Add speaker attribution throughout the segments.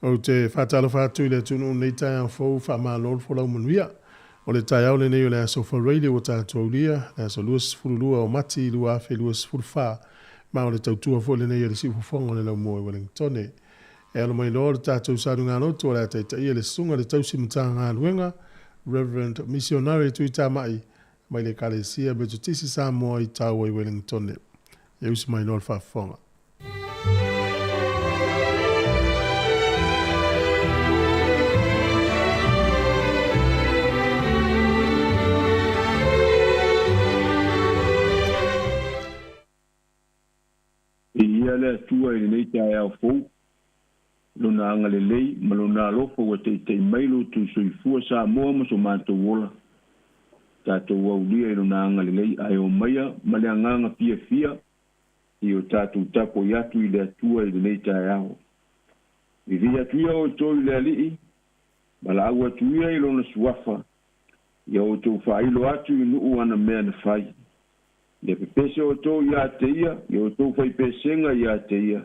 Speaker 1: Ou te faatalofa atu i le atunuu i lenei taeao fou, faamalo le folau manuia. O le taeao lenei o le aso Faraile ua tatou aulia, le aso 22 o Mati 2024, ma o le tautua foi lenei a le Siufofoga o le Laumua i Ueligitone. E alo mai loa le tatou saluga-lotu o le a taitaia le Susuga i le Tausi Matagaluega, Reverend Misionare Tuitamai, mai le Ekalesia Metotisi Samoa i Taua i Ueligitone. E usi mai loa le faafofoga.
Speaker 2: Viia le Atua i lenei taeao fou, Lona agalelei ma Lona alofa ua teitei mai lo outou soifua Samoa ma so matou ola. Tatou aulia i Lona agalelei ae omaia ma le agaga fiafia i o tatou tapuai atu i le Atua i lenei taeao. Vivii atu ia outou i le Alii, valaau atu ia i Lona suafa, ia outou faailo atu i nuu ana mea na fai. Ia pepese outou ia te ia, ia outou faipesega ia te ia,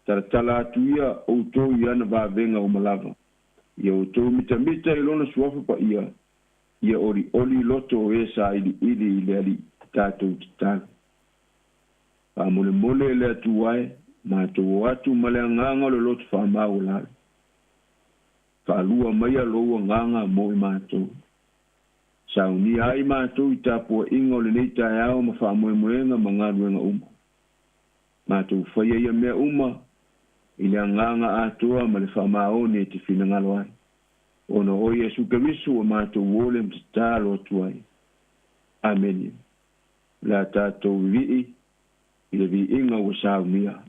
Speaker 2: talatala atu ia outou i ana vavega uma lava. Ia outou mitamita i Lona suafa paia, ia olioli loto o e sailiili i le Alii. Tatou tatalo. Faamolemole e le Atua e, matou o atu ma le agaga o le loto faamaualalo. Faalua maia lou agaga mo i matou. Saunia ai matou i tapuaiga o lenei taeao ma faamoemoega ma galuega uma. Matou faia ia mea uma i le agaga atoa ma le faamaoni e te finagalo ai. Ona o Iesu Keriso ua matou ole ma tatalo atu ai. Amene. O le a tatou vivii i le viiga ua saunia.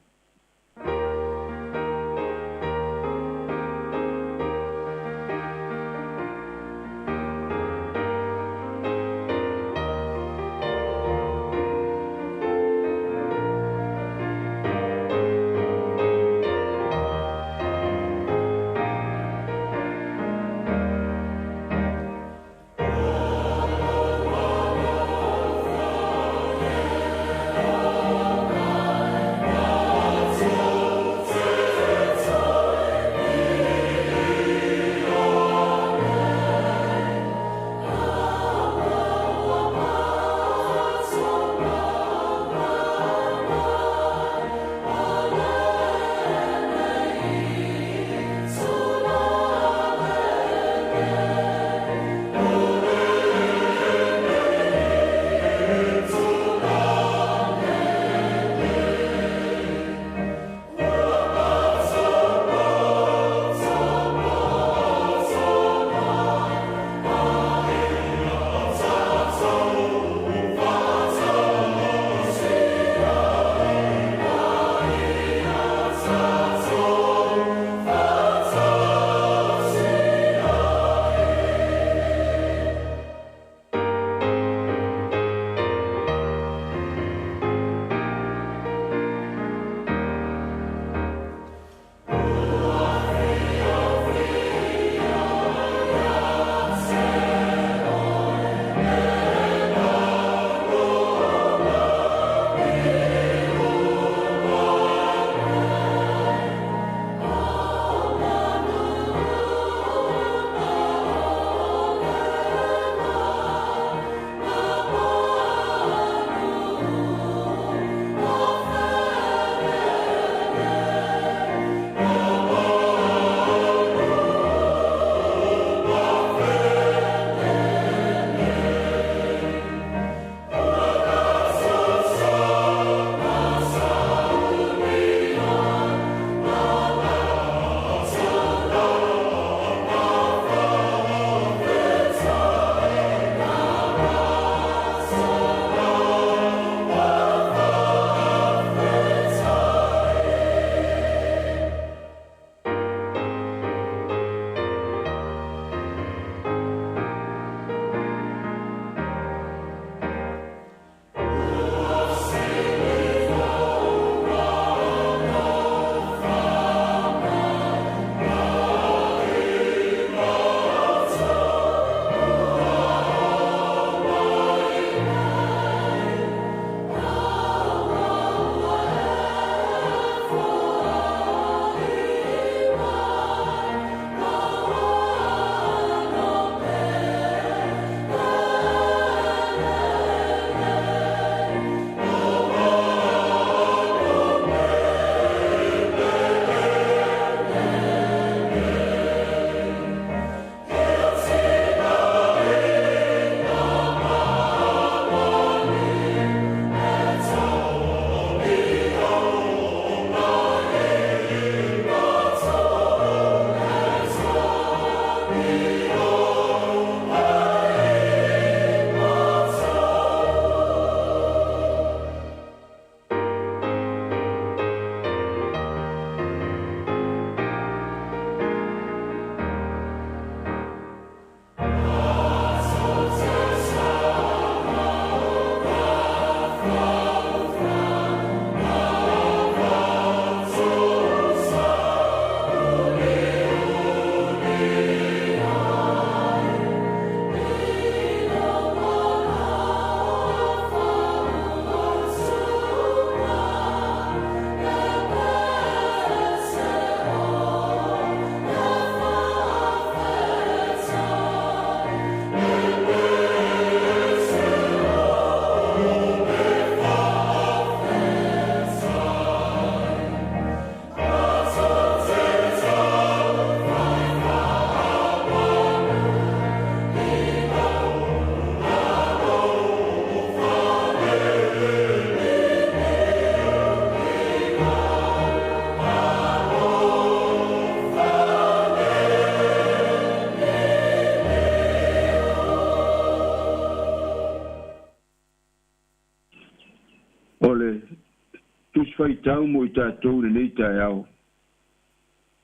Speaker 2: Faitau mo i tatou lenei taeao.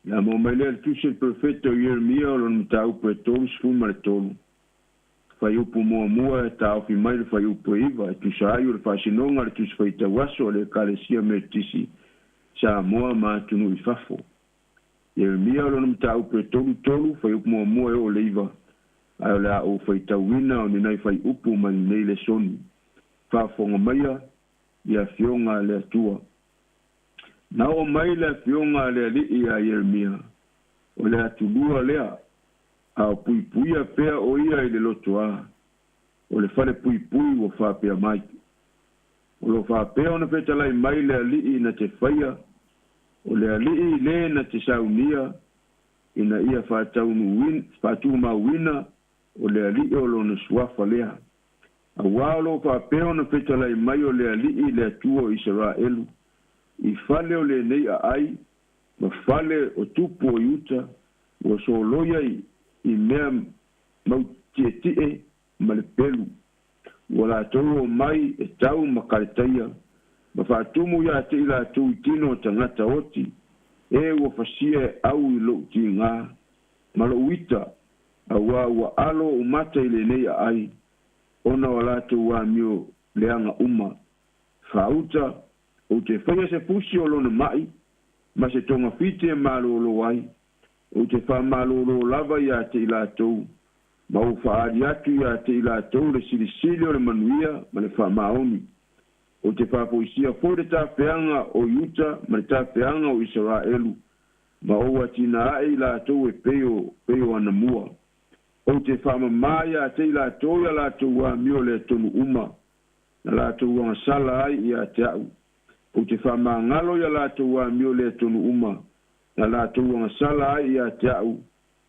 Speaker 2: Na mo mai lea le tusi a le perofeta o Ieremia o lona mataupu e 33. Fuaiupu muamua e taofi mai le fuaiupu e 9 e tusa ai o le faasinoga a le Tusi Faitau Aso a le Ekalesia Metotisi Samoa ma atunuu i fafo. Ieremia o lona mataupu e 33, fuaiupu muamua e oo i le 9, ae o le a ou faitauina o ni nai fuaiupu mai lenei lesoni. Faafofoga maia i Afioga a le Atua. Na oo mai le Afioga a le Alii iā Ieremia, o le atulua lea, a o puipuia pea o ia i le lotoā, o le fale puipui ua faapea mai. O lo o faapea ona fetalai mai le Alii na te faia, o le Alii le na te saunia, ina ia faatumauina o le Alii o lona suafa lea. Auā o lo o faapea ona fetalai mai o le Alii le Atua o Isaraelu, i fale o lenei aai ma fale o tupu o Iuta, ua soloia i mea mautietie ma le pelu. Ua latou omai e tau ma Kaletaia, ma faatumu ia te i latou i tino o tagata oti, e ua fasia e au i lou tigā ma lou ita, auā ua alo ou mata i lenei aai, ona o a latou amio leaga uma. Faauta, ou te faia se fusi o lona ma'i, ma se togafiti e malōlō ai, ou te faamalōlō lava ia te i latou, ma ou faaali atu ia te i latou le silisili o le manuia ma le faamaoni. Ou te faafoisia foi le tafeaga o Iuta ma le tafeaga o Isaraelu, ma ou atinae i latou e pei o pei o anamua. Ou te faamamā ia te i latou i a latou amio lea tonu uma, na latou agasala ai ia te a'u. Ou te faamagalo ia latou amio lea tonu uma, na latou agasala ai ia te a'u,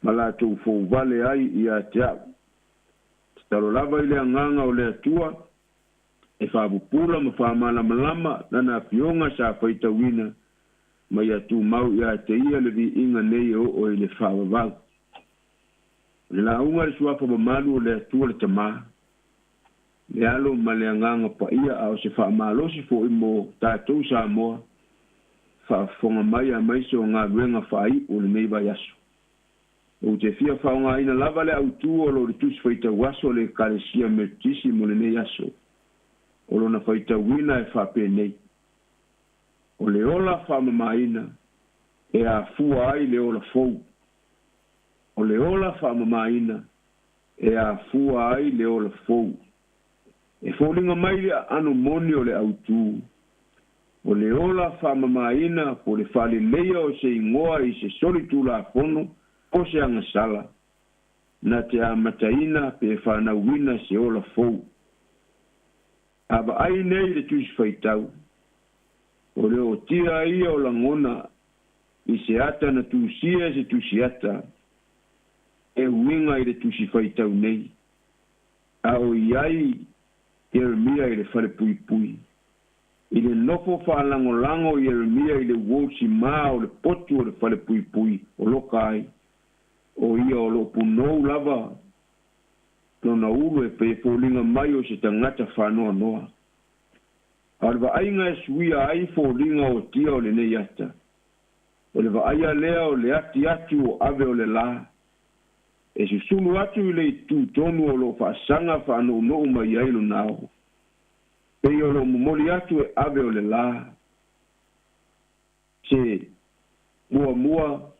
Speaker 2: ma latou fouvale ai ia te a'u. Tatalo lava i le Agaga o le Atua e faapupula ma faamalamalama Lana Afioga sa faitauina, ma ia tumau ia te Ia le viiga nei e oo i le faavavau. O le lauga i le Suafa mamalu o le Atua le Tama, le Alo ma le Agaga Paia a o se faamalosi foi mo tatou Samoa faafofoga mai aemaise o galuega faaiu o lenei vaiaso. Ou te fia faaaogaina lava le autū o lo le Tusi Faitau Aso a le Ekalesia Metotisi mo lenei aso. O lona faitauina e faapenei, O le ola faamamaina e afua ai le ola fou. O le ola faamamaina e afua ai le ola fou. E foliga mai le aano moni o le autū. O le ola faamamaina po o le faaleleia o se igoa i se solitulafono po o se agasala, na te amataina pe fanauina se ola fou. A vaai nei i le Tusi Faitau, o le ootia ia o lagona i se ata na tusia e se tusiata e uiga i le Tusi Faitau nei, a o i ai Ieremia i le falepuipui. I le nofo faalagolago o Ieremia i le uou simā o le potu o le falepuipui o loka ai, o ia o loo punou lava lona ulu e pei e foliga mai o se tagata faanoanoa. A o le vaaiga e suia ai foliga o tia o lenei ata, o le vaaia lea o le ati atu o ave o le lā, e susulu atu i le itu tonu o loo faasaga faanounou mai ai lona ao, pei o loo momoli atu e ave o le lā, se muamua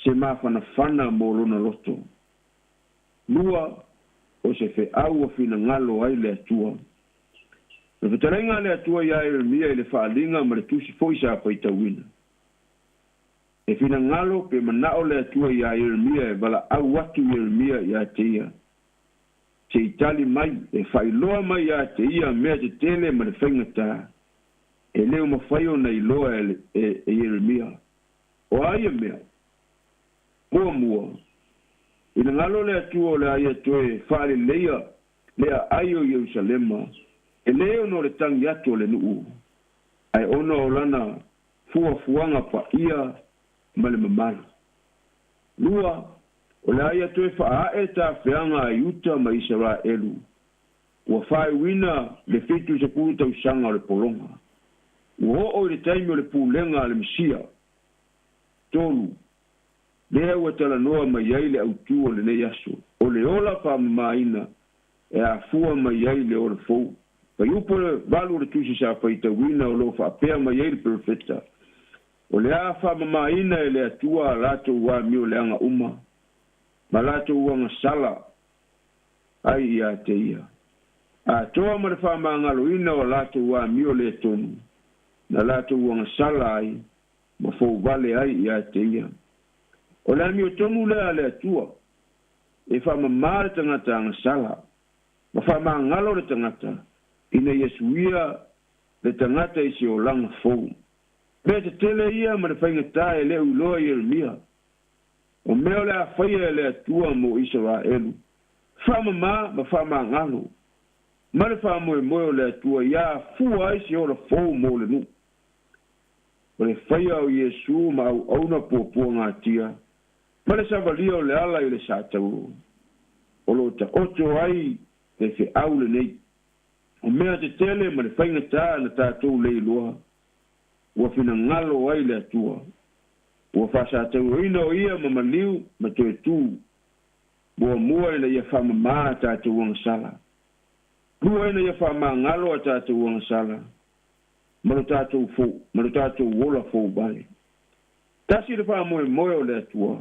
Speaker 2: se mafanafana mo lona loto. Lua, o se feau ua finagalo ai le Atua. O le fetalaiga a le Atua iā Ieremia i le faaaliga ma le tusi foi sa faitauina. E finagalo pe manao le Atua iā Ieremia e valaau atu Ieremia iā te ia, se i tali mai, e faailoa mai iā te ia mea tetele ma le faigata, e le o mafai ona iloa e, e, e Ieremia. O a ia mea? Muamua, i le galo le Atua o le a ia toe faaleleia le aai o Ierusalema, e lē ona o le tagi atu a le nuu, ae ona o lana fuafuaga paia ma le mamalu. Lua, o le a ia toe faaee tafeaga a Iuta ma Isaraelu, ua faaiuina le 70 tausaga o le pologa. Ua oo i le taimi o le pulega a le Mesia. 3. Lea ua talanoa mai ai le autū o lenei aso, o le ola faamamāina e afua mai ai le ola fou. Fuaiupu 8 o le Tusi sa faitauina o loo faapea mai ai le perofeta, o le a faamamāina e le Atua a latou amioleaga uma ma latou agasala ai ia te ia. Atoa ma le faamagaloina o latou amio le tonu, na latou agasala ai ma fouvale ai ia te ia. O le amio tonu lea a le Atua, e faamamā le tagata agasala, ma faamagalo le tagata, ina ia suia le tagata i se olaga fou. Mea tetele ia ma le faigatā e le uiloa Ieremia. O mea o le a faia e le Atua mo Isaraelu, faamamā ma faamagalo, ma le faamoemoe o le Atua ia afua ai se ola fou mo le nuu. O le faia o Iesu ma auauna puapuagatia, ma le savalia o le ala i le satauro. O loo taoto ai le feau lenei. O mea tetele ma le faigatā na tatou leiloa, ua finagalo ai le Atua. Ua faasatauroina o ia ma maliu ma toe tū, muamua ina ia faamamā a tatou agasala. Lua ina ia faamagalo a tatou agasala, ma lo tatou fou, ma lo tatou ola fouvale. Tasi le faamoemoe o le Atua,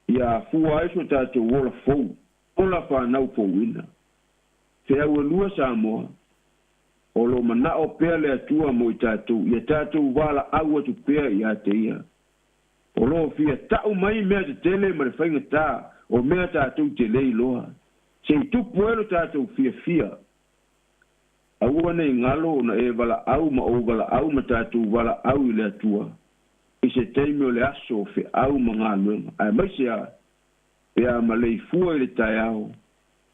Speaker 2: ia afua ai so tatou ola fou, ola fanau fouina. Feau e lua Samoa, o lo manao pea le Atua mo i tatou, ia tatou valaau atu pea ia te ia. O lo fia tau mai mea tetele ma le faigatā, o mea tatou te leiloa. Se i tupu ai lo tatou fiafia. Aua nei galo ona e valaau ma ou valaau ma tatou valaau i le Atua. I se taimi o le aso o feau ma galuega. Aemaise a, pe a maleifua i le taeao,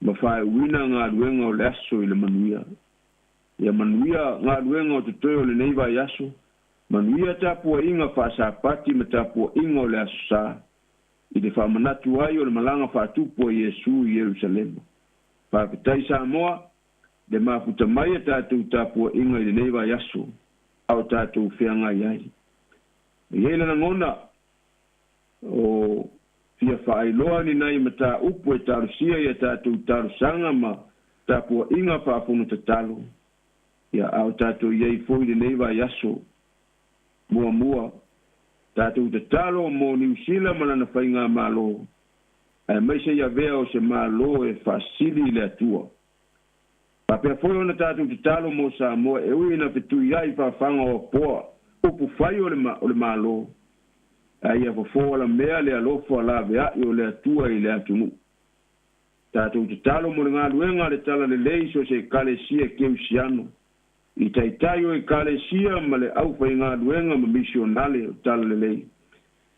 Speaker 2: ma faaiuina galuega o le aso i le manuia. Ia manuia galuega o totoe o lenei vaiaso, manuia tapuaiga faasapati ma tapuaiga o le aso sā, i le faamanatu ai o le malaga faatupu a Iesu i Ierusalema. Faafetai Samoa, le mafuta mai a tatou tapuaiga i lenei vaiaso, a o tatou feagai ai. E i ai le lagona o fia faailoa ni nai mataupu e talosia ia tatou talosaga ma tapuaiga faafono tatalo, ia a o tatou i ai foi lenei vaiaso. Muamua, tatou tatalo mo Niu Sila ma lana faigamālō, aemaise ia avea o se mālō e faasili i le Atua. Faapea foi ona tatou tatalo mo Samoa e ui ina fetuiai faafaga o apoa upu fai o le mālō, ae ia fofo alamea le alofa laveai o le Atua i le atunuu. Tatou tatalo mo le galuega a le Talalelei so se Ekalesia Keusiano, i taitai o Ekalesia ma le aufaigaluega ma misionale o Talalelei,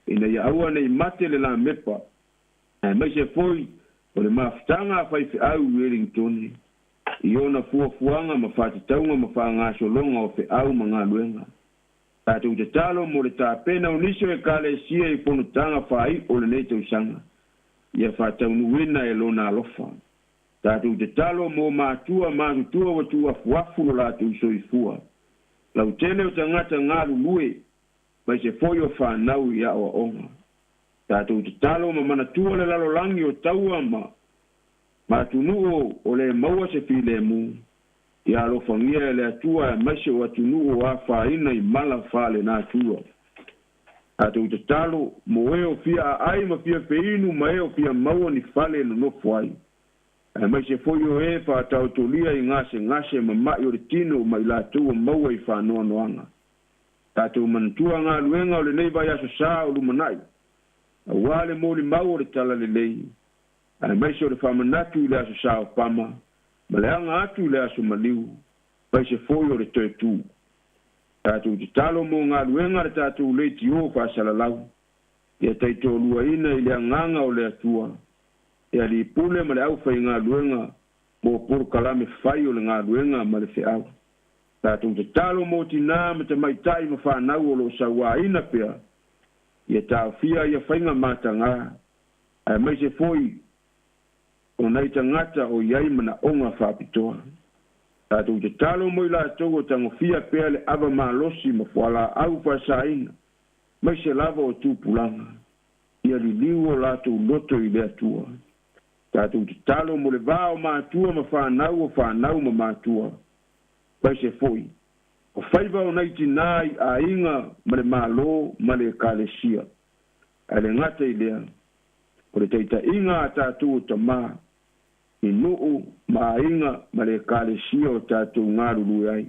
Speaker 2: ina ia aua nei mate le lamepa, aemaise foi o le mafutaga a faifeau i Wellingtone, i ona fuafuaga ma faatatauga ma faagasologa o feau ma galuega. Tatou tatalo mo le tapena o nisi o Ekalesia i fonotaga faai'u o lenei tausaga, ia faataunuuina e lona alofa. Tatou tatalo mo matua matutua ua tuuafuafu lo latou soifua, lautele o tagata galulue, maise foi o fanau i aoaoga. Tatou tatalo ma manatua le lalolagi o taua ma atunuu o le maua se filemu, ia alofagia e le Atua aemaise o atunuu o afaina i mala faalenatura. Tatou tatalo mo e o fia aai ma fia feinu ma e o fia maua ni fale e nonofo ai, aemaise foi o e faataotolia i gasegase ma ma'i o le tino ma i latou o maua i faanoanoaga. Tatou manatua galuega o lenei vaiaso sā o lumanai, auā le molimau o le Talalelei, aemaise o le faamanatu i le aso sā o Pama, ma le aga atu i le aso maliu, maise foi o le toe tū. Tatou tatalo mo galuega le tatou leitio faasalalau, ia taitoaluaina i le agaga o le Atua, e alii pule ma le aufaigaluega mo polokalame fai o le galuega ma le feau. Tatou tatalo mo tinā ma tamaitai ma fanau o loo sauāina pea, ia taofia ia faiga matagā, aemaise foi o nai tagata o i ai manaoga faapitoa. Tatou tatalo mo i latou o tagofia pea le ava malosi ma fualaau faasaina, mai se lava o tupulaga, ia liliu o latou loto i le Atua. Tatou tatalo mo le va o matua ma fanau o fanau ma matua, mai se foi o faiva o nai tinā i aiga ma le Malo ma le Ekalesia. Ae le gata i lea, o le taitaiga a tatou o tamā i nuu ma aiga ma le Ekalesia o tatou galulue ai.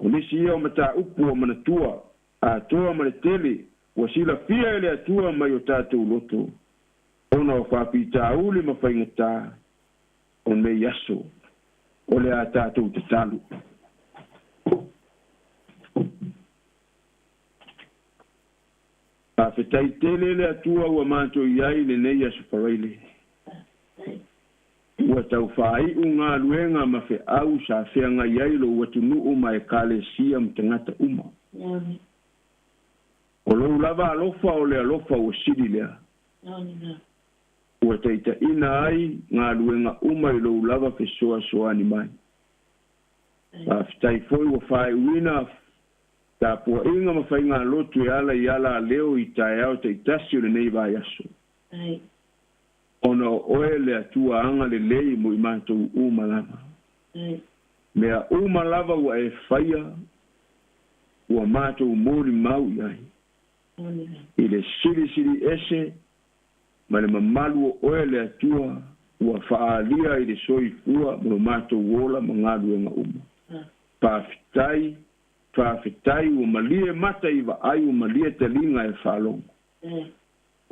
Speaker 2: O nisi ia o mataupu ua manatua atoa ma le tele ua silafia e le Atua mai o tatou loto, ona o faafitauli ma faigatā o nei aso o le a tatou tatalo. Faafetai tele le Atua ua matou i ai i lenei aso Faraile. Ua tau faaiu galuega ma feau sa feagai ai lou atunuu ma Ekalesia ma tagata uma. O lou lava alofa o le alofa ua sili lea. Ua taitaiina ai galuega uma i lou lava fesoasoani mai. Faafetai foi ua faaiuina tapuaiga ma faigalotu e ala i ala a leo i taeao taitasi o lenei vaiaso. Ona o oe le Atua agalelei mo i matou uma lava. Mea uma lava ua e faia, ua matou molimau i ai. I le silisili ese ma le mamalu o oe le Atua ua faaalia i le soifua mo lo matou ola ma galuega uma. Faafetai, faafetai ua malie mata i vaai ua malie taliga e faalogo.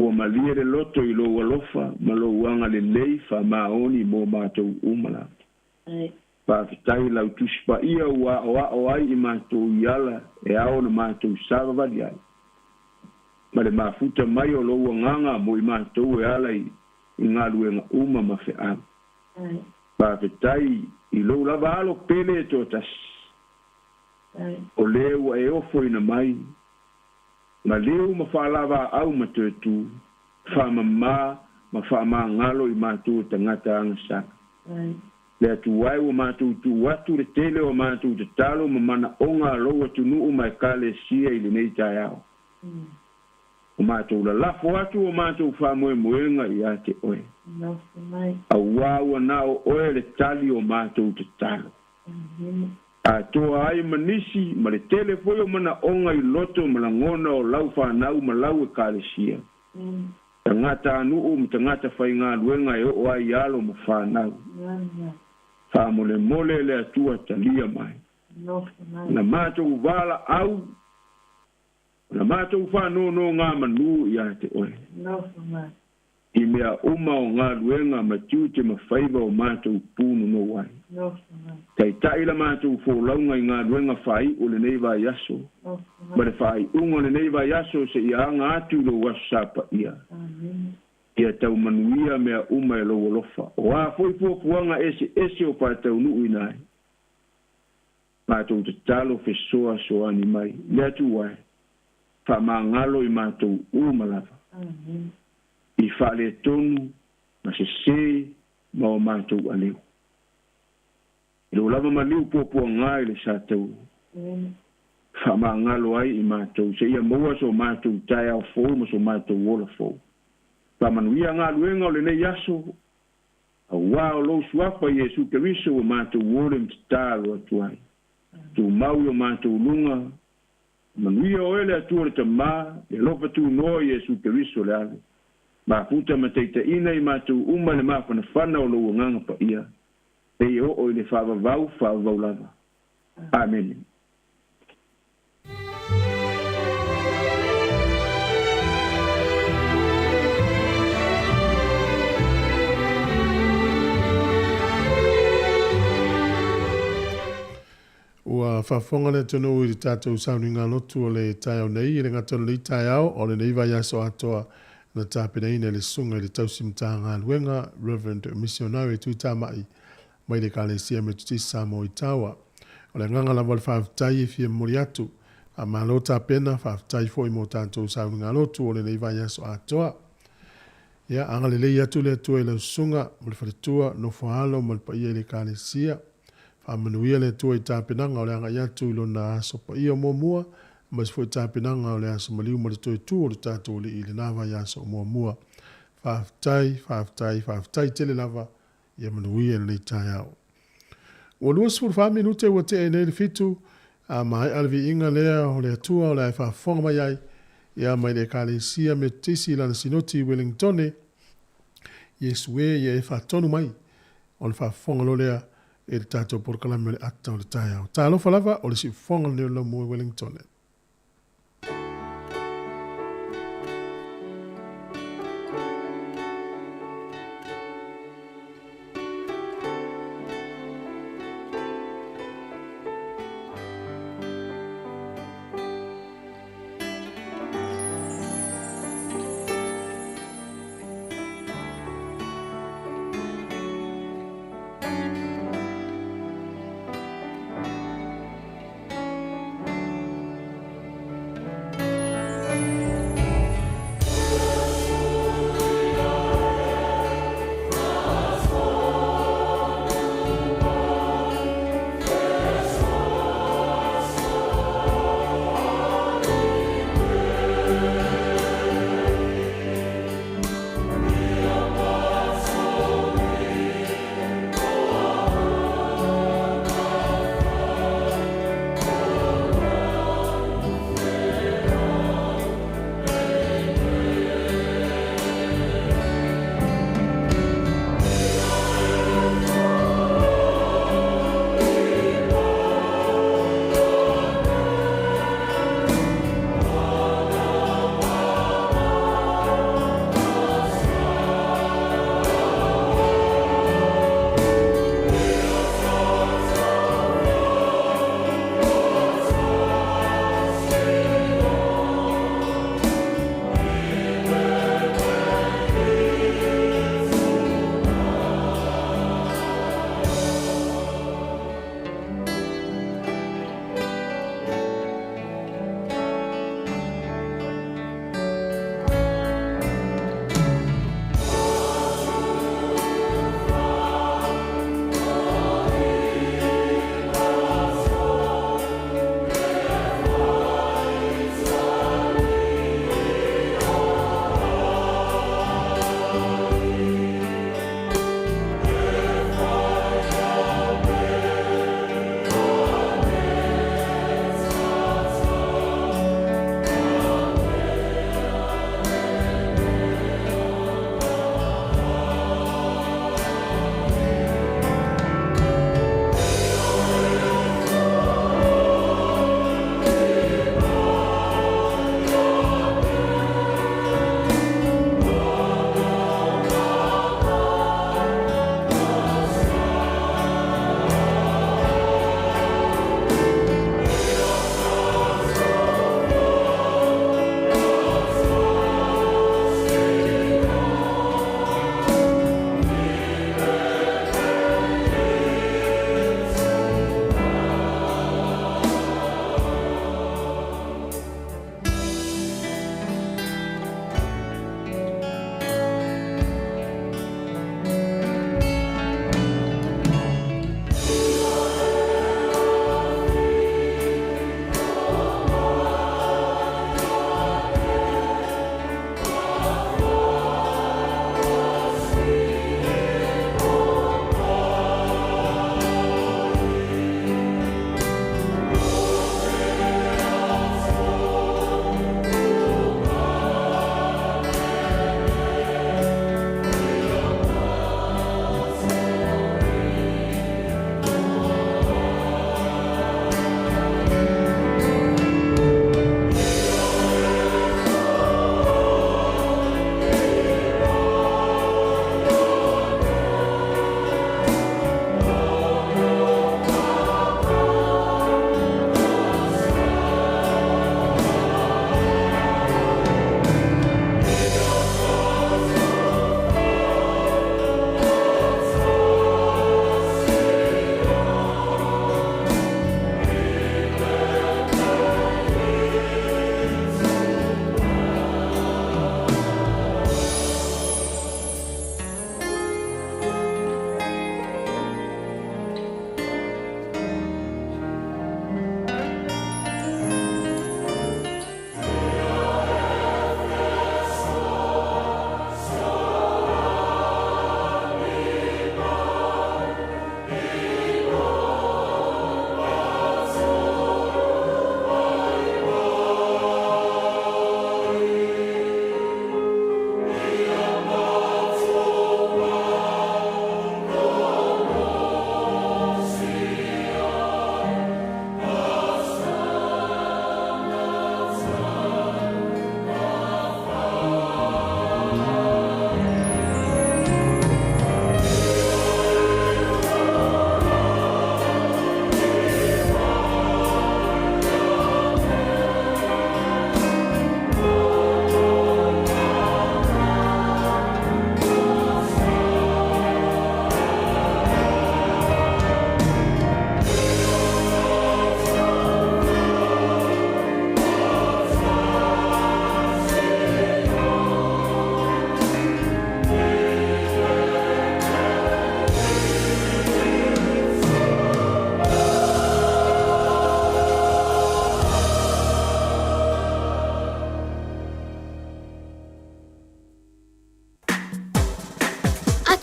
Speaker 2: Ua malie le loto i lou alofa ma lou agalelei faamaoni mo matou uma lava. Faafetai lau Tusi Paia ua aoao ai i matou i ala e ao na matou savavali ai. Ma le mafuta mai o lou agaga mo i matou e ala i galuega uma ma feau. Faafetai i lou lava alo pele e toatasi, o le ua e ofoina mai, maliu ma faalavaau ma toe tu, faamama ma faamagalo i matou o tagata agasala. Le Atua e ua matou tuu atu le tele o matou tatalo ma manaoga a lou atunuu ma Ekalesia i lenei taeao. O matou lalafo atu o matou faamoemoega ia te oe, auā ua na o oe le tali o matou tatalo. Atoa ai ma nisi ma le tele foi o manaoga i loto ma lagona o lau fanau ma lau Ekalesia, tagata a nuu ma tagata faigaluega e oo ai i alo ma fanau. Faamolemole le Atua talia mai. Na matou valaau, na matou faanonogamanu ia te oe. I mea uma o galuega ma tiute ma faiva o matou punonou ai. Taitai la matou folauga i galuega faaiu o lenei vaiaso, ma le faaiuga o lenei vaiaso seia aga atu i lou Aso Sa Paia. Ia tau manuia mea uma e lou alofa. O a foi fuafuaga eseese o faataunuuina ai, matou tatalo fesoasoani mai. Le Atua e, faamagalo i matou uma lava, i faaletonu ma sesē ma o matou aleu. I lou lava maliu puapuagā i le sa taua, faamagalo ai i matou seia maua so matou taeao fou ma so matou ola fou. Faamanuia galuega o lenei aso, auā o lou suafa Iesu Keriso ua matou ole ma tatalo atu ai. Tumau i o matou luga, manuia oe le Atua le Tamā, le alofa tunoa Iesu Keriso le Alo, mafuta ma taitaiina i matou uma i le mafanafana o lou Agaga Paia, seia oo i le faavavau faavavau lava. Amene.
Speaker 1: Ua faafofoga le atunuu i le tatou sauniga lotu o le taeao nei, e le gata o lenei taeao, o lenei vaiaso atoa na tapenaina e le Susuga i le Tausi Matagaluega, Reverend Missionary Tuitamai, mai le Ekalesia Metotisi Samoa i Tawa. O le agaga lava o le faafetai e fia momoli atu. Faamalo tapena, faafetai foi mo tatou sauniga lotu o lenei vaiaso atoa. Ia, agalelei atu le Atua i lau susuga ma le faletua, nofo alo ma le paia i le Ekalesia. Faamanuia le Atua i tapenaga o le agai atu i Lona Aso Paia muamua, aemaise foi tapenaga o le Aso Maliu ma le toe tu o le tatou Alii i lena vaiaso muamua. Faafetai, faafetai, faafetai tele lava, ia manuia lenei taeao. Ua 24 minute ua tea ai nei le 7, a maea le viiga lea o le Atua o le a e faafofoga mai ai, ia mai le Ekalesia Metotisi i lana Sinoti i Wellingtone, Iesu e, ia e faatonu mai, ona faafofoga loa lea i le tatou polokalame o le ata o le taeao. Talofa lava, o le siufofoga lenei o le laumua i Wellingtone.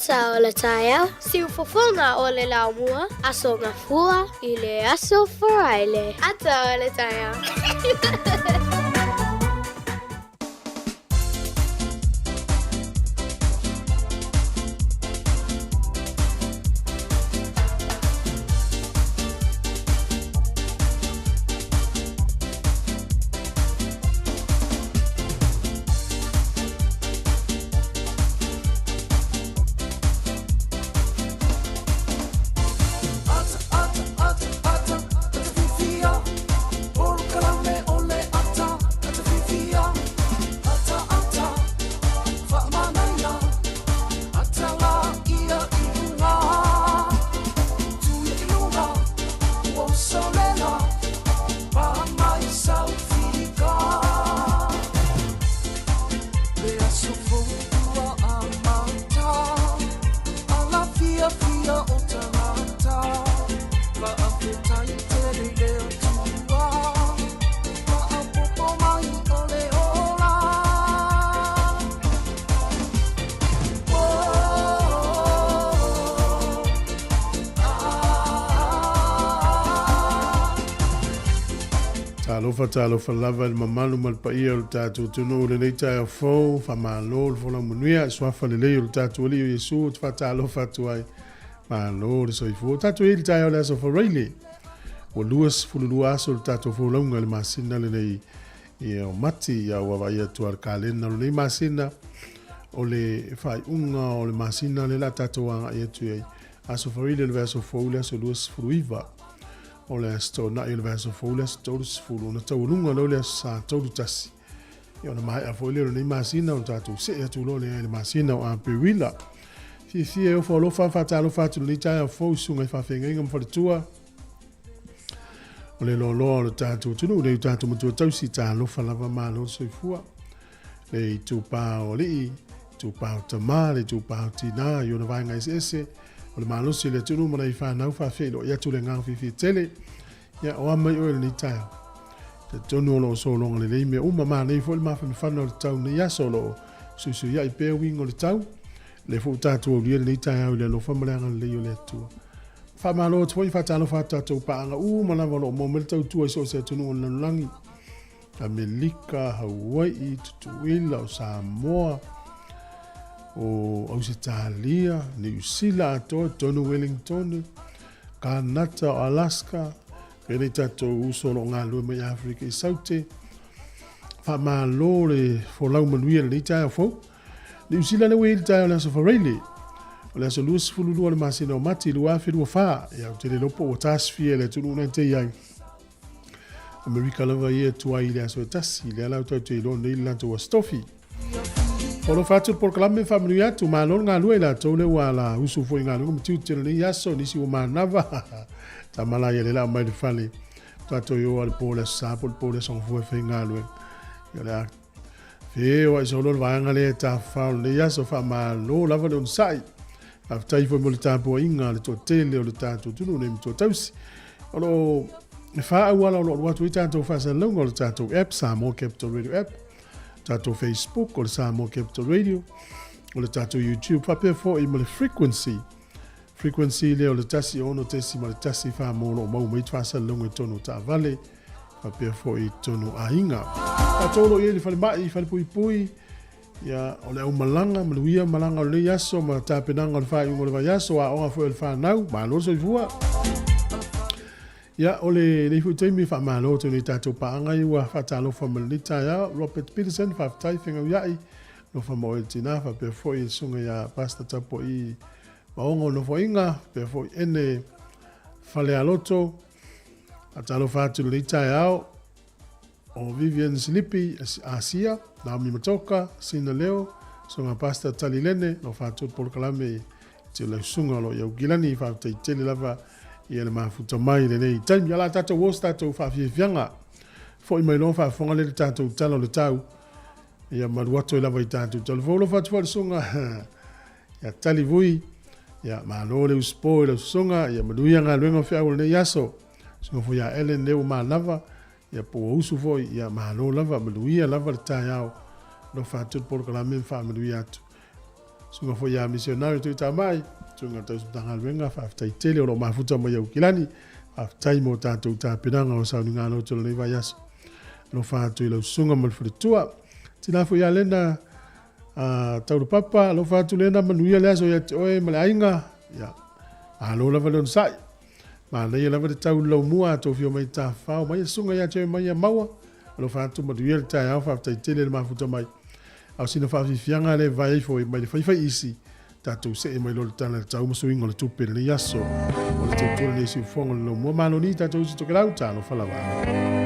Speaker 3: Ata o le taeao, siufofoga o le laumua, Aso Gafua i le Aso Faraile. Ata o le taeao.
Speaker 1: Talofa, talofa lava i le mamalu ma le paia o le tatou atunuu i lenei taeao fou, faamalo le folau manuia, suafa lelei o le tatou Alii o Iesu ou te faatalofa atu ai. Malo le soifua. Ua tatou i ai i le taeao o le aso Faraile, ua 22 aso le tatou folauga i le masina lenei ia o Mati, ia ua vaai atu lava i le kalena o lenei masina, o le faaiuga o le masina lea o le a tatou agai atu i ai. Aso Faraile o le vaiaso fou le aso 29. O le Aso Toonai o le vaiaso fou le aso 30, ona taualuga loa le aso Sa 31. Ia ona maea foi lea o lenei masina ona tatou see atu loa lea i le masina o Aperila. Fiafia e ofo alofa ma faatalofa atu i lenei taeao fou i susuga i faafeagaiga ma faletua o le loaloa o le tatou atunuu, le tatou matua tausi, talofa lava malo le soifua. Le itupa o alii, itupa o tama, le itupa o tina i ona vaega eseese, o le malosi o le atunuu ma nai fanau faafeiloai atu le agaga fiafia tele. Ia, o a mai oe i lenei taeao. Talitonu o lo o sologa lelei mea uma, manaia foi le mafanafana o le tau i lenei aso, o lo o fesuisuiai pea uiga o le tau. O lea foi ua tatou aulia lenei taeao i le alofa ma le agalelei o le Atua. Faamalo atu foi, faatalofa atu tatou paaga uma lava o lo o maua mai le tautua i so o se atunuu o le lalolagi. Amerika, Hawai'i, Tutuila, o Samoa, o Ausetalia, Niu Sila atoa, totonu o Wellingtone, Kanata, o Alaska, pea nei tatou uso o lo o galulue mai Afrika i Saute. Faamalo le folau manuia i lenei taeao fou. Niu Sila lea ua i ai le taeao o le aso Faraile, o le aso 22 o le masina o Mati 2024. Ia, ou te le iloa po ua tasifia e le atunuu na te i ai. Amerika lava ia tuai i le aso e tasi, lea la tatou te iloa nei le latou aso tofi. Alofa atu le polokalame faamanuia atu, malo le galue i latou lea ua ala usu foi i galuega ma tiute lenei aso, nisi ua manava. Tama la ia le laa mai le fale. Tatou i o le po le aso sa po le po le aso gafua e faigaluega. Ia o le a feoai solo le vaega lea e tafafao lenei aso, faamalo lava le onosai. Faafetai foi mo le tapuaiga a le toatele o le tatou atunuu nei matua tausi. O lo o e fa auala o lo o alu atu ai tatou faasalalauga o le tatou app, Samoa Capital Radio app, tatou Facebook o le Samoa Capital Radio, o le tatou YouTube, faapea foi ma le frequency. Frequency lea o le 106.1 mo o lo o maua mai faasalalauga i totonu o taavale, faapea foi i totonu o aiga. Tatou o lo o i ai i le falemai, falepuipui, Ia, o le aumalaga, manuia malaga o lenei aso ma tapenaga o le faaiuga o le vaiaso, aoga foi o le fanau, malo le soifua. Ia, o lenei foi taimi faamalo atu nei tatou paaga ia ua faatalofa mai lenei taeao. Robert Peterson, faafetai fegauiai, alofa ma oe le tina, faapea foi le susuga ia Pastor Tapuai Maoga o Nofoaiga, faapea foi Ene Falealoto, faatalofa atu lenei taeao. O Vivian Silipi, Asia, Naomi Matoka, Sina Leo, Susuga Pastor Tali Lene, lo faatu le polokalame i te lau susuga o lo o i Aukilani, faafetai tele lava ia le mafuta mai i lenei taimi. Ia la tatou o se tatou faafiafiaga. Foi mai loa faafofoga lea i le tatou tala o le tau. Ia malu atu ai lava i tatou tala fou. Alofa atu foi le susuga ia Tali Vui. Ia malo le usupo i lau susuga. Ia manuia galuega o feau o lenei aso. Susuga foi ia Ellen lea ua manava. Ia po ua usu foi, ia malo lava, manuia lava le taeao. Alofa atu le polokalame ma faamanuia atu. Susuga foi ia Misionare Tuitamai, susuga tausi Matagaluega, faafetai tele o lo o mafuta mai Aukilani. Faafetai mo tatou tapenaga o sauniga loto o lenei vaiaso. Alofa atu i lau susuga ma le faletua. Tina foi ia Lena Taulapapa, alofa atu Lena, manuia le aso ia te oe ma le aiga. Ia, malo lava le onosai. Manaia lava le tau i le laumua a tou fia mai tafafao mai e susuga ia te oe mai ia Maua. Alofa atu manuia le taeao, faafetai tele le mafuta mai. A o sina faafiafiaga lea e vae ifo mai le faifai isi, tatou see mai loa le tala i le tau ma suiga o le tupe i lenei aso. O le tautua lenei siufofoga o le laumua Maloni, tatou uso Tokelau, talofa lava.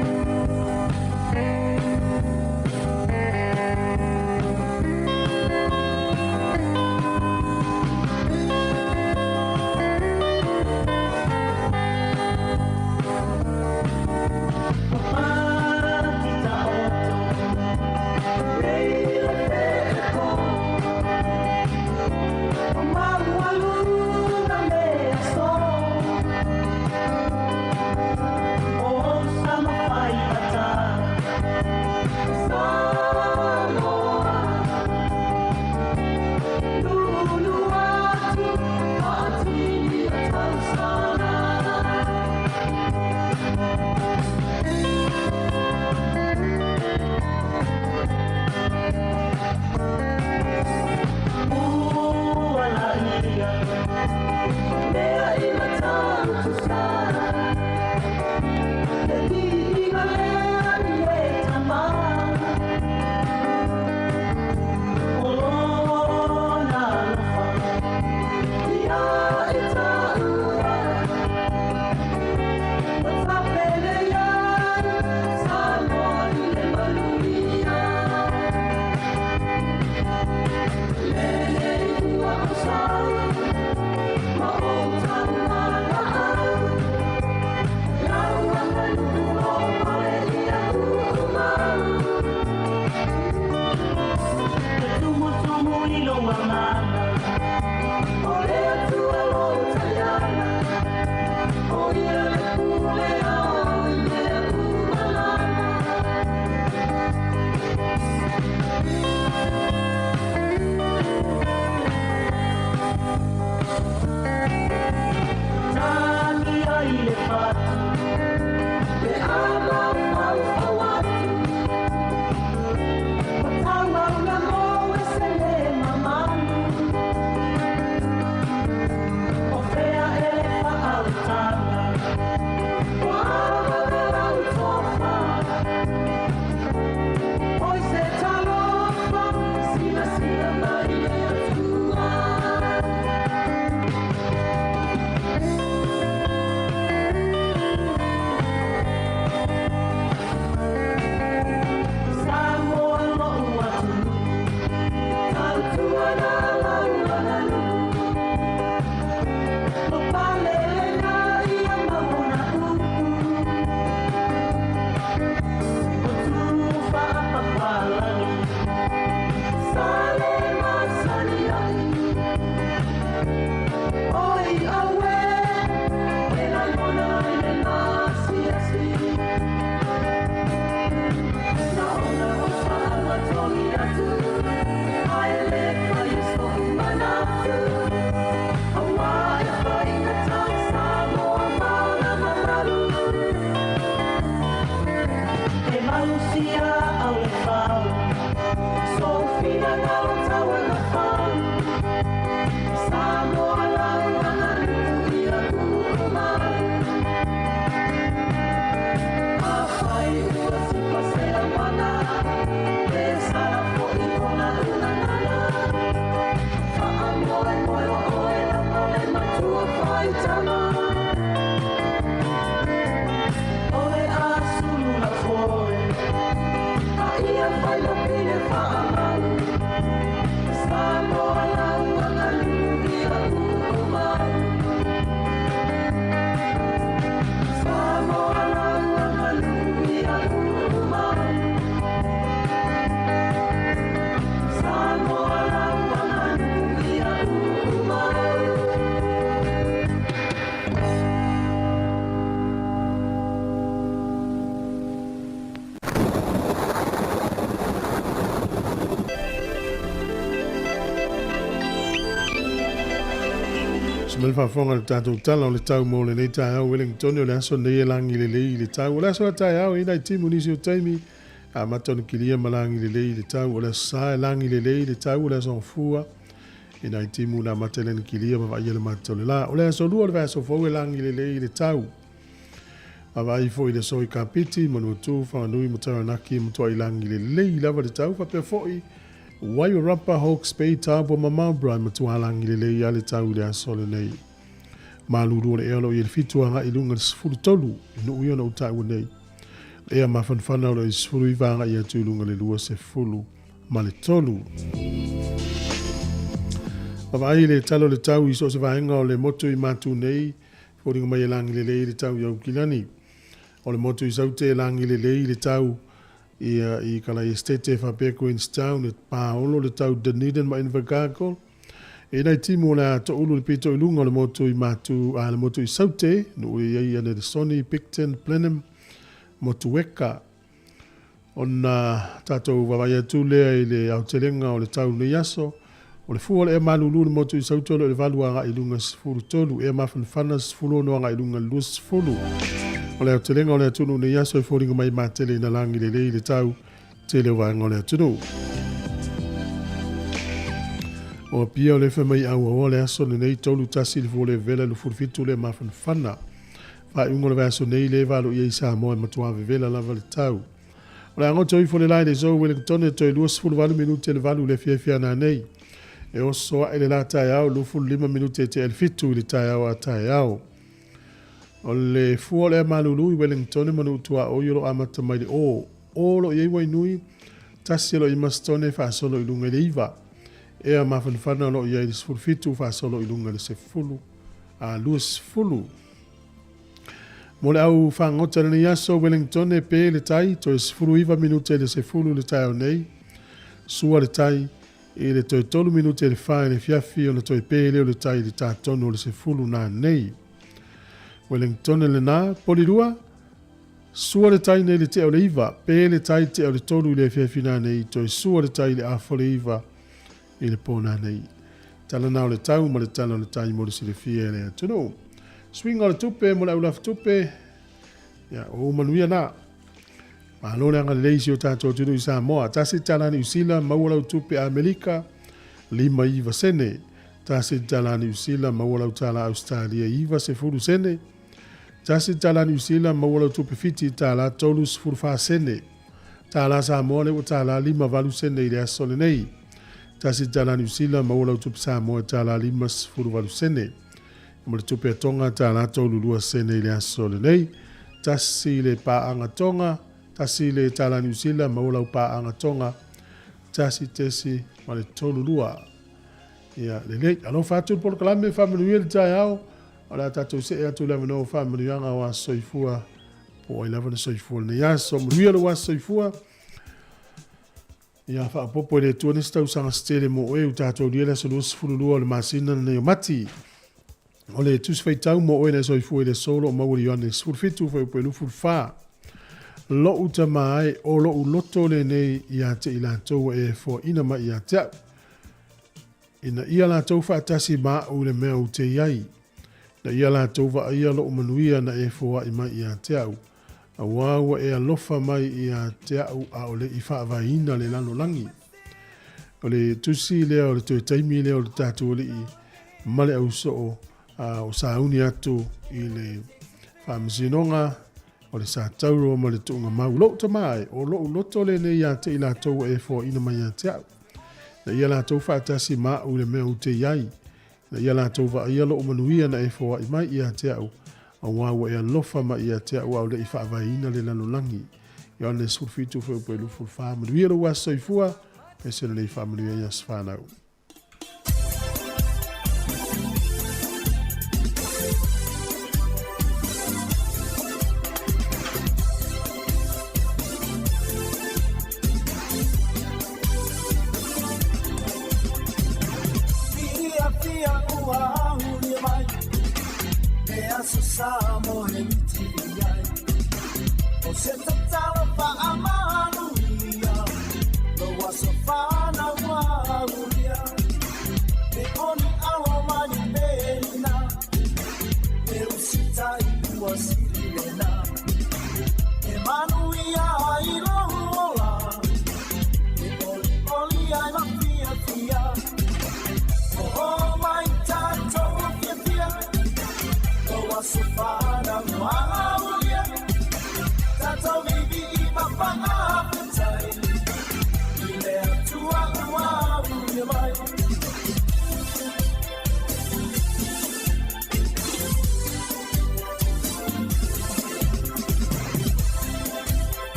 Speaker 1: Ma le faafofoga i le tatou tala o le tau mo lenei taeao Wellington o le aso lenei e lagi lelei i le tau. O le aso a taeao e i nai timu nisi o taimi amata ona kilia ma lagi lelei i le tau. O le aso Sa e lagi lelei i le tau. O le aso Gafua i nai timu na amata lea ona kilia ma vaaia le mata o le la. O le aso Lua o le vaiaso fou e lagi lelei i le tau. Vaavaai foi i le aso i Kapiti, Manuatu, Whanganui ma Taranaki e matuai lagi lelei lava le tau. Faapea foi Wairarapa, Hawke's Bay, Taupo ma Marlborough e matua lagi lelei lava le tau i le aso lenei. Malulu o le ea o lo o i ai le 7 agai i luga i le 13 i nuu ia ona ou taua nei. Le ea mafanafana o lo o i ai le 19 agai atu i luga i le 23. Vaavaai le tala o le tau i so o se vaega o le motu i Matu nei, foliga mai e lagi lelei le tau i Aukilani. O le motu i Saute e lagi lelei le tau ia i Kalai Estate faapea Queenstown, e paolo le tau Dunedin ma Invercargill. E nai timu o le a toulu le pito i luga o le motu i Matu, a le motu i Saute, nuu e i ai ia Nedesoni, Picton, Blenheim, Motueka. Ona tatou vaavaai atu lea i le aotelega o le tau i lenei aso, o le fua o le ea malulu i le motu i Saute o lo o i le 8 agai i luga 13, ea mafanafana 16 agai i luga i le 20. O le aotelega o le atunuu i lenei aso e foliga mai matele ina lagi lelei le tau tele o vaega o le atunuu. O Apia o le fai mai auaoa le aso lenei 3 1 le fua o le vevela 27 le mafanafana. Faaiuga o le vaiaso nei le valo i ai Samoa e matua vevela lava le tau. O le a goto ifo le lae i le Zoo Wellington e toe 28 minute le valu i le afiafi a nanei. E oso ae le la taeao 25 minute e tea i le fitu i le taeao a taeao. O le fua o le ea malulu i Wellington e manu tuaoi o lo o amata mai le o. O lo o i ai Wainui, tasi o lo o i Masitone faasolo i luga i le iva. Ea mafanafana o lo o i ai le 17 faasolo i luga i le 10 a 20. Mo le au fagota i lenei aso, Wellington e pe le tai, toe 19 minute i le 10 le taeao nei. Sua le tai i le toe 3 minute i le 4 i le afiafi ona toe pe lea o le tai i le tatonu o le 10 nanei. Wellington lena, Polirua, sua le tai nei le tea o le 9, pe le tai tea o le 3 i le afiafi nanei, toe sua le tai i le afa o le 9 i le pō nanei. Tala na o le tau ma le tala o le tai mo le silafia e le atunuu. Suiga o le tupe mo le aulafa tupe, ia, o ou manuia na. Malo le agalelei i si o tatou atunuu i Samoa. Tasi le tala Niu Sila, maua lau tupe Amerika, 59 sene. Tasi le tala Niu Sila, maua lau tala Ausetalia, 90 sene. Tasi le tala Niu Sila, maua lau tupe Fiti, tala 34 sene. Tala Samoa lea ua tala 58 sene i le aso lenei. Tasi le tala Niu Sila, maua lau tupe Samoa, tala 58 sene. Ma le tupe a Tonga, tala 32 sene i le aso lenei. Tasi le paaga Tonga, tasi le tala Niu Sila, maua lau paaga Tonga, tasi tesi ma le 32. Ia, lelei. Alofa atu le polokalame, faamanuia le taeao. O le a tatou see atu i le avanoa o faamanuiaga o aso soifua. Po o ai lava na soifua lenei aso. Manuia lou aso soifua. Ia faaopoopo e le Atua nisi tausaga se tele mo oe ua tatou aulia le aso 22 o le masina lenei o Mati. O le Tusi Faitau mo oe na e soifua i le aso o lo o maua i le Ioane 17 fuaiupu e 24. Lo'u tama e, o lo'u loto lenei ia te i latou ua e foaina mai ia te au, ina ia latou faatasi ma a'u i le mea ou te i ai, ina ia latou vaaia lo'u manuia na e foai mai ia te a'u, Auā ua e alofa mai ia te a'u a o le i faavaeina le lalolagi. O le tusi lea o le toe taimi lea o le tatou Alii ma le ausoo a o sauni atu i le faamasinoga o le Satauro ma le tuugamau. Lou tama e, o lou loto lenei ia te i latou ua e foaina mai ia te a'u, na ia latou faatasi ma a'u i le mea ou te i ai, Na ia latou vaaia lou manuia na e foai mai ia te au, auā ua e alofa mai ia te au a o le i faavaeina le lalolagi. Ioane 17 fuaiupu e 24. Manuia lou aso soifua, ese lenei faamanuia i aso fanau.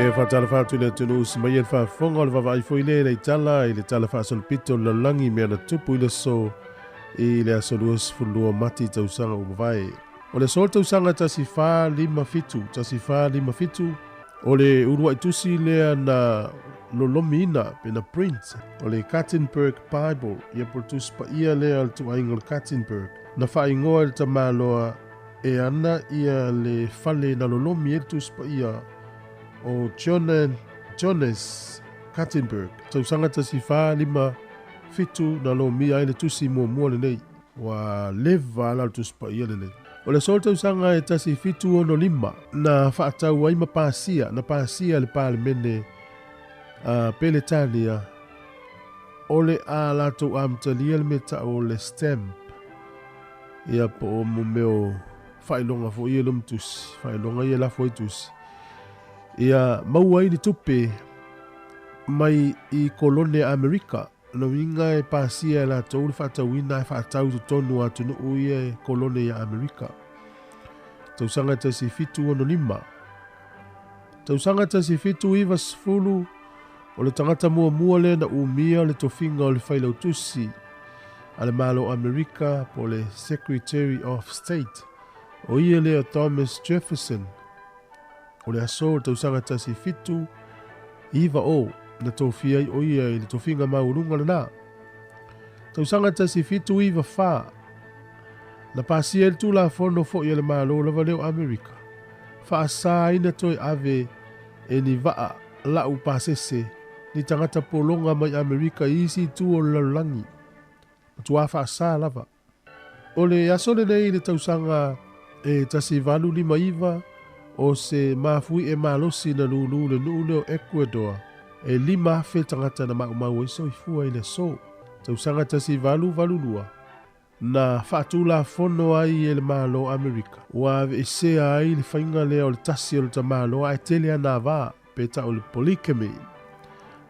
Speaker 1: E whaatala whaatu le tunu usi mai e whaafonga o le vavaai foi le le itala i le tala whaasolopito o lalagi mea na tupu i le so i le aso 22 Mati tausaga ua mavae. O le so le tausaga 1457, 1457, o le uluai tusi lea na lolomiina pe na print o le Gutenberg Bible, ia po le tusi paia lea o le tuaiga o le Gutenberg. Na faaigoa i le tamaloa e ana ia le fale na lolomi e le tusi paia o Johannes Gutenberg. Tausaga 1457 na lomia ai le tusi muamua lenei. Ua leva ala le tusi paia lenei. O le so le tausaga e 1765 na faatau ai ma pasia, na pasia le palemene Peletania o le a latou amatalia le mea tau o le stamp. Ia po o mo mea o faailoga foi ia loma tusi, faailoga ia lafo ai tusi. Ia maua ai ni tupe mai i kolone Amerika. No uiga e pasia e latou le faatauina e faatau totonu o atunuu ia e kolone ia Amerika. Tausaga 1765. Tausaga 1790 o le tagata muamua lea na umia le tofiga o le failautusi a le Malo Amerika po le Secretary of State. O ia lea Thomas Jefferson. O le aso o le tausaga 1790 na tofia ai o ia i le tofiga maualuga lena. Tausaga 1794 na pasia ai le Tulafono foi a le Malo lava lea o Amerika. Faasa ai na toe ave e ni vaa lau pasese ni tagata pologa mai Amerika i isi itu o le lalolagi. Matua faasa lava. O le aso lenei i le tausaga e 1859 o se mafui e malosi na lulu le nuu lea o Ecuador e 5,000 tagata na maumau ai soifua i le aso. Tausaga 1882. Na faatulafono ai e le Malo o Amerika, ua aveesea ai le faiga lea o le tasi o le tamaloa ae tele ana ava, pe tau o le polygamy.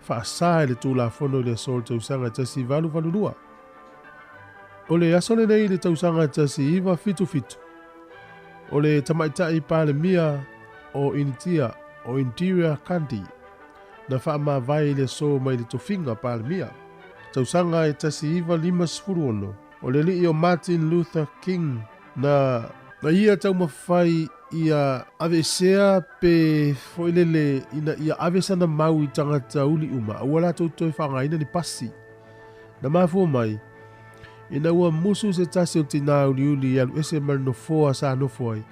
Speaker 1: Faasa e le Tulafono i le aso o le tausaga 1882. O le aso lenei i le tausaga 1977, o le tamaitai Palemia o Initia o Indira Gandhi na faamavae i le aso mai le tofiga Palemia. Tausaga e 1956, o le alii o Martin Luther King na na ia taumafai ia aveesea pe foi lele ina ia ave sana mau i tagata uli uma aua latou toe faaaogaina ni pasi. Na mafua mai, ina ua musu se tasi o tinā uliuli e alu ese ma le nofoa sa nofo ai,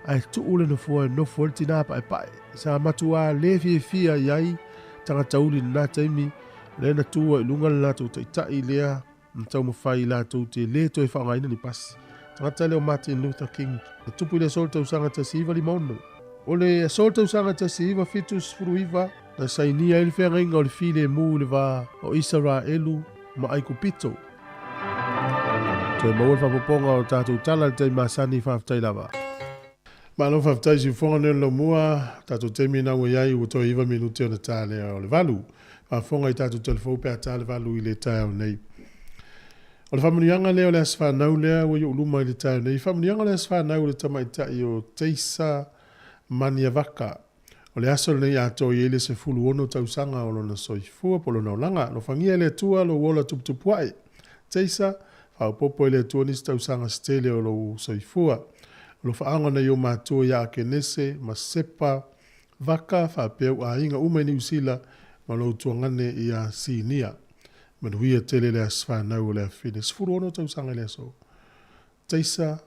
Speaker 1: ae tuu le nofoa e nofo ai le tinā paepae. Sa matuā le fiafia i ai tagata uli i lena taimi, lea na tu ai i luga le latou taitai lea na taumafai latou te le toe faaaogaina ni pasi. Tagata lea o Martin Luther King, na tupu i le aso o le tausaga 1956. O le aso o le tausaga 1979, na sainia ai le feagaiga o le filemu i le va o Isaraelu ma Aikupito. Toe maua le faaopoopoga o tatou tala i le taimi masani, faafetai lava. Malo faafetai siufoga nei o le laumua, tatou taimi na ua iai ua toe 9 minute ona ta lea o le 8. Faafofoga i tatou telefou pe a ta le 8 i le taeao nei. O le faamanuiaga lea o le aso fanau lea ua i ou luma i le taeao nei. Faamanuiaga o le aso fanau o le tamaitai o Teisa Maniavaka. O le aso lenei atoa i ai le 16 tausaga o lona soifua po o lona olaga. Alofagia e le Atua lou ola tuputupuae. Teisa, faaopoopo e le Atua nisi tausaga se tele o lou soifua. O lo faaoga nai ou matua ia Akenese ma Sepa Vaka faapea ou aiga uma i Niu Sila ma lou tuagane ia Sinia. Manuia tele le aso fanau o le afine. 16 tausaga i le aso. Teisa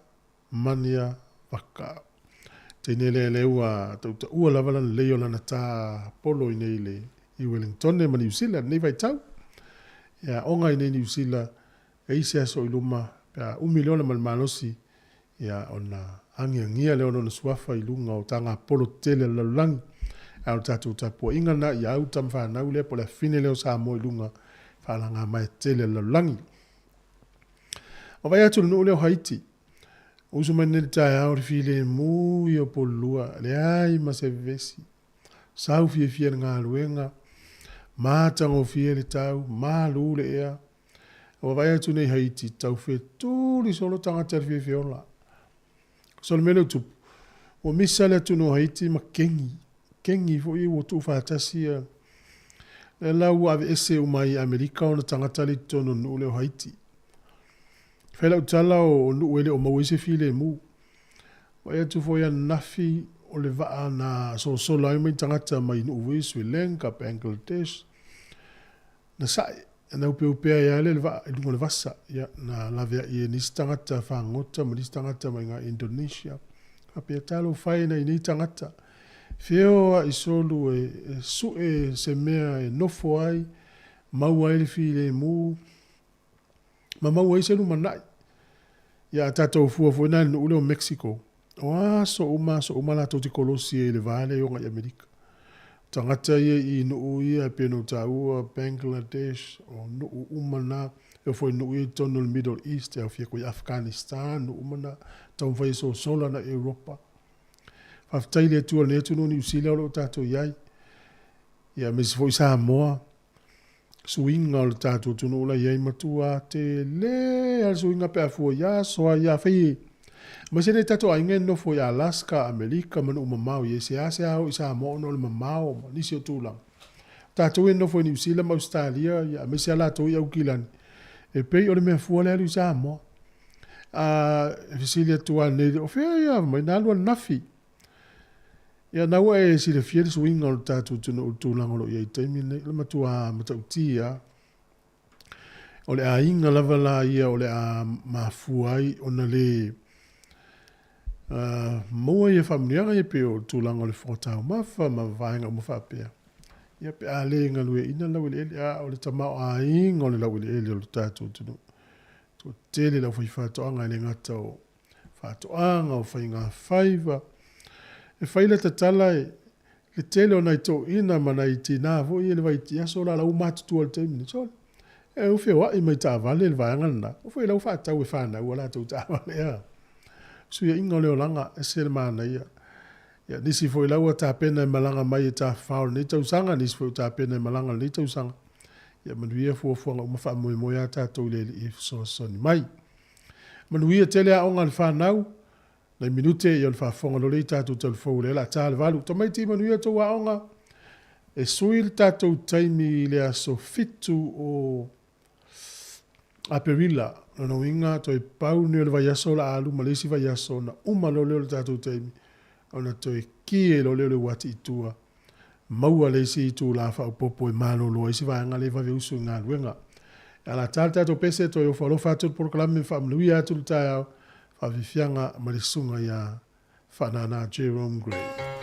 Speaker 1: Mania Vaka. Teine lea lea ua tautaua lava lana lei o lana tā polo i nei le i Wellingtone ma Niu Sila lenei vaitau. E aoga i nei Niu Sila e i se aso i luma pe a umi le ola ma le malosi ia ona agiagia lea o lona suafa i luga o taga polo tetele a le lalolagi. A o le tatou tapuaiga lena ia au tama fanau lea po o le afine lea o Samoa i luga faalagamaea tetele a le lalolagi. O vai atu le nuu lea o Haiti. Uso mai nei le taeao le filemu ia o Polulua, leai ma se vevesi. Sau fiafia le galuega, matagofie le tau, malu le ea. Ua vaai atu nei Haiti, tau fetuli solo tagata i le fiafia ola. So le mea lea ua tupu, ua misa le atunuu o Haiti ma kengi, kengi foi ua tuufaatasi ia lea la ua aveese uma ai e Amerika ona tagata lea i totonu o le nuu lea o Haiti. Fai lau tala o nuu e le o maua ai se filemu. Vaai atu foi ananafi o le vaa na sosola ai mai tagata mai nuu foi Sri Lanka, Bangladesh, Na sae, na upeupea ai lava lea le vaa i luga o le vasa, ia, na laveai e nisi tagata fagota ma nisi tagata mai ga Indonesia. Faapea, Talofa e nai nei tagata, feoai solu e, e sue se mea e nofo ai, maua ai le filemu, ma maua ai se lumanai. Ia, a tatou fua foi na i le nuu lea o Mexico, o aso uma aso uma latou te kolosi ai i le va lea e oga i Amerika. Tagata ia i nuu ia e pei ona ou taua, Bangladesh, o nuu uma na, e oo foi i nuu ia i totonu o le Middle East, e aofia koe i Afghanistan, nuu uma na, taumafai e sosola agai i Europa. Faafetai i le Atua i lenei atunuu o Niu Sila o lo o tatou i ai, ia aemaise foi Samoa, suiga o le tatou atunuu la i ai, matua tele lava le suiga pe a fua i aso lava ia, afai e aemaise nai tatou aiga e nonofo i Alaska, Amerika ma nuu mamao i ai, seasea o i Samoa ona o le mamao ma nisi o tulaga. O tatou e nonofo i Niu Sila ma Ausetalia, ia aemaise lava latou i Aukilani, e pei o le mea fua le alu i Samoa. A e fesili atu lava nei, o fea ia mai na alu ananafi? Ia na ua e silafia le suiga o le tatou atunuu i le tulaga o lo o i ai i le taimi lenei, o le matua matautia lava. O le aiga lava la ia o le a mafua ai ona le maua ia faamanuiaga ia pei o le tulaga o le fofoga taumafa ma vaega uma faapea. Ia pe a le galueaiina le laueleele, a o le tamaoaiga o le laueleele o le tatou atunuu. Toatele le aufaifaatoaga e le gata o faatoaga, o faigafaiva. E fai lata tala e le tele o nai toeaiina ma nai tina foi ia i le vaitiaso la, la ua matutua i le taimi nei. Sole! E u feoaʻi mai taavale le vaega lena, ua foi la ua faatau e fanau a latou taavale a. Suiaʻiga o le olaga, ese le manaia. Ia, nisi foi la ua tapena e malaga mai e tafafao lenei tausaga, nisi foi ua tapena e malaga lenei tausaga. Ia manuia fuafuaga uma faamoemoe a tatou i le Alii e fesoasoani mai. Manuia tele aoga a le fanau, nai minute ia ona faafofoga loa lea i tatou talufou o lea o le a ta le 8. Tamaiti manuia tou aoga, e sui le tatou taimi i le aso 7 o Aperila, lona uiga toe pau lenei o le vaiaso o le a alu ma le isi vaiaso ona uma loa lea o le tatou taimi ona toe kie loa lea o le uati i tua maua le isi itula faaopoopo e malolo ai si vaega lea e vave usu i galuega. E ala ta le tatou pese toe ofo alofa atu le polokalame ma faamanuia atu le taeao faafiafiaga ma le susuga ia Faanana Jerome Gray.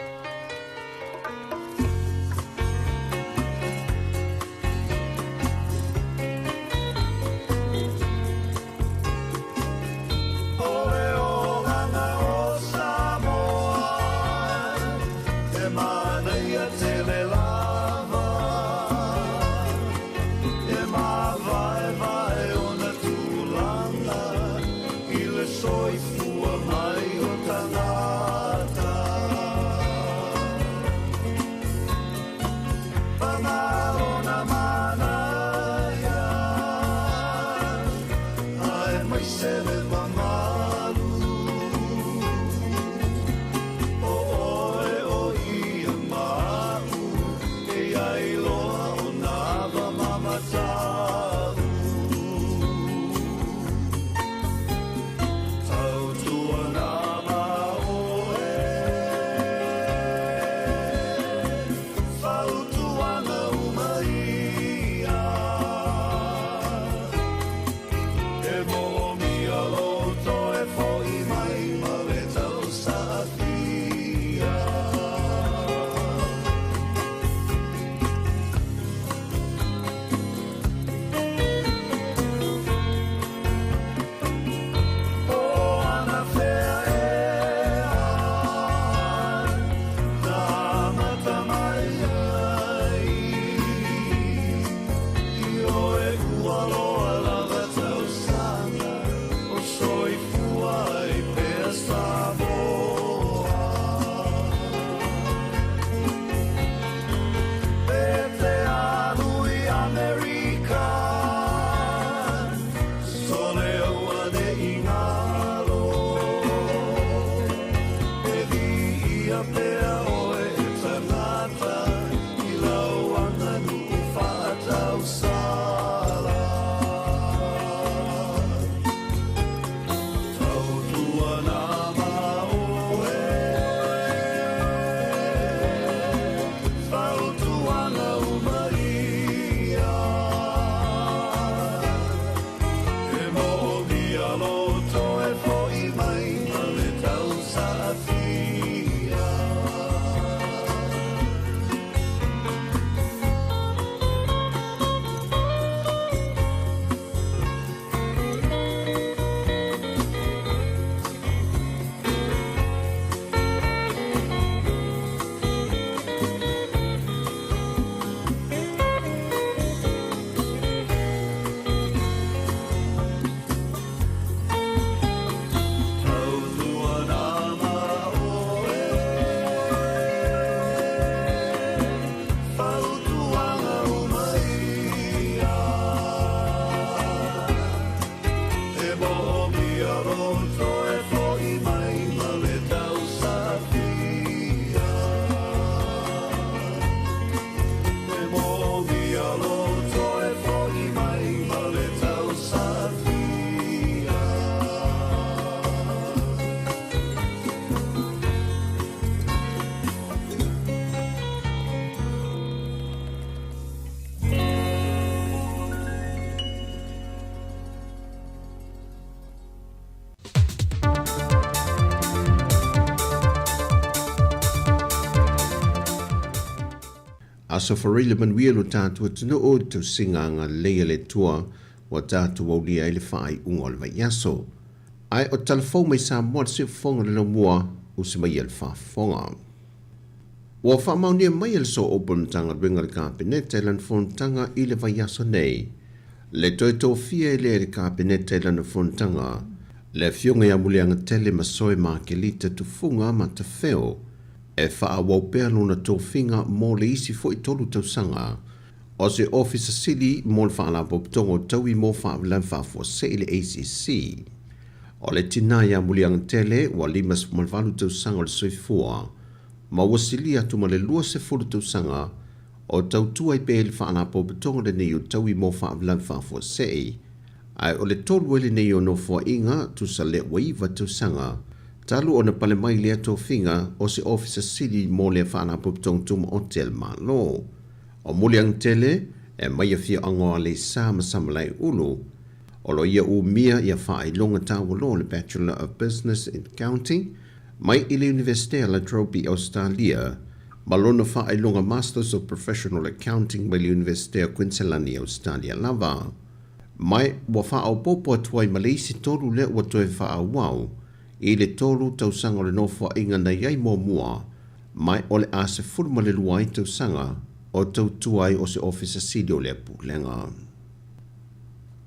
Speaker 4: Aso Faraile manuia lo tatou atunuu i le tausiga agalelei a le Atua ua tatou aulia ai le faaiuga o le vaiaso. Ae o tala fou mai Samoa le siufofoga o le laumua usi mai ia le faafofoga. Ua faamaonia mai e le Sooupu o le Matagaluega a le Kapeneta i lana fonotaga i le vaiaso nei. Le toe tofia ai lea e le Kapeneta i lana fonotaga, le Afioga ia Muliagatele Masoe Makelita Tufuga Matafeo, e faaauau pea lona tofiga mo le isi foi tolu tausaga. O se Ofisa Sili mo le Faalapotopotoga o Taui mo Faalavelave Faafuasei le ACC. O le tina ia Muliagatele ua 58 tausaga o le soifua, ma ua silia atu ma le 20 tausaga o tautua ai pea i le Faalapotopotoga lenei o Taui mo Faalavelave Faafuasei, ae o le tolu ai lenei o nofoaiga tusa lea ua iva tausaga talu ona pale mai lea tofiga o se Ofisa Sili mo lea Faalapotopotoga Tumaoti a le Malo. O Muliagatele e mai afioaga o Aleisa ma Samalaeulu, o lo ia umia ia faailoga taualoa o le Bachelor of Business in Accounting mai i le Iunivesite a La Trobe i Ausetalia ma lona faailoga Masters of Professional Accounting mai le Iunivesite a Kuiniselani i Ausetalia lava. Mai ua faaopoopo atu ai ma le isi tolu lea ua toe faaauau i le tolu tausaga o le nofoaiga na i ai muamua mai o le a 12 ai tausaga o tautua ai o se Ofisa Sili o lea Pulega.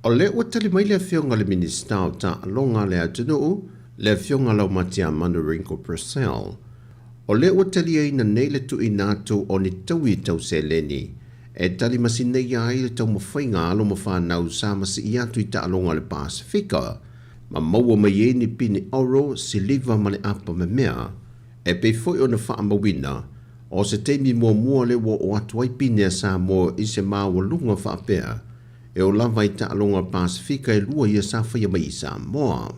Speaker 4: O lea ua tali mai le Afioga i le Minisita o Taaloga a le atunuu, le Afioga Laumatiamanu Ringo Purcell. O lea ua taliaina nei le tuuina atu o ni taui tau seleni e tali masineia ai le taumafaiga a alo ma fanau sa masii atu i taaloga o le Pasefika ma maua mai ai ni pine oro, siliva ma le apa memea, e pei foi ona faamauina o se taimi muamua lea ua oo atu ai pine a Samoa i se maualuga faapea e oo lava i taaloga o le Pasefika e lua ia sa faia mai i Samoa.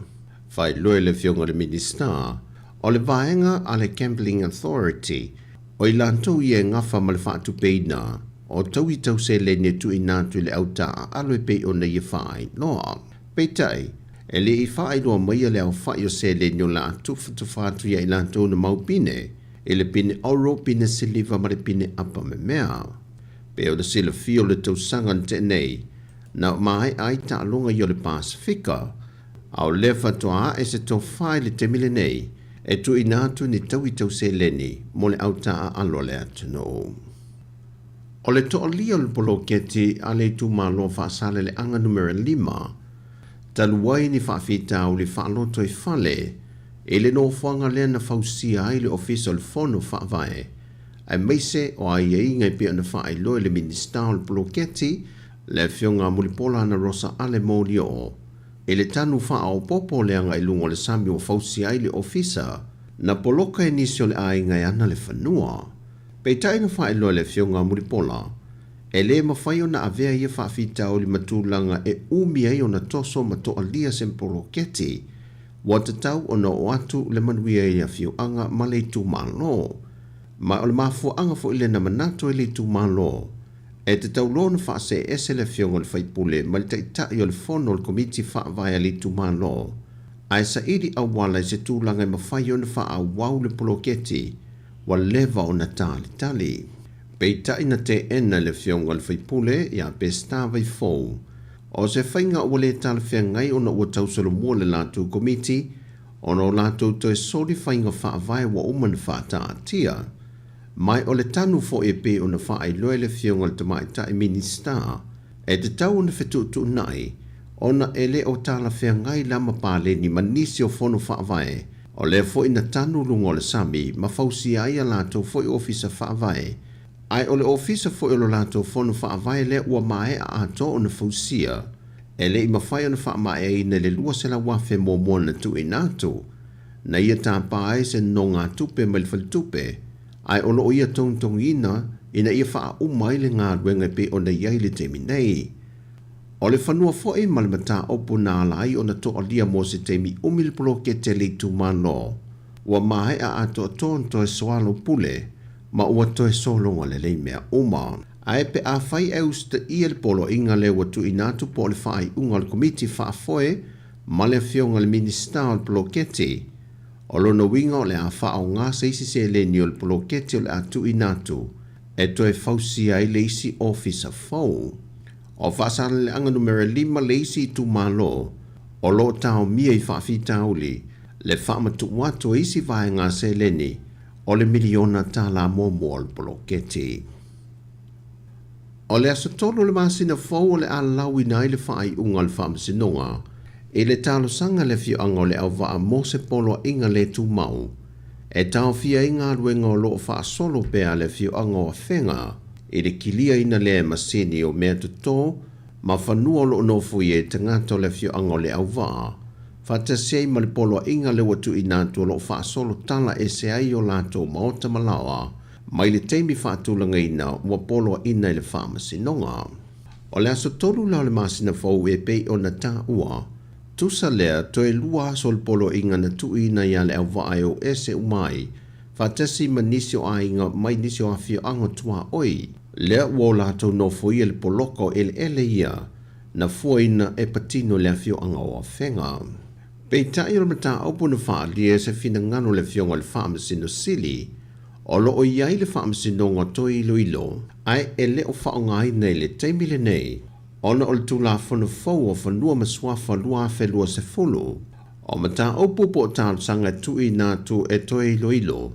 Speaker 4: Faailoa e le Afioga i le Minisita o le vaega a le Gambling Authority, o i latou ia e gafa ma le faatupeina o taui tau seleni e tuuina atu i le au taaalo e pei ona ia faailoa. Peitai, e le i faailoa maia le aofai o seleni o le a tufatufa atu ia i latou na mau pine, i le pine oro, pine siliva ma le pine apa memea. Pei ona silafia o le tausaga na tea nei, na maea ai taaloga ia o le Pasefika, a o lea faatoa ae se tofa i le taimi lenei e tuuina atu ni taui tau seleni mo le au taaalo a le atunuu. O le toalia o le poloketi a le itumalo Faasaleleaga Numera 5, talu ai ni faafitauli faalotoifale i le nofoaga lea na fausia ai le Ofisa o le Fono Faavae, aemaise o aiaiga e pei ona faailoa e le Minisita o le Poloketi, le Afioga Mulipola Anarosa Ale Molioo, i le tanu faaopoopo o le agai luga o le sami ua fausia ai le ofisa, na poloka e nisi o le aiga e ana le fanua. Peitai na faailoa e le Afioga Mulipola, e le mafai ona avea ia faafitauli ma tulaga e umi ai ona toso ma toalia se poloketi, ua tatau ona oo atu le manuia i le afioaga ma le itumalo. Ma o le mafuaaga foi lea na manatu ai le itumalo, e tatau loa ona faasee ese le afioga o le faipule ma le taitai o le fono o le komiti faavae a le itumalo, ae saili auala i se tulaga e mafai ona faaauau le poloketi ua leva ona talitali. Peitai na teena e le afioga i le faipule ia Peseta Vaifou, o se faiga ua le talafeagai ona ua tausolomua le latou komiti ona o latou toe soli faiga faavae ua uma ona faataatia. Mai o le tanu foi e pei ona faailoa e le Afioga i le Tamaitai Minisita, e tatau ona fetuutuunai ona e le o talafeagai la ma paleni ma nisi o fono faavae, o lea foi na tanu luga o le sami ma fausia ai a latou foi ofisa faavae, ae o le ofisa foi o lo latou fono faavae lea ua maea atoa ona fausia, e le i mafai ona faamaeaina i le 200,000 muamua na tuuina atu. Na ia tapa ai se nonogatupe mai le faletupe, ae o lo o ia togitogiina ina ia faauma ai le galuega e pei ona i ai i le taimi nei. O le fanua foi ma le mataupu na ala ai ona toalia mo se taimi umi le poloketi a le itumalo, ua maea atoatoa ona toe soalaupule ma ua toe sologa lelei mea uma. Ae pe afai e usitaia le poloaiga lea ua tuuina atu po o le faaiuga o le Komiti Faafoe ma le Afioga i le Minisita o le Poloketi, o lona uiga o le a faaaoga se isi seleni o le poloketi o le a tuuina atu e toe fausia ai le isi ofisa fou. O Faasaleleaga Numera 5 le isi itumalo o lo o taomia i faafitauli le faamatuu atu o isi vaega seleni o le miliona tala muamua o le poloketi. O le aso 3 o le masina fou o le a lauina ai le faaiuga a le Faamasinoga i le talosaga a le afioaga o Leauvaa mo se poloaiga le tumau e taofia ai galuega o loo faasolo pea a le afioaga o Afega i le kiliaina lea e masini o mea totō ma fanua o loo nofoia e tagata o le afioaga o Leauvaa faatasi ai ma le poloaiga lea ua tuuina atu o loo faasolo tala ese ai o latou maota ma laoa mai le taimi faatulagaina ua poloaiina i le Faamasinoga. O le aso 3 la o le masina fou e pei ona taua, tusa lea toe 2 aso o le poloaiga na tuuina iā Leauvaa e o ese uma ai, faatasi ma nisi o aiga mai nisi o afioaga tuaoi, lea ua o latou nofoia le poloka o eleele ia na fuaina e patino i le afioaga o Afega. Peitai o le mataupu na faaalia e se finagalo o le afioga i le Faamasino Sili, o loo i ai le Faamasinoga toe iloilo, ae e le o faaaogaina i le taimi lenei, ona o le Tulafono fou o Fanua ma Suafa 2020. O mataupu po o talosaga e tuuina atu e toe iloilo,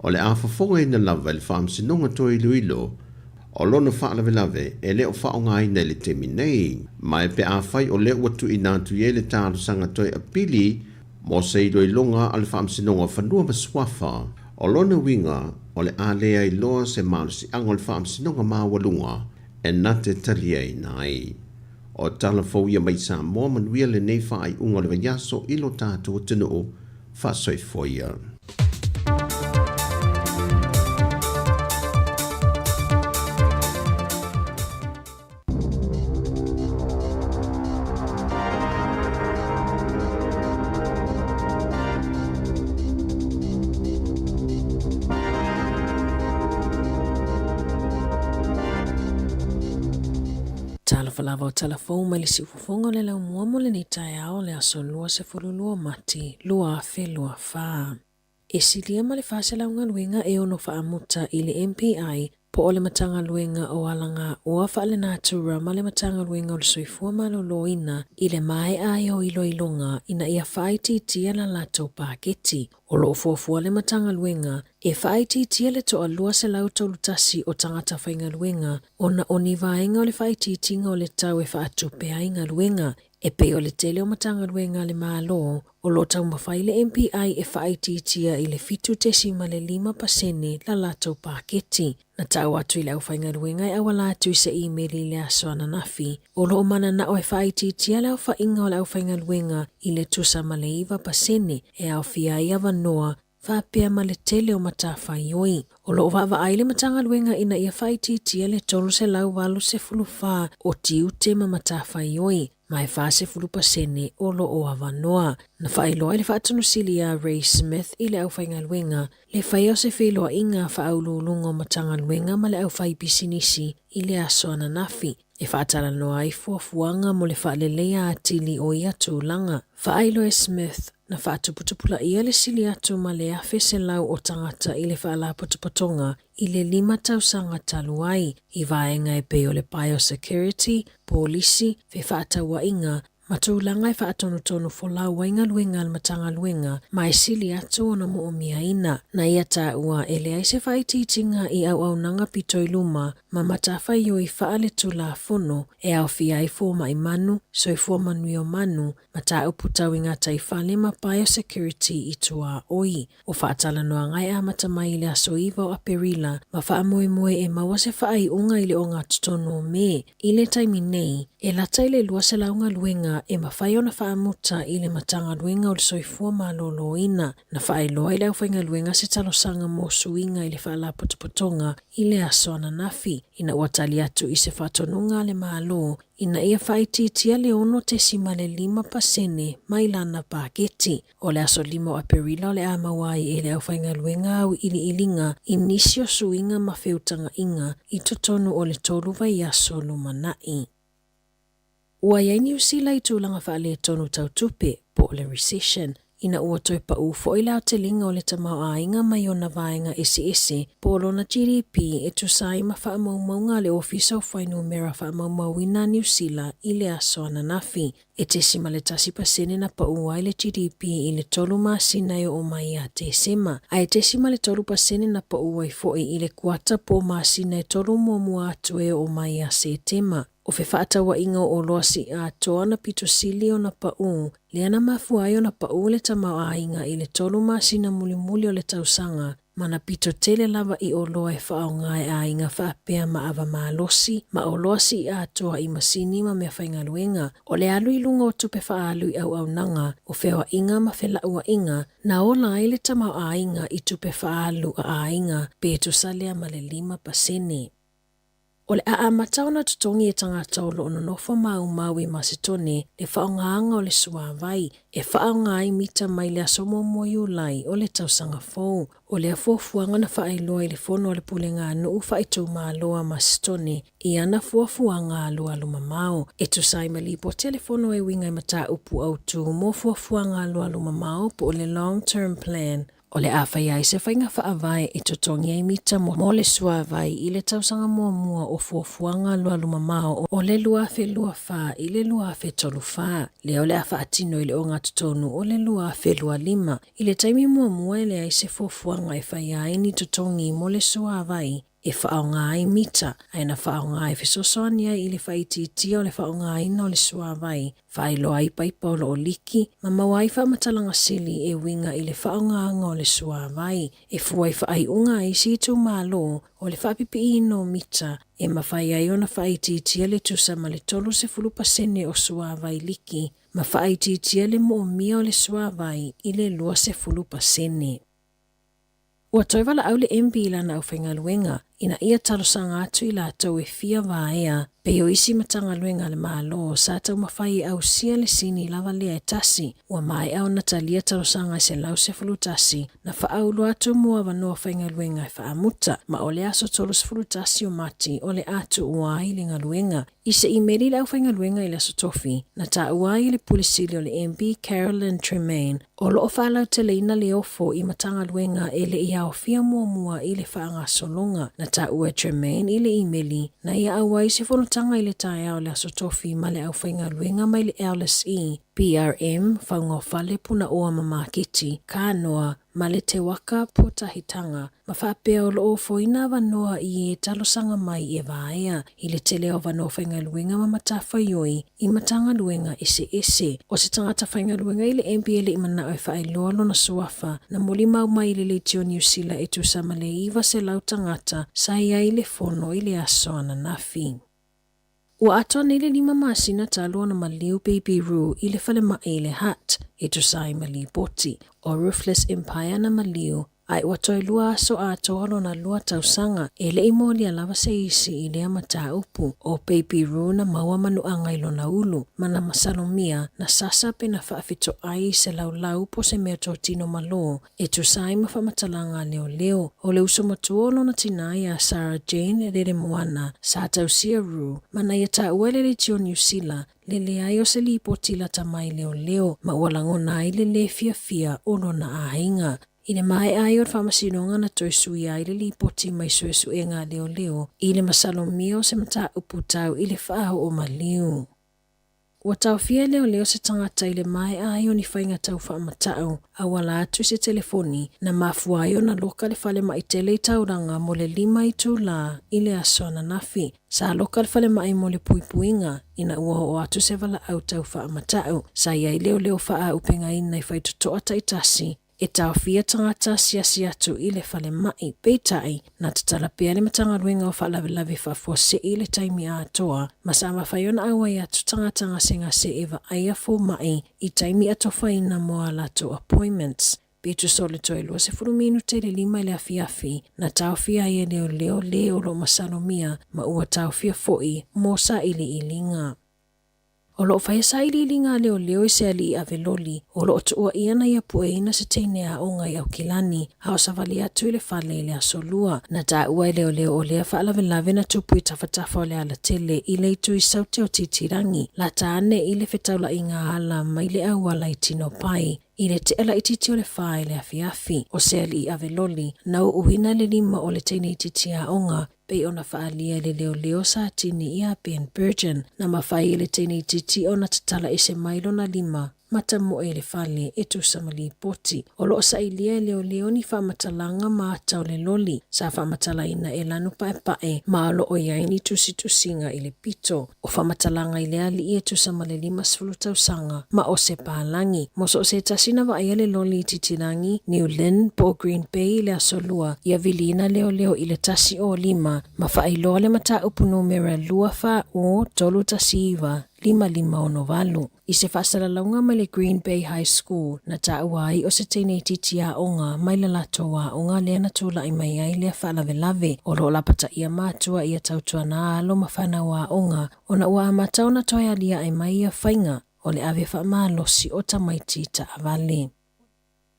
Speaker 4: o le a fofogaina lava e le Faamasinoga toe iloilo, o lona faalavelave e le o faaaogaina i le taimi nei. Ma e pe afai o lea ua tuuina atu i ai le talosaga toe apili mo se iloiloga a le Faamasinoga o Fanua ma Suafa, o lona uiga o le a leai loa se malosiaga o le Faamasinoga Maualuga e na te taliaina ai. O tala fou ia mai Samoa, manuia lenei faaiuga o le vaiaso i lo tatou atunuu. Faasoifua ia.
Speaker 5: Talofa lava o tala fou mai le siufofoga o le laumua mo lenei taeao o le aso 22 Mati 2024. E silia ma le 400 galuega e ono faamuta i le MPI po o le Matagaluega o Alagaoa Faalenatura ma le Matagaluega o le Soifua Maloloina i le maea ai o iloiloga ina ia faaitiitia la latou paketi. O lo o fuafua le Matagaluega e faaitiitia le toa 231 o tagata faigaluega ona o ni vaega o le faaitiitiga o le tau e faatupe ai galuega e pei o le tele o Matagaluega a le Malo. O lo o taumafai le MPI e faaitiitia i le 7.5% la latou paketi. Na tau atu i le aufaigaluega e auala atu i se imeli i le aso ananafi. O lo o mananao e faaitiitia le aofaiga o le aufaigaluega i le tusa ma le 9% e aofia ai avanoa faapea ma le tele o matafaioi. O lo o vaavaai le Matagaluega ina ia faaitiitia le 384 o tiute ma matafaioi, ma e 40% o lo o avanoa. Na faailoa i le faatonusili ia Ray Smith i le aufaigaluega le faia o se feiloaiga faauluuluga o Matagaluega ma le aufaipisinisi i le aso ananafi e faatalanoa ai fuafuaga mo le faaleleia atili o ia tulaga. Faailoa e Smith, na faatuputupulaia le sili atu ma le 1,100 o tagata i le faalapotopotoga i le 5 tausaga talu ai, i vaega e pei o le biosecurity, polisi, fefaatauaiga, ma tulaga e faatonutonu folau ai galuega a le Matagaluega ma e sili atu ona moomiaina. Na ia taua e leai se faaitiitiga i auaunaga pito i luma ma matafaioi faaletulafono e aofia ai fomai manu, soifua manuia o manu, mataupu tau i gataifale ma biosecurity i tuaoi. O faatalanoaga e amata mai i le aso 9 o Aperila ma faamoemoe e maua se faaiuga i le ogatotonu o Me. I le taimi nei, e lata i le 200 galuega e mafai ona faamuta i le Matagaluega o le Soifua Maloloina. Na faailoa i le aufaigaluega se talosaga mo suiga i le faalapotopotoga i le aso ananafi, ina ua tali atu i se faatonuga a le Malo ina ia faaitiitia le 6.5% mai lana paketi. O le aso 5 o Aperila o le a maua ai e le aufaigaluega auiliiliga i nisi o suiga ma feutagaiga i totonu o le 3 vaiaso lumanai. Ua i ai Niu Sila i tulaga faaletonu tau tupe, po o le recession, ina ua toe paʻū foi le aotelega o le tamaoaiga mai ona vaega eseese po o lona GDP e tusa ai ma faamaumauga a le Ofisa o Fuainumera Faamaumauina a Niu Sila i le aso ananafi. E 0.1% na paʻū ai le GDP i le tolu masina e oo mai ia Tesema, ae 0.3% na paʻū ai foi i le kuata po o masina e tolu muamua atu e oo mai ia Setema. O fefaatauaiga o oloa siiatoa na pito sili ona paʻū, lea na mafua ai ona paʻū le tamaoaiga i le tolu masina mulimuli o le tausaga, ma na pito tele lava i oloa e faaaoga e aiga faapea ma ava malosi ma oloa siiatoa i masini ma meafaigaluega. O le alu i luga o tupe faaalu i auaunaga, o feoaiga ma felauaiga, na ola ai le tamaoaiga i tupe faaalu a aiga pe tusa lea ma le 5%. O le a amata ona totogi e tagata o lo o nonofo maumau i Masetone le faaaogaga o le suavai e faaaoga ai mita mai le aso 1 Iulai o le tausaga fou. O lea fuafuaga na faailoa i le fono a le Pulega a Nuu Faaitumalo a Masetone i ana fuafuaga alualumamao. E tusa ai ma lipoti a le fono e uiga i mataupu autu mo fuafuaga alualumamao po o le Long Term Plan, O le a fai ai se faiga faavae e totogi ai mita mo le suavai i le tausaga muamua o fuafuaga alualumamao o le 2024 i le 2034, lea o le a faatino i le ogatotonu o le 2025. I le taimi muamua e leai se fuafuaga e faia ai ni totogi mo le suavai e faaaoga ai mita, ae na faaaoga e fesoasoani ai i le faaitiitia o le faaaogaina o le suavai, faailoa ai paipa o lo o liki, ma maua ai faamatalaga sili e uiga i le faaaogaga o le suavai. E fua i faaiuga a isi itumalo o le faapipiiina o mita, e mafai ai ona faaitiitia le tusa ma le 30% o suavai liki, ma faaitiitia le moomia o le suavai i le 20%. Ua toe valaau le MB i lana aufaigaluega ina ia talosaga atu i latou e fia vaea pei o isi Matagaluega a le Malo sa taumafai e ausia le sini lava lea e tasi. Ua maea ona talia talosaga e 111 na faaulu atu mo avanoa faigaluega e faamuta, ma o le aso 31 o Mati o le a tuua ai le galuega. I se imeli i le aufaigaluega i le Aso Tofi, na taua ai e le Pule Sili o le MB Carolyn Tremaine, o lo o faalauteleina le ofo i Matagaluega e le i aofia muamua i le faagasologa. Na taua e Tremaine i le imeli, na ia auai se fonotaga i le taeao o le Aso Tofi ma le aufaigaluega mai le LSE, BRM, Faugaofale Punaoa ma Maketi, Kanoa, ma le Te Waka Pōtahitanga, ma faapea o lo o ofoina avanoa i e talosaga mai e vaea i le tele o avanoa faigaluega ma matafaioi i Matagaluega eseese. O se tagata faigaluega i le MBA le i manao e faailoa lona suafa, na molimau mai i le Leitio Niu Sila e tusa ma le 900 tagata sa i ai i le fono i le aso ananafi. Ua atoa nei le lima masina talu ona maliu Baby Ru i le falemai i le Hutt, e tusa ai ma lipoti. O Ruthless Empire na maliu, ae ua toe lua aso atoa lona lua tausaga, e le i molia lava se isi i lea mataupu. O Baby Ru na maua manuaga i lona ulu, ma na masalomia, na sasa pe na faafitoai i se laulau po se mea totino malo, E tusa ai ma faamatalaga a leoleo, o le uso matua o lona tinā iā Sarah Jane Reremoana, sa tausia Ru, ma na ia taua e le Leitio Niu Sila, le leai o se lipoti lata mai leoleo, ma ua lagona ai le lē fiafia o lona aiga. I le maea ai o le faamasinoga na toe suia ai le lipoti mai suesuega a leoleo i le masalomia o se mataupu tau i le faaoo maliu. Ua taofia e leoleo se tagata i le maea ai o ni faiga tau faamatau auala atu i se telefoni, na mafua ai ona loka le falemai tele i Tauranga mo le lima itulā i le aso ananafi. Sa loka le falemai mo le puipuiga ina ua oo atu se valaau tau faamatau. Sa i ai leoleo faaaupegaina i faitotoa taitasi E taofia tagata asiasi atu i le falemai, peitai, na tatala pea le Matagaluega o Faalavelave Faafuasei i le taimi atoa, ma sa mafai ona auai atu tagata gasegase e vaaia fomai i taimi atofaina mo a latou appointments. Pe tusa o le toe 20 minute i le lima i le afiafi, na taofia ai e leoleo le o lo o masalomia ma ua taofia foi mo sailiiliga. O lo o faia sailiiliga a leoleo i se alii ave loli o lo o tuuaia na ia pueina se teine aoga i Aukilani a o savali atu i le fale i le Aso Lua. Na taua e leoleo o lea faalavelave na tupu i tafatafa o le alatele i le itu i Saute o Titirangi, lata ane i le fetaulaiga ala mai le auala i Tinopai i le tea laitiiti o le 4 i le afiafi. O se alii ave loli na uuina le lima o le teine itiiti aoga pei ona faaalia e le leoleo Satini ia Ben Bergen. Na mafai e le teine itiiti ona tatala ese mai lona lima ma tamoe i le fale e tusa ma lipoti. O lo o sailia e leoleo ni faamatalaga ma ata o le loli sa faamatalaina e lanu paepae ma o lo o i ai ni tusitusiga i le pito. O faamatalaga i le alii e tusa ma le 50 tausaga ma o se palagi. Mo so o se tasi na vaaia le loli i Titirangi, New Lynn po o Green Bay i le Aso Lua, ia viliina leoleo i le 105 ma faailoa le mataupu numera 2 4 0 3 1 9 5 5 6 8. I se faasalalauga mai le Green Bay High School, na taua ai o se teine itiiti aoga mai le latou aoga lea na tulai mai ai lea faalavelave. O lo o lapataia matua ia tautuana alo ma fanau aoga ona ua amata ona toe aliae mai ia faiga o le ave faamalosi o tamaiti taavale.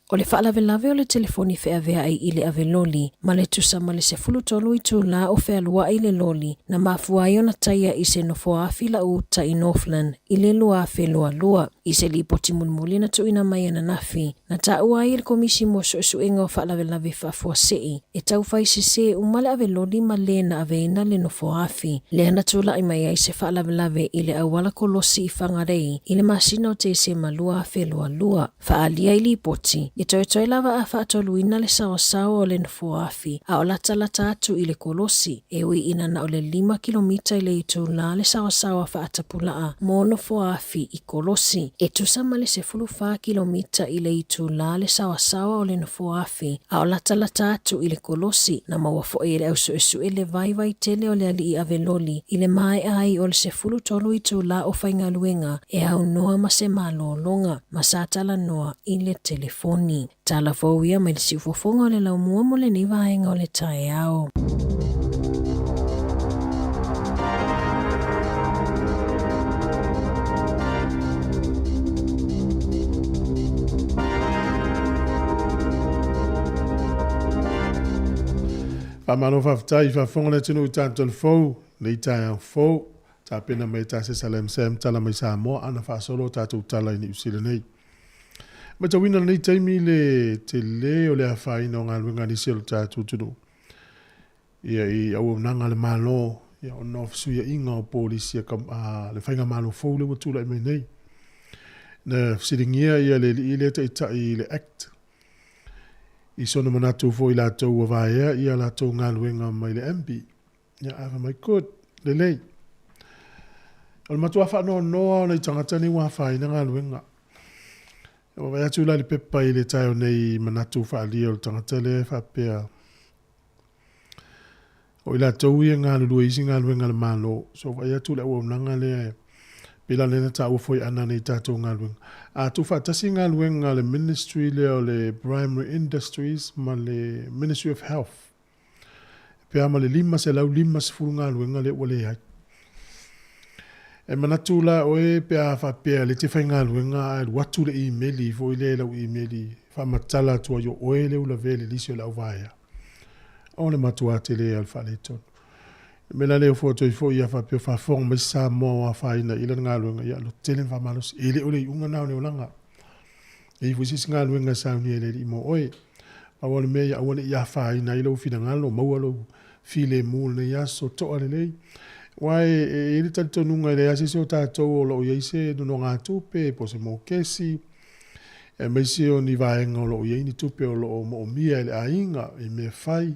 Speaker 5: O le faalavelave o le telefoni feaveai i le ave loli ma le tusa ma le 13 itulā o fealuai le loli na mafua ai ona taia i se nofoaafi lau uta i Northland i le 2022. I se lipoti mulimuli na tuuina mai ananafi, na taua ai e le Komisi mo Suesuega o Faalavelave Faafuasei e taufai sesē uma le ave loli ma le na aveina le nofoaafi. Lea na tulai mai ai se faalavelave i le auala kolosi i Whangarei i le masina o Tesema 2022. Faaalia i lipoti, e toetoe lava a faatoluina le saoasao o le nofoaafi a o latalata atu i le kolosi, e ui ina na o le 5 kilomita i le itulā le saoasaoa faatapulaa mo nofoaafi i kolosi. E tusa ma le 14 kilomita i le itulā le saoasaoa o le nofoaafi a o latalata atu i le kolosi. Na maua foi e le ausuesue le vaivai tele o le alii ave loli i le maea ai o le 13 itulā o faigaluega e aunoa ma se malologa ma sa talanoa i le telefoni. Tala fou ia mai le siufofoga o le laumua mo lenei vaega o le taeao.
Speaker 1: Faamalo faafetai faafofoga le atunuu i tatou fou, lenei taeao fou, tapena mai e Tasesa Lam Sam tala mai Samoa ana faasolo o tatou tala i Niu Sila nei. Matauina lenei taimi le tele o le afaina o galuega a nisi o le tatou atunuu. Ia i auaunaga a le Malo, ia ona o fesuiaiga o polisi a le faigamalo fou lea ua tulai mai nei. Na fesiligia ia le alii lea taitai i le Act i sona manatu foi i latou ua vaea ia latou galuega mai le MB. Ia ae fai mai, good, lelei. O le matua faanoanoa o nai tagata nei ua afaina galuega. E vaavaai atu la i le pepa i le taeao nei i manatu faaalia o le tagata lea e faapea, o i latou ia e galulue i isi galuega a le Malo. So vaai atu i le auaunaga lea e pei la lea na taua foi ana nei tatou galuega. A tuufaatasi galuega a le Ministry lea o le Primary Industries ma le Ministry of Health, pe a ma le 550 galuega lea ua leai. E manatu la oe pe a faapea le te faigaluega ae alu atu le imeli foi lea i lau imeli faamatala atu ai o oe lea ua lavea i le lisi o le auvaea. O le matua tele o le faaletonu. Le mea la lea e ofo atu ai foi a faapea o faafofoga mai se Samoa o afaina i lana galuega, ia lototele ma faamalosi. E le o le iuga lena o le olaga. E i ai foi se isi galuega e saunia e le Alii mo oe. Pau lava o le mea ia aua ne i afaina ai lou finagalo, maua lou filemu i lenei aso, toa lelei. Aua e i ai le talitonuga e leai lava se isi o tatou o lo o i ai se nonogatupe po o se mokesi, aemaise o ni vaega o lo o i ai ni tupe o lo o moomia e le aiga i mea fai,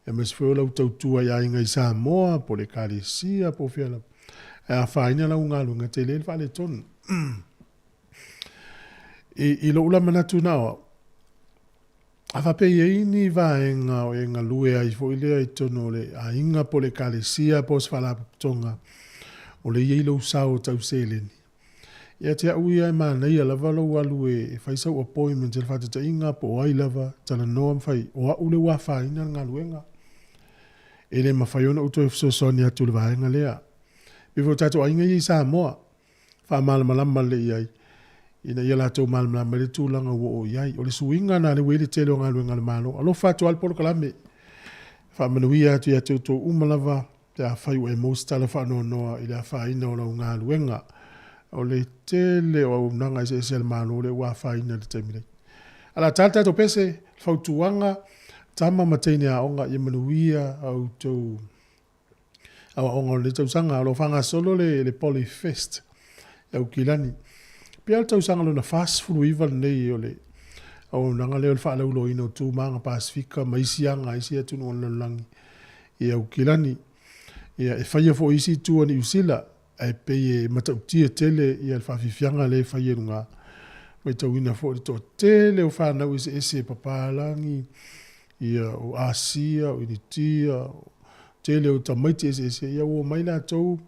Speaker 1: aemaise foi o lau tautua i aiga i Samoa po o le Ekalesia po o fea lava. Ae afaina lau galuega, tele le faaletonu. I lou la manatu na o au, a faapea e i ai ni vaega o e galue ai foi lea i totonu o le aiga po o le Ekalesia po o se faalapotopotoga o lea e i ai lou sao tau seleni, Ia te au ia e manaia lava lou alu e fai sau appointment i le faataitaiga po o ai lava, talanoa ma fai, o au lea ua afaina le galuega. E le mafai ona ou toe fesoasoani atu i le vaega lea. E pei foi o tatou aiga ia i Samoa. faamalamalama lelei i ai, ina ia latou malamalama i le tulaga ua oo i ai. O le suiga lena lea ua i ai le tele o galuega a le Malo. Alofa atu lava le polokalame, faamanuia atu ia te outou uma lava pe afai ua e maua se tala faanoanoa i le afaina o lau galuega. O le tele o auaunaga eseese a le Malo lea ua afaina i le taimi nei. Ae o le a ta le tatou pese, fautuaga, tama ma teine aoga ia manuia a outou aoaoga o lenei tausaga. O lo o faagasolo le, le Poly Fest i Aukilani. Pei lava o le tausaga lona 49 lenei o le auaunaga lea o le faalauiloaina o tu ma aga Pasefika ma isi aga a isi atunuu o le lalolagi i Aukilani. Ia, e faia foi i isi itu o Niu Sila, ae pei e matautia tele ia le faafiafiaga lea e fai e luga. Matauina foi le toatele o fanau eseese e papalagi, ia, o Asia, o Initia, o tele o tamaiti eseese, ia ua omai latou,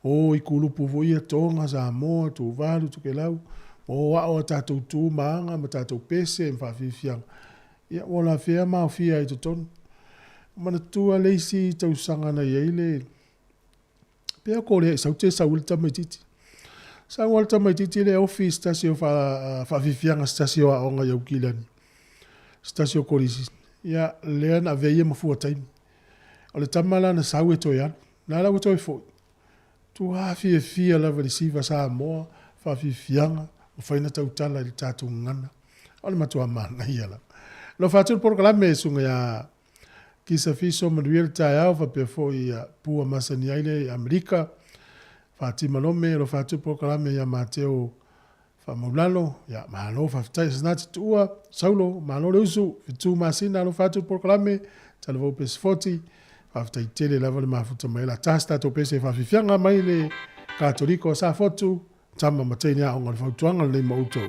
Speaker 1: o i kulupu foi ia Tonga, Samoa, Tuvalu, Tokelau, o ao a tatou tu ma aga ma tatou pese ma faafiafiaga, ia ua lafea ma aofia ai i totonu. Manatua le isi tausaga na i ai le, pea ko lea i sau te sau i le tamaitiiti. Sau lava le tamaitiiti lea ofi i se tasi o faafiafiaga se tasi o aoga i Aukilani, se tasi o kolisi, ia lea na avea ia ma fua taimi. O le tama la na sau e toe alu, na la ua toe foi. Matua fiafia lava i le siva Samoa, faafiafiaga, mafai ona tautala i le tatou gagana. O le matua manaia lava. Alofa atu le polokalame e susuga ia Kisa Fiso, manuia le taeao, faapea foi ia Pua masani ai le Amerika, Fatima Lome, alofa atu le polokalame ia Mateo Faamaulalo, ia malo faafetai. Asenati Tuua, Saulo, malo le usu, 7 masina, alofa atu le polokalame, Talavou Pesefoti, faafetai tele lava le mafuta mai. O le a ta se tatou pese faafiafiaga mai le Katoliko o Safotu, tama ma teine aoga o le fautuaga lenei mo outou.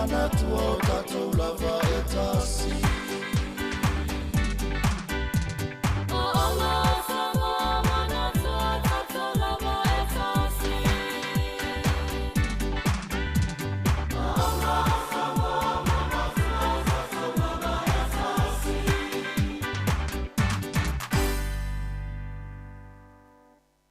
Speaker 6: Manatua o tatou lava e tasi.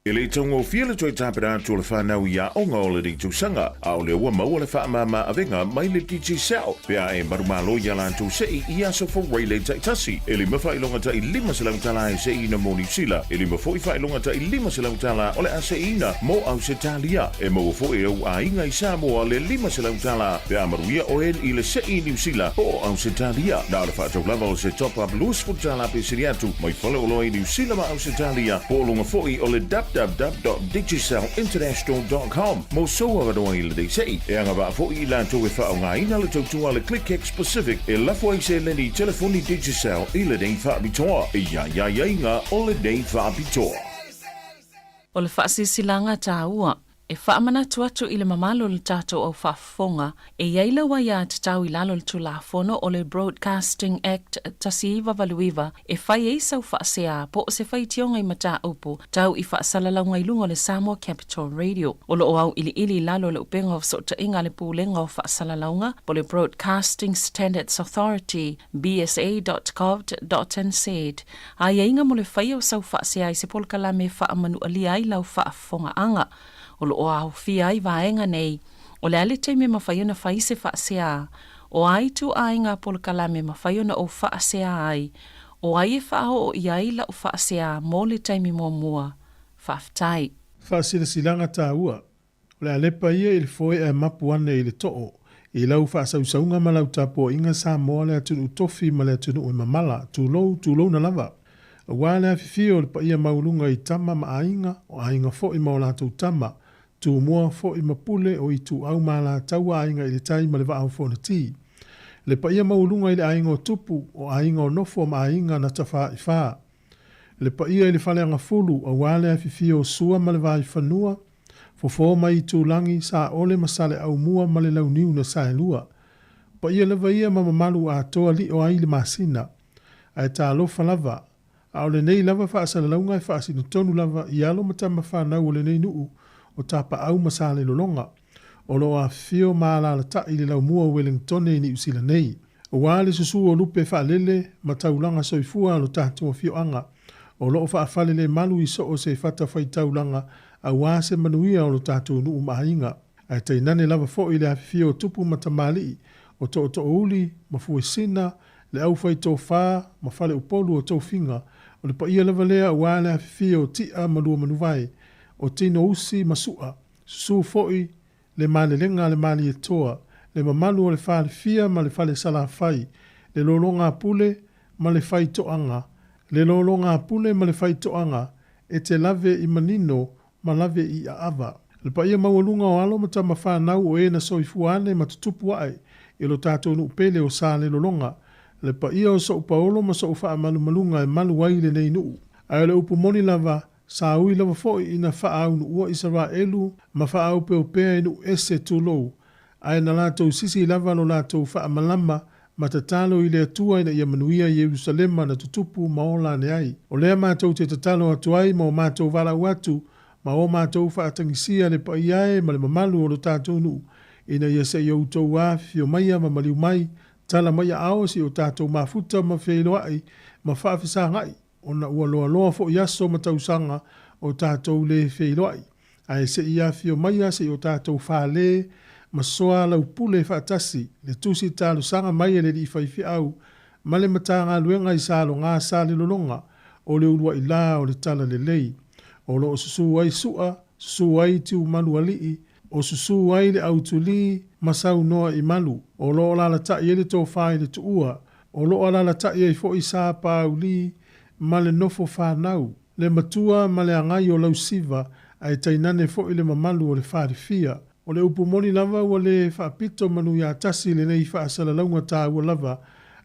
Speaker 7: E le i taugofie le toe tapena atu o le fanau i aoga o lenei tausaga, a o lea ua maua le faamama avega mai le Digicel pe a e manumalo i a latou sei i aso Faraile taitasi. E lima faailoga tai $500 e seiina mo Niu Sila, e lima foi faailoga tai $500 o le a seiina mo Ausetalia. E maua foi e ou aiga i Samoa le $500 pe a manuia oe i le sei i Niu Sila po o Ausetalia. Na o le faatau lava o se top-up $20 pe sili atu mai faleoloa i Niu Sila ma Ausetalia po o luga foi o le www.digicelinternational.com mo sou avanoa i lenei sei. E agavaa foi i latou e faaaogaina le tautua a le ClickX Pacific e lafo ai seleni i telefoni Digicel i lenei faapitoa. E i ai aiaiga o lenei faapitoa.
Speaker 8: O le faasilasilaga taua e faamanatu atu i le mamalu o le tatou au faafofoga, e i ai lau aiatatau i lalo o le Tulafono o le Broadcasting Act 1989 e fai ai sau faasea po o se faitioga i mataupu tau i faasalalauga i luga o le Samoa Capital Radio. O lo o auiliili i lalo o le upega o fesootaiga a le Pulega o Faasalalauga po o le Broadcasting Standards Authority, bsa.govt.nz, aiaiga mo le faia o sau faasea i se polokalame e faamanualia ai lau faafofogaaga. O lo o aofia ai vaega nei, o le a le taimi e mafai ona fai se faasea, o a ituaiga polokalame e mafai ona ou faasea ai, o ai e faaoo i ai lau faasea mo le taimi muamua. Faafetai.
Speaker 1: Faasilasilaga taua, O le a lepa ia i le foe ae mapu ane i le too, i lau faasausauga ma lau tapuaiga Samoa le atunuu tofi ma le atunuu e mamala, tulou, tulouna lava. Aua le afifio o le paia maualuga i tama ma aiga, o aiga foi ma o latou tama, Tumua foi ma Pule o Ituau ma Alataua Aiga i le Tai ma le Vaa o Fonoti. Le paia maualuga i le aiga o Tupu, o aiga o Nofo ma aiga na Tafaifa. Le paia i le Faleagafulu aua le afifio o Sua ma le Vaifanua, Fofo ma Itulagi, Saole ma Saleaaumua ma le Launiu na Saelua. Paia lava ia ma mamalu atoa lio ai le masina. Ae talofa lava, a o lenei lava faasalalauga e faasinotonu lava i alo ma tama fanau o lenei nuu o Tapaau ma Salelologa, o lo o afifio ma alaalatai i le laumua o Ueligitone i Niu Sila nei. Aua le susu o lupe faalele ma taulaga soifua a lo tatou afioaga, o lo o faafalelemalu i so o se fatafaitaulaga aua se manuia o lo tatou nuu ma aiga. Ae tainane lava foi le afifio o tupu ma tamalii, o tootoouli ma fuesina, le aufaitofa ma faleupolu o tofiga, o le paia lava lea aua le afifio o Ti'a ma Luamanuvae, o Tinousi ma Su'a, susu foi le malelega a le Malietoa, le mamalu o le Falefia ma le Fale Salafai, le lologapule ma le faitoaga, le lologapule ma le faitoaga, e te lave i manino ma lave i aava. Le paia maualuga o alo ma tama fanau o e na soifua ane ma tutupu ae i lo tatou nuu pele o Salelologa, le paia o sou paolo ma sou faamalumaluga e malu ai lenei nuu. Ae o le upu moni lava, sa ui lava foi ina faaaunuua Isaraelu ma faaopeopea i nuu ese tulou, ae na latou sisi lava lo latou faamalama ma tatalo i le Atua ina ia manuia Ierusalema na tutupu ma ola ane ai. O lea matou te tatalo atu ai ma o matou valaau atu ma o matou faatagisia le paia e ma le mamalu o lo tatou nuu, ina ia se i outou afifio maia ma maliu mai, tala mai aao se i o tatou mafuta ma feiloai ma faafesagai, ona ua loaloa foi aso ma tausaga o tatou le feiloai, ae se i afifio maia se i o tatou fale ma soalaupule faatasi le tusi talosaga mai a le alii faifeau ma le Matagaluega i Saloga Salelologa o le uluai la o le Talalelei, o lo o susu ai Su'a, susu ai Tiumalualii, o susu ai le Autulī ma saunoa i malu, o lo o alalatai ai le tofa i le tuua, o lo o alalatai ai foi Sa Pauli ma le nofo fanau, le matua ma le agai o Lausiva, ae tainane foi le mamalu o le falefia. O le upu moni lava ua le faapito manu ia tasi lenei faasalalauga taua lava,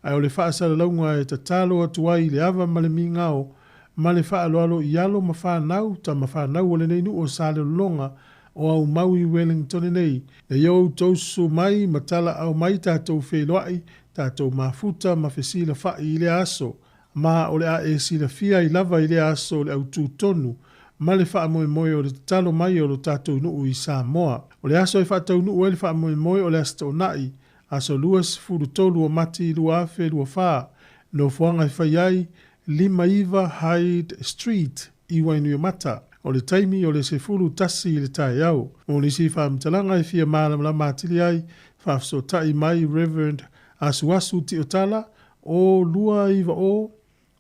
Speaker 1: ae o le faasalalauga e tatalo atu ai i le ava ma le migao ma le faaaloalo i alo ma fanau, tama fanau o lenei nuu o Salelologa, o aumau i Wellington nei. E ia outou susu mai ma talaau mai tatou feiloai, tatou mafuta ma fesilafa'i i lea aso. Ma o le a e silafia ai lava i lea aso le autū tonu ma le faamoemoe o le tatalo mai o lo tatou nuu i Samoa. O le aso e faataunuu ai le faamoemoe o le Aso Toonai, aso 23 o Mati 2024, nofoaga e fai ai, 59 Hyde Street i Wainuiomata. O le taimi o le 11 i le taeao. Mo nisi faamatalaga e fia malamalama atili ai, faafesootai mai Rev. Asuasu Tiotala, 0 290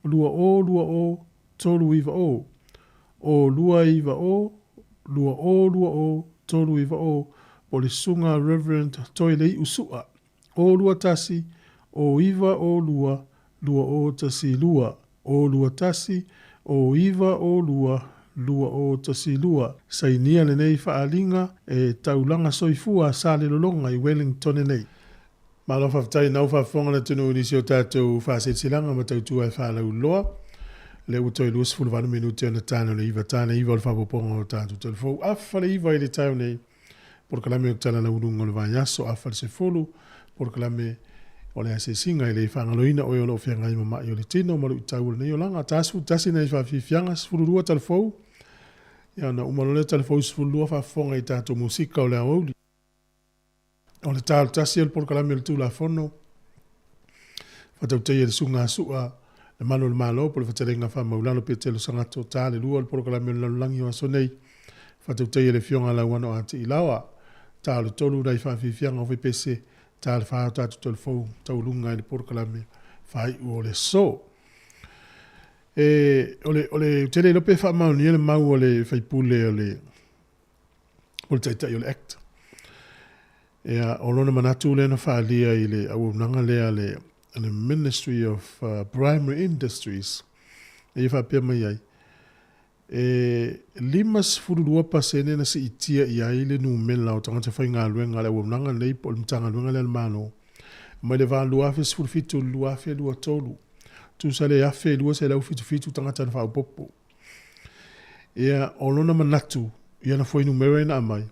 Speaker 1: 2020 390, 0 290 2020 390, po o le Susuga Rev. Toelei'u Su'a, 0 21 09 02 2012, 0 21 09 02 2012. Sainia lenei faaaliga e Taulaga Soifua Salelologa i Wellington nei. Malo faafetai nau faafofoga le atunuu i nisi o tatou faasilasilaga ma tautua e faalauiloa. Lea ua toe 28 minute ona tane o le iva tane iva o le faapopoga o tatou telefou. Afa le iva i le taeo nei. Polokalame o tala lauuluga o le vaiaso afa le sefulu. Polokalame o le asiasiga e le faagaloina oe o lo o feagai ma ma'i o le tino ma luitau o lenei olaga. Ta 11 nai faafiafiaga, 12 talafou. Ia ona uma loa lea talafou 12 faafofoga i tatou musika o le aoauli. O le talo tasi o le polokalame o le Tulafono faatautaia i le suga a Su'a le Malu o le Malo po o le Fetalaiga Faamaulalo Petelo Sagato Ta le lua o le polokalame o le lalolagi o aso nei faatautaia i le Afioga Lauano a Tiilaoa Ta o le tolu nai faafiafiaga o Fepese Ta le fa o tatou telefou tauluga i le polokalame faaiu o le aso. E, o le, o le, ou te le iloa pe faamaonia le mau a le faipule o le o le taitai o le Act. Ia, o lona manatu lea na faaalia i le auaunaga lea a le, le Ministry of Primary Industries, e ia faapea mai ai, e 52% na siitia i ai le numera o tagata faigaluega a le auaunaga lenei po o le Matagaluega lea a le Malo mai le va 2017 i le 2023, tusa le 1,277 tagata na faaopoopo. Ia, o lona manatu i ana fuainumera ina aumai,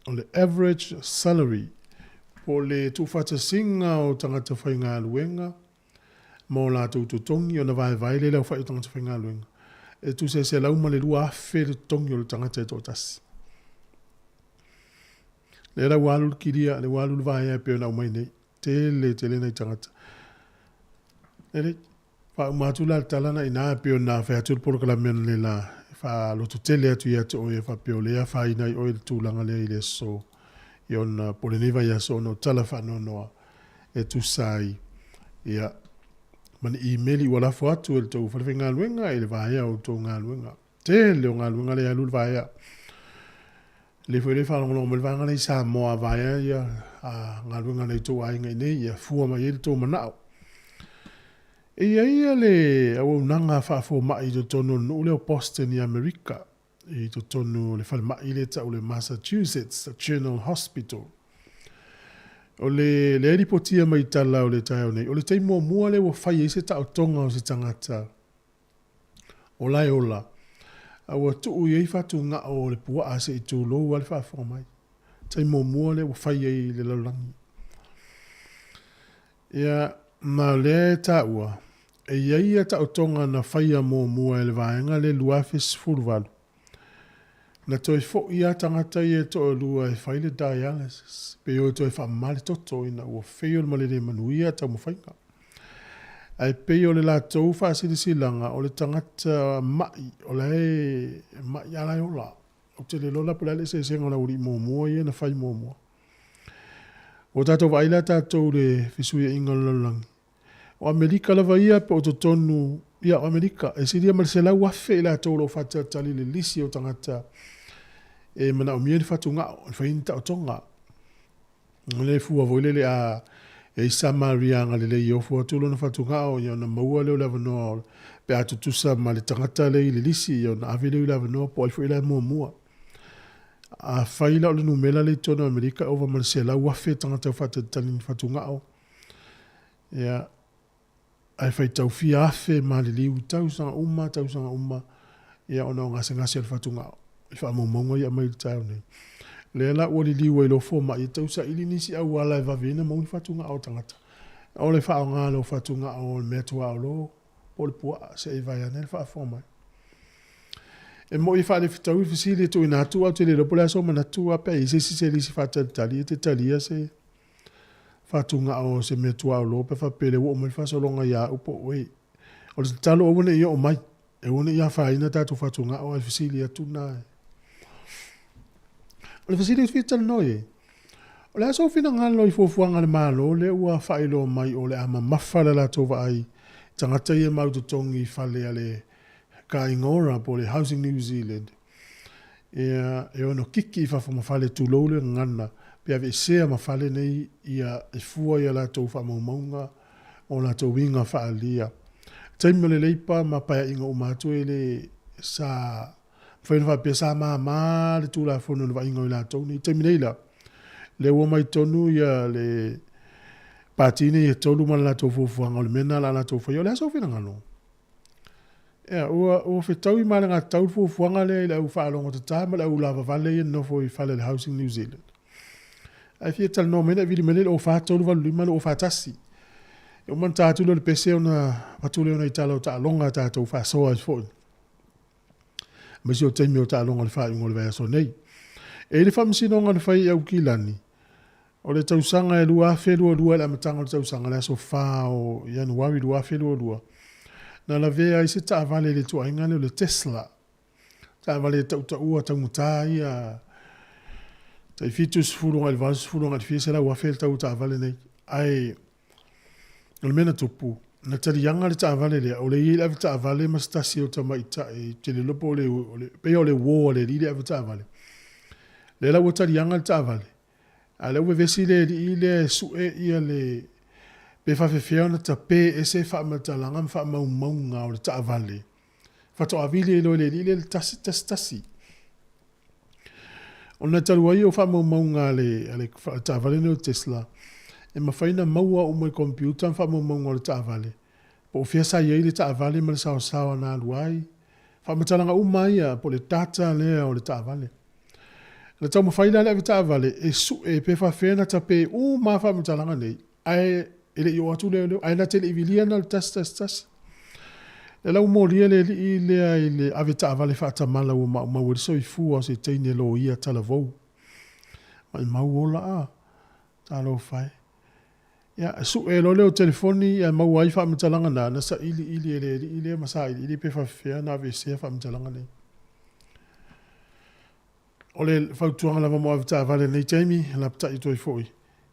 Speaker 1: o le average salary, po o le tuufaatasiga o tagata faigaluega ma o latou totogi ona vaevae lea i le aofai o tagata faigaluega, e tusa e $102,000 le totogi o le tagata e toatasi. Lea la ua alu le kilia, lea ua alu le vaea e pei ona aumai nei. Tele, tele nai tagata. Lelei. Faauma atu la le tala na ina e pei ona fai atu le polokalame analeila e faalototele atu ia te oe e faapea o lea e afaina ai oe i le tulaga lea i le aso i ona po o lenei vaiaso ona o tala faanoanoa e tusa ai ia ma ni imeli ua lafo atu e le tou falefaigaluega i le vaea o outou galuega. Tele o galuega lea e alu le vaea. Lelei foi le faalogologo mai le vaega lea i Samoa a vaea ia a galuega a nai outou aiga i inei ia fua mai ai le tou manao. E i ai ia le auaunaga faafomai i totonu o le nuu lea o Boston i Amerika, i totonu o le falemai lea e tau o le Massachusetts General Hospital. O le lea e lipotia mai i tala o le taeao nei, o le taimi muamua lea ua fai ai se taotoga o se tagata o la e ola, a ua tuu i ai fatugao o le puaa se i tulou lava le faafofoga mai. Taimi muamua lea ua fai ai i le lalolagi. Ia, ma o lea e taua, e i ai ia taotoga na faia muamua e le vaega lea i le 2018, na toe foi lava tagata ia e toalua e fai le dialysis, pe o e toe faamama le toto ina ua fail ma le le manuia taumafaiga. Ae pei o le latou faasilasilaga o le tagata ma'i o la e ma'i a la e ola. Ou te le iloa la po o le a le eseesega o le aualii muamua ia na fai muamua. Ua tatou vaai la tatou i le fesuiaiga o le lalolagi. O Amerika lava ia po o totonu, ia o Amerika, e silia ma le 100,000 i latou o lo o faatalitali i le lisi o tagata e manaomia ni fatugao, e fai ni taotoga. O le fua foi lele a e i Samaria agalelei e ofo atu lona fatugao, ia ona maua lea o le avanoa pe a tutusa ma le tagata lea i le lisi, ia ona ave lea i le avanoa po o ai foi la e muamua. Afai la o le numera lea i totonu o Amerika e ova ma le 100,000 tagata ua faatalitali ni fatugao, ia, ae faitau fia afe maliliu i tausaga uma tausaga uma, ia ona o gasegase o le fatugao. i faamaumauga ia e aumai i le taeao nei. Lea la ua liliu ai loa fomai e tausaili nisi auala e vave ai ona maua ni fatugao o tagata. O le faaaoga lea o fatugao o le mea tuaolo po o le puaa se i vae ane le faafofoga mai. E moni e faalefetaui le fesili e tuuina atu ae ou te le iloa po o le a sou manatu a pe a i ai se isi selisi faatalitali e te talia se fatugao o se mea tuaolo pe a faapea o lea ua oo mai le faasologa ia au po o oe. O le tatalo aua ne i oo mai, aua ne i afaina tatou fatugao ae fesili atu na. O le fesili ou te fia talanoa i ai, o le a sou finagalo i fuafuaga a le Malo lea ua faailoa mai o le a mamafa le latou vaai i tagata ia e mau totogi i fale a le Kāinga Ora po o le Housing New Zealand ia e ono kiki i fafo ma fale tulou le gagana pe aveesea ma fale nei ia e fua i a latou faamaumauga ma o latou uiga faaalia. Taimi o le Leipa ma paeaiga uma atu e le sa mafai ona faapea sa mama le Tulafono i le vaaiga o i latou nei. I taimi nei la, lea ua omai tonu ia le Pati nei e tolu ma le latou fuafuaga o le mea lena o le a latou faia. O le a sou finagalo? Ea, ua, ua fetaui ma alagatatau le fuafuaga lea i le au faalogotata ma le au lavavale ia nonofo i fale o le Housing New Zealand. Ae fia talanoa mai na e vili mai lea i le 04 385 241. E uma ona ta atu lea o le pese ona avatu lea o nai tala o taaloga a tatou faasoa ai foi. Aemaise o taimi o taaloga o le faaiuga o le vaiaso nei. E i ai le faamasinoga na fai i Aukilani, O le tausaga e 2022 i le amataga o le tausaga, le aso 4 o Ianuari 2022, na lavea ai se taavale i le ituaiga lea o le Tesla, taavale e tautaua taugata ia, tai 70 agai i le 80 agai i le fia selau afe le tau o taavale nei. Ae o le mea na tupu, na taliaga le taavale lea, o lea e i ai le avetaavale ma se tasi o tamaitai, ou te le iloa po o le, pei o le uo a le alii le avetaavale. Lea la ua taliaga le taavale, A o lea ua vevesi le alii lea e sue ia le pe faafefea ona tape ese faamatalaga ma faamaumauga o le taavale faatoa vili ai loa e le alii lea le tasi tasi tasi. Ona talu ai o faamaumauga a le, a le taavale lenei o le Tesla, e mafai ona maua uma i computer ma faamaumauga o le taavale, po o fea sa i ai le taavale ma le saosaoa na alu ai, faamatalaga uma lava ia, po o le data lea o le taavale. Na taumafai la le avetaavale e sue pe faafefea ona tape uma lava faamatalaga nei, ae e le i oo atu leoleo, ae na te le i vilia na o le tasi tasi tasi. Lea la ua molia le alii lea i le avetaavale faatamala ua maumau ai le soifua o se teine loia talavou. Maimau ola a, talofa e. Ia, sue loa lea o telefoni ae maua ai faamatalaga na, na sailiili e le alii lea ma sailiili pe faafefea ona aveesea faamatalaga nei. O le fautuaga lava mo avetaavale i lenei taimi, lapatai atu ai foi,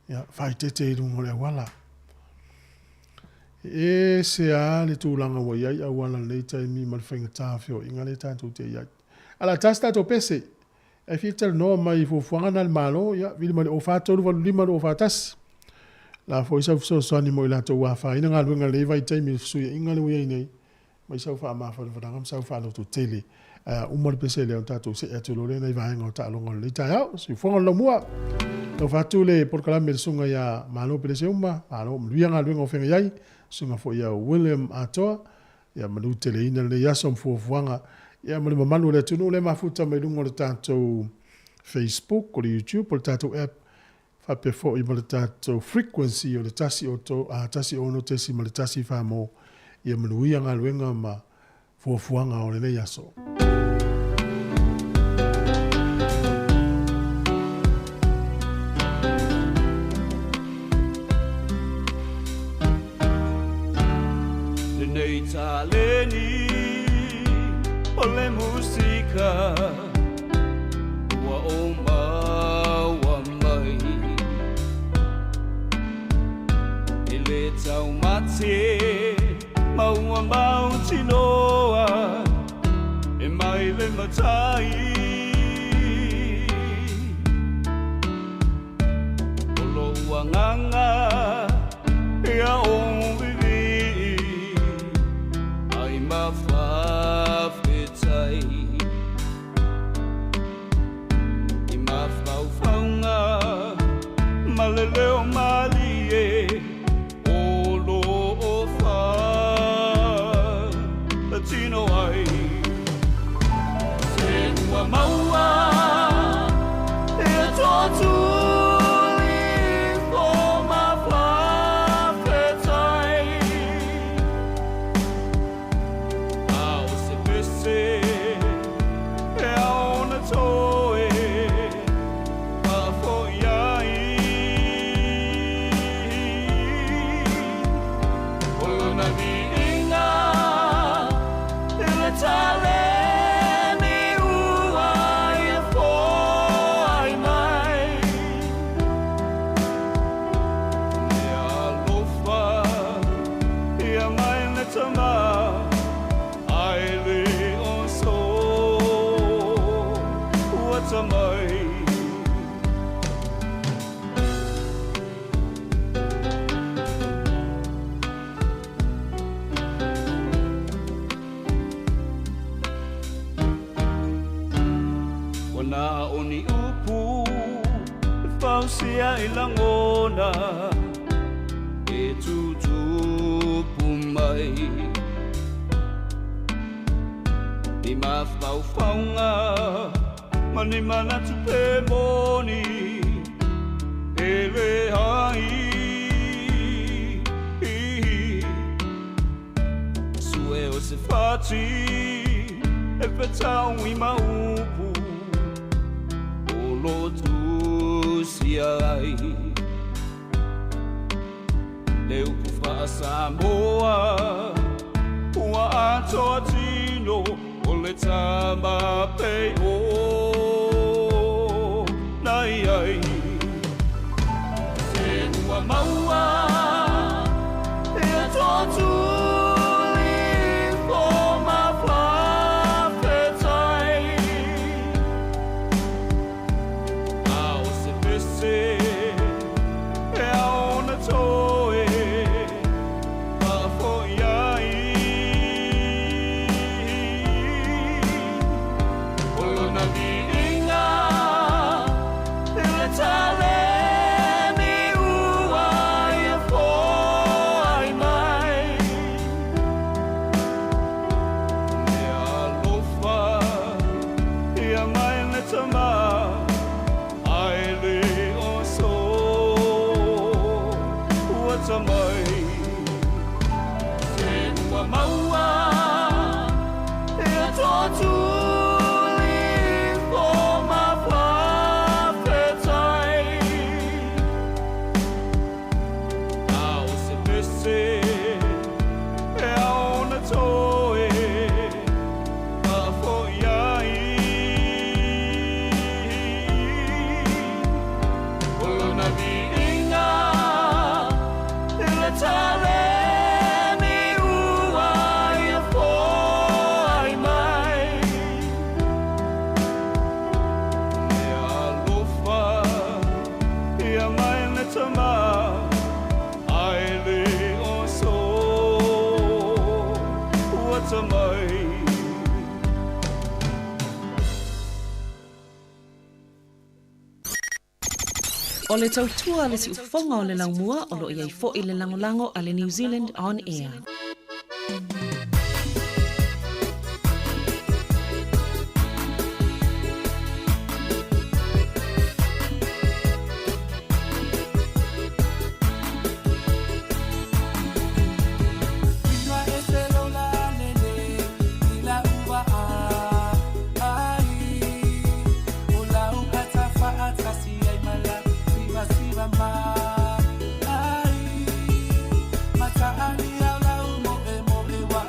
Speaker 1: ia, faaeteete i luga o le auala. E ese lava le tulaga ua i ai auala i lenei taimi ma le faigata o feoaiga lea tatou te i ai. Ae o le a ta se tatou pese. E fia talanoa mai i fuafuaga na a le Malo, ia, vili mai le 04 385 241. La foi sau fesoasoani mo i latou ua afaina galuega i lenei vaitaimi i le fesuiaiga lea ua i ai nei, mai sau faamafanafanaga ma sau faalototele. Ae a uma le pese lea ona tatou see atu loa lea i nai vaega o taaloga o lenei taeao. Siufofoga o le laumua. Tau faa-atu le polokalame i le susuga ia Malo Peleseuma, malo manuia galuega o feagai ai, susuga foi ia William Atoa, Ia manuteleina lenei aso ma fuafuaga ia ma le mamalu o le atunuu lea e mafuta mai luga o le tatou Facebook, o le YouTube, o le tatou app faapea foi ma le tatou frequency o le 106.1 Samoa. Ia manuia galuega ma fuafuaga o lenei aso.
Speaker 9: Lenei taleni o le musika ua ou maua mai E le taumate ma ua mautinoa e mai le matai O lou agaga ia ou vivii ai ma faafetai I mafaufauga ma le leo malie o lo o faatino ai Se ua maua. ia i lagona e tutupu mai. Ni mafaufauga ma ni manatu pe moni e leai. Sue o se fati e fetau i maupu o lo tusi ai. Le upu faa-Samoa ua atoa tino o le tama pei o nai ai. Se ua maua e atoa tuli fo ma fafetai. A o se pese e aona toe faafoi ai. O lona viiga i le taleni ua ia foai mai. Mea alofa ia mai le tama ai le oso ua tamai. Se ua maua e atoa tuli fo ma fafetai. A o se pese e aona toe faafoi ai. O lona viiga i le taleni ua ia foai mai. Mea alofa ia mai le tama ai le oso ua tamai.
Speaker 8: O le tautua le siufofoga o le laumua o loo iai fo'i le lagolago a le New Zealand On Air.
Speaker 10: Ai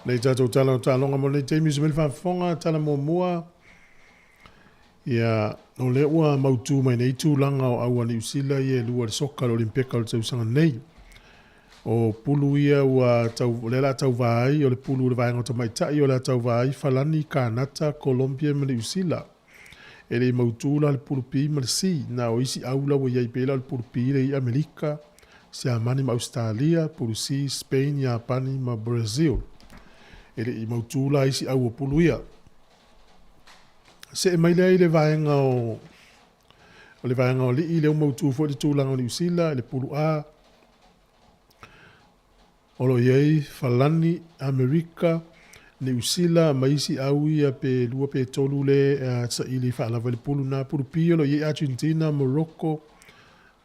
Speaker 1: Nei tatou tala o taaloga mo lenei taimi se mea le faafofoga tala muamua ia o lea ua mautu mai nei tulaga o aua Niu Sila ia e lua le soka le Olimpeka o le tausaga nei. O pulu ia ua tau, o lea la tauva ai o le pulu o le vaega o tamaitai o le a tauva ai Falani, Kanata, Colombia ma Niu Sila. E le i mautu la le pulu B ma le C. Na o isi au la ua i ai pei la o le pulu B le i Amerika, Siamani ma Ausetalia, pulu C, Spain, Iapani ma Brazil. E le i mautu la isi au o pulu ia. Se'e mai lea i le vaega o o le vaega o alii lea ua mautu foi le tulaga o Niu Sila i le pulu A. O lo o i ai Falani, Amerika, Niu Sila ma isi au ia pe lua pe tolu le saili faalava i le pulu na. Pulu B o lo o i ai Argentina, Morocco,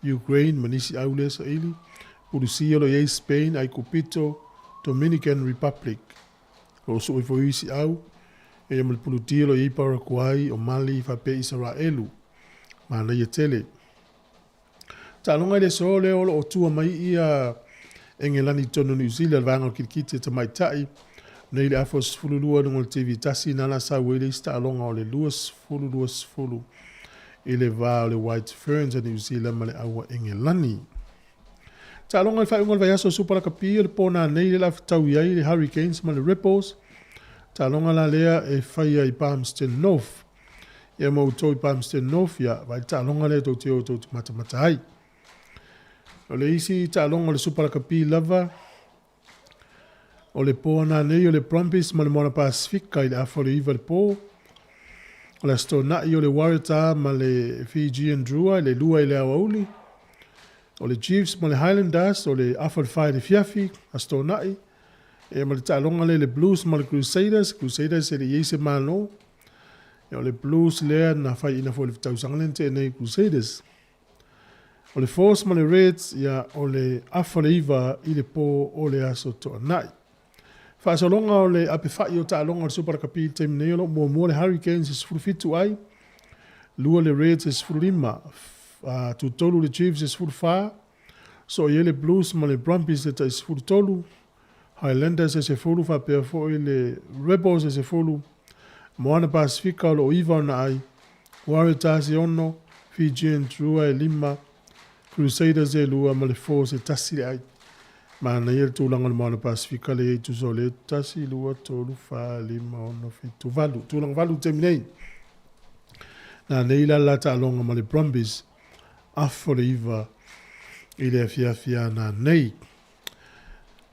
Speaker 1: Ukraine ma nisi au lea saili. Pulu C o lo o i ai Spain, Aikupito, Dominican Republic. O lo o sue foi isi au. Eia ma le pulu D o lo o i ai Paraguay, o Mali faapea Isaraelu. Manaia tele. Taaloga i le aso lea o lo o tua mai ia Engelani i totonu o Niu Sila, le vaega o le kilikiti a tamaitai. Nei le afa o 12 i luga o le TV tasi, na la sau ai le isi taaloga o le 20-20 i le va o le White Ferns a Niu Sila ma le au a Engelani. Taaloga i le faaiuga o le vaiaso o Super Lakapi o le po nanei lea la fetau i ai le Hurricanes ma le Rebels. Taaloga la lea e faia i Palmerston North. Ia ma outou i Palmerston North, ia, vaai le taaloga lea tou te o tou te matamata ai. O le isi taaloga o le Super Lakapi lava, o le po nanei o le Brumbies ma le Moana Pasifika i le afa o le 9 le po. O le Aso Toonai o le Waratah ma le Fijian Drua i le 2 i le aoauli. O le Chiefs ma le Highlanders o le afa o le 4 i le fiafi, Aso Toonai. Ia ma le taaloga lea le Blues ma le Crusaders, Crusaders e le i ai se malo. Ia o le Blues lea na faiaina foi i le tausaga lea na tea nei Crusaders. O le Force ma le Reds, ia o le afa o le 9 i le po o le Aso Toonai. Faasologa o le apefa'i o taaloga o le Super Rakapi i le taimi nei o lo o muamua le Hurricanes e 17 ai, lua le Reds e 15, tutolu le Chiefs e 14, soo i ai le Blues ma le Brumbies e tai 13, Highlanders e 10 faapea foi le Rebels e 10, Moana Pasifika o lo o 9 ona ai, Waratahs e 6, Fijian Drua e 5, Crusaders e 2 ma le Force e 1 le ai. Manaia le tulaga o le Moana Pasifika lea e i ai tusa o le 1, 2, 3, 4, 5, 6, 7, 8. Tulaga 8 i le taimi nei. Nā nei la la taaloga ma le Brumbies afa o le 9 i le afiafi a nā nei.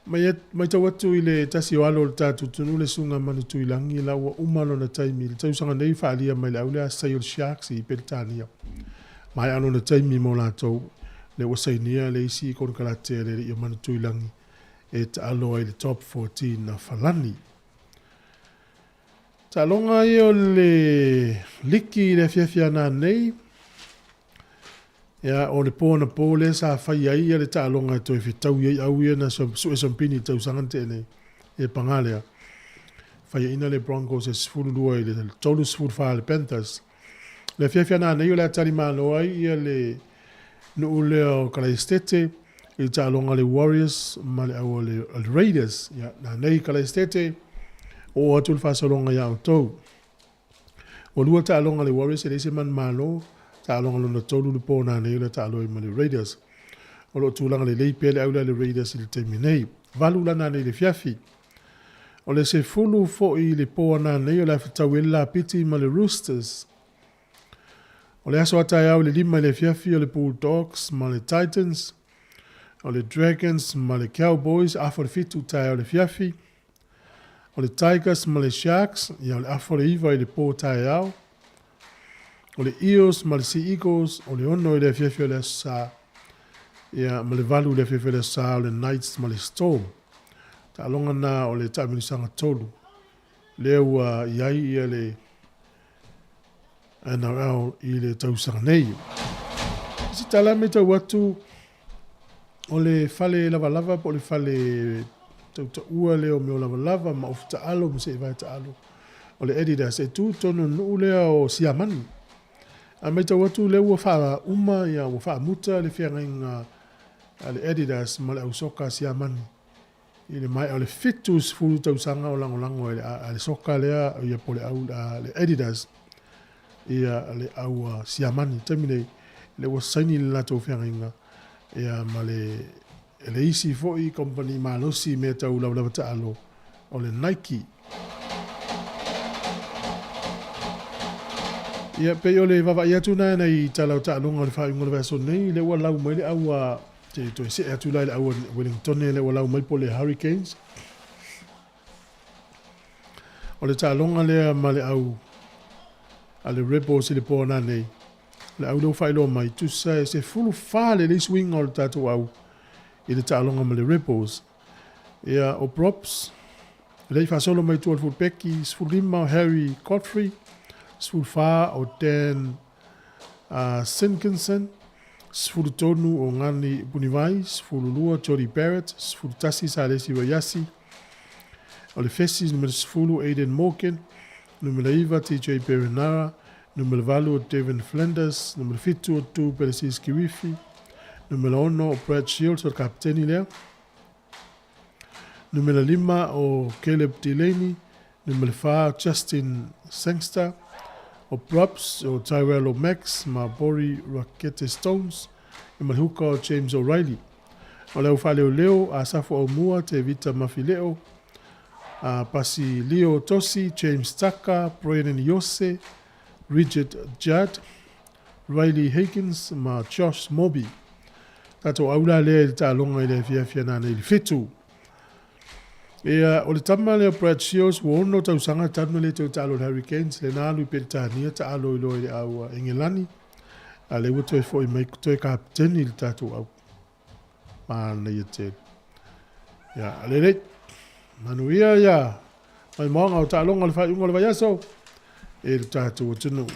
Speaker 1: Mai, matau atu i le tasi o alo o le tatou atunuu le Susuga Manutuilangi la ua uma lona taimi i le tausaga nei faaalia mai le au lea sai o le Sharks i Peretania. Maea lona taimi mo latou lea ua sainia le isi konekarate a le alii o Manutuilangi e taalo ai i le Top 14 a Falani. Taaloga ia o le liki i le afiafi a nanei. Ia, o le po anapo lea sa fai ai ia le taaloga e toe fetaui ai au ia na sue sampini i le tausaga na tea nei. E paga lea. Faiaina le Broncos e 12 i le 34 le Panthers. Le afiafi a nanei o le a talimalo ai ia le nuu lea o Kalaestete i le taaloga a le Warriors ma le au a le Raiders. Ia, nanei Kalaestete, oo atu le faasologa ia outou. Ua lua taaloga a le Warriors e leai se manumalo, taaloga lona tolu le po nanei o le taalo ai ma le Raiders. O lo o tulaga lelei pea le au lea a le Raiders i le taimi nei. Valu la nanei i le fiafi. O le 10 foi i le po a nanei o le a fetau ai le Lapiti ma le Roosters. O le aso a taeao i le 5 i le afiafi o le Bulldogs ma le Titans. O le Dragons ma le Cowboys, afa o le 7 taeao i le afiafi. O le Tigers ma le Sharks, ia o le afa o le 9 i le po taeao. O le Eels ma le Sea Eagles, o le 6 i le afiafi o le Aso Sa, ia ma le 8 i le afiafi o le Aso Sa, o le Knights ma le Storm. Taaloga na o le taamilosaga tolu. Lea ua i ai ia le NRL i le tausaga nei. Se tala me tau atu o le fale lavalava po o le fale tautaua lea o mea o lavalava ma ofu taalo ma seevae taalo o le Adidas e tu tonu nuu lea o Siamani. A matau atu lea ua faauma ia ua faamuta le feagaiga a le Adidas ma le au soka a Siamani. I le maea o le 70 tausaga o lagolago ai le soka lea ia po le au le Adidas ia le au Siamani. I le taimi nei, lea ua saini le latou feagaiga ia ma le le isi foi company malosi i mea tau lavalava taalo o le Nike. Ia, pei o le vaavaai atu na nai tala o taaloga o le faaiuga o le vaiaso nei, lea ua lau mai le au a te toe see atu la i le au a Wellingtone lea ua lau mai po le Hurricanes. O le taaloga lea ma le au a le Rebels i le po ananei, le au lea ua faailoa mai, tusa e 14 lelei suiga o le tatou au i le taaloga ma le Rebels. Ia, o props, lea i faasolo mai tua o le fulpeki, 15 o Harry Godfrey, 14 o Dan Sinkinson, 13 o Ngani Punivai, 12 Jody Barrett, 11 Salesi Waiasi, o le Fesi numera 10 Aiden Morgan, numera 9 TJ Perenara, numera 8 o Devin Flanders, numera 7 o Tu Pelesis Kiwifi, numera 6 o Brad Shields o le kapiteni lea, numera 5 o Caleb Delaney, numera 4 Justin Sangster, o props o Tyrell O'Max ma Bori Rakete Stones, e ma le huka o James O'Reilly. O le au faaleoleo a Safo Aumua, Tevita Mafileo, a Pasi Leo Tosi, James Tucker, Brennan Iose, Richard Judd, Riley Higgins ma Josh Moby. Tatou aula lea i le taaloga i le afiafi ana nei le 7. Ia, o le tama lea o Brad Shields, ua 6 tausaga talu na le toe taalo i le Hurricanes, lena alu i Peretania taalo i loa i le au Engelani, a lea ua toe foi mai toe kapiteni i le tatou au. Manaia tele. Ia, lelei. Manuia ia maimoaga o taaloga o le faaiuga o le vaiaso e le tatou atunuu.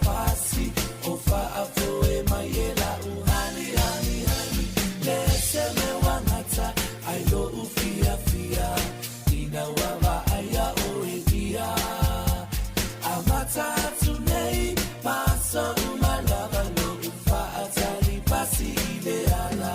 Speaker 6: pasi O faafoe mai e la'u Hani hani hani Le se mea ua gata ai lo'u fiafia Ina ua vaai iā oe ia Amata atu nei ma aso uma lava Lo'u faatali pasi i le ala.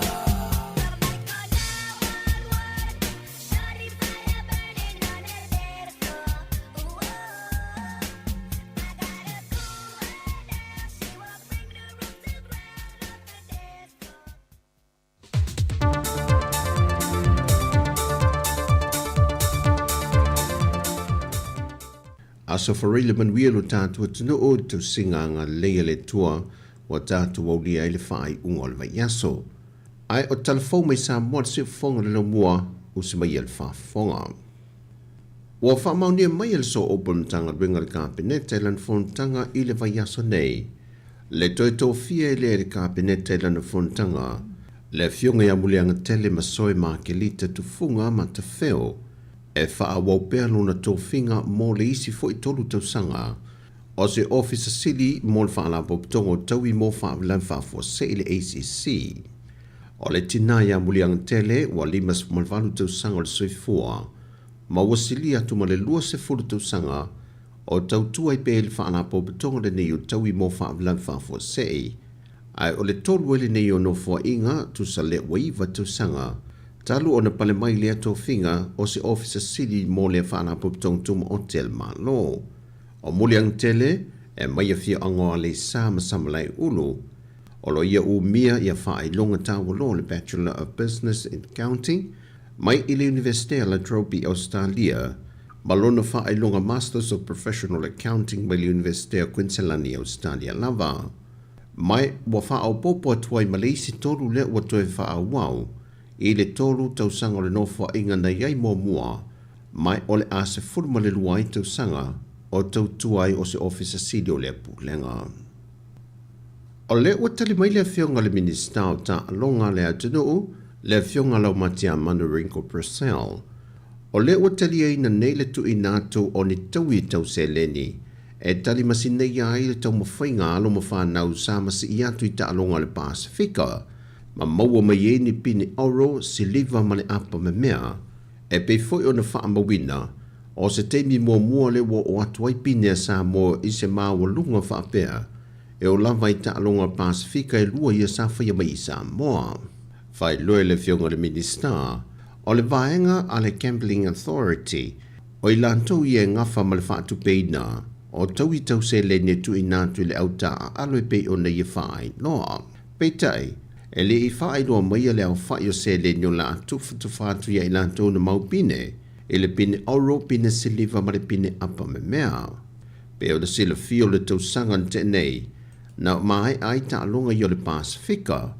Speaker 4: Aso Faraile le manuia lo tatou atunuu i le tausiga agalelei a le Atua ua tatou aulia ai le faaiuga o le vaiaso. Ae o tala fou mai Samoa le siufofoga o le laumua usi mai ia le faafofoga. Ua faamaonia mai e le Sooupu o le Matagaluega a le Kapeneta i lana fonotaga i le vaiaso nei le toe tofia ai lea e le Kapeneta i lana fonotaga le Afioga ia Muliagatele Masoe Makelita Tufuga Matafeo e faaauau pea lona tofiga mo le isi foi tolu tausaga o se Ofisa Sili mo le Faalapotopotoga o Taui mo Faalavelave Faafuasei le ACC. O le tina ia Muliagatele ua 58 tausaga o le soifua ma ua silia atu ma le 20 tausaga o tautua ai pea i le Faalapotopotoga lenei o Taui mo Faalavelave Faafuasei, ae o le tolu ai lenei o nofoaiga tusa lea ua iva tausaga talu ona pale mai lea tofiga o se Ofisa Sili mo lea Faalapotopotoga Tumaoti a le Malo. O Muliagatele e mai afioaga o Aleisa ma Samalaeulu, o lo ia umia ia faailoga taualoa o le Bachelor of Business in Accounting mai i le Iunivesite a La Trobe i Ausetalia ma lona faailoga Masters of Professional Accounting mai le Iunivesite o Kuiniselani i Ausetalia lava. Mai ua faaopoopo atu ai ma le isi tolu lea ua toe faaauau i le tolu tausaga o le nofoaiga na i ai muamua mai o le a 12 ai tausaga o tautua ai o se Ofisa Sili o lea Pulega. O lea ua tali mai le Afioga i le Minisita o Taaloga a le atunuu, le Afioga Laumatiamanu Ringo Purcell. O lea ua taliaina nei le tuuina atu o ni taui tau seleni e tali masineia ai le taumafaiga a alo ma fanau sa masii atu i taaloga o le Pasefika ma maua mai ai ni pine oro, siliva ma le apa memea e pei foi ona faamauina o se taimi muamua lea ua oo atu ai pine a Samoa i se maualuga faapea e oo lava i taaloga o le Pasefika e lua ia sa faia mai i Samoa. Faailoa e le Afioga i le Minisita o le vaega a le Gambling Authority, o i latou ia e gafa ma le faatupeina o taui tau seleni e tuuina atu i le au taaalo e pei ona ia faailoa. Peitai, e le i faailoa maia le aofai o seleni o le a tufatufa atu ia i latou na mau pine, i le pine oro, pine siliva ma le pine apa memea. Pei ona silafia o le tausaga na tea nei, na maea ai taaloga ia o le Pasefika,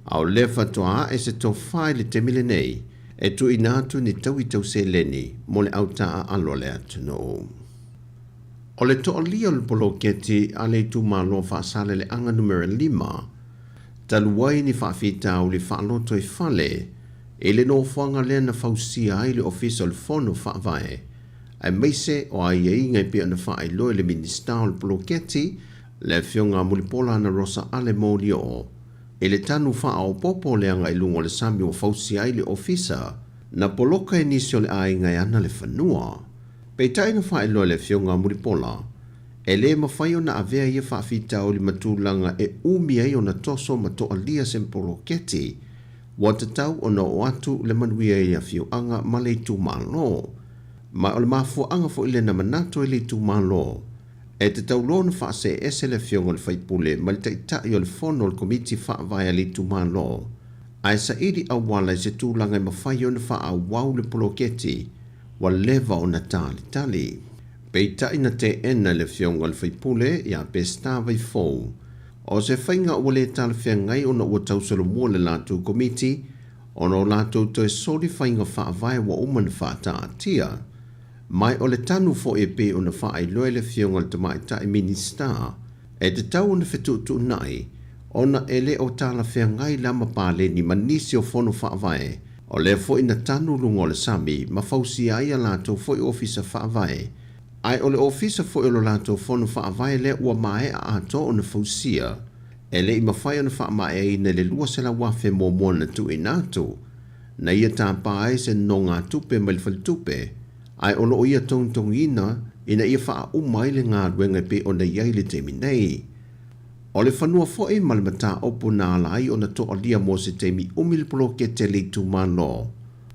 Speaker 4: a o lea faatoa ae se tofa i le taimi lenei e tuuina atu ni taui tau seleni mo le au taaalo a le atunuu. O le toalia o le poloketi a le itumalo Faasaleleaga Numera lima, talu ai ni faafitauli faalotoifale i le nofoaga lea na fausia ai le Ofisa o le Fono Faavae aemaise o aiaiga e pei ona faailoa e le Minisita o le Poloketi, le Afioga a Mulipola Anarosa Ale Molioo, i le tanu faaopoopo o le aga i luga o le sami ua fausia ai le ofisa, na poloka e nisi o le aiga e ana le fanua. Peitai na faailoa e le Afioga a Mulipola, e le mafai ona avea ia faafitauli ma tulaga e umi ai ona toso ma toalia se poloketi, ua tatau ona oo atu le manuia i le afioaga ma le itumalo. Ma o le mafuaaga foi lea na manatu ai le itumalo, e tatau loa ona faaseese le afioga i le faipule ma le taitai o le fono o le komiti faavae a le itumalo, ae saili auala i se tulaga e mafai ona faaauau le poloketi ua leva ona talitali. Peitai na teena e le afioga i le faipule ia Peseta Vaifou, O se faiga ua le talafeagai ona ua tausolomua le latou komiti ona o latou toe soli faiga faavae ua uma ona faataatia. Mai o le tanu foi e pei ona faailoa e le Afioga i le Tamaitai Minisita, e tatau ona fetuutuunai ona e le o talafeagai la ma paleni ma nisi o fono faavae, o lea foi na tanu luga o le sami ma fausia ai a latou foi ofisa faavae. Ae o le ofisa foi o lo latou fono faavae lea ua maea atoa ona fausia, e le i mafai ona faamaeaina i le $200,000 muamua na tuuina atu, na ia tapa ai se nonogatupe mai le faletupe, ae o lo o ia togitogiina ina ia faauma ai le galuega e pei ona i ai i le taimi nei. O le fanua foi ma le mataupu na ala ai ona toalia mo se taimi umi le poloketi a le itumalo,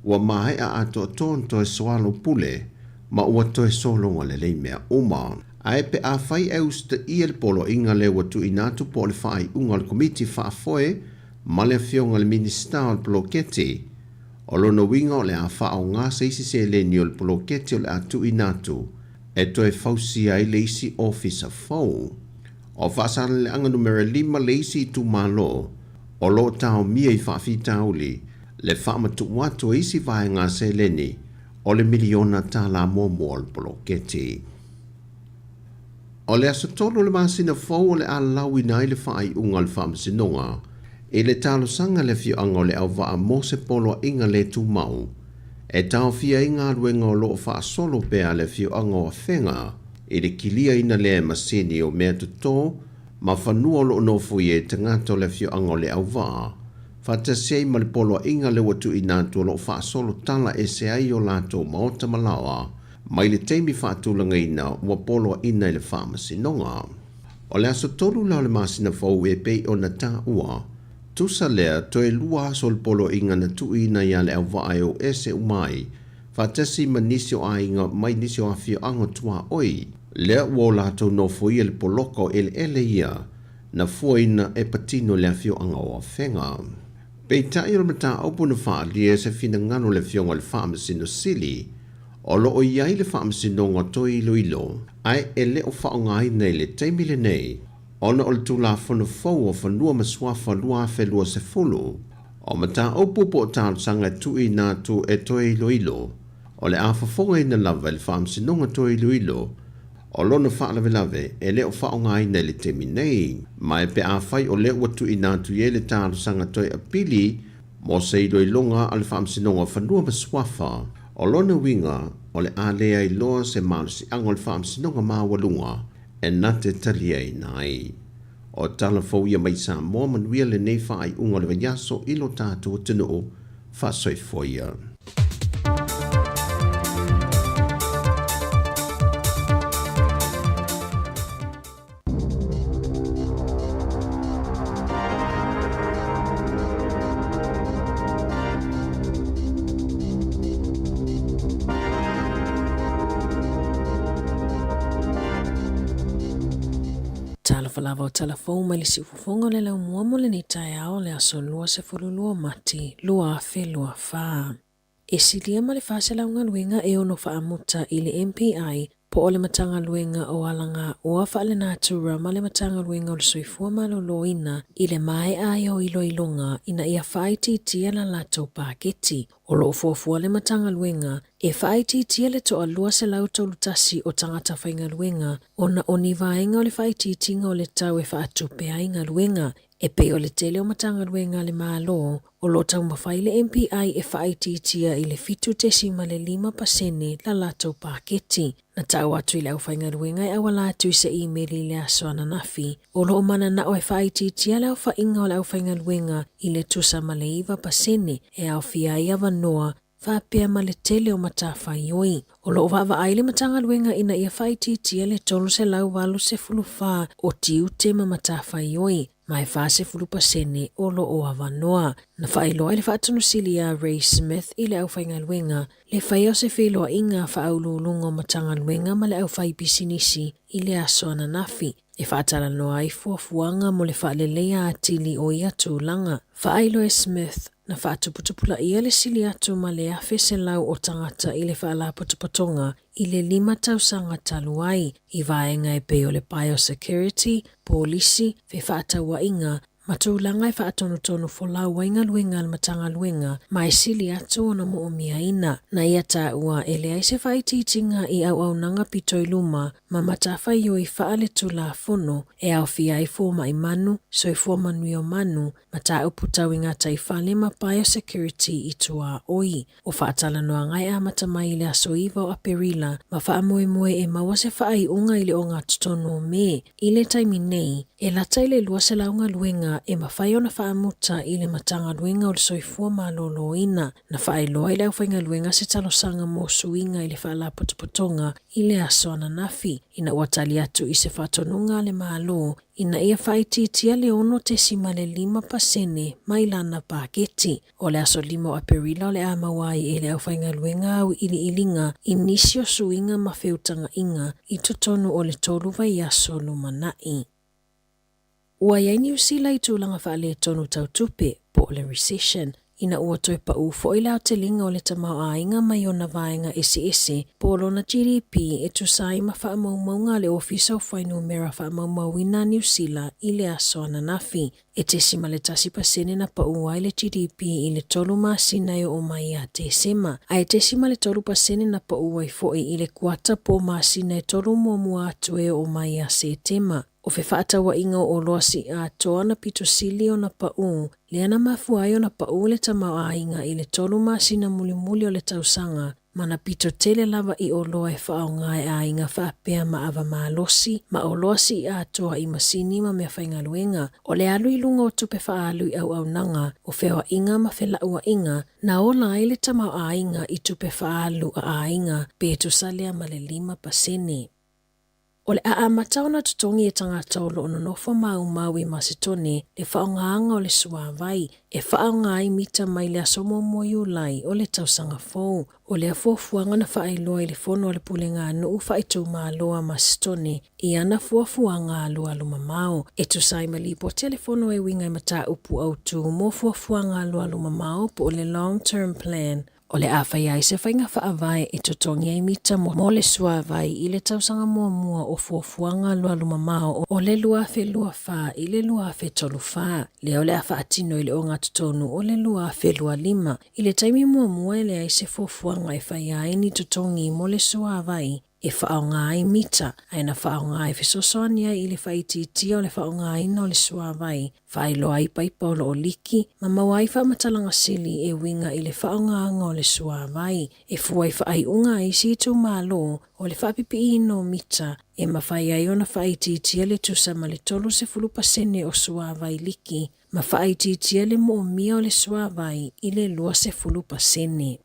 Speaker 4: ua maea atoatoa ona toe soalaupule ma ua toe sologa lelei mea uma. Ae pe afai e usitaia le poloaiga lea ua tuuina atu po o le faaiuga a le Komiti Faafoe ma le Afioga i le Minisita o le Poloketi, o lona uiga o le a faaaoga se isi seleni o le poloketi o le a tuuina atu e toe fausia ai le isi ofisa fou. O Faasaleleaga Numera 5 le isi itumalo o lo o taomia i faafitauli le faamatuu atu o isi vaega seleni o le miliona tala muamua o le poloketi. O le aso 3 o le masina fou o le a lauina ai le faaiuga o le Faamasinoga i le talosaga a le afioaga o Leauvaa mo se poloaiga le tumau e taofia ai galuega o lo o faasolo pea a le afioaga o Afega i le kiliaina lea e masini o mea toto ma fanua o lo o nofoia e tagata o le afioaga o Leauvaa faatasi ai ma le poloaiga lea ua tuuina atu o lo o faasolo tala ese ai o latou maota ma laoa mai le taimi faatulagaina ua poloaiina i le Faamasinoga. O le aso 3 la o le masina fou e pei ona taua, tusa lea toe 2 aso o le poloaiga na tuuina iā Leauvaa e o ese uma ai, faatasi ma nisi o aiga mai nisi o afioaga tuaoi, lea ua o latou nofoia le poloka o eleele ia na fuaina e patino le afioaga o Afega. Peitai o le mataupu na faaalia se finagalo o le Afioga i le Faamasino Sili, o lo o i ai le Faamasinoga toe iloilo, ae e le o faaaogaina i le taimi lenei ona o le Tulafono fou o Fanua ma Suafa 2020. O mataupu po o talosaga e tuuina atu e toe iloilo, o le a fofogaina lava e le Faamasinoga toe iloilo O lona faalavelave e le o faaaogaina i le taimi nei, ma e pe afai o lea ua tuuina atu i ai le talosaga toe apili mo se iloiloga a le Faamasinoga o Fanua ma Suafa, o lona uiga o le a leai loa se malosiaga o le Faamasinoga Maualuga e na te taliaina ai. O tala fou ia mai Samoa manuia lenei faaiuga o le vaiaso i lo tatou atunuu faasoifua ia.
Speaker 5: Talofa lava o tala fou mai le siufofoga o le laumua mo lenei taeao o le aso 22 Mati 2024. E silia ma le 400 galuega e ono faamuta i le MPI po o le Matagaluega o Alagaoa Faalenatura ma le Matagaluega o le Soifua Maloloina i le maea ai o iloiloga ina ia faaitiitia la latou paketi. O lo o fuafua le Matagaluega e faaitiitia le toa 231 o tagata faigaluega ona o ni vaega o le faaitiitiga o le tau e faatupe ai galuega e pei o le tele o Matagaluega a le Malo o lo o taumafai le MPI e faaitiitia i le 7.5 pasene la latou paketi. Na tau atu i le aufaigaluega e auala atu i se imeli i le aso ananafi, o lo o mananao e faaitiitia le aofaiga o le aufaigaluega i le tusa ma le 9 pasene e aofia ai avanoa faapea ma le tele o matafaioi. O lo o vaavaai le Matagaluega ina ia faaitiitia le 384 o tiute ma matafaioi, ma e 40% o lo o avanoa. Na faailoa i le faatonusili a Ray Smith i le aufaigaluega le faia o se feiloaiga faauluuluga o Matagaluega ma le aufaipisinisi i le aso ananafi e faatalanoa ai fuafuaga mo le faaleleia atili o ia tulaga. Faailoa e Smith, na faatuputupulaia le sili atu ma le 1,100 o tagata i le faalapotopotoga i le 5 tausaga talu ai, i vaega e pei o le biosecurity, polisi, fefaatauaiga, ma tulaga e faatonutonu folau ai galuega a le Matagaluega ma e sili atu ona moomiaina. Na ia taua e leai se faaitiitiga i auaunaga pito i luma ma matafaioi faaletulafono e aofia ai fomai manu, soifua manuia o manu, mataupu tau i gataifale ma biosecurity i tuaoi. O faatalanoaga e amata mai i le aso 9 o Aperila ma faamoemoe e maua se faaiuga i le ogatotonu o Me. I le taimi nei, e lata i le 200 galuega e mafai ona faamuta i le Matagaluega o le Soifua Maloloina. Na faailoa i le aufaigaluega se talosaga mo suiga i le faalapotopotoga i le aso ananafi, ina ua tali atu i se faatonuga a le Malo ina ia faaitiitia le 6.5% mai lana paketi. O le aso 5 o Aperila o le a maua ai e le aufaigaluega auiliiliga i nisi o suiga ma feutagaiga i totonu o le 3 vaiaso lumanai. Ua i ai Niu Sila i tulaga faaletonu tau tupe, po o le recession, ina ua toe paū foi le aotelega o le tamaoaiga mai ona vaega eseese po o lona GDP e tusa ai ma faamaumauga a le Ofisa o Fuainumera Faamaumauina a Niu Sila i le aso ananafi. E 0.1% na paū ai le GDP i le 3 masina e oo mai ia Tesema, ae 0.3% na paū ai foi i le kuata po o masina e 3 muamua atu e oo mai ia Setema. O fefaatauaiga o oloa siiatoa na pito sili ona paū, lea na mafua ai ona paū le tamaoaiga i le 3 masina mulimuli o le tausaga, ma na pito tele lava i oloa e faaaoga e aiga faapea ma ava malosi, ma oloa siiatoa i masini ma meafaigaluega. O le alu i luga o tupe faaalu i auaunaga, o feoaiga ma felauaiga, na ola ai le tamaoaiga i tupe faaalu a aiga pe tusa lea ma le 5%. O le a amata ona totogi e tagata o loo nonofo maumau i Masetone le faaaogaina o le suāvai e faaaoga ai mita mai le aso 1 Iulai o le tausaga fou. O lea fuafuaga na faailoa i le fono a le Pulega a Nuu Faaitumalo a Masetone i ana fuafuaga alualu mamao. E tusa ai ma lipoti a le fono e uiga i mataupu autū mo fuafuaga alualu mamao po o le Long Term Plan, o le a fai ai se faiga faavae e totogi ai mita mo le suāvai i le tausaga muamua o fuafuaga alualu mamao o le 2024 i le 2034. Lea o le a faatino i le ogatotonu o le 2025. I le taimi muamua e leai se fuafuaga e faia ai ni totogi mo le suāvai e faaaoga ai mita, ae na faaaoga e fesoasoani ai i le faaitiitia o le faaaogaina o le suāvai, faailoa ai paipa o loo liki, ma maua ai faamatalaga sili e uiga i le faaaogaina o le suāvai. E fua i faaiuga a isi itumalo o le faapipiiina o mita e mafai ai ona faaitiitia le tusa ma le 30% o suāvai liki, ma faaitiitia le moomia o le suāvai i le 20%.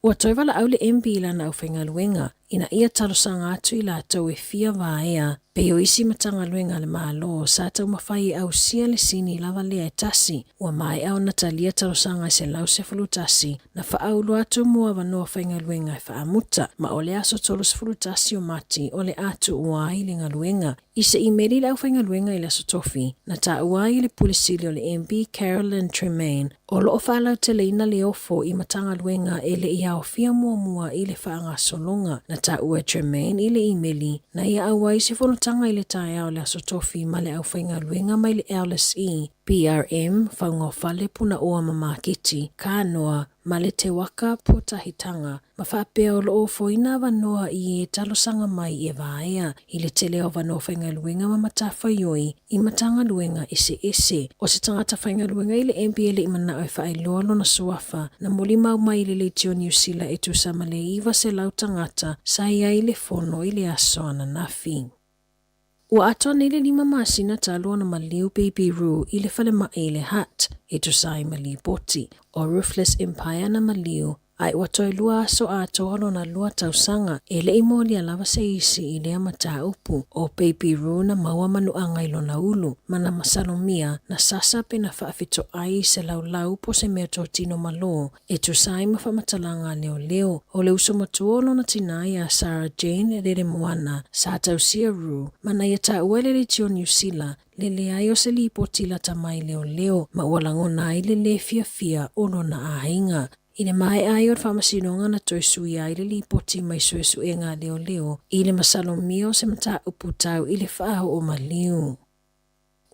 Speaker 5: Ua toe valaau le MB i lana aufaigaluega ina ia talosaga atu i latou e fia vaea pei o isi Matagaluega a le Malo sa taumafai e ausia le sini lava lea e tasi. Ua maea ona talia talosaga e 111 na faaulu atu mo avanoa faigaluega e faamuta, ma o le aso 31 o Mati o le a tuua ai le galuega. I se imeli i le aufaigaluega i le aso Tofi, na taua ai e le Pule Sili o le MB Carolyn Tremaine o loo faalauteleina le ofo i Matagaluega e le i aofia muamua i le faagasologa. Na taua e Tremaine i le imeli na ia auai se fonotaga i le taeao o le aso Tofi ma le aufaigaluega mai le LSE, BRM, Faugaofale Punaoa ma Maketi, Kanoa, ma le Te Waka Pōtahitanga, ma faapea o loo ofoina avanoa i e talosaga mai e vaea i le tele o avanoa faigaluega ma matafaioi i Matagaluega eseese. O se tagata faigaluega i le MB e le i manao e faailoa lona suafa, na molimau mai i le leitio Niu Sila e tusa ma le 900 tagata sa i ai i le fono i le aso ananafi. Ua atoa nei le 5 masina talu ona maliu Baby Ru i le falemai i le Hutt, e tusa ai ma lipoti. O Ruthless Empire na maliu, ae ua toe 2 aso atoa lona 2 tausaga, e le i molia lava se isi i lea mataupu. O Baby Ru na maua manuaga i lona ulu, ma na masalomia, na sasa pe na faafetoai i se laulau po o se mea totino malō, e tusa ai ma faamatalaga a leoleo. O le uso matua o lona tinā iā Sarah Jane Reremoana, sa tausia Ru, ma na ia taua i le leitio Niu Sila, le leai o se lipoti lata mai leoleo, ma ua lagona ai le lē fiafia o lona aiga. I le maea ai o le faamasinoga na toe suia ai le lipoti mai suesuega a leoleo i le masalomia o se mataupu tau i le faaoo maliu.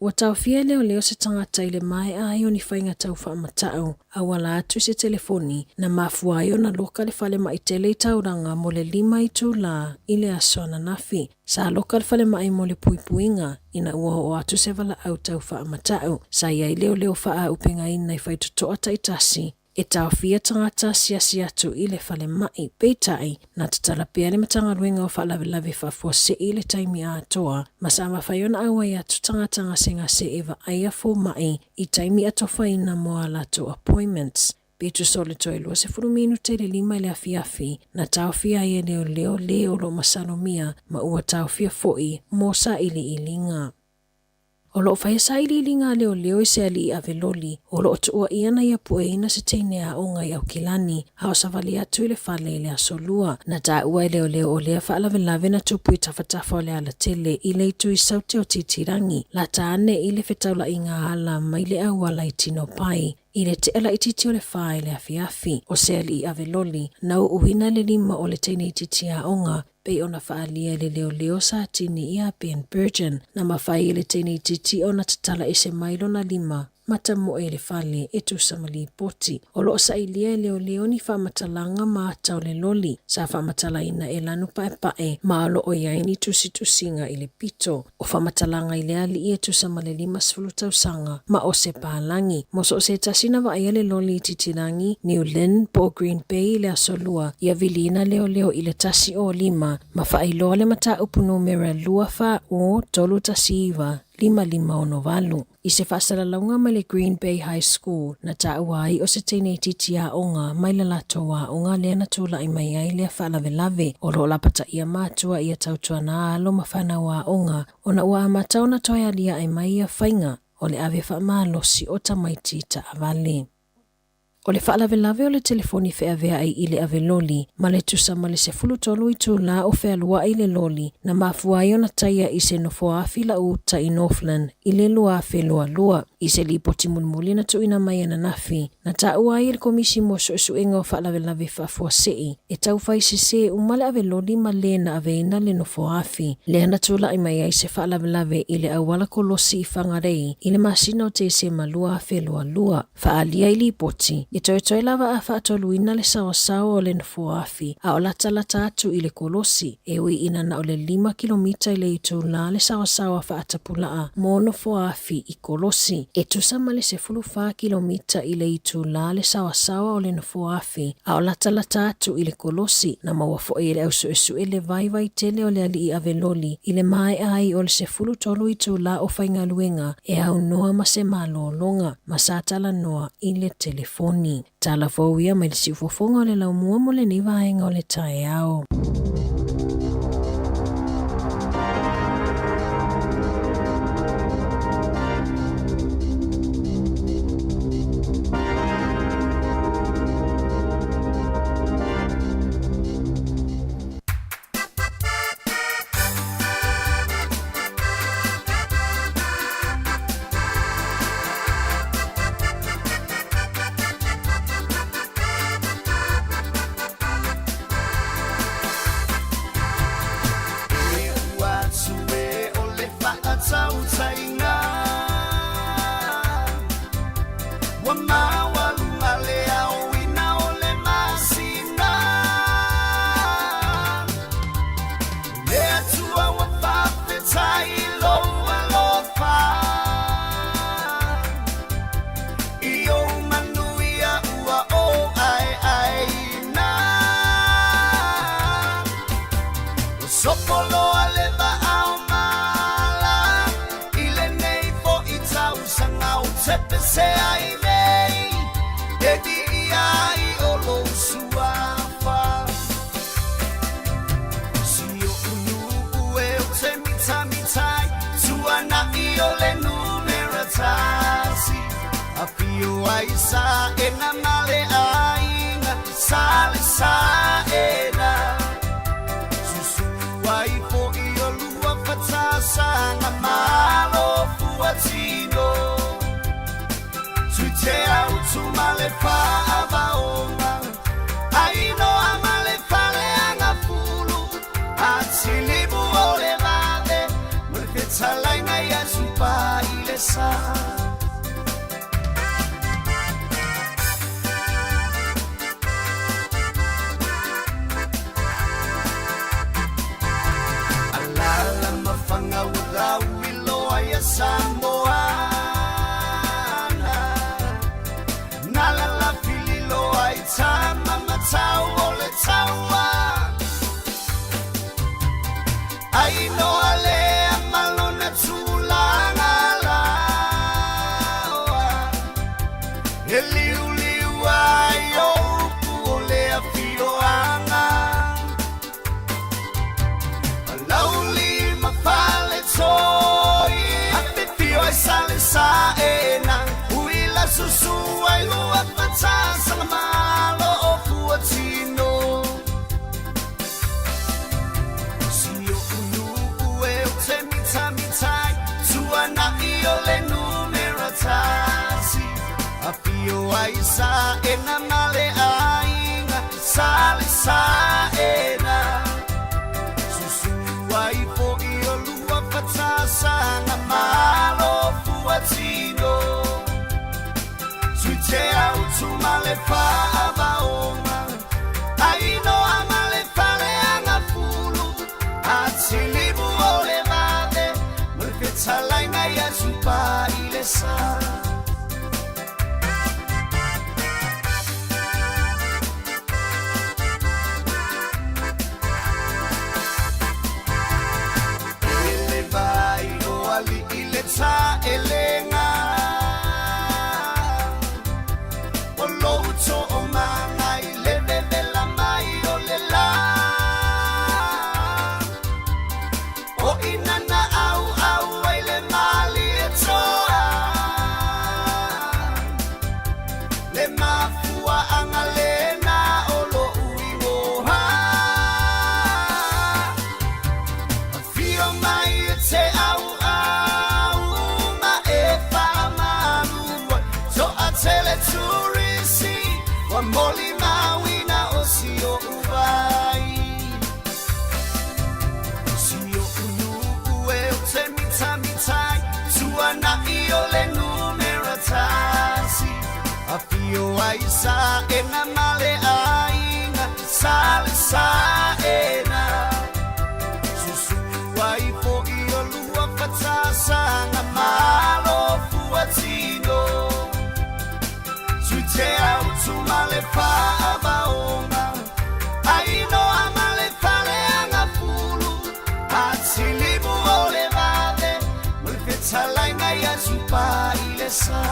Speaker 5: Ua taofia e leoleo se tagata i le maea ai o ni faiga tau faamatau auala atu i se telefoni na mafua ai ona loka le falemai tele i Tauranga mo le 5 itulā i le aso ananafi. Sa loka le falemai mo le puipuiga ina ua oo atu se valaau tau faamatau. Sa i ai leoleo faaaupegaina i faitotoa taitasi e taofia tagata asiasi atu i le falemai. Peitai, na tatala pea le Matagaluega o Faalavelave Faafuasei i le taimi atoa ma sa mafai ona auai atu tagata gasegase e vaaia fomai i taimi atofaina mo a latou appointments. Pe tusa o le toe 20 minute i le 5 i le afiafi, na taofia ai e leoleo le o lo o masalomia ma ua taofia foi mo sailiiliga. O lo o faia sailiiliga a leoleo i se alii ave loli o lo o tuuaia na ia pueina se teine aoga i Aukilani a o savali atu i le fale i le aso Lua. Na taua e leoleo o lea faalavelave na tupu i tafatafa o le alatele i le itu i Saute o Titirangi, lata ane i le fetaulaiga ala mai le auala i Tinopai i le tea laitiiti o le 4 i le afiafi. O se alii ave loli na uuina le lima o le teine itiiti aoga pei ona faaalia e le leoleo sa tini iā Ben Bergen. Na mafai e le teine itiiti ona tatala ese mai lona lima ma tamoe i le fale e tusa ma lipoti. O lo o sailia e leoleo ni faamatalaga ma ata o le loli sa faamatalaina e lanu paepae ma o lo o i ai ni tusitusiga i le pito. O faamatalaga i le alii e tusa ma le 50 tausaga ma o se palagi. Mo so o se tasi na vaaia le loli i Titirangi, New Lynn po o Green Bay i le aso Lua, ia viliina leoleo i le 105 ma faailoa le mataupu numera 2 4 O 319 5568. I se faasalalauga mai le Green Bay High School, na taua ai o se teine itiiti aoga mai le latou aoga lea na tulai mai ai lea faalavelave. O lo o lapataia matua ia tautuana alo ma fanau aoga ona ua amata ona toe aliae mai ia faiga o le ave faamalosi o tamaiti taavale. O le faalavelave o le telefoni feaveai i le ave loli ma le tusa ma le 13 itulā o fealuai le loli na mafua ai ona taia i se nofoa-afi lau uta i Northland i le 2022. I se lipoti mulimuli na tuuina mai ananafi, na taua ai e le Komisi mo Suesuega o Faalavelave Faafuasei e taufai sesē uma le ave loli ma le na aveina le nofoa-afi. Lea na tulai mai ai se faalavelave i le auala kolosi i Whangarei i le masina o Tesema 2022. Faaalia i lipoti, e toetoe lava a faatoluina le saoasaoa o le nofoa-afi a o latalata atu i le kolosi, e ui ina na o le 5 kilomita i le itulā le saoasaoa faatapulaa mo nofoa-afi i Kolosi. E tusa ma le 14 kilomita i le itulā le saoasaoa o le nofoa-afi a o latalata atu i le kolosi. Na maua foi e le ausuesue le vaivai tele o le alii ave loli i le maea ai o le 13 itulā o faigaluega e aunoa ma se malologa ma sa talanoa i le telefoni. Tala fou ia mai le siufofoga o le laumua mo lenei vaega o le taeao.
Speaker 6: E ua atu e o le faatautaiga Ua maualuga le aoina o le masina Le Atua ua faafetai i lou alofa I ou manuia ua ou aeaeina Ua sopoloa le vaa o mala I lenei foi tausaga o tepese ai nei E viia ai o lou suafa Si oʻu nuu e ou te mitamitai Tuanaʻi o le numera tasi Afio ai Saena ma le aiga Sa le Saena Susu ai foi o lua fatasaga Malo fuatino Tui te autu ma le faavaoga Ainoa ma le faleagafulu Atilimu o le vave Ma le fetalaiga ia Tupa i le sa. Alala mafanga ulau iloa ia Samoana. Nalala fililoa i tama matau o le taua. Ai noa lea malona tulaga laoa. E liuliu ai o upu o le afioaga. Lauli ma fale toi. Afifio ai sale saena. Uila susu ai lua fatasa malo o fuatino. Sio unu ue o te mita mitai. Tuana i o le numera tasi. Afio ai saena male aiga. Sale saena. Susu ai fo i o lua fatasanga malo fuatino. Sui te au tu male whaavaonga. Ai noa male fale anga fulu. A tilimu o le vave. Ma le fetalainga ia tupa i le sa. Ele vai o ali i le taelega. O lou toomaga i le vevela mai o le lā. O inana auau ai le mali e toa. Le mafuaaga lena o lou igoa. Afio mai e te au au ma e faamalu ai. Toatele turisi wa moli mauina o si o uvai. Si o unu ue o te mita mitai. Tuana i o le numera tasi. Afio ai saena male aiga. Sale saena. Susu ai fo i o lua fatasanga malo fuatino. Sui te au tu male whaavaonga. Ai noa male fale anga fulu. A tilimu o le vave. Ma le fetalainga ia tupa i le sa.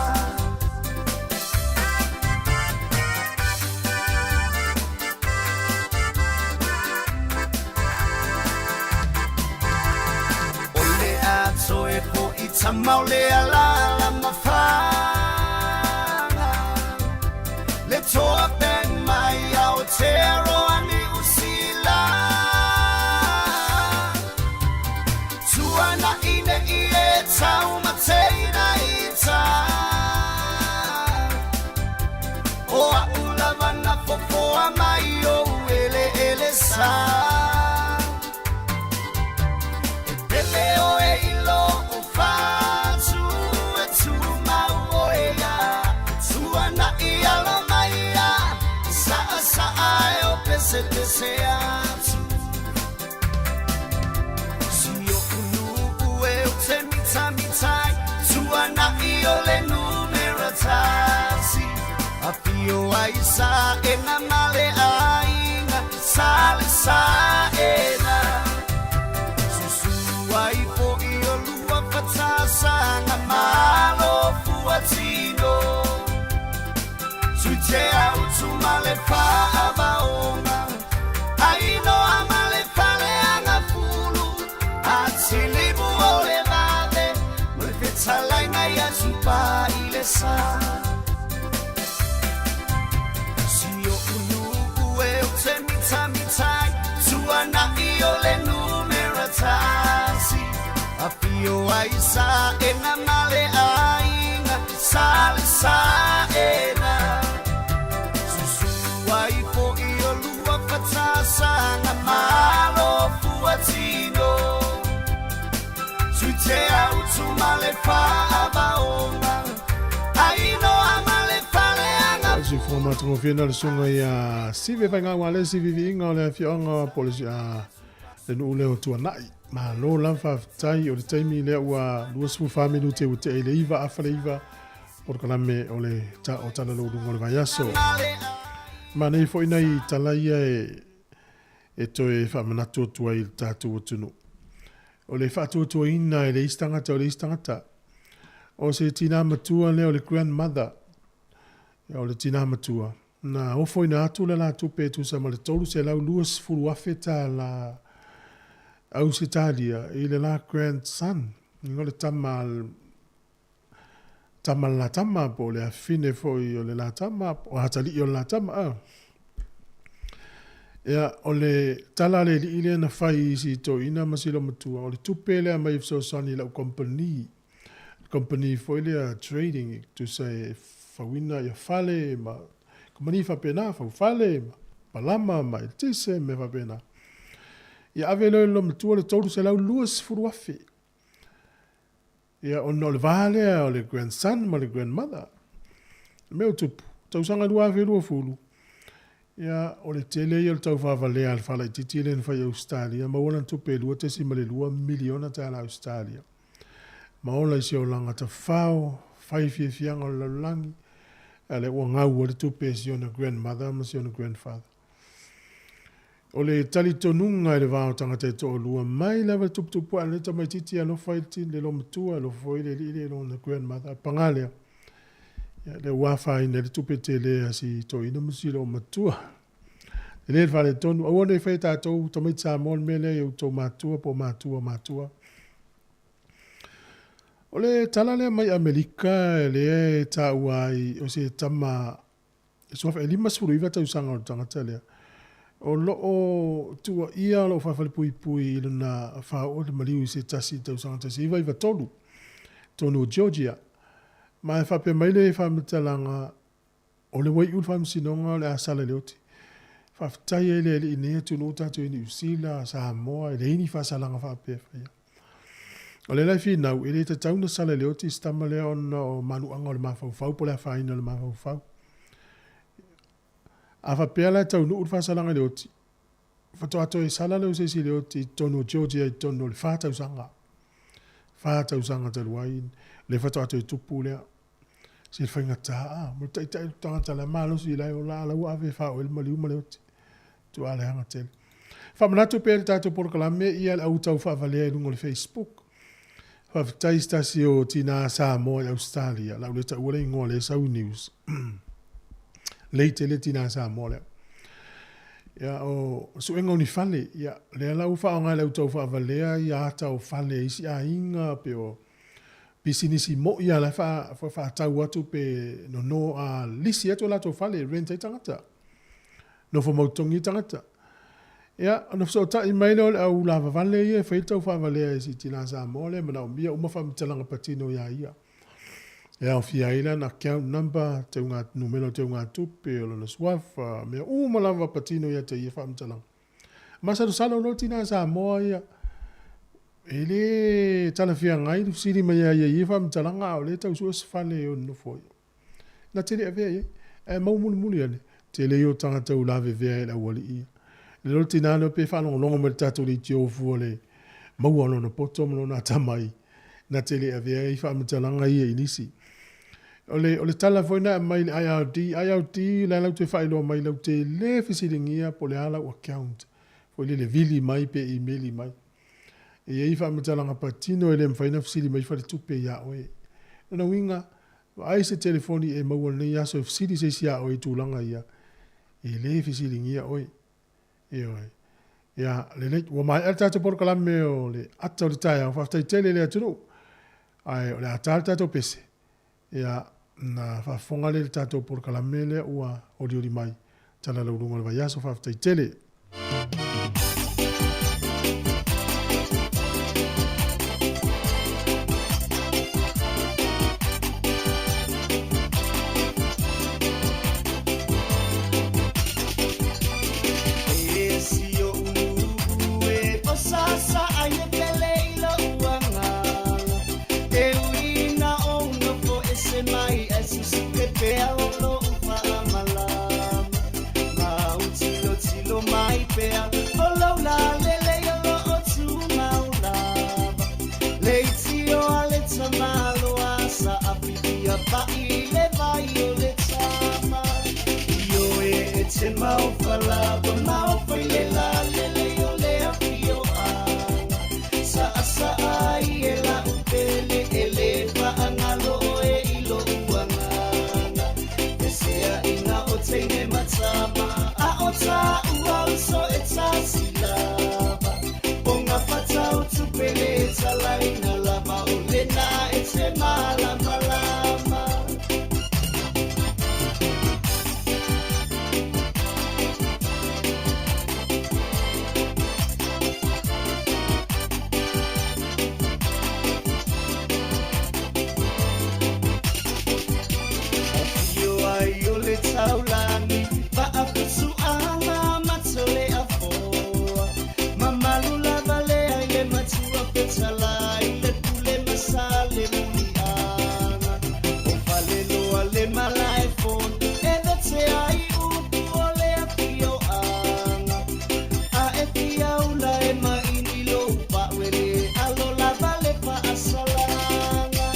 Speaker 6: O le ato e po i tamau le alala mafana. Le toa pen mai au te roa ni usila. Tuana ine i e tau mateina i ta. O a ula fofoa mai o ele ele sa. E pele o e ilo o fatu e tu mau o e ia. Tuana i alo mai ia. Sa sa ai o pese pese atu. Si o unu ue o te mita mitai. Tuana i o le numera tasi. Afio ai saena male aiga. Sale saena. Susu ai fo i o lua fatasanga malo fuatino. Sui te au tu male whaavaonga. Ai noa male fale anga fulu. A tilimu o le vave. Ma le fetalainga ia tupa i le sa. Si o unu ue o te mita mitai. Tuana i o le numera tasi. Afio ai saena male aiga. Sale saena. Susu ai fo i o lua fatasanga malo fuatino. Sui te au tu male whaavaonga.
Speaker 1: matagofie na le susuga ia Sive Faigaualesi Viviiga o le afioaga po o le le nuu lea o Tuanai. Malo lava faafetai o le taimi lea ua 24 minute ua tea i le 9 afa le 9 polokalame o le ta o tala lou luga o le vaiaso. Manei foi nai tala ia e e toe faamanatu atu ai i le tatou atunuu. O le faatuatuaina e le isi tagata o le isi tagata. O se tinā matua lea o le grandmother, o le tinā matua, na ofoina atu le la tupe e tusa ma le $320,000 tālā Ausetalia i le la grandson, o le tama tama le la tama po o le afine foi o le la tama, o atalii o le la tama, a. Ia, o le tala a le alii lea na fai i si toeaina ma si loomatua, o le tupe lea mai e fesoasoani i lau company, company foi lea trading, e tusa e fauina ia fale ma company faapena, fau fale ma palama ma eletise ma mea faapena. Ia ave loa e le loomatua le $320,000. Ia, ona o le va lea o le grandson ma le grandmother. O le mea ua tupu, tausaga 2020, ia, o le tele ia o le taufaavalea a le faalaitiiti lea na fai i Ausetalia, maua lana tupe e $2.2 miliona tala Ausetalia. Ma ola i se olaga tafao, fai fiafiaga o le lalolagi, a lea ua gau ai le tupe e si ona grandmother ma si ona grandfather. O le talitonuga i le va o tagata e toalua, mai lava i le tuputupuae o lenei tamaitiiti e alofa ai le loomatua, alofa foi le alii lea i lona grandmother. Ae paga lea, ia, lea ua afaina ai le tupe tele a si toeaina ma si loomatua. E le faaletonu. Aua ne i faia e tatou tamaiti Samoa le mea lea i outou matua po o matua o matua. O le tala lea mai Amerika lea e taua ai o se tama E suafa, e 59 tausaga o le tagata lea, o lo o tuuaia o lo o faafalepuipui i lona faaoo i le maliu i se tasi i le tausaga 1993, tonu o Georgia. Ma e faapea mai le faamatalaga, o le ua iu le faamasinoga o le a sala i le oti. Faafetai ai le Alii i lenei atunuu tatou i Niu Sila, Samoa, e leai ni faasalaga faapea e faia. O lea la e finau, e le tatau ona sala i le oti se tama lea ona o manuaga o le mafaufau po o le afaina o le mafaufau. A faapea la e taunuu le faasalaga i le oti, faatoa toe sala lea o se isi i le oti i totonu o Georgia i totonu o le fa tausaga. Fa tausaga talu ai, lea faatoa toe tupu lea. Se faigata, a, mo le taitai o le tagata la malosi la e ola, a la ua ave e faaoo ai le maliu ma le oti. Tuaa leaga tele. Faamanatu pea i le tatou polokalame ia le au tau faavalea i luga o le Facebook. Faafetai i se tasi o tinā Samoa i Ausetalia, lau le taua le igoa lea e sau i news. Lei tele tinā Samoa lea. Ia, o suega o ni fale, ia, lea la ua faaaoga e le au tau faavalea ia ata o fale a isi aiga pe o pisinisi moi lava la e faatau atu pe nono a lisi atu o latou fale e rent ai tagata. Nofo mautogi tagata. Ia, ona fesootai mai lea o le au lavavale ia e fai le taufaavalea i si tina Samoa lea e manaomia uma faamatalaga patino iā ia. E aofia ai lana account number, teuga, numera o teugatupe, o lona suafa, mea uma lava patino ia te ia faamatalaga. Masalosalo loa le tina Samoa ia, e le talafeagai le fesili mai ia ia i ia faamatalaga a o lea e tau sue se fale e ono nofo ai. Na te le avea i ai. Ae mau mulimuli ane, tele ia o tagata ua lavevea e le aualii ia. Le lolo tina lea pe faalogologo mai le tatou leitio fua le maua o lona poto ma lona atamai, na te le avea ai faamatalaga ia i nisi. O le, o le tala foi na aumai i le IRD, IRD la e lau te faailoa mai lau te le fesiligia po o le a lau account, foi lele vili mai pe imeli mai. E i ai faamatalaga patino e le mafai ona fesili mai faletupe ia oe. Lona uiga, Vaai se telefoni e maua lenei aso e fesili se isi iā oe i tulaga ia, e le fesiligia oe. Ioe. Ia, lelei, ua maea le tatou polokalame o le ata o le taeao, faafetai tele i le atunuu. Ae o le a ta le tatou pese, ia, na faafofoga lea i le tatou polokalame lea ua olioli mai, tala lauluga o le vaiaso, faafetai tele.
Speaker 6: Sa afi ia vai le vai o le tama. Io e te mau falava mau fai le la le le o le afio anga. Sa asa ai e la upele e le paangalo e ilo uanganga. E sea ina o teine matama a o ta ua uso e ta silava. O ngā whatau tupele e talaina lava o lena e te malama lama. Afio ai o le taulani, vaapusuanga matole afoa. Mamalu lava lea i le matua petalai, le pule masale muliaga. O faleloa le malae fono, e vete ai upu o le afioaga. A e fiaula e maini lou pauele, alo lava le faasalaga.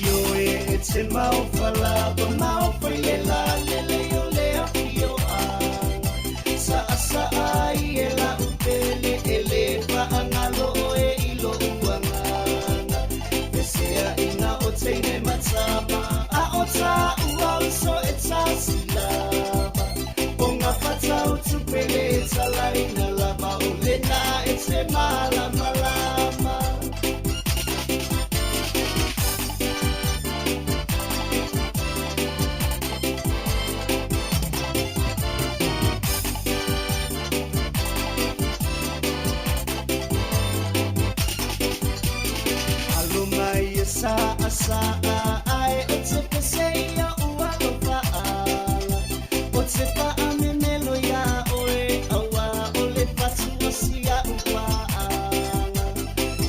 Speaker 6: Io e te mau falava, mau fai le la le le o le afioaga. Sa asa ai e la upele e le paangalo e ilo uanganga. E sea ina o teine matama, a o ta ua uso e ta silava. O ngā whatau tupele e talaina lava o lena e te malama lama. Alo mai e sa asa a ai o te pese ia ua lo faala. O te faamemelo ia oe aua o le fatu o sia uaala.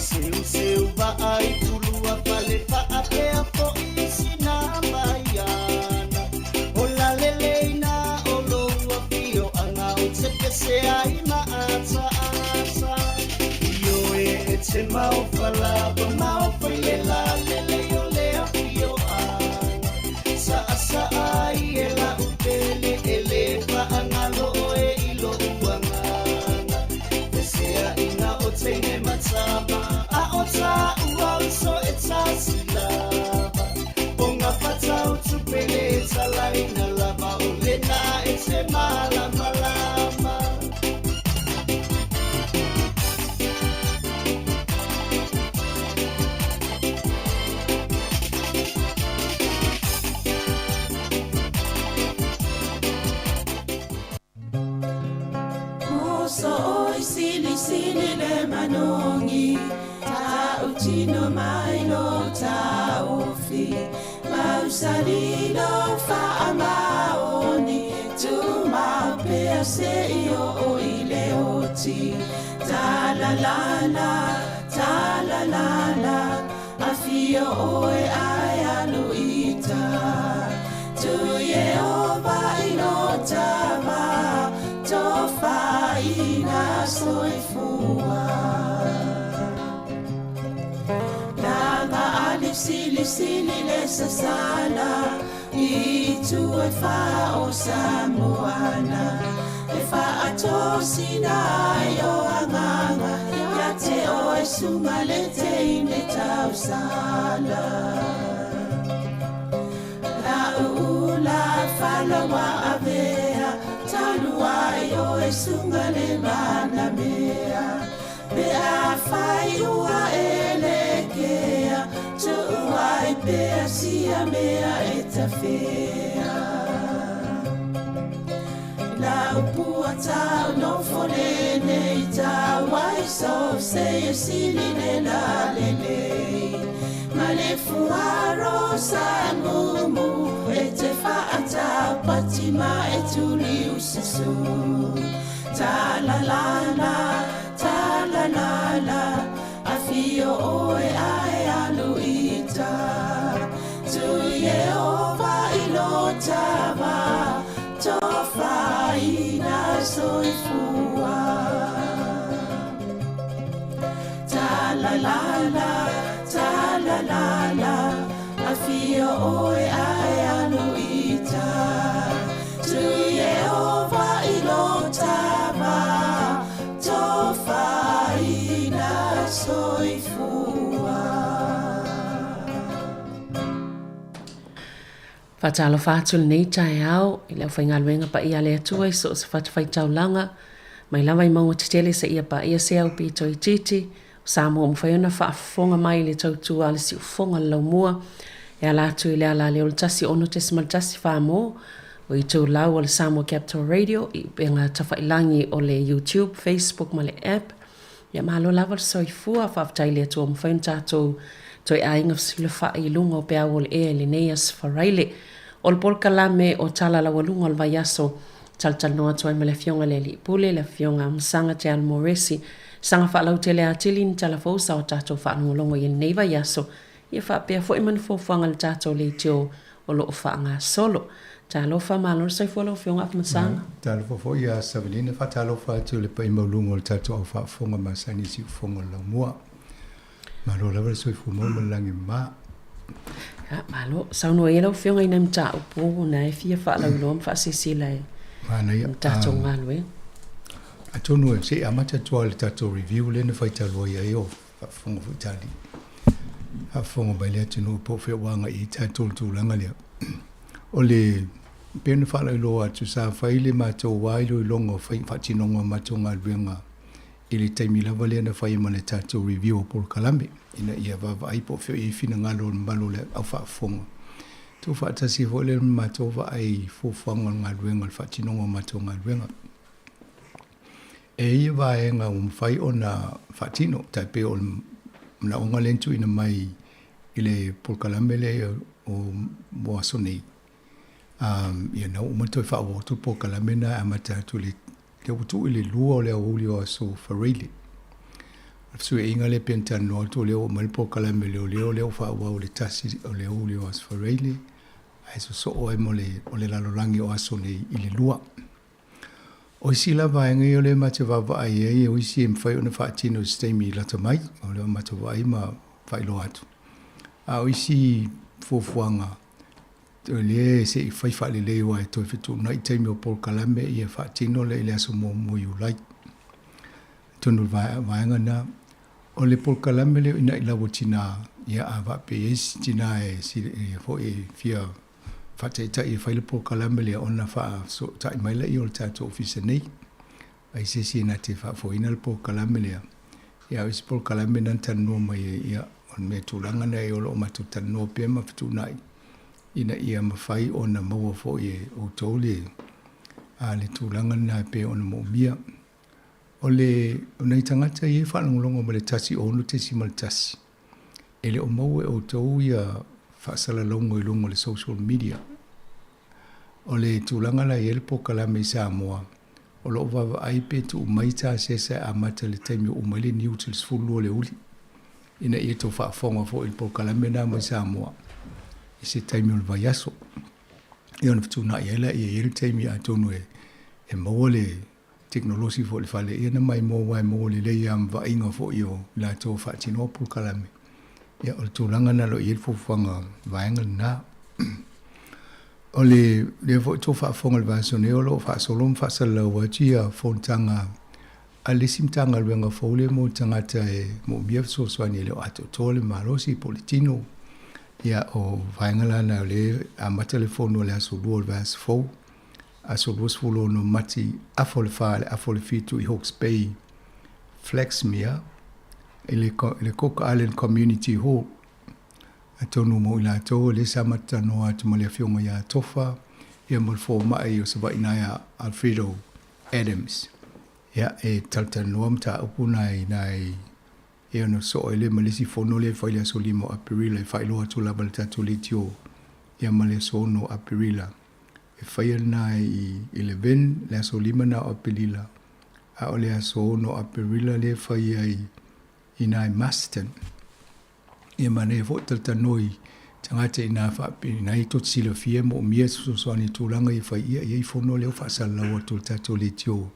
Speaker 6: Seu seu vaai pulua fale faapea fo'i sina maiana. O la leleina o lou afioaga o te pese ai ma ata ata. Io e te mau falava, mau fai le la le le o le afioaga. Sa asa ai e la upele e le paangalo e ilo uanganga. E sea ina o teine matama, a o ta ua uso e ta silava. O ngā whatau tupele e talaina lava o lena e te malama lama.
Speaker 10: Muso oi sili sili le manongi, ta utino mai lo ta ofi, mausali lo fa amaoni, tu ma pea se io o ile oti, ta la la la, ta la la la, afio oe ai aluita, tu Yehova ilo tava, tofa ina soifua. Langa alif sili sili le sasala, i tu e fa o Samoana, e fa ato sinai o anganga, ia te o e sunga le te ine tausala. La uula falawa avea, talua i o e sunga le manamea. Pe a fai ua e le kea, tuua i pea sia mea e tawhea. La upua tau no fole nei tau wai so se e sili le la le le. Ma le fuaro sa mumu e te whaata patima e tuli usasu. Ta la la la, ta la la la, afio oe ae aluita. Tu Yehova ilo tava, tofa ina soifua. Ta la la la, ta la la la, afio
Speaker 8: Faatalofa atu lenei taeao i le aufaigaluega paia a le Atua i so o se fatafaitaulaga, mai lava i mauga tetele seia paia se au pito itiiti o Samoa ua mafai ona faafofoga mai i le tautua a le siufofoga o le laumua e ala atu i le alaleo o le 106.1 mo o itulau o le Samoa Capital Radio i upega tafailagi o le YouTube, Facebook ma le app. Ia malo lava le soifua, faafetai i le Atua ua mafai ona tatou toe aiga fesilafai i luga o peau o le ea i lenei Aso Faraile. O le polokalame o Tala Laualuga o le Vaiaso, talatalanoa atu ai ma le Afioga i le Alii Pule, le Afioga Amasaga Te Alo Moresi, saga faalautele atili ni tala fou sa o tatou faalogologo i lenei vaiaso, ia faapea foi ma ni fuafuaga a le tatou leitio o lo o faagasolo. Talofa, malo le soifua lau Afioga Afamasaga.
Speaker 11: Talofa foi ia Savelina, faatalofa atu i le paia maualuga o le tatou au faafofoga masani i siufofoga o le laumua. Malo lava le soifua maua ma le lagi e mama.
Speaker 8: Ia, malo. Saunoa ia lau Afioga i nai mataupu na e fia faalauiloa ma faasilasila e
Speaker 11: Manaia.
Speaker 8: le tatou galuega.
Speaker 11: Atonu e se i amata atu lava i le tatou review lea na fai talu ai ai o faafofoga foi tali. Faafofoga mai le atunuu po o fea ua agai i ai tatou i le tulaga lea. O le pei ona faalauiloa atu sa fai le matou lava iloiloga o faatinoga o matou galuega i le taimi lava lea na fai ai ma le tatou review o polokalame ina ia vaavaai po o fea o i ai finagalo o le mamalu o le au faafofoga. Tuufaatasi foi lea ma matou vaai i fuafuaga o le galuega o le faatinoga o matou galuega. E i ai vaega ua mafai ona faatino, tai pei o le manaoga lea na tuuina mai i le polokalame lea o mo aso nei, ia na ua uma ona toe faaauau atu le polokalame lena e amata atu i le lea ua tuu i le 2 o le aoauli o aso Faraile. O le fesuiaiga lea pei ona talanoa atu o lea ua aumai le polokalame leoleo lea ua faaauau i le 1 o le aoauli o aso Faraile ae sosoo ai ma le o le lalolagi o aso nei i le 2. O isi la vaega ia o lea matou te vaavaai i ai, o isi e mafai ona faatino i se taimi lata mai, o lea matou vaai ma faailoa atu. A o isi fuafuaga, o lea se i fai faalelei aua e toe fetuunai taimi o polokalame ia faatino lea i le aso 1 o Iulai. Atonu o le vaega lena. O le polokalame lea o Ina'i Lau o Tinā, ia a faapea e i ai se tinā e foi e fia faataitai e fai le polokalame lea ona faafesootai mai lea o le tatou ofisa nei. Ai se isi na te faafoeina le polokalame lea, ia o isi polokalame na na talanoa mai ai, ia o le mea tulaga na o lo o matou talanoa pea ma fetuunai ina ia mafai ona maua foi e outou le a le tulaga lena e pei ona moomia. O le o nai tagata ia e faalogologo mai le 106.1, e le o maua e outou ia faasalalauga i luga o le social media. O le tulaga la e i ai le polokalame i Samoa, o lo o vaavaai pe tuu mai tasesa e amata i le taimi ua uma ai le news i le 12 o le aoauli, ina ia tou faafofoga foi i le polokalame lena mai Samoa i se taimi o le vaiaso. Ia ona fetuunai ai lea e i ai le taimi atonu e maua le tekonolosi foi i le fale, ia na maimoa aua e maua lelei lava ma vaaiga foi o i latou o faatinoa polokalame. Ia o le tulaga lena o lo o i ai le fuafuaga vaega lena. O le lea foi tou faafofoga i le vaiaso nei o lo o faasolo ma faasalalau atu ia fonotaga a le isi Matagaluega fou lea mo tagata e moomia fesoasoani e le o atoatoa le malosi po o le tino. Ia o vaega la na o lea e amata le fono i le aso 2 o le vaiaso fou aso 26 Mati, afa o le 4 i le afa o le 7 i Hawke's Bay, Flaxmere, i le, i le Cook Island Community Hall. Atonu mo i latou o lea sa matou talanoa atu ma le afioga ia Tofa, ia ma le fomai o Savaii na ia Alfredo Adams. Ia, e talatalanoa mataupu nai, nai e ono soo ai lea ma le isi fono lea e fai i le aso 5 o Aperila e faailoa atu lava i le tatou leitio ia ma le aso 6 o Aperila. E faia lena i i Levin le aso 5 lena o Aperila, a o le aso 6 o Aperila lea e fai ai i ina i Masterton. Ia manaia foi talatalanoa i tagata ina ina ia tou te silafia e moomia se fesoasoani i tulaga ia fai ia, e i ai fono lea ua faasalalau atu e le tatou leitio.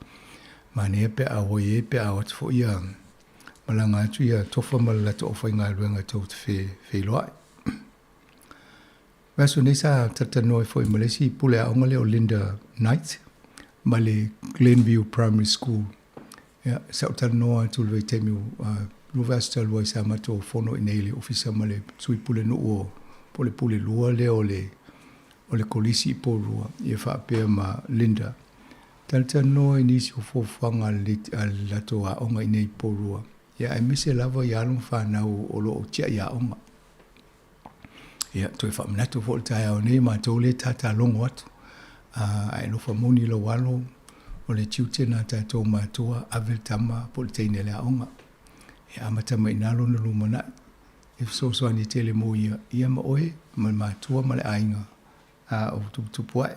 Speaker 11: Manaia pe a auai ai pe a o atu foi ia malaga atu ia Tofa ma le latou aufaigaluega tou te feiloai. Vaiaso nei sa talatalanoa ai foi ma le isi pule aoga lea o Linda Knight mai le Glenview Primary School. Ia, sa ou talanoa atu i le vaitaimi lua vaiaso talu ai sa matou fono i inei i le ofisa ma le sui pulenuu o po o le pule lua lea o le o le Kolisi i Porirua, ia faapea ma Linda. Talatalanoa i nisi o fuafuaga a le a le latou aoga i inei i Porirua, ia aemaise lava i alo ma fanau o lo o tiai aoga. Ia, toe faamanatu foi le taeao nei, matou lea tatalogo atu, a e alofa moni lou alo, o le tiute na tatou matua, ave le tama po o le teine i le aoga. E amata mai i ina lona lumanai, e fesoasoani tele mo ia, ia ma oe, ma le matua ma le aiga, a o tuputupu ae,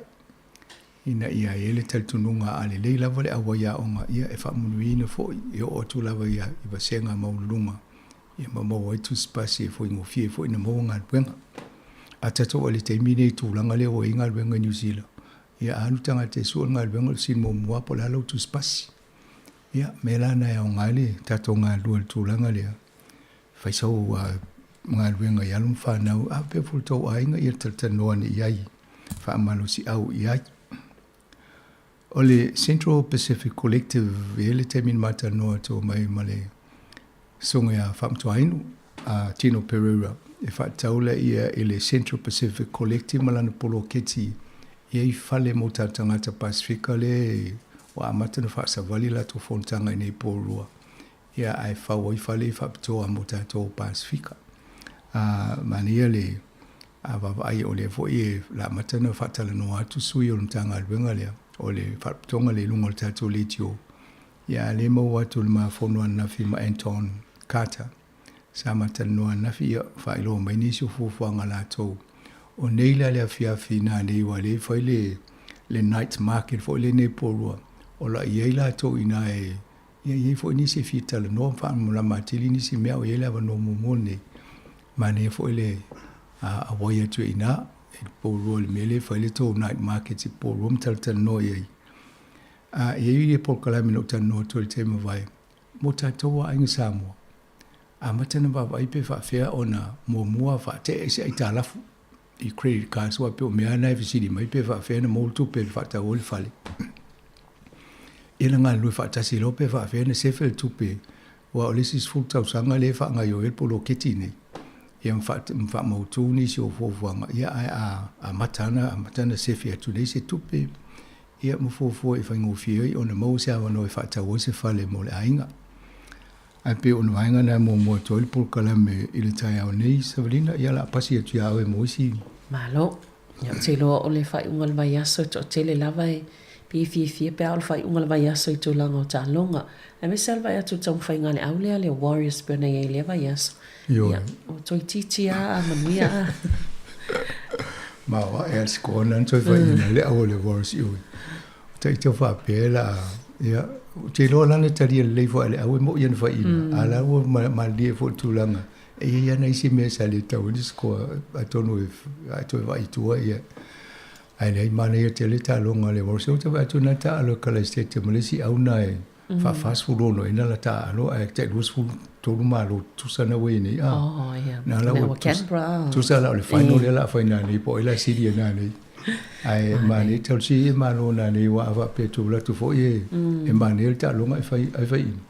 Speaker 11: ina ia i ai le talitonuga a lelei lava le auai aoga, ia e faamanuiaina foi, e oo atu lava i vasega maualuluga, ia ma maua ai tusipasi e faigofie ai foi ona maua galuega. A tatou i le taimi lenei i tulaga lea ua i ai galuega i Niu Sila, ia a alu tagata e sue le galuega o le fesili muamua lava po o le a lau tusipasi. Ia, o mea la na e aoga ai le tatou galulue i le tulaga lea, fai sau galuega i alo ma fanau, a faapea foi o le tou aiga, ia talatalanoa ane i ai, faamalosiau i ai. O le Central Pacific Collective, e i ai le taimi na ma talanoa atu mai ma le Susuga ia Faamatuainu, a Tino Pereira, e faatatau lea ia i le Central Pacific Collective ma lana poloketi e i ai fale mo tatou tagata Pasefika lea ua amata ona faasavali latou fonotaga i inei i Porirua, ia ae fau ai fale faapitoa mo tatou Pasefika. A manaia le vaavaai o lea foi e amata ona faatalanoa atu sui o le Matagaluega lea o le Faalapotopotoga lea i luga o le tatou leitio. Ia a le maua atu le ma fono ananafi ma Anton Carter sa ma talanoa ananafi ia faailoa mai nisi o fuafuaga a latou. O nei la le afiafi nanei aua lea e fai le le night market foi lenei Porirua o la i ai latou i ina e ia i ai foi nisi e fia talanoa ma faamalamalama atili nisi mea o i ai le avanoa muamua lenei. Manaia foi le auai atu i ina i Porirua i le mea lea e fai le tou night market i Porirua ma talatalanoa i ai. A e i ai le polokalame na ou talanoa atu ai i le taimi mavae, mo tatou lava aiga Samoa, amata ona vaavaai pe faafefea ona muamua faatea i se aitalafu i credit cards aua pei o mea lava na e fesili mai pe faafefea ona maua le tupe e faatau ai le fale. Ia na galulue faatasi loa pe faafefea ona sefe le tupe aua o le isi 10 tausaga lea e faagaoioi ai le poloketi lenei ia ma faamautu nisi o fuafuaga, ia ae a amata ona sefe atu nei se tupe Ia ma fuafua i faigofie ai ona maua se avanoa e faatau ai se fale mo le aiga. Ae pei o le vaega lena e muamua atu ai le polokalame i le taeao nei, Savalina, ia o le a pasi atu ia oe mo isi.
Speaker 5: Malo. Ia, ou te iloa o le faaiuga o le vaiaso e toatele lava e pei e fiafia pe a o le faaiuga o le vaiaso i tulaga o taaloga. Aemaise lava le vaai atu i le taumafaiga a le au lea, le Warriors pei ona i ai i lea vaiaso. Ioe. Ia, ua toeitiiti lava a manuia a.
Speaker 11: Ma o ae a le score na toe fai le au o le Warriors ioe. O ta ita faapea la, ia, ou te iloa la na talia lelei foi e le au e mo'i ana faiina, a la ua malilie foi i le tulaga, e i ai lava nai isi mea sa le tatau ai ona score, atonu e a toe vaai i tua, ia, ae leai, manaia tele taaloga a le Warriors. Ou te vaai atu na taalo e Kalaisete ma le isi au na e faa-46 ea la taaalo ae tai 23 malo tutusa na ua i ai nei.
Speaker 5: Oh, ia. Na la
Speaker 11: ua tusa, tusa la o le final lea la fai nanei po o ai la sili e nanei. Ae manaia tausi e malo nanei aua a faapea tu alu atu foi e, e manaia le taaloga ae fai, ae fai ina.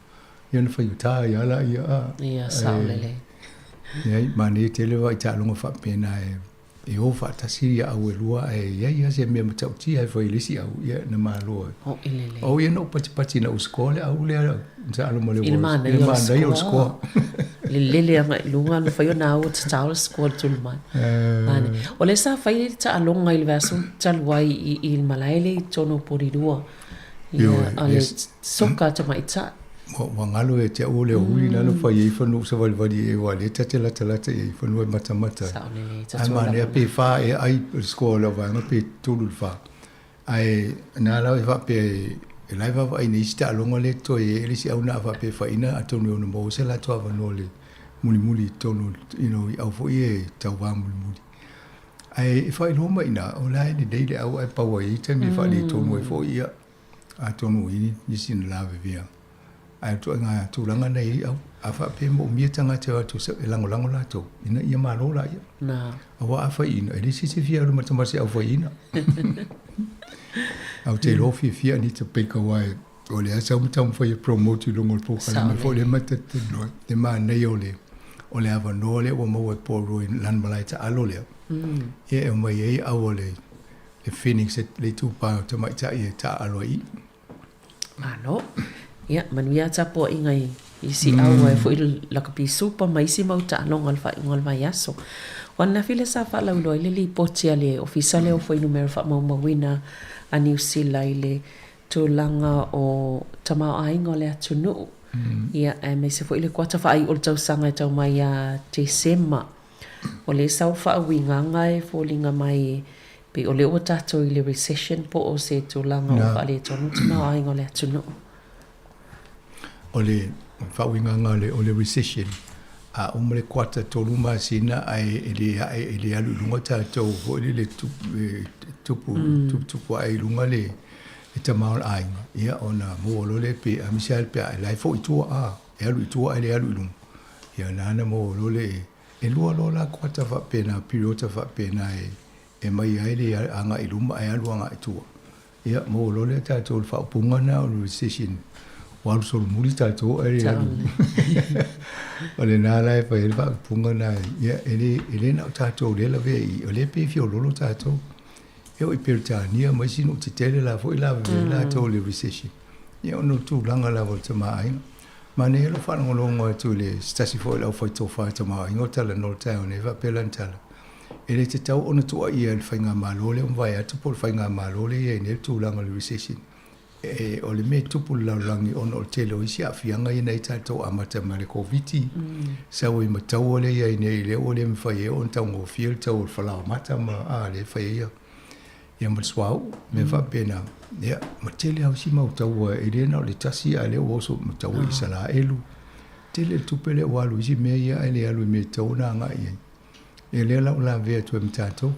Speaker 11: Ia na faigata ai lava la ia a.
Speaker 5: Ia, sao lelei.
Speaker 11: Leai, manaia tele vaai taaloga faapena e E o faatasi ia au e lua ae i ai lava se mea matautia e fai i le isi au, ia na malo ai.
Speaker 5: O i lelei.
Speaker 11: O ia na ou patipati na ou score le au lea sa alo ma le
Speaker 5: I le manaia o le
Speaker 11: score.
Speaker 5: score. Le lele agai i luga na fai ona au tatao le score le tulu mai. Manaia. O lea sa fai le taaloga i le vaiaso talu ai i, i le malae lea i totonu o Porirua. Ia, o le soka tamaitai.
Speaker 11: Ua galo ia te au o le aoauli lena na fai ai fanua savalivali ai aua o lea ta te latalata i ai i fanua e matamata.
Speaker 5: Sao lelei,
Speaker 11: ta Ae manaia pe fa ea ai le score o lau vaega pe tolu i le fa. Ae na la e faapea e la e vaavaai nei isi taaloga lea e totoe ai e le isi au na a faapea e faiina atonu e ono maua se latou avanoa i le mulimuli i totonu you know i au foi ia e tauva mulimuli. Ae e faailoa mai i ina o la e lelei le au ae pau ai i ai taimi e faaletonu ai foi ia. Atonu i nisi na lavevea, ae o ituaiga tulaga na i ai au, a faapea e moomia tagata e o atu e lagolago latou, ina ia malo laia. Aua a faiina, e leai se isi e fia alu matamata i au faiina. Ae ou te iloa fiafia Anita Baker aua o lea sau ma taumafai e promote i luga o le polokalame foi lea ma ta talanoa ai. Le manaia o le o le avanoa lea ua maua e Paul Roy i lana malae taalo lea, ia e omai ai au o le. Le Phoenix le itupa o tamaitai e taaalo ai i.
Speaker 5: Malo. Ia, manuia tapuaiga i isi au ai foi le lakapi supa ma isi mau taaloga o le faaiuga o le vaiaso. O ananafi lea sa faalauiloa ai le lipoti a le Ofisa lea o Fuainumera Faamaumauina a Niu Sila i le tulaga o tamaoaiga o le atunuu. Ia, aemaise foi le kuata faaiu o le tausaga e tau mai ia Tesema. O lea sau faauigaga e foliga mai pei o lea ua tatou i le recession po o se tulaga ua faaletonu le tamaoaiga o le atunuu.
Speaker 11: O le faauigaga o le recession, a uma le kuata tolu masina ae e le ae e le alu i luga tatou foi lele tupu tuputupu ae i luga le tamaoaiga, ia ona maua loa lea pe aemaise lava pe a la e foi i tua a, e alu i tua ae le alu i luga. Ia na ana maua loa le e lua loa la kuata faapena piriota faapena e e mai ai le agai i luma ae alu agai i tua. Ia maua loa lea tatou le faaupuga lena o le recession ua alu solomuli tatou ae le alu. O lena la e fai ai le faaupuga lena. Ia e le e le na o tatou lea e lavea i i, o lea e pei e fiololo tatou. E oo i Peretania ma isi nuu tetele la foi lavevea ai latou i le recession. Ia ona o tulaga lava o le tamaoaiga. Manaia lou faalogologo atu i le se tasi foi o le aufaitofa tamaoaiga o talanoa i le taeao nei faapea lana tala, e le tatau ona tuuaia e le faigamalo lea ua mavae atu po o le faigamalo lea e i ai nei le tulaga o le recession. E, o le mea e tupu i le lalolagi ona o le tele o isi aafiaga ia na i ai tatou amata mai le Koviti, sau ai ma taua lea e i ai nei lea ua le mafai ai ona taugofie le tau o le falaoamata ma a lea e fai ai ia ma le suauu, mea faapena. Ia, ma tele lava isi mau taua e le na o le tasi, a o lea ua oso ma taua i Isaraelu. Tele le tupe lea ua alu i isi mea ia ae le alu i mea e tatau ona agai i ai. Ia lea la ua lavea atu ai ma tatou.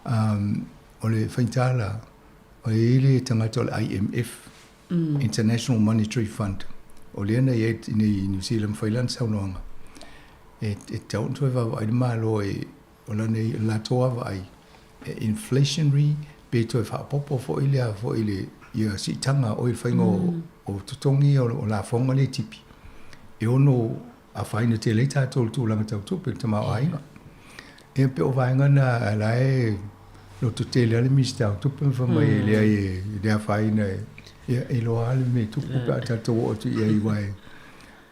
Speaker 11: Um, o le faigata la, o e i ai le tagata o le IMF, International Monetary Fund, o lea na i ai i nei i Niu Sila ma fai lana saunoaga, e, e tatau ona toe vaavaai le Malo e, o lana latou lava vaai, e inflationary pe toe faaopoopo foi lea foi le ia siitaga oi le faiga o, o totogi o, o lafoga le tipi e ono afaina tele ai tatou i le tulaga tau tupe, le tamaoaiga. Ia pei o vaega na la e lototele lava le Minisita o Tupe ma fai mai e leai e le afaina e, ia e iloa lava le mea e tupu pe a tatou oo atu i ai aua e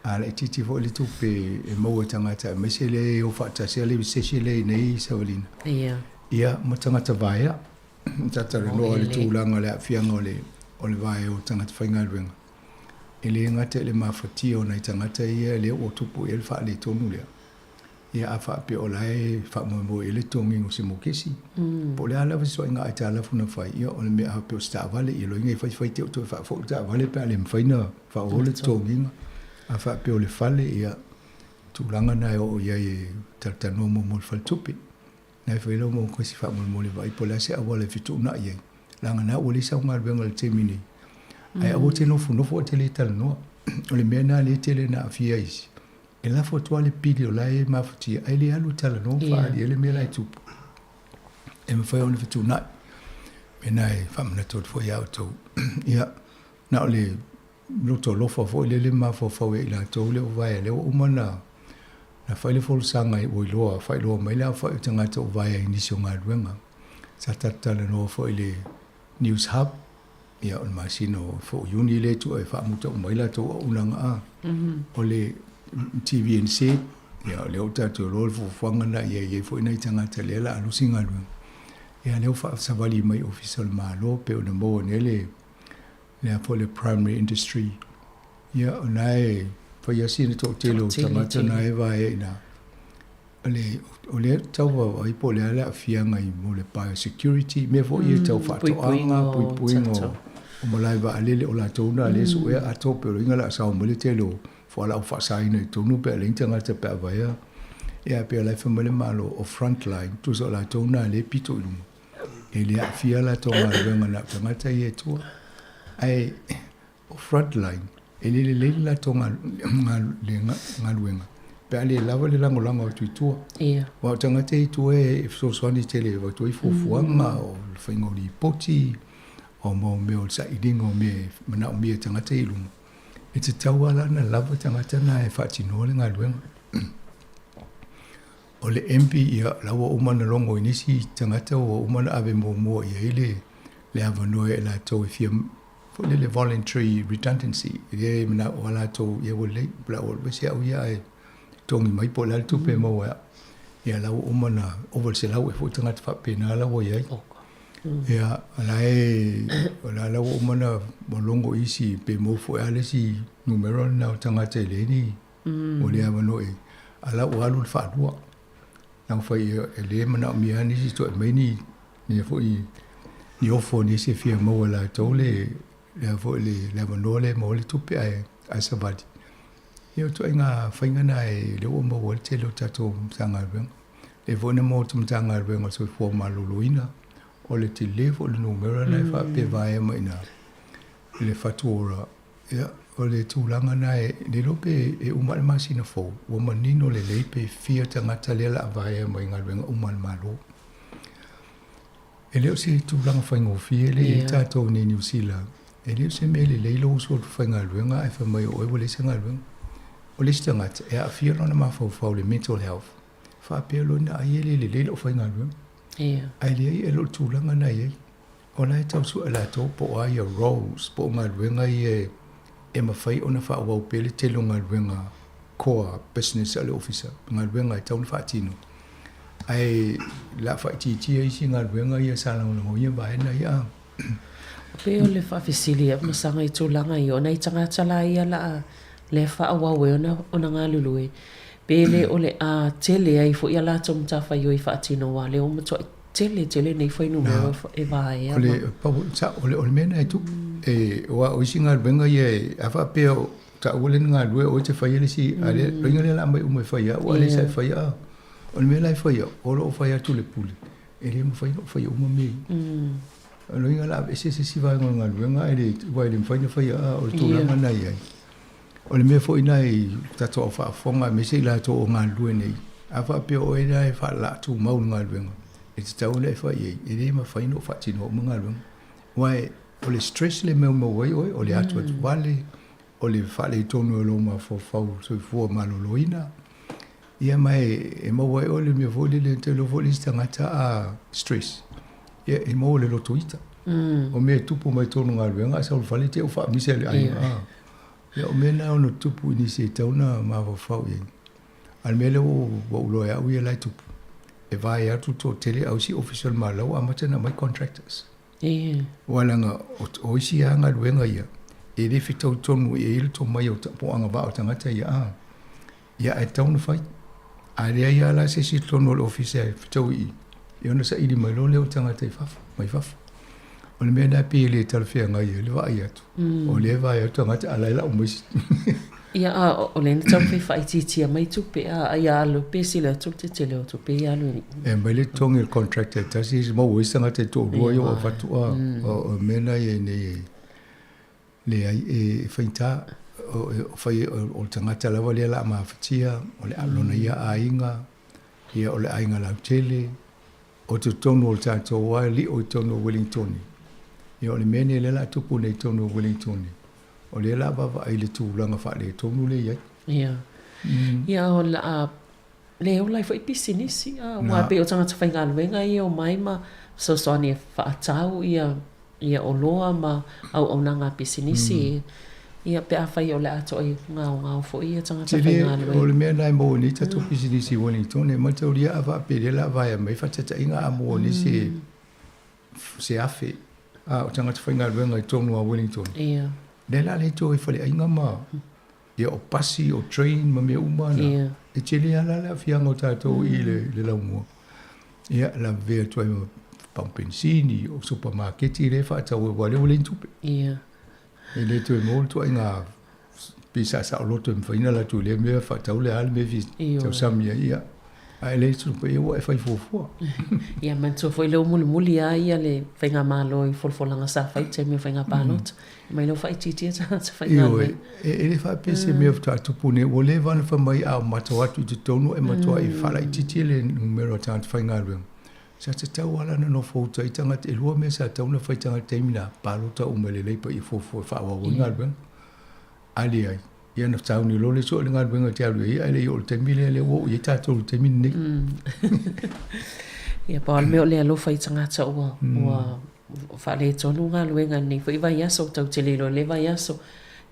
Speaker 11: a laitiiti foi le tupe e maua e tagata aemaise lea e o faatasi lava le recession lea i nei savaliga.
Speaker 5: Ia.
Speaker 11: Ia ma tagata vaea. Talatalanoa i le tulaga o le aafiaga o le o le vaea o tagata faigaluega. E le gata i le mafatia o nai tagata ia lea ua tupu i ai le faaletonu lea. Ia a faapea o la e faamoemoe i ai le totogiina o se mokesi, po o le a lava se ituaiga aitalafu na fai, ia o le mea a pei o se taavale, ia loiga e faifai te i ua toe faafoi le taavale pe a le mafai ona faaauau le totogiina. A faapea o le fale, ia tulaga na e oo i ai e talatalanoa muamua i le faletupe. Na e fai lau mokesi faamolemole vaai po o le a se auala e fetuunai ai, leaga na ua leai sau galuega i le taimi nei. Ae aua te nofonofo ae te le talanoa. O le mea lena lea e tele ina aafia isi, e lafo atu lava le pili o la e mafatia ae le alu e talanoa ma faaali ai le mea la e tupu. E mafai ona fetuunai. Mea lena e faamanatu atu foi ia outou. Ia, na o le loto alofa foi lele mafaufau ia i latou lea ua vaea, lea ua uma ona na fai le folasaga ua iloa, faailoa mai le aofai o tagata ua vaea i nisi o galuega. Sa tatou talanoa foi i le News Hub, ia o le masina o fo Iuni lea e tuu e faamuta uma ai latou auaunaga a. O le TVNZ, ia o lea ua tatou iloa le fuafuaga lena ia i ai foi nai tagata lea o le a lusi galuega. Ia lea ua faasavali mai i Ofisa o le Malo pei ona maua nei le lea foi le primary industry. Ia o lena e fai lava sina toatele o tagata na e vaea i ina. O le, o lea tau vaavaai po o le a le aafiaga i mo le biosecurity, mea foi ia tau faatoaga, puipuiga o, o malae vaalele, o latou na lea e suea atoa pei o le uiga o le a sao mai le tele o fualaau faasaina i totonu pe a leai ni tagata pe a vaea. Ia pei o la e fai mai le Malo o frontline, tusa o latou na lea e pito i luma. E le aafia latou galuega na o tagata ia e tua. Ae o frontline, e le lelei le latou galuega pe a le lava le lagolago atu i tua.
Speaker 5: Ia.
Speaker 11: Aua o tagata ia i tua e fesoasoani tele e avatu ai fuafuaga, o le faiga o lipoti, o mau mea o le sailiga o mea e manaomia e tagata ia i luma. E tatau lava la ona lava tagata na e faatinoa le galuega. O le MP ia la ua uma ona logo i nisi tagata ua uma ona ave muamua i ai le le avanoa e latou e fia foi lele voluntary redundancy e le manao a latou ia ua lelei o le a ou alu ese au ia ae totogi mai po o le a le tupe e maua ai au. Ia la ua uma ona ova i le 100 ea foi tagata faapena la ua i ai. Ia o la e o la la ua uma ona logo isi pe maua foi lava le isi numera lena o tagata e leai ni ua le avanoa i ai, a o la ua alu le faalua. Na fai e le manaomia lava nisi toe aumai ni ni foi ni ofo a nisi e fia maua e latou le le foi le le avanoa lea e maua ai le tupe ae ae savali. Ia o ituaiga faiga na e lea ua maua ai le tele o tatou Matagaluega. Lea foi na maua atu Matagaluega o le Soifua Maloloina, o le tele foi o le numera lena e faapea e vaea mai i ina i le fatu ora. Ia, o le tulaga lena e le iloa pe e uma le masina fou, ua manino lelei pe fia tagata lea o le a vaea mai galuega uma a le Malo. E le o se tulaga faigofie lea e i ai tatou nei i Niu Sila. E le o se mea lelei lou uso faigaluega ae fai mai o oe ua leai se galuega. O le isi tagata, e aafia lona mafaufau i le mental health, faapea loa ina ai e le lelei lau faigaluega. Ae leai e le o le tulaga lena e i ai. O la e tau sue latou po o a ia roles po o galuega ia e mafai ona faaauau pea le tele o galuega core business a le ofisa, galuega e tatau ona faatino. Ae o le a faaitiitia isi galuega ia sa lagolagoina vaega ia.
Speaker 5: Pei o le faafesili ea masaga i tulaga ia, o nai tagata la ia la lea faaauau ai ona galulue, pe le o le a tele ai foi a latou matafaioi faatino aua o lea ua matuai tele tele nei fuainumera e vaea
Speaker 11: ma. O le, o le mea lena e tupu, aua o isi galuega ia a faapea o taua lea na galulue oe e te faia le isi, a o le loiga lea o le a aumai uma e fai e au, a o lea sa e faia a. O le mea la e fai au, o lo o fai atu le Pule, e le mafai ona ou faia uma mea ia. O lona uiga o le a aveese se isi vaega o le galuega ae le, aua e le mafai ona faia a, o le tulaga lena e i ai. O le mea foi lena i tatou au faafofoga aemaise i latou o galulue nei, a faapea o oe la e faalaatumau i le galuega, e tatau ona e fai i ai, e le mafai ona ou faatinoa uma galuega. Aua o le stress le mea e maua ai oe, o le atuatu vale, o le faaletonu o lou mafaufau soifua maloloina, ia ma e maua ai oe le mea foi lele, ou te iloa foi le isi tagata a stress, ia e maua i le loto ita. O mea e tupu mai totonu o galuega, a sau i le fale te i ua faamisa e le aiga. Ia o mea na e ono tupu i nisi e tatau ona mafaufau i ai. A o le mea lea ua ou iloa e au ia la e tupu, e vae atu le toatele au isi ofisa o le Malo ua amata ona aumai contractors. Aua leaga o isi lava galuega ia, e le fetau tonu i ai le tomai o po o agavaa o tagata ia a. Ia ae tatau ona fai. A leai lava la se isi i totonu o le ofisa e fetau i i, ia ona saili mai loa lea o tagata i fafo, mai fafo. O le mea lena pei e le talafeagai ai le vaai atu, o lea e vaai atu tagata a o la e lau mai isi.
Speaker 5: Ia, a o lea na taumafai faaitiitia mai tupe, a ia alu pe sili atu le tetele o tupe ia alu i.
Speaker 11: E aumai le totogi o le contractor e tasi, maua ai se tagata e toalua ia ua avatu, a o le mea lena e i ai nei e leai e faigata, o fai o le tagata lava lea o le a mafatia, o le lona ia aiga, ia o le aiga lautele, o totonu o le tatou lava lio i totonu o Uelintone. Ia o le mea lenei o lea o le a tupu nei i totonu o Uelintone, o lea o le a vaavaai i le tulaga faaletonu lea e i ai.
Speaker 5: Ia. Ia o le a le ola ai foi pisinisi, aua pei o tagata faigaluega ia e omai ma fesoasoani e faatau ia ia oloa ma auaunaga a pisinisi ia pe afai o le a toai gaogao foi ia tagata faigaluega.
Speaker 11: O le mea lena e maua nei tatou pisinisi i Wellington, e mataulia a faapea lea o le a vaea mai faataitaiga a maua nei se 1,000 a o tagata faigaluega i totonu o Wellington.
Speaker 5: Ia.
Speaker 11: Lea la le toe faleaiga ma ia o pasi, o train ma mea uma na.
Speaker 5: Ia.
Speaker 11: E tele lava la le aafiaga o tatou i le, le laumua. Ia, lavevea atu ai ma pamu penisini, o supamaketi lea e faatau ai, aua o lea ua leai ni tupe.
Speaker 5: Ia.
Speaker 11: E le toe maua le ituaiga pisa saoloto e mafai ona alu atu i lea mea faatau le a le mea e fia tausami ai, ia. Ae leai se tupe, ia ua e fai fuafua.
Speaker 5: Ia manatua foi lea ua mulimuli lava ia le faigamalo i folafolaga sa fai i le taimi o faiga palota. Mai lea ua faaitiitia tagata faigaluega.
Speaker 11: Ioe, e le faapea se mea faatoa tupu nei, ua leva ona fai mai a matou atu i totonu e matuai faalaitiiti le numera o tagata faigaluega. Sa tatau lava la ona nofo uta ai tagata, e lua mea sa tatau ona fai tagata i taimi na, palota uma i le Labour ia fuafua e faaauau ai galuega. A leai. Ia ona sauni loa lea sue o le galuega e te alu i ai, ae le i oo i le taimi lea, lea ua oo i ai tatou i le taimi lenei.
Speaker 8: Ia, pau lava le mea o le alofa i tagata ua, ua faaletonu galuega i lenei foi vaiaso, tatou te le iloa i lenei vaiaso.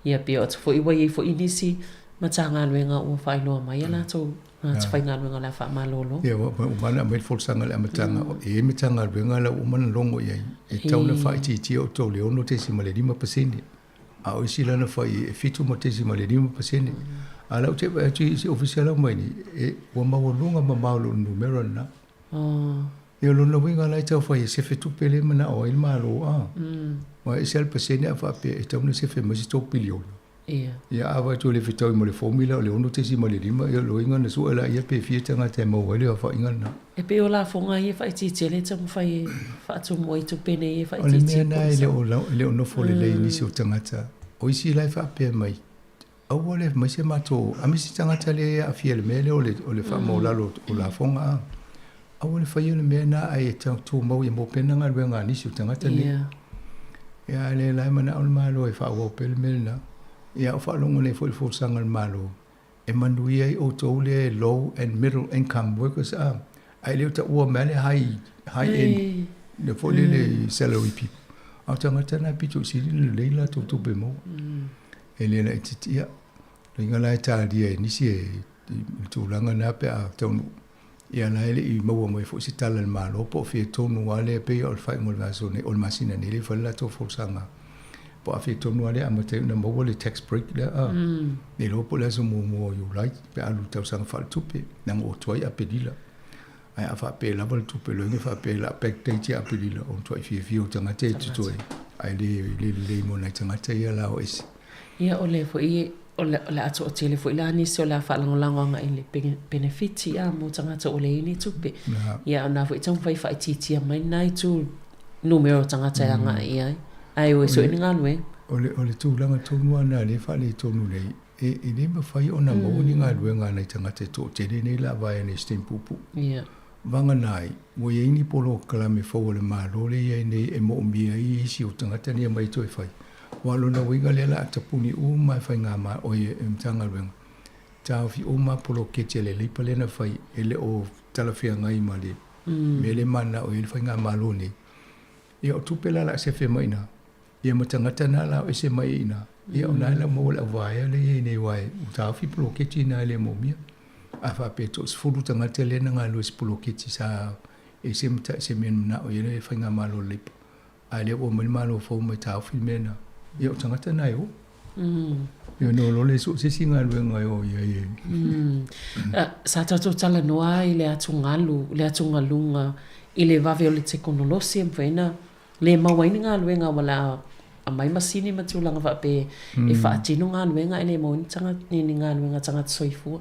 Speaker 8: Ia pei o atu foi ua i ai foi nisi Matagaluega ua faailoa mai a latou tagata faigaluega o le a faamalolo.
Speaker 11: Ia, ua uma ona aumai le folasaga i le amataga, e i ai Matagaluega la ua uma ona logo i ai, e tatau ona faaitiitia outou i le 6.5%. A o isi la na fai e 7.5%. A o la ou te vaai atu i isi ofisa la ua mai nei, e, ua maualuga mamao i lo le numera lena. Ia o lona uiga la e tau fai e sefe tupe lea e manao ai le Malo a. Aua e ese lava le pasene a faapea e tatau ona sefe mai se 3 piliona.
Speaker 8: Ia.
Speaker 11: Ia a vaai atu e le fetaui ma le formula o le 6.5, ia o lona uiga na sue laia pe fia tagata e maua ai le aofaiga lena.
Speaker 8: E pei o lafoga ia e faaitiitia lea e taumafai e faatumu ai tupe nei e faaitiitia.
Speaker 11: O le mea lena e le o nofo lelei i nisi o tagata. O isi la e faapea mai, aua le aumai se matou, aemaise tagata lea e aafia i le mea lea o le faamaualalo o lafoga a. Aua le faia le mea lena ae tumau ia mopena galuega a nisi o tagata nei. Ia a o lea la e manao le Malo e faaauau pea le mea lena. Ia a ou faalogo nei foi i le folasaga a le Malo, e manuia ai outou lea e low and middle income workers a, ae le o taua mai lava le high, high end le foi lele salary people. A o tagata na e pito i sili ona lelei latou tupe maua. E le laitiiti. Ia, uiga la e talia e nisi e i tulaga na pe a taunuu. Ia la e le i maua mai foi se tala a le Malo po o fea tonu lava lea pei o le faaiuga o le vaiaso nei, o le masina nei lea e fai le latou folasaga po o afea tonu lava lea e amata ai ona maua le tax break lea a. Le iloa po o le aso muamua o Iulai pe a alu i le tausaga faaletupe leaga ua tuai Aperila. Ae a faapea e lava le tupe loa e faapea o le a backdate ia Aperila o le matuai fiafia o tagata ia e totoe ae le lelei mo nai tagata ia la o ese.
Speaker 8: Ia o lea foi o le a toatele foi la nisi o le a faalagolago agai i le penefiti a mo tagata ua leai ni tupe. Ia o na foi e taumafai e faaitiitia mai lena itu numera o tagata e agai i ai ae o e sue ni galuega.
Speaker 11: O le tulaga tonu lava lena o lea e faaletonu nei, e le mafai ona maua ni galuega a nai tagata e toatele nei la vae nei i se taimi puupuu. Vagana ai, ua i ai ni polokalame fou a le Malo lea e i ai nei e moomia ai isi o tagata nei e aumai toe fai. Aua o lona uiga lea o le a tapuni uma e faigamalo, oi e Matagaluega, taofi uma poloketi a le Leipa lea na fai e le o talafeagai ma le mea lea e mananao i ai le faigamalo nei. Ia o tupe la o le a sefe mai i ina, ia ma tagata na la o ese mai i ina, ia o na e maua le auvaea lea e i ai nei aua ua taofi poloketi na e le moomia. A faapea e toasefulu tagata lea na galulue i se poloketi sa ese se mea na manao i ai le faigamalo a le Leipa, A lea ua omai le Malo fou mai taofi le mea lena. Ia o tagata na e o. Ia ona o loa lea e sue se isi galuega e o i ai e.
Speaker 8: Sa tatou talanoa i le atugalu, le atugaluga i le vave o le tekonolosi e mafai ona le maua ai ni galuega ua le a aumai masini ma tulaga faapea e faatino galuega ae le maua ai ni tagata, ni galuega a tagata soifua.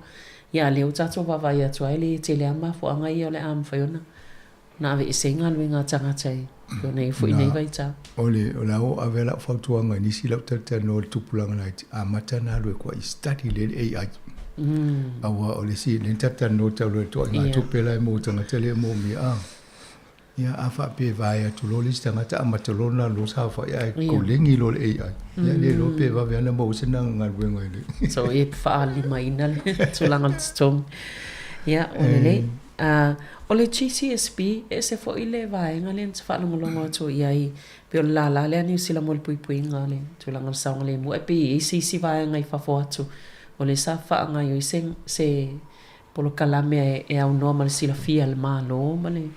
Speaker 8: Ia a lea ua tatou vaavaai atu ai le tele lava mafuaaga ia o le a mafai ona Na aveese ai galuega a tagata i ona ia foi nei vaitau.
Speaker 11: O le, o le a oo ave lau fautuaga i nisi lau talatalanoa i le tupulaga laiti, amata ona alu e kuai study lea le AI. Aua o le isi, lea na talatalanoa talu ai i le ituaiga tupe la e maua i tagata lea e moomia a. Ia a faapea e vae atu loa le isi tagata amata loa ona alu loa saofai ae kolegi loa le AI. Ia le iloa pe vave lava ona maua se galuega i
Speaker 8: le. So e faaalimaina le tulaga o le totogi. Ia, ua lelei. O le GCSB, e ese foi le vaega lea na te faalogologo atu i ai, pei o le lālā lea a Niu Sila mo le puipuiga o le tulaga o le saogalemu, ae pei e i ai se isi vaega i fafo atu o lea sa faagaoioi se, se polokalame e aunoa ma le silafia e le Malo ma le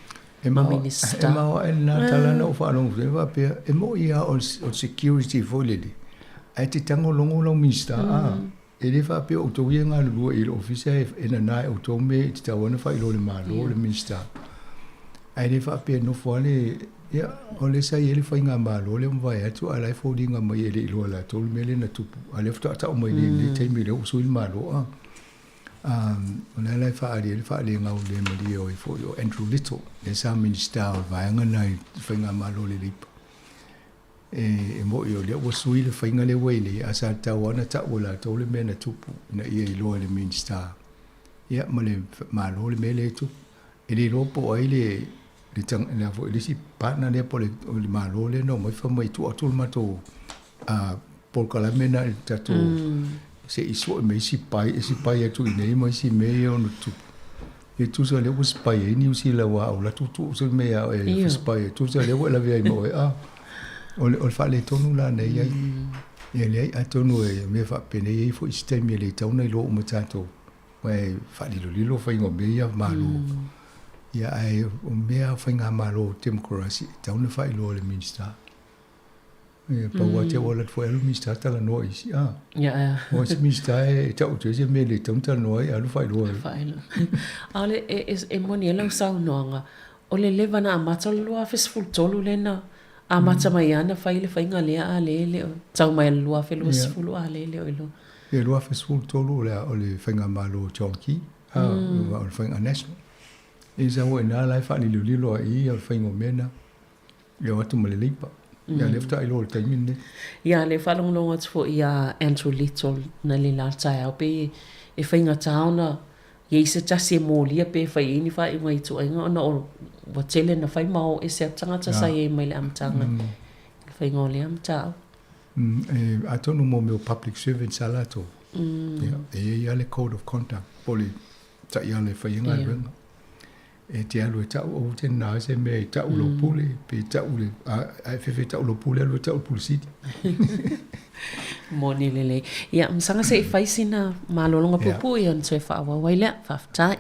Speaker 8: ma Minisita.
Speaker 11: E maoae lena tala na ou faalogo atu ai faapea, e moni lava o le security foi lele, ae te tagologo lau Minisita a. E le faapea o outou ia e galulue i le ofisa e nana e outou mea e tatau ona faailoa i le Malo, le Minisita. Ae le faapea e nofo lava le, ia, o lea sa i ai le faigamalo lea ua mavae atu ae la e foliga mai e le i iloa e latou le mea lea na tupu. A o lea faatoa tau mai i lenei taimi lea ua sui le Malo. A, o lea la e faaali ai le faalegaulemalie o e foi o Andrew Little, lea sa Minisita o le vaega lena i le faigamalo a le Leipa. E moni o lea ua sui le faiga lea ua i nei, ae sa tatau lava ona tau e latou le mea na tupu ina ia iloa e le Minisita ia ma le Malo le mea lea e tupu. E le iloa po o ai le le le a foi le isi partner lea po o le Malo lea na omai fai mai tuu atu le matou polokalame lena i le tatou. Se i sue mai isi pai, isi pai atu i inei ma isi mea ia ono tutupu. E tusa lea ua spy ai Niu Sila aua o la tuutuu se mea e spy ai. Tusa lea ua e lavea ai ma oe, a. O le, o le faaletonu la na i ai. Ia leai, atonu e mea faapenei e i ai foi isi taimi e le tatau ona iloa uma tatou, aua e faalilolilo faiga o mea ia Malo. Ia ae o mea faigamalo temokarasi e tatau ona faailoa e le Minisita. Ia pau lava te au alu atu foi alu Minisita talanoa i isi, a. O isi Minisita e tau atu ai se mea e le tatau ona talanoa ai, alu faailoa ai.
Speaker 8: Faailoa. A o le, e, e moni ai lau saunoaga, o le leva na amata o le 2013 lea na amata mai lava na fai le faiga lea a lea e le o tau mai le 2020 a lea e le o iloa.
Speaker 11: Ia 2013 o le, o le faigamalo o John Key, a, o le faiga national. Ia sa ua i ina la e faalilolilo ai i ia faiga o mea na. Ia o atu ma le Leipa. Ia lea faatoa iloa i le taimi lenei.
Speaker 8: Ia lea faalogologo atu foi ia Andrew Little na le la taeao pei e faigata ona i ai se tasi e molia pe fai i ai ni faaiuga i ituaiga ona o ua tele na fai ma o ese atu tagata sa i ai mai le amataga i le faiga o lea mataupu.
Speaker 11: Atonu mo mea o public servants a latou, ia, e i ai lava le code of conduct po o le taiala e fai ai galuega. E te alu e tau, aua te nā se mea i tau lou pule, pe tau le, a e fefe tau lou pule, alu e tau le pule sili.
Speaker 8: Moni lelei. Ia, masaga se i fai sina malologa puupuu ia ona toe faaauau ai lea. Faafetai.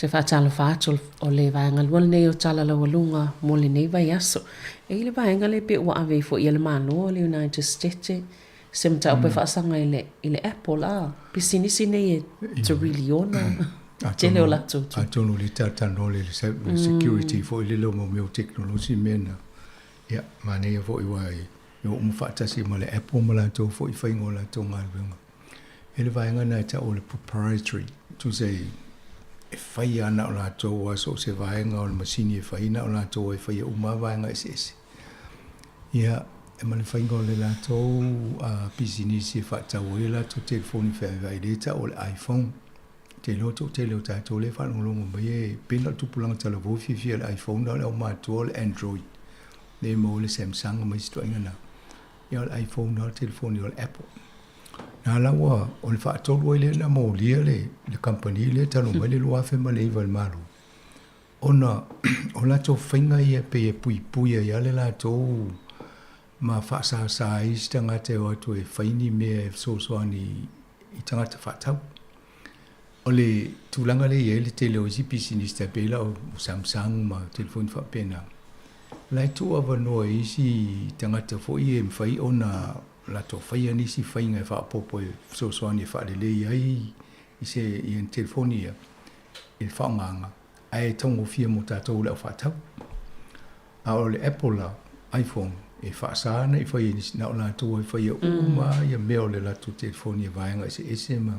Speaker 8: Toe faatalofa atu o le vaega lua lenei o Tala Laualuga mo lenei vaiaso. E i le vaega lea pei ua ave ifo ia le Malo o le United States se mataupu e faasaga i le, i le Apple a pisinisi nei e teriliona tele o latou tupe.
Speaker 11: Atonu le talanoa le security foi lele o mea o tekonolosi mea na. Ia, manaia foi aua e oo uma faatasi ma le Apple ma latou foi faiga o latou galuega. E le vaega lena e tau o le proprietary, tusa e e fai lava na o latou lava so o se vaega o le masini e fai na o latou e faia uma lava vaega eseese. Ia, e ma le faiga o le latou pisinisi e faatau ai latou telefoni feaveai lea e tau o le iPhone. Ou te iloa o le toatele o tatou lea e faalogologo mai e pei na o le tupulaga talavou e fiafia i le iPhone a o le aumatua o le Android lea e maua ai le Samsung ma isi ituaiga na. Ia o le iPhone lava o le telefoni o le Apple. Na la ua o le faatolu ai lea na molia le le kamupani lea talu mai le 2009 i le Malo ona o latou faiga ia pei e puipui ai lava le latou ma faasasa ai isi tagata e o atu e fai ni mea e fesoasoani i tagata faatau. O le tulaga lea e i ai le tele o isi pisinisi tai pei la o Samsung ma telefoni faapena, o la e tuu avanoa i isi tagata foi e mafai ona latou faia nisi faiga e faaopoopo e fesoasoani e faalelei ai i se i telefoni ia i le faaaogaina ae taugofie mo tatou le au faatau. A o le Apple la, iPhone, e faasa ona i fai e nisi, na o latou e faia uma ia mea o le latou telefoni e vaega eseese ma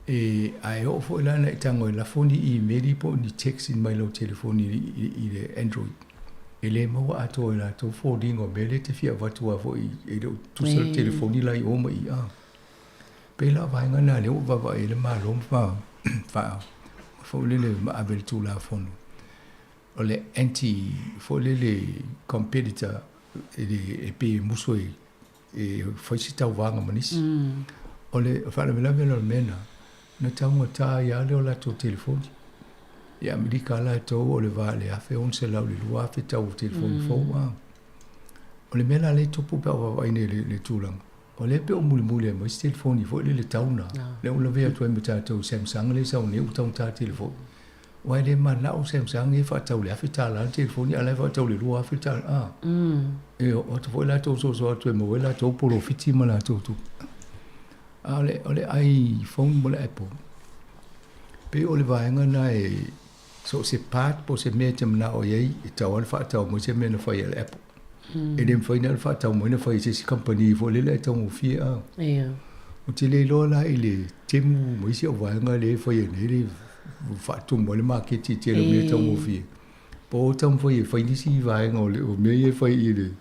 Speaker 11: e a e oo foi la ina e tago e lafo ni imeli po o ni text mai lau telefoni i le Android, e le maua atoa e latou foliga o mea lea e te fia avatu lava foi e le o tutusa le telefoni la i o ma i a. Pei la o vaega na lea ua vaavaai ai le Malo ma faa foi lele ma ave i le Tulafono. O le anti foi lele competitor e pei e musu e fai se tauvaga ma nisi. O le faalavelave la o le mea lena, na taugata ai lava le o latou telefoni. I Amerika lava latou o le va i le $1,600 i le $2,000 tau o telefoni fou. O le mea la lea e tupu pe a ou vaavaai nei i le tulaga, O lea pei o mulimuli ai ma isi telefoni foi lele tau na, lea ua lavea atu ai ma tatou Samsung lea e sau nei ua taugata tele foi. Aua e le mananao Samsung ia e faatau i le $1,000 le telefoni a o la e faatau i le $2,000 a. E oo atu foi latou soso atu e maua ai latou polofiti ma latou tupe. A o le iPhone ma le Apple, pei o le vaega lena e so o se part po o se mea e te manao i ai, e tatau lava ona faatau mai se mea na fai e le Apple. E le mafai ona faatau mai na fai e se isi kamupani foi lele ae taugofie a. Ou te le iloa la i le Temu ma isi au vaega lea e fai ai nei le faatumu ai le maketi i le tele o mea taugofie. Po o taumafai e fai nisi vaega o mea ia e fai i le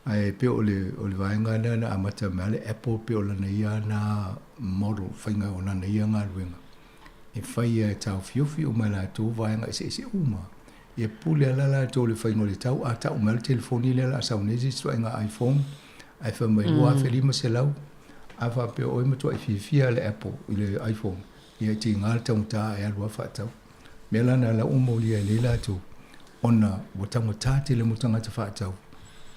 Speaker 11: ae pei o le o le vaega lea na amata mai le Apple pei o lana ia na model faiga o lana ia galuega e fai e taofiofi uma e latou vaega eseese uma. Ia pule lava latou i le faiga o le tau, a tau mai le telefoni lea o le a sau nei se isi ituaiga iPhone ae fai mai $2,500, a faapea o oe e matuai fiafia i le Apple i le iPhone, ia e tiga le taugata ae alu lava faatau. O le mea la lena o lea ua molia ai nei latou, ona ua taugata tele mo tagata faatau,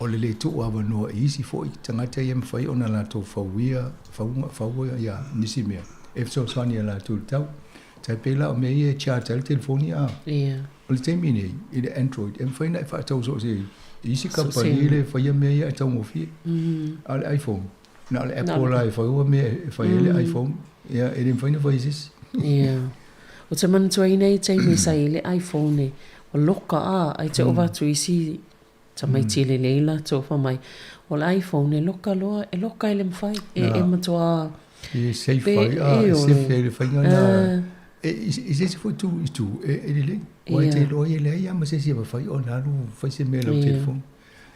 Speaker 11: o le le tuu avanoa i isi foi tagata ia e mafai ona latou fauia, fauia nisi mea e fesoasoani i a latou i le tau. Tai pei la o mea ia e charge ai le telefoni a.
Speaker 5: Ia.
Speaker 11: O le taimi nei, i le Android, e mafai ona e faatau so o se isi kamupani le faia mea ia e taugofie. A o le iPhone, na o le Apple la e faua mea e fai ai le iPhone, ia e le mafai ona fai e se isi.
Speaker 5: Ia. Ou te manatuaina i taimi sa i ai le iPhone e ua loka a, ai te ova atu isi tamaiti lelei latou fai mai, o le iPhone e loka loa, e loka e le mafai, e matua...
Speaker 11: E safe ai, a, e safe ai le faiga lena. E, i se isi foi itu, itu e lelei. Aua e te iloa ai e leai lava ma se isi e mafai ona alu fai se mea i lau telefoni.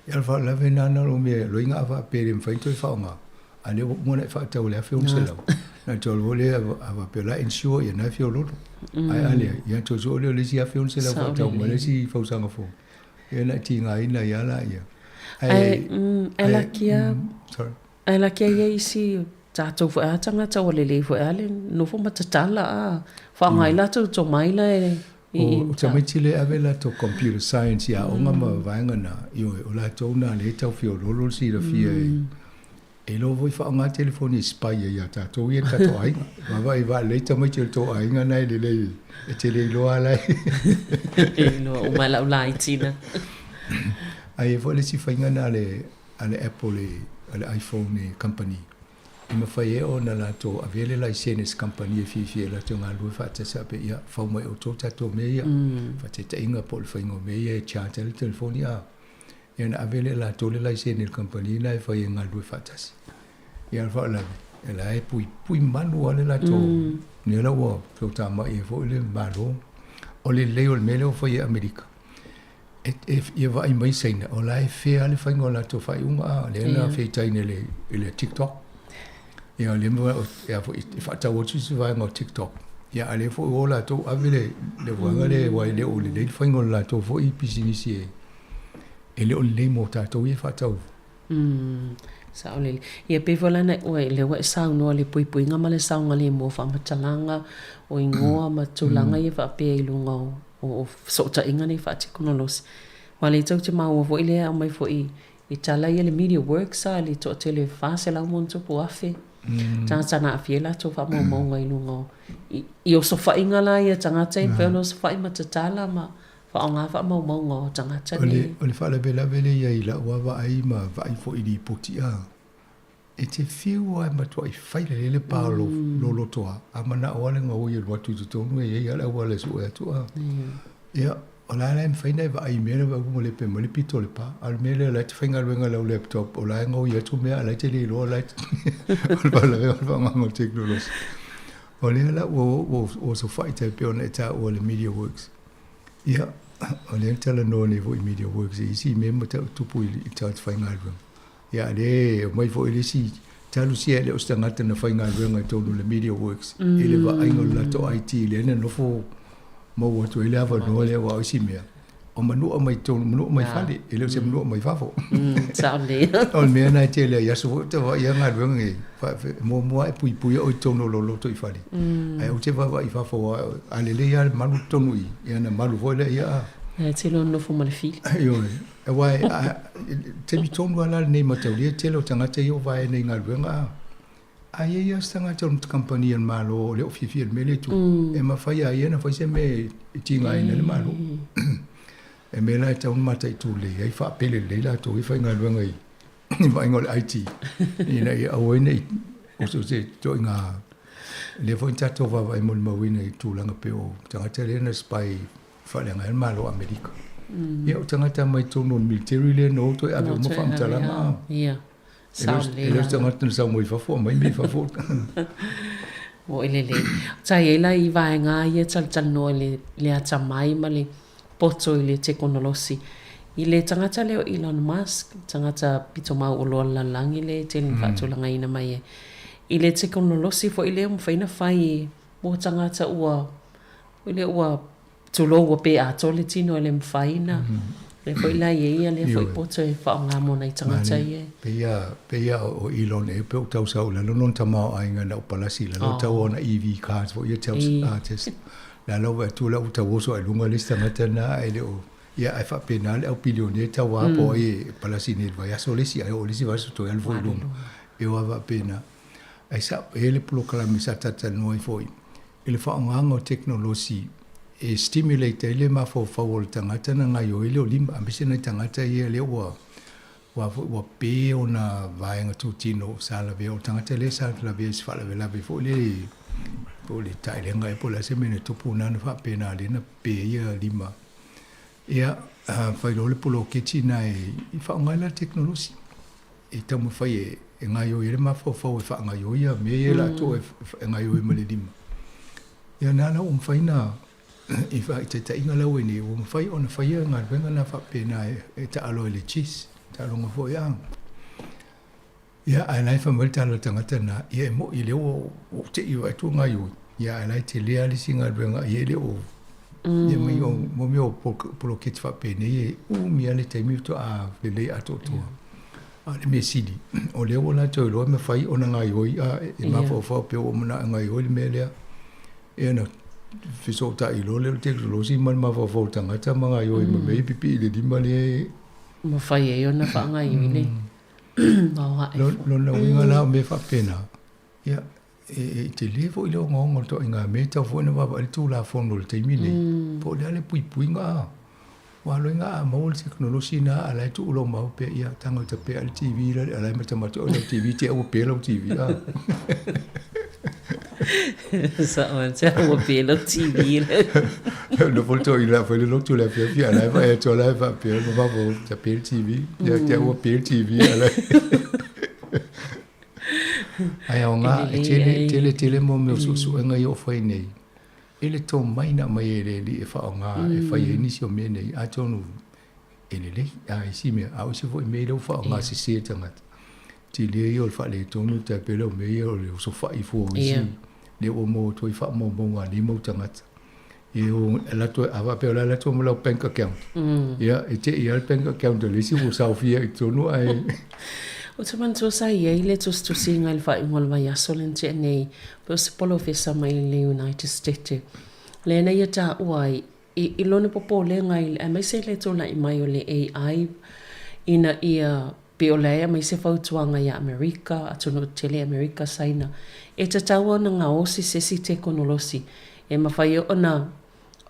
Speaker 11: Ia o le faalavelave lena na o mea loiga a faapea e le mafai ona toe faaaoga, a o lea ua uma ona e faatau i le $1,600. Na toe alu foi lea a faapea o la e insure ia na e feoloolo. Ae a leai, ia ona toe sue lea o le isi $1,600 faatau mai le isi fausaga fou. Ia na tigaina ai lava laia.
Speaker 5: Ae, ae lakia, sorry. Ae lakia ia isi tatou foi a tagata ua lelei foi a le nofo ma tatala a faaaoga ai latou tomai la e
Speaker 11: i O tamaiti lea e ave latou computer science i aoga ma vaega na, ioe, o latou na lea e tau feoloolo le silafia e E iloa foi faaaoga telefoni e spy ai ia tatou ia le tatou aiga. Vaavaai vaalelei tamaiti o le tou aiga na e lelei e te le iloa la e.
Speaker 5: E iloa uma e lau laiti na.
Speaker 11: Ae i ai foi le isi faiga na a le a le Apple e a le iPhone company e mafai ai ona latou avea le laisene e se kamupani e fiafia ai latou galulue faatasi faapea ia fau mai e outou tatou mea ia. Faataitaiga po o le faiga o mea ia e charge ai le telefoni a Ia ona ave lea e latou le laisene i le kamupani lena e fai e galulue faatasi. Ia o le faalavelave, E la e puipui malu lava le latou, lea la ua feutaamai ai foi le Malo. O le lelei o le mea lea ua fai e Amerika, e, e, ia vaai mai Saina, o la e fea le faiga o latou faaiuga, a, lea na feitai nei i le TikTok. Ia, lea ma, ia foi, e faatau atu se vaega o TikTok. Ia, a lea foi ua o latou ave le, le vaega lea, aua e le o lelei le faiga o le latou foi pisinisi e, e le o lelei mo tatou ia e faatau.
Speaker 8: Sao lelei. Ia pei foi la na ua lea ua e saunoa i le puipuiga ma le saogalemu o faamatalaga, o igoa ma tulaga ia faapea i luga o o fesootaiga nei faatekonolosi. Aua o lea tou te maua foi lea e aumai foi i tala ia le Media Works a le toatele e 400,000+ tagata na aafia ai latou faamaumauga i luga o i osofaiga la ia tagata e mafai ona osofai ma tatala ma faaaoga faamaumauga o tagata nei.
Speaker 11: O le faalavelave lea i ai i lau lava vaai ma vaai foi i lipoti a, e te fiu lava e matuai fai lelei le pa o lou loto a, a manao lava le gaoi e alu atu i totonu e i ai lava le auala e sue atu a. Ia, o la e mafai ona e vaai i mea na ua lepe mai le pito o le pa, a o le mea lea o la e te faigaluega i lau laptop o la e gaoi atu mea a o la e te le iloa o la e o le faalavelave o le faaaogaina o le tekonolosi. O lea la ua osofai tai pei ona e taua le Media Works. Ia, o lea e talanoa nei foi i Media Works i isi mea tupu i tagata faigaluega. Ia, a lea e omai foi le isi talu sia e le o se tagata na faigaluega i totonu o le Media Works i le vaaiga o le latou IT lea na nofo maua atu ai le avanoa lea aua o isi mea o manua mai totonu, manua mai fale, e le o se manua mai fafo.
Speaker 8: Sao lelei.
Speaker 11: O le mea lena e tele ai aso foi ou te vaai i galuega nei, muamua e puipuia oe i totonu o lou lotoifale, ae aua te vaavaai i fafo aua a lelei lava le malu i totonu i i, ona malu foi lea, ia.
Speaker 8: E te iloa nofo ma le fili.
Speaker 11: Ioe. Aua e, taimi tonu lava la lenei mataulia, e tele o tagata ia ua vaea nei i galuega a. A i ai lava se tagata o le kamupani a le Malo o le o fiafia i le mea lea e tupu, e mafai lava e ia ona fai se mea e tigaina ai le Malo. E mea la e tatau ona mataitu lelei ai, faapele lelei latou ia faigaluega i le vaaiga o le IT, ina ia aua ai ne i oseose ituaiga lea foi na tatou vaavaai molimauina i tulaga pei o tagata lea na spy faaleaga ai le Malo o Amerika. Ia o tagata mai totonu o le military lea na o toe ave uma faamatalaga.
Speaker 8: Ia.
Speaker 11: E le o se tagata na sau mai fafo, aumai mea i fafo.
Speaker 8: Ua lelei. Sa i ai la i vaega ia talatalanoa i le atamai ma le poto i le tekonolosi. I le tagata lea o Elon Musk, tagata pito mauoloa o le lalolagi lea e tele ina faatulagaina mai ai. I le tekonolosi foi lea ua mafai ona fai mo tagata ua, foi lea ua Tulou ua pe atoa le tino e le mafai ona lea foi la e i ai lea foi poto e faaaoga mo nai tagata ia.
Speaker 11: Pei lava o Elon ea pei ua tau sau i lalo lona tamaoaiga na o palasi i lalo tau ona EV cars foi ia Tesla. La la ua atu la ua tau oso ai luga le isi tagata lena ae le o ia ae faapena le au bilionia tau a po o ai e palasi nei i le vaiaso le isi ae oo i le isi vaiaso toe alu foi i luga. E o lava faapena. Ae sao e i ai le polokalame sa talatalanoa ai foi i le faaaogaina o tekonolosi e stimulate ai le mafaufau o le tagata na gaoioi lea o lima, aemaise nai tagata ia lea ua ua foi ua pe ona vaega tutino sa lavea. O le tagata lea sa lavea i se faalavelave foi lea po o le taelega ea po o le a se mea na tupu na na faapena lea na pe ai ia lima. Ia, fai loa le poloketi lena e faaaoga ai la le tekonolosi. e taumafai e gaoioi ai le mafaufau e faagaoioi ia mea ia latou e gaoioi ma le lima. Ia na la ua mafai na i faaitaitaiga la ua i nei, ua mafai ona faia galuega na faapena e taalo ai le chess, taaloga foi a. Ia ae la e fai mai le tala a le tagata lena, ia e moi lea ua ou te i vaai atu ua gaoioi, ia ae la e tele lava le isi galuega ia e le o ia mai o mo mea o poloketi faapenei e umi lava le taimi faatoa lelei atoatoa. A o le mea sili, o lea ua latou iloa e mafai ona gaoioi a e mafaufau pei ua ou manao e gaoioi le mea lea. Ia ona fesootai loa lea o le tekonolosi ma le mafaufau o le tagata ma gaoioi ma mea ia pipii i le lima lea e
Speaker 8: mafai ai ona faagaoioi le maoae foi.
Speaker 11: Lona uiga la o mea faapena, ia e tele foi le ogaoga o le ituaiga mea e tatau foi ona vaavaai le Tulafono i le taimi lenei, po o le a le puipuiga a. Aua loa a maua le tekonolosi lena a o la e tuu lou mau pea, ia tago e tapea le TV la a o la e matamata oe i lau TV, te i ua pe lau TV a.
Speaker 8: Sao te ua pe lau TV le.
Speaker 11: Nofo le toeaina fai le lotu i le afiafi a o la e vaai atu a o la e faapea ma mafaufau tape le TV, ia te i ua pe le TV a o la e. Ae aoga, e tele, tele tele mo mea o suesuega ia o fai nei, i le tomai na aumai e le Alii e faaaoga e fai ai nisi o mea nei, atonu e lelei a isi mea, a o isi foi mea ia ua faaaoga sese e tagata. Tele ia o le faaletonu tai pei o mea ia o le osofai fua o isi, lea ua maua atu ai faamaumauga a nei mau tagata. E o latou, a faapea o le a alu atu ma lau bank account, ia e te i lava le bank account a le isi ua saofia i totonu ae
Speaker 8: Ou te manatua sa i ai le tusitusiga i le faaiuga o le vaiaso lea na tea nei, pei o se polofesa mai le United States, lea na ia taua ai i, i lona popolega i, aemaise le tulai mai o le AI ina ia pei o la e aumai se fautuaga ia Amerika, atunuu tetele Amerika, Saina, e tatau ona gaosi se isi tekonolosi e mafai ona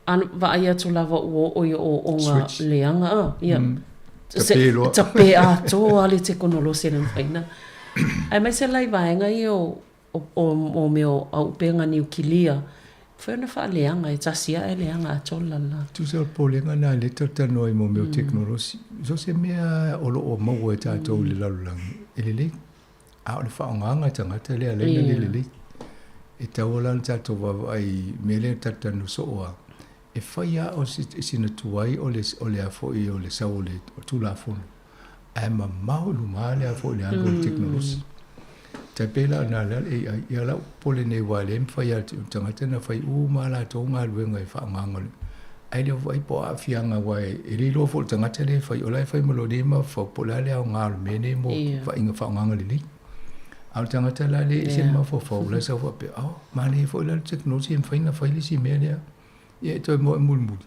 Speaker 8: vaai atu lava ua oo i ooooga leaga a, ia, tape atoa le tekonolosi e le mafai ona. Aemaise la i vaega ia o mea o auupega niukilia, mafai ona faaleaga, e tasi lava ae leaga atoa le lalolagi.
Speaker 11: Tusa o le popolega lena lea e talatalanoa ai i mea o tekonolosi, so o se mea o lo o maua e tatou i le lalolagi, e lelei. A o le faaaogaga e tagata lea e ala ai ona le lelei. E tatau la ona tatou vaavaai i mea lea e talatalanoa soo lava, e fai lava o sina tuai o le o le a foi o le sau o le Tulafono, ae mamao i luma le a foi le alu o le tekonolosi. Tai pei la o lena le AI, ia lau popole nei aua o lea e mafai lava e le tagata ona fai uma lava latou galuega e faaaogaina ae le o vaai po o aafiaga aua e le iloa foi e le tagata lea e fai, o la e fai ma lona ia mafaufau po o le a le aoga o le mea lenei mo vaaiga faaaogaga lelei. A o le tagata la lea e ese le mafaufau, o la e sau faapea, oh, manaia foi la le technology e mafai ona fai le isi mea lea. Ia e toe moe mulimuli,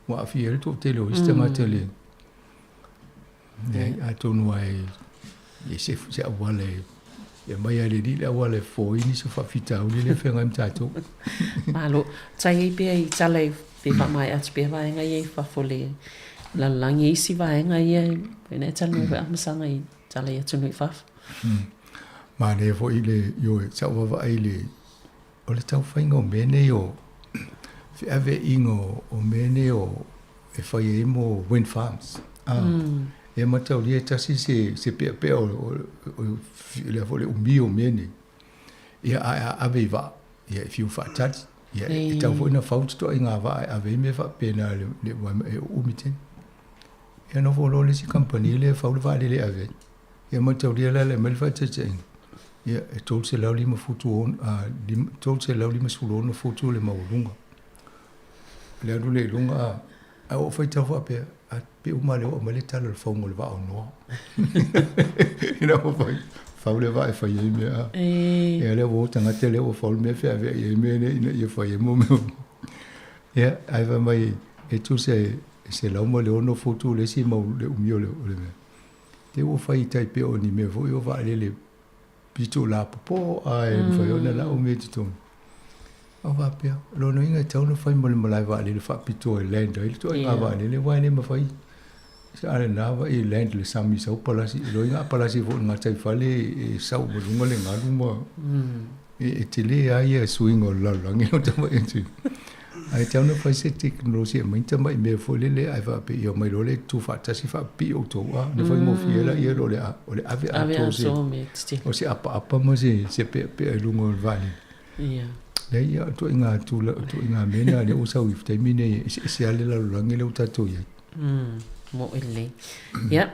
Speaker 11: ua aafia ai le toatele o isi tagata le Leai, atonu lava e i se, se auala e, e aumai lava e le Alii le auala e fofo ai nisi o faafitauli lea e feagai ma tatou.
Speaker 8: Malo. Tai ai pea i tala e pe faamaea atu pea vaega ia i fafo le lalolagi e isi vaega ia e talanoa foi amasaga i tala i atunuu i fafo.
Speaker 11: Manaia foi le, ioe, sa ou vaavaai i le, o le taumafaiga o mea nei o feaveaiga o mea nei o e fai ai mo wind farms. Ah, mm. E mataulia e tasi se, se peapea o, o, o, lea foi le umi o mea nei. Ia a, a ave i vaa, ia e fiu faatali. Ia e tau foi na fau totoaiga vaa e ave ai mea faapena le, le, e umi tele. Ia nofo loa le isi kamupani lea e fau le vaalele e ave ai. Ia mataulia la le aumai le faataitaiga, ia e 350 356 futu le maualuga. Le alu lea i luga, a, ae ua ou faitau faapea, a pe uma lea ua aumai le tala o le fauga o le vaa aunoa. Ina ua fai, fau le vaa e fai ai mea. A. Ia lea ua o tagata lea ua fau le mea e feaveai ai mea nei ina ia fai ai mo mea. Ia, ae fai mai e tusa e 106 futu le isi mau le umi o le, o le mea. Te ua fai tai pei o ni mea foi o vaalele pito lapopo ae mafai ona lau mea i totonu. A faapea, o lona uiga e tatau ona fai ma le malae vaalele faapitoa e land ai le ituaiga vaalele aua e le mafai a lena vai e land i le sami sau palasi, o lona uiga a palasi foi i le gataifale e sau ma luga le galu ma e tele lava ia suiga o le lalolagi lau tamai atu. Ae tatau ona fai se tekonolosi e aumai ni tamai mea foi lele ae faapea ia omai loa le tuufaatasi faapipii outou a ona faigofie ai laia o le o le ave atoa o se apaapa ma se se peapea i luga o le vaalele.
Speaker 8: Ia.
Speaker 11: Leai ia o ituaiga tula o ituaiga mea na lea ua sau i le taimi nei e eseese lava le lalolagi lea ua tatou i ai.
Speaker 8: Moʻo lelei. Ia,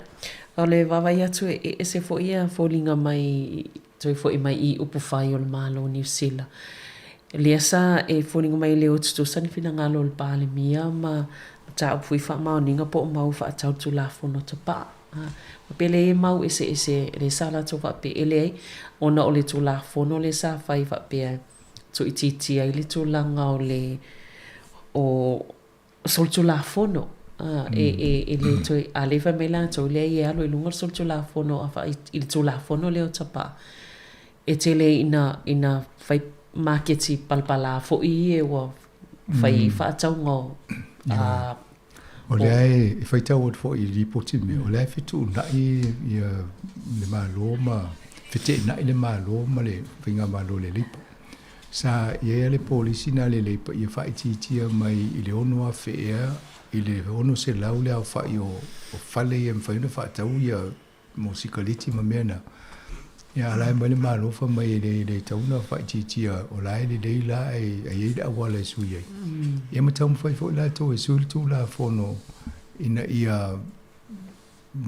Speaker 8: o le vaavaai atu e ese foi ia foliga mai Toe foi mai i upufai o le Malo o Niu Sila. Lea sa e foliga mai e le o tutusa ni finagalo o le Palemia ma mataupu foi faamaoniga po o mau faatau Tulafono tapaa. Ma pele e mau eseese lea sa latou faapea e leai ona o le Tulafono lea sa fai faapea e tuuitiitia ai le tulaga o le o solitulafono e le toe, a lea e fai mai latou, leai e alu i luga le solitulafono a i le tulafono lea o tapaa, e tele ina, ina fai maketi palapala foi ia ua fai faatauga o, a,
Speaker 11: O lea e faitau atu foi i lipoti mea, o lea e fetuunai ia le Malo ma feteenai le Malo ma le Faigamalo a le Leipa. Sa i ai lava le polisi na le Leipa ia faaitiitia mai i le 6,000 ea i le 600 le aofai o fale ia e mafai ona faatau ia mo sikaleti ma mea na. Ia a la e aumai le Malo fai mai e le le tatau ona faaitiitia o la e lelei la ae e i ai le auala e sui ai. Ia ma taumafai foi latou e sui le Tulafono ina ia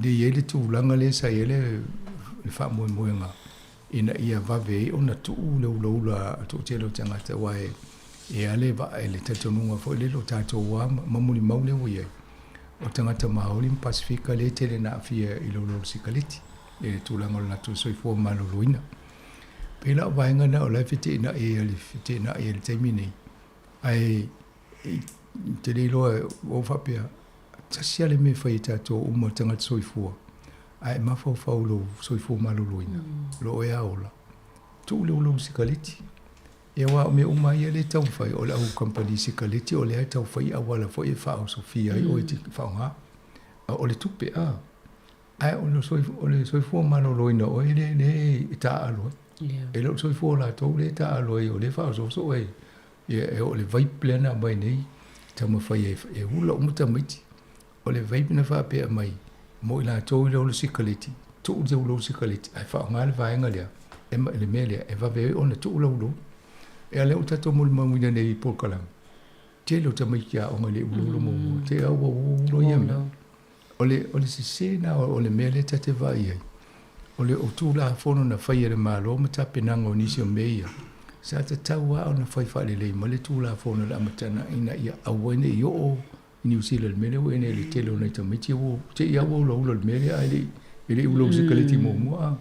Speaker 11: le i ai le tulaga lea sa i ai le le faamoemoega ina ia vave ai ona tuu le ulaula a le toatele o tagata aua e e a le vaa i le talitonuga foi lele o tatou lava ma molimau lea ua i ai o tagata Maori ma Pasefika lea e tele ina aafia i le ulaula sikaleti i le tulaga o le latou soifua maloloina. E pei la o vaega na o la e feteenai ai feteenai ai i le taimi nei, ae ou te le iloa ua ou faapea, tasi lava le mea e fai e tatou uma tagata soifua, a e mafaufau i lou soifua maloloina, o lo o e a ola, tuu le ulaula sikaleti. Ia aua o mea uma lava ia lea e taumafai, o le au kamupani sikaleti o lea e tau fai auala foi e faaosofia ai oe e te faaaoga. O le tupe, a. Ae o le soifua maloloina o oe lea e taaalo ai. E le o le soifua o latou lea e taaalo ai, o lea e faaosooso oe. E oo i le vape lea na aumai nei, taumafai e ula uma tamaiti. O le vape na faapea mai, mo i latou e le ola sikaleti, tuu le ulaula sikaleti ae faaaoga le vaega lea, le mea lea e vave ai ona tuu lau ulaula. Ia lea ua tatou molimauina nei i polokalame, tele o tamaiti aoga e le ulaula muamua, te i lava ua ula ia mea. O le, o le sese lena o le mea lea ta te vaai ai, o le o Tulafono na fai e le Malo ma tapenaga o nisi o mea ia, sa tatau lava ona fai faalelei mai le Tulafono i le amataga ina ia aua ai ne i oo i Niu Sila i le mea lea ua i ai nei i le tele o nai tamaiti ua te i lava ua ulaula i le mea lea ae le i, e le i ulaula sikaleti muamua. A.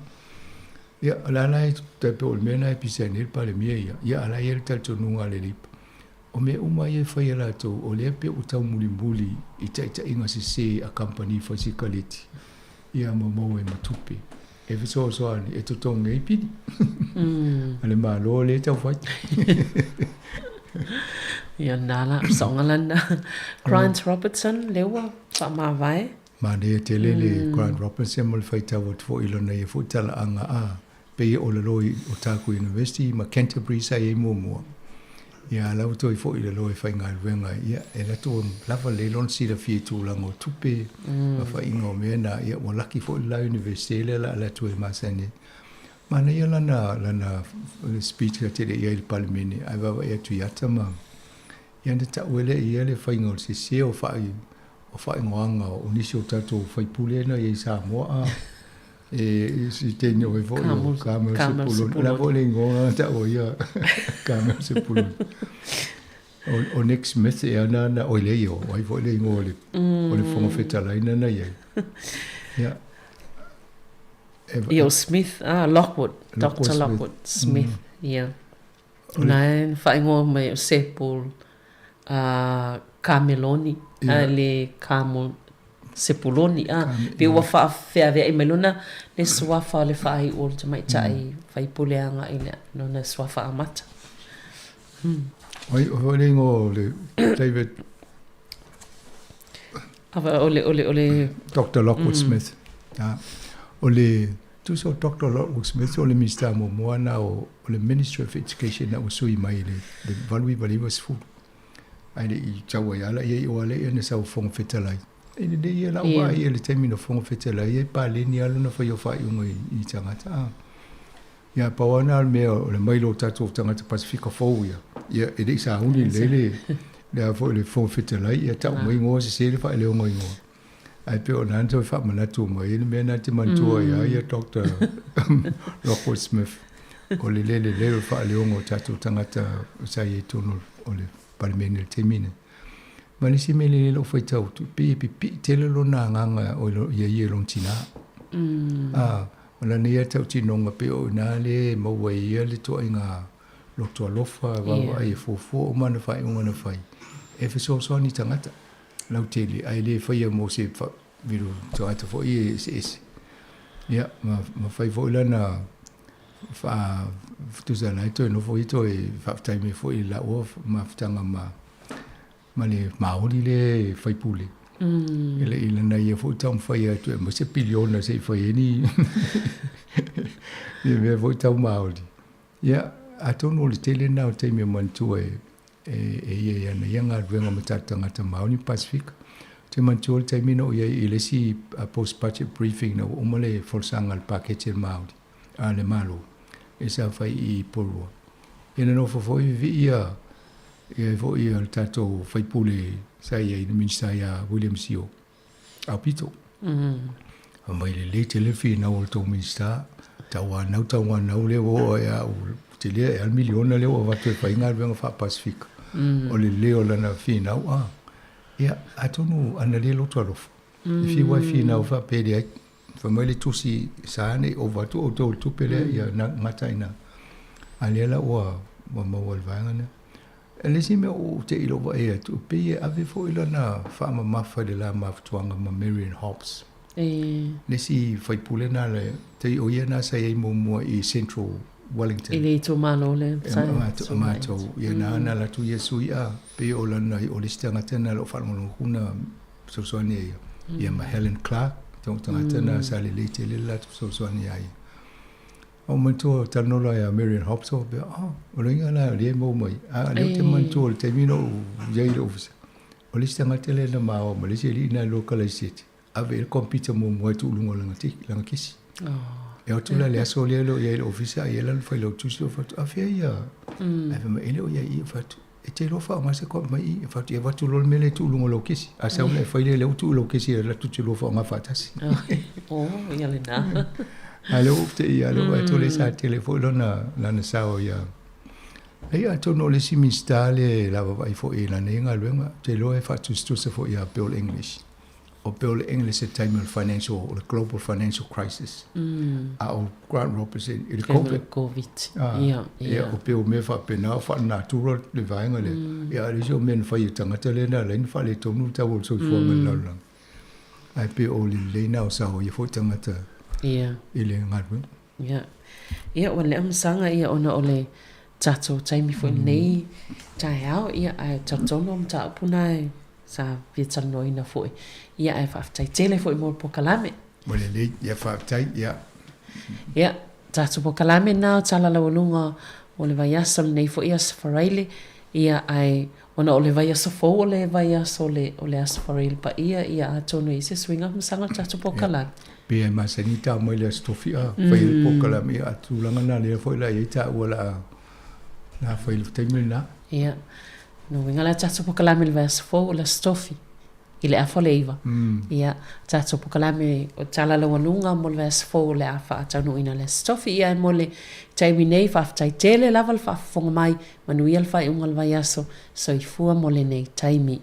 Speaker 11: Ia, o le a la e tai pei o le mea lena e pisa ai nei le Palemia ia, ia a o la e i ai le talitonuga a le Leipa. O mea uma ia e fai e latou, o lea pei ua taumulimuli i taitaiga sese a kamupani fai sikaleti, ia ma maua ai ma tupe e fesoasoani e totogi ai pili a le Malo lea e tau fai.
Speaker 8: Ia na la, saoga lana. Grant Robertson, lea ua faamavae.
Speaker 11: Manaia tele le Grant Robertson mo le faitau atu foi i lana ia foi talaaga a pei o lalo i Otago University ma Canterbury sa i ai muamua. Ia a la ua toe foi i lalo e faigaluega ia e alu atu ua lava lelei lona silafia i tulaga o tupe ma faiga o mea na, ia ua laki foi le la Universite lea o le a alu atu ai masani ai. Manaia lana lana speech na tele i ai i le Palemene ae vaavaai atu i ata ma ia na tau ai lea e ia le faiga o le sese o fai o faaigoaga o nisi o tatou faipule na i ai i Samoa a e si teine oe foi o Carmel Sepuloni. O le a foi le igoa na tau o ia Carmel Sepuloni. O Nick Smith ea na na oi le io, o ai foi le igoa o le o le Fofoga Fetalai na na i ai. Ia.
Speaker 8: Ia o Smith, ah, Lockwood, Dr. Lockwood Smith, ia. Na e faaigoa mai o Sepul a Kameloni, a le Kamo Sepuloni, a pe ua faafeaveai mai lona le suafa o le faaiu o le tamaitai faipule agai le lona suafa amata.
Speaker 11: Oi, o foi le igoa o le David
Speaker 8: Ava o le o le o le
Speaker 11: Dr. Lockwood Smith. Ah, o le Tusa o Doctor Lockwood Smith o le Minisita muamua na o o le Ministry of Education na ua sui mai i le 1990. Ae le i tau ai ala ia i o ale ia na sau Fofoga Fetalai. E lelei ia lau vaai i le taimi na Fofoga Fetalai ai paleni lava lona fai o faaiuga i tagata. A. Ia pau lava na o le mea o le mai o tatou tagata Pasefika fou ia. Ia e le i sauni lelei le le a foi le Fofoga Fetalai ia tau mai igoa sese le faailoga o igoa. Ae pei o lena na toe faamanatu mai ai le mea lena e te manatua ai ia Doctor Lockwood Smith, o le le lelei o le faaleoga o tatou tagata sa i ai i totonu o le Palemene i le taimi lenei. Ma le isi mea lelei i lou faitau atu, pei e pipii tele lona agaga o ia ia i lona tina. A, o lana ia tautinoga pei o i ina lea e maua ai e ia le ituaiga loto alofa, vaavaai e fuafua uma ana faaiuga na fai, e fesoasoani i tagata. lautele ae le faia mo se vilo tagata foi e eseese. Ia, ma, ma fai foi lana wha, tusa la e toe nofo i toe faafetai mai foi i laua mafutaga ma, ma le Māori le faipule. E le i lana ia foi taumafai atu e aumai se piliona se i fai ai ni ni mea foi tau Māori. Ia, atonu o le tele lena o taimi e manatua e, e ia i ana ia galuega ma tatou tagata Māori ma Pasefika. Ou te manatua le taimi na ou i ai i le isi post budget briefing ina ua uma le folasaga a le paketi a le Māori. a le Malo e sa fai i Porirua. Ia na nofo foi vivii ia ia foi le tatou faipule sa i ai le Minisita ia William Sio Aupito. Fai mai lelei tele le finau o le tou Minisita, tauanau tauanau lea ua oo ai a ou tele ea le miliona lea ua avatu e fai galuega faa-Pasefika. O le lelei o lana finau a. Ia atonu ana le loto alofa, e fiu lava e finau faapea e leai. Fai mai le tusi sa ne i ova atu outou i le tupe lea ia gata i ina. A lea la ua maua i le vaega lea. O le isi mea ua ou te i lou vaai atu, e pei e ave foi lana faamamafa i le la mafatuaga ma Marian Hobbs. Le isi faipule lena le tai o ia lena sa i ai muamua i Central Wellington.
Speaker 8: I le itumalo lea sa
Speaker 11: e matou, ia na na alu atu ia sui a, pei o lana o le isi tagata lena o lo o faalogologo atu na fesoasoani ai ia ma Helen Clark, tagata lena sa lelei tele le latou fesoasoani ia ia. Ou manatua talanoa loa ia Marian Hobbs, ou faapea, oh, o le uiga la o lea e maua mai. A o lea ou te manatua i le taimi na ou i ai i le ofisa, o le isi tagata lea na ma o ma le isi alii lena e lokalaisete, ave i ai le computer muamua e tuu i luga o lana kesi. E o atu la i le aso lea e le o i ai i le ofisa, a i ai lana failautusi, ou fai atu, a fea ia? Ae fai mai, e le o i ai i i. Ou fai atu, e te iloa faaaoga se mai i i. Fai atu, ia avatu loa le mea lea e tuu i luga o lau kesi. A sau ona e fai lea, lea ua tuu i lau kesi e alu atu e te lua faaaoga faatasi.
Speaker 8: Oh, ia lena.
Speaker 11: A lea ua ou te i, a lea ua atu lea sa tele foi lona, lana sao ia. Ia atonu o le isi Minisita lea e lavavaai foi i lana ia galuega, ou te iloa e faatusatusa foi ia Bill English. O Bill English i le taimi o le financial, o le global financial crisis. A o Grant Robertson i le Covid.
Speaker 8: Covid. Ah, ia,
Speaker 11: ia. O pei o mea faapena o faalenatura le vaega lea. Ia, a o le isi o mea na fai e tagata lea na ala ai ona faaletonu le tau o le soifuaga i le lalolagi. Ae pei o le lelei lena o sao o ia foi tagata i le galuega.
Speaker 8: Ia. Ia, ua lea masaga ia ona o le tatou taimi foi lenei taeao, ia, ae talitonu o mataupu na e sa fia talanoaina foi. Ia, ae faafetai tele foi mo le polokalame.
Speaker 11: Ua lelei, ia faafetai, ia.
Speaker 8: Ia, tatou polokalame na o Tala Laualuga o le vaiaso lenei foi Aso Faraile, ia, ae ona o le vaiaso fou o le vaiaso o le, o le Aso Faraile Paia, ia atonu e i ai se suiga masaga o le tatou polokalame.
Speaker 11: Ia. Pei e masani tau mai le Aso Tofi a fai ai le polokalame, ia a tulaga na lea foi la i ai taua la a fai le taimi lena.
Speaker 8: Ia, no uiga la tatou polokalame i le vaiaso fou o le Aso Tofi i le afa o le 9. Ia, tatou polokalame o Tala Laualuga mo le vaiaso fou o le a faataunuuina i le Aso Tofi. Ia, e mo le taimi nei, faafetai tele lava le faafofoga mai, manuia le faaiuga o le vaiaso, soifua mo lenei taimi.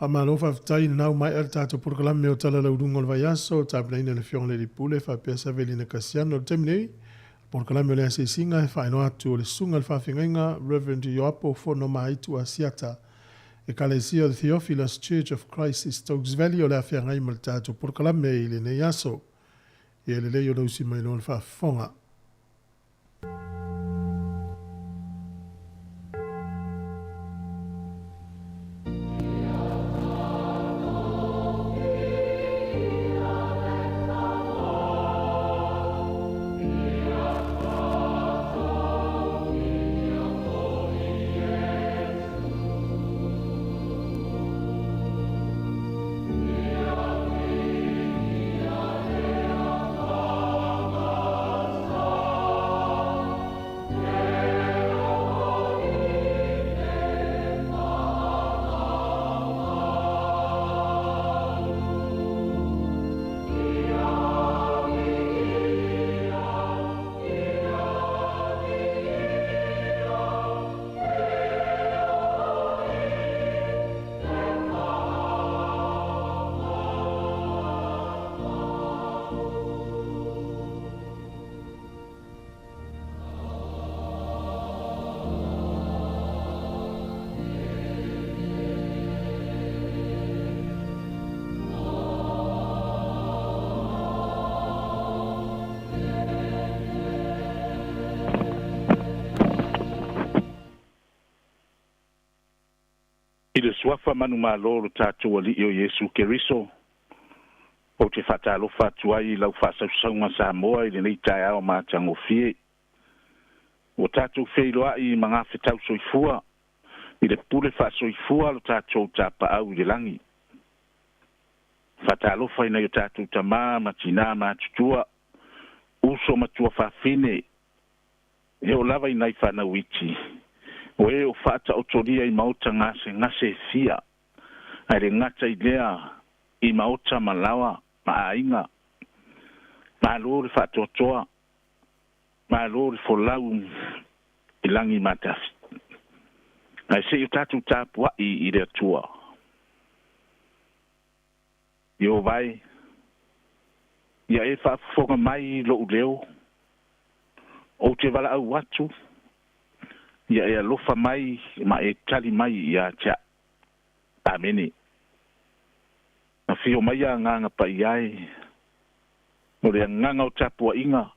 Speaker 1: Faamalo faafetai i lenau maea le tatou polokalame o Tala Lauluga o le Vaiaso, tapenaina e le Afioga i le Alii Pule faapea Savelina Kasiano. I le taimi nei, polokalame o le asiasiga e faailoa atu o le Susuga i le Faafeagaiga Rev. Ioapo Fono Maaitu Asiata, Ekalesia o le Theophilus Church of Christ i Stokes Valley o le a feagai ma le tatou polokalame i lenei aso. Ia lelei ona usi mai loa le faafofoga.
Speaker 7: I le Suafa manumalo o lo tatou Alii o Iesu Keriso, ou te faatalofa atu ai i lau faasausauga Samoa i lenei taeao matagofie. Ua tatou feiloai i magafetau soifua, i le pule faasoifua a lo tatou Tapaau i le lagi. Faatalofa i nai o tatou tamā ma tinā matutua, uso ma tuafafine, e oo lava i nai fanau iti, o e o faataotolia i maota gasegase e fia, ae le gata i lea i maota ma laoa ma aiga. Malo le faatoatoa, malo le folau i lagi matafi. Ae se i o tatou tapuai i le Atua. Ieova e, ia e faafofoga mai i lou leo, ou te valaau atu, ia e alofa mai ma e tali mai ia te au. Amene. Afio maia Agaga Paia e, o le agaga o tapuaiga,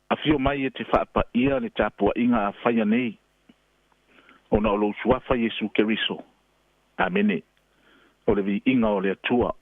Speaker 7: afio mai e te faapaia le tapuaiga a faia nei, ona o lou Suafa Iesu Keriso. Amene. O le viiga o le Atua.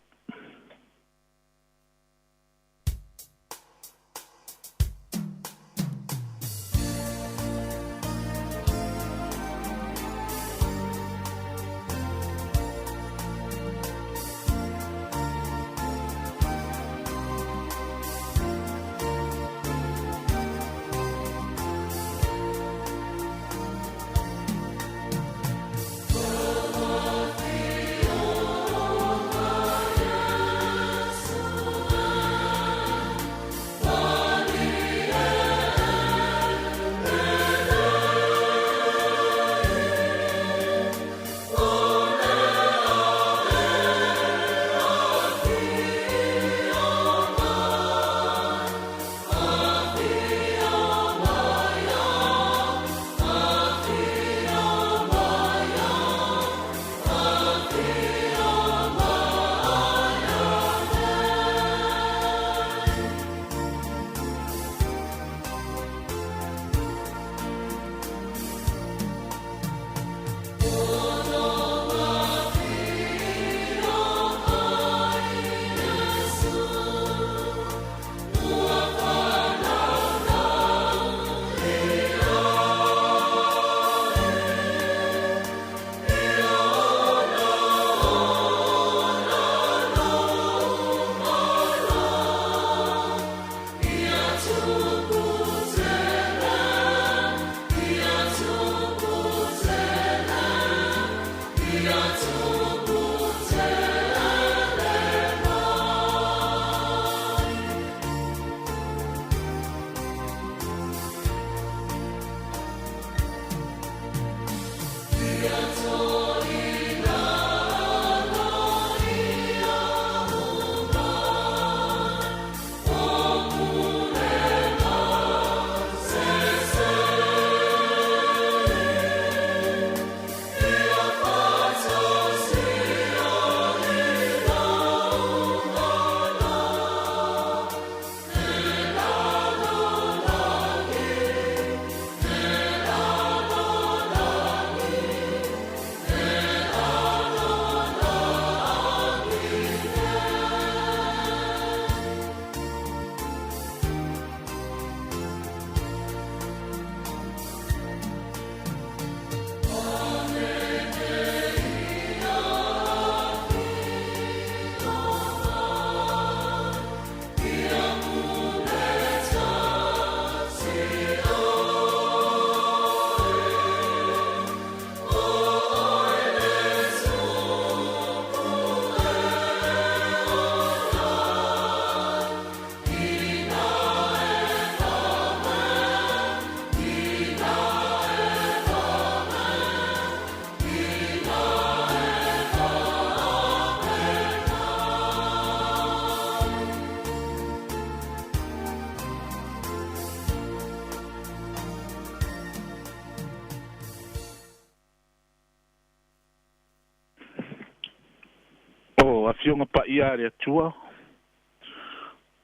Speaker 12: O Afioga Paia a le Atua,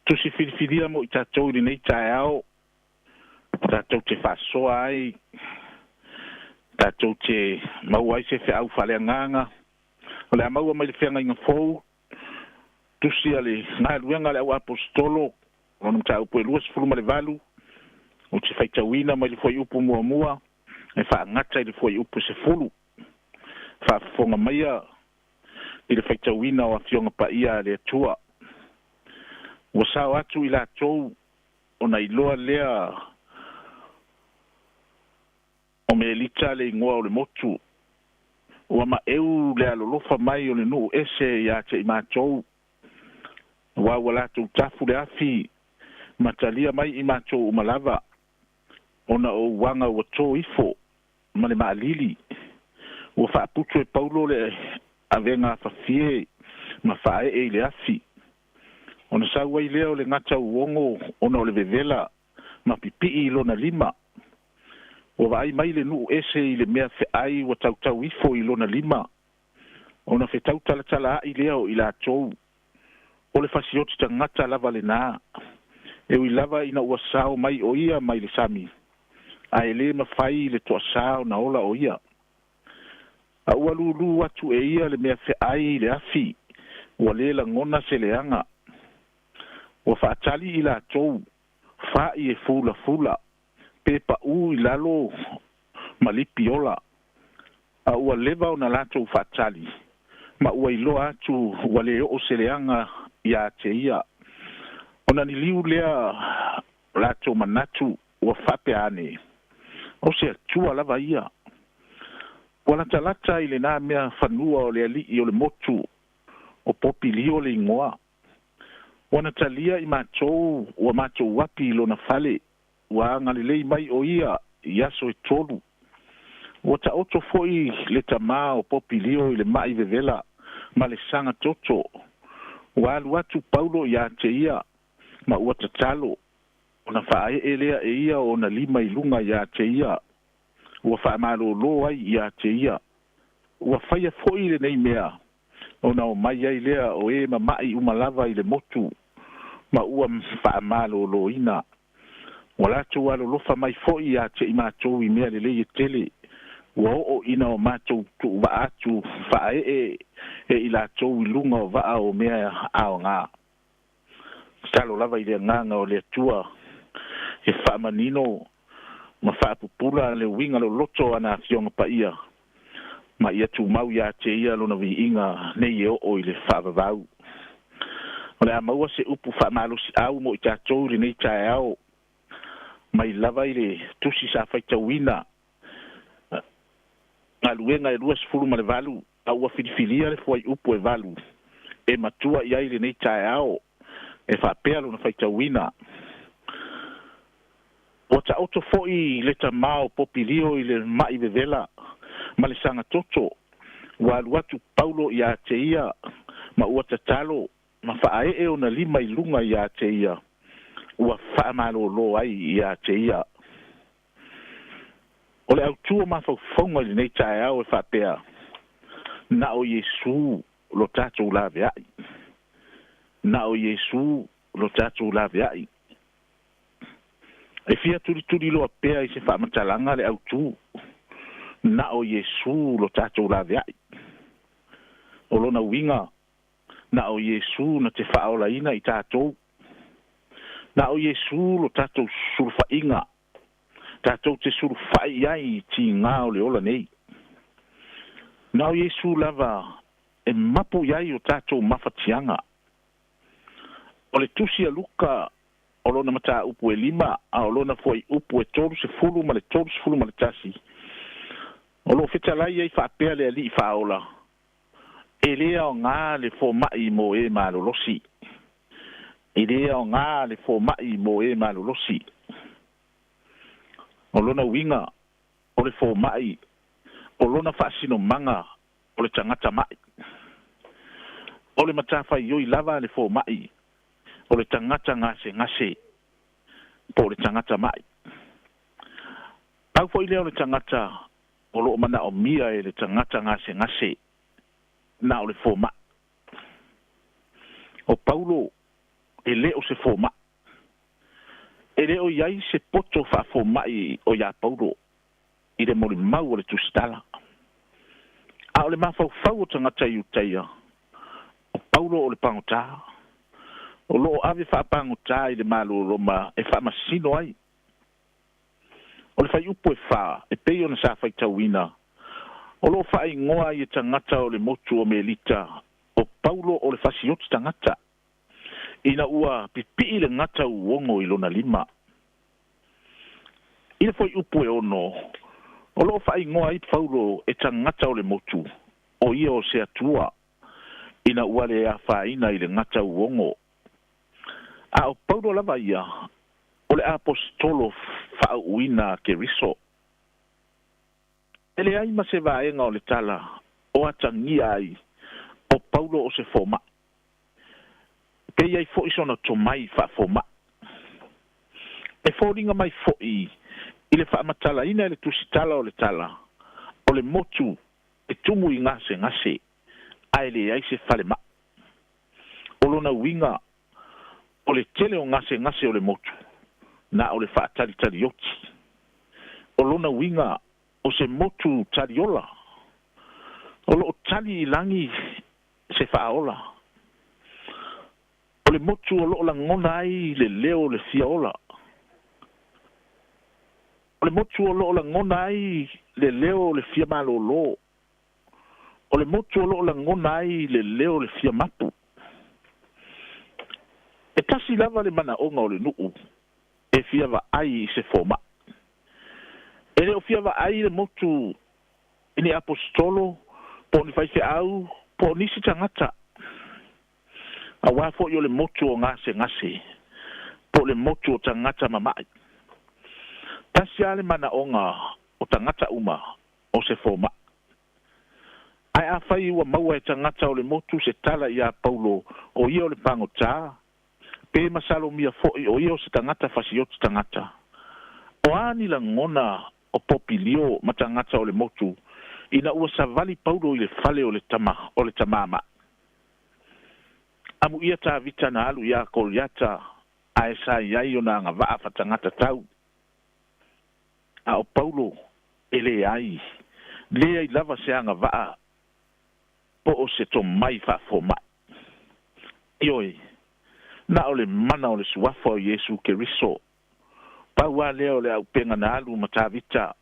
Speaker 12: tusi filifilia mo i tatou i lenei taeao, tatou te faasoa ai, tatou te maua ai se feau faaleagaga. O le a maua mai le feagaiga fou, tusi a le galuega a le au aposetolo, lona mataupu e 28, ou te faitauina mai le fuaiupu muamua, e faagata i le fuaiupu 10. Faafofoga maia i le faitauina o Afioga Paia a le Atua. Ua sao atu i latou ona iloa lea o Melita le igoa o le motu. Ua maeu le alolofa mai o le nuu ese iā te i matou. Aua ua latou tafu le afi ma talia mai i matou uma lava, ona o uaga ua to ifo ma le maalili. Ua faaputu e Paulo le avega afafie ma faaee i le afi. Ona sau ai lea o le gata uogo ona o le vevela ma pipii i lona lima. Ua vaai mai le nuu ese i le mea feai ua tautau ifo i lona lima. Ona fetau talatala ai lea o i latou. O le fasioti tagata lava lenā. E ui lava ina ua sao mai o ia mai le sami. Ae le mafai le toasā ona ola o ia. A ua lūlū atu e ia le mea feai i le afi, ua le lagona se leaga. Ua faatali i latou, fa'i e fulafula, pe paʻū i lalo ma lipi ola. A ua leva ona latou faatali, ma ua iloa atu ua le oo se leaga iā te ia. Ona liliu lea latou manatu ua faapea ane, o se Atua lava ia. Ua latalata i lenā mea fanua o le alii o le motu o Popilio le igoa. Ua na talia i matou ua matou api i lona fale, ua agalelei mai o ia i aso e tolu. Ua taoto foi le tamā o Popilio i le ma'i vevela ma le saga toto. Ua alu atu Paulo iā te ia ma ua tatalo, ona faaee lea e ia ona lima i luga iā te ia, ua faamalōlō ai iā te ia. Ua faia foi lenei mea, ona omai ai lea o e mama'i uma lava i le motu, ma ua faamalōlōina. Ua latou alolofa mai foi iā te i matou i mea lelei e tele, ua oo ina o matou tuuvaa atu faaee e i latou i luga o vaa o mea aogā. Tatalo lava i le agaga o le Atua e faamanino ma faapupula le uiga loloto o ana Afioga Paia, ma ia tumau iā te ia lona viiga nei e oo i le faavavau. O le a maua se upu faamalosiau mo i tatou i lenei taeao, mai lava i le tusi sa faitauina galuega e 28, a ua filifilia le fuaiupu e 8 e matua i ai lenei taeao, e faapea lona faitauina. Ua taoto foi le tamā o Popilio i le ma'i vevela ma le saga toto. Ua alu atu Paulo iā te ia ma ua tatalo ma faaee ona lima i luga iā te ia, ua faamalōlō ai iā te ia. O le autū o mafaufauga i lenei taeao e faapea, na o Iesū lo tatou laveai. Na o Iesū lo tatou laveai. E fia tulituliloa pea i se faamatalaga le autū, na o Iesū lo tatou laveai. O lona uiga, na o Iesū na te faaolaina i tatou. Na o Iesū lo tatou sulufaiga, tatou te sulufai ai i tigā o le ola nei. Na o Iesū lava e mapu i ai o tatou mafatiaga. O le tusi a Luka o lona mataupu e 5, a o lona fuaiupu e 30 ma le 31, o loo fetalai ai faapea le Alii Faaola, e lē aogā le foma'i mo e malolosi. E lē aogā le foma'i mo e malolosi. O lona uiga, o le foma'i, o lona faasinomaga o le tagata ma'i. O le matafaioi lava le foma'i, o le tagata gasegase po o le tagata ma'i. Pau foi lea o le tagata o loo manaomia e le tagata gasegase na o le foma'i. O Paulo e lē o se fomaʻi, e lē o iai se poto faafomaʻi o iā Paulo i le molimau o le tusitala. A o le mafaufau o tagata Iutaia, o Paulo o le pagotā, o loo ave faapagotā i le Malo Roma e faamasino ai. O le faiupu e 4 e pei ona sa faitauina, o loo faaigoa ai e tagata o le motu o Melita o Paulo o le fasioti tagata, ina ua pipii le gata uogo i lona lima. I le fuaiupu e 6, o loo faaigoa ai Paulo e tagata o le motu, o ia o se Atua, ina ua le afaina i le gata uogo. A o Paulo lava ia, o le aposetolo faauuina a Keriso. E leai ma se vaega o le tala o atagia ai o Paulo o se fomaʻi, pe iai foʻi sona tomai faafomaʻi. E foliga mai foʻi i le faamatalaina e le tusitala o le tala o le motu e tumu i gasegase ae leai se falemaʻi. O lona uiga, o le tele o gasegase o le motu na o le faatalitalioti. O lona uiga, o se motu taliola, o loo tali i lagi se faaola. O le motu o loo lagona ai le leo o le fiaola. O le motu o loo lagona ai le leo o le fia malōlō. O le motu o loo lagona ai le leo o le fia mapu. E tasi lava le manaoga o le nuu e fia vaai i se fomaʻi. E lē o fia vaai le motu i ni aposetolo po o ni faifeau po o nisi tagata, auā foʻi o le motu o gasegase po o le motu o tagata mamaʻi. Tasi a le manaoga o tagata uma o se fomaʻi. Ae afai ua maua e tagata o le motu se tala iā Paulo o ia o le pagotā, pe masalomia foʻi o ia o se tagata fasioti tagata, o a ni lagona o Popilio ma tagata o le motu ina ua savali Paulo i le fale o le tama o le tamā maʻi? Amuia Tavita na alu iā Koliata ae sa i ai ona agavaa fatagata tau. A o Paulo e leai, leai lava se agavaa po o se tomai faafomaʻi. Ioe, na o le mana o le suafa o Iesu Keriso, pau a lea o le aupega na alu ma Tavita.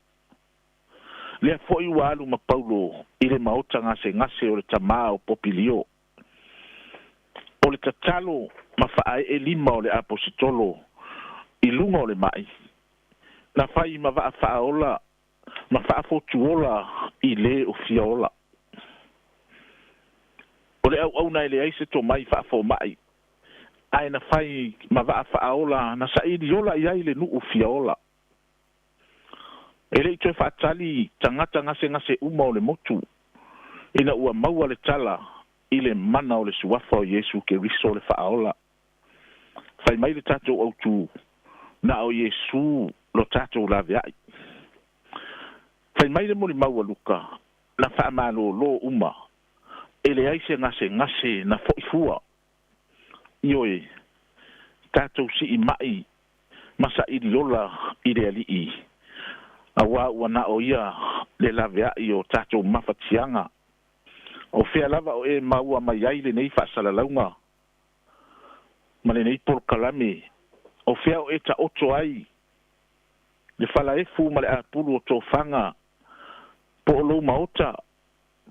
Speaker 12: Lea foʻi ua alu ma Paulo i le maota gasegase o le tamā o Popilio. O le tatalo ma faaee lima o le aposetolo i luga o le maʻi, na fai ma vaa faaola ma faafotuola i lē o fiaola. O le auauna e leai se tomai faafomaʻi, ae na fai ma vaa faaola na saili ola i ai le nuu fiaola. E leʻi toe faatali tagata gasegase uma o le motu ina ua maua le tala i le mana o le suafa o Iesu Keriso le faaola. Fai mai le tatou autū, na o Iesu lo tatou laveai. Fai mai le molimau a Luka, na faamalōlō uma, e leai se gasegase na foʻi fua. Ioe, tatou sii maʻi ma saili ola i le Alii, auā ua na o ia le laveaʻi o tatou mafatiaga. O fea lava o e maua mai ai lenei faasalalauga ma lenei polokalame, o fea o e taoto ai le falaefu ma le apulu o tofaga, po o lou maota,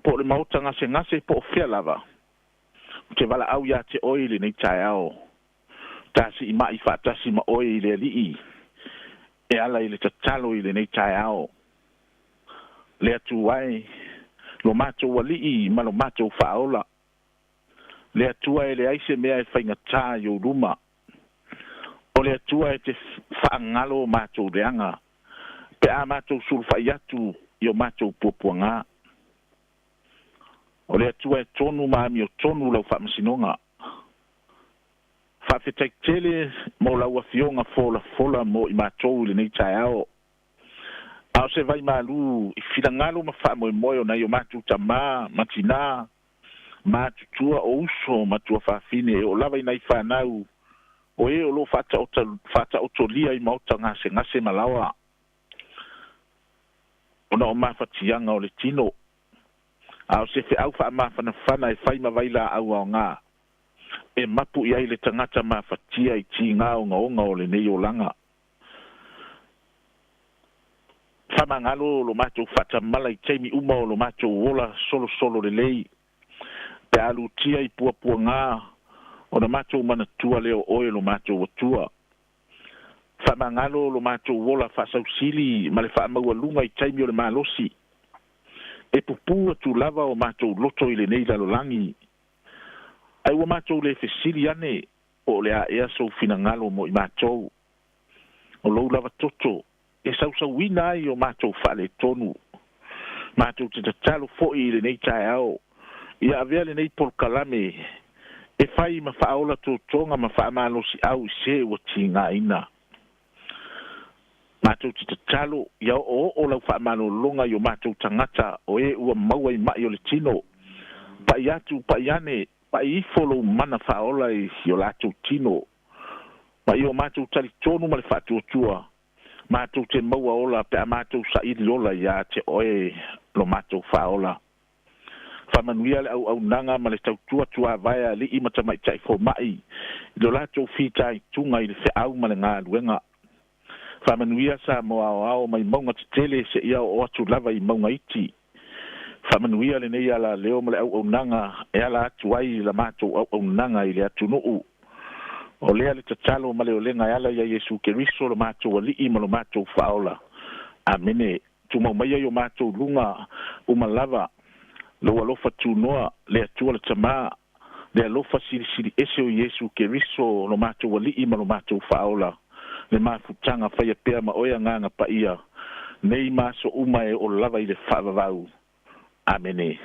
Speaker 12: po o le maota gasegase, po o fea lava, ou te valaau iā te oe i lenei taeao, tasii maʻi faatasi ma oe i le Alii e ala i le tatalo i lenei taeao. Le Atua e, lo matou Alii ma lo matou Faaola, le Atua e leai se mea e faigatā i ou luma, o le Atua e te faagalo o matou leaga pe a matou sulufai atu i o matou puapuagā, o le Atua e tonu ma amiotonu lau faamasinoga. Faafetai tele mo lau afioga folafola mo i matou i lenei taeao, a o se vaimalū i finagalo ma faamoemoe o nai o matou tamā ma tinā Matutua o uso ma tuafafine e oo lava i nai fanau o e o loo faataotolia i maota gasegase ma laoa ona o mafatiaga o le tino, a o se feau faamafanafana e fai ma vailaau aogā e mapu i ai le tagata mafatia i tigā ogaoga o lenei olaga. Faamagalo lo matou faatamala i taimi uma o lo matou ola solosolo lelei pe a lutia i puapuagā ona matou manatua lea o oe lo matou Atua. Faamagalo lo matou ola faasausili ma le faamaualuga i taimi o le malosi e pupū atu lava o matou loto i lenei lalolagi, ae ua matou lē fesili ane po o le a ea sou finagalo mo i matou. O lou lava toto e sausauina ai o matou faaletonu. Matou te tatalo foʻi i lenei taeao ia avea lenei polokalame e fai ma faaola totoga ma faamalosiʻau i se ua tigaina. Matou te tatalo ia oooo lau faamalologa i o matou tagata o e ua maua i maʻi o le tino. Paʻi atu paʻi ane paʻi ifo lou mana faaola i o latou tino ma i o matou talitonu ma le faatuatua matou te maua ola pe a matou saili ola iā te oe lo matou faaola. Faamanuia le auaunaga ma le tautua tuavae a alii ma tamaitaʻi fomaʻi i lo latou fitaituga i le feau ma le galuega. Faamanuia sa mo aoao mai mauga tetele seia oo atu lava i mauga iti. Faamanuia lenei alaleo ma le auaunaga e ala atu ai la matou auaunaga i le atunuu. O lea le tatalo ma le olega e ala ia Iesu Keriso lo matou Alii ma lo matou Faaola. Amene. Tumau maia i o matou luga uma lava lou alofa tunoa, le Atua le Tamā, le alofa silisili ese o Iesu Keriso lo matou Alii ma lo matou Faaola, le mafutaga faia pea ma oe Agaga Paia, nei ma aso uma e oo lava i le faavavau. Amene.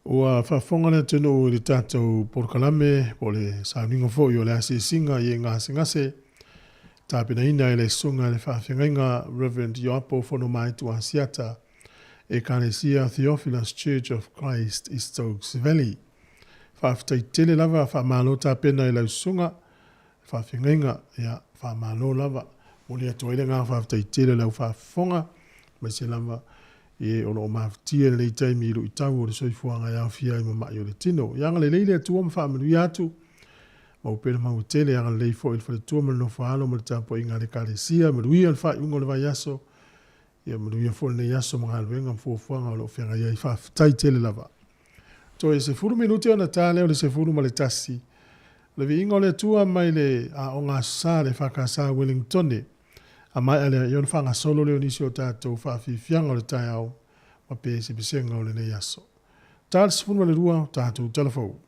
Speaker 1: Ua faafofoga le atunuu i le tatou polokalame po o le sauniga foi o le asiasiga i e gasegase tapenaina e le Susuga i le Faafeagaiga Rev. Ioapo Fonomaitu Asiata, Ekalesia Theophilus Church of Christ i Stokes Valley. Faafetai tele lava, faamalo tapena i lau susuga faafeagaiga, ia faamalo lava. Momoli atu ai le agaga faafetai tele i lau faafofoga, aemaise lava e o lo o mafutia i lenei taimi i luitau o le soifuaga e aofia ai ma ma'i o le tino. Ia agalelei le Atua ma faamanuia atu, mau pea le maua tele, agalelei foi i le faletua ma le nofo a alo ma le tapuaiga a le Ekalesia, manuia le faaiuga o le vaiaso, ia manuia foi lenei aso ma galuega ma fuafuaga o lo o feagai ai. Faafetai tele lava. Toe 10 minute ona ta lea o le 11. O le viiga o le Atua mai le Aoga Aso Sa a le EFKS Wellingtone. A maea lea, ia ona faagasolo lea o nisi o tatou faafiafiaga o le taeao ma pesepesega o lenei aso. Ta le 12 o tatou talafou.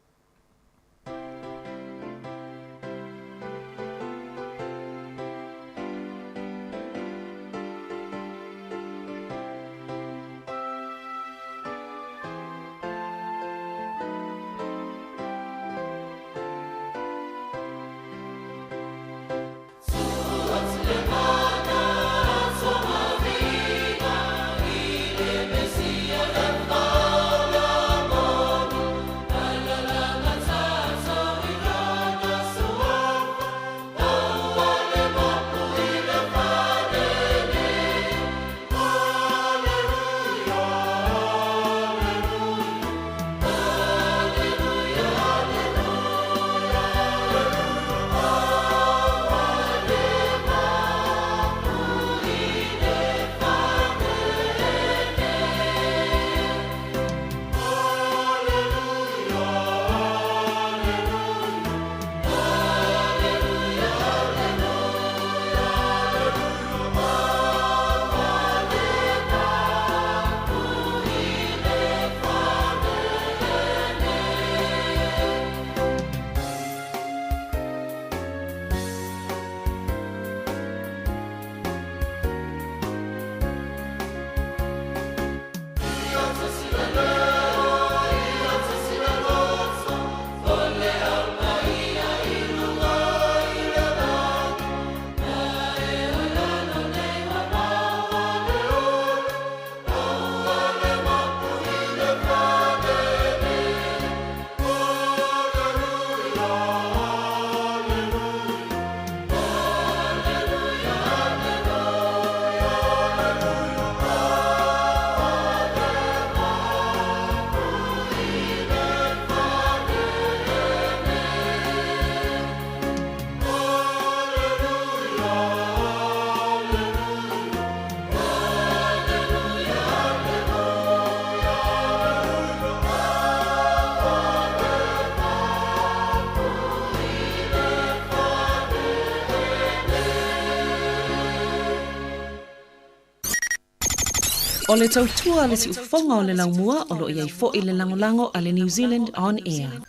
Speaker 8: O le tautua a le siufofoga o le laumua o lo o i ai foi le lagolago a le New Zealand On Air.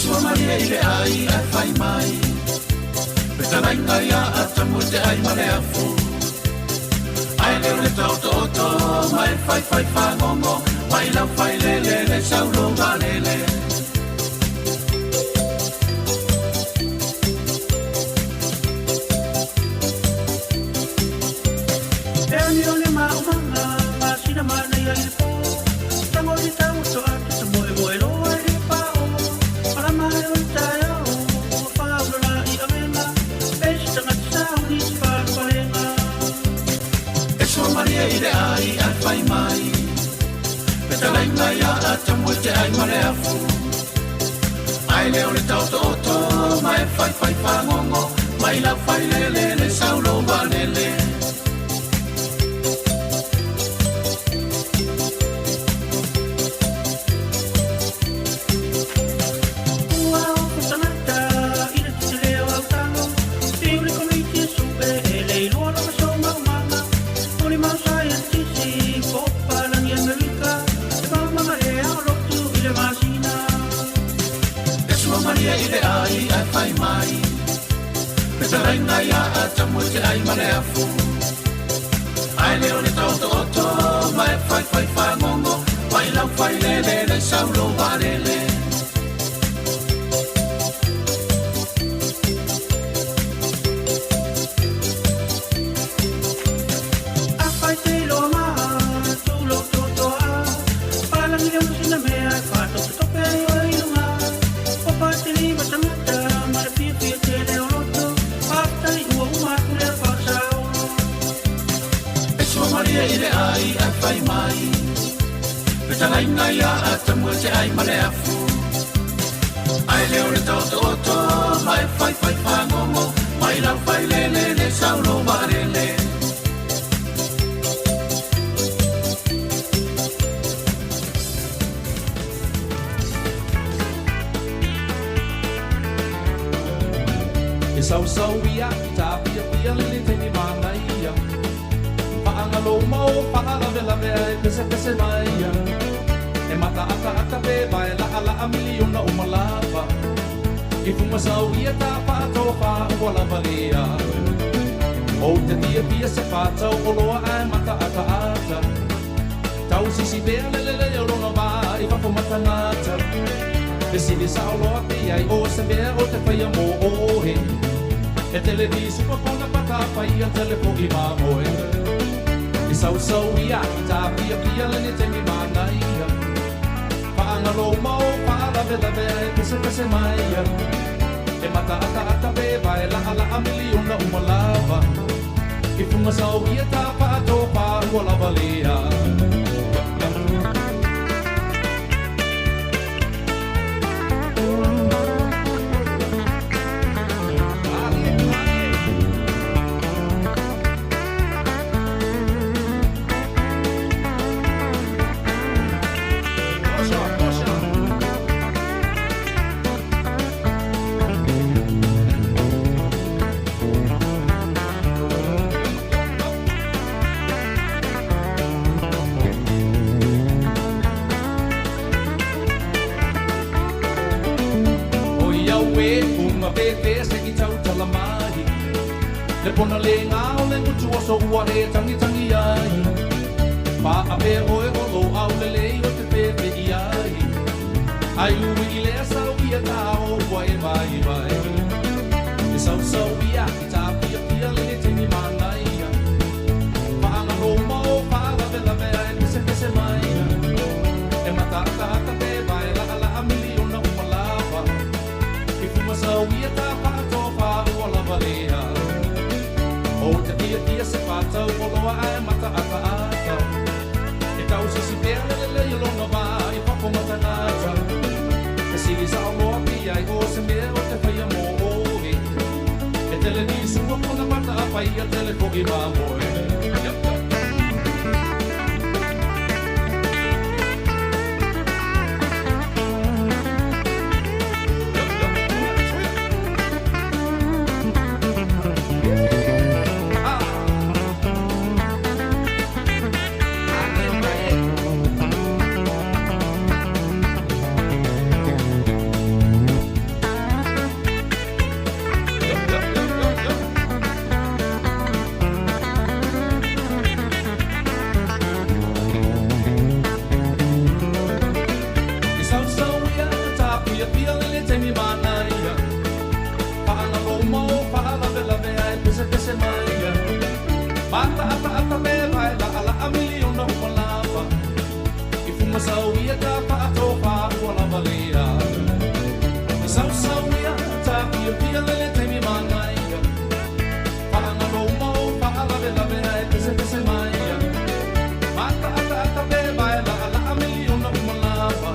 Speaker 6: sua malie i le ai ae fai mai. Fetalaiga ia Atamu e te ai ma le afu. Ae le o le taotooto ma e faifai fagogo mai lau failele le saulo valele. E ani o le maumaga masina manaia i le pō. Tago i le tauoto atu ta moemoe loa i le pao. Malama ai o le taeao ua faaula la i avega. E se tagata sauni se faalupalega. E sua malie i le ai ae fai mai. Fetalaiga ia Atamu e te ai ma le afu. Ae le o le taotooto ma e faifai fagogo mai lau failele le saulo valele. Ua ofo tagata i le tetele o au talo. Fiu le komiti e supe e le iloa lona somaumaga. Molimau saienitisi po o papalagi Amerika. E maumaga ea o lotu i le masina. E sua malie i le ai ae fai mai. Fetalaiga ia Atamu e te ai ma le afu. Ae le o le taotooto ma e faifai fagogo mai lau failele le saulo valele. Afai te iloa ma tulo totoa. Palangi le masina mea e whaatopetope ai oe i luga. O patili ma tangata ma le fiafia tele o loto. Faafetai ua uma atu lea faasao. E sua malie i le ai ae fai mai. Fetalaiga ia Atamu e te ai ma le afu. Ae le o le taotooto ma e faifai fagogo mai lau failele le saulo valele.
Speaker 9: E sausau ia i tāpiapia le le taimi manaia. Faagalo ma o faalavelave ae pesepese maia. E mataataata pe vae laʻalaʻa miliona uma lava. I fugasau ia tapaatofa ua lava lea. Ou te fiafia se fatau oloa ae mataataata. Tausisi pea le lelei o lona vā i fafo ma tagata. Fesili saoloa pe ai o se mea o te faia mo oe. E tele ni supa pona pata paia tele po i mamoe. E sausau ia i tāpiapia le ne taimi manaia. Faagalo ma o faalavelave ae pesepese maia. E mataataata pe vae laʻalaʻa miliona uma lava. I fugasau ia tapaatofa ua lava lea. Oi au e unga pēpē se i tautala mai. Le pona le ngā o le ngutu o so ua e tangitangi ai. Paa pe oe o lo au le lei o te pēpē i ai. Ai ui i lea sau ia tā o ua e vai vai. E sausau ia i tā pia pia le ne taimi manaia. Faagalo ma o faalavelave ae pesepese maia. E mataataata pe vae laʻalaʻa miliona uma lava. I fugasau ia tapaatofa ua lava lea. O te fiafia se fatau oloa ae mataataata. E tausisi pea le lelei o lona vā i fafo ma tagata. Fesili saoloa pe ai o se mea o te faia mo oe. E tele ni sua pona pata a paia tele foʻi mamoe. Tapiapia lele taimi manaia Faagalouma o faalavelave ae pesepese maia Mataataata pe vae laʻalaʻa miliona uma lava I fumasauia ka faatofā ua lavalia I sausauia tapiapia lele taimi manaia Faagalouma o faalavelave ae pesepese maia Mataataata pe vae laʻalaʻa miliona uma lava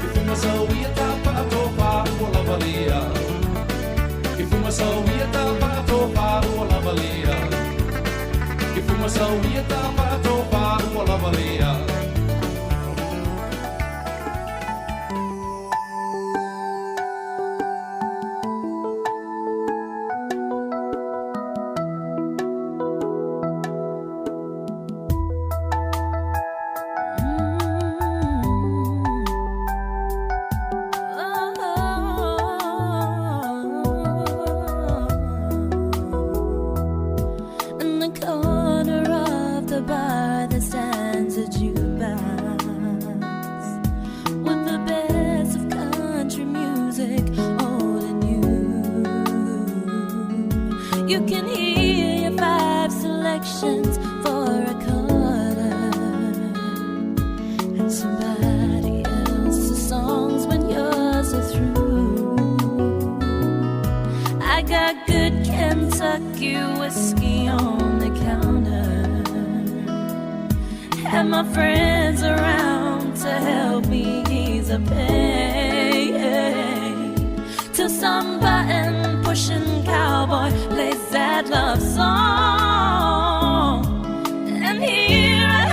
Speaker 9: I fumasauia ka faatofā ua lavalia I fumasauia ka faatofā ua lavalia I fumasauia ka faatofā ua lavalia.
Speaker 13: In the corner of the bar there stands a jukebox with the best of country music, old and new. You can hear your five selections for a quarter and somebody else's songs when yours are through. I got good Kentucky whiskey on the counter, and my friends around to help me ease the pain. Till some button pushing cowboy plays that love song, and here I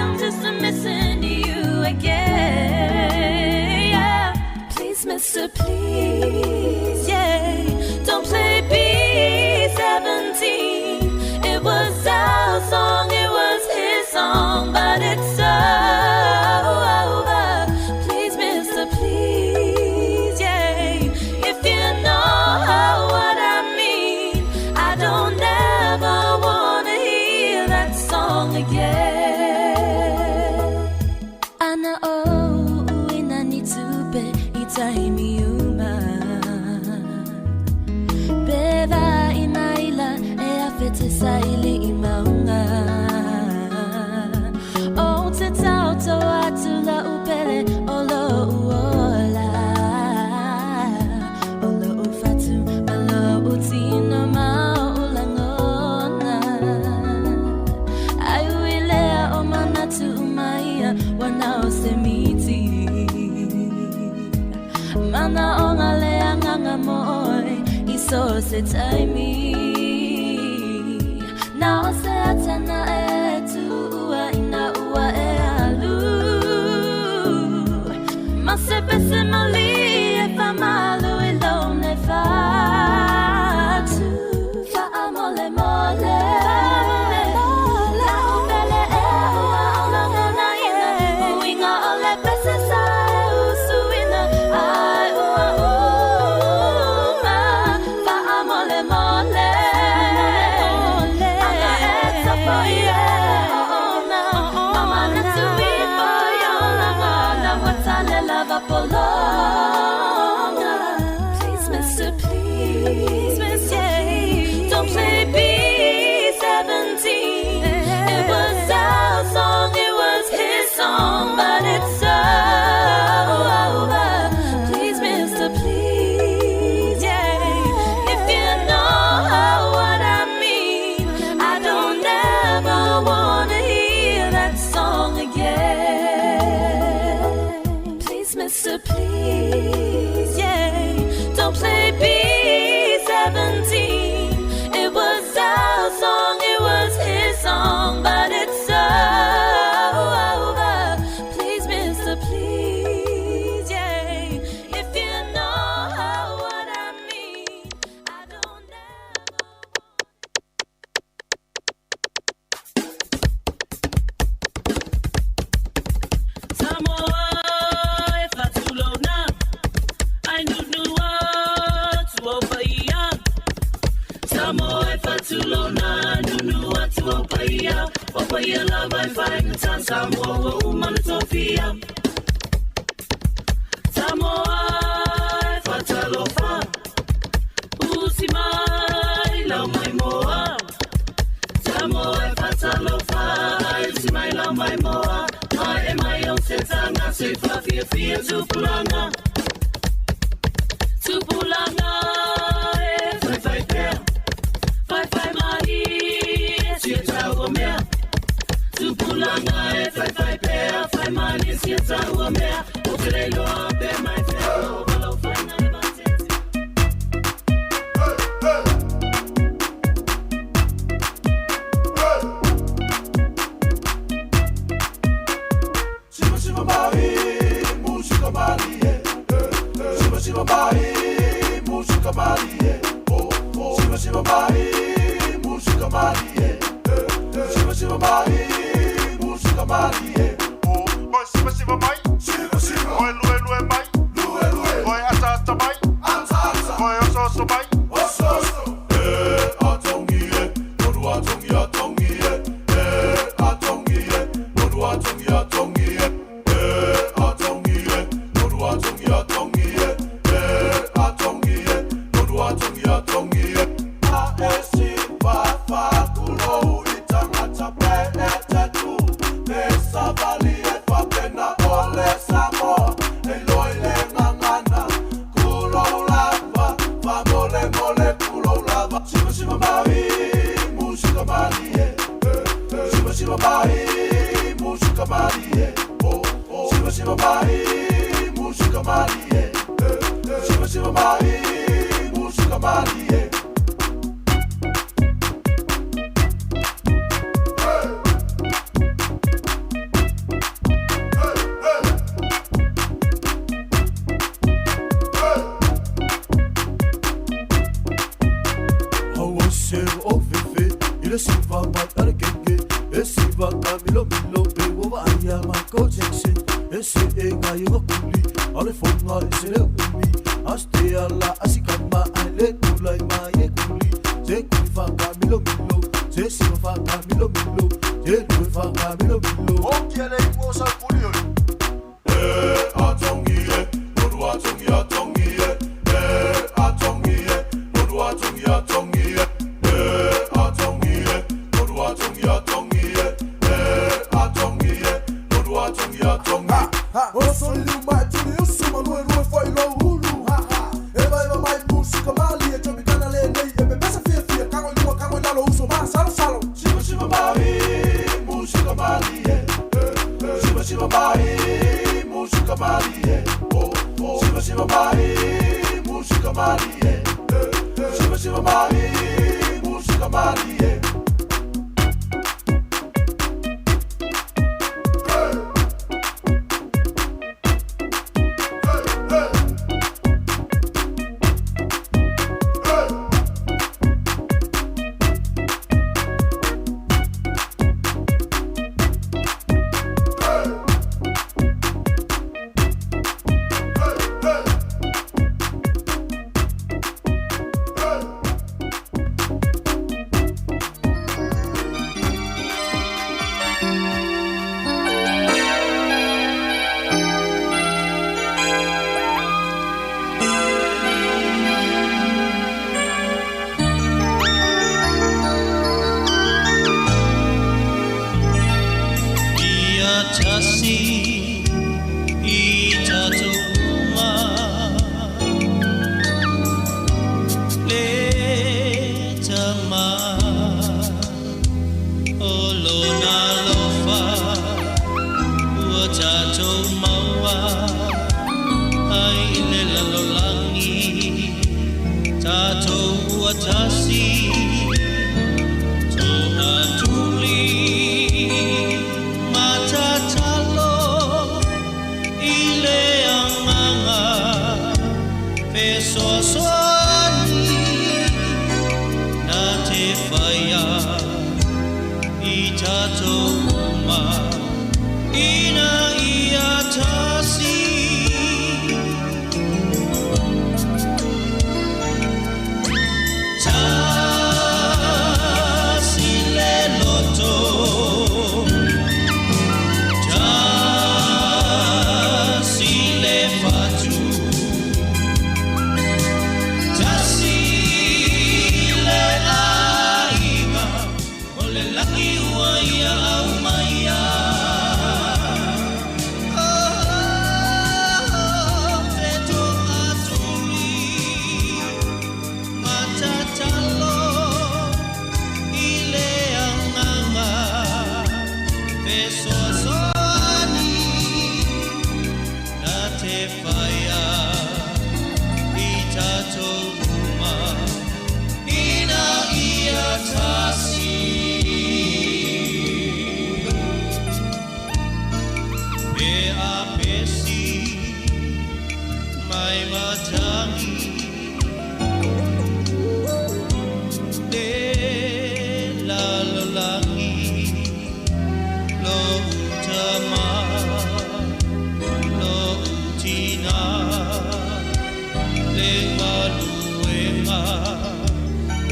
Speaker 13: am just missing you again. Yeah. Please, mister, please, yeah. Don't play B-17. It was our song, it was his song, but it's over. Please, mister, please, yeah. If you know what I mean, I don't ever wanna hear that song again. Ana o uina ni tupe i taimi uma. Beva i maila e awhete sa ili i maunga. O te tauto atu la upele o lo uola. O lo ufatu ma lo utino ma o ulangona. Ai uilea o manatu umaia wana o se miti. Mana o ngā lea nganga moe i so se taimi. Na o se atana e tuua ina ua e alu. Ma se pese mali e whamalu i lone whatu. Wha mole mole. La upele e ua olonga na ina. Uinga o le pese sa e usuina. Ai ua uma. Wha mole mole. Anga e tapo i e ona. Mama na tui fo i olanga. Na watale lava polonga. Please, mister, please, mister, please. Don't play B-17. It was our song, it was his song, but it's over. Please, mister, please, yeah. If you know what I mean, I don't ever wanna hear that song again. Please, mister, please, yeah. Don't play B-17. It was our song, it was his song, but it's over. Please, mister, please, yeah. If you know what I mean, I don't ever.
Speaker 14: Samoa e fatulona, ai nunua tuopaia. Samoa e fatulona, nunua tuopaia. Opaia lava e whaingatan, Samoa ua umana tofia. Samoa se whawhiawhia tupulanga. Tupulanga e whaiwhai pea, whaiwhai mahi e tia taua mea. Tupulanga e whaiwhai pea, whai mahi e tia taua mea. O te reiloa pe mai whea, o walau whainga e matete.
Speaker 6: Shiva shiva mai, música malie. Shiva shiva mai, música malie. Shiva shiva mai, música malie. Shiva shiva mai, música malie.
Speaker 7: Oi shiva shiva mai,
Speaker 6: Shiva shiva,
Speaker 7: oi lue lue mai,
Speaker 6: lue lue,
Speaker 7: oi ata ata mai,
Speaker 6: ata ata,
Speaker 7: oi oso oso mai.
Speaker 6: Oso oso. Eh, atongi e, moru atongi atongi e. Eh, atongi e, moru atongi atongi e. Eh, atongi e, moru atongi atongi e. Eh, atongi e, moru atongi atongi e. A e si fa fa kulo i tangata pe e te tu. Te savali e fa pena ole Samoa. E loi le ngangana kulo lava. Fa mole mole kulo lava. Shiva shiva mai, musika malie. Shiva shiva mai, musika malie. Shiva shiva mai, musika malie. Shiva shiva mai, musika malie. Haua se o fefe, i le siva mai ara keke. E siva ka milo milo, pe ua aia mai ko Jackson. E se e ngā iwa kuli, ale fonga e se le umi. Aste ala asikama, ai le tulai mai e kuli. Se kuli whaka milo milo, se siva whaka milo milo, se lue whaka milo milo.
Speaker 7: O kia lei mua sa kuli oi.
Speaker 6: Eh, atongi e, moru atongi atongi e. Eh, atongi e, moru atongi atongi e. Eh, atongi e, moru atongi atongi e. Eh, atongi e, moru atongi atongi.
Speaker 15: O so liu mai tuli usu ma lue lue fai lo hulu. Ha ha. Eva eva mai musika malie, chomi kana le nei e pepesa fia fia. Kango i lua, kango i lalo uso ma salo salo.
Speaker 6: Shiva shiva mai, musika malie. Shiva shiva mai, musika malie. Shiva shiva mai, musika malie. Shiva shiva mai, musika malie.
Speaker 14: Ia tasi i tatou uma le tama o lona alofa ua tatou maua ai le lalolagi tatou ua tasi toatuli matatalo i le agaga fesoasoani na te whaia i tatou uma ina ia tasi. Tasi le loto, tasi le fatu, tasi le aiga, o le lagi ua ia au mai ai.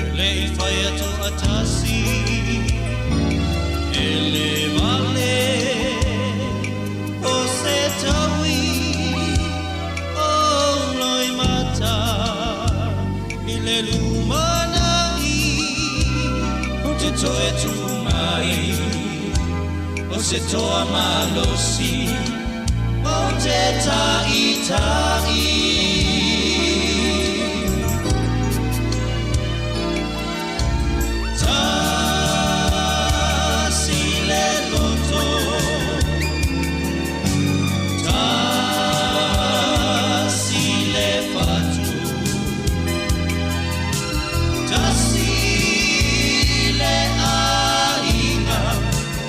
Speaker 6: E le i fai atu a tasi E le vale O se taui O loi mata I le lumanai O te toe tu mai O se toa malosi O te taʻitaʻi. Tasi le loto, tasi le fatu, tasi le aiga,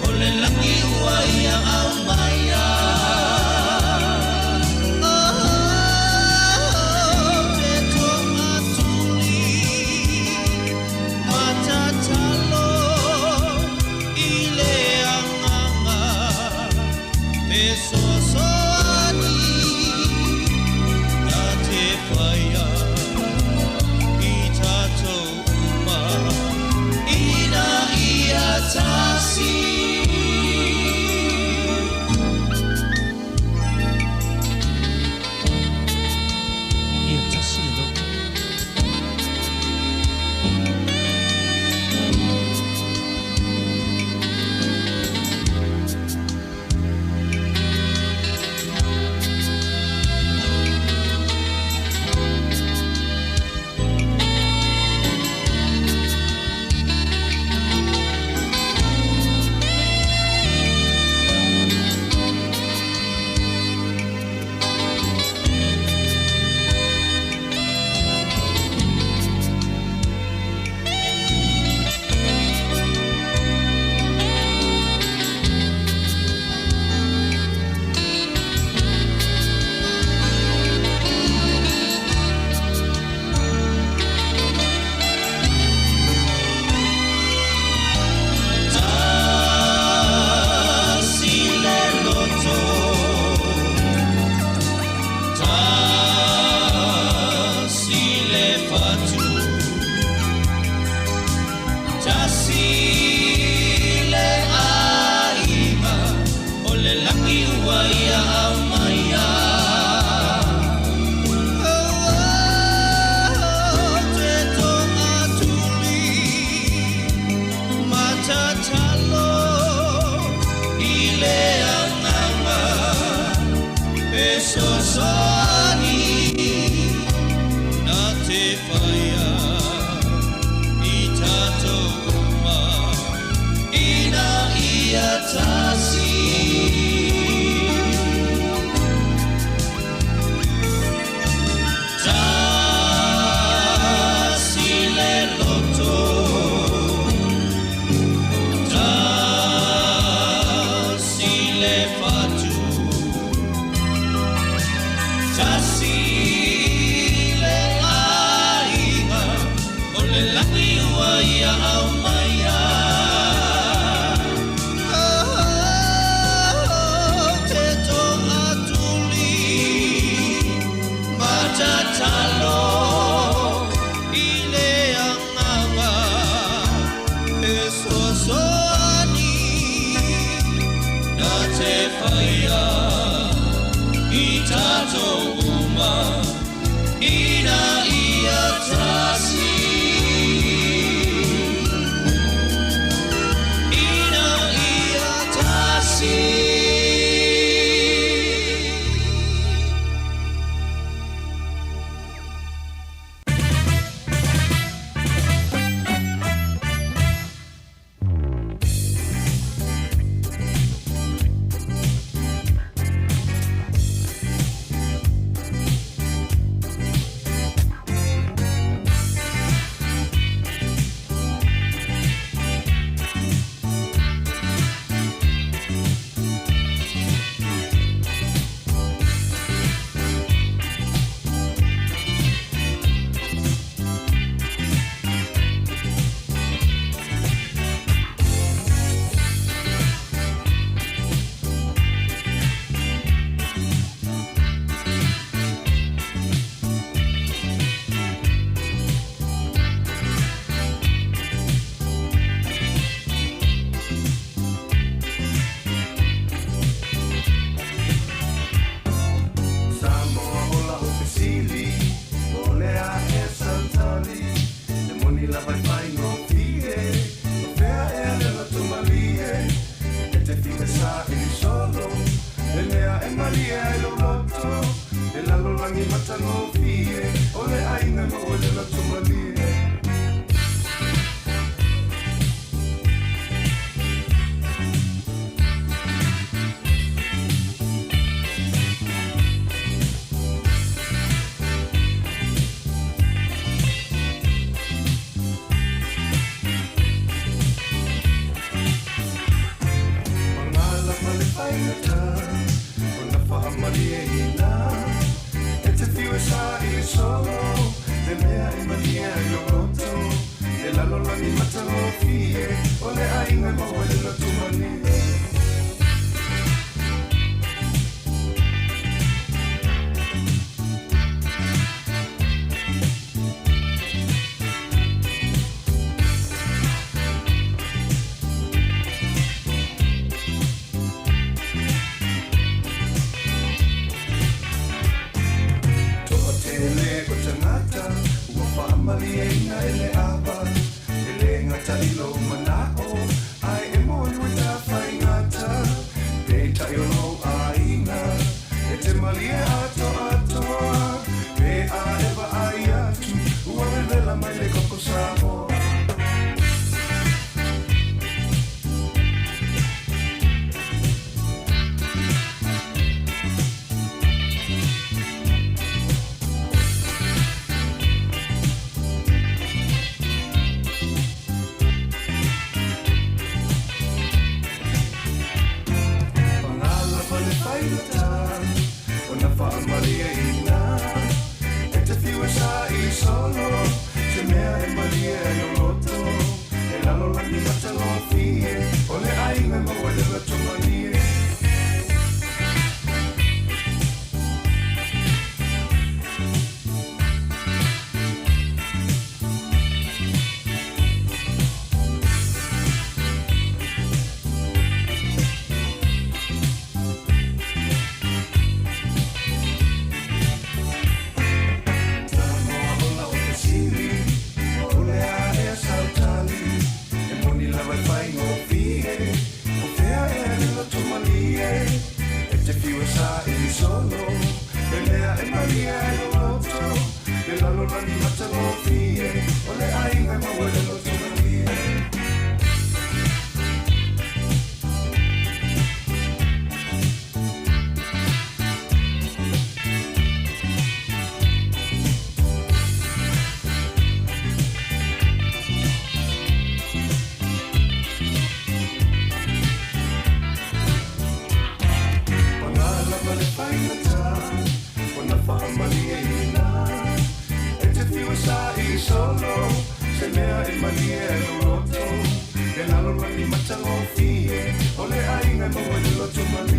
Speaker 6: o le lagi ua ia aumaia.
Speaker 15: matagofie, o le aiga maua le loto malie. Pagala ma le faigata, ona faamalieina. E te fiu e saili solo, le mea e malie ai lou loto. E lalolagi matagofie, o le aiga e maua i le loto malie. Toatele o tagata ua faamalieina e le ava, e lē gata i lou manao, ae e moni ua tafaigata. Peitai o lou aiga e te malie atoatoa, pe a e vaai atu ua vevela mai le koko Samoa. Pagala ma le faigata, ona faamalieina. E te fiu e saili solo, se mea e malie ai lou loto. E lalolagi matagofie, o le aiga e maua i le loto malie. Samoa ola o fesili, o le a ea sautali. E moni lava e faigofie, o fea ea le loto malie. E te fiu e saili solo, le mea e malie ai lou loto. Le lalolagi matagofie, o le aiga e maua i le loto malie. Pagala ma le faigata, ona faamalieina. E te fiu e saili solo, se mea e malie ai lou loto. E lalolagi matagofie, o le aiga e maua i le loto malie.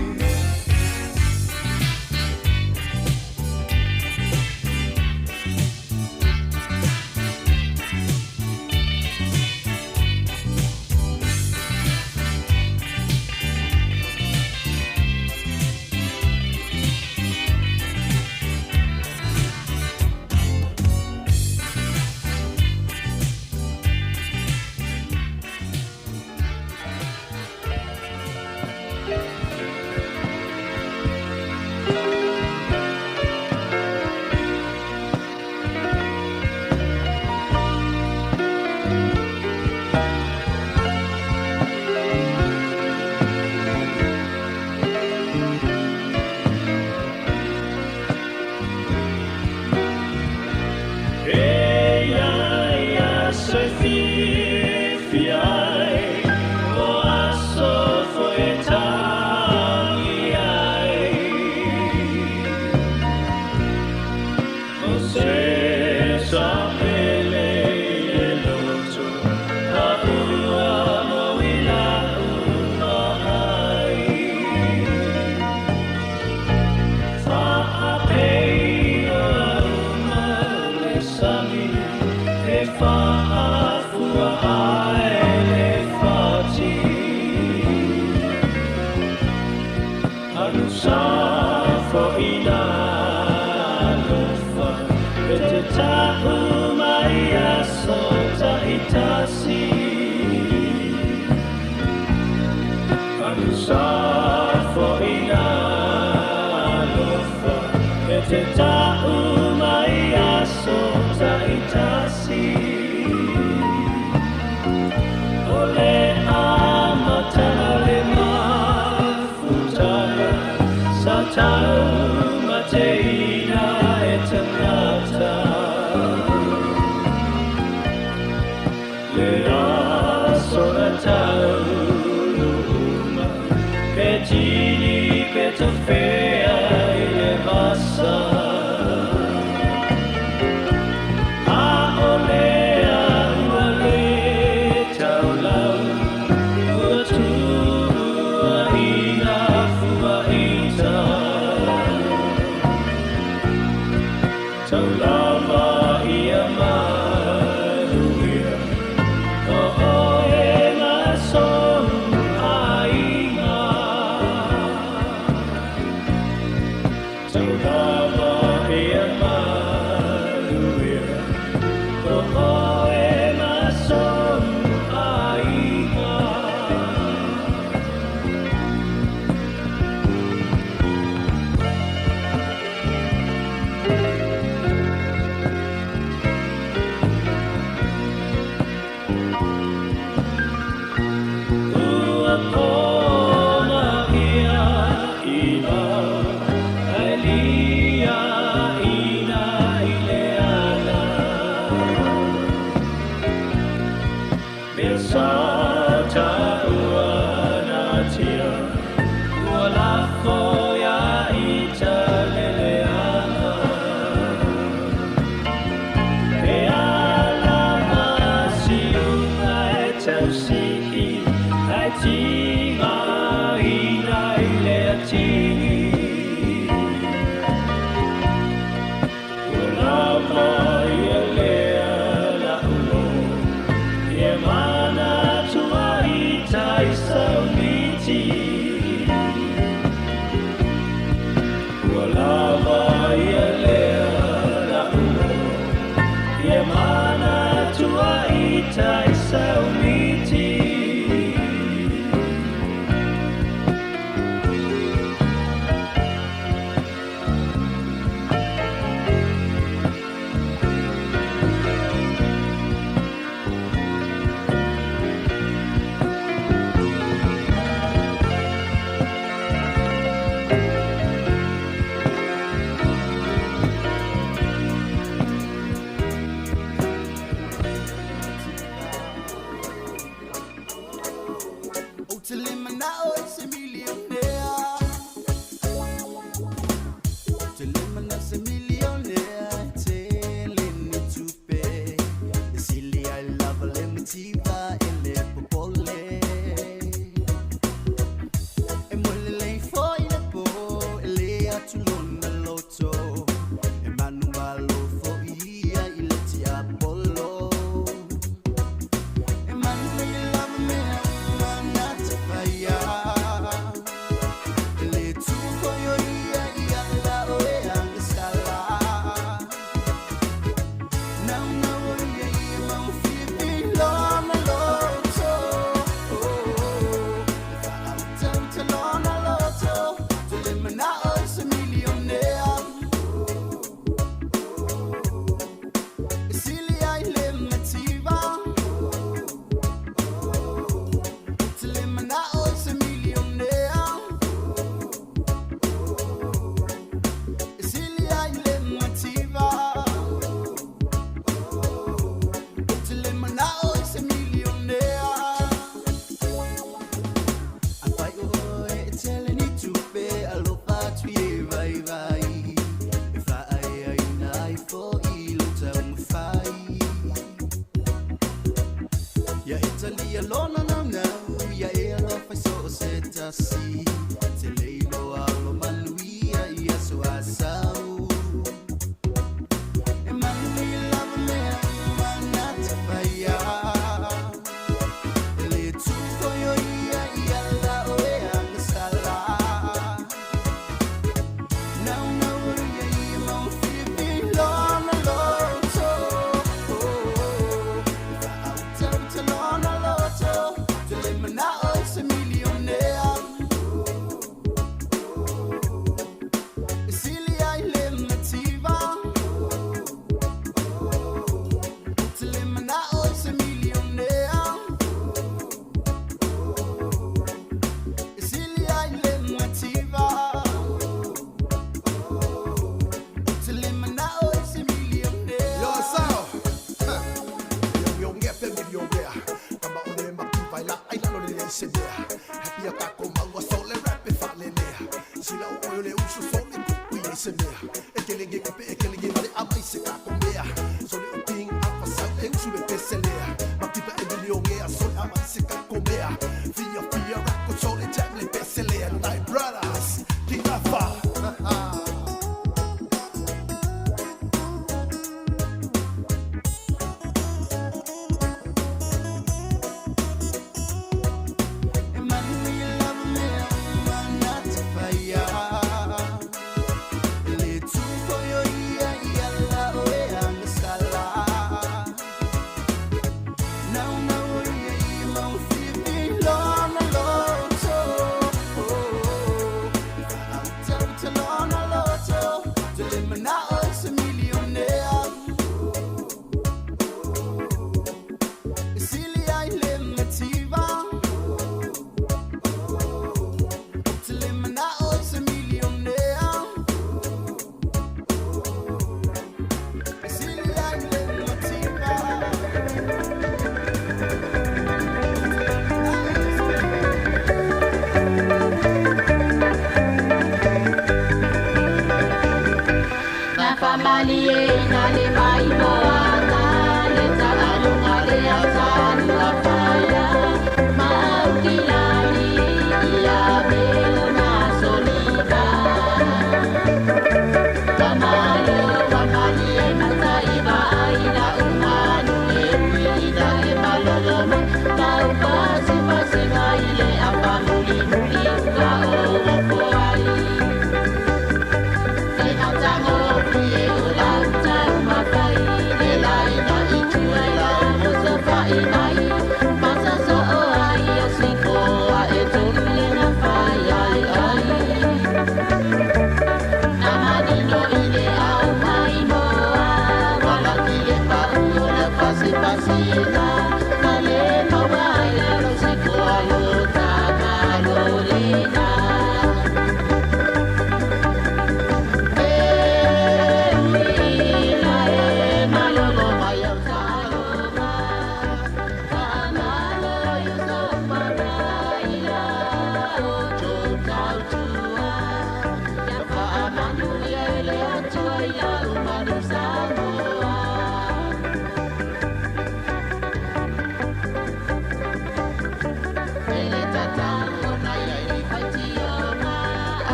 Speaker 14: E ia ia se fifi ai, o aso foi tangi ai. O se sa pele le loto, a ua mo i la uma ai. Fa'apei o uma le sami, e fa'afua ai le fati. Alu sa fo'ina alofa, e te ta'u mai aso ta'itasi. Alu sa fo'ina alofa, e te ta'u lava ia manuia, o oe ma sou aiga. Tau lava ia manuia, o oe ma sou aiga. Ua koma ia i lau, ai lia ina i le ala. Mea sa ta ua natia, ua lafo ia i ta lele ana. E ala ma siunga e tausiki, ai tinga ina i le atini. Ua lava ia lea la ulo, ia mana tua i tai saumiti. Ua lava ia lea la ulo, ia mana tua i tai saumiti.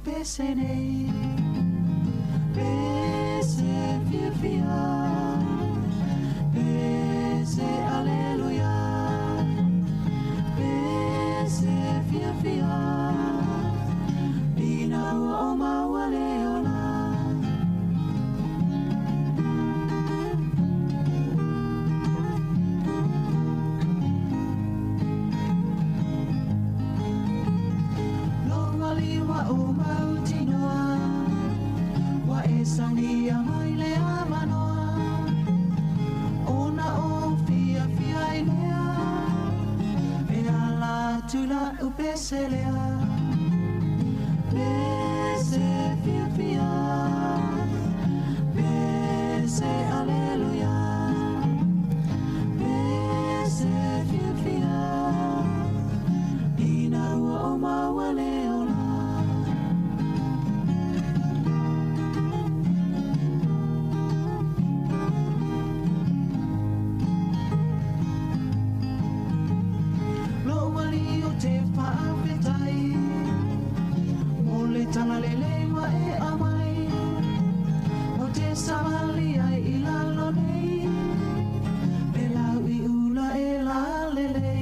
Speaker 10: Pese nei, pese fia fia, pese aleluia, pese fia fia, ina ua o maua le ola. Wa o mautinoa, wa e saunia mai le amanoa, ona o fia fia i lea, e ala atu la upese lea. Pese fia fia, pese aleluia, pese fia fia, ina ua o maua le ola. Te whaafetai, mo le talalele wa e amai, o te savali ai i lalo nei, e lau i ula e la lele.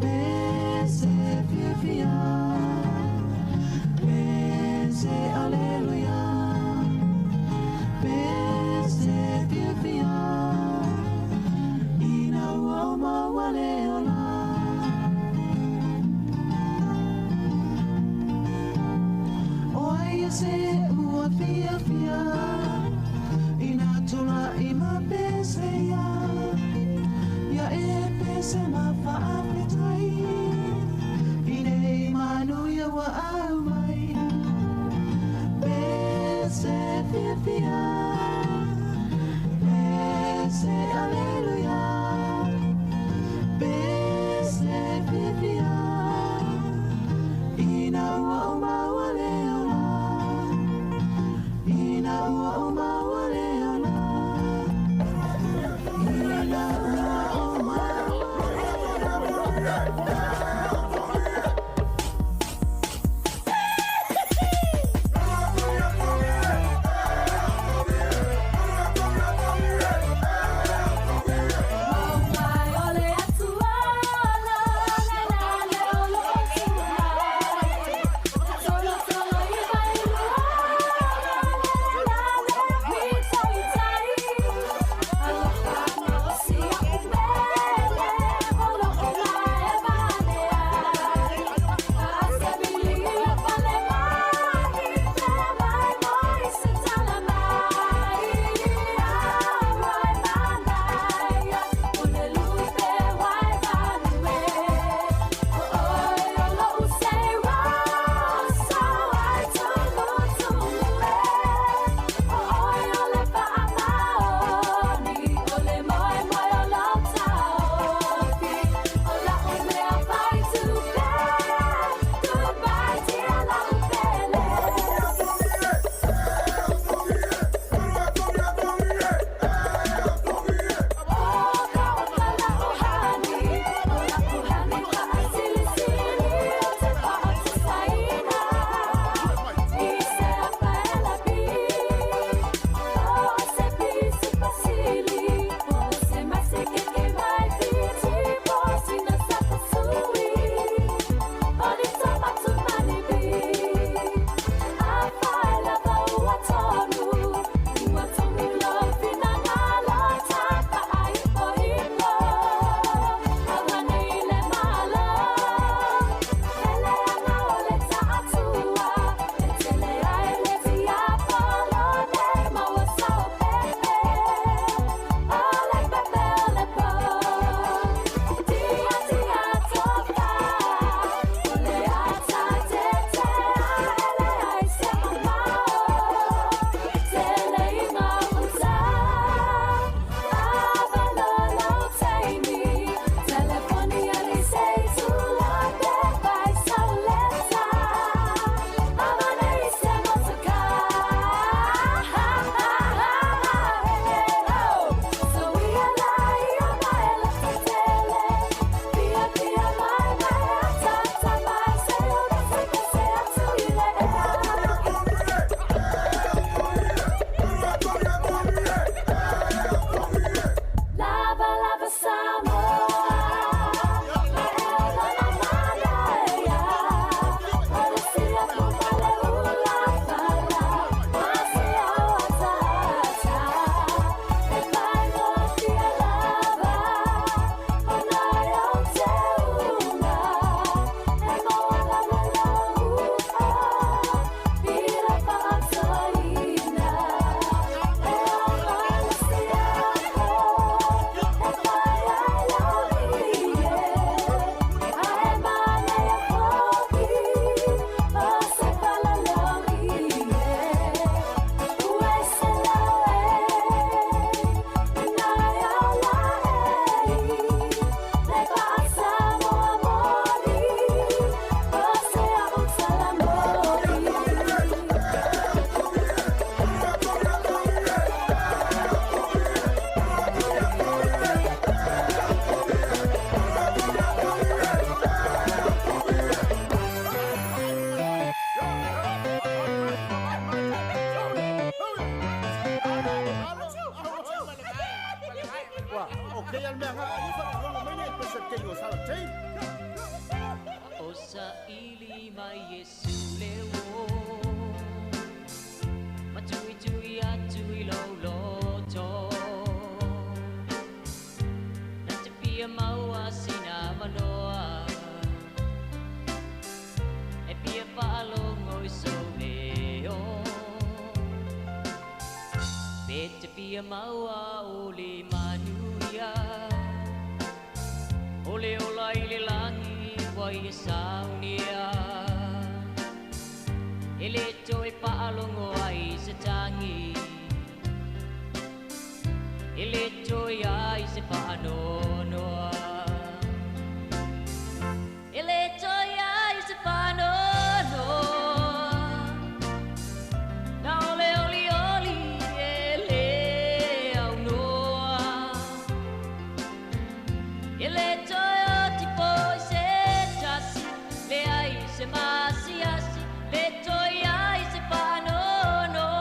Speaker 10: Pese fia fia, pese aleluia, pese fia fia, ina ua o maua le ola. Se ua fia fia, ina tula i ma pese ia, ia e pese ma whaafetai, i nei manu ia wa au mai. Pese fia fia, pese aleluia, pese fia fia, ina ua o maua le ola.
Speaker 14: mai Iesu le uō. Ma tuitui atu i lou loto. Na te fia maua sina avanoa. E fia faalogo i sou leo. Pe te fia maua o le manuia. O le ola i le lagi ua ia saunia. E le toe faalogo ai se tagi. E le toe ai se faanoanoa. E le toe ai se faanoanoa. Na o le olioli e le aunoa. E le toe oti foi se tasi, leai se masiasi, le toe ai se faanoanoa.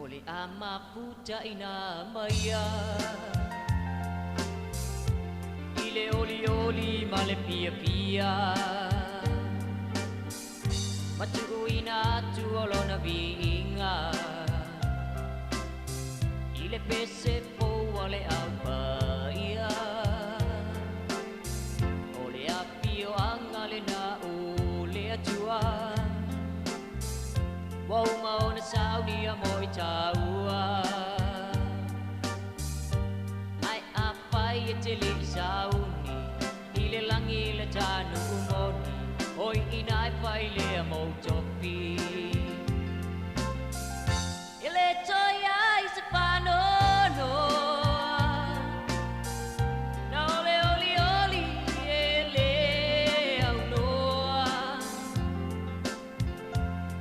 Speaker 14: O le amafutaina maia i le olioli ma le piapia. Matuuina atu o lona viiga i le pese fou a le aupaia. O le afioaga lena o le Atua. Ua uma ona saunia mo i taua. Ae afai e te le i sauni i le lagi le tanu'u moni, oi ina e fai lea mou tofi. E le toe ai se faanoanoa. Na o le olioli e le aunoa.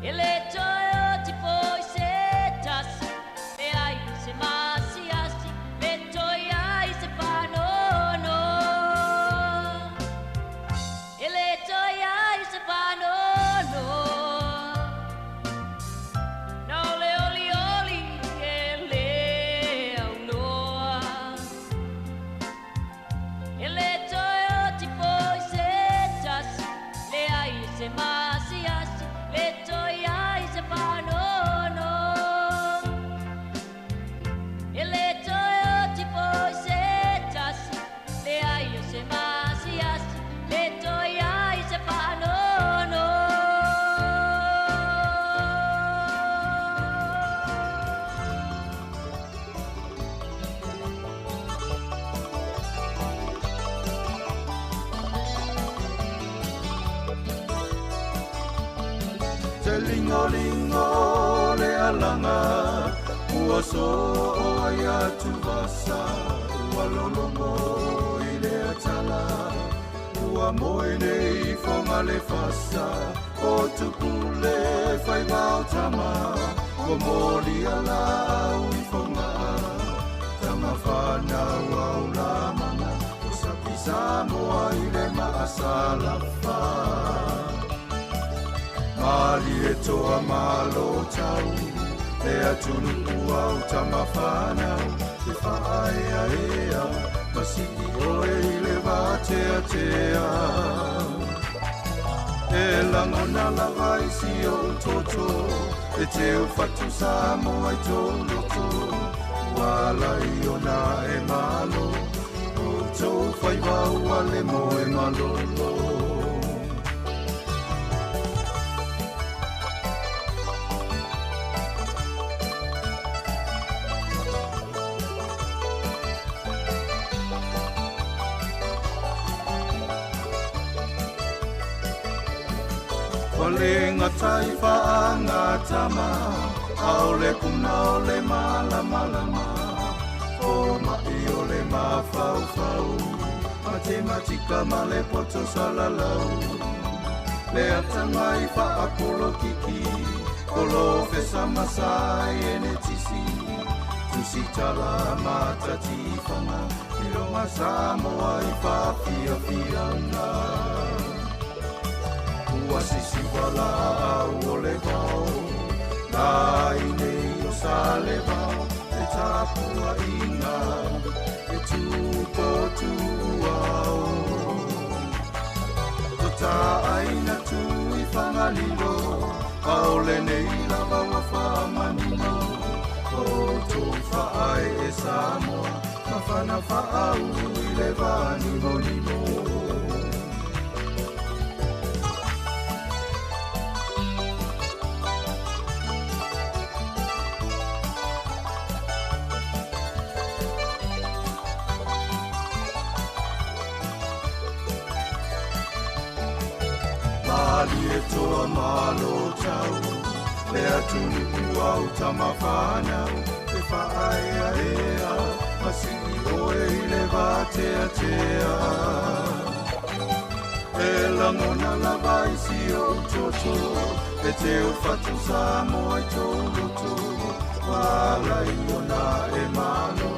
Speaker 14: E le toe oti foi se tasi, leai se masiasi, le toe ai se faanoanoa. E le toe ai se faanoanoa. Na o le olioli e le aunoa. E le toe oti foi se tasi, leai se masiasi, le toe ai se faanoanoa. E le toe oti foi se tasi, leai se masiasi, le toe ai se faanoanoa.
Speaker 15: Te lingolingo le alaga, ua so'o ai atuvasa, ua lologo i le atala, ua moe nei foga le fasa, o tupule faiva o tama, ua moli ala au i foga'a, tama fanau au lamana, o sapi Samoa i le ma'asalafa. Mali e toa malo tau, le atunu'u au tama fanau, e fa'aeaea, ma si'i oe i le vateatea. E lagona lava i si ou toto, e teu fatu Samoa i tou loto, ua ala i ona e malo, o tou faiva ua le moe malolo. Walenga taifa anga tama, aole kuna ole malamalama, o mai ole mafaufau, matematika ma le poto salalau. Le atanga i whaapolokiki, o lo fesa masai e ne tisi. Tusitala matatifanga Ilonga Samoa i faafiafiaga Ua sisiva laau o le vao Lainei o Salevao Le tapuaiga E tupotuao Totaaina tui fagalilo Ao lenei lava ua faamanino O tou faae e Samoa Mafana faaulu i le vanimonimo. Malie toa malo tau Le atunuu au tamafanau E faaeaea Masii oe i le vateatea E lagona lava i si ou toto E te o fatu Samoa i tou loto Ualai ona e malo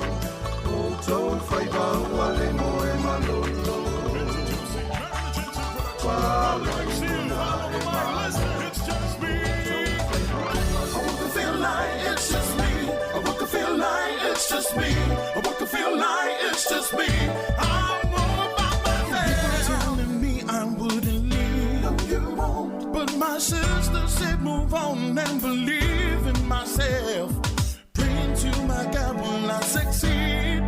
Speaker 15: O tou faiva ua le moe malolo Ualai ona e malo.
Speaker 16: I want to feel like it's just me. I want to feel like it's just me. I want to feel like it's just me. I'm all by myself. People telling me I wouldn't leave. No, you won't. But my sister said move on and believe in myself. Praying to my God, will I succeed?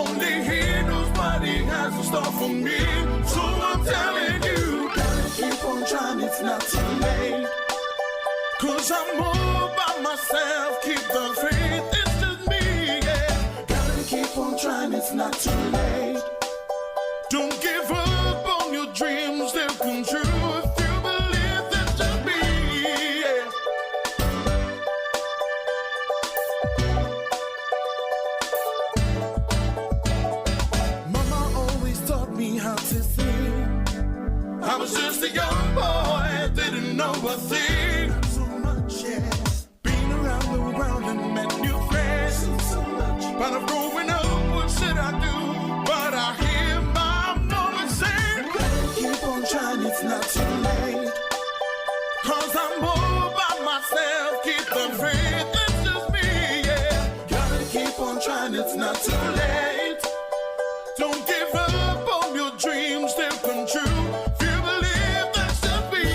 Speaker 16: Only He knows what He has in store for me. So I'm telling you, gotta keep on trying, it's not too late. Cause I'm all by myself, keep the faith, it's just me, yeah. Gotta keep on trying, it's not too late. Don't give up on your dreams, they'll come true if you believe it's just me, yeah. Mama always taught me how to sing. I was just a young boy, didn't know a thing. Not so much, yeah. Been around the world and met new friends. So much. But I'm growing up, what should I do? But I hear my mama say, gotta keep on trying, it's not too late. Cause I'm all by myself, keep the faith, it's just me, yeah. Gotta keep on trying, it's not too late. Don't give up on your dreams, they'll come true. If you believe that's just me.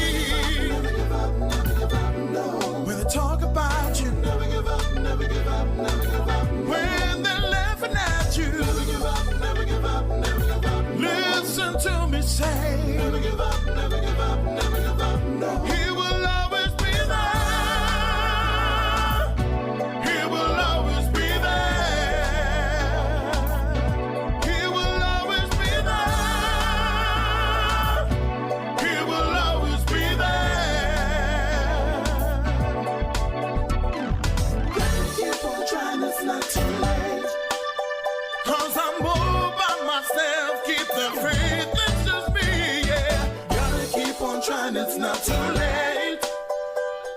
Speaker 16: Never give up, never give up, no. When they talk about you, never give up, never give up, never give up. When they're laughing at you, never give up, never give up, never give up. Listen to me say, never give up, never give up, never give up, no. He will always be there. He will always be there. He will always be there. He will always be there. Gotta keep on trying, it's not too late. Cause I'm all by myself, keep the faith, it's just me, yeah. Gotta keep on trying, it's not too late.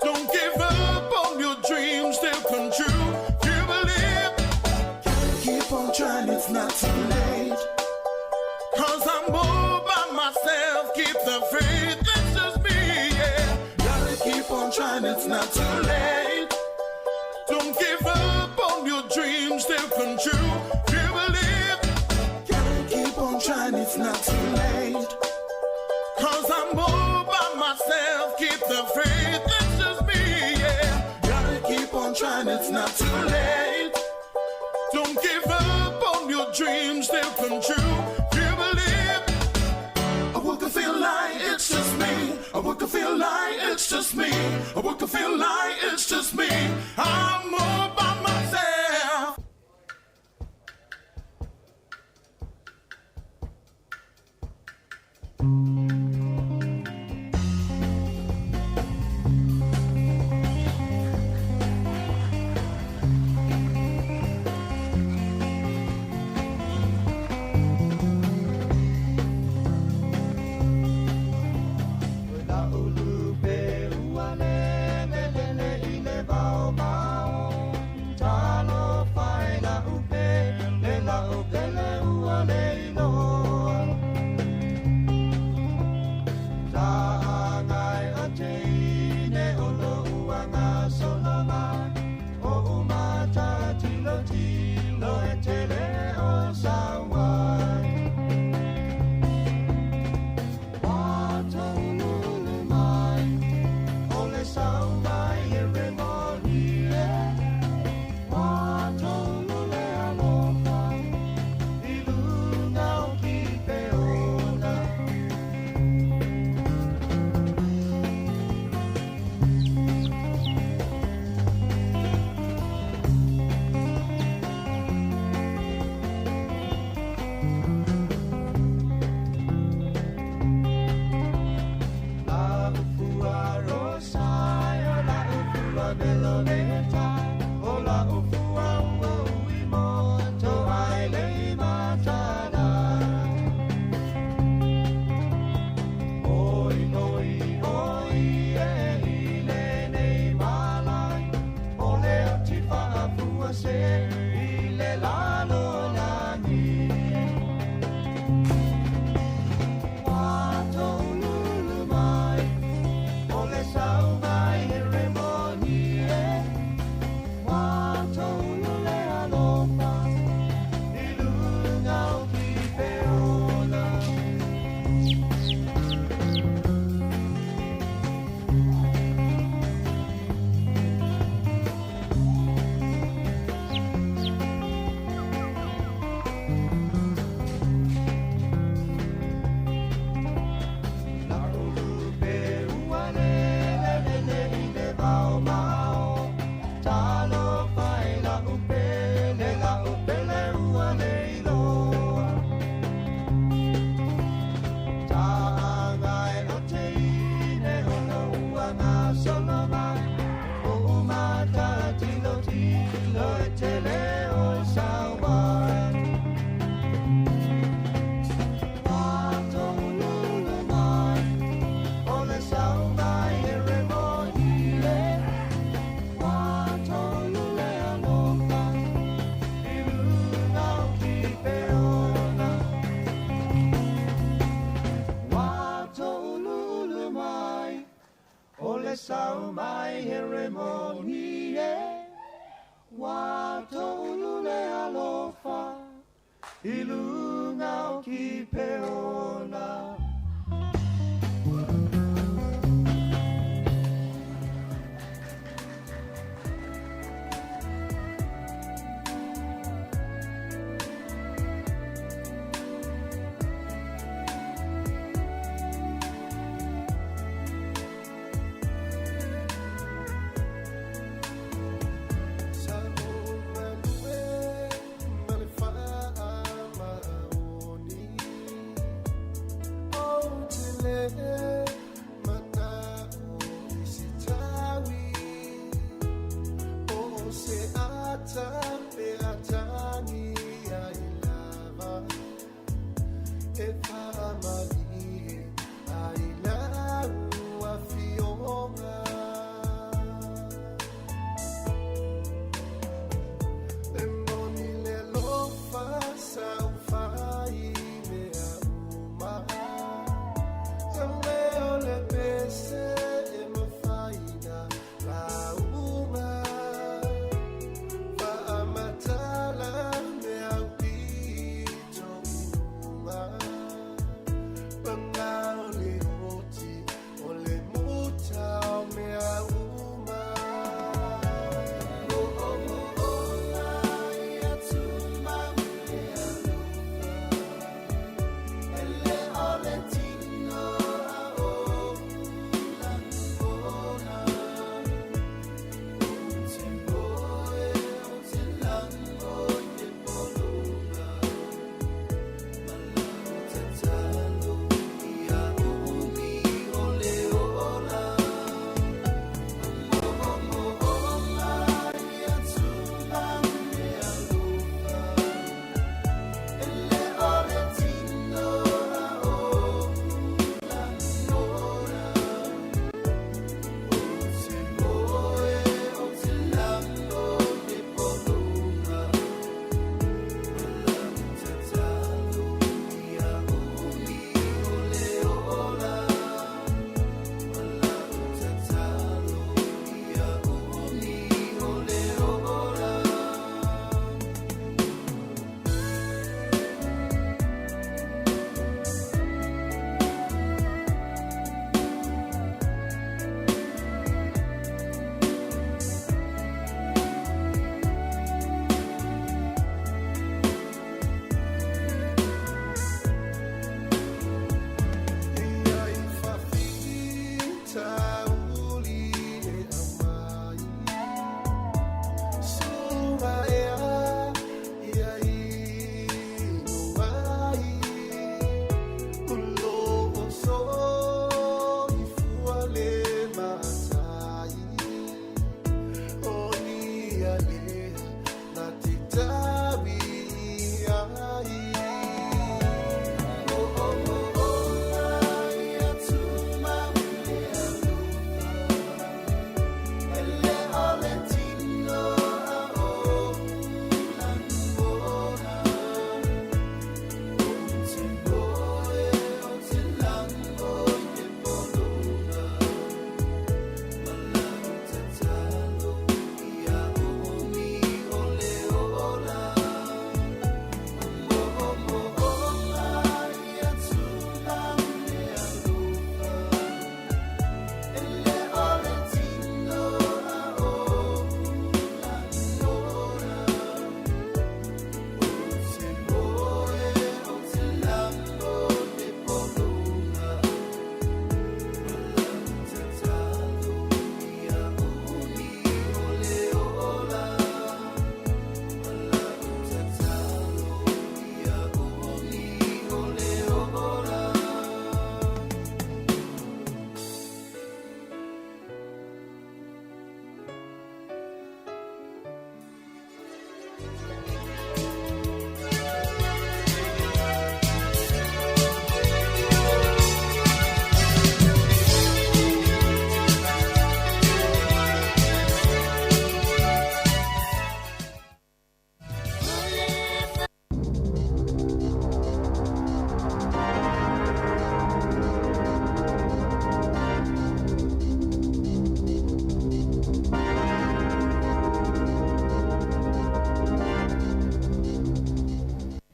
Speaker 16: Don't give up on your dreams, they'll come true. If you believe, gotta keep on trying, it's not too late. Cause I'm all by myself, keep the faith, it's just me, yeah. Gotta keep on trying, it's not too late. Don't give up on your dreams, they'll come true. If you believe, gotta keep on trying, it's not too late. Cause I'm all by myself, keep the faith, it's just me, yeah. Gotta keep on trying, it's not too late. Don't give up on your dreams, they'll come true. If you believe, I woke up feel like it's just me. I woke up feel like it's just me. I woke up feel like it's just me. I'm all by myself.
Speaker 15: La ulu pe ua le melele i le vao mao. Sa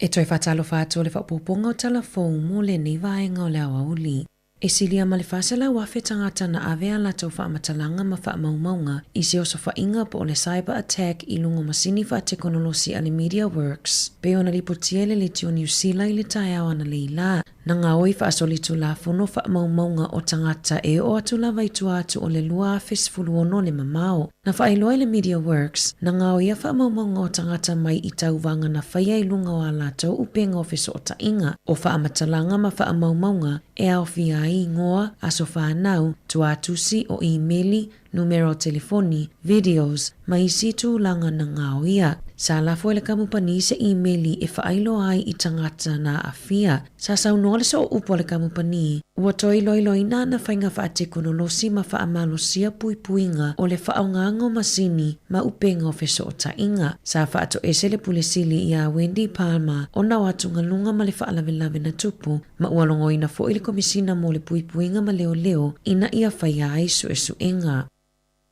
Speaker 5: E toe faatalofa atu o le faaopoopoga o Tala Fou mo lenei vaega o le aoauli. E silia ma le 400,000 tagata na ave a latou faamatalaga ma faamaumauga i se osofaiga po o le cyber attack i luga o masini faatekonolosi a le MediaWorks, pei ona lipotia e le Leitio Niu Sila i le taeao analeila. Na gaoi faasolitulafono faamaumauga o tagata e oo atu lava i tua atu o le 2016 le mamao. Na faailoa e le MediaWorks, na gaoia faamaumauga o tagata mai i tauvaga na faia i luga o a latou upega o fesootaiga, o faamatalaga ma faamaumauga e aofia ai igoa, aso fanau, tuatusi, o imeli, numera o telefoni, videos, ma isi tulaga na gaoia. Sa lafo e le kamupani se imeli e faailoa ai i tagata na aafia. Sa saunoa le sooupu a le kamupani, ua toe iloiloina ana faiga faatekonolosi ma faamalosia puipuiga o le faaaogaga o masini ma upega o fesootaiga. Sa faatoese le Pule Sili iā Wendy Palmer ona o atugaluga ma le faalavelave na tupu, ma ua logoina foi le Komisina mo le Puipuiga ma Leoleo ina ia faia ai suesuega.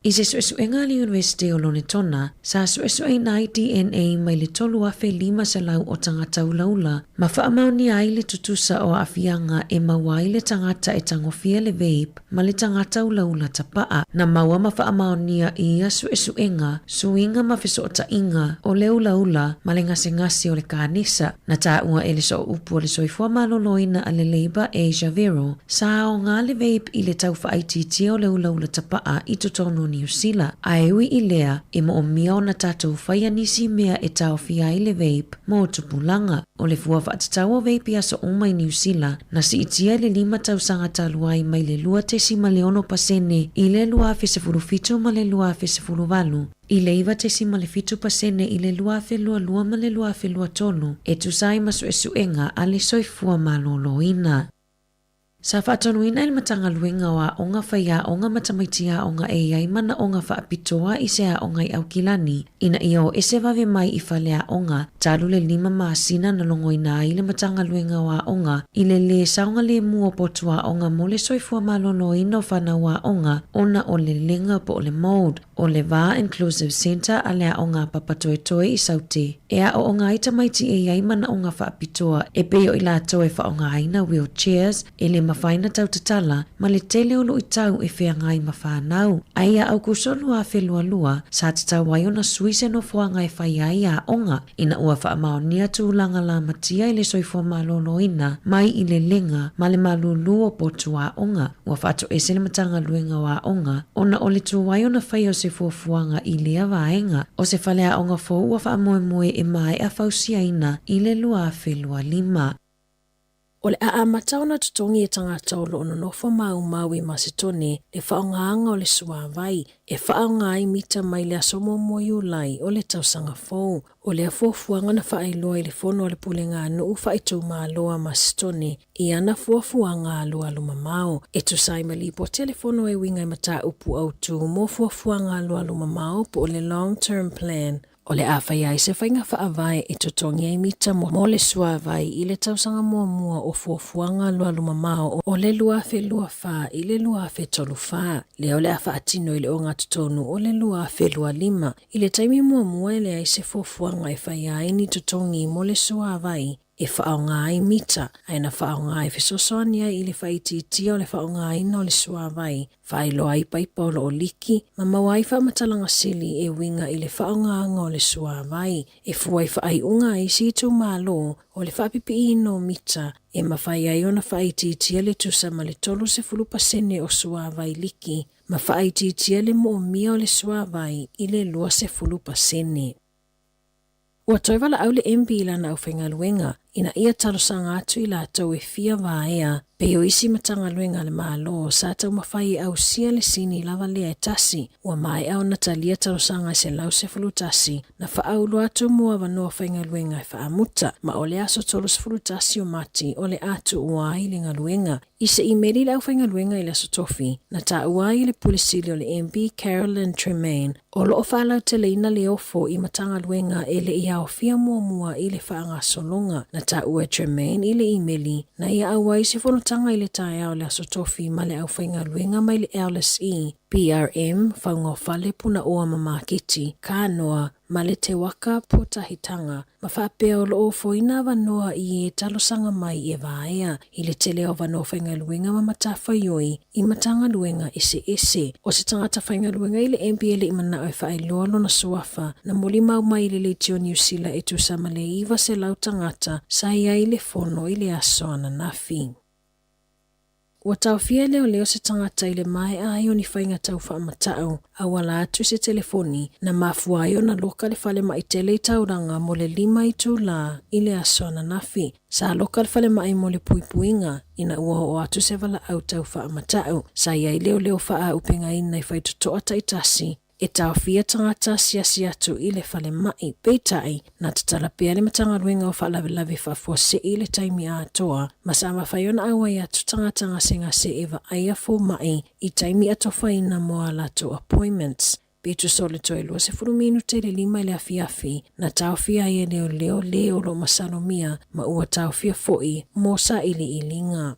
Speaker 5: I se suesuega a le Iunivesite o Lonetona, sa suesueina ai DNA mai le 3,500 o tagata ulaula ma faamaonia ai le tutusa o aafiaga e maua ai le tagata e tagofia le vape ma le tagata ulaula tapaa. Na maua ma faamaonia i ia suesuega, suiga ma fesootaiga o le ulaula ma le gasegase o le kanesa. Na taua e le sooupu o le soifua maloloina a le Labour Asia Vero, sa aoga le vape i le tau faaitiitia o le ulaula tapaa i totonu o Niu Sila. Ae ui i lea, e moomia ona tatou faia nisi mea e taofia ai le vape mo tupulaga. O le fua faatatau o vape i aso uma i Niu Sila, na siitia i le 5 tausaga talu ai mai le 2.6% i le 2017 ma le 2018, i le 9.7% i le 2022 ma le 2023, e tusa ai ma suesuega a le Soifua Maloloina. Sa faatonuina e le Matagaluega o Aoga Faiaoga ma Tamaiti Aoga e i ai manaoga faapitoa i se aoga i Aukilani ina ia o ese vave mai i faleaoga talu le 5 masina na logoina ai le Matagaluega o Aoga i le lē saogalemu o potu aoga mo le soifua maloloina o fanau aoga ona o le lega po o le mould. O le Va Inclusive Centre a le Aoga Papatoetoe i Saute, e aooga ai tamaiti e i ai manaoga faapitoa e pei o i latou e faaaogaina wheelchairs, e le mafai ona tautatala, ma le tele o luitau e feagai ma fanau. Ae ia Aokuso 2022, sa tatau ai ona sui se nofoaga e fai ai aoga, ina ua faamaonia tulaga lamatia i le soifua maloloina mai i le lega ma le malūlū o potu aoga. Ua faatoese le Matagaluega o Aoga ona o le tuai ona faia o se fuafuaga i lea vaega. O se faleaoga fou ua faamoemoe e maea fausiaina i le 2025. O le a amata ona totogi e tagata o lo o nonofo maumau i Masetone le faaaogaga o le suavai e faaaoga ai mita mai le aso muamua Iulai o le tausaga fou. O lea fuafuaga na faailoa i le fono a le Pulega a Nuu Faaitumalo a Masetone i ana fuafuaga alualumamao. E tusa ai ma lipoti a le fono e uiga i mataupu autu mo fuafuaga alualumamao po o le Long Term Plan, O le a fai ai se faiga faavae e totogi ai mita mo le suavai i le tausaga muamua o fuafuaga alualumamao o le 2024 i le 2034, lea o le a faatino i le ogatotonu o le 2025. I le taimi muamua e leai se fuafuaga e faia ai ni totogi mo le suavai e faaaoga ai mita, ae na faaaoga e fesoasoani ai i le faaitiitia o le faaaogaina o le suavai, faailoa ai paipa o lo o liki, ma maua ai faamatalaga sili e uiga i le faaaogaga o le suavai. E fua i faaiuga a isi itumalo o le faapipiiina o mita e mafai ai ona faaitiitia le tusa ma le 30% o suavai liki, ma faaitiitia le moomia o le suavai i le 20%. Ua toe valaau le MB i lana aufaigaluega ina ia talosaga atu i latou e fia vaea pei o isi Matagaluega a le Malo sa taumafai e ausia le sini lava lea e tasi. Ua maea ona talia talosaga e 111 na faaulu atu mo avanoa faigaluega e faamuta, ma o le aso 31 o Mati o le a tuua ai le galuega. I se imeli i le aufaigaluega i le Aso Tofi, na taua ai e le Pule Sili o le MB Carolyn Tremaine, o lo o faalauteleina le ofo i Matagaluega e le i aofia muamua i le faagasologa. Na taua e Tremaine i le imeli, na ia auai se fonotaga i le taeao o le Aso Tofi ma le aufaigaluega mai le LSE, PRM, Faugaofale, Punaoa ma Maketi, Kanoa, ma le Tewaka Pōtahitanga ma faapea o loo ofoina avanoa i e talosaga mai e vaea i le tele o avanoa faigaluega ma matafaioi i Matagaluega eseese. O se tagata faigaluega i le MPA le i manao e faailoa lona suafa na molimau mai i le Leitio Niu Sila e tusa ma le 900 tagata sa i ai i le fono i le aso ananafi. Ua taofia e leoleo se tagata i le maea ai o ni faiga tau faamatau auala atu i se telefoni na mafua ai ona loka le falemai tele i Tauranga mo le lima itulā i le aso ananafi. Sa loka le falemai mo le puipuiga ina ua oo atu se valaau tau faamatau. Sa i ai leoleo faaaupegaina i faitotoa taitasi e taofia tagata asiasi atu i le falemai. Peitai, na tatala pea le Matagaluega o Faalavelave Faafuasei i le taimi atoa ma sa mafai ona auai atu tagata gasegase e vaaia fomai i taimi atofaina mo a latou appointments. Pe tusa o le toe 20 minute i le lima i le afiafi, na taofia ai e leoleo le o lo o masalomia ma ua taofia foi mo sailiiliga.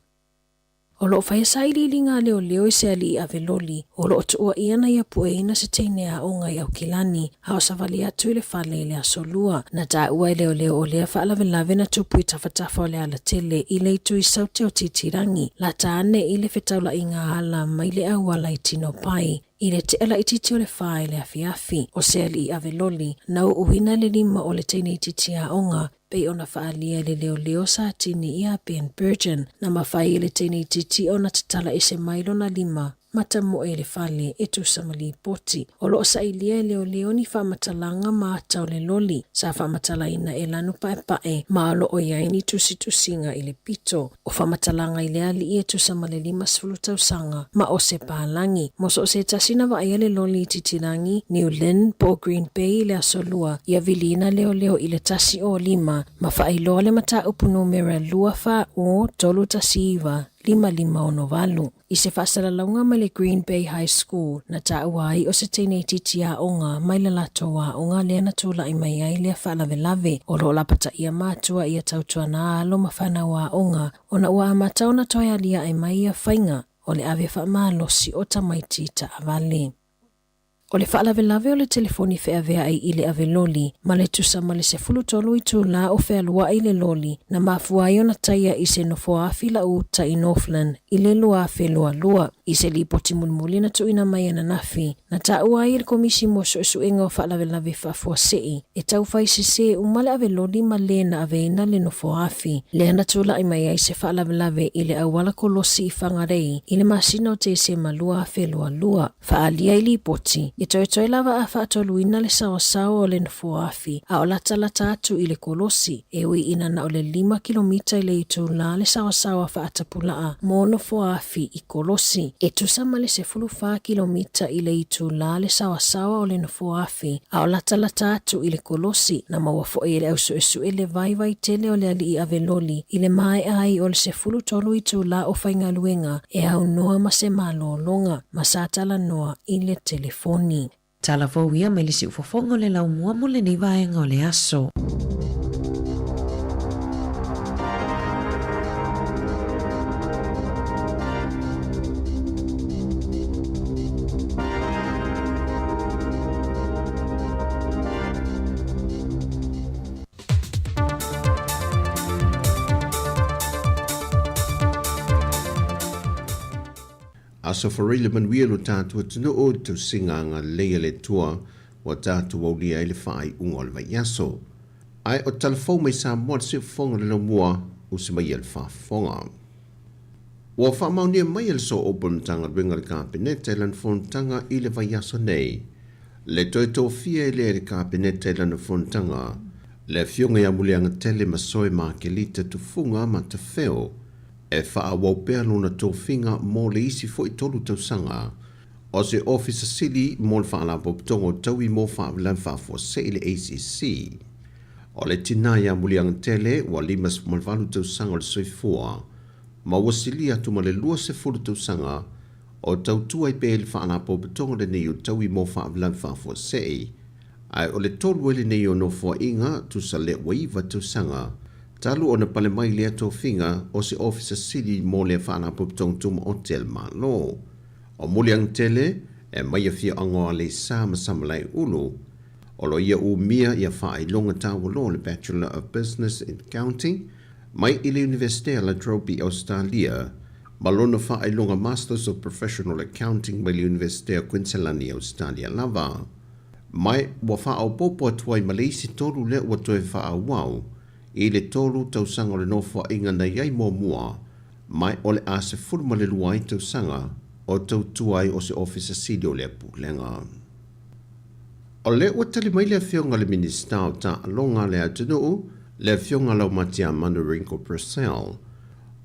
Speaker 5: O lo o faia sailiiliga a leoleo i se alii ave loli o lo o tuuaia na ia pueina se teine aoga i Aukilani a o savali atu i le fale i le aso Lua. Na taua e leoleo o lea faalavelave na tupu i tafatafa o le alatele i le itu i Saute o Titirangi, lata ane i le fetaulaiga ala mai le auala i Tinopai i le tea laitiiti o le fa i le afiafi. O se alii ave loli na uuina le lima o le teine itiiti aoga pei ona faaalia i le leoleo sa tini iā Ben Bergen, na mafai e le teine itiiti ona tatala ese mai lona lima ma tamoe i le fale e tusa ma lipoti. O lo o sailia e leoleo ni faamatalaga ma ata o le loli sa faamatalaina e lanu paepae ma o lo o i ai ni tusitusiga i le pito. O faamatalaga i le alii e tusa ma le 50 tausaga ma o se palagi. Mo so o se tasi na vaaia le loli i Titirangi, New Lynn po o Green Bay i le aso Lua, ia viliina leoleo i le 105 ma faailoa le mataupu numera 2 4 0 3 1 9 5 5 6 8. I se faasalalauga mai le Green Bay High School na taua ai o se teine itiiti aoga mai le latou aoga lea na tulai mai ai lea faalavelave. O lo o lapataia matua ia tautuana alo ma fanau aoga ona ua amata ona toe aliae mai ia faiga o le ave faamalosi o tamaiti taavale. O le faalavelave o le telefoni feaveai i le ave loli ma le tusa ma le 13 itulā o fealuai le loli na mafua ai ona taia i se nofoa-afi lauuta i Northland i le 2022. I se lipoti mulimuli na tuuina mai ananafi, na taua ai e le Komisi mo Suesuega o Faalavelave Faafuasei e taufai sesē uma le ave loli ma lē na aveina le nofoa-afi. Lea na tulai mai ai se faalavelave i le auala kolosi i Whangarei i le masina o Tesema 2022. Faaalia i lipoti, e toetoe lava a faatoluina le saoasaoa o le nofoa-afi a o latalata atu i le kolosi, e ui ina na o le lima kilomita i le itulā le saoasaoa faatapulaa mo nofoa-afi i Kolosi. E tusa ma le 14 kilomita i le itulā le saoasaoa o le nofoa-afi a o latalata atu i le kolosi. Na maua foi e le ausuesue le vaivai tele o le alii ave loli i le maea ai o le 13 itulā o faigaluega e aunoa ma se malōlōga ma sa talanoa i le telefoni.
Speaker 17: Tala fou ia mai le siufofoga o le laumua mo lenei vaega o le aso.
Speaker 4: Aso Faraile manuia lo tatou atunuu i le tausiga agalelei a le Atua ua tatou aulia ai le faaiuga o le vaiaso. Ae o tala fou mai Samoa le siufofoga o le laumua usi mai ia le faafofoga. Ua faamaonia mai e le Sooupu o le Matagaluega a le Kapeneta i lana fonotaga i le vaiaso nei le toe tofia e lea e le Kapeneta i lana fonotaga le Afioga ia Muliagatele Masoe Makelita Tufuga Matafeo e faaauau pea lona tofiga mo le isi foi tolu tausaga o se Ofisa Sili mo le Faalapotopotoga o Taui mo Faalavelave Faafuasei i le ACC. O le tinā ia Muliagatele ua 58 tausaga o le soifua ma ua silia atu ma le 20 tausaga o tautua ai pea i le Faalapotopotoga lenei o Taui mo Faalavelave Faafuasei, ae o le tolu ai lenei o nofoaiga tusa lea ua iva tausaga talu ona pale mai lea tofiga o se Ofisa Sili mo lea Faalapotopotoga Tumaoti a le Malo. O Muliagatele e mai afioaga o Aleisa ma Samalaeulu. O lo o ia umia ia faailoga taualoa o le Bachelor of Business in Accounting mai i le Iunivesite a La Trobe i Ausetalia ma lona faailoga Masters of Professional Accounting mai le Iunivesite o Kuiniselani i Ausetalia lava. Ma ua faaopoopo atu ai ma le isi tolu lea ua toe faaauau i le tolu tausaga o le nofoaiga na i ai muamua, ma o le a 12 ai tausaga o tautua ai o se Ofisa Sili o lea Pulega. O lea ua tali mai le Afioga i le Minisita o Taaloga a le atunuu, le Afioga Laumatiamanu Ringo Purcell.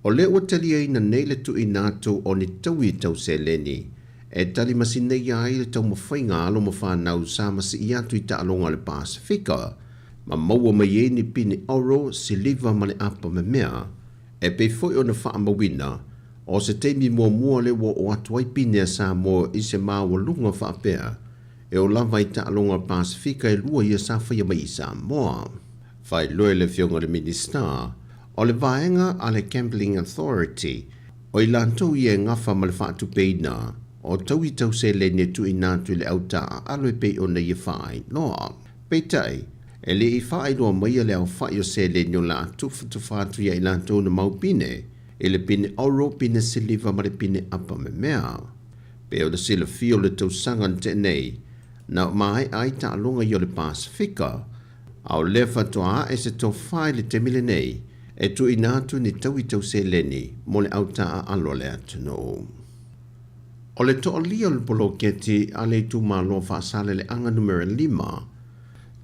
Speaker 4: O lea ua taliaina nei le tuuina atu o ni taui tau seleni e tali masineia ai le taumafaiga a alo ma fanau sa masii atu i taaloga a le Pasefika ma maua mai ai ni pine oro, siliva ma le apa memea. E pei foi ona faamauina, o se taimi muamua lea ua oo atu ai pine a Samoa i se maualuga faapea e oo lava i taaloga a le Pasefika e lua ia sa faia mai i Samoa. Faailoa e le Afioga i le Minisita, o le vaega a le Gambling Authority, o i latou ia e gafa ma le faatupeina o taui tau seleni e tuuina atu i le au taaalo e pei ona ia faailoa. Peitai, e le i faailoa maia le aofai o seleni o le a tufatufa atu ia i latou na mau pine, i le pine oro, pine siliva ma le pine apa memea. Pei ona silafia o le tausaga na tea nei, na maea ai taaloga ia o le Pasefika, a o lea faatoa ae se tofa i le taimi lenei e tuuina atu ni taui tau seleni mo le au taaalo a le atunuu. O le toalia o le poloketi a le itumalo Faasaleleaga Numera 5,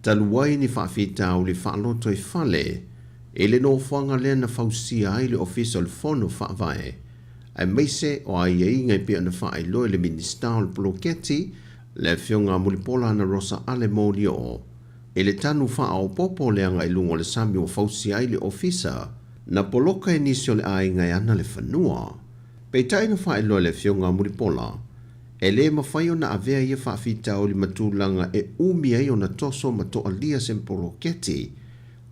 Speaker 4: talu ai ni faafitauli faalotoifale i le nofoaga lea na fausia ai le Ofisa o le Fono Faavae, aemaise o aiaiga e pei ona faailoa e le Minisita o le Poloketi, le Afioga Mulipola Anarosa Ale Molioo, i le tanu faaopoopo o le agai luga o le sami ua fausia ai le ofisa, na poloka e nisi o le aiga e ana le fanua. Peitai na faailoa e le Afioga a Mulipola, e le mafai ona avea ia faafitauli ma tulaga e umi ai ona toso ma toalia se poloketi,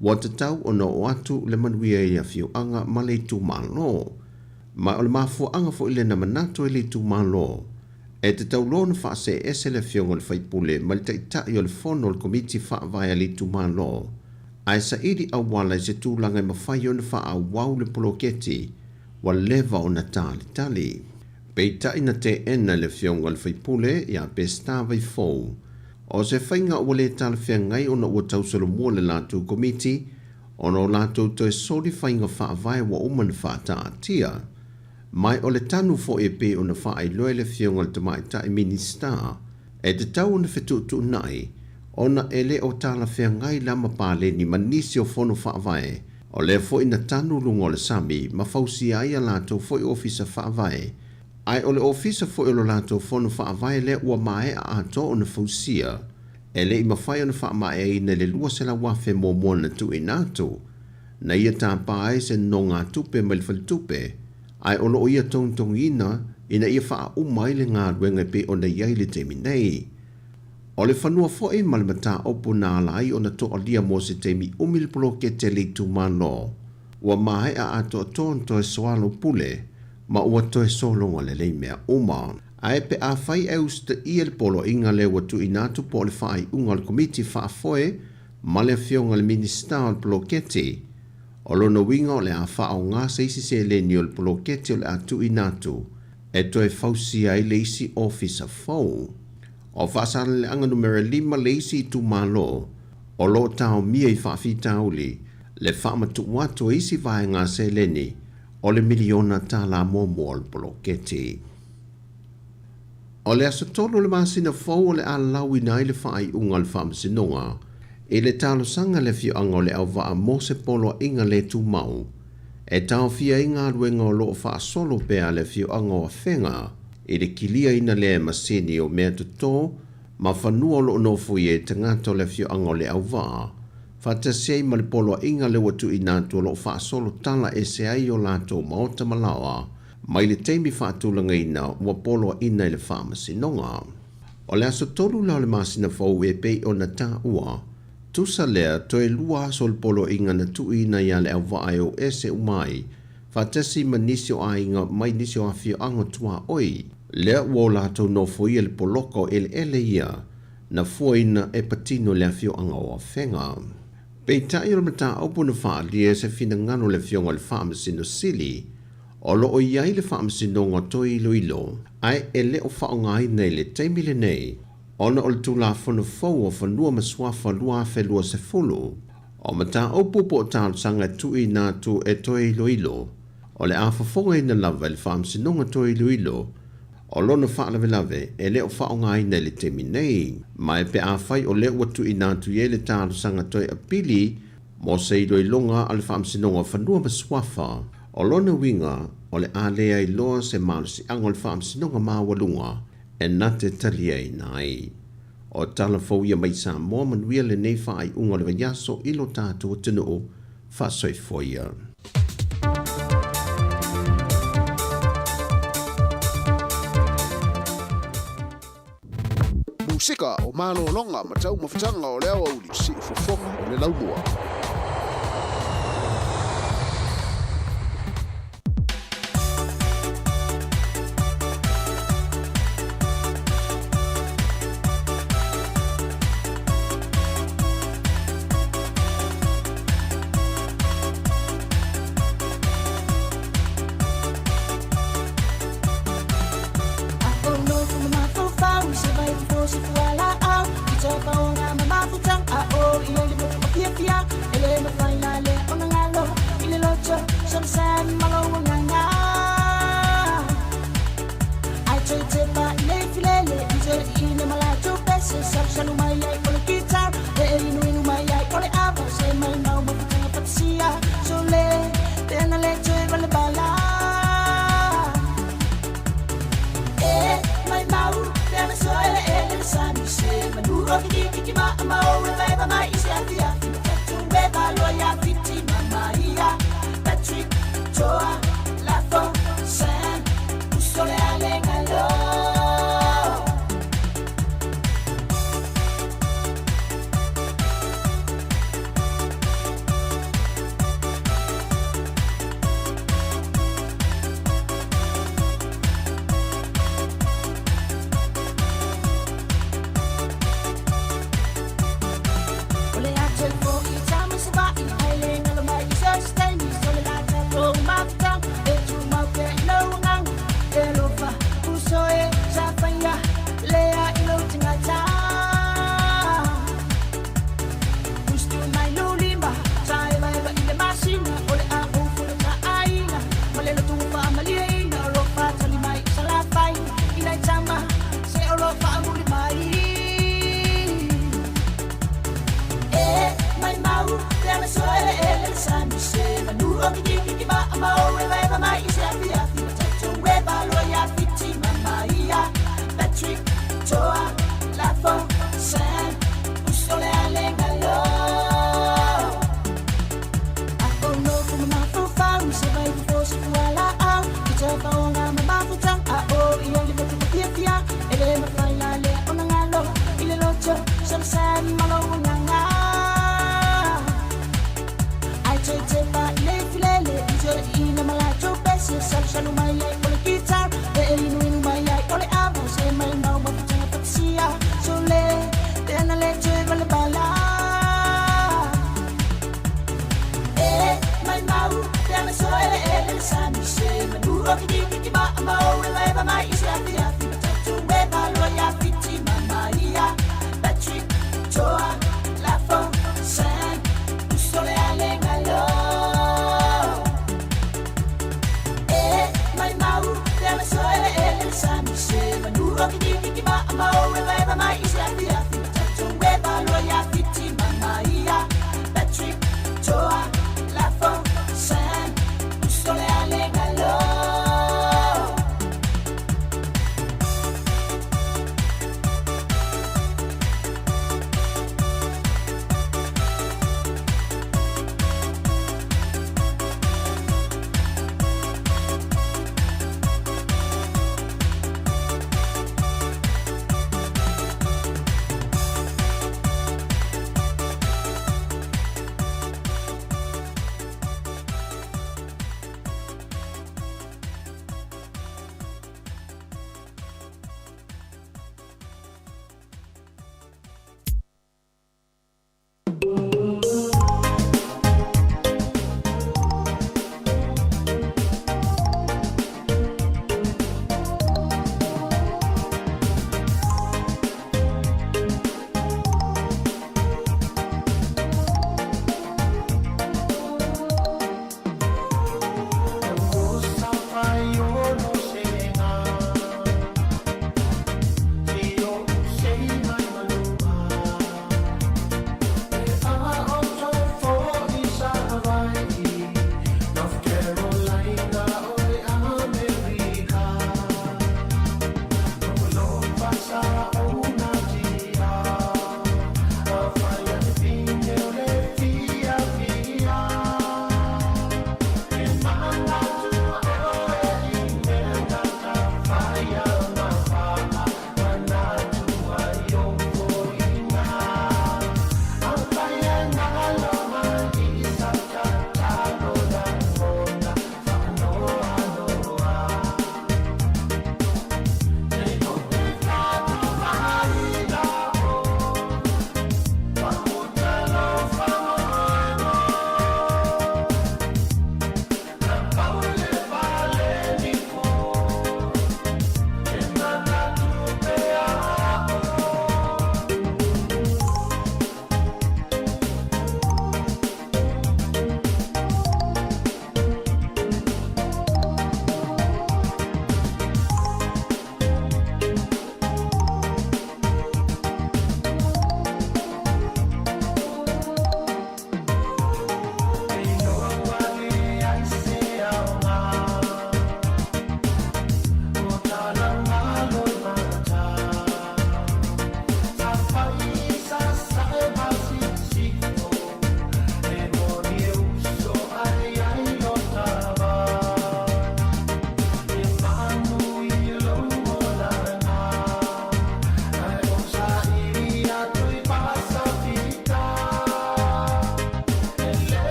Speaker 4: ua tatau ona oo atu le manuia i le afioaga ma le itumalo. Ma o le mafuaaga foi lea na manatu ai le itumalo, e tatau loa ona faasee ese le afioga i le faipule ma le taitai o le fono o le komiti faavae a le itumalo, ae saili auala i se tulaga e mafai ona faaauau le poloketi ua leva ona talitali. Peitai na teena e le afioga i le faipule ia Peseta Vaifou, o se faiga ua le talafeagai ona ua tausolomua le latou komiti ona o latou toe soli faiga faavae ua uma ona faataatia. Mai o le tanu foi e pei ona faailoa e le Afioga i le Tamaitai Minisita, e tatau ona fetuutuunai ona e le o talafeagai la ma paleni ma nisi o fono faavae, o lea foi na tanu luga o le sami ma fausia ai a latou foi ofisa faavae, ae o le ofisa foi o lo latou fono faavae lea ua maea atoa ona fausia, e le i mafai ona faamaeaina i le 200,000 muamua na tuuina atu. Na ia tapa ai se nonogatupe mai le faletupe, ae o lo o ia togitogiina ina ia faauma ai le galuega e pei ona i ai i le taimi nei. O le fanua foi ma le mataupu na ala ai ona toalia mo se taimi umi le poloketi a le itumalo, ua maea atoatoa ona toe soalaupule ma ua toe sologa lelei mea uma. Ae pe afai e usitaia le poloaiga lea ua tuuina atu po o le faaiuga a le Komiti Faafoe ma le Afioga i le Minisita o le Poloketi, o lona uiga o le a faaaoga se isi seleni o le poloketi o le a tuuina atu e toe fausia ai le isi ofisa fou. O Faasaleleaga Numera 5 le isi itumalo o lo o taomia i faafitauli le faamatuu atu o isi vaega seleni o le miliona tala muamua o le poloketi. O le aso 3 o le masina fou o le a lauina ai le faaiuga a le Faamasinoga i le talosaga a le afioaga o Leauvaa mo se poloaiga le tumau e taofia ai galuega o lo o faasolo pea a le afioaga o Afega i le kiliaina lea e masini o mea toto ma fanua o lo o nofoia e tagata o le afioaga o Leauvaa faatasi ai ma le poloaiga lea ua tuuina atu o lo o faasolo tala ese ai o latou maota ma laoa mai le taimi faatulagaina ua poloaiina e le Faamasinoga. O le aso 3 la o le masina fou e pei ona taua, tusa lea toe lua aso o le poloaiga na tuuina iā Leauvaa e o ese uma ai, faatasi ma nisi o aiga mai nisi o afioaga tuaoi, lea ua o latou nofoia le poloka o eleele ia. na fuaina e patino le afioaga o Afega. Peitai o le mataupu na faaalia se finagalo o le Afioga i le Faamasino Sili, o lo o i ai le Faamasinoga toe iloilo, ae e le o faaaogaina i le taimi lenei ona o le Tulafono fou o Fanua ma Suafa 2020. O mataupu po o talosaga e tuuina atu e toe iloilo, o le a fofogaina lava e le Faamasinoga toe iloilo, o lona faalavelave e le o faaaogaina i le taimi nei. Ma e pe afai o lea ua tuuina atu i ai le talosaga toe apili mo se iloiloga a le Faamasinoga o Fanua ma Suafa, o lona uiga o le a leai loa se malosiaga o le Faamasinoga Maualuga e na te taliaina ai. O tala fou ia mai Samoa manuia lenei faaiuga o le vaiaso i lo tatou atunuu faasoifua ia.
Speaker 18: Musika o malologa ma taumafataga o le aoauli siufofoga o le laumua.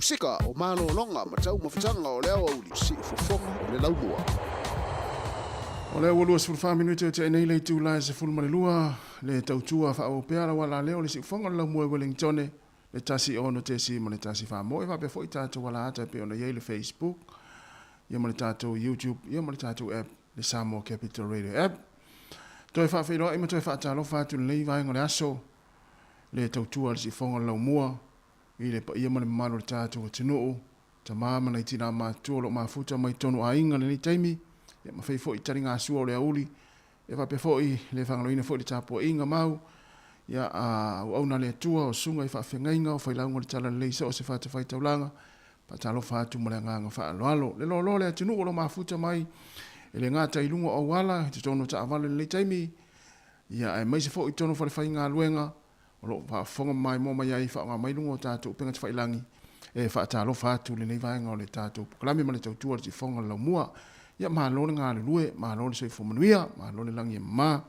Speaker 18: Musika o malologa ma taumafataga o le aoauli siufofoga o le laumua.
Speaker 1: O lea ua 24 minute o tea nei le itula e 12 le tautua faaauau pea lau ala lea o le siufofoga o le laumua i Wellingtone le 1 6 ma le 1 4 mo e faapea foi tatou ala ata e pei ona i ai le Facebook ia ma le tatou YouTube ia ma le tatou app le Samoa Capital Radio app. Toe faafeiloai ma toe faatalofa atu i lenei vaega o le aso le tautua a le siufofoga o le laumua i le paia ma le mamalu o le tatou atunuu, tama ma nai tinā matutua o lo o mafuta mai totonu aiga i lenei taimi, ia ma fai foi taligasua o le aoauli, ia faapea foi le faagaloina foi le tapuaiga mau, ia a auauna a le Atua, o susuga i faafeagaiga, o failauga o le Talalelei so o se fatafaitaulaga, faatalofa atu ma le agaga faaaloalo. Le loaloa o le atunuu o lo o mafuta mai e le gata i luga o auala, i totonu o taavale i lenei taimi, ia aemaise foi i totonu o falefaigaluega, O lo o faafofoga ma maimoa mai ai faaaoga mai luga o tatou upega tafailagi e faatalofa atu lenei vaega o le tatou polokalame ma le tautua a le Tifoga o le Laumua.
Speaker 19: Ia malo le galulue, malo le soifua manuia, malo le lagi e mama,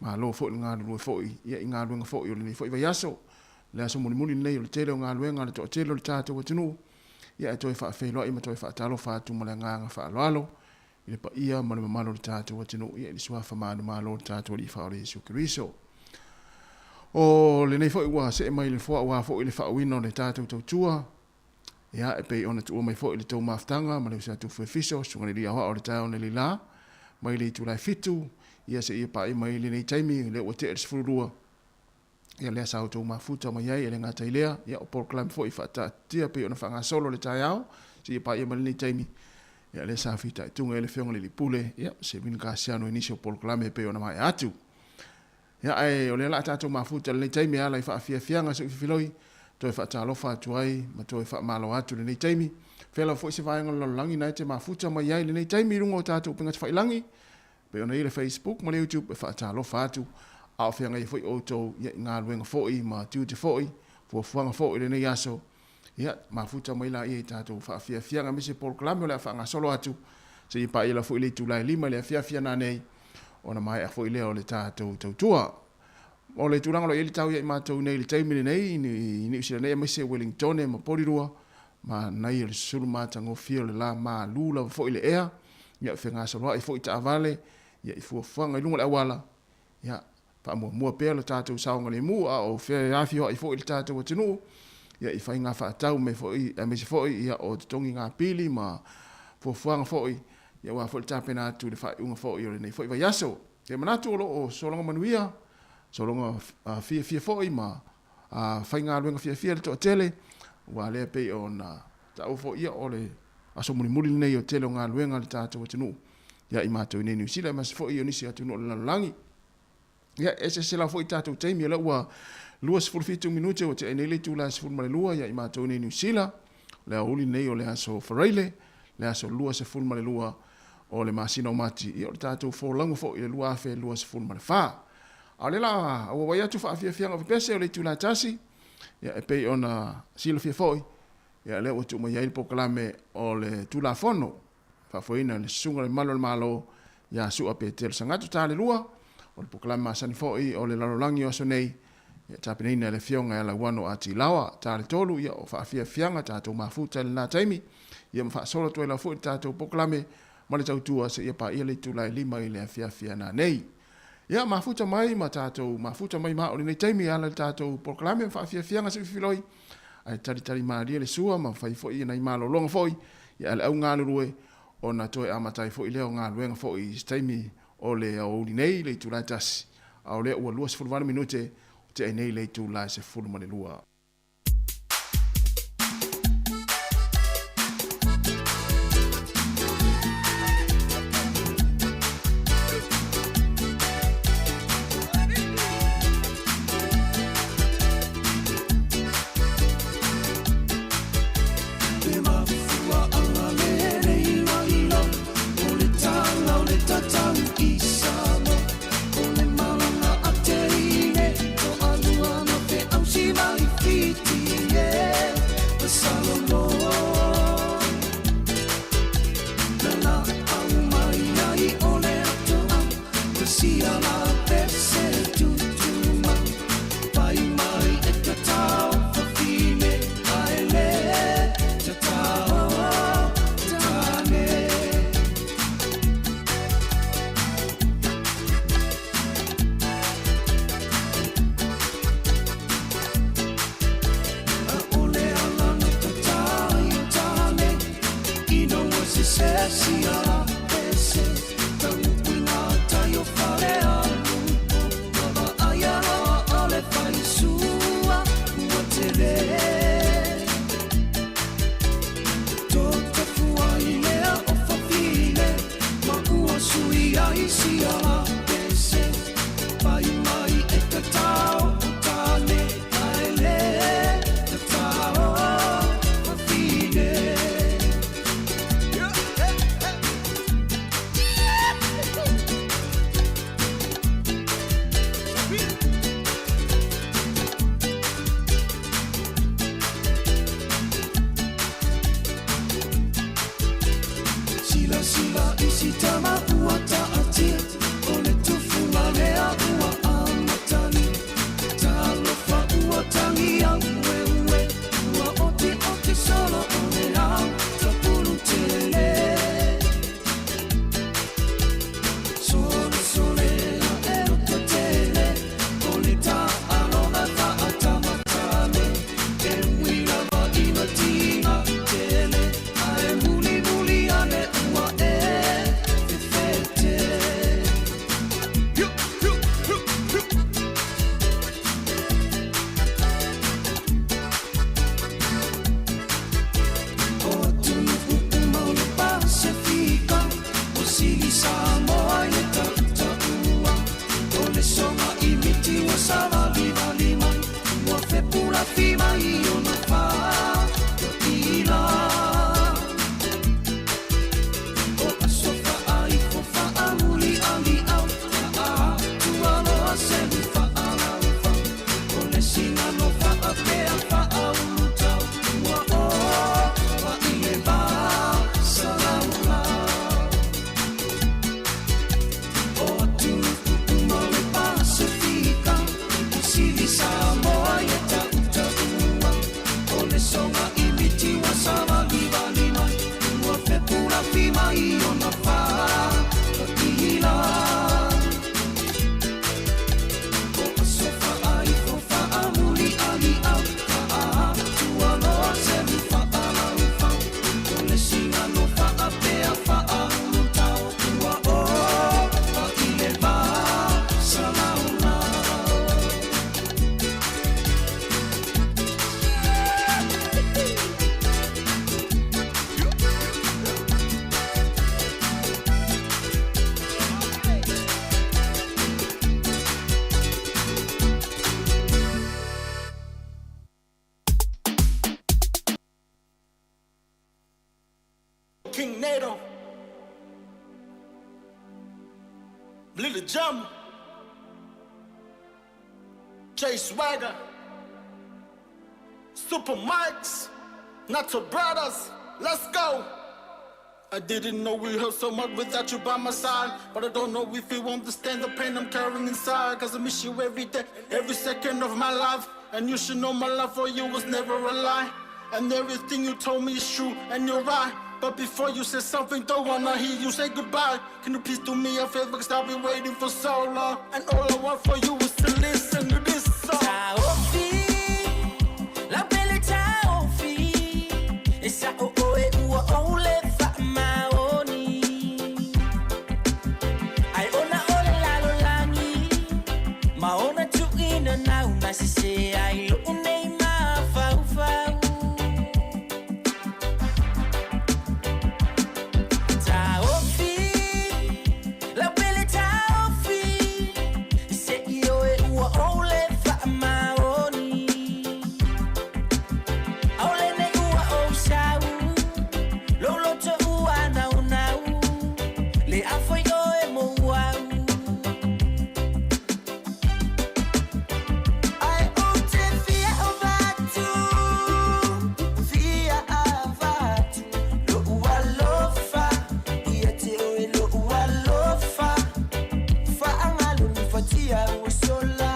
Speaker 19: malo foi le galulue foi ia i galuega foi o lenei foi vaiaso. Le aso mulimuli lenei o le tele o galuega a le toatele o le tatou atunuu, ia e toe faafeiloai ma toe faatalofa atu ma le agaga faaaloalo i le paia ma le mamalu o le tatou atunuu, ia i le suafa manumalo o le tatou Alii Faaola Iesu Keriso. O lenei foi ua see mai i le nofoa aua foi le faauuina o le tatou tautua, ia e pei ona tuua mai foi le tou mafutaga ma le uso atu Fuefiso, Susuga i le Alii Aoao o le taeao nei la, mai le itula e 7, ia seia paia mai lenei taimi, lea ua tea le 12, ia lea sa outou mafuta mai ai, e le gata i lea, ia o polokalame foi faataatitia pei ona faagasolo le taeao, seia paia mai lenei taimi, ia lea sa fitaituga ai le Afioga i le Alii Pule, ia Sevina Kasiano i nisi o polokalame e pei ona maea atu. Ia ae o lea o le a tatou mafuta i lenei taimi e ala i faafiafiaga se ufifiloi, toe faatalofa atu ai ma toe faamalo atu i lenei taimi. Fea lava foi se vaega o le lalolagi na e te mafuta mai ai i lenei taimi i luga o tatou upega tafailagi, pei ona i ai le Facebook ma le YouTube e faatalofa atu, a o feagai ai foi outou ia i galuega foi ma tiute foi, fuafuaga foi i lenei aso. Ia, mafuta mai laia i tatou faafiafiaga aemaise polokalame o le a faagasolo atu seia paia lava foi i le itula e 5 i le afiafi a nanei, ona maea foi lea o le tatou tautua. O le tulaga o lo o i ai le tau ia i matou nei i le taimi lenei i Niu Sila nei aemaise Wellingtone ma Porirua, manaia le susulu matagofie o le la malu lava foi le ea, ia fegasoloai foi taavale, ia i fuafuaga i luga o le auala, ia faamuamua pea lo tatou saogalemu a o feafioai foi le tatou atunuu ia i faiga faatau me foi aemaise foi ia o totogi pili ma fuafuaga foi ia aua foi le tapena atu i le faaiuga foi o lenei foi vaiaso. E manatu o lo o sologa manuia, sologa fiafia foi ma faigaluega fiafia le toatele, aua lea pei ona taua foi ia o le aso mulimuli lenei o tele o galuega a le tatou atunuu ia i matou nei Niu Sila aemaise foi o nisi atunuu o le lalolagi. Ia, e eseese lava foi tatou taimi, o lea ua 27 minute ua tea nei le itula e 12 ia i matou nei Niu Sila, o le aoauli lenei o le aso Faraile, le aso 22 o le masina o Mati, ia o le tatou folauga foi i le 2024. A o lea la auauai atu faafiafiaga o pepese o le itula e 1, ia e pei ona silafia foi, ia lea ua tuu mai ai le polokalame o le Tulafono faafoeina e le Susuga i le Malu o le Malo ia Su'a Petelo Sagatu Talelua, o le polokalame masani foi o le lalolagi o aso nei, ia tapenaina e le Afioga ia Lauano A. Tilaoa. Taletolu, ia o faafiafiaga tatou mafuta i lena taimi, ia ma faasolo atu ai lava foi le tatou polokalame ma le tautua seia paia le itula e 5 i le afiafi a nanei. Ia mafuta mai ma tatou mafuta mai ma o lenei taimi e ala i le tatou polokalame ma faafiafiaga se filifiloi, ae talitali malie le sua ma fai foi nai malologa foi ia a le au galulue ona toe amata ai foi lea o galuega foi i se taimi o le aoauli nei i le itula e 1, a o lea ua 28 minute o tea ai nei le itula e 12.
Speaker 16: Little Jump, Jay Swagger, Super Mikes, Nato Brothers, let's go. I didn't know we hurt so much without you by my side. But I don't know if you understand the pain I'm carrying inside. Cause I miss you every day, every second of my life. And you should know my love for you was never a lie. And everything you told me is true, and you're right. But before you say something, don't wanna hear you say goodbye. Can you please do me a favor? Cause I've been waiting for so long. And all I want for you is to listen to this song.
Speaker 14: Taofi, la pele taofi, e sa o oe ua ole fa maoni. Ai ona ole lalo langi, ma ona tuina na una se se ai lo unei ma fau fau. Taofi, la pele taofi, se i oe ua ole fa maoni. Aole nei ua o sau, lolo to ua nau nau, le afoi oe mo au.
Speaker 10: Ai o te fia o vatu, fia a vatu, lo ua lofa, ia te oe lo ua lofa. Whaangalo ni whatia ua sola,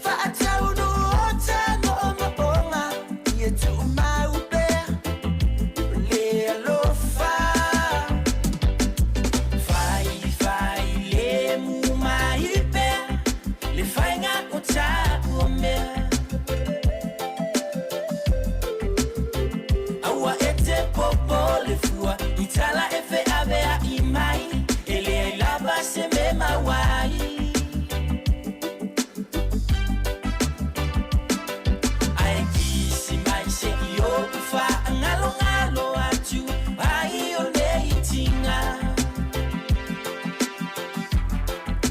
Speaker 10: whaatau no o tango o maonga, ia tu mau pea, le alofa.
Speaker 14: Fai, fai, le mu mai pea, le whainga o tā ua mea. Aua e te popo le fua, i tala e fe avea i mai, e le ai lava se me mawai. Ai kisi mai se i o ufa, ngalo ngalo atu, ai o nei tinga.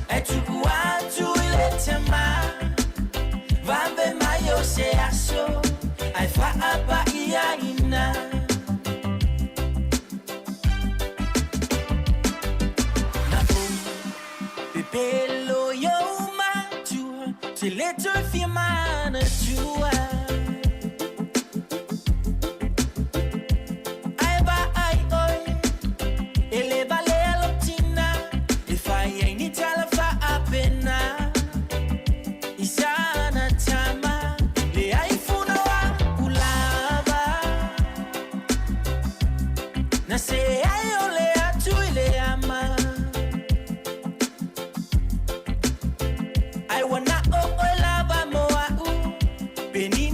Speaker 14: E tuku atu i le tama, vambe mai o se aso, ai whaapa i a ina. Na o, pepelo yo matua, te le toi fia mana tua. Ai ba ai oi, e le vale a lotina, e fai ai ni tala fa a pena. Isana tama, le ai funa wa ulava. Na se ai o le atu i le ama. Ai wana o o lava mo au, penina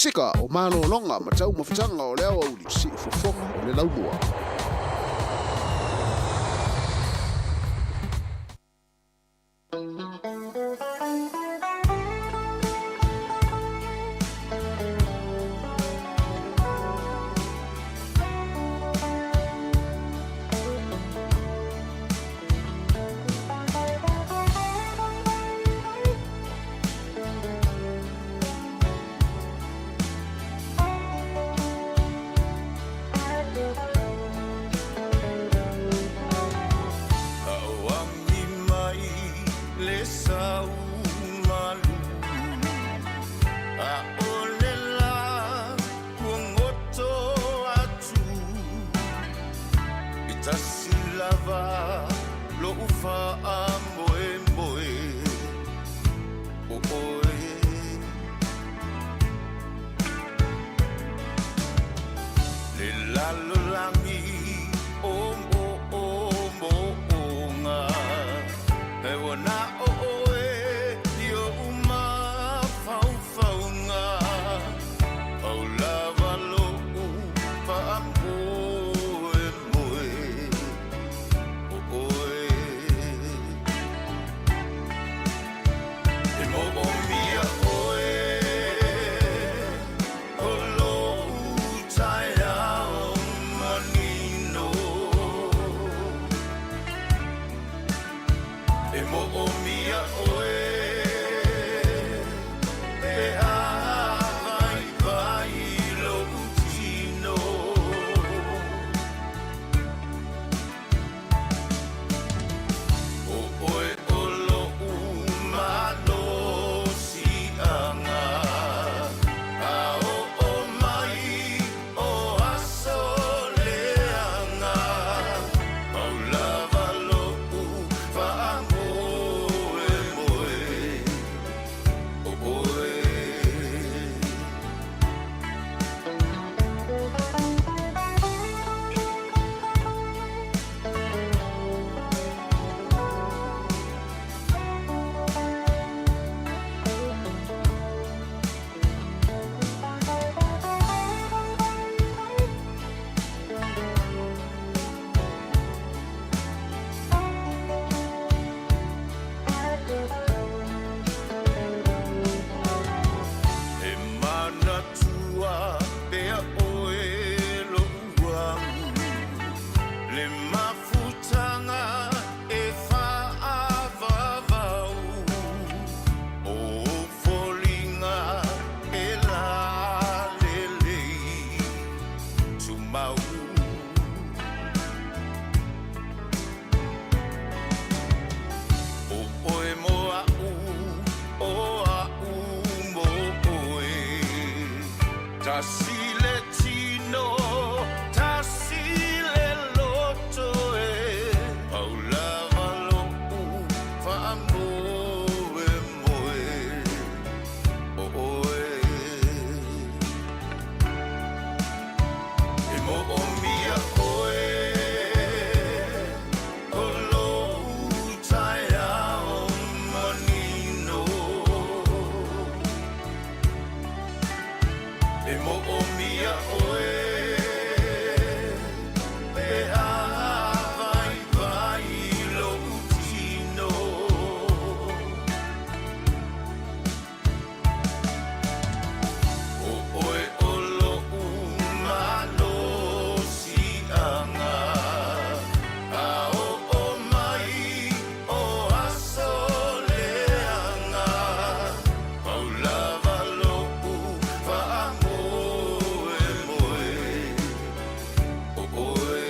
Speaker 18: Tausiga o malologa ma taumafataga o le aoauli siufofoga o le laumua.
Speaker 15: Auagi mai le sau malu A o le la kuagoto atu I tasi lava lo'u fa'amoemoe o oe Le lalolagi o mo'omo'oga E ua na o oe i o'u mafaufauga Pau lava lo'u fa'amoemoe o oe E mo'omia oe O lo'u taeao manino E mo'omia oe Pe a vaivai lo'u tino O oe o lo'u malosi'aga A o'o mai o aso leaga Pau lava lo'u fa'amoemoe O oe. E manatua pea oe lo'u amu Le mafutaga e fa'avavau O foliga e lalelei Tumau O oe mo a'u o a'u mo oe Tasi le tino tasi le loto e Pau lava lo'u fa'amoemoe O oe E mo'omia oe O lo'u taeao manino E mo'omia oe Pe a vaivai lo'u tino O oe o lo'u malosi'aga A o'o mai o aso leaga Pau lava lo'u fa'amoemoe O oe.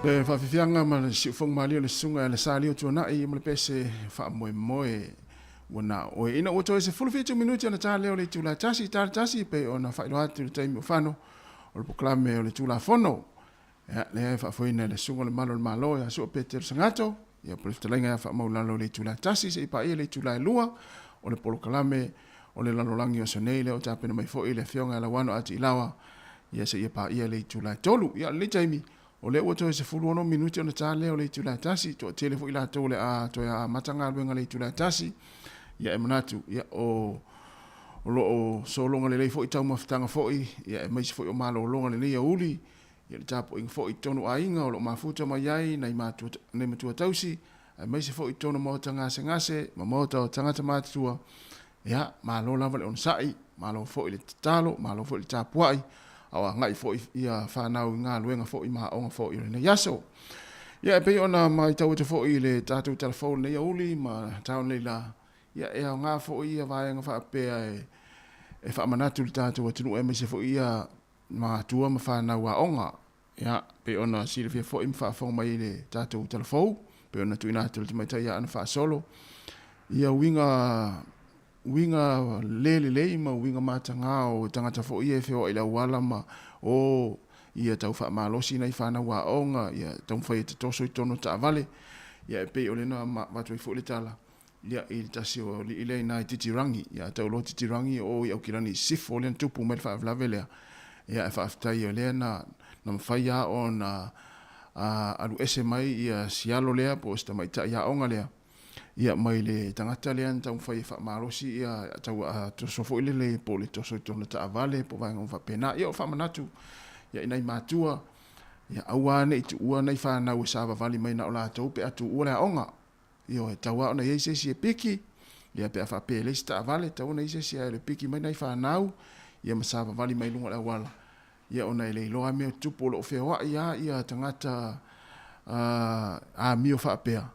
Speaker 19: Le faafiafiaga ma le siufogo malie o le susuga ia le Sa Lio Tuanai ma le pese faamoemoe ua na oe. Ina ua toe 17 minuti ona ta lea o le itula e tasi i ta le tasi pei ona faailoa atu i le taimi o fano o le polokalame o le Tulafono. Ia, lea e faafoeina e le Susuga o le Malu o le Malo ia Sua Petelo Sagato, ia po o le fetalaiga ia faamaulalo i le itula e tasi seia paia le itula e lua o le polokalame o le lalolagi o aso nei, lea ua tapena mai foi le Afioga ia Lauano Ati Ilaoa, ia seia paia le itula e tolu. Ia, o lenei taimi, o lea ua toe 16 minute ona ta lea o le itula e tasi, toatele foi latou o le a toe amata galuega i le itula e tasi. Ia e manatu, ia o o lo o sologa lelei foi taumafataga foi, ia aemaise foi o malologa lenei aoauli, ia le tapuaiga foi i totonu o aiga o lo o mafuta mai ai nai matua, nai matua tausi, aemaise foi i totonu o maota gasegase ma maota o tagata matutua. Ia, malo lava le onosai, malo foi le tatalo, malo foi le tapuai, a o agai foi ia fanau i galuega foi ma aoga foi o lenei aso. Ia, e pei ona matau atu foi i le tatou tala fou i lenei aoauli ma taeao nei la, ia e aoga foi ia vaega faapea e faamanatu i le tatou atunuu aemaise foi ia matua ma fanau aoga. Ia, pei ona silafia foi ma faafofoga mai i le tatou tala fou, pei ona tuuina atu e le tamaitai ia Ana Faasolo, ia uiga, uiga le lelei ma uiga mataga o tagata foi ia e feoai i le auala ma o ia tau faamalosi nai fanau aoga, ia taumafai e tatoso i totonu o taavale. Ia e pei o lena ma avatu ai foi le tala, ia i le tasi o alii lea i ina i Titirangi, ia a tau loa Titirangi o i Aukilani i Sisifo lea na tupu mai le faalavelave lea, ia e faafetai o lea na na mafai lava ona alu ese mai ia si alo lea po o si tamaitai aoga lea ia mai le tagata lea na taumafai e faamalosi ia tau toso foi lele po o le toso i totonu o taavale po o vaega uma faapena. Ia o faamanatu ia i nai matua ia aua ne i tuua nai fanau e savavali mai na o latou pe a tuua le aoga. Ioe, e tatau lava ona i ai se isi e piki, ia pe a faapea e leai se taavale, e tatau ona i ai se isi e piki mai nai fanau, ia ma savavali mai luga o le auala, ia ona e le iloa lava mea o tutupu, o lo o feoai lava ia tagata amio faapea,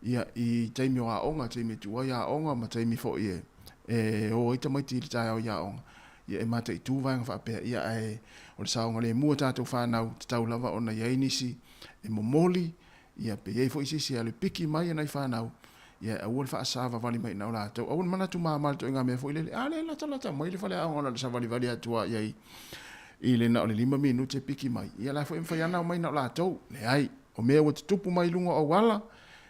Speaker 19: ia i taimi o aoga, taimi e tuu ai aoga ma taimi foi e o ai tamaiti i le taeao i aoga, ia e mataitu vaega faapea, ia ae o le saogalemu o tatou fanau, tatau lava ona i ai nisi e momoli Ia, pe i ai foi se isi e alu e piki mai e nai fanau, ia e aua le faasavavali mai i nao latou. Aua le manatu mama i le ituaiga mea foi lele, a lea e latalata mai le faleaoga ona o le savalivali atu lava i ai i le na o le 5 minute e piki mai. Ia la foi e mafai lava ona omai na o latou. Leai, o mea ua tutupu mai luga o auala,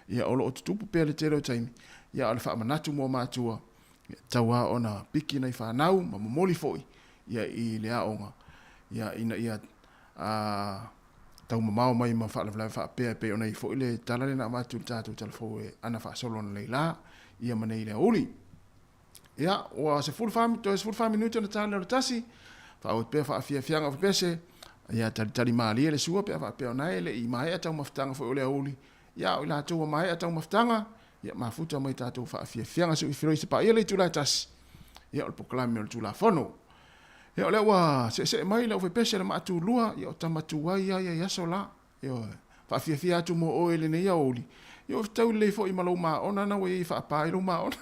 Speaker 19: ia o lo o tutupu pea le tele o taimi, ia a o le faamanatu mo matua, ia tatau lava ona piki nai fanau ma momoli foi ia i le aoga, ia ina ia a taumamao mai ma faalavelave faapea e pei ona i ai foi le tala lea na avatu i le tatou tala fou e ana faasolo ananei la, ia ma nei i le aoauli. Ia, ua 14, toe 14 minute ona ta lea o le tasi, faaauau pea faafiafiaga o pepese, ia talitali malie le sua pe a faapea ona e le i maea taumafataga foi o le aoauli, ia a o i latou ua maea taumafataga, ia mafuta mai tatou faafiafiaga se i filoi se paia le itula e tasi, ia o le polokalame o le Tulafono. Ia o lea ua seesee mai le aufaipeese le maatulua, ia o tama tuai lava ia i aso la. Ioe. Faafiafia atu mo oe i lenei aoauli, ia ua fetau lelei foi ma lou maona na ua i ai e faapa ai lou maona.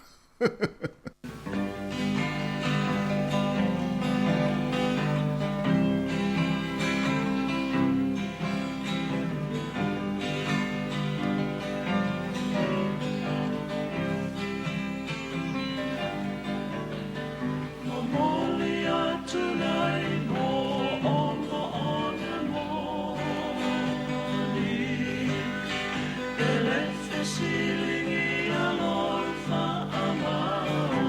Speaker 14: Momoli atu nei mo ona ona moni, E le fesiligia lou faamaoni.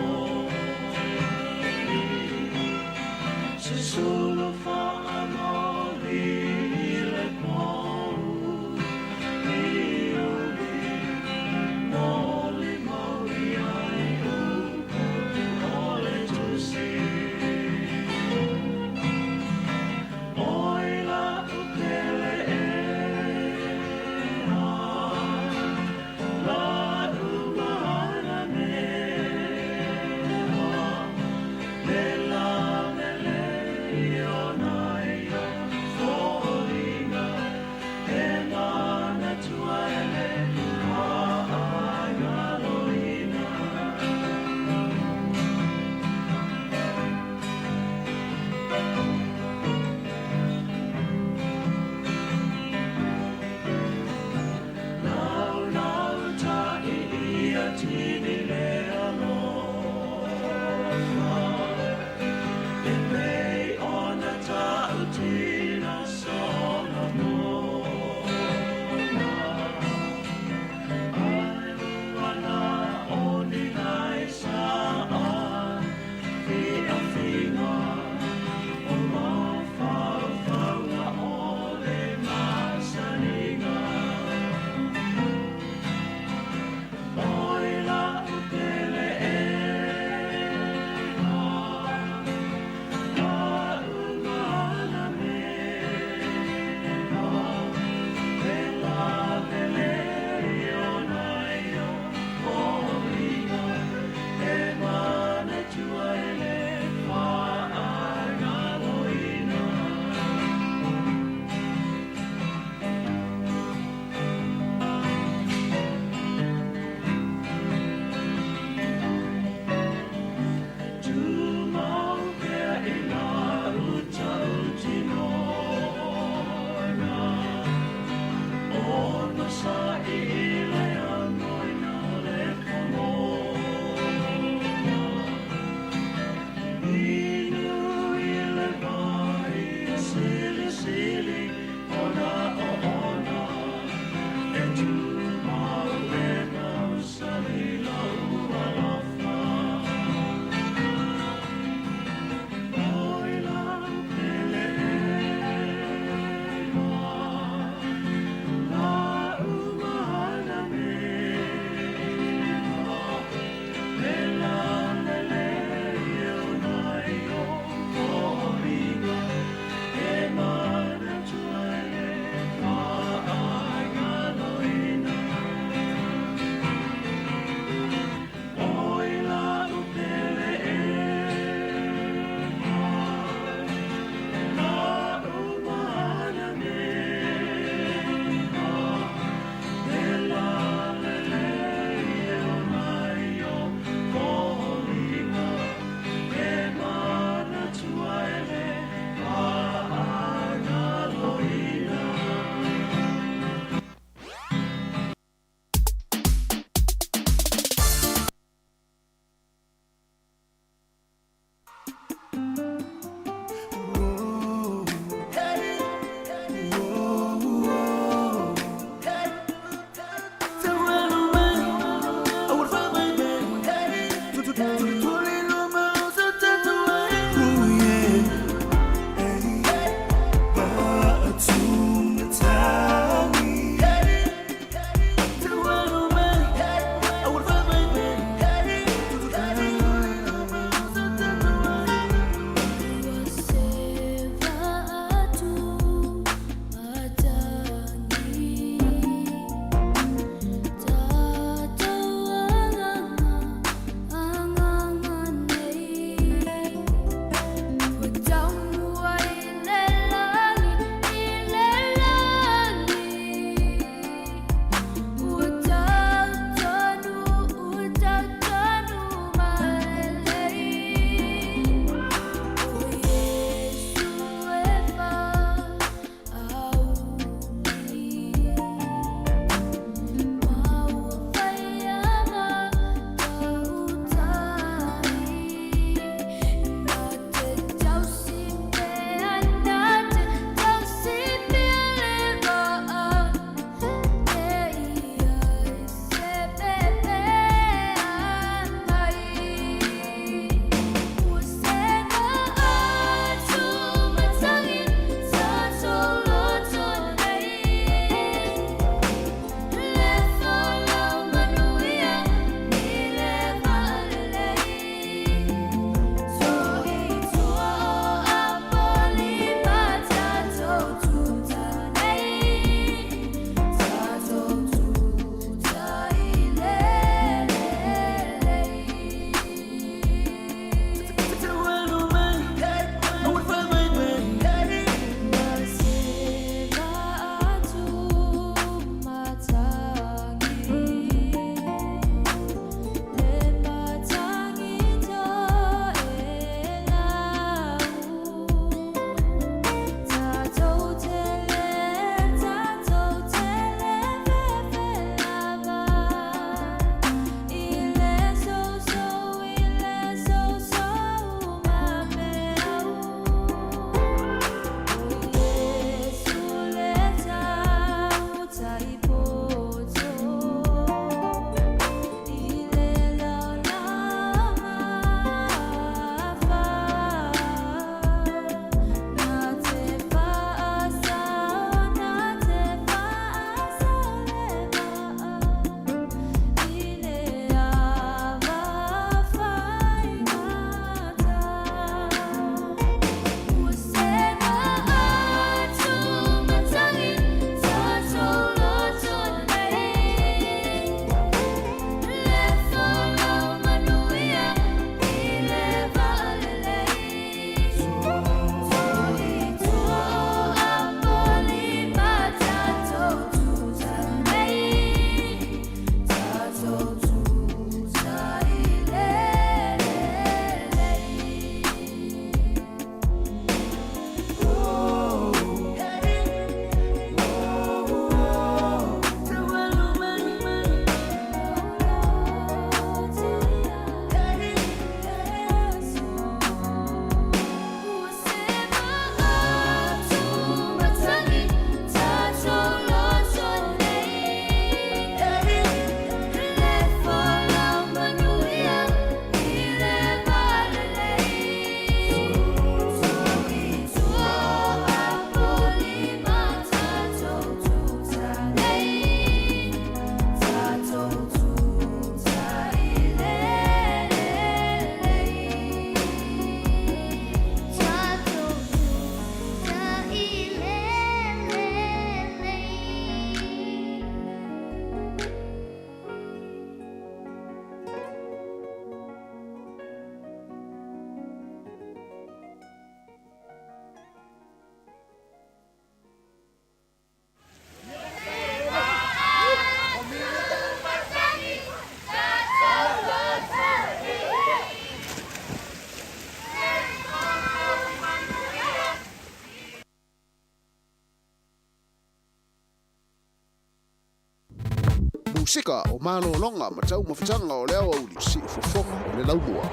Speaker 18: Tausiga o malologa ma taumafataga o le aoauli siufofoga o le laumua.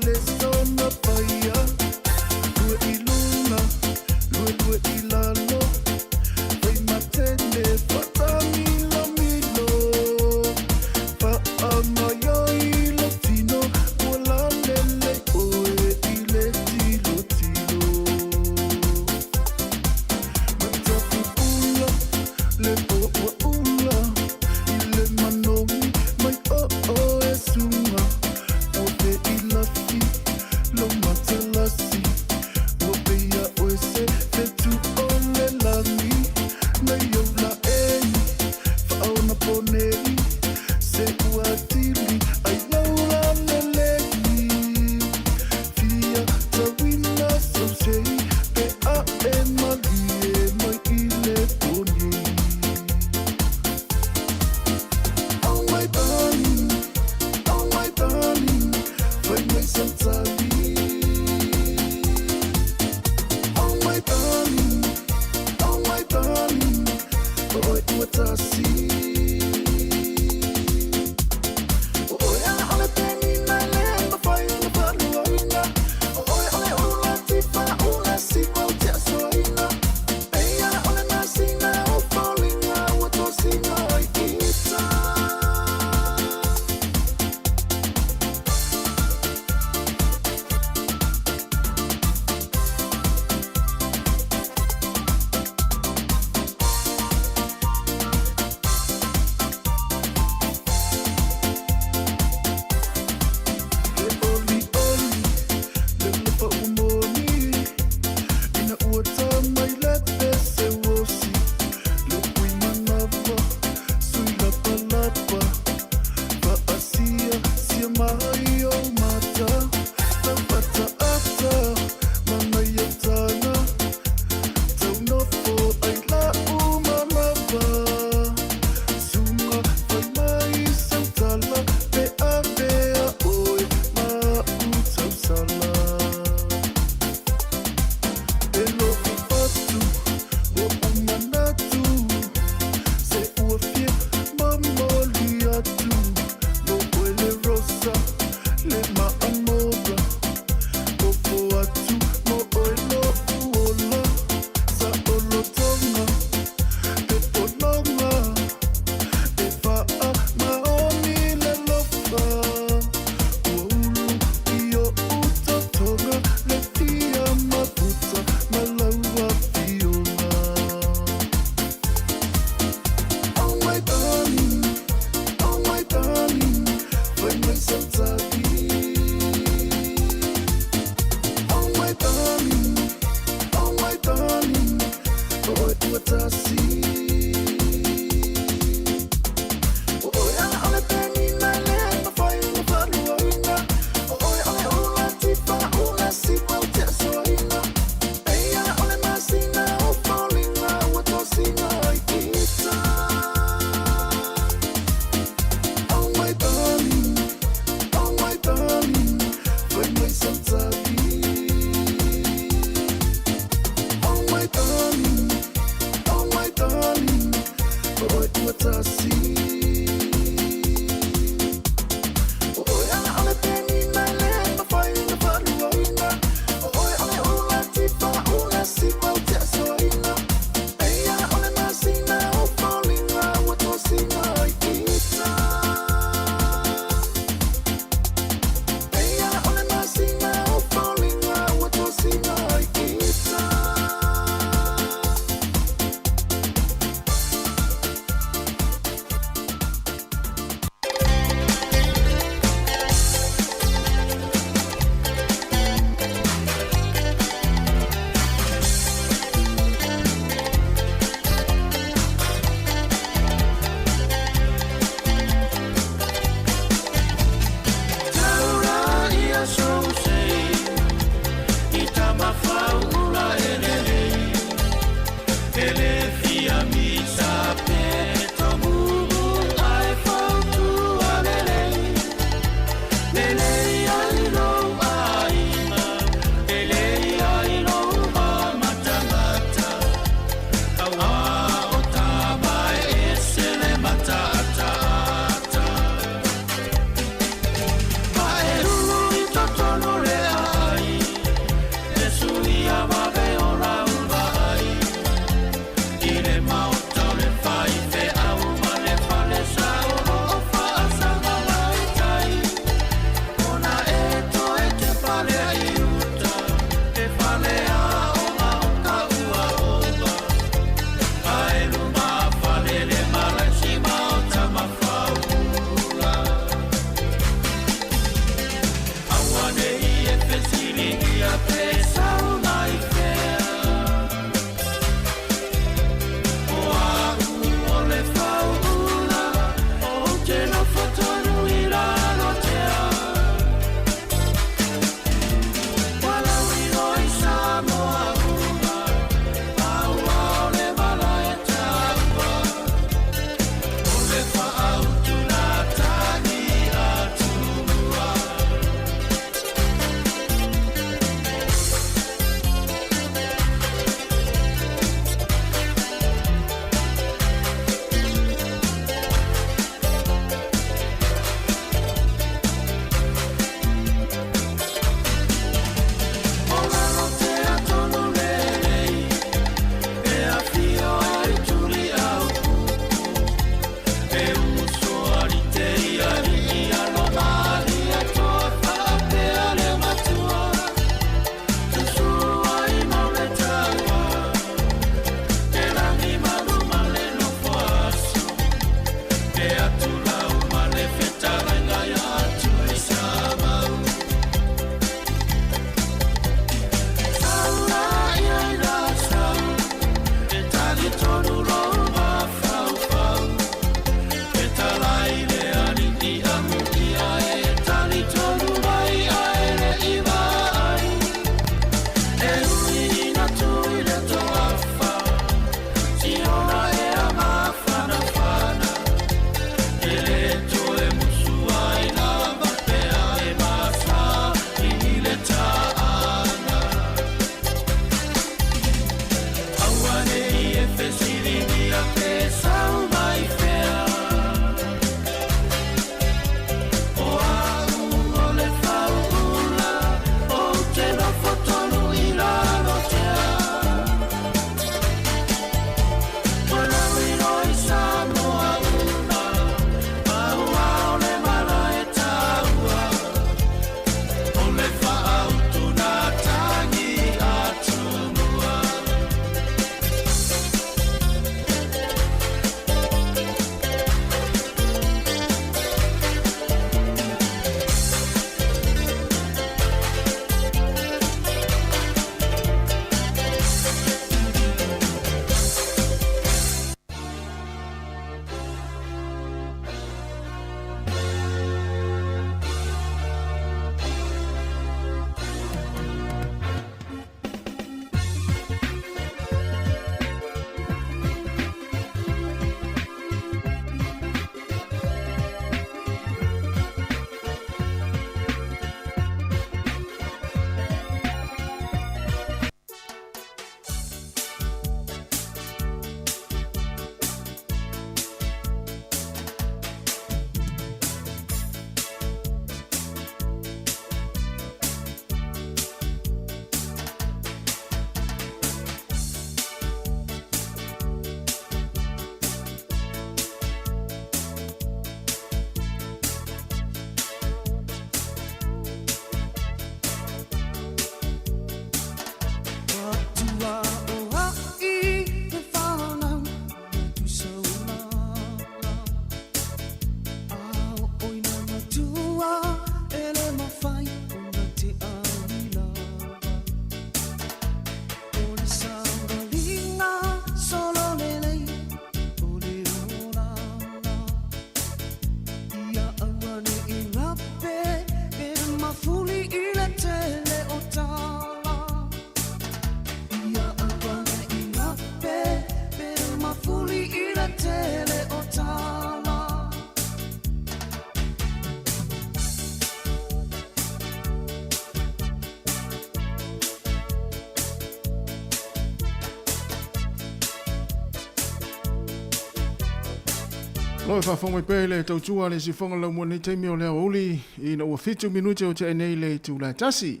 Speaker 19: Lo e faafofoga mai pea i le tautua a le Siufofoga o le Laumua i lenei taimi o le aoauli ina ua 7 minute o tea nei le itula e 1.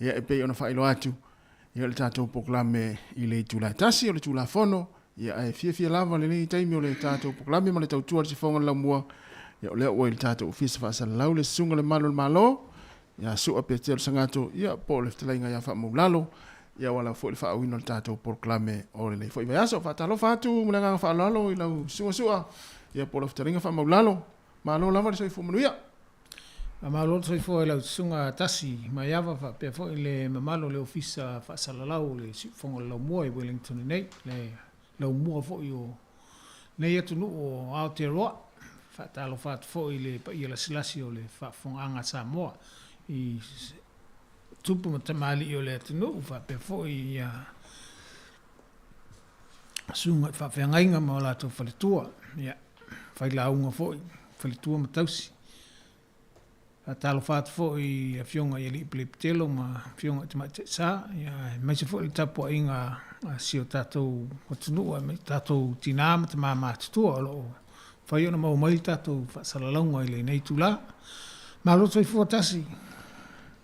Speaker 19: Ia e pei ona faailoa atu, ia o le tatou polokalame i le itula e 1 o le Tulafono, ia ae fiafia lava lenei taimi o le tatou polokalame ma le tautua a le Siufofoga o le Laumua, ia o lea ua i le tatou Ofisa Faasalalau le Susuga i le Malu o le Malo, ia Su'a Petelo Sagato, ia po o le fetalaiga ia Faamaulalo, ia aua lava foi le faaauina o le tatou polokalame o lenei foi vaiaso. Faatalofa atu ma le agaga faaaloalo i lau Susuga Su'a, ia po o lau fetalaiga Faamaulalo. Malo lava le soifua manuia.
Speaker 20: Faamalo le soifua i lau Susuga Tasi Maiava faapea foi le mamalu o le Ofisa Faasalalau o le Siufofoga o le Laumua i Wellington nei, le laumua foi o lenei atunuu o Aotearoa. Faatalofa atu foi i le paia lasilasi o le faafofogaaga a Samoa i tupu ma tamalii o le atunuu faapea foi ia susuga i faafeagaiga ma o latou faletua, ia, failauga foi, faletua ma tausi. Faatalofa atu foi i Afioga i Alii Pelepitelo ma Afioga i Tamaitai Sa, ia, aemaise foi le tapuaiga a si o tatou atunuu, aemaise tatou tinā ma tamā matutua o lo o mafai ona maua mai le tatou faasalalauga i lenei itula. Malo soifua Tasi.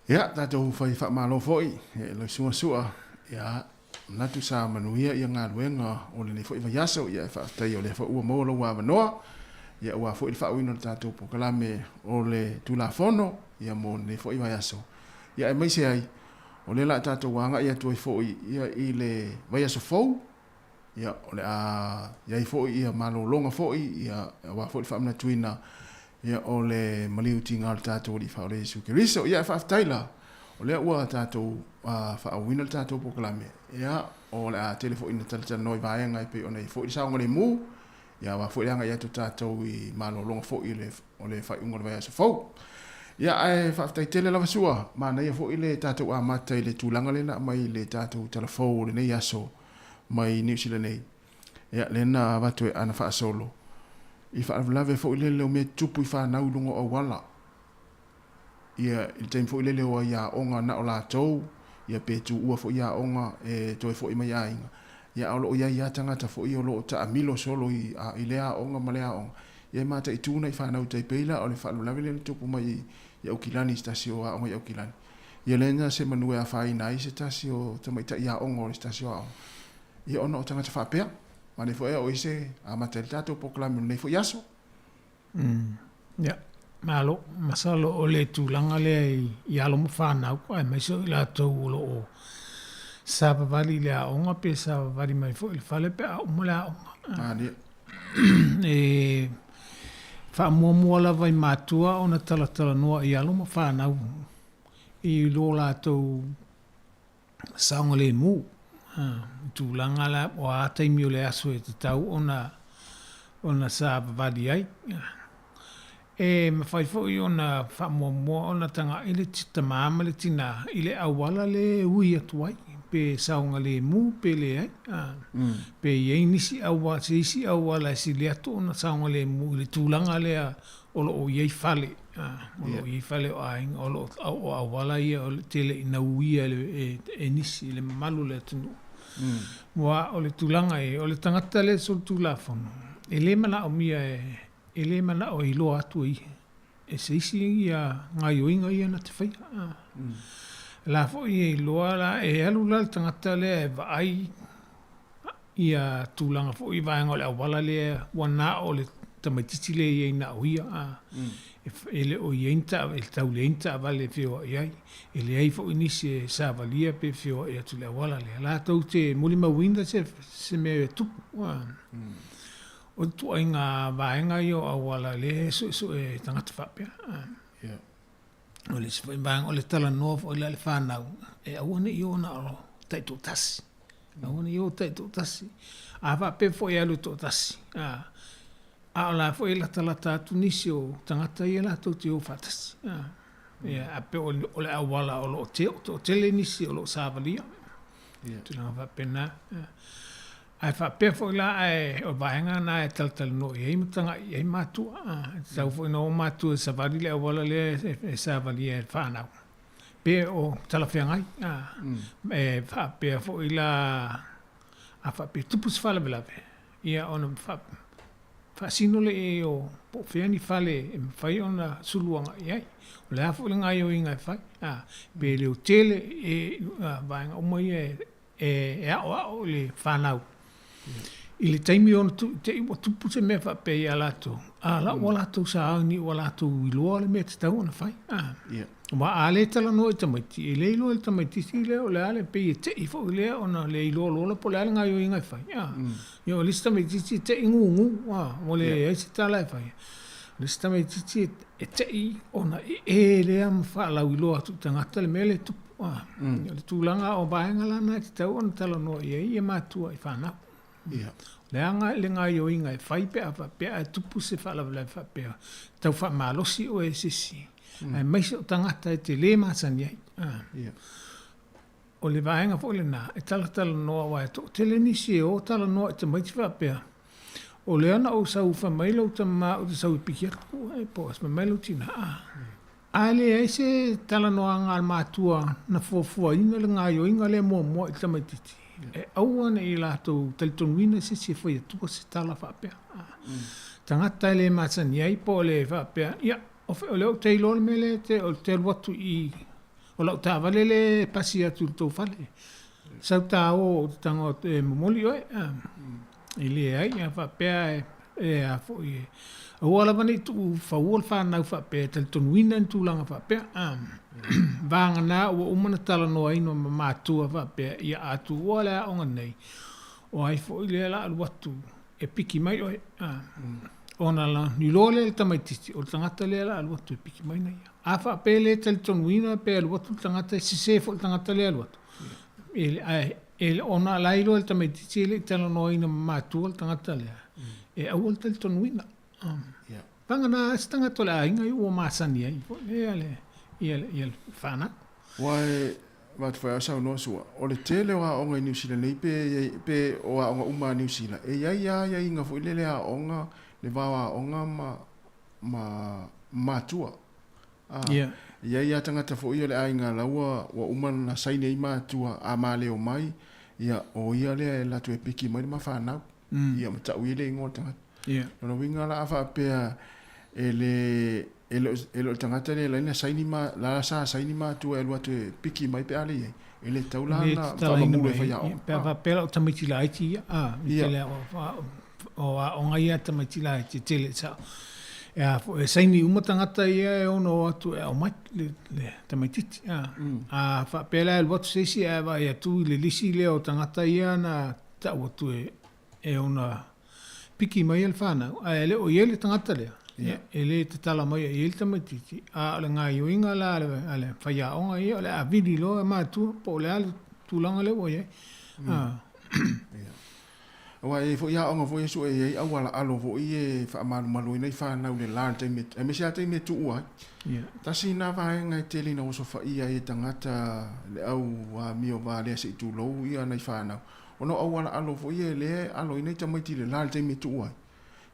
Speaker 19: Ia, tatou fai faamalo foi i lau Susuga Su'a, ia, manatu sa manuia ia galuega o lenei foi vaiaso, ia e faafetai o lea foi ua maua lou avanoa, ia aua foi le faaauina o le tatou polokalame o le Tulafono, ia mo lenei foi vaiaso. Ia aemaise ai, o lea la a tatou agai atu ai foi ia i le vaiaso fou, ia o le a i ai foi ia malologa foi, ia aua foi le faamanatuina ia o le maliu tiga o le tatou Alii Faaola Iesu Keriso. Ia e faafetai la, o lea ua tatou faaauauina le tatou polokalame, ia o le a tele foi ina talatalanoa i vaega e pei ona i ai foi le saogalemu, ia aua foi le agai atu o tatou i malologa foi o le faaiuga o le vaiaso fou. Ia ae faafetai tele lava Sua, manaia foi le tatou amata i le tulaga lea na aumai i le tatou tala fou o lenei aso mai Niu Sila nei. Ia, lea na avatu e ana faasolo, i faalavelave foi lele o mea tutupu i fanau i luga o auala. Ia, i le taimi foi lele o ai aoga na o latou, ia pe tuua foi aoga e toe foi mai aiga. Ia, a o lo o i ai lava tagata foi o lo o taamilo solo i, i lea aoga ma lea aoga. Ia, e mataitu nai fanau tai pei la o le faalavelave lea na tupu mai i Aukilani, i se tasi o aoga i Aukilani. Ia, lea na se manu e afaina ai se tasi o tamaitai aoga o se tasi o aoga. Ia ona o tagata faapea, manaia foi o i se amata ai le tatou polokalame o lenei foi aso.
Speaker 20: Ia, malo. Masalo o le tulaga lea i alo ma fanau, aemaise o i latou o lo o savavali i le aoga pe savavali mai foi i le fale pe a uma le aoga.
Speaker 19: Malie.
Speaker 20: E faamuamua lava i matua ona talatalanoa i alo ma fanau i lo latou saogalemu i tulaga la o a taimi o le aso e tatau ona ona savavali ai. E mafai foi ona faamuamua ona taga'i le tamā ma le tinā i le auala le e ui atu ai, pe saogalemu pe leai, pe i ai nisi auala, se isi auala e sili atu ona saogalemu i le tulaga lea o lo o i ai fale, o lo o i ai fale o aiga, o lo o o auala ia o le tele ina uia e, e nisi i le mamalu o le atunuu. Aua o le tulaga e, o le tagata lea e solitulafono, e le manaomia e, e le manao e iloa atu e ia, e se isi ia gaoioiga ia na te faia. La foi e iloa la, e alu la le tagata lea e vaai ia tulaga foi i vaega o le auala lea ua na o le tamaitiiti lea e i ai na o ia, a e le o i ai ni taavale, e tau leai ni taavale e feoai ai, e leai foi nisi e savalia pe feoai atu i le auala lea. Latou te molimauina se, se mea e tupu, a. O le ituaiga vaega ia o auala lea e suesue e tagata faapea, a. O le isi foi vaega, o le talanoa foi la i le fanau, e aua ne i o na o taitoatasi. Aua ne i o taitoatasi. A faapea foi e alu toatasi, a, a o la foi e latalata atu nisi o tagata ia latou te o faatasi. A, ia, a pei o le auala o lo o toatele nisi o lo o savalia. Ia. Tulaga faapena. Ae faapea foi la, ae o vaega na e talatalanoa i ai ma tagai i ai matua. E tatau foi ona o matua e savali le auala lea e savalia e le fanau, pe o talafeagai. E faapea foi la, a faapea e tupu se faalavelave, ia ona faasino le i o po o fea ni fale e mafai ona sulu agai i ai. O le a foi le gaoioiga e fai, a, pe leotele e vaega uma ia e e aoao i le fanau. I le taimi ona te i ua tupu se mea faapea ia latou, a la ua latou sauni ua latou iloa le mea tatau ona fai. A, aua a le talanoa i tamaiti, e le iloa e le tamaitiiti lea o le a le, pei e te i foi lea ona le iloa loa la po o le a le gaoioiga e fai. A, ia o le isi tamaitiiti e te i gugu, a, ua leai se tala e fai. O le isi tamaitiiti e te i ona e e lea ma faalauiloa atu i tagata le mea lea e tupu. A, o le tulaga o vaega la na e tatau ona talanoa i ai ia matua i fanau. O le aga le gaoioiga e fai pe a faapea ae tupu se faalavelave faapea, tau faamalosi oe e se isi, aemaise o tagata e te le masani ai. O le vaega foi lena e talatalanoa aua e toatele nisi e o talanoa i tamaiti faapea, o lea na ou sau fai mai lou tama ou te sau e piki atu oe po o fai mai lou tina. A leai se talanoaga a le matua na fuafuaina le gaoioiga lea muamua i le tamaitiiti, e aua ne i latou talitonuina se isi e fai atua se tala faapea. Tagata e le masani ai po o le faapea, ia, o lea ou te iloa le mea lea te, ou te alu atu i, o lau taavale lea e pasi atu i le tou fale. Sau ta o ou te tago atu e momoli oe. E leai, a faapea e a foi e aua lava ne i tuufaua le fanau faapea e talitonuina ni tulaga faapea. Vagana ua uma ona talanoaina ma matua faapea, ia a tuua le aoga nei, o ai foi lea o le a alu atu e piki mai oe. Ona iloa lea e le tamaitiiti, o le tagata lea o le a alu atu e piki mai na ia. A faapea e le talitonuina pe alu atu le tagata, e sese foi le tagata lea e alu atu. Ae ona o la e iloa e le tamaitiiti e le i talanoaina ma matua le tagata lea, e aua le talitonuina. Vagana se tagata o le aiga ua masani ai foi lea le, ia le fanau.
Speaker 19: Aua e avatu foi lava saunoa Sua, o le tele o aoga i Niu Sila nei pe, pe o aoga uma a Niu Sila, e i ai lava aiaiga foi lele aoga, le va o aoga ma, ma matua. A,
Speaker 20: Ia.
Speaker 19: E i ai lava tagata foi ia o le aiga la ua, ua uma ona saini ai matua, a maleo mai, ia, o ia lea e alu atu e piki mai le ma fanau. Ia, ma tau i ai le igoa o le tagata.
Speaker 20: Ia.
Speaker 19: Lona uiga la a faapea e le, e le o, e le o le tagata lea e ala ai ona saini ma, la sa saini matua e alu atu e piki mai pe a le i ai, e le tatau la
Speaker 20: Le
Speaker 19: ona
Speaker 20: tatalaina
Speaker 19: faamamulu e
Speaker 20: mai,
Speaker 19: faiaoga.
Speaker 20: pe a faapea la o tamaiti laiti ia, a, i
Speaker 19: Ia.
Speaker 20: tele o, o aoga ia a tamaiti laiti e tele i sao. E a foi, e saini uma tagata ia e ono o atu e aumai le, le tamaitiiti. A, a faapea la e alu atu se isi ae vaai atu i le lisi lea o tagata ia na tau atu e, e ona piki mai e le fanau, ae le o i ai le tagata lea, ia, e le tatala mai i ai le tamaitiiti. A o le gaoioiga la a le, a le faiaoga ia, o le a vili loa e matua po o le a le tulaga lea ua i ai. A.
Speaker 19: Aua e i ai foi aoga foi e sue i ai auala alo foi e faamalumaluina ai fanau i le la i le taimi, aemaise lava taimi e tuua ai. Tasi lena vaega e tele ina osofaia ai e tagata le au amio valea se i tulou ia nai fanau, ona o auala alo foi ia lea e aloina ai tamaiti i le la i le taimi e tuua ai.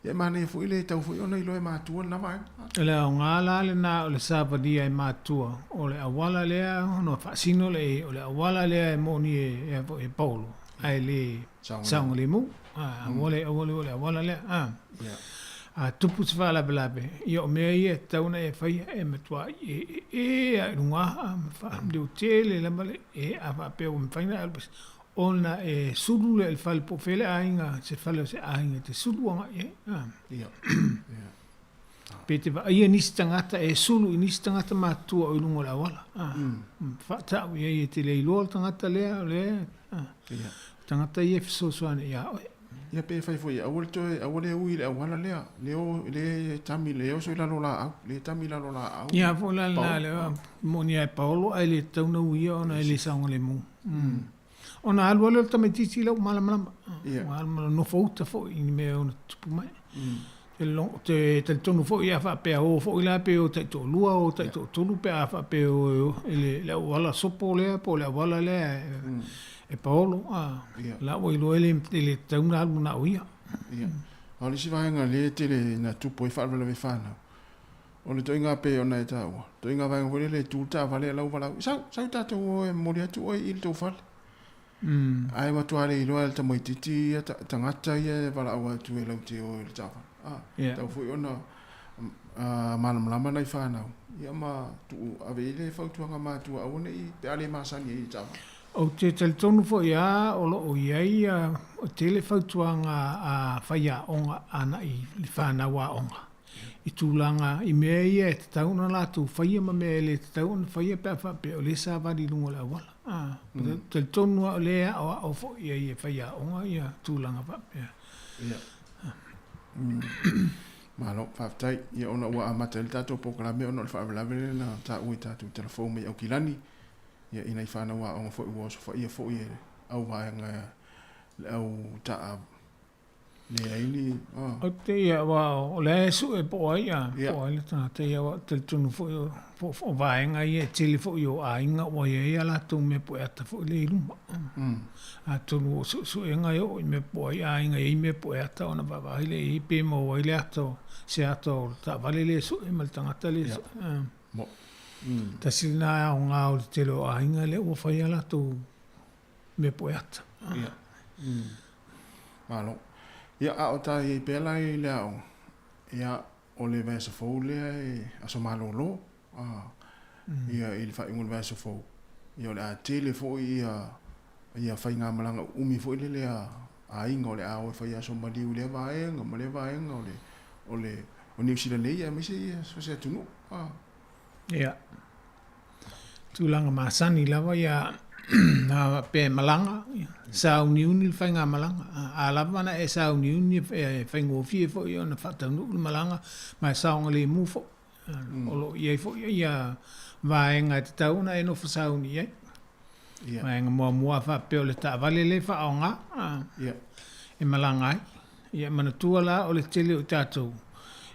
Speaker 19: Ia e manaia foi le tatau foi ona iloa e matua lena vaega.
Speaker 20: O le aoga la lena o le savalia e matua, o le auala lea ona faasino le o le auala lea e moni e e paolo ae le saogalemu. Aua le aua le o le auala lea. A tupu se faalavelave, ia o mea ia e tatau ona e faia e matua e e lava i luga ma faaleotele lava le e a faapea ua mafai ona e alu ona e sulu lea i le fale po o fea le aiga, se fale o se aiga e te sulu agai i ai.
Speaker 19: Ia. Ia.
Speaker 20: Pe te vaaia nisi tagata e sulu i nisi tagata matutua o i luga o le auala. Faatau i ai e te le iloa le tagata lea, o lea,
Speaker 19: Ia.
Speaker 20: tagata ia e fesoasoani ia oe.
Speaker 19: Ia pe fai foi, aua le toe, aua le ui i le auala lea, le o, le tami, le oso i lalo o laau, le tami i lalo o laau.
Speaker 20: Ia foi la lena, le moni lava e paolo ae le tatau ona uia ona e le saogalemu. Ona alu alu o le tamaitiiti lea ua malamalama. Ua alu nofo uta foi i ni mea e ono tutupu mai. Te talitonu foi a faapea o foi la pe o taitoalua o taitoatolu pe a faapea o e le auala sopo lea po o le auala lea e paolo. La ua iloa e le tatau ona alu na o ia.
Speaker 19: A o le isi vaega lea e tele ina tupu ai faalavelave fanau, O le toaiga pei ona e taua, toaiga vaega foi lele e tu le taavale a lau valaau, sau, sau tatou o e momoli atu oe i le tou fale. Ae matua le iloa e le tamaitiiti ia tagata ia e valaau atu e latou te o i le taavale. A, tatau foi ona malamalama nai fanau, ia ma tuu ave i ai le fautuaga a matua aua ne i pe a le masani ai i le taavale.
Speaker 20: Ou te talitonu foi lava o lo o i ai tele fautuaga a faiaoga agai i fanau aoga i tulaga i mea ia e tatau ona latou faia ma mea e le tatau ona faia pe a faapea o lea e savali i luga o le auala. Ou te talitonu lava o lea e aoao foi i ai e faiaoga ia tulaga faapea.
Speaker 19: Ia. Malo, faafetai. Ia ona ua amata ai le tatou polokalame ona o le faalavelave lea na taua i tatou talafou mai Aukilani, ia i nai fanau aoga foi ua osofaia foi e le au vaega le au taa leai ni
Speaker 20: a. Ou te ia aua o la e sue po o ai a, po o ai le tagata ia aua ou te talitonu foi o o vaega ia e tele foi o aiga ua i ai a latou mea pueata foi lea i luma. Atonu o suesuega e oo i mea po o ai aiga e i ai mea pueata ona vaavaai lea i ai pe maua ai le ata o se ata o le taavale lea e sue ma le tagata lea e sue. Tasi lena aoga o le tele o aiga lea ua fai a latou mea pueata.
Speaker 19: Ia. Malo. Ia, a o ta i ai pea la i le aoga, ia, o le vaiaso fou lea e aso malolo, a, ia, i le faaiuga o le vaiaso fou, ia, o le a tele foi ia, ia faigamalaga uumi foi lele a aiga o le a o e fai aso maliu i lea vaega ma lea vaega o le, o le, o Niu Sila nei aemaise ia so o se atunuu, a.
Speaker 20: Ia, tulaga masani lava ia a faapea e malaga, sauniuni le faigamalaga. A lava ona e sauniuni e faigofie foi ona faataunuu le malaga ma e saogalemu foi. O lo o i ai foi ia vaega e tatau ona e nofo sauni i ai. Vaega muamua a faapea o le taavale lea e faaaoga e malaga ai. Ia manatua la o le tele o i tatou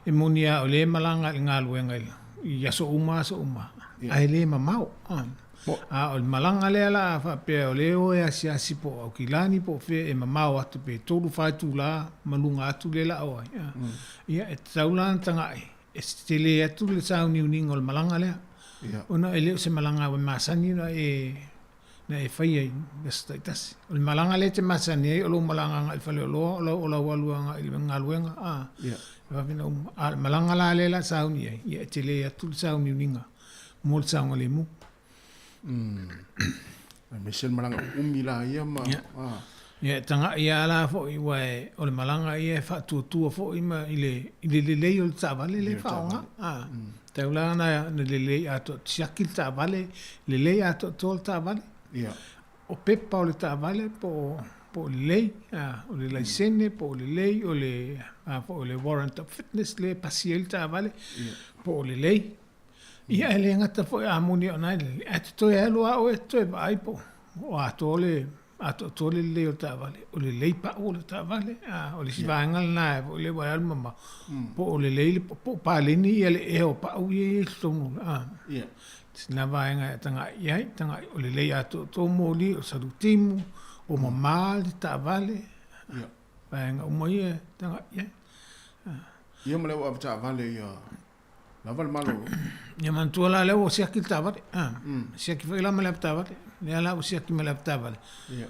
Speaker 20: e moni lava o lea e malaga i le galuega i aso uma aso uma, ae le mamao. A o le malaga lea la a faapea o lea e o e asiasi po o Aukilani po o fea e mamao atu pe tolu fa itula ma luga atu lea la o ai, ia e tatau la ona tagai e tele atu le sauniuniga o le malaga lea, ona e le o se malaga e masani ona e na e faia i aso taitasi. O le malaga lea e te masani ai o lou malaga agai i le faleoloa, o lau, o lau alu agai i le galuega, a,
Speaker 19: Ia.
Speaker 20: e vave ona uma. A o le malaga la lea o le a sauni ai, ia e tele atu le sauniuniga mo le saogalemu.
Speaker 19: Mm. Aemaise le malaga uumi la ia ma,
Speaker 20: Ia.
Speaker 19: a.
Speaker 20: Ia, e taga'i lava la foi, aua e, o le malaga ia e faatuatua foi ma i le, i le lelei o le taavale lea e faaaoga. A, tatau la ona lelei atoa, siaki le taavale, lelei atoatoa le taavale.
Speaker 19: Ia.
Speaker 20: O pepa o le taavale po o, po o lelei, a, o le laisene po o lelei, o le, a foi o le warrant of fitness lea e pasi ai le taavale, po o lelei. Ia, e le gata foi a moni o na e lelei, ae te toe alu lava oe e te toe vaai po o atoa le atoatoa le lelei o le taavale, o lelei pau o le taavale, a o le isi vaega lena foi lea ua alu mamao, po o lelei le, po o paleni ia le ea o pau ia e i ai i totonu, a. Sina vaega e tagai i ai, tagai o lelei atoatoa moli, o salutimu, o mama le taavale, vaega uma ia e tagai i ai.
Speaker 19: Ia ma le au avetaavale ia lava le malolo.
Speaker 20: Ia manatua la lea ua siaki le taavale. Ah, siaki foi la ma le avetaavale. Lea la ua siaki ma le avetaavale.
Speaker 19: Ia.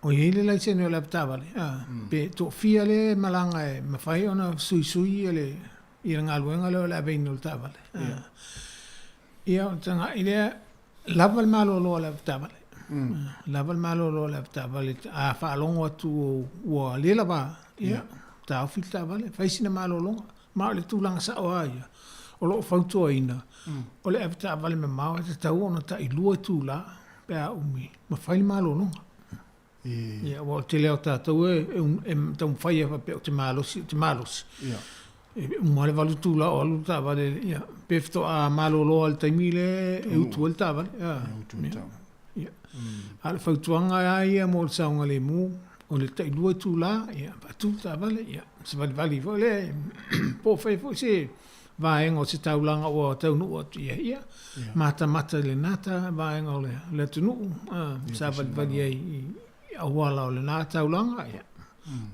Speaker 20: O i ai le laisene o le avetaavale. Ah, pe toafia lea e malaga e mafai ona suisui ia le ia le galuega lea o le aveina o le taavale. Ah. Ia ona tagai lea, lava le malolo a le avetaavale. Lava le malolo a le avetaavale a faalogo atu ua le lava, ia, taofi le taavale, fai sina malologa. Ma o le tulaga sao lava ia, o lo o fautuaina, o le avetaavale mamao e tatau ona tailua itula pe a umi ma fai le malologa. Ia, aua o le tele lava o tatou e taumafai lava faapea ou te malosi, ou te malosi. E uma lava le 8 itula o alu le taavale, ia, pe faatoa malolo lava i le taimi lea e utu ai le taavale. Ia. A o le fautuaga lava ia mo le saogalemu, o le tailua itula, ia, faatu le taavale, ia, savalivali foi lea, po o fea foi se vaega o se taulaga ua taunuu atu i ai, ia, matamata i lena vaega o le atunuu, savalivali ai i auala o lena taulaga, ia,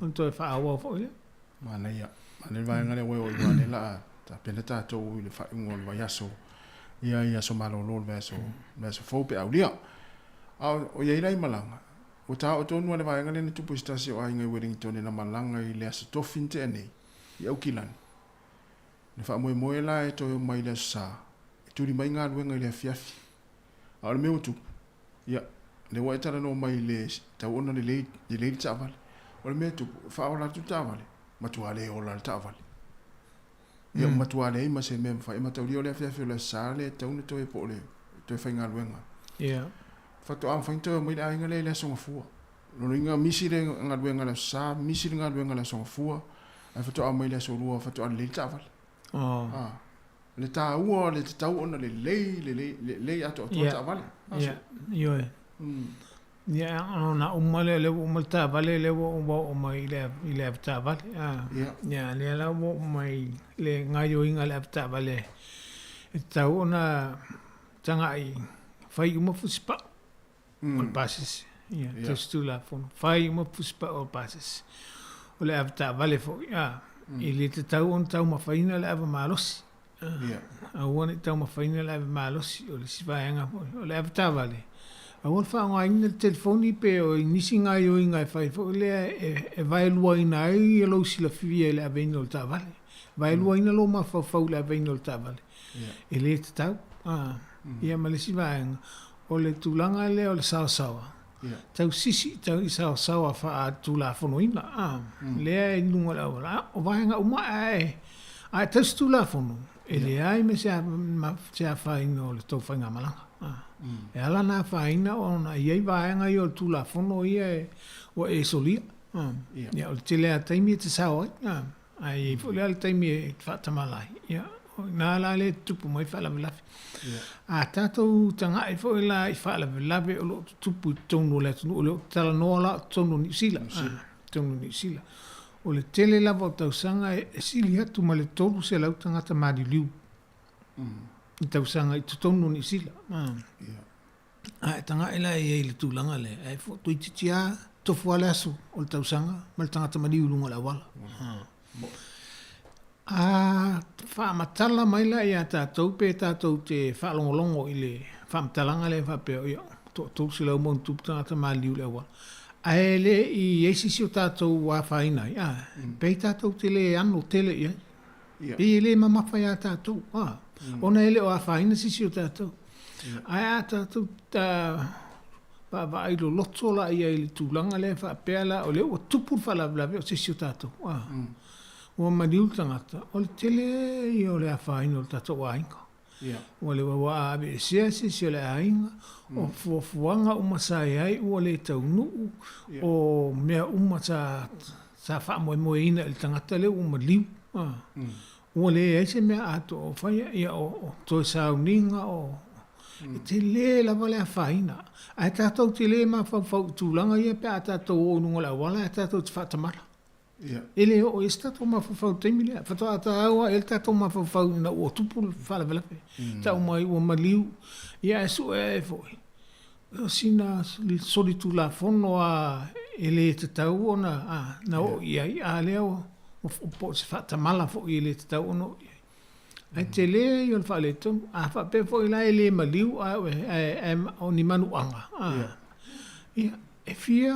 Speaker 20: ona toe faaauau foi lea.
Speaker 19: Manaia. Manaia le vaega lea ua e oo i aua o lea o le a tapena tatou i le faaiuga o le vaiaso, ia i aso malolo o le vaiaso, vaiaso fou pe a aulia. A o i ai la i malaga, ua taoo tonu lava le vaega lea na tupu i se tasi o aiga i Wellington na malaga i le Aso Tofi na tea nei. i Aukilani. Le faamoemoe la e toe omai i le Aso Sa e tuli mai galuega i le afiafi. A o le mea ua tupu, ia, lea ua e talanoa mai i le tau ona lelei, lelei le taavale. O le mea e tupu, e faaola atu le taavale, matua le ola le taavale. Ia, mm. matua leai ma se mea mafai. E mataulia o le afiafi o le Aso Sa lea e tatau ona toe po o le toe faigaluega.
Speaker 20: Yeah.
Speaker 19: Faatoa mafai ona toe omai le aiga lea i le Aso Gafua. Lona uiga, misi le galuega i le Aso Sa, misi le galuega i le Aso Gafua, ae faatoa omai i le Aso Lua faatoa lelei le taavale.
Speaker 20: Oh.
Speaker 19: Ah. Le taua o le tatau ona lelei, lelei, lelei atoatoa
Speaker 20: Ia,
Speaker 19: taavale.
Speaker 20: ia, ioe. Ia, ona uma lea, lea ua uma le taavale, lea ua ua oo mai i le i le avetaavale. A,
Speaker 19: Ia.
Speaker 20: ia, lea la ua oo mai le gaoioiga a le avetaavale e tatau ona tagai fai uma fusipau o le pasese. Ia,
Speaker 19: Ia.
Speaker 20: tausi tulafono, fai uma fusipau o le pasese. O le avetaavale foi, a, e le tatau ona taumafaina le ava malosi.
Speaker 19: Ia.
Speaker 20: Aua ne i taumafaina le ave malosi, o le isi vaega foi. O le avetaavale, aua le faaaogaina le telefoni pe o nisi gaoioiga e fai foi lea e vaeluaina ai lou silafia i le aveina o le taavale. Vaeluaina lou mafaufau i le aveina o le taavale. E le tatau. Ia ma le isi vaega, o le tulaga lea o le saosaoa, tausisi i saosaoa faatulafonoina, lea e i luga o le auala. A o vaega uma ae a e tausi tulafono, e leai ma se afaina o le tou faigamalaga. E ala ona afaina ona e i ai vaega ia o le tulafono ia ua e solia. Ia, o le tele lava o taimi e te sao ai. Ae i ai foi la le taimi e faatamala ai, ia, o i ina la lea e tutupu mai faalavelave. A tatou taga'i foi la i faalavelave o lo o tutupu i totonu o le atunuu, o lea ou te talanoa la o totonu o Niu Sila, totonu o Niu Sila. O le tele lava o tausaga e sili atu ma le 300 tagata maliliu i tausaga i totonu o Niu Sila. A e taga'i la i ai i le tulaga lea, ae toeitiiti lava tofu lava le aso o le tausaga ma le tagata maliu i luga o le auala. A faamatala mai la ia tatou pe tatou te faalogologo i le faamatalaga lea faapea, ia, toa 300 ma ona tupu tagata maliliu i le auala, ae le i i ai se isi o tatou ua afaina ai, a, pei tatou te le ano tele i ai. Pei e le mamafa iā tatou, a, ona e le o afaina se isi o tatou. Ae a tatou vaavaai loloto la i ai i le tulaga lea faapea la, o lea ua tupu le faalavelave o se isi o tatou, a, ua maliu le tagata, o le tele ia o le afaina o le tatou aiga. Ua le ua aveesea se isi o le aiga, o fuafuaga uma sa i ai ua le taunuu, o mea uma sa sa faamoemoeina i le tagata lea ua maliu, ua leai se mea atoa o faia, ia o toe sauniga, o e tele lava le afaina. Ae tatou te le mafaufau i tulaga ia pe a tatou o i luga o le auala ae tatou te faatamala. E le oo i ai se tatou mafaufau i le taimi lea. Faatoa taua ai le tatou mafaufau ina ua tupu le faalavelave. Tau mai ua maliu, ia ae sue ae foi, o sina solitulafono lava e le tatau ona na oo i ai, a lea ua po o se faatamala foi e le tatau ona oo i ai. Ae tele ia o le faaletonu. A faapea foi la e le maliu ae o ni manuaga, ia, e fia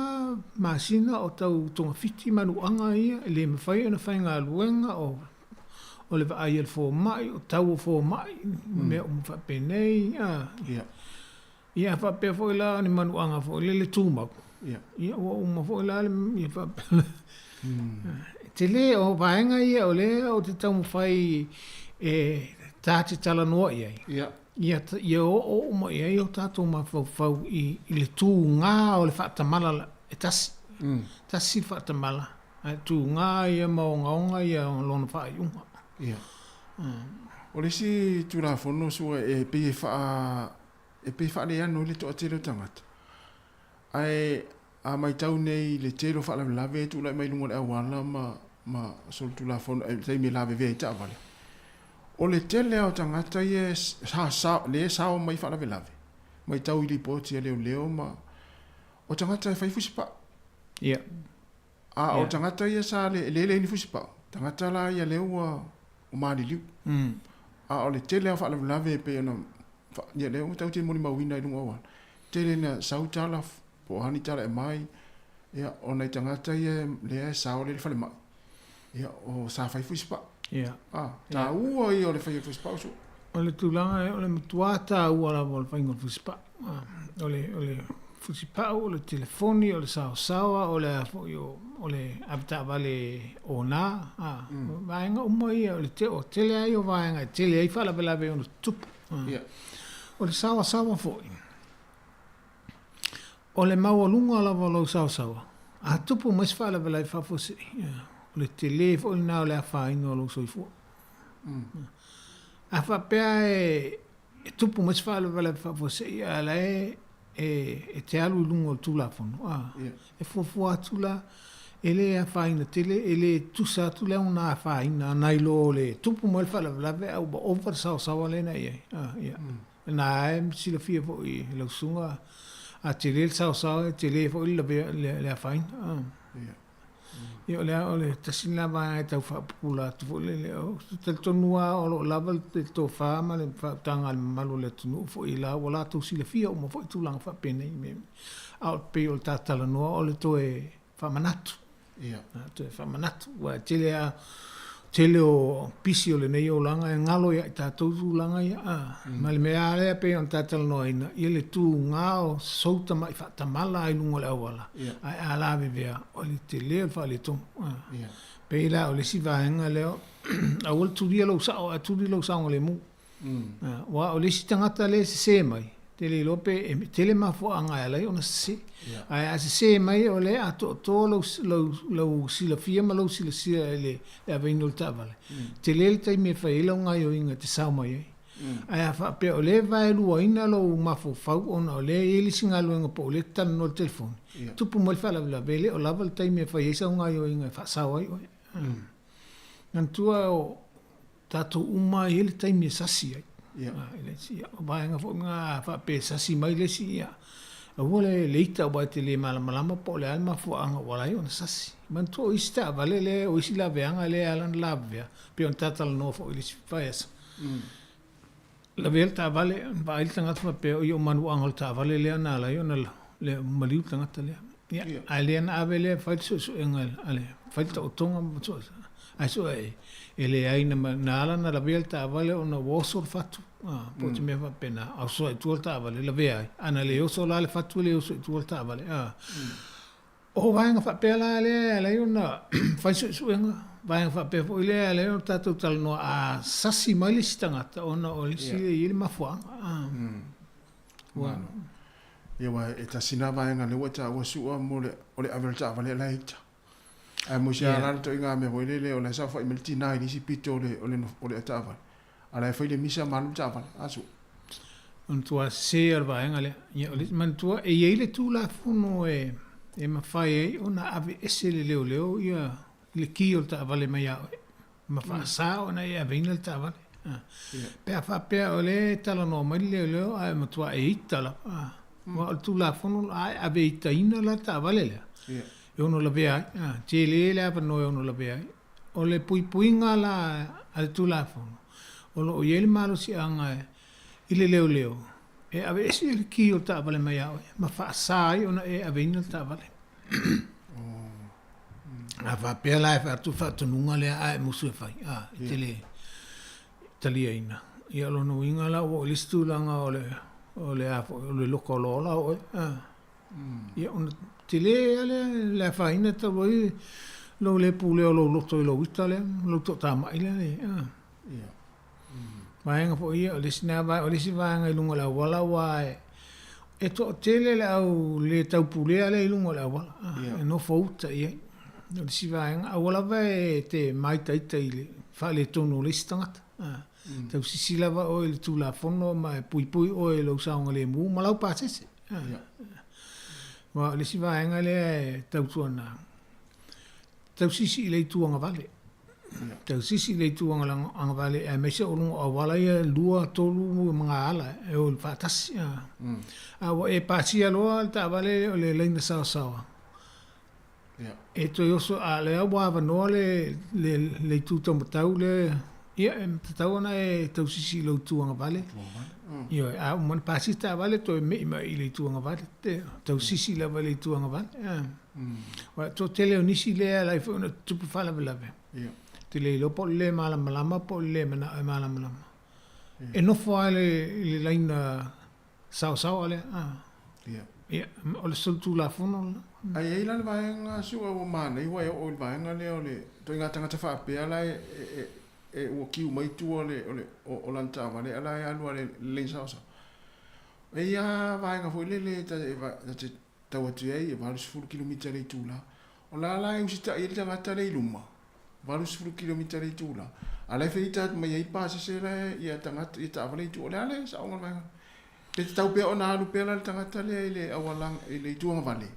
Speaker 20: masina o tau togafiti manuaga ia, e le mafai ona faigaluega, o le vaai a le fomai, o tau o fomai, ma mea uma faapenei. Ia, a faapea foi la o ni manuaga foi lele tumau, ia ua uma foi la le, ia faapea. E tele, o vaega ia o lea ou te taumafai e ta te talanoa i ai, ia, ia oo uma i ai o tatou mafaufau i le tuga o le faatamala e tasi. Tasi le faatamala, ae tuga ia ma ogaoga ia lona faaiuga.
Speaker 19: Ia. O le isi Tulafono sua e pei e faa e pei e faaleano ai le toatele o tagata. Ae a matau nei i le tele o faalavelave e tulai mai i luga o le auala ma ma solitulafono i le taimi e lavevea ai taavale, o le tele lava o tagata ia e sa lea e sao mai i faalavelave, matau i lipoti a leoleo ma o tagata e fai fusipau.
Speaker 20: Ia.
Speaker 19: A o tagata ia sa le le leai ni fusipau, tagata la ia lea ua maliliu. A o le tele lava o faalavelave e pei ona ia lea ua tatou te molimauina i luga o auala, tele ina sau tala po o a ni tala e aumai, ia o nai tagata ia lea e sao lea i le falemai. Ia, o sa fai fusipau.
Speaker 20: Ia.
Speaker 19: A, taua ia o le faia o le fusipau Su'a.
Speaker 20: O le tulaga o le matuā taua lava o le faiga o le fusipau. O le, o le fusipau, o le telefoni, o le saosaoa, o le a foi o, o le avetaavale ona, a, vaega uma ia o le te, o tele lava ia o vaega e tele ai faalavelave e ono tutupu.
Speaker 19: Ia.
Speaker 20: O le saoasaoa foi, O le maualuga lava o lau saosaoa, a tupu mai se faalavelave faafuasei, o le tele foi lena o le afaina o lou soifua. A faapea e tupu mai se faalavelave faafuasei a o la e e te alu i luga o le Tulafono, e fuafua atu la, e le afaina tele, e le tusa atu le aoga afaina nai lo le tupu mai le faalavelave ae ua ova le saosaoa lea na i ai. Na e silafia foi e lau susuga, a tele le saosaoa, e tele foi le lavea, le afaina. Ia o le, o le tasi lena vaega e tau faapupula atu foi lele. Ou te talitonu lava o lo o lava le tofa ma le faautaga a le mamalu o le atunuu foi la ua latou silafia uma foi tulaga faapenei. A o pei o le ta talanoa o le toe faamanatu.
Speaker 19: Ia.
Speaker 20: Toe faamanatu, aua e tele lava, tele o pisi o lenei olaga e galo ia i tatou tulaga ia, a. Ma le mea lava lea pei ona ta talanoaina, ia le tuga o sou tamai faatamala lava i luga o le auala, ae a lavevea, o le tele o le faaletonu. A. Pei la o le isi vaega lea, aua le tulia lou sao ae tuli lou saogalemu. Aua o le isi tagata lea e sese mai, e te le iloa pe e tele mafuaaga e ala ai ona sese. Ae a sese mai o lea e atoatoa lou, lou, lou silafia ma lou silasila i le aveina o le taavale, tele le taimi e fai ai lau gaoioiga e te sao mai ai. Ae a faapea o lea e vaeluaina lou mafaufau ona o lea e i ai le isi galuega po o lea e te talanoa i le telefoni, tupu mai le faalavelave, e le o lava le taimi e fai ai sau gaoioiga e faasao ai oe. Manatua o tatou uma e i ai le taimi e sasi ai.
Speaker 19: Ia.
Speaker 20: E le isi, o vaega foi lena a faapea e sasi mai le isi, ia, aua le le ita aua e te le malamalama po o le a le mafuaaga ua ala ai ona sasi. Manatua o isi taavale lea, o isi laveaga lea e ala ona lavevea, pei ona ta talanoa foi i le isi vaiaso. Lavea le taavale, vaai le tagata faapea, oi o manuaga o le taavale lea na ala ai ona le maliu le tagata lea. Ia, ae lea na ave lea e fai le suesuega a le, fai le taotoga ma sue, ae sue ai, e leai na, na ala ona lavea le taavale ona ua oso le fatu, a, po o se mea faapena, a oso ai i tua le taavale, lavea ai. A na le oso la le fatu, e le oso i tua le taavale, a. O vaega faapea la lea e ala ai ona fai suesuega, vaega faapea foi lea e ala ai ona tatou talanoa a sasi mai le isi tagata ona o le isi e i ai le mafuaaga. Ua.
Speaker 19: Ia aua e tasi lena vaega lea ua e taua Su'a mo le o le ave o le taavale la e ita. Ae mo se ala le ituaiga mea foi lele o la e saofai mai le tina i le isi pito o le o le o le taavale a la e fai le misa ma alu le taavale. A Su'a?
Speaker 20: Manatua sese o le vaega lea. Ia o le manatua e i ai le Tulafono e e mafai ai ona aveese le leoleo ia le ki o le taavale mai ia oe ma faasa ona e aveina le taavale. Pe a faapea o lea e talanoa mai le leoleo ae matua e ita lava. Aua o le Tulafono a e ave itaina la le taavale lea e ono lavea ai. Tele le avanoa e ono lavea ai. O le puipuiga la a le Tulafono, o lo o i ai le malosiaga i le leoleo e aveese ai le ki o le taavale mai ia oe ma faasa ai ona e aveina le taavale. A faapea la e fai atu le faatonuga lea a e musu e fai, a, e te le taliaina. Ia o lona uiga la ua oo i le isi tulaga o le, o le a foi, o le loka olaola oe, a. Ia ona tele lava lea le afaina talu ai lou le pulea o lou loto i lou ita lea, lou toatamai lea. Ia. Vaega foi ia, o le isi lena vaega, o le isi vaega i luga o le auala aua e toatele le au le taupulea lea i luga o le auala, e nofo uta i ai. O le isi vaega, aua lava e te māitaita i le faaletonu o le isi tagata. Tausisi lava oe i le Tulafono ma e puipui oe i lou saogalemu ma lau pasese. Aua o le isi vaega lea e tautuana, tausisi i le itu agavale. Tausisi i le itu agavale aemaise o luga o auala ia e lua, tolu ma ga ala e o faatasi. A ua e pasia loa le taavale o le laina saosaoa, e toe oso, a o lea ua avanoa le itu taumatau lea Ia, e tatau ona e tausisi i lou itu agavale. Ioe, a uma ona pasi le taavale toe me'i mai i le itu agavale, tausisi lava i le itu agavale. Aua e toatele o nisi lea e ala ai foi ona tutupu faalavelave, ou te le iloa po o le le malamalama po o le le manao e malamalama. E nofo lava i le laina saosaoa lea. Ia, o le solitulafono lena.
Speaker 19: Ae i ai la le vaega su'a ua manaia ua e oo i le vaega lea o le ituaiga tagata faapea la e e ua kiu mai tua o le o le o lana taavale a la e alu lava i le lane saosaoa. E i ai lava vaega foi lele ta te tau atu i ai e 80 kilomita i le itula. O la la e usitai ai le tagata lea i luma, 80 kilomita i le itula, a o la e feita atu mai ai pasese la e ia tagata ia taavale i tua. O le a le saoga o le vaega lea? Pe tatau pea ona alu pea la le tagata lea i le auala i le itu agavale,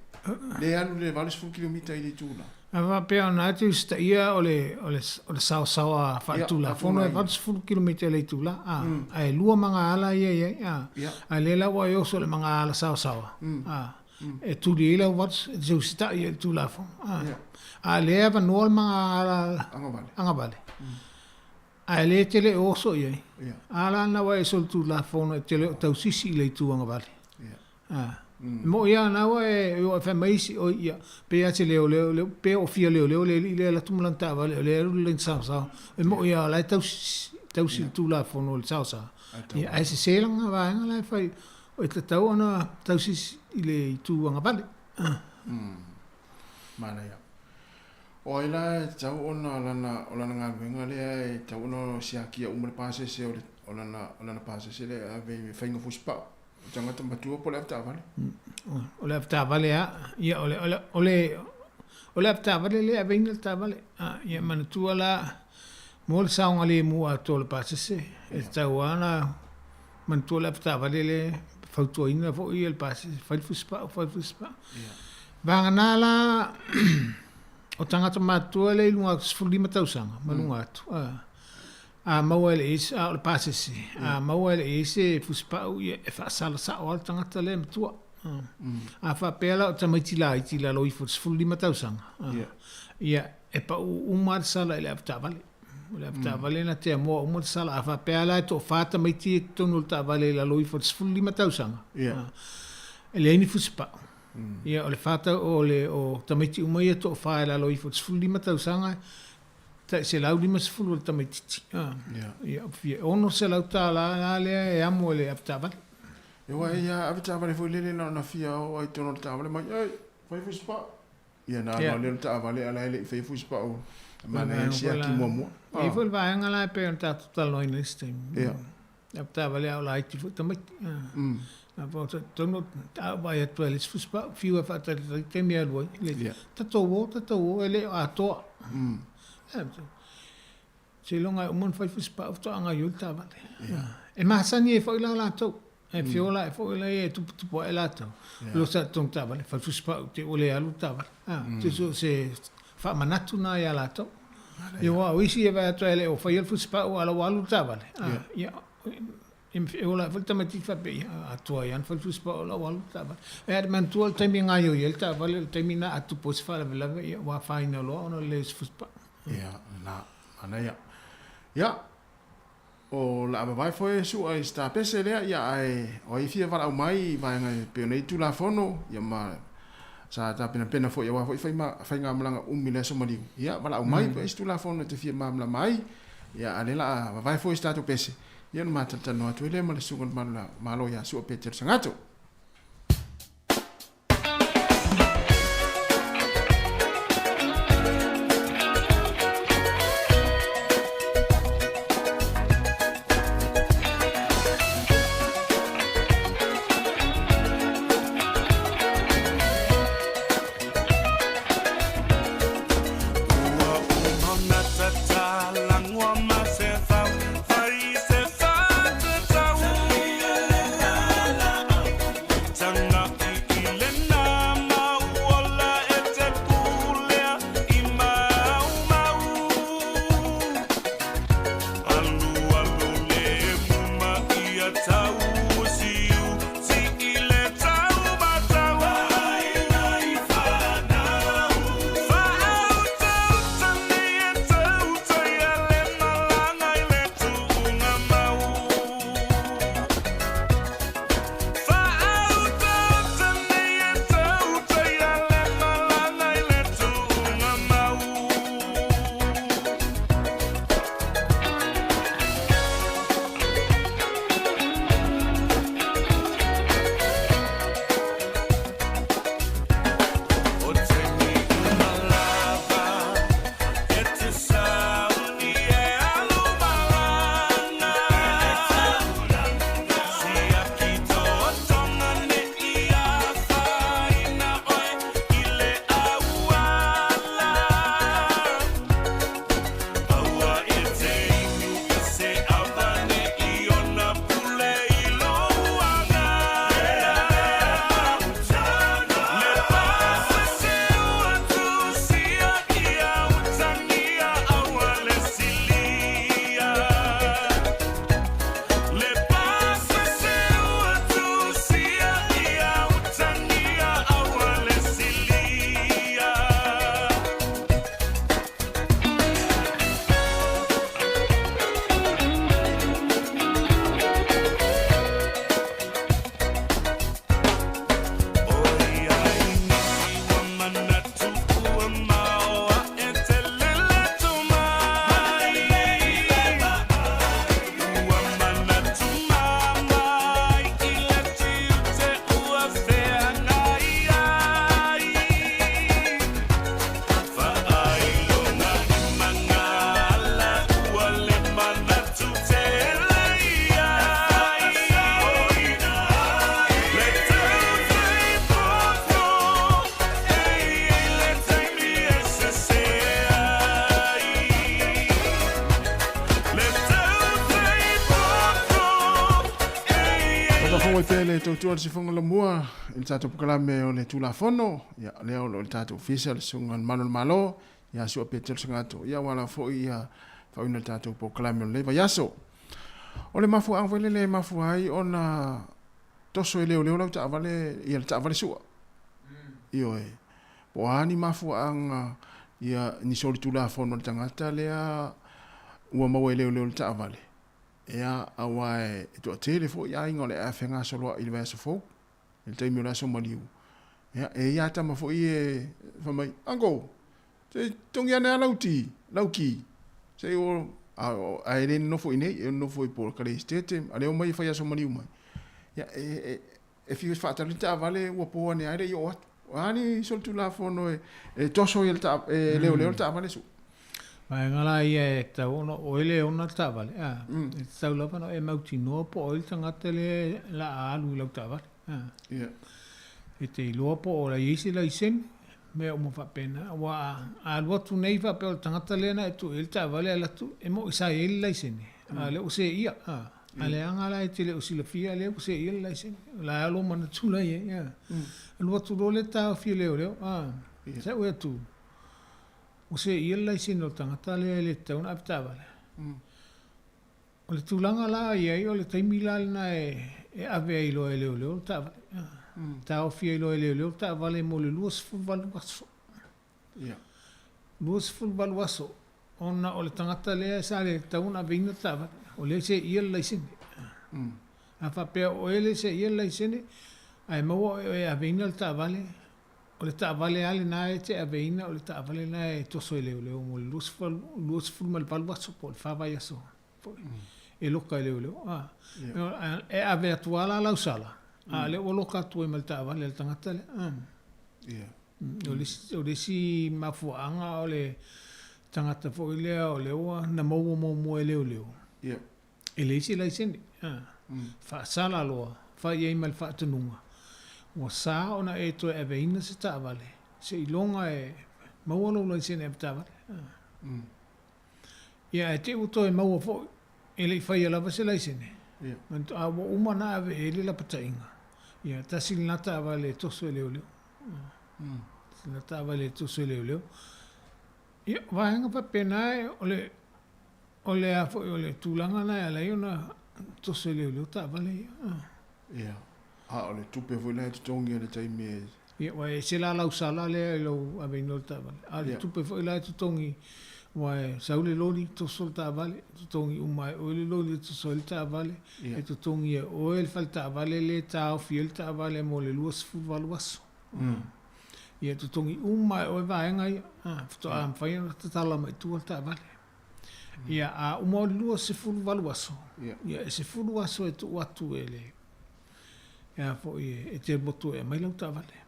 Speaker 19: lea e alu i le 80 kilomita i le itula?
Speaker 20: A faapea ona e te usitaia o le, o le, o le saosaoa faaletulafono e 80 kilomita i le itula, a, ae lua magaala ia e i ai, a, a lea la ua e oso i le magaala saosaoa, a, e tuli ai lau 80, e te usitai i le Tulafono, a, a lea e avanoa le magaala agavale. Ae le te le o oso i ai. A la na ua e solitulafono e te le o tausisi i le itu agavale. A. E moʻi lava na ua e o e fai mai isi, oi ia, pei lava e te leoleo, le, pe o fia leoleo le alii lea e alu atu ma lana taavale o lea e alu le laina saosaoa. E moʻi lava o la e tausi, tausi i le Tulafono o le saosaoa. Ia, ae sese lana vaega la e fai, e tatau ona tausisi i le itu agavale.
Speaker 19: Manaia. O ai la e tatau ona lana, o lana galuega lea e tatau ona siakia uma le pasese o le, o lana, o lana pasese lea e ave i faiga fusipao, o tagata matua po o le avetaavale?
Speaker 20: O le avetaavale lava, ia o le, o le, o le, o le avetaavale lea e aveina le taavale. Ia manatua la, mo le saogalemu atoa o le pasese, e tatau lava ona manatua le avetaavale lea e fautuaina foi le pasese, fai le fusipao, fai le fusipao. Vagana la o tagata matutua lea i luga atu 15 tausaga ma luga atu, a maua e le i ai, a o le pasese, a maua e le i ai se fusipau, ia e faasala sao lava le tagata lea matua. A faapea la o tamaiti laiti i lalo ifo o le 15 tausaga, ia e pau uma lava le sala i le avetaavale. O le avetaavale na tea moa uma le sala. A faapea la e toafa tamaiti i totonu o le taavale i lalo ifo o le 15 tausaga, e leai ni fusipau. Ia, o le fa tau, o le, o tamaiti uma ia e toafa i lalo ifo o le 15 tausaga, tai 150 o le tamaitiiti. Ia, fia $600 la lea e amo e le avetaavale.
Speaker 19: E ua ia avetaavale foi lele na ona fia oo ai totonu o le taavale mai, Ei, fai fusipau. Ia na alu lea o le taavale a la e le i faia fusipau. E manaia le siaki muamua.
Speaker 20: E i ai foi le vaega la e pei ona tatou talanoaina i isi taimi. Ia. Avetaavale a o laiti foi tamaiti. A po tonu a ou vaai atu ai i le isi fusipau, fiu e faatalitali i taimi e alu ai. Le, tatou o, tatou o, e le o atoa. Seiloga e uma ona fai fusipau faatoa gaoioi le taavale. E masani ai foi la latou. E feola ae foi la e tuputupu ae latou. Lo sa tonu taavale, fai fusipau te ua le alu le taavale. So se faamanatu na ia latou. Ia aua o isi e vaai atu e le o faia le fusipau a o la ua alu le taavale. Ia e ola ae foi le tamaitiiti faapea, ia atoa ai lava ona fai le fusipau o la ua alu le taavale. Ae a manatua le taimi e gaoioi ai le taavale, o le taimi lena a tupu ai se faalavelave, ia ua afaina loa ona o le leai o se fusipau.
Speaker 19: Ia, na, manaia. Ia, o le a vavae foi e sua i se tapese lea, ia, ae o ai e fia valaau mai i vaega e pei ona i ai Tulafono, ia ma sa tapenapena foi aua foi faigamalaga umi i le aso maliu, ia, valaau mai pe ai se Tulafono e te fia malamalama ai, ia, a o lea la a vavae foi i se tatou pese, ia ona ma talatalanoa atu ai lea ma le Susuga i le Malo ia Sua Petero Sagato. Faafou ai pea le tautua i le sifoga lamua i le tatou polokalame o le Tulafono, ia lea o lo o i le tatou ofisa le Susuga i le Malu o le Malo, ia Sua Petelo Segato, ia aua lava foi ia faauiina le tatou polokalame o lenei vaiaso. O le mafuaaga foi lele e mafua ai ona toso e leoleo lau taavale, ia le taavale sua. Ioe. Po o a ni mafuaaga ia ni solitulafono a le tagata lea ua maua e leoleo le taavale, Ia, aua e toatele foi aiga o le a fegasoloai i le vaiaso fou, i le taimi o le aso maliu. Ia, e i ai lava tama foi ia e fai mai, Uncle, se i totogi ane lava lau ti, lau ki. Se i o, ae le nonofo i inei, e nonofo i Pol Esetete, a lea omai e fai aso maliu mai. Ia, e, e fiu e faatali le taavale ua po ane lava e le i oo atu. O a ni solitulafono e toso ai e leoleo le taavale su?
Speaker 20: Vaega la ia e tatau ona o oe le ona le taavale, a. E tatau lava ona e mautinoa po o ai le tagata lea o le a alu i lau taavale, a. E te iloa po o la i ai se laisene, mea uma faapena. Aua a alu atu nei faapea o le tagata lea na e tuu i ai le taavale alu atu, e moni sa i ai le laisene, a o lea ua seia, a. A leaga la e te le o silafia lea ua seia le laisene. O la e lou manatu la i ai, a. Alu atu loa lea taofi e leoleo, a. Sau e atu. Ua seia le laisene o le tagata lea e le tatau ona ave taavale. O le tulaga la i ai, o le taimi la lena e ave ai loa e leoleo le taavale. Taofi ai loa e leoleo le taavale mo le 28 aso. 28 aso ona o le tagata lea sa le tatau ona aveina le taavale, o lea e seia le laisene. A faapea o oe lea e seia le laisene ae maua oe e aveina le taavale, O le taavale lava lena e te aveina o le taavale lena e toso e leoleo mo le 28 aso po o le fa vaiaso foi e loka e leoleo. A, e ave atu lava la lau sala, a o lea ua loka atu ai ma le taavale a le tagata lea. O le isi, o le isi mafuaaga o le tagata foi lea o lea ua na maua muamua e leoleo. E leai se laisene. Faasala loa, fai i ai ma le faatonuga, ua sa ona e toe aveina se taavale, seiloga e maua lou laisene avetaavale. Ia, ae te i ua toe maua foi, e le i faia lava se laisene, a ua uma ona ave i ai le lapataiga, ia, tasi lena taavale e toso e leoleo. Tasi lena taavale e toso e leoleo. Ia, o vaega faapena o le O le a foi o le tulaga lena e ala ai ona toso e leoleo taavale ia.
Speaker 19: Ia, a o le tupe foi la e totogi i le taimi e.
Speaker 20: Ia, aua e ese la lau sala lea i lou aveina o le taavale, a o le tupe foi la e totogi, aua e sau le loli toso le taavale, totogi uma e oe le loli e toso ai le taavale, e totogi e oe le fale taavale lea e taofi ai le taavale mo le 28 aso. Ia, e totogi uma e oe vaega ia, faatoa mafai ona tatala mai tua le taavale. Ia, a uma o le 28 aso, ia, e 10 aso e tuu atu e le, e a foi, e te alu atu e aumai lau taavale.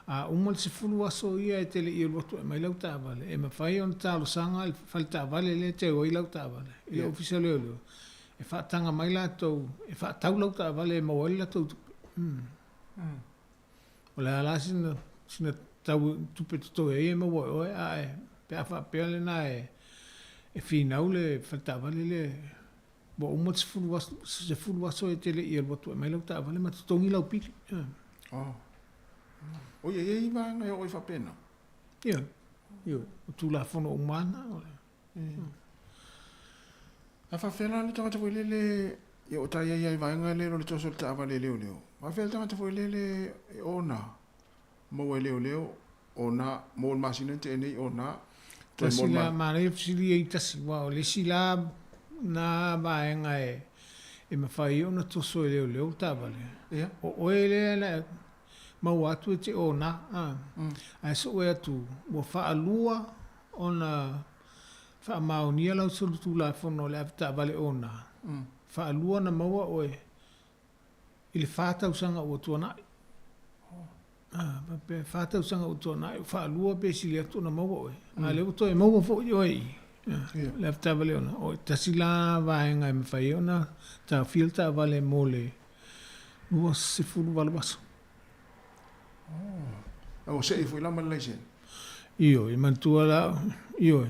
Speaker 20: A uma le 10 aso ia e te le i alu atu e aumai lau taavale, e mafai ona talosaga le fale taavale lea e te au ai lau taavale i le Ofisa o Leoleo, e faataga mai latou e faatau lau taavale e maua ai le latou tupe. O le a la sina, sina tau tupe totoe ai e maua e oe, ae pe a faapea lena e, e finau le fale taavale lea, ua uma le 10 aso, 10 aso e te le i alu atu e aumai lau taavale ma totogi lau pili.
Speaker 19: Oh. Oi, e i ai vaega e oo ai faapena?
Speaker 20: Ioe, ioe, o Tulafono uma lava na.
Speaker 19: A faafefea la le tagata foi lele e oo tai ai i vaega lea i lo le toso o le taavale e leoleo? Faafefea le tagata foi lele e ona maua e leoleo ona mo le masina na tea nei ona
Speaker 20: toe mo le ma. Manaia fesili ai tasi aua o le isi la na vaega e mafai ai ona toso e leoleo le taavale. O oe lea na maua atu e te ona a, ae sue atu ua faalua ona faamaonia lau solitulafono o le avetaavale ona, faalua ona maua oe i le fa tausaga ua tuanai. Faapea e fa tausaga ua tuanai, faalua pe sili atu ona maua oe. A o lea ua toe maua foi oe i le avetaavale ona, o tasi la vaega e mafai ai ona taofia le taavale mo le 28 aso.
Speaker 19: Oh, ua seʻi foi la ma le laisene?
Speaker 20: Ioe, manatua la, ioe.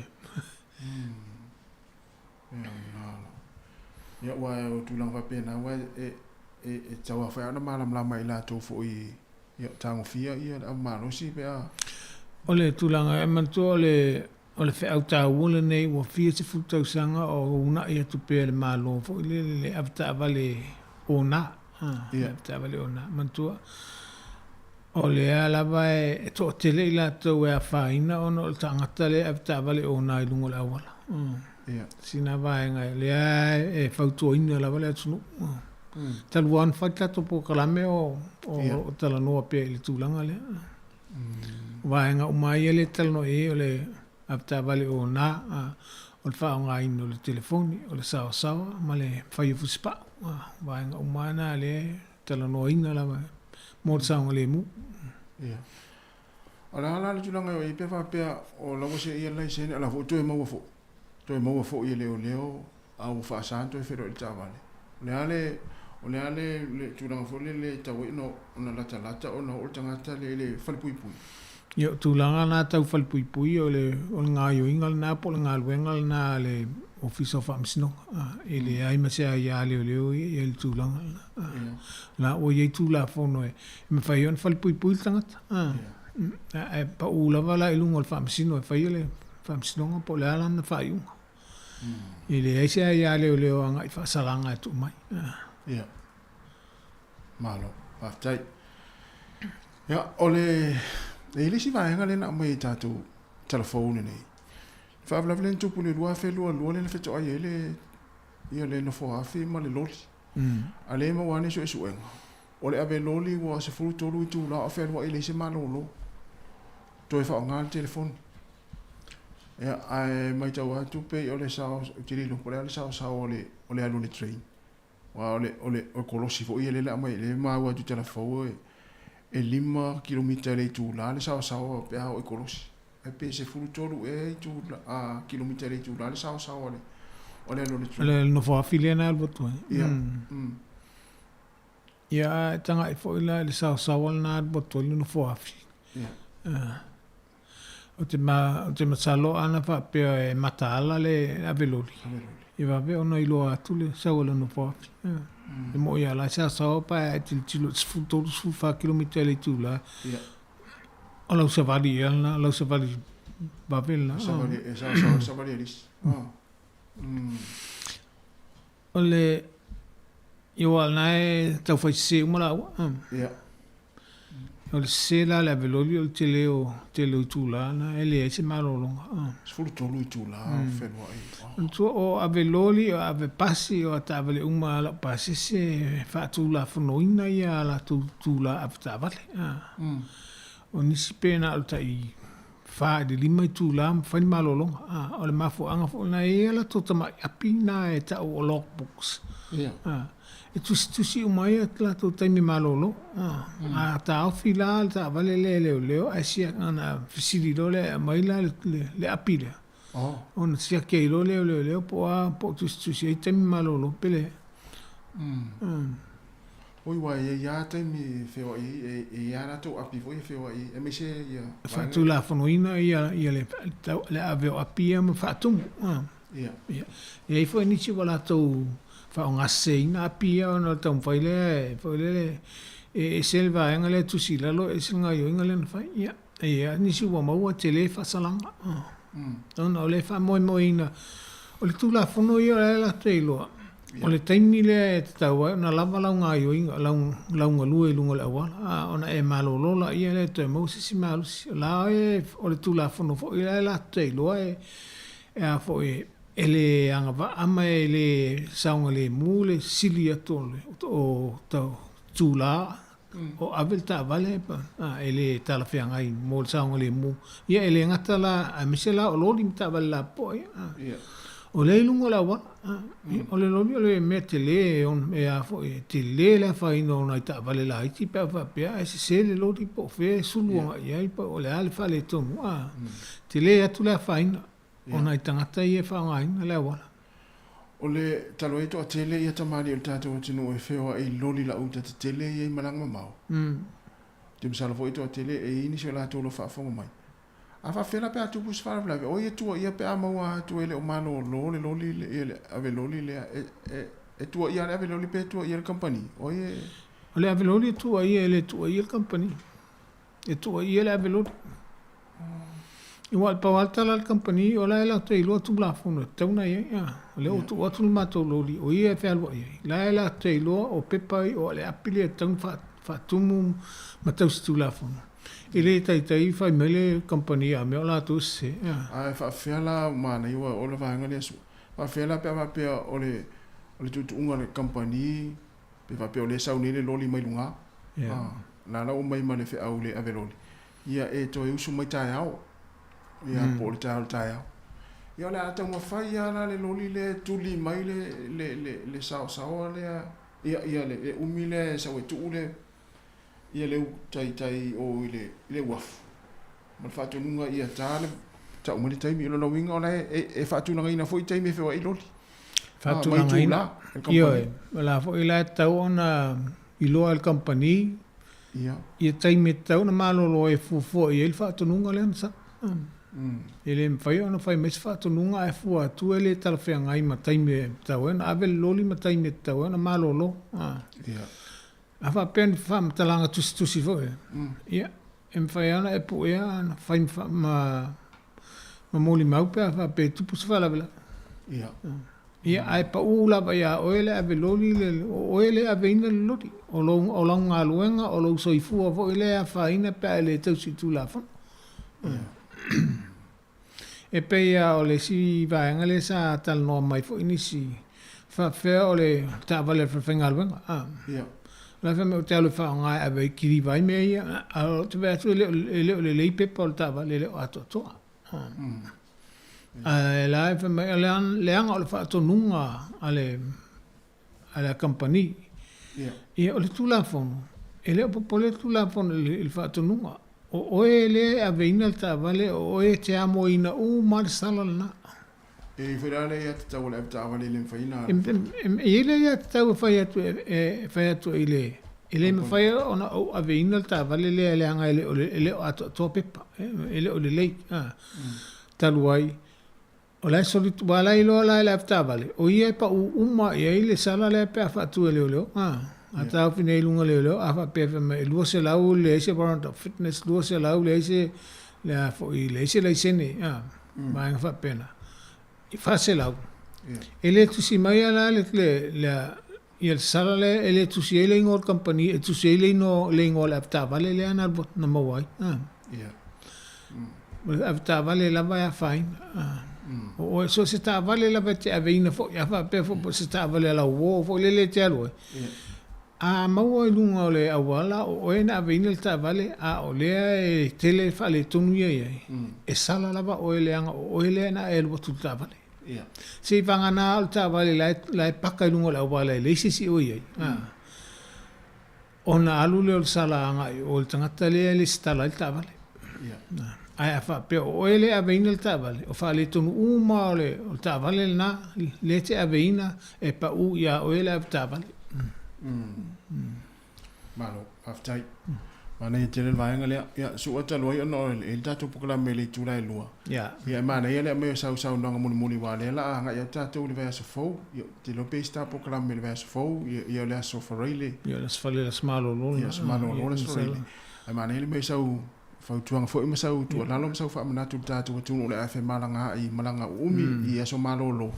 Speaker 19: Ia, aua o tulaga faapena, aua e, e e tauafa ai ona malamalama i latou foi ia tagofia ia le ava malosi pe a.
Speaker 20: O le tulaga e manatua o le o le feau taua lenei ua fia sefulu tausaga o uunai atu pea e le Malo foi lele le avetaavale ona, le avetaavale ona. Manatua, o lea lava e toatele i latou e afaina ona o le tagata lea e avetaavale ona i luga o le auala. Sina vaega lea e fautuaina lava le atunuu. Talu lava ona fai le tatou polokalame o o talanoa pea i le tulaga lea. O vaega uma lava ia lea e talanoa i ai o le avetaavale ona, o le faaaogaina o le telefoni, o le saoasaoa ma le fai o fusipau. O vaega uma lava na lea e talanoaina lava mo le saogalemu.
Speaker 19: Ia. O le a la le tulaga e oo i ai pe faapea o la ua seia le laisene, o la foi ua toe maua foi, toe maua foi e leoleo a ua faasa ona toe feiloai i le taavale. O le a le, o le a le, le tulaga foi lele e tatau ai ona, ona latalata ona oo le tagata lea i le falepuipui?
Speaker 20: Ia, o tulaga na tau falepuipui, o le, o le gaoioiga lena po o le galuega lena a le Ofisa o Faamasinoga. E leai ma se aia leoleo ia i ai le tulaga lena. La ua i ai Tulafono e mafai ai ona falepuipui le tagata. Ae pau lava la i luga o le Faamasino e faia le Faamasinoga po o le a lana faaiuga. E leai se aia leoleo agai i faasalaga e tuu mai.
Speaker 19: Ia. Malo, faafetai. Ia, o le, e i le isi vaega lea na aumai i tatou talafou lenei. Le faalavelave lea na tupu i le 2022 lea na fetoai ai le, ia le nofoafi ma le loli. A lea e maua ane suesuega, o le ave loli ua 13 itula o fealuai e leai se malolo, toe faaaoga le telefoni. Ia, ae matau atu pei o le sao, ou te le iloa po o le a le saosao o le, o le alu o le train. Aua o le, o le, o le kolosi foi ia lea o le a aumai, lea e maua atu i Talafou e, e 5 kilomita i le itula le saosao pe a oo i kolosi. Ae pe 13 ea itula, a, kilomita i le itula le saosao a le, o le alu o le
Speaker 20: train. O le nofo afi lea na alu atu ai.
Speaker 19: Ia.
Speaker 20: Ia, a e taga'i foi la i le saosaoa lena alu atu ai le nofo afi.
Speaker 19: Ia.
Speaker 20: Ou te ma, ou te masalo ana faapea e mataala le ave loli. E vave ona iloa atu le sau a le nofo afi. E mo'i lava la e saosaoa pa e tilotilo i 13, 14 kilomita i le itula. O lau savali ea lena, lau savali vave lena.
Speaker 19: Savali, e saosaoa savali a le isi.
Speaker 20: O le, ia aua o lena e taufai sese uma laua.
Speaker 19: Ia.
Speaker 20: O le sese la a le aveloli o le tele o, tele o itula na e leai se malologa.
Speaker 19: 13 itula o fealuai.
Speaker 20: Manatua o aveloli, o avepasi, o taavale uma a lau pasese e faatulafonoina ia a latou itula avetaavale. O nisi pe na o le tai fa i le lima itula ma fai le malologa. O le mafuaaga foi lena, e i ai a latou tamai api na e tau o log books. E tusitusi uma ai a latou taimi malolo. A taofi la le taavale lea e leoleo ae siaki ona fesili loa lea e aumai la le api lea. Ona siaki ai loa lea o leoleo po o a po o tusitusi ai taimi malolo pe leai.
Speaker 19: Oi aua e i ai lava taimi e feoai ai, e i ai lava latou api foi e feoai ai, aemaise ia
Speaker 20: vaega. Faatulafonoina ia ia le le ave o api ia ma faatumu.
Speaker 19: Ia.
Speaker 20: Ia. E i ai foi nisi ua latou faaaogaseseina api ia ona o le taumafai lea e foi lele e ese le vaega lea e tusi i lalo ese le gaoioiga lea na fai. Ia. E i ai nisi ua maua tele faasalaga. Ona o le faamoemoeina o le Tulafono ia o la e latou te iloa, o le taimi lea e tatau ai ona lava lau gaoioiga, lau, lau galue i luga o le auala, a ona e malolo laia lea e toe maua se isi malosi. O la e, o le Tulafono foi la e latou te iloa e, e a foi, e le agavaa ma e le saogalemu le sili atu o le, o itula O ave le taavale e le talafeagai mo le saogalemu. Ia e le gata la, aemaise la o loli ma taavale lapopoa ia. O lea i luga o le auala. O le loli o le mea tele e a foi, e tele le afaina o nai taavale laiti pe a faapea ae sese le loli po o fea e sulu agai i ai po o le a le faaletonu. Tele atu le afaina o nai tagata ia e faaaogaina le auala.
Speaker 19: O le talu ai e toatele ia tamalii o le tatou atunuu e feoai i loli lauta tetele ia i malaga mamao. Ou te masalo foi e toatele e i ai nisi o latou o lo o faafofoga mai. A faapefea la pe a tupu se faalavelave, o ai e tuaia pe a maua atu e le o malolo le loli ia le ave loli lea e, e. E tuuaia le aveloli pe tuuaia le kamupani? O ai e.
Speaker 20: O le aveloli e tuuaia e le tuuaia le kamupani. E tuuaia le aveloli. Aua e pau lava le tala a le kamupani o la e latou te iloa Tulafono e tatau ona i ai. O lea ua tuu atu le matou loli o ia e fealuai ai, la e latou te iloa o pepa o le api lea e tatau ona faatumu ma tausi Tulafono. E le taitai fai mai le kamupani a mea o latou e sese.
Speaker 19: Ae faapefea la manaia aua o le vaega lea Faafefea la pe a faapea o le o le tuutuuga a le kamupani pe faapea o lea e sau nei le loli mai luga, a, la la ua mai ma le feau le ave loli, ia e toe usu mai taeao, ia po o le taeao i le taeao. Ia o le a taumafai lava la le loli lea e tuli mai le le le le saosaoa lea, ia ia le le umi lea e sau e tuu le ia le taitai o i le i le uafu ma le faatonuga ia ta le tau mai le taimi. O lona uiga o la e faatulagaina foi taimi e feoai loli.
Speaker 20: Faatulagaina. Ioe, o la foi la e tatau ona iloa e le kamupani ia taimi e tatau ona malolo ai e fuafua i ai le faatonuga lea na sau. E le mafai ona fai mai se faatonuga ae fua atu e le talafeagai ma taimi e tatau ai ona ave le loli ma taimi e tatau ai ona malolo. A faapea ni faamatalaga tusitusi foi, ia, e mafai lava ona e puea ona fai ma molimau pe a faapea e tupu se faalavelave. Ia, ae pau lava ia oe le ave loli, o oe le aveina le loli. O lou, o lau galuega, o lou soifua foi lea e afaina pe a e le tausi i Tulafono. E pei lava o le isi vaega lea sa talanoa mai foi nisi, faapefea o le taavale a le falefaigaluega. A.
Speaker 19: Ia.
Speaker 20: O la e fai mai ou te alu e faaaoga e ave ai kiliva ai mea ia, a ou te vaai atu e le o lelei pepa o le taavale, e le o atoatoa. Ae la e fai mai, o le leaga o le faatonuga a le a le kamupani. Ia, o le Tulafono, e le o popole le Tulafono i le faatonuga. O oe lea e aveina le taavale, o oe e te amoina uma lava le sala lena.
Speaker 19: E i ai foi la le aiatatau a le avetaavale e le mafai ona
Speaker 20: alu. E i ai le aiatatau e fai atu e fai atu i le, e le mafai ona ou aveina le taavale lea leaga e le o atoatoa pepa, e le o lelei. Talu ai, O la e soli aua la e iloa la e le avetaavale, o ia e pau uma i ai le sala lea pe a faatu e leoleo. A, a taofi nei i luga leoleo, a faapea fai mai e 200 leai se warrant of fitness, 200 leai se, le a foi, leai se laisene, a, vaega faapena. E 400. E le tusi mai a la le, le, le, ia le sala lea e le tusi ai le igoa o le kamupani, e tusi ai le igoa, le igoa o le avetaavale lea na alu na maua ai. A. O le avetaavale lava e afaina. A. O oe, so o se taavale lava e te aveina foi, a faapea foi po o se taavale a lau uo foi lele e te alu ai, a maua i luga o le auala o oe na aveina le taavale, a o lea e tele faaletonu ia i ai, e sala lava oe leaga o oe lea na e alu atu i le taavale. Se i vagana o le taavale la e paka i luga o le auala e leai se isi o i ai, ona alu lea o le sala agai i o i le tagata lea e lesitala ai le taavale. Ae a faapea o oe lea e aveina le taavale, o faaletonu uma o le taavale lena lea e te aveina e pau ia oe le avetaavale.
Speaker 19: Malo, faafetai. Manaia tele le vaega lea. Ia, su'a talu ai ona e i ai le tatou polokalame i le itula e 2.
Speaker 20: Ia.
Speaker 19: Ia, e manaia le aumai o sau saunoaga mulimuli aua o lea o le a agai atu tatou i le vaiaso fou. Ia, ou te iloa pe i ai se ta polokalame i le vaiaso fou, ia, ia o le aso Faraile.
Speaker 20: Ia, o le aso Faraile, aso malolo
Speaker 19: lena. Ia, aso malolo le aso Faraile. Ae manaia le aumai o sau fautuaga foi ma sau tuualalo ma sau faamanatu i le tatou atunuu o le a femalagaai i malaga uumi i aso malolo.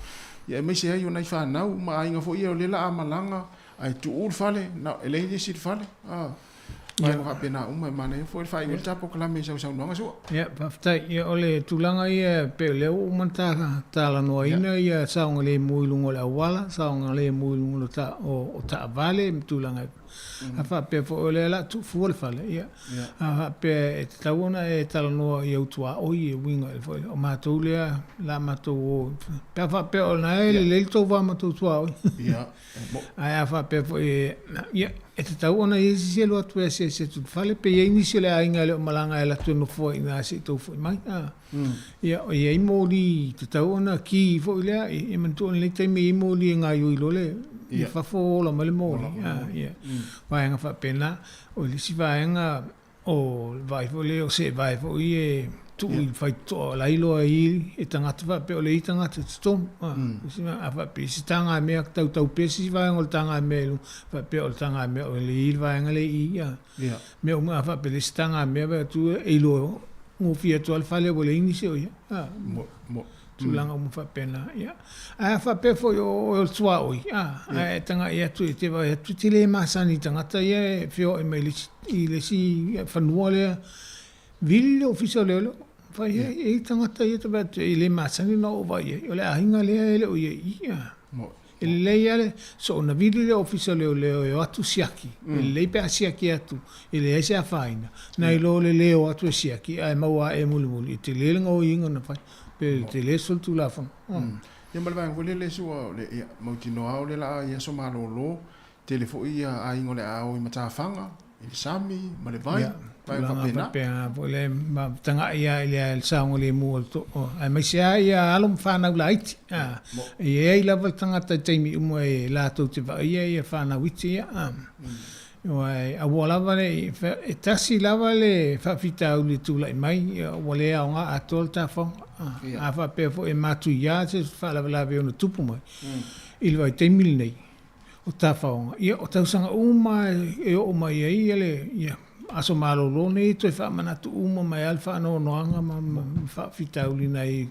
Speaker 19: Ia, aemaise ai o nai fanau ma aiga foi ia o lea o le a malaga Ae tuu le fale, na, e leai nisi i le fale. A, vaega faapena uma, e manaia foi le faaiu ai le ta polokalame i sau saunoaga sua.
Speaker 20: Ia, faafetai. Ia, o le tulaga ia, e pei o lea ua uma ona ta talanoaina ia saogalemu i luga o le auala, saogalemu i luga o ta, o taavale ma tulaga A faapea foi o lea o le a tuufua le fale, ia, a faapea e tatau ona e talanoa i au tuaoi e uiga i le foi, o matou lea o le a matou o, pe a faapea o lena e lelei le tou va ma tou tuaoi. Ae a faapea foi e, ia, e tatau ona i ai se isi e alu atu e asiasi atu i le fale, pe i ai nisi o le aiga e le o malaga e alu atu e nofo ai i ina se i tou foi mai. Ia, e i ai moli tatau ona ki foi lea, e manatua lenei taimi e i ai moli e gaoioi loa le i fafo ola mai le moli. Ia, vaega faapena. O le isi vaega o le vaai foi lea o seevae foi e Tuu i le faitotoa o la e iloa ai e tagata faapea o le i tagata i totonu. A faapea se tagamea tautau pea se isi vaega o le tagamea i luga, faapea o le tagamea o le i le vaega lea i i. Mea uma a faapea le isi tagamea vaai atu e iloa gofie atu lava le fale ua leai nisi o i ai. Tulaga uma faapena. Ia. Ae a faapea foi o oe o le tuaoi, ae e tagai atu e te vaai atu e te le masani i tagata ia e feoai mai i le isi fanua lea. Vili le ofisa o leoleo, fai ai, e i ai tagata ia ta vaai atu e le masani ona oo vaai i ai, o le aiga lea e le o i ai i i. E lelei lava le soona vili le ofisa o leoleo e o atu siaki, e lelei pe a siaki atu e leai se afaina, nai lo le le o atu e siaki ae maua ae mulimuli e tele le gaoioiga na fai, pe tele le solitulafono.
Speaker 19: Ia ma le vaega foi lele sua o le ia mautinoa o le laa i aso malolo Tele foi ia aiga o le a o i matafaga, i le sami ma le vai, vaega
Speaker 20: faapena. Tulaga faapena foi le tagai lava i le saogalemu o le toa, aemaise lava ia alo ma fanau laiti. E i ai lava le tagata i taimi uma e latou te vaaia ia fanau iti ia. Aua aua lava le, e tasi lava le faafitauli e tulai mai, ua le aoga atoa le tafaoga. A faapea foi e matuia se faalavelave e ono tupu mai i le vaitaimi lenei, o tafaoga, ia o tausaga uma e oo mai ai ia le ia aso malolo nei e toe faamanatu uma mai lava le faanoanoaga ma faafitauli nai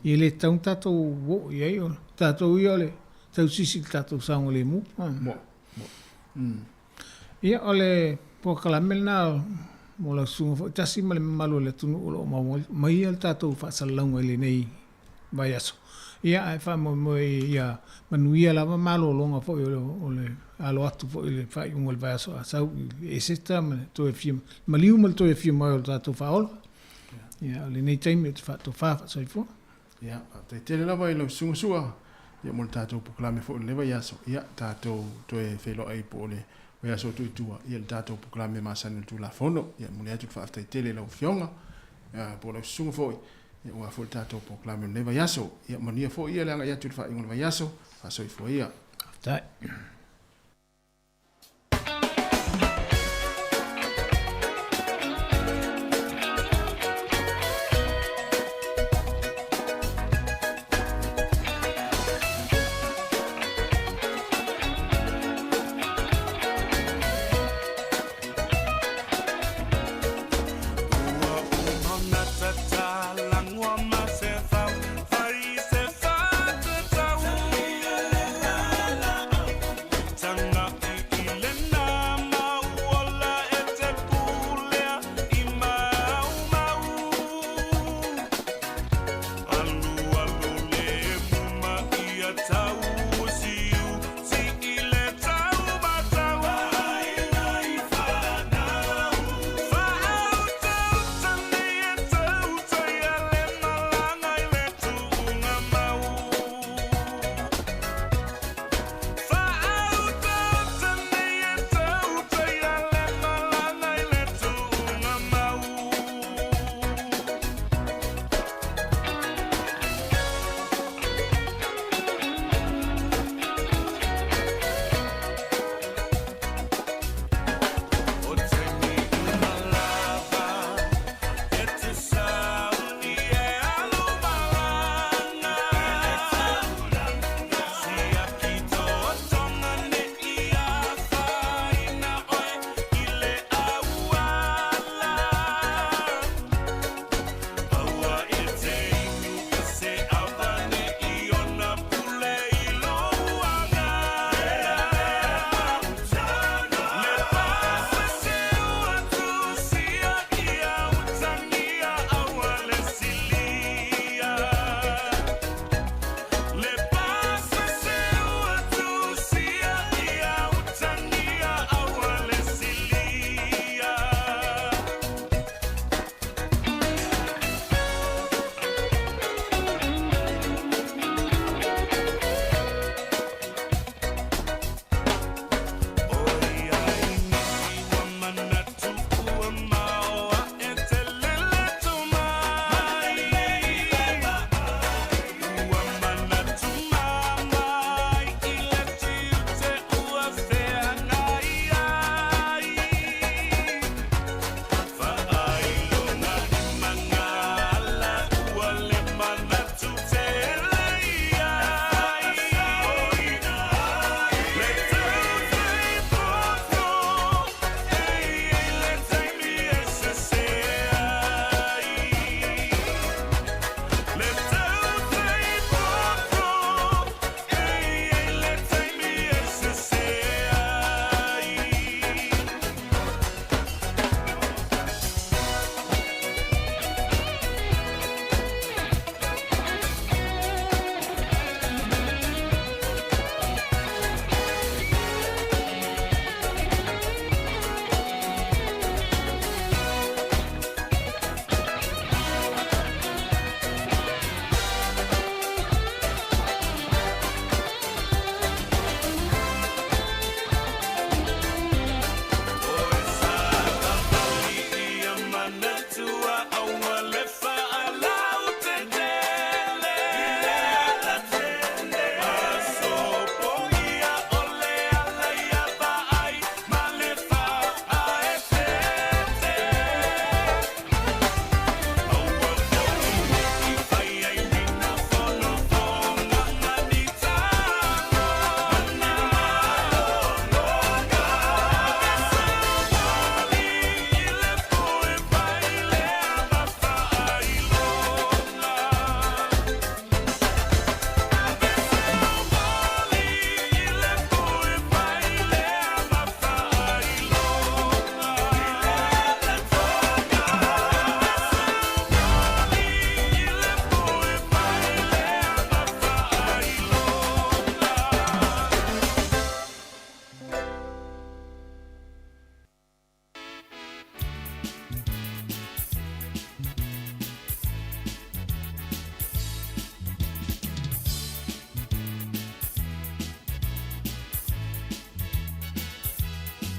Speaker 20: ia e le tatau ona tatou oo i ai, o tatou ia o le tausisi i le tatou saogalemu. Ia o le polokalame lena mo lau susuga foi tasi ma le mamalu o le atunuu o lo o maua maia le tatou faasalalauga i lenei vaiaso. Ia, ae faamoemoe ia manuia lava malologa foi o le alo atu foi i le faaiuga o le vaiaso a sau i le Eseta ma le toe afio, maliu ma le toe afio mai o le tatou Faaola. Ia, o lenei taimi ou te faatofa faasoifua.
Speaker 19: Ia, faafetai tele lava i lau Susuga Sua, ia mo le tatou polokalame foi o lenei vaiaso. Ia, tatou toe feiloai po o le vaiaso atu i tua, ia le tatou polokalame masani o le Tulafono. Ia, e momoli atu le faafetai tele i lau Afioga, ia, po o lau Susuga foi, Ia aua foi le tatou polokalame o lenei vaiaso. Ia manuia foi ia le agai atu i le faaiuga o le vaiaso. Faasoifua ia.
Speaker 20: Faafetai.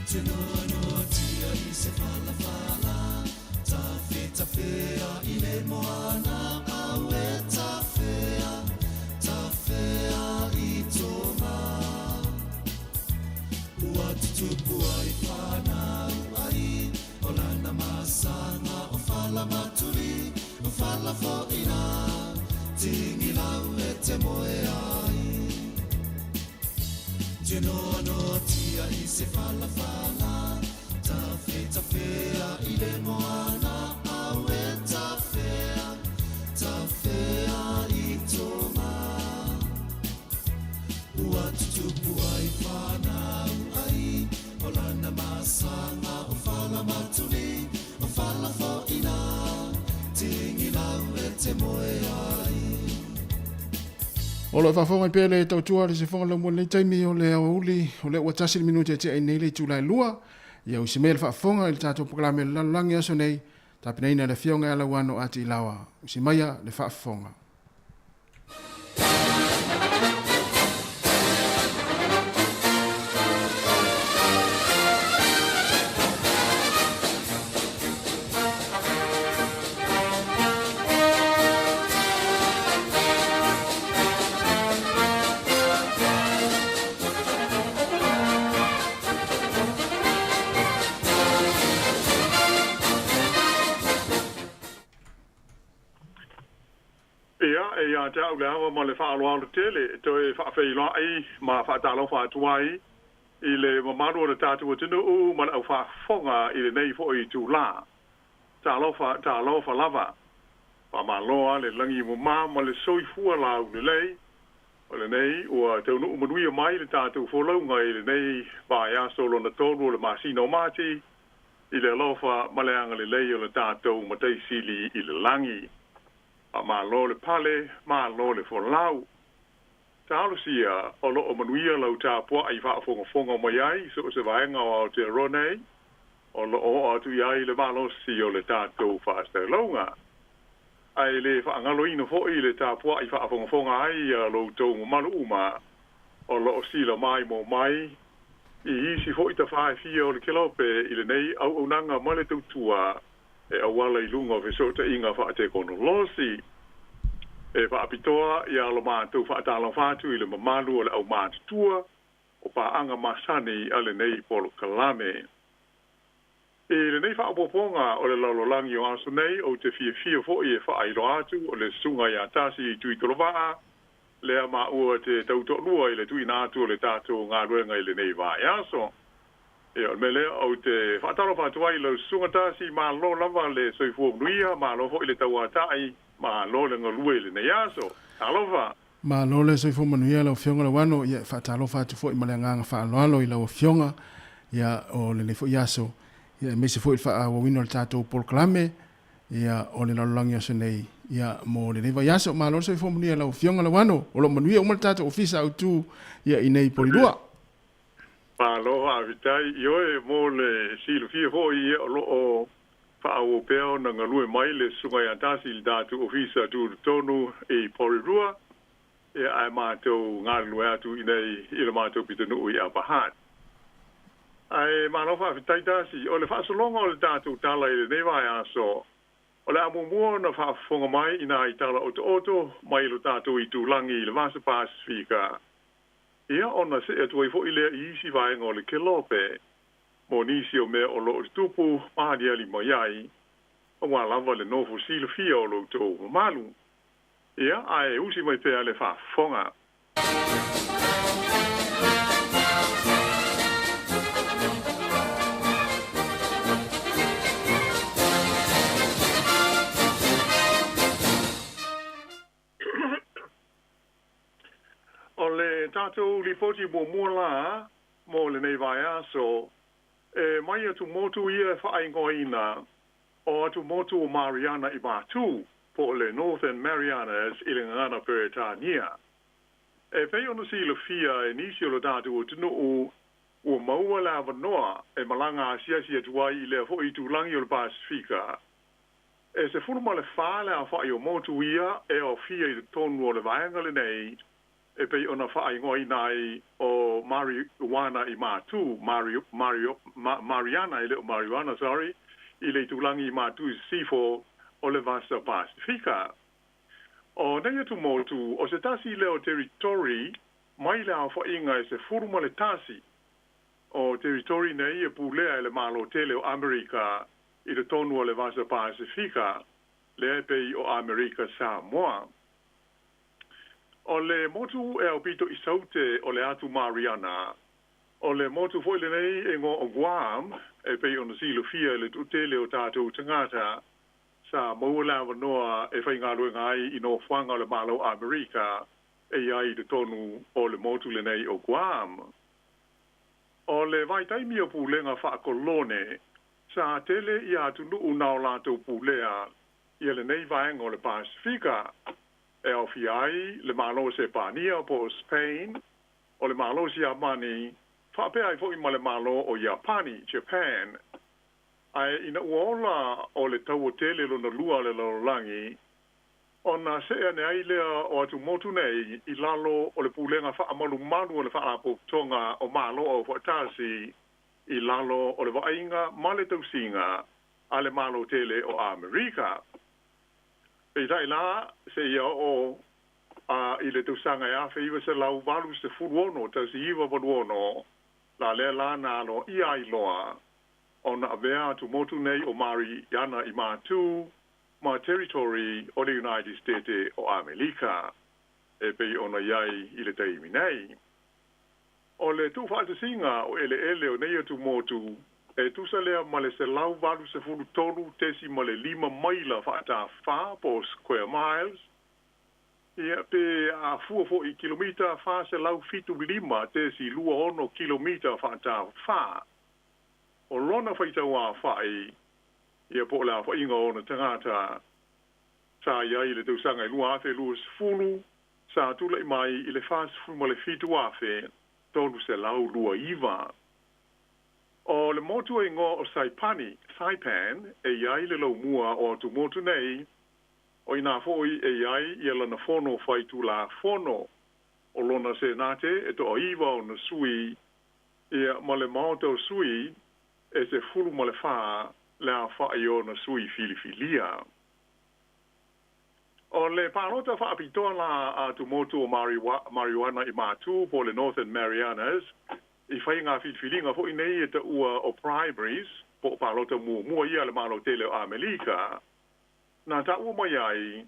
Speaker 6: Tunoanoatia i se falafala Tafetafea i le moana Au e tafea, tafea i tonga Ua tutupu ai whanau ai O lana masanga o fala matuli O fala fo'ina Tingi lau e te moe ai Tunoanoatia i se falafala Tafetafea i le moana Au e tafea, tafea i tonga Ua tutupu ai whanau ai O lana masanga o fala matuli O fala fo'ina Tingi lau e te moe ai.
Speaker 19: O lo faafofoga i pea le tautua le sifoga lau mo lenei taimi o le aoauli o lea ua tasi le minute e tea ai nei le itula e lua. Ia usi mea le faafofoga i le tatou polokalame o le lalolagi aso nei, tapenaina e le Afioga ia Lauano a Tiilaoa. Usi maia le faafofoga.
Speaker 21: Ia, e ia te au le ava ma le faaaloalo tele e toe faafeiloai ma faatalofa atu ai i le mamalu o le tatou atunuu ma le aufaafofoga i lenei foi itulā. Talofa, talofa lava. Faamalo a le lagi mama ma le soifua laulelei. O lenei ua taunuu manuia mai le tatou folauga i lenei vaiaso lona tolu o le masina o Mati i le alofa ma le agalelei o le tatou Matai Sili i le lagi. Faamalo le pale, malo le folau. Talosia o loo manuia lau tapuai faafogafoga mai ai so o se vaega o Aotearoa nei, o loo oo atu i ai le malosi o le tatou faasalalauga. Ae le faagaloina foi le tapuai faafogafoga ai a lo outou mamalu uma o loo sila maimoa mai i isi foi tafa e fia o le kelope i lenei auaunaga ma le tautua e auala i luga o fesootaiga faatekonolosi. E faapitoa ia lo matou faatalofa atu i le mamalu o le aumatutua o paaga masani a lenei polokalame. I lenei faaopoopoga o le lalolagi o aso nei, ou te fiafia foi e faailoa atu o le susuga ia Tasi Tuitolovaa lea maua te tautoalua i le tuuina atu o le tatou galuega i lenei vaiaso. Ia, o le mea lea ou te faatalofa atu ai i lau susuga Tasi, malo lava le soifua manuia, malo foi le tauatai, malo le galue i lenei aso. Talofa!
Speaker 19: Malo le soifua manuia lau Afioga Lauano, ia e faatalofa atu foi ma le agaga faaaloalo i lau Afioga, ia o lenei foi aso, ia aemaise foi le faaauauina o le tatou polokalame, ia o le lalolagi aso nei, ia mo lenei vaiaso. Malo le soifua manuia lau Afioga Lauano, o lo o manuia uma le tatou Ofisa Autu ia i nei Polilua.
Speaker 21: Malo faafetai ioe mo le silafia foi ia o lo o faaauau pea ona galue mai le Susuga ia Tasi i le tatou Ofisa Tutotonu i Porirua, ia ae matou galulue atu i inei i le matou pitonuu i Upper Hutt. Ae malo faafetai Tasi. O le faasologa o le tatou tala i lenei vaiaso, o le a muamua ona faafofoga mai i nai tala otooto mai lo tatou itulagi i le Vasa Pasifika. Ia ona see atu ai foi lea i isi vaega o le kelope mo nisi o mea o loo tutupu ma aliali mai ai, aua lava le nofo silafia o lo outou mamalu. Ia, ae usi mai pea le faafofoga. O le tatou lipoti muamua la mo lenei vaiaso, e mai atumotu ia e faaigoaina o atumotu o Mariana i Matu, po o le Northern Marianas i le gagana Peretania. E pei ona silafia e nisi o lo tatou atunuu ua maua le avanoa e malaga asiasi atu ai i lea foi itulagi o le Pasifika. E 14 le aofa'i o motu ia e aofia i totonu o le vaega lenei e pei ona faaigoaina ai o Mariuana i Matu, Mariana e le o Mariuana, sorry, i le itulagi i Matu i Sisifo o le Vasa Pasifika. O nei atumotu o se tasi lea o territory mai le aofa'iga e 11 o territory nei e pulea e le Malo tele o Amerika i totonu o le Vasa Pasifika lea e pei o Amerika Samoa. O le motu e aupito i saute o le atu Mariana, o le motu fo'i lenei e igoa o Guam e pei ona silafia e le to'atele o tatou tagata sa maua le avanoa e faigaluega ai i nofoaga o le Malo Amerika e i ai i totonu o le motu lenei o Guam. O le vaitaimi o pulega faakolone, sa tele ia atunuu na o latou pulea ia lenei vaega o le Pasifika, e aofia ai le Malo o Sepania po o Spain, o le Malo Siamani, faapea ai fo'i ma le Malo o Iapani, Japan. Ae ina ua ola o le Taua Tele Lona Lua o le Lalolagi, ona see ane ai lea o atumotu nei i lalo o le pulega faamalumalu o le Faalapotopotoga o Malo Aufaatasi i lalo o le vaaiga ma le tausiga a le Malo tele o Amerika. Peitai la, seia oo i le tausaga e 1986, 1986, la lea la na aloaia ai loa ona avea atumotu nei o Mariana i Matu ma territory o le United States o Amelika e pei ona i ai i le taimi nei. O le tuufaatasiga o eleele o nei atumotu e tusa lea ma le 183.5 maila faatafā po o square miles, ia pe a fua fo'i i kilomita 475.26 kilomita faatafā. O lona faitauaofa'i ia po o le aofa'iga o ona tagata sa i ai i le tausaga e 2020 sa tula'i mai i le 47,329. O le motu e igoa o Saipani, Saipan, e i ai le laumua o atumotu nei, o inā fo'i e i ai ia lana fono faitulafono, o lona senate e toaiva ona sui, ia ma le Maota o Sui e 14 le aofa'i o ona sui filifilia. O le palota faapitoa la a atumotu o Mariuana i Matu po o le Northern Marianas i faiga filifiliga fo'i nei e taua o primaries po o palota muamua ia a le Malo tele o Amelika, na taua mai ai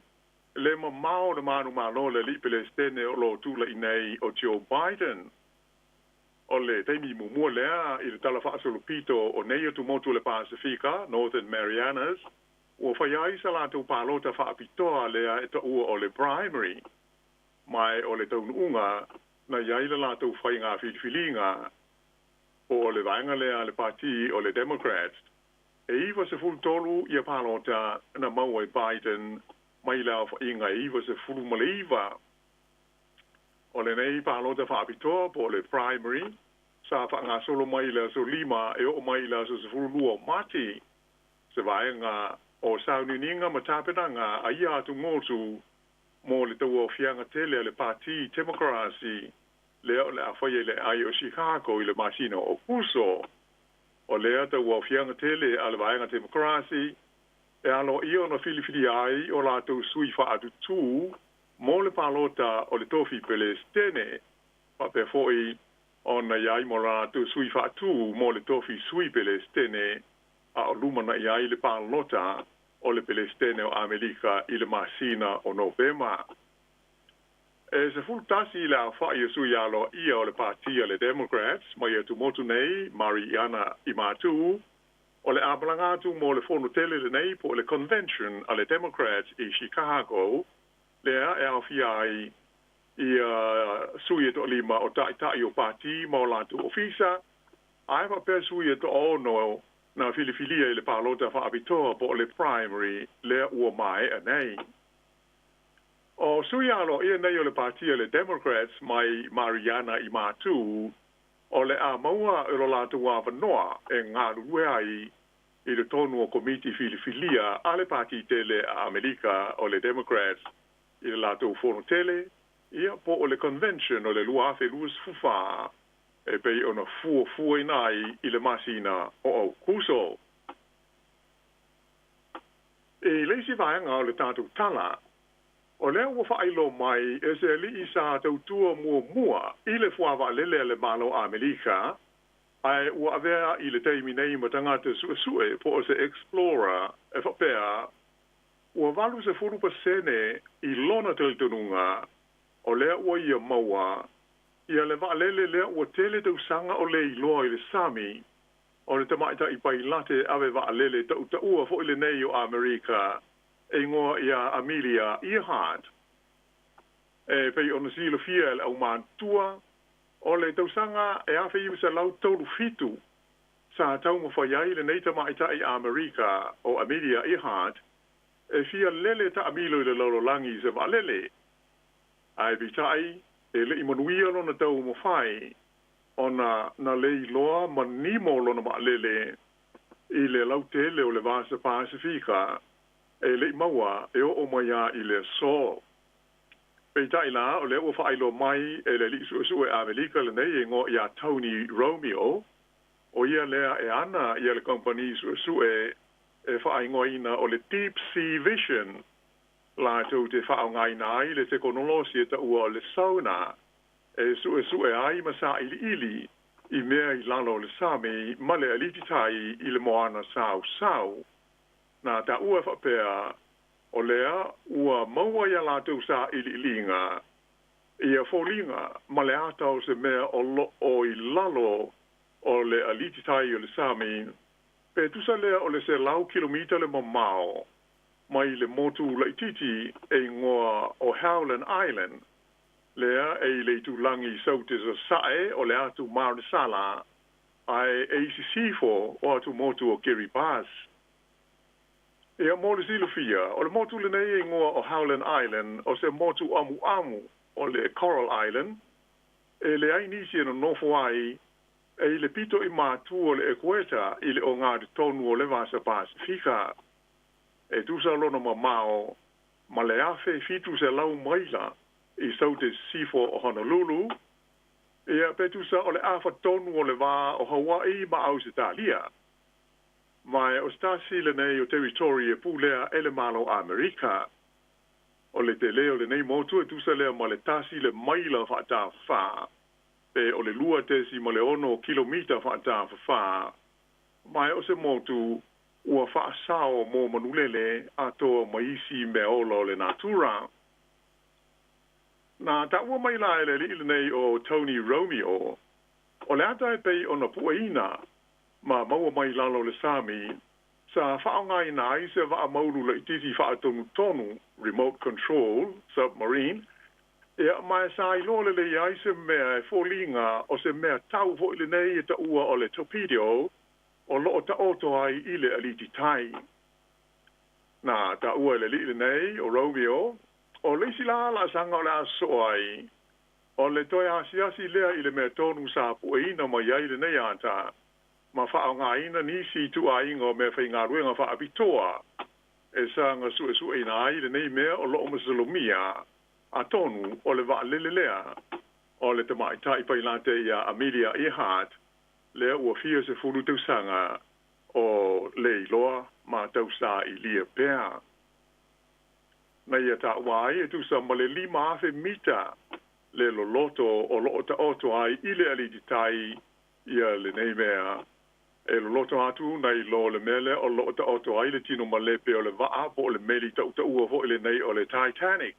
Speaker 21: le mamao o le manumalo o le alii Pelesitene o lo o tula'i nei o Joe Biden. O le taimi muamua lea i le tala faasolopito o nei atumotu o le Pasifika, Northern Marianas, ua faia ai sa latou palota faapitoa lea e taua o le primary, ma o le taunuuga na i ai le latou faiga filifiliga po o le vaega lea a le pati o le Democrats. E 93 ia palota na maua e Biden mai le aofa'iga e 99. O lenei palota faapitoa po o le primary sa faagasolo mai i le aso 5 e oo mai i le aso 12 o Mati, se vaega o sauniuniga ma tapenaga a ia atumotu mo le tauaofiaga tele a le Pati Temokarasi lea o le a faia i le aai o Chicago i le masina o Aokuso. O lea tauaofiaga tele a le vaega Temokarasi e aloaia ona filifilia ai o latou sui faatutū mo le palota o le tofi Pelesitene, faapea fo'i ona i ai mo latou sui faatū mo le tofi Sui Pelesitene, a o lumana'i ai le palota o le Pelesitene o Amelika i le masina o Novema. E 11 le aofa'i o sui aloaia o le Pati a le Democrats mai atumotu nei Mariana i Matu o le a malaga atu mo le fono tele lenei po o le convention a le Democrats i Chicago lea e aofia ai ia sui e toalima o ta'ita'i o pati ma o latou ofisa, ae faapea sui e toaono na filifilia i le palota faapitoa po o le primary lea ua mae'a nei. O sui aloaia nei o le pati a le Democrats mai Mariana i Matu o le a maua i lo latou avanoa e galulue ai i totonu o komiti filifilia a le pati tele a Amerika o le Democrats i le latou fono tele ia po o le Convention o le 2024 e pei ona fuafuaina ai i le masina o Aukuso. I le isi vaega o le tatou tala, o lea ua faailoa mai e se alii sa tautua muamua i le fuavaalele a le Malo Amerika, ae ua avea i le taimi nei ma tagata suesue po o se explorer e faapea, ua 80% i lona talitonuga o lea ua ia maua ia le vaalele lea ua tele tausaga o le iloa i le sami o le tamaitai pailate ave vaalele tautaua foi lenei o Amerika e igoa ia Amelia Earhart. E pei ona silafia e le aumatutua o le tausaga e 1937 sa taumafai ai lenei tamaitai Amerika o Amelia Earhart e fia lele taamilo i le lalolagi i se vaalele. Ae peitai e le'i manuia lona taumafai ona na le iloa manimo lona vaalele i le lautele o le Vasa Pasifika e le'i maua e oo mai a i le aso. Peitai la o lea ua faailoa mai e le alii suesue Amerika lenei e igoa ia Tony Romeo, o ia lea e ana ia le kamupani suesue e faaigoaina o le Deep Sea Vision latou te faaaogaina ai le tekonolosi e taua o le sonar e suesue ai ma sailiili i mea i lalo o le sami ma le alititai i le moana sausau. Na taua e faapea o lea ua maua ia latou sailiiliga ia foliga ma le ata o se mea o loo i lalo o le alititai o le sami pe tusa lea o le 100 kilomita le mamao mai le motu laititi e igoa o Howland Island lea e i le itulagi saute sasae o le atu Marisala ae e i sisifo o atu motu o Kiribati. Ia mo le silafia, o le motu lenei e igoa o Howland Island o se motu amuamu o le Coral Island e leai nisi e nonofo ai e i le pito i matu o le ekueta i le ogatotonu o le Vasa Pasifika. E tusa lona mamao ma le 1700 maila i saute sisifo o Honolulu, ia pe tusa o le afa tonu o le va o Hawaii ma Ausetalia. Ma o se tasi lenei o territory e pulea e le Malo Amerika. O le tele o lenei motu e tusa lea ma le 1 le maila faatafafā pe o le 2.6 kilomita faatafafā, ma o se motu ua faasao mo manulele atoa ma isi mea ola o le natura. Na taua mai la e le alii lenei o Tony Romeo, o le ata e pei ona pueina ma maua mai lalo o le sami sa faaaogaina ai se vaa maulu laititi faatonutonu remote control submarine, ia ma e sa iloa lelei ai se mea e foliga o se mea tau foi lenei e taua o le torpedo o loo taoto ai i le alititai. Na taua e le alii lenei o Romeo o le isi la laasaga o le a sosoo ai o le toe asiasi lea i le mea tonu sa pueina mai ai lenei ata ma faaaogaina nisi ituaiga o mea faigaluega faapitoa e saga suesueina ai lenei mea o loo masalomia atonu o le vaalele lea o le tamaitai pailate ia Amelia Earhart lea ua fia sefulu tausaga o le iloa ma tausaailia pea. Na ia taua ai e tusa ma le 5,000 mita le loloto o loo taoto ai i le alititai ia lenei mea e loloto atu nai lo le mea lea o loo taoto ai le tino malepe o le vaa po o le meli tautaua foi lenei o le Titanic.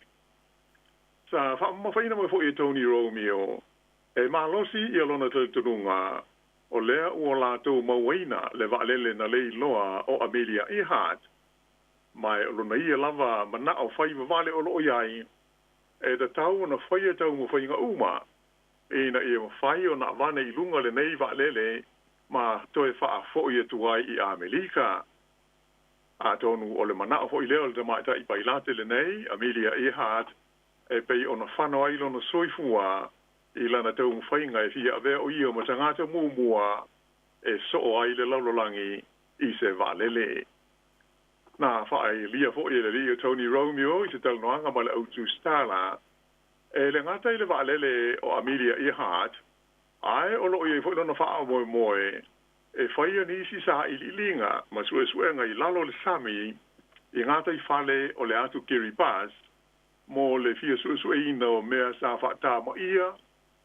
Speaker 21: Sa faamamafaina mai foi e Tony Romeo e malosi ia lona talitonuga o lea ua latou mauaina le vaalele na le iloa o Amelia Earhart, ma o lona ia lava manao faivavale o loo iai e tatau ona faia taumafaiga uma ina ia mafai ona avane i luga lenei vaalele ma toe faafo'i atu ai i Amelika. Atonu o le manao foi lea o le tamaitai pailate lenei Amelia Earhart e pei ona fano ai lona soifua i lana taumafaiga e fia avea o ia ma tagata muamua e soo ai le lalolagi i se vaalele. Na faaelia foi e le alii o Tony Romeo i se talanoaga ma le autu Stala E le gata i le vaalele o Amelia Earhart, ae o loo iai fo'i lona faamoemoe e faia nisi sailiiliga ma suesuega i lalo o le sami i gataifale o le atu Kiribati mo le fia suesueina o mea sa faatamaia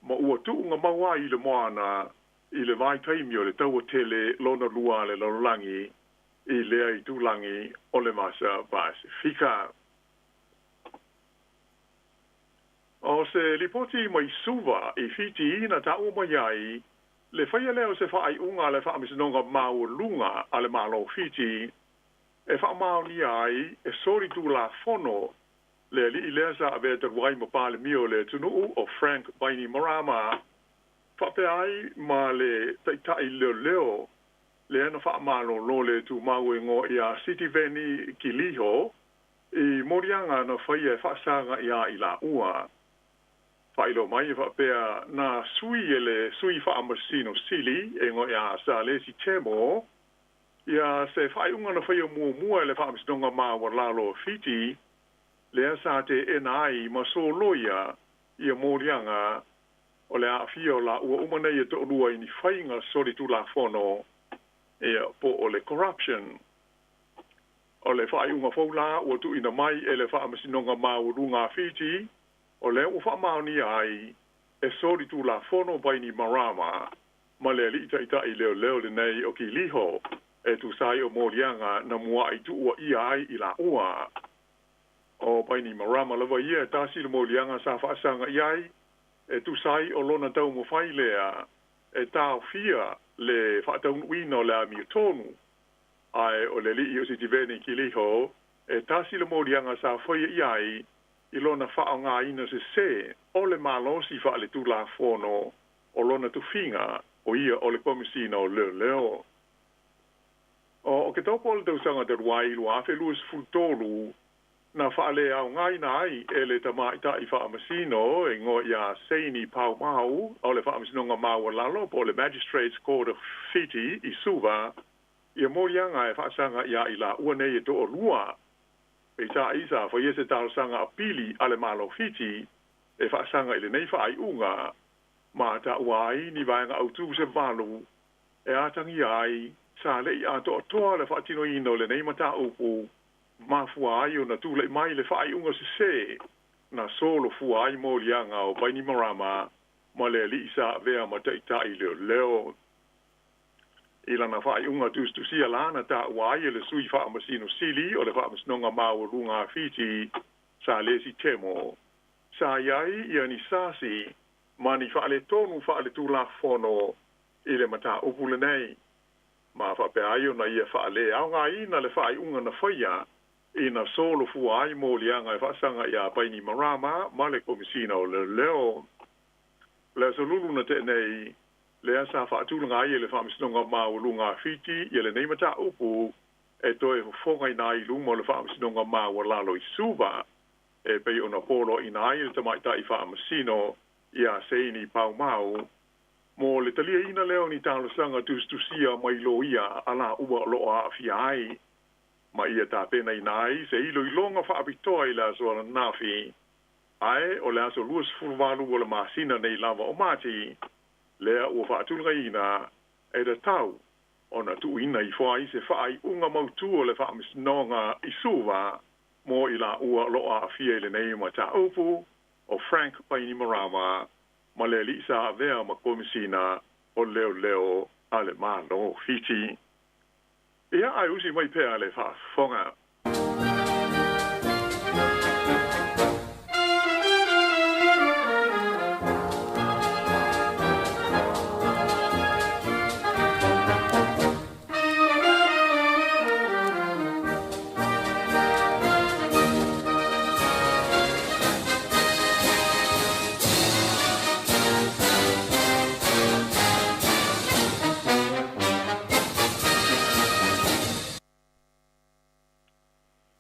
Speaker 21: ma ua tuugamau ai i le moana i le vaitaimi o le tauatele lona lua a le lalolagi i lea itulagi o le Vasa Pasefika. O se lipoti mai Suva i Fiti na taua mai ai le faia lea o se faaiuga a le Faamasinoga Maualuga a le Malo o Fiti e faamaonia ai e soli tulafono le alii lea sa avea talu ai ma Palemia o le atunuu o Frank Bainimarama faapea ai ma le taitai leoleo lea na faamalōlō le tumau e igoa ia Sitiveni Qiliho i moliaga na faia e faasaga iā i laua. Faailoa mai e faapea na sui e le Sui Faamasino Sili e igoa ia Salesi Temo ia se faaiuga na faia muamua e le Faamasinoga Maualalo o Fiti lea sa teena ai ma soloia ia moliaga o le aafia o laua uma nei e toalua i ni faiga solitulafono ia po o le corruption. O le faaiuga fou la ua tuuina mai e le Faamasinoga Maualuga a Fiti, o lea ua faamaonia ai e solitulafono Bainimarama ma le alii taitai leoleo lenei o Qiliho e tusa ai o moliaga na mua'i tuuaia ai i laua. O Bainimarama lava ia e tasi le moliaga sa faasaga i ai e tusa ai o lona taumafai lea e taofia le faataunuuina o le amiotonu, ae o le alii o Sitiveni Qiliho e tasi le moliaga sa faia i ai i lona faaaogaina sesē o le malosi faaletulafono o lona tofiga o ia o le Komisina o Leoleo. O Oketopa o le tausaga talu ai 2023 na faaleaogaina ai e le tamaitai faamasino e igoa ia Seini Paumau o le Faamasinoga Maualalo po o le Magistrates Court of Fiti i Suva ia moliaga e faasaga iā i laua nei e toalua. Peitai sa faia se talosaga apili a le Malo o Fiti e faasaga i lenei faaiuga ma taua ai ni vaega autū se valu e atagia ai sa le'i atoatoa le faatinoina o lenei mataupu mafua ai ona tula'i mai le faaiuga sesē na solofua ai moliaga o Bainimarama ma le alii sa avea ma taitai leoleo. I lana faaiuga tusitusia la na taua ai e le Sui Faamasino Sili o le Faamasinoga Maualuga a Fiti, Salesi Temo, sa i ai ia ni sasi ma ni faaletonu faaletulafono i le mataupu lenei, ma faapea ai ona ia faaleaogaina le faaiuga na faia ina solofua ai moliaga e faasaga iā Bainimarama ma le Komisina o Leoleo. O le aso Lulu na tea nei, lea sa faatulaga ai e le Faamasinoga Maualuga a Fiti ia lenei mataupu e toe fofogaina ai i luma o le Faamasinoga Maualalo i Suva, e pei ona poloaiina ai e le tamaitai faamasino ia Seini Paumau mo le taliaina lea o ni talosaga tusitusia mai loia a laua o loo aafia ai, ma ia tapenaina ai se iloiloga faapitoa i le aso ananafi, ae o le aso 28 o le masina nei lava o Mati, lea ua faatulagaina e tatau ona tuuina ifo ai se faaiuga mautū o le Faamasinoga i Suva mo i laua o loo aafia i lenei mataupu o Frank Bainimarama ma le alii sa avea ma Komisina o Leoleo a le Malo o Fiti. Ia, ae usi mai pea le faafofoga.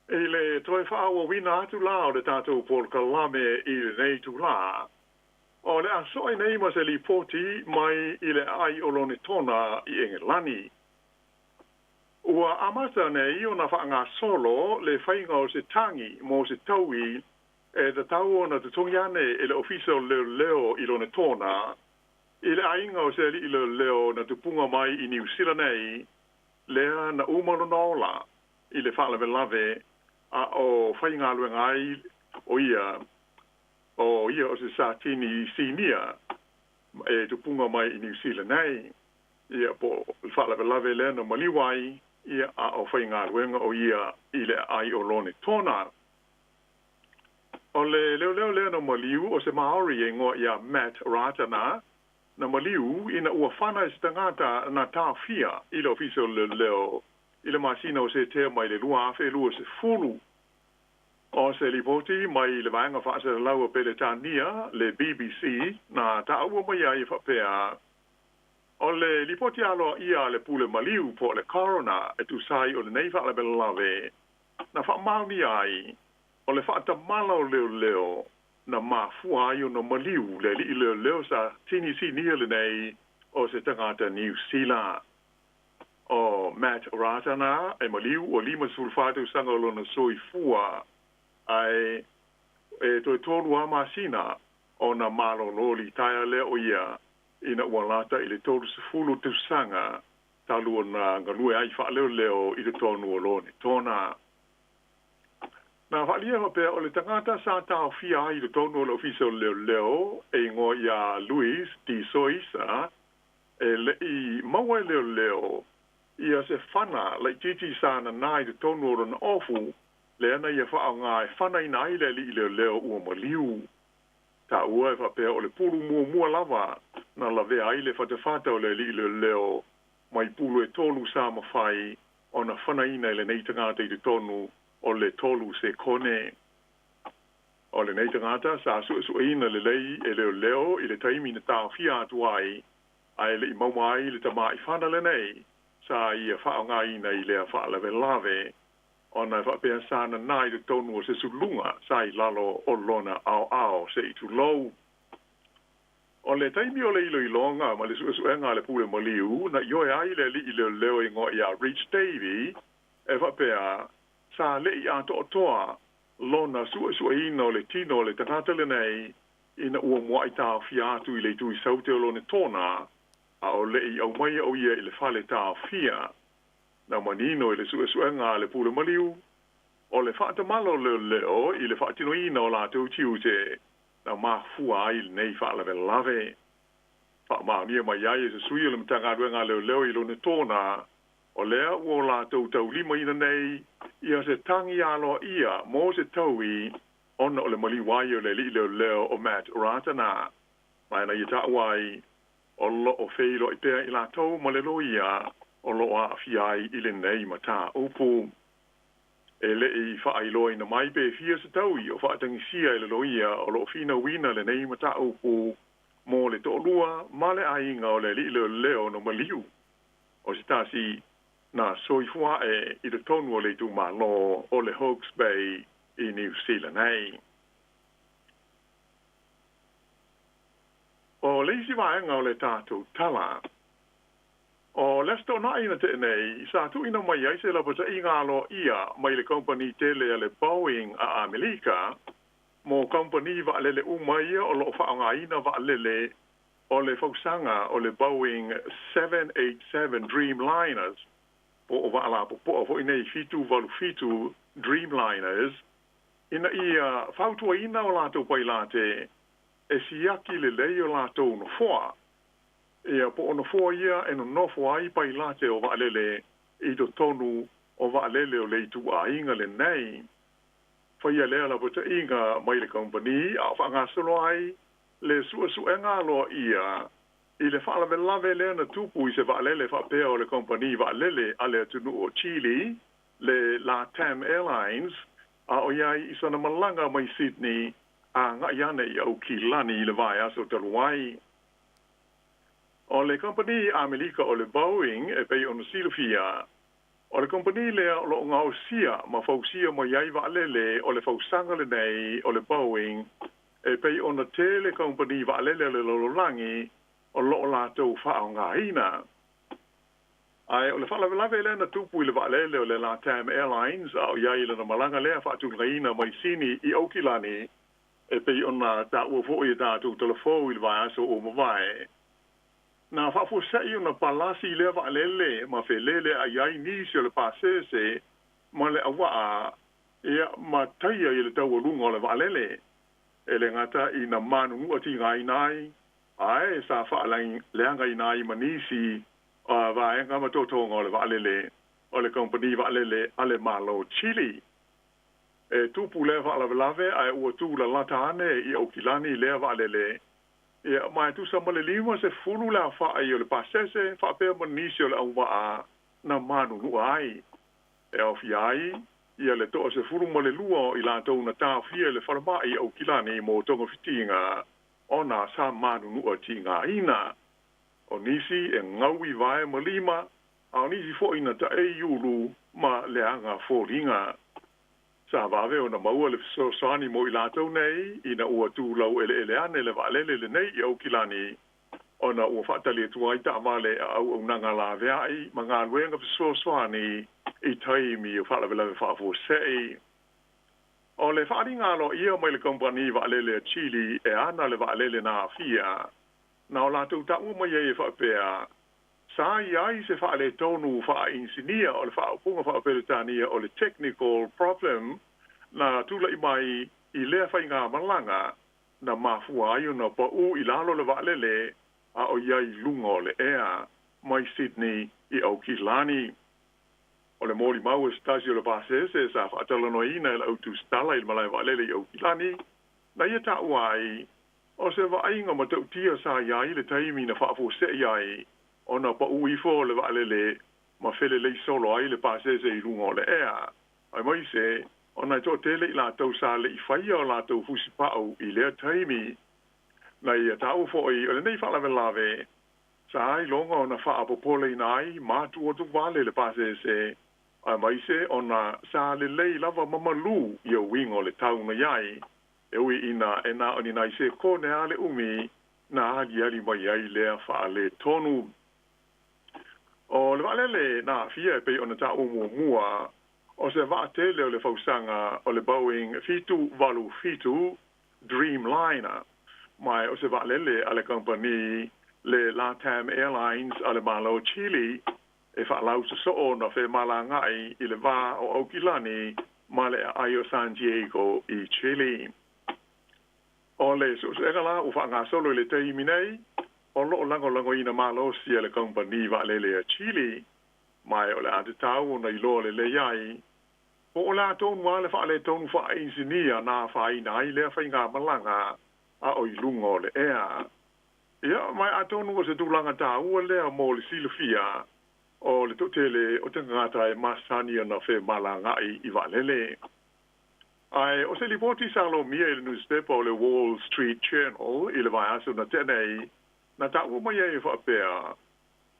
Speaker 21: I le toe faaauauina atu la o le tatou polokalame i lenei itulā, o le a soe nei ma se lipoti mai i le aai o Lonetona i Engelani. Ua amata nei ona faagasolo le faiga o se tagi mo se taui E tatau ona totogi ane e le Ofisa o Leoleo i lona tona i le aiga o se ali'i leoleo na tupuga mai i Niu Sila nei lea na uma lona ola i le faalavelave a o faigaluega ai o ia o ia o se satini sinia e tupuga mai i Niu Sila nei. Ia po o le faalavelave lea na maliu ai ia a o faigaluega o ia i le aai o lona tona. O le leoleo lea na maliu o se Maori e igoa ia Matt Ratana na maliu ina ua fana e se tagata na taofia i le Ofisa o Leoleo i le masina o Setema i le 2020. O se lipoti mai le vaega faasalalau a Peletania le BBC na taua mai ai e faapea o le lipoti aloaia a le pule maliu po o le coroner e tusa ai o lenei faalavelave na faamaonia ai o le faatamala o leoleo na mafua ai ona maliu le ali'i leoleo sa tinisinia lenei o se tagata Niu Sila. O Matt Ratana e maliu ua 54 tausaga o lona soifua ae e toe 3 a masina ona malōlō litaea lea o ia ina ua lata i le 30 tausaga talu ona galue ai faaleoleo i totonu o lona tona. Na faaalia faapea o le tagata sa taofia ai i totonu o le Ofisa o Leoleo e igoa ia Luis de Soisa e le'i maua e leoleo ia se fana laitiiti sa nanā i totonu o lona ofu lea na ia faaaogā e fanaina ai le ali'i leoleo ua maliu. Taua e faapea o le pulu muamua lava na lavea ai le fatafata o le ali'i leoleo mai pulu e 3 sa mafai ona fanaina i lenei tagata i totonu o le 3 sekone. O lenei tagata sa suesueina lelei e leoleo i le taimi na taofia atu ai ae le'i maua ai le tama'i fana lenei sa ia faaaogāina i lea faalavelave ona e faapea sa nanā i totonu o se suluga sa i lalo o lona aoao se'i tulou. O le taimi o le iloiloga ma le suesuega a le pule maliu na ioe ai le ali'i leoleo e igoa ia Rich Davey e faapea sa le'i atoatoa lona suesueina o le tino o le tagata lenei ina ua mua'i taofia atu i le itu i saute o lona tona a o le'i aumaia o ia i le fale taofia. Na manino i le suesuega a le pule maliu o le faatamala o leoleo i le faatinoina o latou tiute na mafua ai lenei faalavelave. Faamaonia mai ai e se sui o le Matagaluega a Leoleo i lona tona o lea ua o latou taulimaina nei ia se tagi aloaia mo se taui ona o le maliu ai o le ali'i leoleo o Matt Ratana. Ma na ia taua ai o loo feiloai pea i latou ma le loia o loo aafia ai i lenei mataupu. E le'i faailoaina mai pe fia se taui o faatagisia e le loia o loo finauina lenei mataupu mo le to'alua ma le aiga o le ali'i leoleo no maliu. O se tasi na soifua a'e i totonu o le itumālō o le Hawke's Bay i Niu Sila nei. O le isi vaega o le tatou tala. O le Aso Toonai na te'e nei sa tuuina mai ai se lapata'iga aloaia mai le kamupani tele a le Boeing a Amelika mo kamupani vaalele uma ia o loo faaaogāina vaalele o le fausaga o le Boeing 787 Dreamliners po o vaalapopoa fo'i nei 787 Dreamliners ina ia fautuaina o latou pailate e siaki lelei o latou nofoa. Ia po o nofoa ia e nonofo ai pailate o vaalele i totonu o vaalele o le ituaiga lenei. Faia lea lapata'iga mai le kamupani a o faagasolo ai le su'esu'ega aloaia i le faalavelave lea na tupu i se vaalele faapea o le kamupani vaalele a le atunuu o Chile le LATAM Airlines a o iai i sana malaga mai Sydney aga'i ane i Aukilani i le vaiaso talu ai. O le kamupani Amelika o le Boeing e pei ona silafia o le kamupani lea o loo gaosia ma fausia mai ai vaalele o le fausaga lenei o le Boeing e pei ona tele kamupani vaalele a le lalolagi o loo latou faaaogāina. Ae o le faalavelave lea na tupu i le vaalele o le LATAM Airlines a o iai i lana malaga lea faatulagaina mai Sini i Aukilani E pei ona taua foʻi e tatou talafou i le vaiaso ua mavae. Na faafuaseʻi ona palasi lea vaalele ma feleleaʻi ai nisi o le pasese ma le auaa ia ma taia i le taualuga o le vaalele. E le gata ina manunuʻa tigaina ai, ae sa faalaleagaina ai ma nisi vaega ma totoga o le vaalele o le kamupani vaalele a le Malo Chile. E tupu lea faalavelave ae ua tulalata ane i Aukilani lea vaalele. Ia ma e tusa ma le 50 le afaʻi o le pasese faapea ma nisi o le auvaa na manunuʻa ai. E aofia ai ia le 12 o i latou na taofia i le falemai i Aukilani mo togafitiga ona sa manunuʻa tigaina. O nisi e gaui vae ma lima, a o nisi foʻi na taʻei ulu ma leaga foliga. Sa vave ona maua le fesoasoani mo i latou nei ina ua tulau eleele ane le vaalele lenei i Aukilani ona ua faatali atu ai taavale a auaunaga laveaʻi ma galuega fesoasoani i taimi o faalavelave faafuaseʻi. O le faaliga aloaia mai le kamupani vaalele a Chile e ana le vaalele na aafia, na o latou taua mai ai e faapea, sa i ai se faaletonu faainisinia o le faaupuga faapeletania o le technical problem na tulaʻi mai i lea faigamalaga na mafua ai ona paʻū i lalo le vaalele a o iai luga o le ea mai Sydney i Aukilani. O le molimau e se tasi o le pasese sa faatalanoaina e le autusitala i le malae vaalele i Aukilani, na ia taua ai, o se vaaiga matautia sa iai le taimi na faafuaseʻi ai ona paʻū ifo le vaalele ma felelei solo ai le pasese i luga o le ea, aemaise ona e toatele i latou sa leʻi faia o latou fusipaʻu i lea taimi. Na ia taua foʻi o lenei faalavelave sa iloga ona faapopoleina ai ma atu vale le pasese, aemaise ona sa lelei lava ma malū ia uiga o le tau na iai, e ui ina e na o ni nai sekone a le umi na aliali mai ai lea faaletonu. O le vaalele na aafia e pei ona taua muamua, o se vaatele o le fausaga o le Boeing 787 Dreamliner, ma o se vaalele a le kamupani le LATAM Airlines a le Malo Chile e faalausa na femalagaʻi i le vā o Aukilani ma le aai o San Diego i Chile. O le suesuega la ua faagasolo i le taimi nei, o loo lagolagoina malosi e le kamupani vaalele a Chile, ma o le a tatau ona iloa lelei ai po o le a tonu a le faaletonu faainisinia na afaina ai lea faigamalaga a o i luga o le ea. Ia ma atonu o se tulaga taua lea mo le silafia o le toatele o tagata e masani ona femalagaʻi i vaalele. Ae o se lipoti sa lomia i le newspaper o le Wall Street Journal i le vaiaso na tea nei, na taua mai ai e faapea,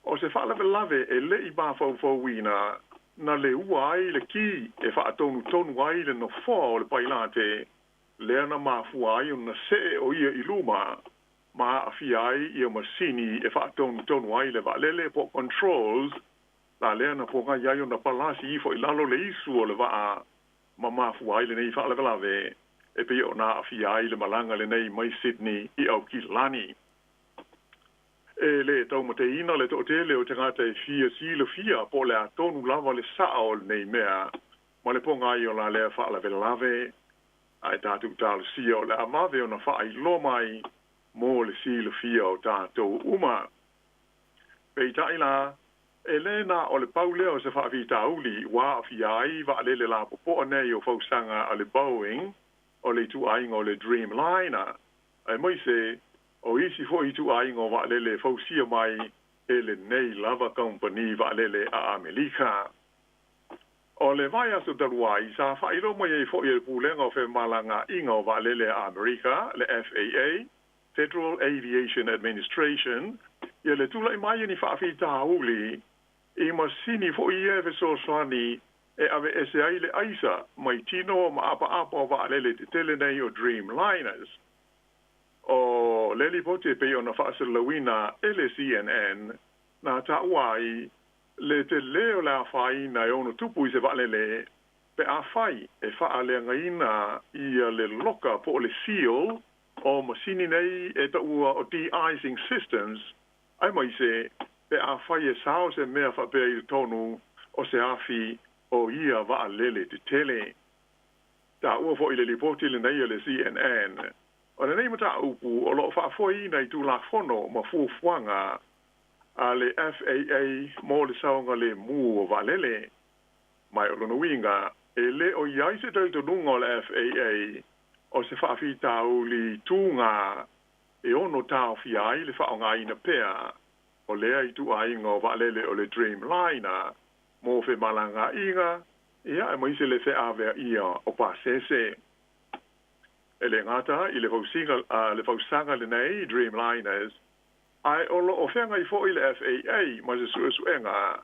Speaker 21: o se faalavelave e leʻi mafaufauina na leua ai le ki e faatonutonu ai le nofoa o le pailate, lea na mafua ai ona see o ia i luma ma aafia ai ia masini e faatonutonu ai le vaalele po controls la lea na pogai ai ona palasi ifo i lalo le isu o le vaa ma mafua ai lenei faalavelave e pei ona aafia ai le malaga lenei mai Sydney i Aukilani. E le taumateina le toatele o tagata e fia silafia po o le a tonu lava le saa o lenei mea ma le pogai o la lea faalavelave, ae tatou talosia o le a vave ona faailoa mai mo le silafia o tatou uma. Peitai la, e lē na o le pau lea o se faafitauli ua aafia ai vaalele lapopoa nei o fausaga a le Boeing o le ituaiga o le Dreamliner, aemaise o isi foʻi ituaiga o vaalele fausia mai e lenei lava kamupani vaalele a Amelika. O le vaiaso talu ai sa faailoa mai ai foʻi e le Pulega o Femalagaʻiga o Vaalele a Amerika, le FAA, Federal Aviation Administration, ia le tulaʻi mai ni faafitauli i masini foʻi ia e fesoasoani e aveese ai le aisa mai tino ma apaapa o vaalele tetele nei o Dreamliners. O le lipoti e pei ona faasalalauina e le CNN na taua ai le telē o le afaina e ono tupu i se vaalele Pe afai e faaleagaina ia le loka po o le seal o masini nei e taua o de-icing systems, aemaise pe afai e sao se mea faapea i totonu o se afi o ia vaalele tetele. Taua foi i le lipoti lenei a le CNN, o lenei mataupu o loo faafoeina i Tulafono ma fuafuaga a le FAA mo le saogalemu o vaalele. Ma o lona uiga, e le o i ai se talitonuga o le FAA o se faafitauli tuga e ono taofia ai le faaaogaina pea o lea ituaiga o vaalele o le Dreamliner mo femalagaaiga, ia, aemaise le feaveaia o pasese. E le gata i le fausiga, le fausaga lenei Dreamliners, ae o loo feagai foi le FAA ma se suesuega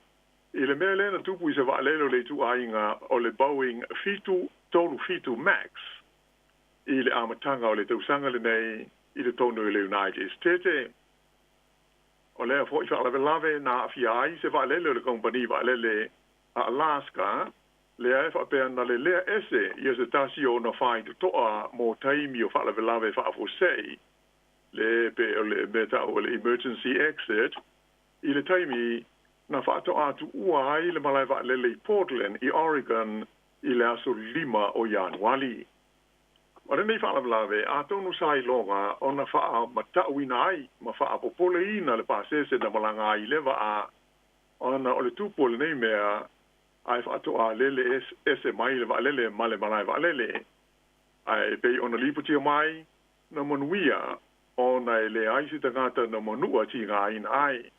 Speaker 21: i le mea lea na tupu i se vaalele o le ituaiga o le Boeing 737 Max i le amataga o le tausaga lenei i totonu i le United States. O lea foi faalavelave na aafia ai se vaalele o le kamupani vaalele a Alaska, lea e faapea na lelea ese ia se tasi o ona faitotoa mo taimi o faalavelave faafuasei, le pe o le mea tau o le emergency exit, i le taimi na faatoa tuua ai le malae vaalele i Portland i Oregon i le aso 5 o Ianuali. O lenei faalavelave atonu sa iloga ona faamatauina ai ma faapopoleina le pasese na malaga ai i le vaa, ona o le tupu o lenei mea ae faatoa lele ese mai le vaalele ma le malae vaalele. Ae pei ona lipotia mai, na manuia ona e leai se tagata na manua tigaina ai.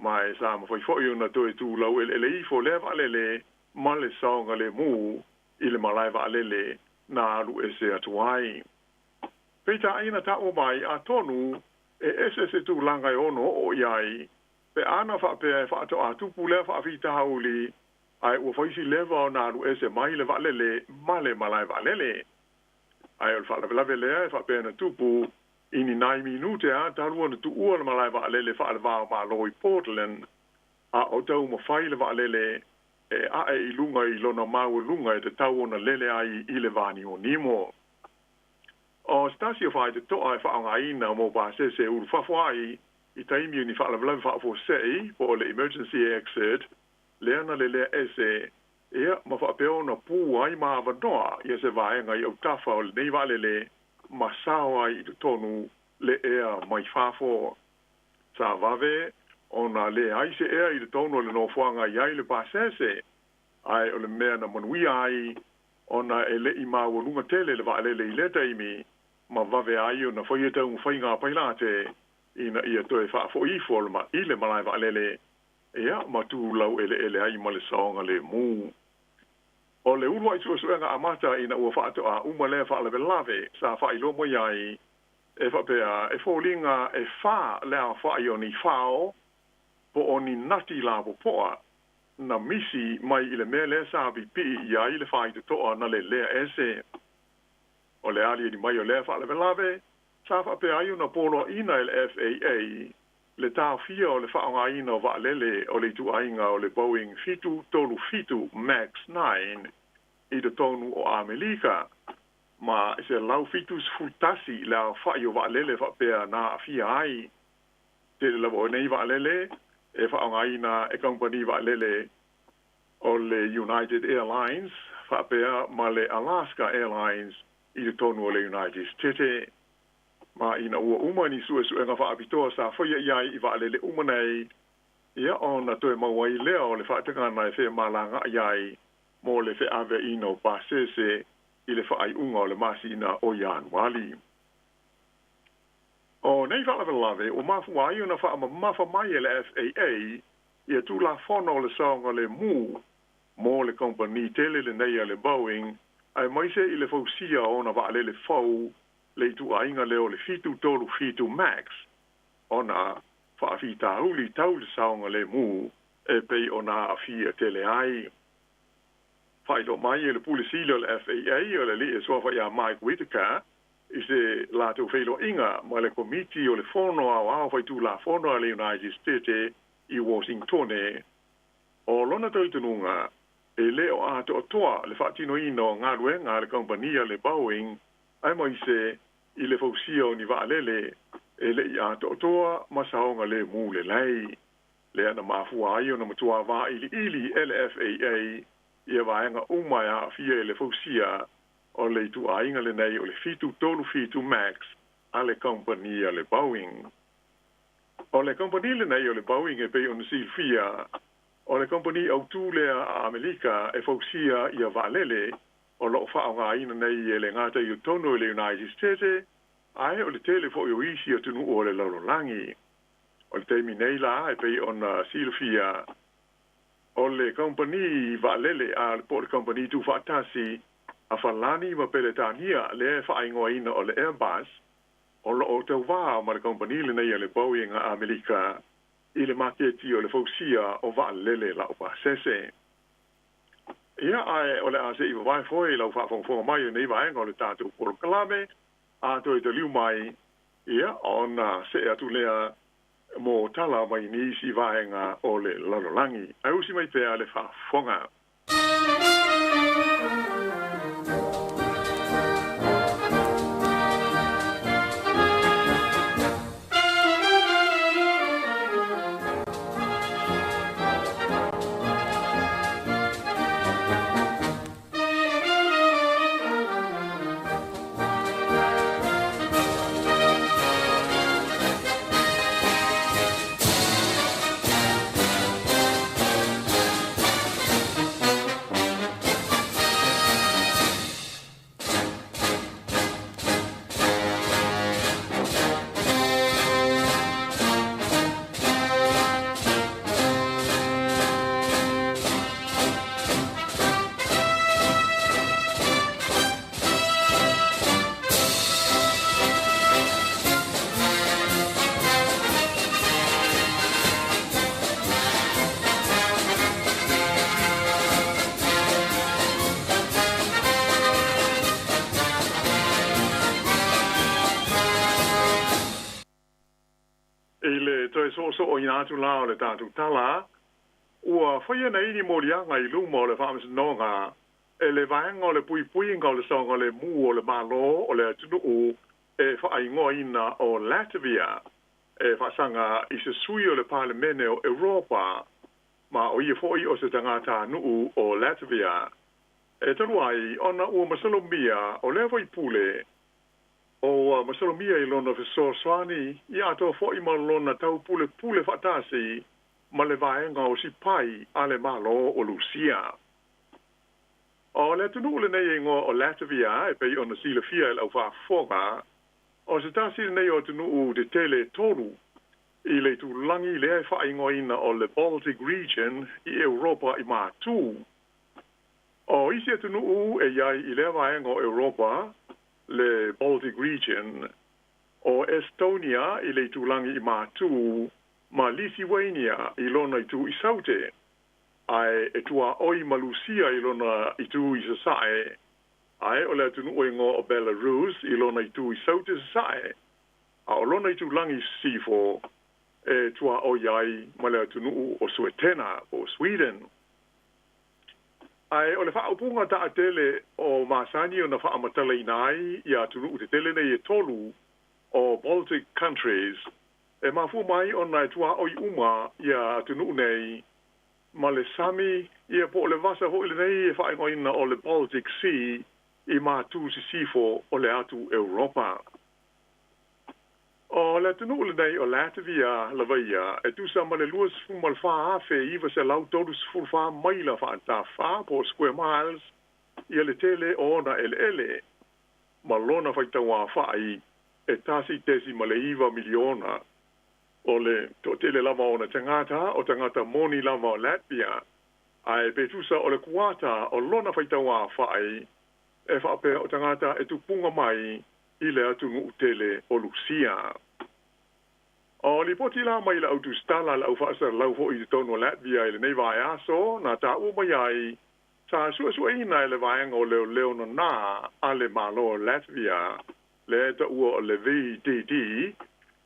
Speaker 21: Ma e sa mafai foi ona toe tulau eleele ifo lea vaalele ma le saogalemu i le malae vaalele na alu ese atu ai. Peitai na taua mai, atonu e ese se tulaga e ono oo i ai pe ana faapea e faatoa tupu lea faafitauli ae ua faisi leva ona alu ese mai le vaalele ma le malae vaalele. Ae o le faalavelave lea e faapea na tupu i ni nai minute a talu ona tuua le malae vaalele faale-va o Malo i Portland, a o taumafai le vaalele e ae i luga i lona maualuga e tatau ona lele ai i le vanimonimo. O se tasi o faitotoa e faaaogaina mo pasese ulufafo ai i taimi o ni faalavelave faafuasei po o le emergency exit, lea na lelea ese, ia, ma faapea ona pu ai ma avanoa ia se vaega i autafa o lenei vaalele ma sao ai i totonu le ea mai fafo. Sa vave ona leai se ea i totonu o le nofoaga i ai le pasese, ae o le mea na manuia ai ona e le i maualuga tele le vaalele i lea taimi ma vave ai ona faia taumafaiga a pailate ina ia toe faafoi ifo i le malae vaalele, ia, ma tulau eleele ai ma le saogalemu. O le uluai suesuega amata ina ua faatoa uma lea faalavelave sa faailoa mai ai e faapea e foliga e fa le aofai o ni fao po o ni nati lapopoa na misi mai i le mea lea sa pipii i ai le faitotoa na lelea ese. O le aliali mai o lea faalavelave sa faapea ai ona poloaiina e le FAA le taofia o le faaaogaina o vaalele o le ituaiga o le Boeing 737 Max 9 i totonu o Amelika, ma e 171 le aofai o vaalele faapea na aafia ai. Tele lava o nei vaalele e faaaogaina e kamupani vaalele o le United Airlines faapea ma le Alaska Airlines i totonu o le United States. Ma ina ua uma ni suesuega faapitoa sa faia i ai i vaalele uma nei, ia, ona toe maua ai lea o le faatagana e femalagaai ai mo le feaveaiina o pasese i le faaiuga o le masina o Ianuali. O nei faalavelave ua mafua ai ona faamamafa mai e le FAA ia Tulafono o le Saogalemu mo le kamupani tele lenei a le Boeing, aemaise i le fausia o ona vaalele fou, le ituaiga lea o le 737 Max, ona faafitauli tau le saogalemu e pei ona aafia tele ai. Faailoa mai e le Pule Sili o le FAA o le alii e suafa ia Mike Whitaker i se latou feiloaiga ma le Komiti o le Fono Aoao Faitulafono a le United States i Washingtone, o lona talitonuga E lē o atoatoa le faatinoina o galuega a le kamupani a le Boeing aemaise i le fausia o ni vaalele e leʻi atoatoa ma saoga lemu lelei. Lea na mafua ai ona matuā vailiili e le FAA ia vaega uma e aafia i le fausia o le ituaiga lenei o le 737 Max a le kamupani a le Boeing. O le kamupani lenei o le Boeing e pei ona silafia o le kamupani autū lea a Amelika e fausia ia vaalele o loo faaaogāina nei e le gata i totonu i le United States ae o le tele foʻi o isi atunuu o le lalolagi. O le taimi nei la e pei ona silafia o le kamupani vaalele a po o le kamupani tuufaatasi a Falani ma Peletania lea e faaigoaina o le Airbus o loo tauvā ma le kamupani lenei a le Boeing a Amelika i le maketi o le fausia o vaalele laupasese. Ia ae o le a seʻi vavae foe i lau faafogafoga mai i nei vaega o le tatou polokalame a toe taliu mai ia ona see atu lea mo tala mai nisi vaega o le lalolagi. Ae usi mai pea le faafofoga. I le toe soosooina atu la o le tatou tala, ua faia nei ni moliaga i luma o le faamasinoga e le vaega o le puipuiga o le saogalemu o le Mālō o le atunuu e faaigoaina o Latvia e faasaga i se sui o le Palemene o Europa ma o ia foʻi o se tagatanuu o Latvia. E talu ai ona ua masalomia o lea faipule o ua masalomia i lona fesoasoani ia atoa foʻi ma lona taupulepule faatasi ma le vaega o sipai a le Mālō o Lusia. O le atunuu lenei e igoa o Latvia e pei ona silafia e le aufaafofoga o se tasi lenei o atunuu tetele e tolu i le itulagi lea e faaigoaina o le Baltic Region i Europa i matū. O isi atunuu e iai i lea vaega o Europa le Baltic Region o Estonia i le itulagi i matū ma Lithuania i lona itu i saute ae e tuaoi ma Lusia i lona itu i sasae ae o le atunuu e igoa o Belarus i lona itu i saute sasae a o lona itulagi sisifo e tuaoi ai ma le atunuu o Suetena po o Sweden. Ae o le faaupuga taatele o masani ona faamatalaina ai ia atunuu tetele nei e tolu o Baltic countries e mafua mai ona e tuaoi uma ia atunuu nei ma le sami ia po o le vasa foʻi lenei e faaigoaina o le Baltic Sea i matū sisifo o le atu Europa. O le atunuu lenei o Latvia lava ia e tusa ma le 24,934 maila faatafā po o square miles ia le tele o ona eleele ma lona faitauafaʻi e 1.9 miliona. O le toatele lava ona tagata o tagata moni lava o Latvia ae pe tusa o le kuata o lona faitauafaʻi e faapea o tagata e tupuga mai i le atunuu tele o Lusia. O lipoti la mai le autusitala le aufaasalalau foʻi i totonu o Latvia i lenei vaeaso na taua mai ai sa suesueina e le vaega o leoleo nanā a le Mālō o Latvia lea e taua o le VDD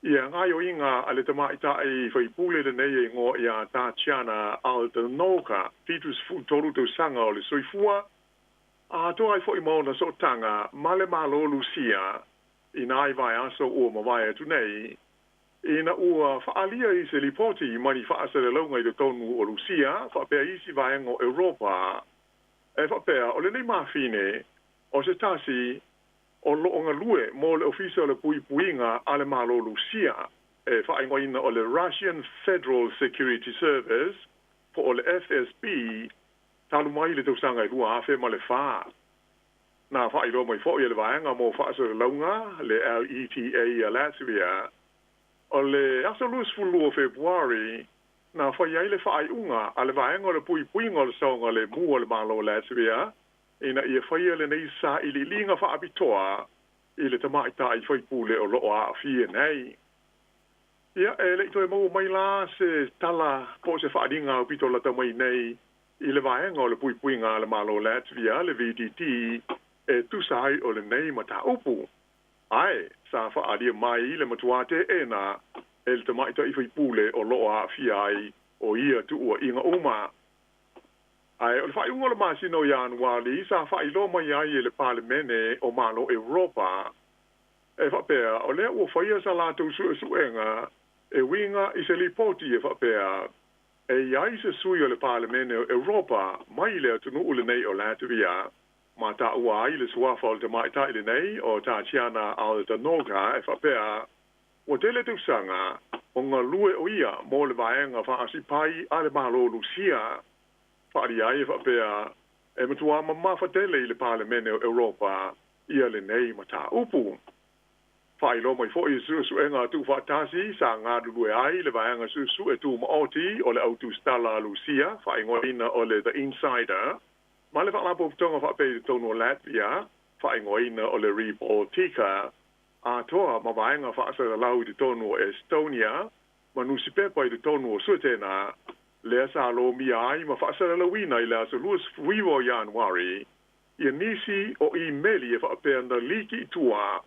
Speaker 21: Ia gaoioiga a le tamaʻitaʻi faipule lenei e igoa iā Tatiana Altanoka, 73 tausaga o le soifua, atoa ai foʻi ma ona sootaga ma le Mālō Lusia i nai vaiaso ua mavae atu nei, ina ua faaalia i se lipoti mai ni faasalalauga i totonu o Lusia faapea isi vaega o Europa e faapea o lenei mafine o se tasi o loo galue mo le Ofisa o le Puipuiga a le Mālō Lusia e faaigoaina o le Russian Federal Security Service po o le FSB talu mai le tausaga e 2004. Na faailoa mai foʻi e le vaega mo faasalalauga le LETA a Latvia o le aso 22 o Fepuari na fai ai le faaiuga a le vaega o le puipuiga o le saogalemu o le Mālō Latvia ina ia faia lenei sailiiliga faapitoa i le tamaʻitaʻi faipule o loo aafia nei. Ia e leʻi toe maua mai la se tala po o se faaliga aupito lata mai nei i le vaega o le puipuiga a le Mālō Latvia le VDT e tusa ai o lenei mataupu. Ae sa faaalia mai le matuā teena e le tamaʻitaʻi faipule o loo aafia ai o ia tuuaiga uma. Ae o le faaiuga o le masina o Ianuali sa faailoa mai ai e le Palemene o Malo Europa e faapea o lea ua faia sa latou suesuega e uiga i se lipoti e faapea e iai se sui o le Palemene o Europa mai le atunuu lenei o Latvia ma taua ai le suafa o le tamaʻitaʻi lenei o Tatiana Altanoga e faapea ua tele tausaga o galue o ia mo le vaega faasipai a le Mālō Lusia. Faaalia ai e faapea e matuā mamafa tele i le Palemene o Europa ia lenei mataupu. Faailoa mai foʻi i suesuega tuufaatasi sa galulue ai le vaega suesue tumaoti o le autusitala a Lusia faaigoaina o le The Insider ma le faalapotopotoga faapea i totonu o Latvia faaigoaina o le Rebaltika atoa ma vaega faasalalau i totonu o Estonia ma nusipepa i totonu o Suetena lea sa lomia ai ma faasalalauina i le aso 29 o Ianuari ia nisi o imeli e faapea na liki i tua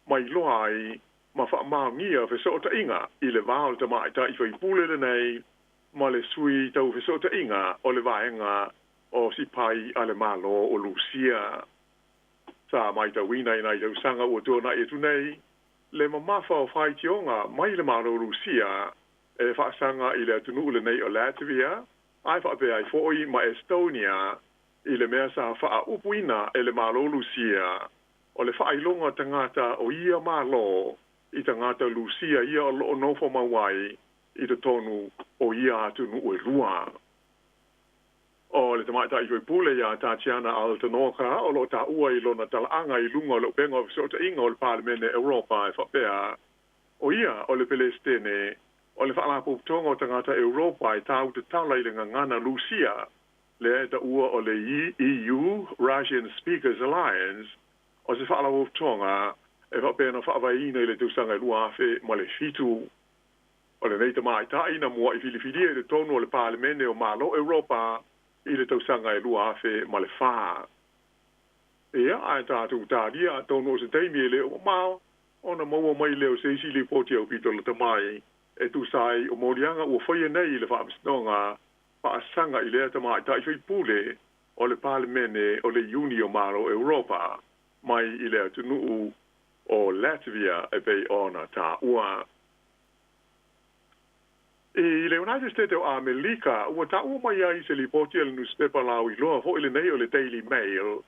Speaker 21: ma iloa ai ma faamaonia fesootaiga i le va o le tamaʻitaʻi faipule lenei ma le sui tau fesootaiga o le vaega o sipai a le Mālō o Lusia. Sa matauina i nai tausaga ua tuanaʻi atu nei le mamafa o faitioga mai le Mālō Lusia e faasaga i le atunuu lenei o Latvia ae faapea ai foʻi ma Estonia i le mea sa faaupuina e le Mālō Lusia o le faailoga tagata o ia Mālō i tagata Lusia ia o loo nofo mau ai i totonu o ia atunuu e lua. O le tamaʻitaʻi faipule iā Tatiana Altanoka o loo taua i lona talaaga i luga o le upega o fesootaiga o le Palemene Europa e faapea o ia o le Pelestene o le faalapotopotoga o tagata Europa e tau tatala i le gagana Lusia lea e taua o le EU Russian Speakers Alliance o se faalapotopotoga e faapea na faavaeina i le tausaga e 2007. O lenei tamaʻitaʻi na muaʻi filifilia i totonu o le Palemene o Mālō Europa i le tausaga e 2004. Ia ae tatou talia atonu o se taimi e le o mamao ona maua mai lea o se isi lipoti aupito lata mai e tusa ai o moliaga ua faia nei i le faamasinoga faasaga i lea tamaʻitaʻi faipule o le Palemene o le Iuni o Mālō Europa mai i le atunuu o Latvia e pei ona taua. I le United States o Amerika ua taua mai ai se lipoti a le nusipepa lauiloa foʻi lenei o le Daily Mail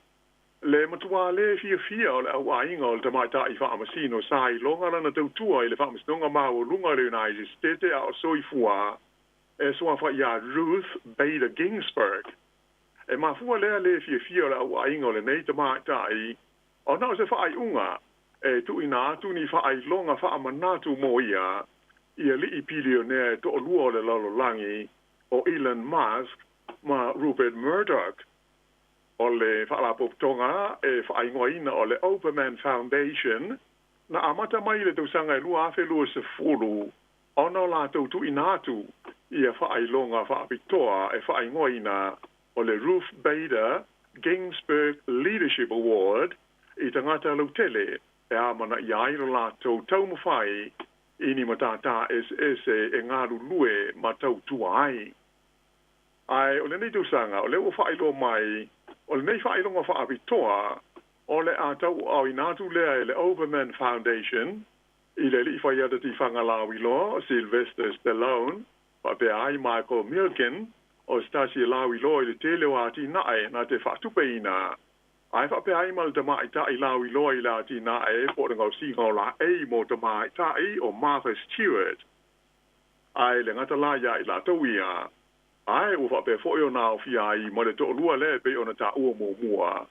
Speaker 21: le matuā lē fiafia o le auaiga o le tamaʻitaʻi faamasino sa iloga lana tautua i le faamasinoga maualuga o le United States a o soifua e suafa iā Ruth Bader Ginsburg. E mafua lea lē fiafia o le auaiga o lenei tamaʻitaʻi ona o se faaiuga e tuuina atu ni faailoga faamanatu mo ia i alii pilionea e toalua o le lalolagi o Elon Musk ma Rupert Murdoch. O le faalapotopotoga e faaigoaina o le Oberman Foundation na amata mai le tausaga e 2020 ona o latou tuuina atu ia faailoga faapitoa e faaigoaina o le Ruth Bader Ginsburg Leadership Award i tagata lautele e amanaia ai lo latou taumafai i ni matātā eseese e galulue ma tautua ai. Ae o lenei tausaga o lea ua faailoa mai o lenei faailoga faapitoa o le a tauaaoina atu lea e le Overman Foundation i le ali'i faiata tifaga lauiloa Sylvester Stallone faapea ai Michael Milken o se tasi e lauiloa i le tele o atinae na te faatupeina ae faapea ai ma le tamaʻitaʻi lauiloa i le atinae po o le gaosiga o laei mo tamaʻitaʻi o Martha Stewart. Ae le gata la iā i latou ia ae ua faapea foʻi ona aofia ai ma le toʻalua lea e pei ona taʻua muamua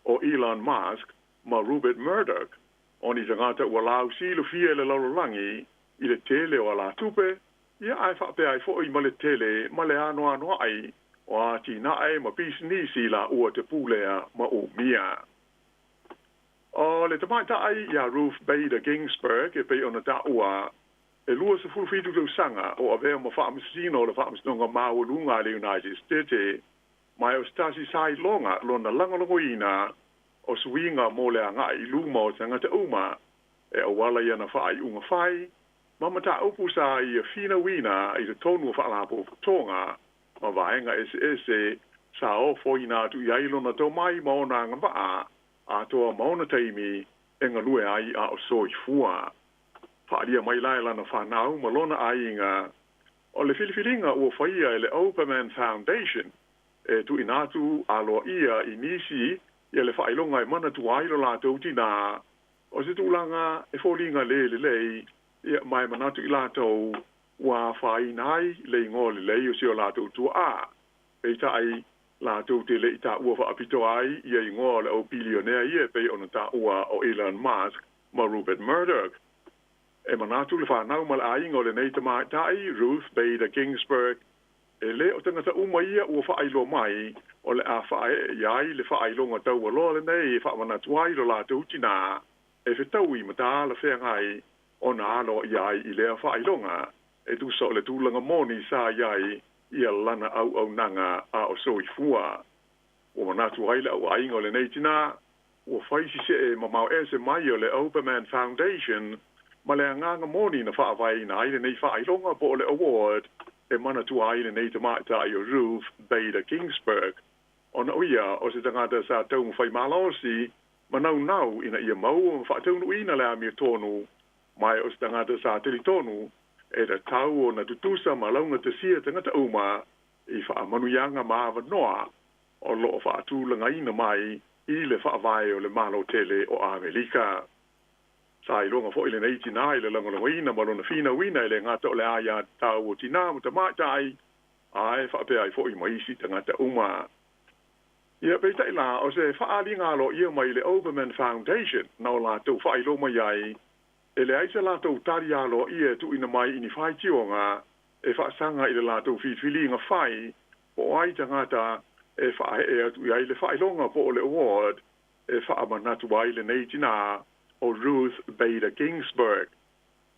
Speaker 21: o Elon Musk ma Rupert Murdoch o ni tagata ua lausilafia i le lalolagi i le tele o alatupe ia ae faapea ai foʻi ma le tele ma le anoanoaʻi o atinae ma pisinisi laua te pulea ma umia. O le tamaʻitaʻi iā Ruth Bader Ginsburg e pei ona taʻua e 27 tausaga o avea ma faamasino o le Faamasinoga Maualuga a le United States ma o se tasi sa iloga lona lagolagoina o suiga mo le agaʻi i luma o tagata uma e auala ia na faaiuga fai ma mataupu sa ia finauina i totonu o faalapotopotoga ma vaega eseese sa ofoina atu i ai lona tomai ma ona agavaa atoa ma ona taimi e galue ai a o soifua. Faaalia mai la e lana fanau ma lona aiga o le filifiliga ua faia e le Oberman Foundation e tuuina atu aloaia i nisi ia le faailoga e manatua ai lo latou tinā o se tulaga e foliga lē lelei ia ma e manatu i latou ua afaina ai le igoa lelei o si o latou tuaʻā. Peitaʻi latou te leʻi taʻua faapitoa ai ia igoa o le au bilionea ia e pei ona taʻua o Elon Musk ma Rupert Murdoch. E manatu le fanau ma le aiga o lenei tamaʻitaʻi Ruth Bader Ginsburg e lē o tagata uma ia ua faailoa mai o le a faaeʻe i ai le faailoga taualoa lenei e faamanatu ai lo latou tinā e fetaui ma talafeagai ona alo ia ai i lea faailoga e tusa o le tulaga moni sa iai ia lana auaunaga a o soifua. Ua manatu ai le auaiga o lenei tinā ua fai sisee mamao ese mai o le Oberman Foundation ma le agaga moni na faavaeina ai lenei faailoga po o le award e manatua ai lenei tamaʻitaʻi o Ruth Bader Ginsburg ona o ia o se tagata sa taumafai malosi ma naunau ina ia maua ma faataunuuina le amiotonu ma o se tagata sa talitonu e tatau ona tutusa ma laugatasia tagata uma i faamanuiaga ma avanoa o loo faatulagaina mai i le faavae o le Malo tele o Amerika. Sa iloga foʻi lenei tinā i le lagolagoina ma lona finauina e le gata o le aiā tatau o tinā ma tamaʻitaʻi ae faapea ai foʻi ma isi tagata uma. Ia peitaʻi la o se faaaliga aloaia mai le Oberman Foundation na o latou faailoa mai ai e leai se latou tali aloaia e tuuina mai i ni faitioga e faasaga i le latou filifiliga fai po o ai tagata e faaee atu i ai le faailoga po o le award e faamanatu ai lenei tinā o Ruth Bader Ginsburg.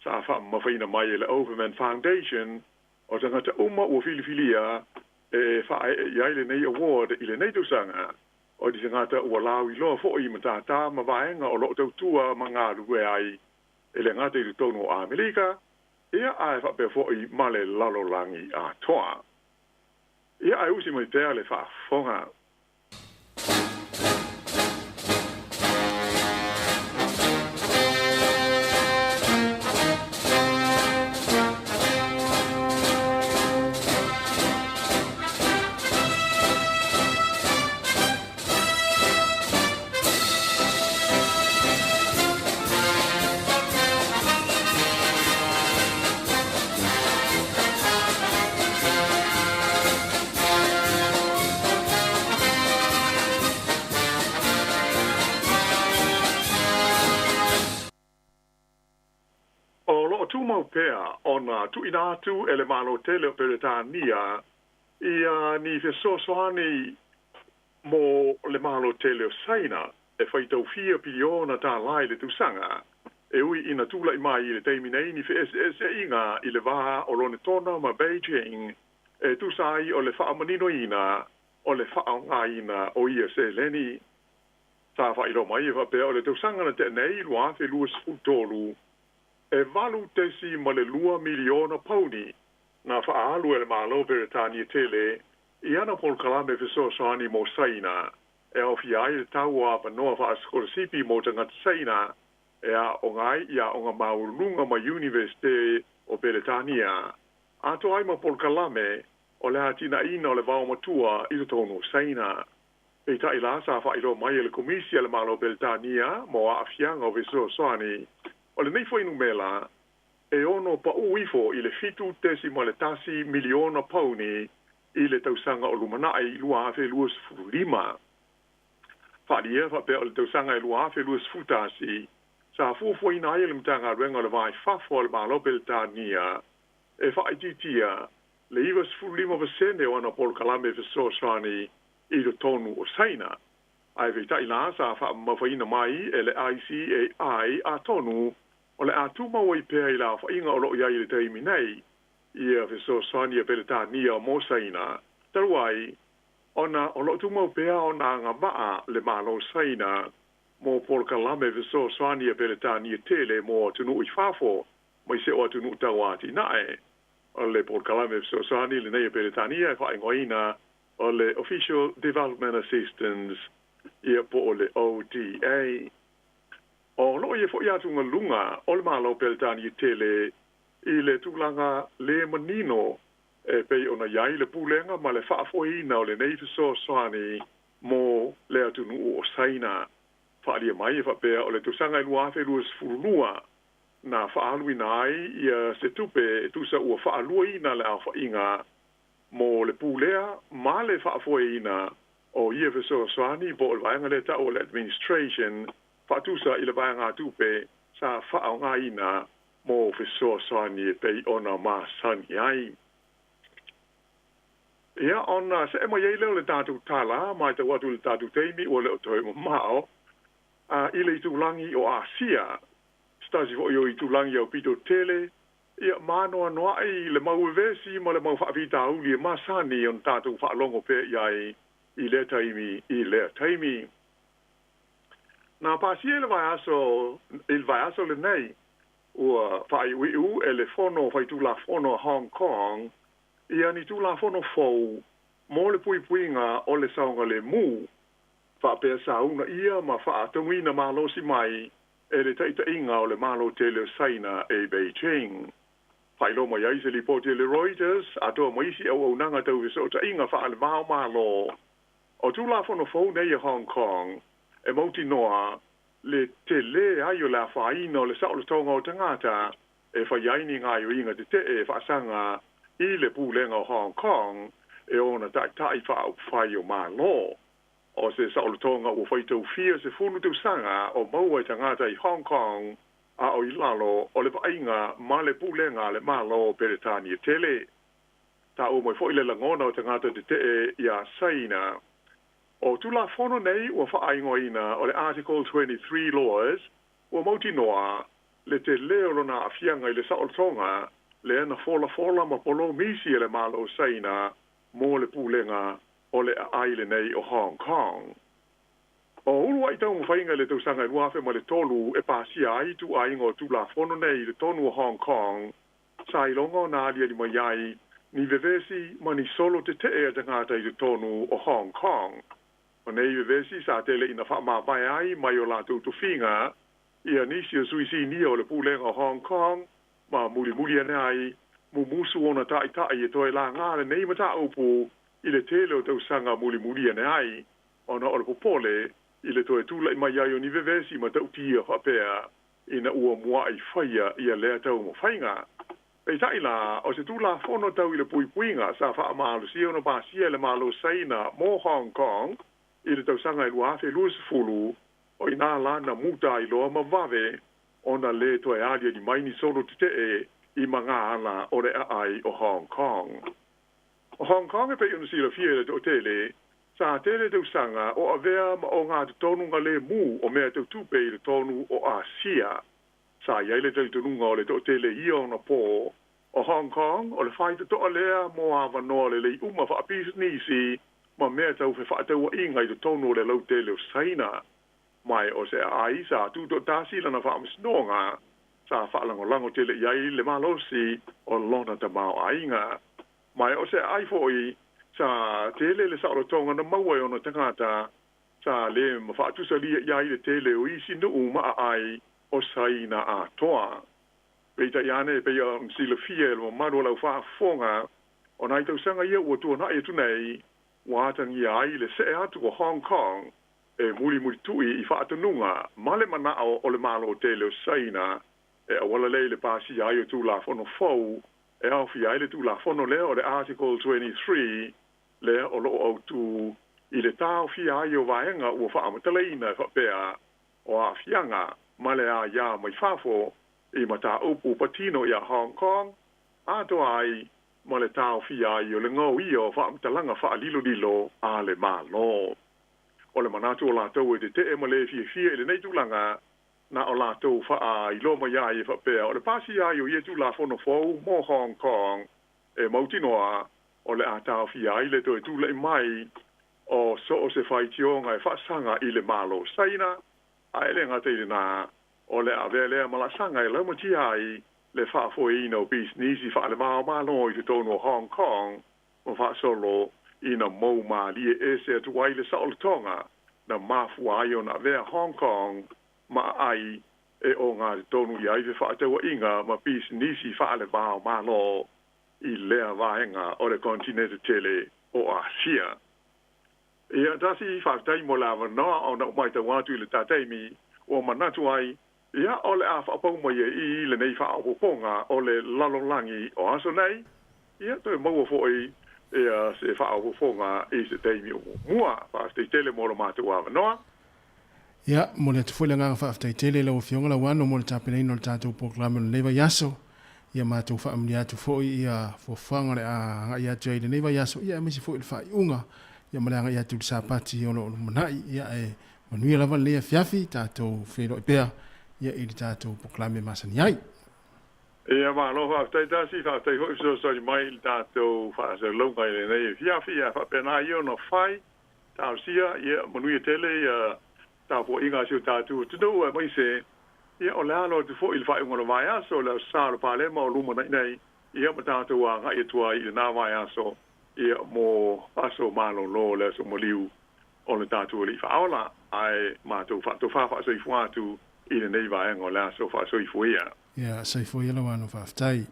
Speaker 21: Sa faamamafaina mai e le Overman Foundation o tagata uma ua filifilia e faaee i ai lenei award i lenei tausaga o ni tagata ua lauiloa foʻi i matātā ma vaega o loo tautua ma galulue ai e le gata i totonu o Amerika ia ae faapea foʻi ma le lalolagi atoa. Ia ae usi mai pea le faafofoga. O loo tumau pea ona tuuina atu e le Malo tele o Peretania ia ni fesoasoani mo le Malo tele o Saina e faitaufia piliona tālā i le tausaga e ui ina tulaʻi mai i le taimi nei ni feʻeseʻeseʻiga i le vā o Lonetona ma Beijing e tusa ai o le faamaninoina o le faaaogaina o ia seleni. Sa faailoa mai e faapea o le tausaga na tea nei 2023 E 8.2 miliona pauni na fa'aalu e le Mālō Peretania tele i ana polokalame fesoasoani mo Saina e aofia ai le tau o avanoa fa'asikolasipi mo tagata Saina e a'oga ai i a'oga maualuluga ma Iunivesite o Peretania atoa ai ma polokalame o le atinaʻina o le vaomatua i totonu o Saina. Peitaʻi la sa faailoa mai e le Komisi a le Mālō Peretania mo aafiaga o fesoasoani o lenei fuainumela e ono pa'ū ifo i le 7.1 miliona pauni i le tausaga o lumanaʻi 2025. Faalia faapea o le tausaga e 2021 sa fuafuaina ai e le Matagaluega o le Vaifafo a le Mālō Peretania e faaitiitia le 95% o ana polokalame fesoasoani i totonu o Saina. Ae feitaʻi la sa faamamafaina mai e le ICAI atonu o le a tumau ai pea i le aofaʻiga o loo iai i le taimi nei ia fesoasoani a Peretania mo Saina talu ai ona o loo tumau pea ona agavaa le Mālō Saina mo polokalame fesoasoani a Peretania tele mo atunuu i fafo mai se o atunuu tauatinae. O le polokalame fesoasoani lenei a Peretania e faaigoaina o le Official Development Assistance ia po o le ODA. O loo ia foʻi atugaluga o le Mālō Peretania tele i le tulaga lē manino e pei ona iai le pulega ma le faafoeina o lenei fesoasoani mo le atunuu o Saina. Faalia mai e faapea o le tausaga e 2022 na faaaluina ai ia se tupe e tusa ua faaluaina le aofaʻiga mo le pulea ma le faafoeina o ia fesoasoani po o le vaega lea taʻu o le administration faatusa i le vaegatupe sa faaaogaina mo fesoasoani e pei ona masani ai. Ia ona seʻe mai ai lea o le tatou tala ma e tau atu i le tatou taimi ua le o toe mamao a i le itulagi o Asia se tasi foʻi o itulagi aupito tele ia maanoanoaʻi le mau vevesi ma le mau faafitauli e masani ona tatou faalogo pea i ai i lea taimi i lea taimi. Na pasia i le vaiaso i le vaiaso lenei ua faaiuiu e le Fono Faitulafono a Hong Kong ia ni tulafono fou mo le puipuiga o le saogalemu faapea sauna ia ma faatonuina malosi mai e le taʻitaʻiga o le Mālō tele o Saina e Beijing. Faailoa mai ai se lipoti a le Reuters atoa ma isi auaunaga tau fesoʻotaʻiga faalevao mālō. O tulafono fou nei e Hong Kong e mautinoa le telē ai o le afaina o le saʻolotoga o tagata e fai ai ni gaioiga teteʻe e faasaga i le pulega o Hong Kong e ona taʻitaʻi faaupufai o Mālō. O se saʻolotoga ua faitaufia 10 tausaga o maua i tagata i Hong Kong a o i lalo o le vaaiga ma le pulega a le Mālō Peretania tele. Taua mai foʻi le lagona o tagata teteʻe iā Saina. O tulafono nei ua faaigoaina o le Article 23 laws ua mautinoa le telē o lona aafiaga i le saʻolotoga lea na folafola ma polomisi e le Mālō Saina mo le pulega o le aai lenei o Hong Kong. O uluaʻi taumafaiga i le tausaga e 2003 e pasia ai tuuaiga o tulafono nei i totonu o Hong Kong sa iloga ona aliali mai ai ni vevesi ma ni solo teteʻe a tagata i totonu o Hong Kong. O nei vevesi sa tele ina faamavae ai mai o latou tofiga ia nisi o suisinia o le pulega o Hong Kong ma mulimuli ane ai mumusu ona taʻitaʻi e toe lagā lenei mataupu i le tele o tausaga mulimuli ane ai ona o le popole i le toe tulaʻi mai ai o ni vevesi ma taʻutia faapea ina ua muaʻi faia ia lea taumafaiga. Peitaʻi la o se tulafono tau i le puipuiga sa faamalosia ona pasia e le Mālō Saina mo Hong Kong i le tausaga e 2020 o inā la na muta ai loa ma vave ona lē toe aliali mai ni solo teteʻe i magaala o le aai o Hong Kong. O Hong Kong e pei ona silafia e le toʻatele sa tele tausaga o avea ma o gatotonu lemu o mea tautupe i totonu o Asia. Sa iai le talitonuga o le toʻatele ia ona pō o Hong Kong o le faitotoa lea mo avanoa lelei uma faapisinisi ma mea tau fefaatauaʻiga i totonu o le lautele o Saina. Mai o se aai sa tutoʻatasi lana faamasinoga sa faalagolago tele i ai le malosi o lona tamaoaiga. Ma e o se aai foʻi sa tele le saolotoga na maua e ona tagata sa lē ma faatusalia i ai le tele o isi nuu ma aai o Saina atoa. Peitai ane e pei ona silafia e le mamalu o lau faafofoga o nai tausaga ia ua tuanaʻi atu nei ua atagia ai le seʻe atu o Hong Kong e mulimulituʻi i faatanuga ma le manaʻo o le Mālō tele o Saina e auala lea i le pasia ai o Tulafono fou e aofia ai le Tulafono lea o le Article 23 lea o loo autū i le taofia ai o vaega ua faamatalaina e faapea o aafiaga ma le aiā mai fafo i mataupu patino iā Hong Kong atoa ai ma le taofia ai o le gaoia o faamatalaga faalilolilo a le Mālō. O le manatu o latou e teteʻe ma lē fiafia i lenei tulaga na o latou faailoa mai ai e faapea o le pasia ai o ia Tulafono fou mo Hong Kong e mautinoa o le a taofia ai le toe tulaʻi mai o so o se faitioga e faasaga i le Mālō Saina ae le gata i lenā o le avea lea ma laasaga e laumatia ai le faafoeina o pisinisi faalevao-malo i totonu o Hong Kong ma faasolo ina mou malie ese atu ai le saolotoga na mafua ai ona avea Hong Kong ma aai e ogatotonu i ai fefaatauaiga ma pisinisi faalevao-malo i lea vaega o le kontinete tele o Asia. Ia tasi faafetai mo le avanoa ona ou matau atu i le tataimi ua manatu ai ia o le a faapau mai ai i lenei faaopoopoga o le lalolagi o aso nei. Ia toe maua foʻi ia se faaopoopoga i se taimi o muamua. Faafetai tele mo lo matou avanoa.
Speaker 19: Ia, momoli atu foi le agaga faafetai tele i lau Afioga Lauano mo le tapenaina o le tatou polokalame o lenei vaiaso. Ia matou faamanuia atu foi ia fuafuaga o le a agai atu ai i lenei vaiaso, ia aemaise foi o le faaiuga ia ma le agai atu i le Sapati o lo o lumanai. Ia ae manuia lava lenei afiafi, tatou feiloai pea ia i le tatou polokalame masani ai.
Speaker 21: Ia malo faafetai Tasi, faafetai foi fesoasoani mai i le tatou faasalalauga i lenei afiafi, ae faapena ia ona fai. Talosia ia manuia tele ia tapuaiga a si o tatou atunuu aemaise ia o le alo atu foi i le faaiuga o le vaiaso, le Aso Sa o le Palema o lumanai nei, ia ma tatou agai atu ai i lenā vaiaso ia mo aso malōlō le aso maliu o le tatou Alii Faaola, ae matou faatofā faasoifua atu i lenei vaega o le aso faasoifua ia.
Speaker 19: Ia soifua ia lau ano faafetai.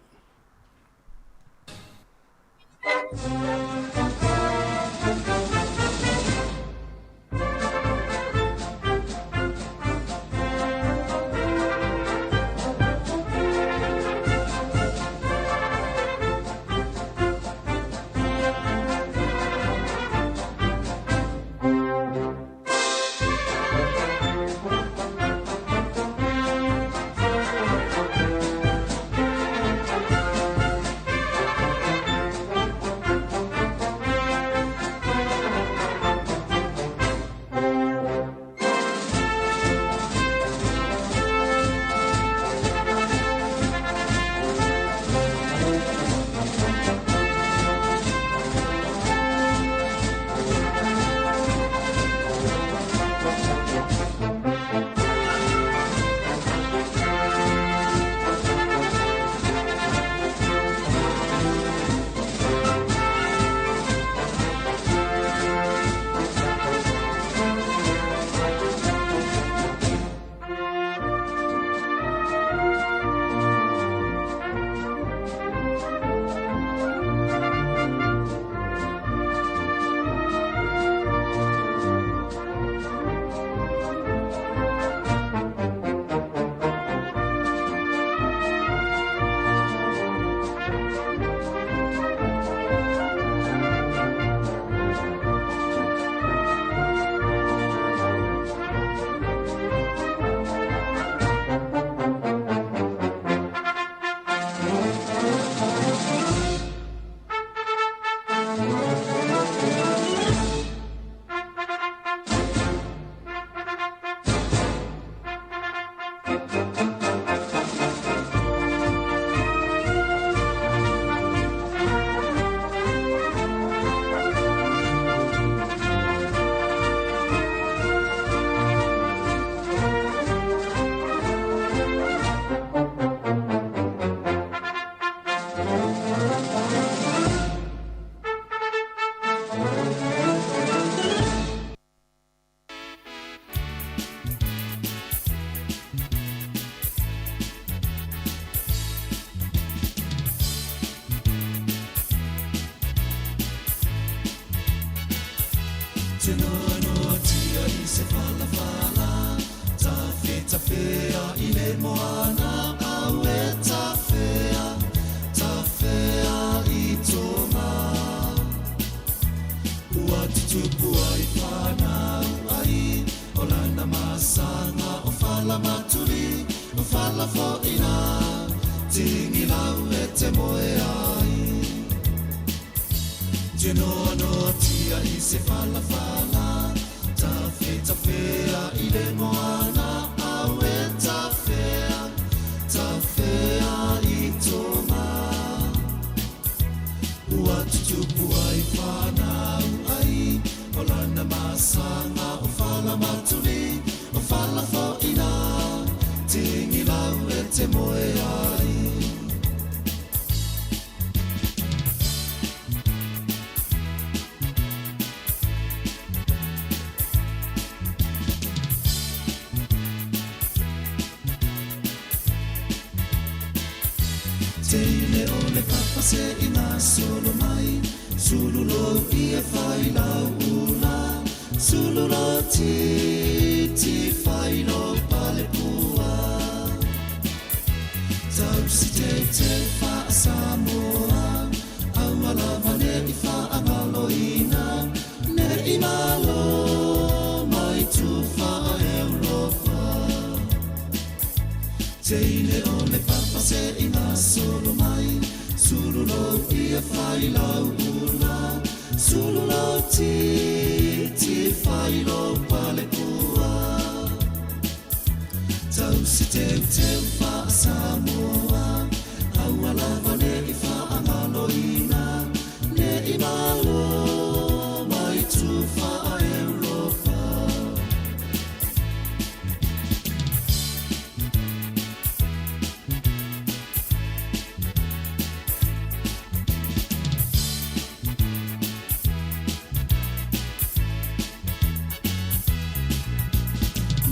Speaker 6: Tunoanoatia i se falafala Tafetafea i le moana Au e tafea, tafea i Tonga Ua tutupu ai whanau ai O lana masanga o fala matuli O fala fo'ina Tingilau e te moe ai Tunoanoatia i se falafala Tafetafea i le moana Au e tafea, tafea i Tonga Ua tutupu ai whanau ai O lana masanga o fala matuli O fala fo'ina Tingilau e te moe ai Teine o le papa se i ngā solo mai Sulu lo ia whai lau ula Sulu lo ti, ti whai lo pale pua Tausi te te wha Samoa Aua lava ne i wha angaloina Ne i malo mai tu wha Europa Teine o le papa se i ngā solo mai Sulu lo ia whai lau ula Sulu lo ti, ti whai lo pale pua Tausi teu teu wha Samoa Aua lava ne i wha angaloina Ne i malo mai tu wha Europa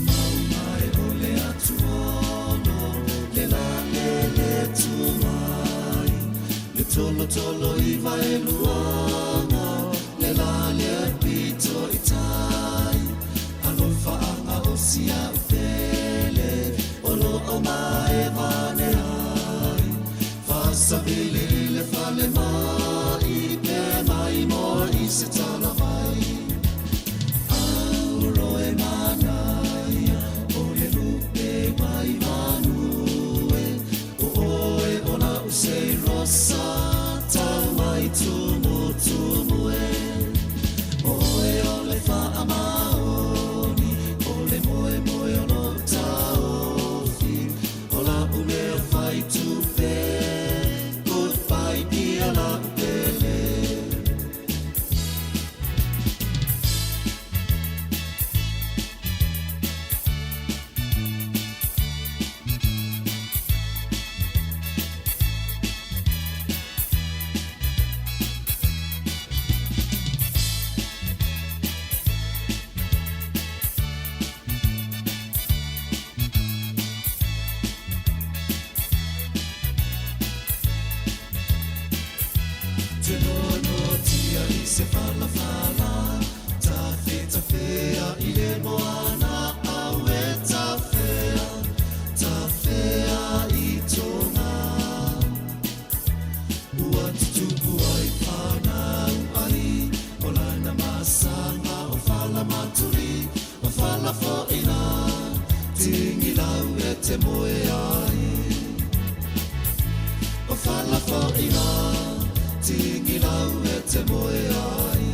Speaker 6: Mau mai o le atuono Le la le le tu mai Le tolo tolo i vai luanga Le la le pito i tai Alofa anga o sia upele O lo o mai vane ai Fasavili i le fale mai Pe mai moa i se tala vai Auro e manaia O le lupe mai manue O oe o la usei rosa Tau mai tumu tumu e O oe o le whaamaoni O le moe moe o lo taofi O la umea whai tupe Goodbye ia la upele Tunoanoatia i se falafala Tafetafea i le moana Au e tafea, tafea i Tonga Ua tutupu ai whanau ai O lana masanga o fala maturi O fala fo'ina Tingilau e te moe ai O fala fo'ina Tingilau e te moe ai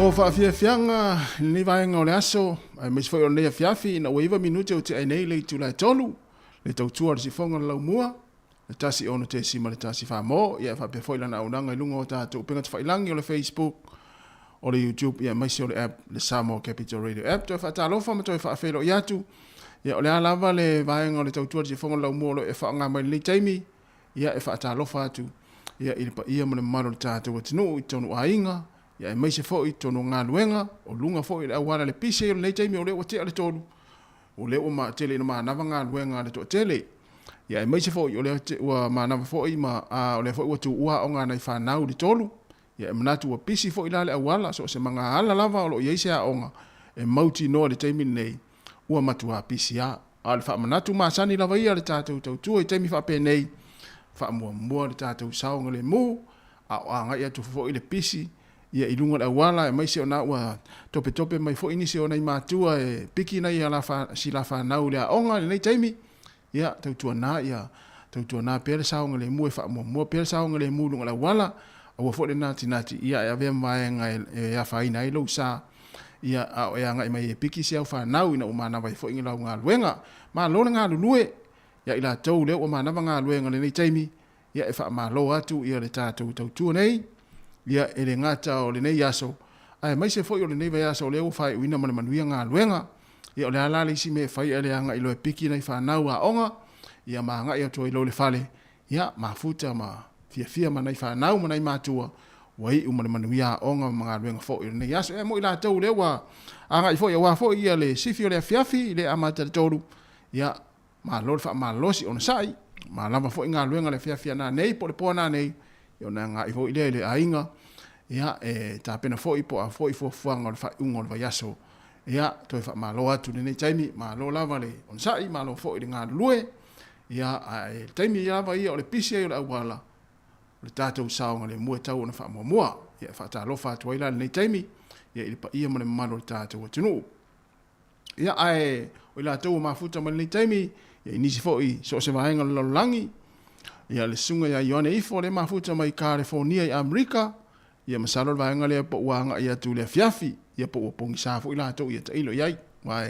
Speaker 19: O faafiafiaga i lenei vaega o le aso, aemaise foi o lenei afiafi, ina ua 9 minute o tea ai nei le itula e 3, le tautua a le sifoga o le laumua, le 106.1 mo, ia e faapea foi lana auaunaga i luga o tatou upega tafailagi o le Facebook, o le YouTube, ia aemaise o le app, le Samoa Capital Radio app. Toe faatalofa ma toe faafeiloai atu, ia o le a lava le vaega o le tautua a le sifoga o le laumua o lo o e faaaoga mai i lenei taimi, ia e faatalofa atu ia i le paia ma le mamalu o le tatou atunuu i totonu o aiga, ia aemaise foi i totonu o galuega, o luga foi o le auala le pise o lenei taimi o lea ua tea le 3, o lea ua tele ina manava galuega a le toatele. Ia aemaise foi o lea ua manava foi ma a, o lea foi ua tuua aoga a nai fanau i le 3, ia e manatu ua pisi foi la le auala, so o se magaala lava o lo o i ai se aoga e mautinoa i le taimi lenei, ua matuā pisi a. A o le faamanatu masani lava ia a le tatou tautua i taimi faapenei, faamuamua le tatou saogalemu, a o agai atu foi le pisi ia i luga o le auala, aemaise o na ua topetope mai foi nisi o nai matua e piki nai a sila fanau i le aoga i lenei taimi, ia tautuana ia tautuana pea le saogalemu e faamuamua pea le saogalemu i luga o le auala, aua foi le natinati ia e avea ma vaega e afaina ai lou sa ia a o e agai mai e piki si au fanau ina ua manava ai foi lau galuega. Malo le galulue ia i latou lea ua manava galuega i lenei taimi, ia e faamalo atu ia le tatou tautua nei, ia e le gata o lenei aso, aemaise foi o lenei vaiaso o lea ua faaiuina ma le manuia galuega. Ia o le a la le isi mea e fai ae le agai loa e piki nai fanau aoga, ia ma agai atu ai loa i le fale, ia mafuta ma fiafia ma nai fanau ma nai matua, ua iu ma le manuia aoga ma galuega foi o lenei aso. Ia mo i latou lea ua agai foi aua foi ia le sifi o le afiafi i le amata i le 3, ia malo le faamalosi onosai, ma lava foi galuega le afiafi a nanei po o le po a nanei, ia ona agai foi lea i le aiga, ia e tapena foi po o a foi fuafuaga o le faaiuga o le vaiaso. Ia toe faamalo atu i lenei taimi, malo lava le onosai, malo foi le galulue, ia ae le taimi lava ia o le pisi ai o le auala, o le tatou saogalemu e tau ona faamuamua. Ia e faatalofa atu ai la i lenei taimi, ia i le paia ma le mamalu o le tatou atunuu. Ia, ae o i latou ua mafuta mai lenei taimi, ia, i nisi foi so o se vaega o le lalolagi, ia, le susuga ia Ioane Ifo lea e mafuta mai Kalefonia i Amerika, ia, masalo le vaega lea po ua agai atu i le afiafi, ia, po ua pogisa foi latou, ia, tailo i ai. Aua,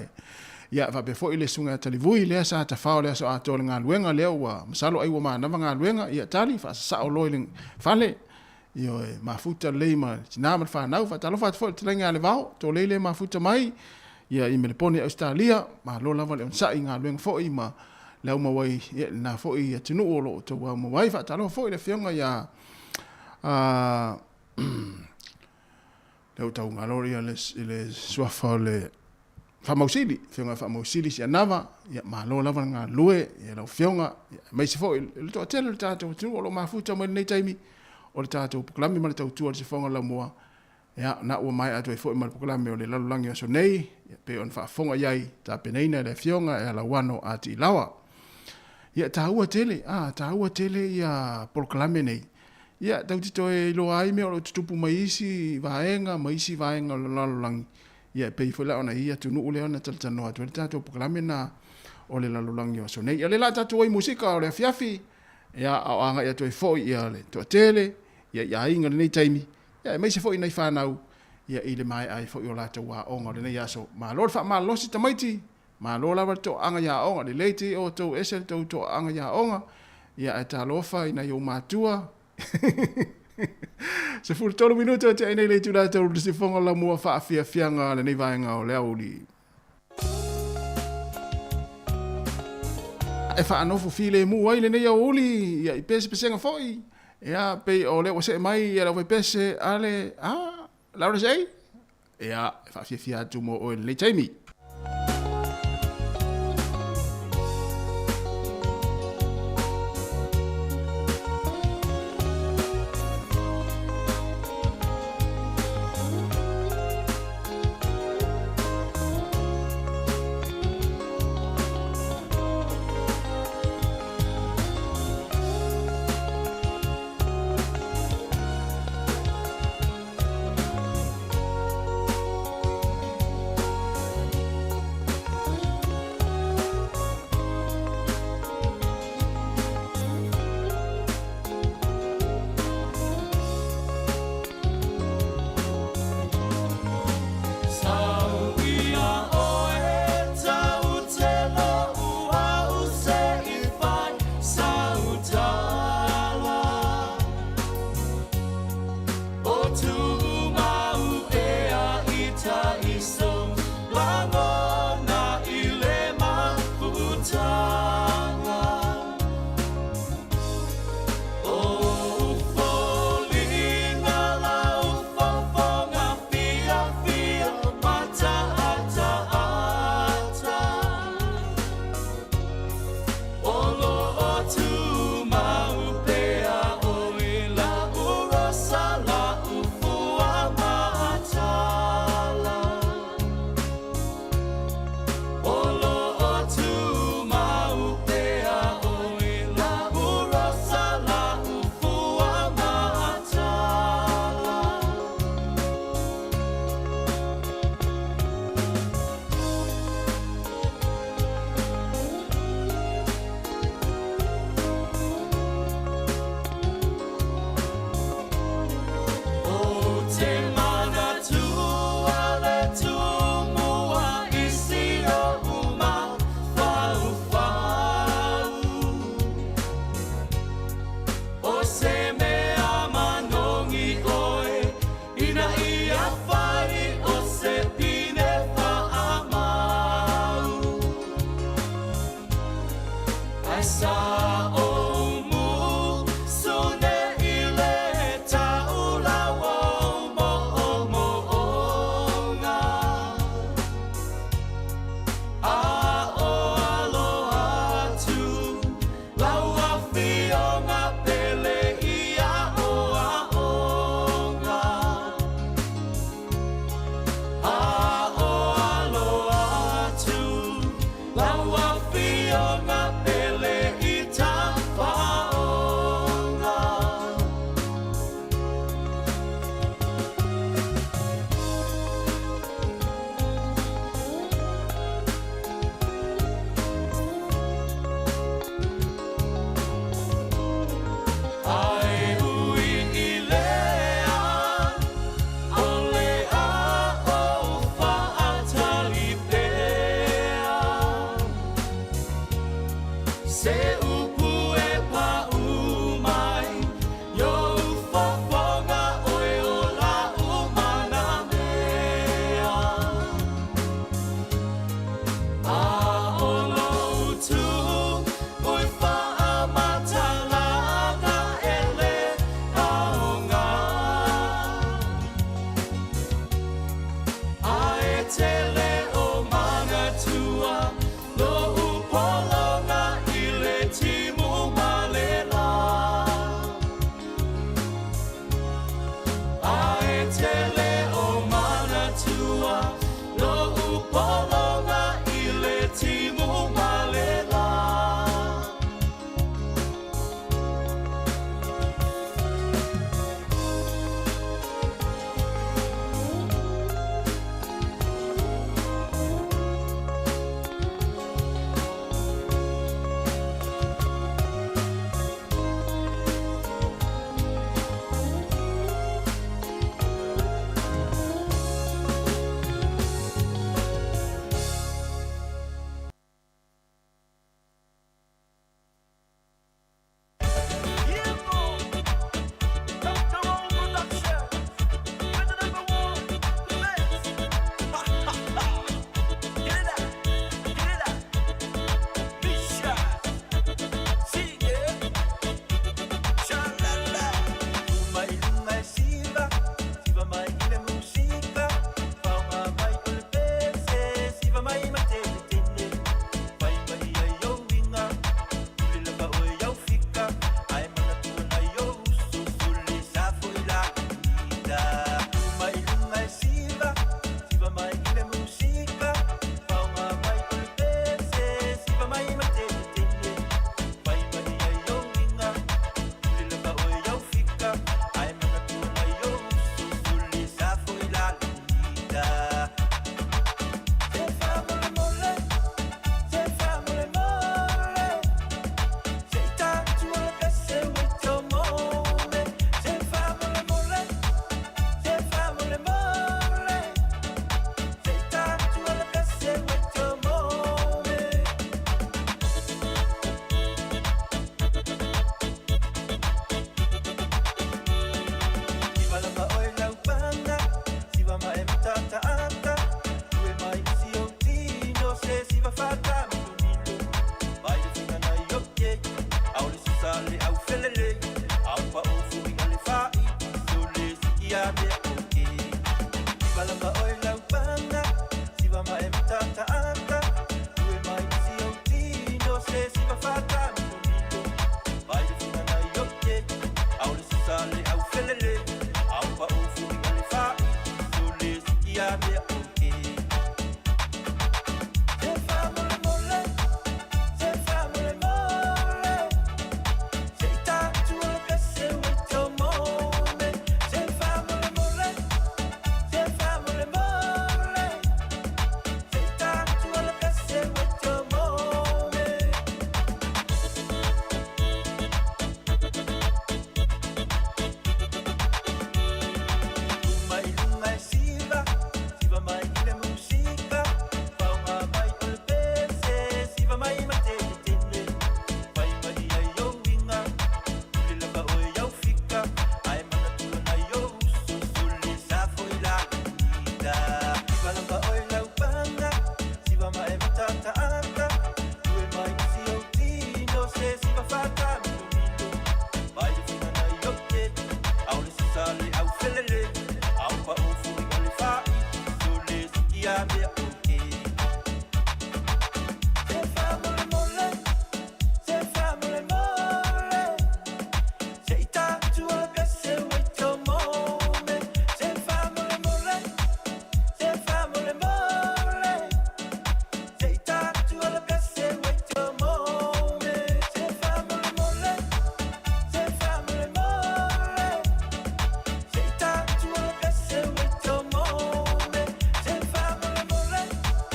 Speaker 19: ia, faapea foi le susuga ia Talivui lea sa tafao le aso atoa i le galuega lea ua, masalo ai ua manava galuega, ia, tali, faasasao loa i le fale, Ioe, mafuta lelei ma le tina ma le fanau. Faatalofa atu foi i le fetalaiga ia Levao, Tolei lea e mafuta mai ia i Melepone i Ausetalia. Malo lava le onosai i galuega foi ma le aumau ai ia lena foi atunuu o lo o outou aumau ai. Faatalofa foi i le afioga ia lea ua taugalo ia le suafa o le Faamausili, Afioga ia Faamausili Sianava, ia malo lava le galulue ia lau Afioga, ia aemaise foi le toatele o le tatou atunuu o lo o mafuta mai lenei taimi o le tatou polokalame ma le tautua a le Sifoga o le Laumua. Ia, na ua maea atu ai foi ma le polokalame o le lalolagi o aso nei, ia pei ona faafofoga i ai, tapenaina e le Afioga ia Lauano A. Tiilawa. Ia, taua tele, a, taua tele ia polokalame nei. Ia, tatou te toe iloa ai mea o lo o tutupu mai isi vaega ma isi vaega o le lalolagi, Ia e pei foi la ona i ai atunuu lea na talatalanoa atu ai le tatou polokalame na o le lalolagi o aso nei. Ia lea la tatou ai musika o le afiafi, ia a o agai atu ai foi ia le toatele, ia i aiga i lenei taimi, ia aemaise foi nai fanau, ia i le maea ai foi o latou aoga o lenei aso. Malo le faamalolosi tamaiti, malo lava le toaaga i aoga, lelei te outou ese le tou toaaga i aoga, ia ae talofa i nai ou matua, 13 minute o tea nei le itula e tolu le sifoga lamua faafiafiaga lenei vaega o le aoauli. E faanofo filemu ai lenei aoauli ia i pesepesega foi, ia pei o lea ua see mai ia le aufaipese a le a Laura J. Ia e faafiafia atu mo oe lenei taimi.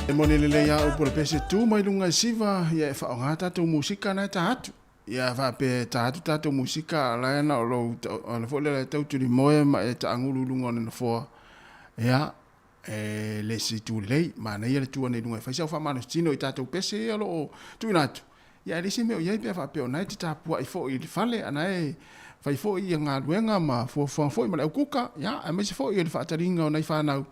Speaker 19: E moni lelei a upu o le pese tu mai luga i siva, ia e faaaoga tatou musika na e ta atu. Ia faapea e ta atu tatou musika a la e na o lou, o le foi lea e tau tulimoe ma e taagulu i luga o le nofoa. Ia, e le se itu lelei, manaia le tu ane i luga e fai sau faamalositino i tatou pese ia o lo o tuuina atu. Ia, e leai se mea o i ai pe a faapea o na e te tapuai foi i le fale, a na e fai foi ia galuega ma fuafuaga foi ma le aukuka, ia, aemaise foi o le faataliga o nai fanau,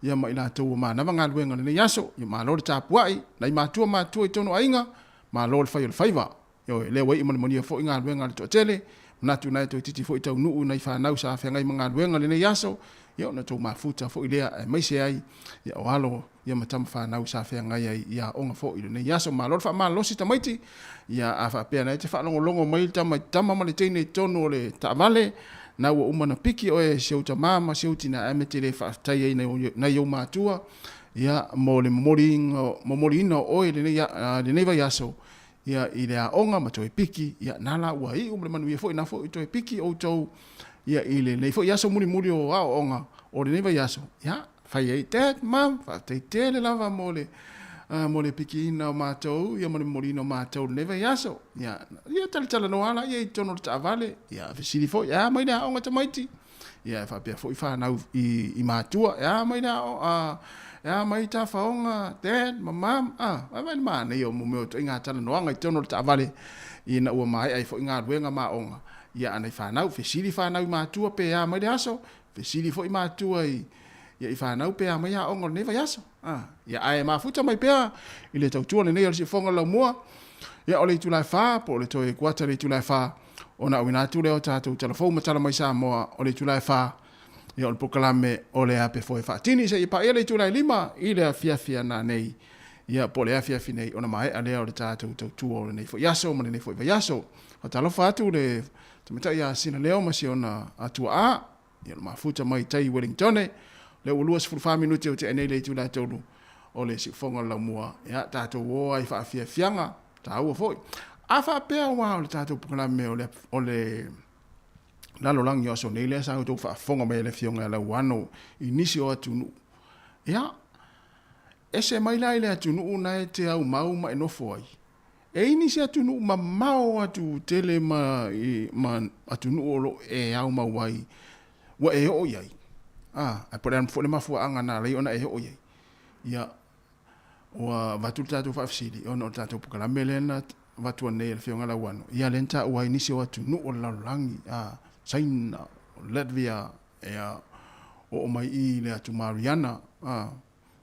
Speaker 19: ia ma i latou ua manava galuega o lenei aso. Ia malo le tapuai, nai matua matutua i totonu o aiga, malo le fai o le faiva. Ioe, lea ua iu ma le manuia foi galuega a le toatele, manatu na e toeitiiti foi taunuu nai fanau sa feagai ma galuega i lenei aso, ia ona tou mafuta foi lea aemaise ai ia o alo ia ma tama fanau sa feagai ai i aoga foi i lenei aso. Malo le faamalolosi tamaiti, ia a faapea na e te faalogologo mai le tama, tama ma le teine i totonu o le taavale, na ua uma na piki oe e si ou tama ma si ou tina ae me te le faafetai ai nai ou matua, ia mo le momoliina o oe i lenei vaiaso, ia i le aoga ma toe piki, ia na la ua iu ma le manuia foi na foi toe piki outou ia i lenei foi aso mulimuli o aoaoga o lenei vaiaso, ia fai ai Dad, Mum, faafetai tele lava mo le mo le pikiina o matou ia ma le momoliina o matou i lenei vaiaso. Ia, ia talatalanoa la ia i totonu o le taavale, ia fesili foi, e a mai le aoga tamaiti? Ia e faapea foi fanau i, i matua, e a mai le ao, e a mai tafaoga, dad ma mum, a, vaivai le manaia o mea o ituaiga talanoaga i totonu o le taavale ina ua maea ai foi galuega ma aoga. Ia a nai fanau, fesili fanau i matua pe a mai le aso, fesili foi matua i, ia i fanau pe a mai aoga o lenei vaiaso. A, ia ae mafuta mai pea i le tautua lenei o le siufofoga o le laumua, ia o le itula e fa, po o le toe kuata i le itula e fa, ona auina atu lea o tatou tala fou ma tala mai Samoa o le itula e fa, ia o le polokalame o le ape foe faatini seia paia le itula e 5 i le afiafi ana nei, ia po o le afiafi nei ona maea lea o le tatou tautua o lenei foi aso ma lenei foi vaiaso. Faatalofa atu le tamaitai ia Sinaleo ma si ona tuaa, ia o le mafuta mai tai i Wellingtone, lea ua 24 minute o tea nei le itula e 3 o le siufofoga o le laumua, ia tatou o ai faafiafiaga, taua foi. A faapea aua o le tatou polokalame o le, o le lalolagi o aso nei lea sa outou faafofoga mai ai le Afioga ia Lauano i nisi o atunuu, ia, ese mai la i le atunuu na e te aumau ma e nofo ai, E i nisi atunuu mamao atu tele ma, ma atunuu o lo o e aumau ai, ua e oo i ai. A, ae po o le a foi le mafuaaga na ala ai ona e oo i ai. Ia, ua avatu le tatou faafesili, ona o le tatou polokalame lea na avatu nei e le Afioga Lauano, ia lea na taua ai nisi o atunuu o le lalolagi, a, Saina, Latvia, ia, oo mai i i le atu Mariana, a,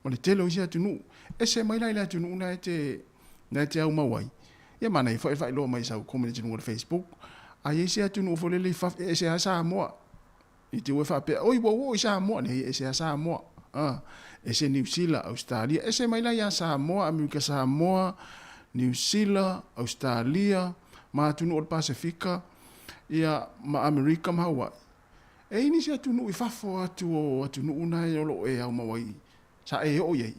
Speaker 19: O le tele o isi atunuu, ese mai la i le atunuu na e te, na e te aumau ai. Ia manaia foi le faailoa mai i sau comment i luga o le Facebook. A i ai se atunuu foi lele i fafo, e ese lava Samoa. I te i ua e faapea, oi ua ou oo i Samoa. Leai, e ese lava Samoa. A, ese Niu Sila, Ausetalia. Ese mai la ia Samoa, Amerika Samoa, Niu Sila, Ausetalia, ma atunuu o le Pasefika, ia, ma Amerika ma Hawaii. E i nisi atunuu i fafo atu o atunuu na o lo o e aumau ai, sa e oo i ai.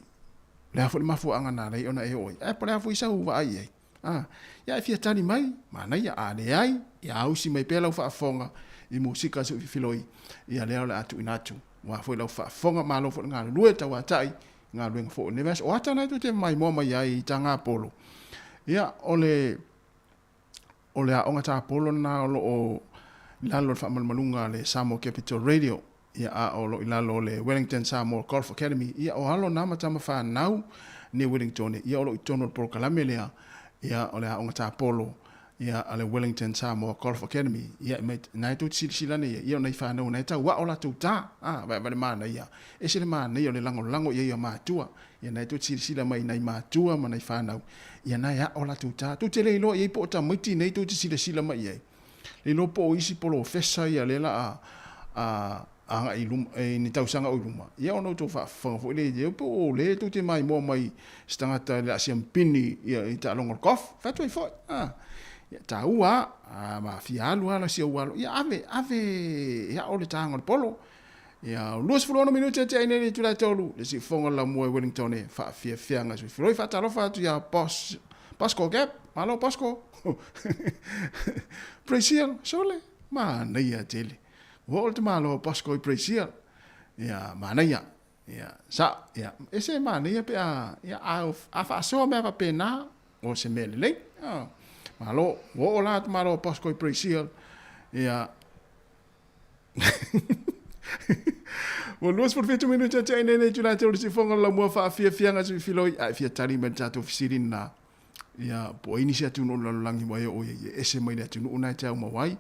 Speaker 19: O le a foi le mafuaaga na ala ai ona e oo ai? Ae po o le a foi sau vaai i ai? A, ia e fia tali mai, manaia, a leai, ia ausi mai pea lau faafofoga i musika a Suifiloi, ia lea o le a tuuina atu. Aua foi lau faafofoga, malo foi le galulue, tauatai i galuega foi o lenei vaiaso. O ata na e tou te maimoa mai ai i Tagapolo, ia, o le O le aoga tapolo lena o lo o i lalo o le faamalumaluga a le Samoa Capital Radio, ia, a o lo o i lalo o le Wellington Samoa Golf Academy. Ia, o alo na ma tama fanau nei Wellingtone, ia, o lo o i totonu o le polokalame lea, ia, o le aoga tapolo, ia, a le Wellington Samoa Golf Academy. Ia, e na e tou te silasila ane ia, ia, o nai fanau na e tau ao latou ta, a, vaevale manaia, ese le manaia o le lagolago i ai o matua. Ia na e toe silasila mai i nai matua ma nai fanau, ia na e ao latou ta. Tou te le iloa i ai po o tamaiti nei tou te silasila mai i ai. Le iloa po o isi polofesa ia lea la a, a, agai i luma, i ni tausaga o i luma. Ia ona outou faafofoga foi lea i ai, po o lea tou te maimoa mai se tagata le a siampini ia i taaloga o le golf. Fai atu ai foi, a. Ia taua a, a ma fia alu lava si ou alo, ia ave, ave e ao le taga o le polo. Ia, 26 minute e tea ai nei le itula e 3, le siufofoga o le laumua i Wellington e faafiafiaga suifiloi. Faatalofa atu ia Boss, Bosco Gap. Malo Bosco. Brasil, sole, manaia tele. Ua oo le tamaloa o Bosco i Brasil. Ia, manaia. Ia, sa, ia, ese e manaia pe a, ia, a, a faasoa mea faapena, o se mea lelei. Oh. Malo, ua oo la atu malo Bosco i Brazil. Ia, Ua 27 minute atu ai nei nei tula te uri sifonga la mua faafiafiaga se filoi a e fia tali mai le tatou fesili na. Ia, po o ai nisi atunuu o le lalolagi ua e oo i ai e ese mai le atunuu na e te aumau ai.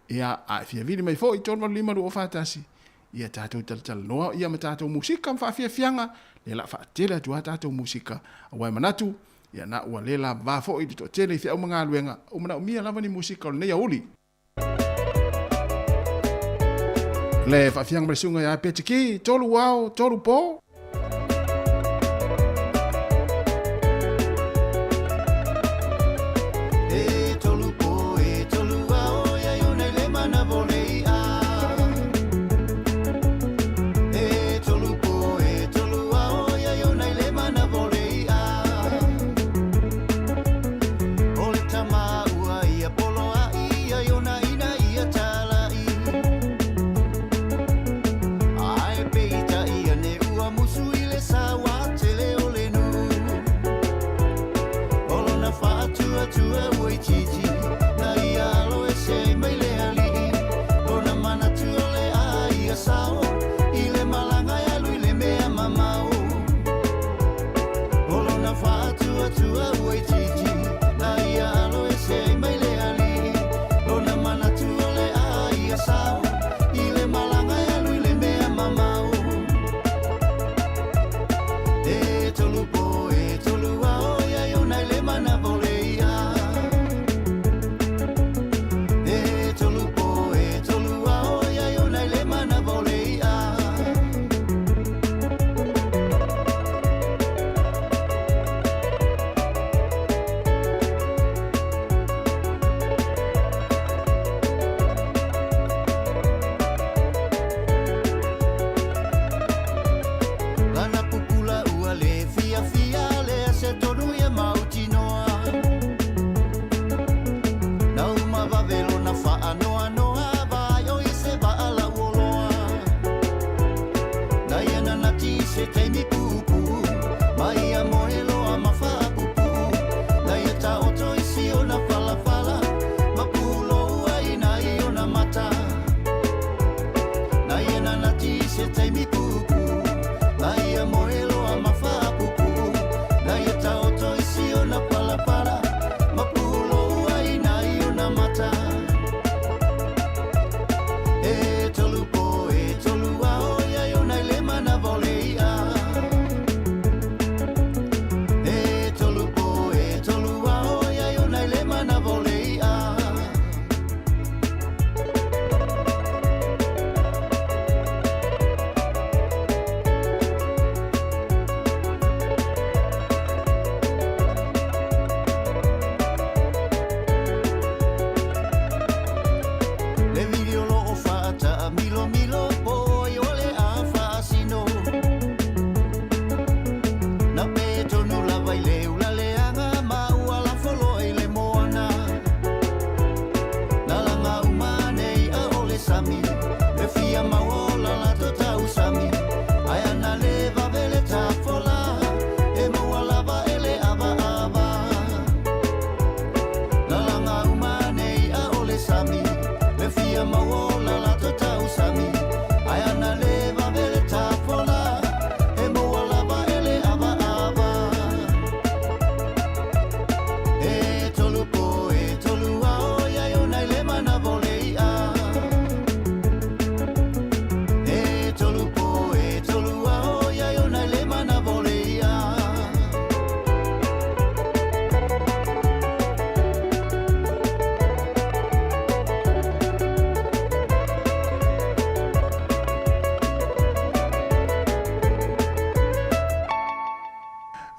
Speaker 19: Ia, a e fia vili mai foi, 385 241, ia tatou talatalanoa ia ma tatou musika ma faafiafiaga, lea la faatele atu lava tatou musika, aua e manatu, ia na ua le lavava foi le toatele i feau ma galuega, ua manaomia lava ni musika o lenei aoauli. Le faafiaga ma le susuga ia Petiki, tolu ao, tolu po.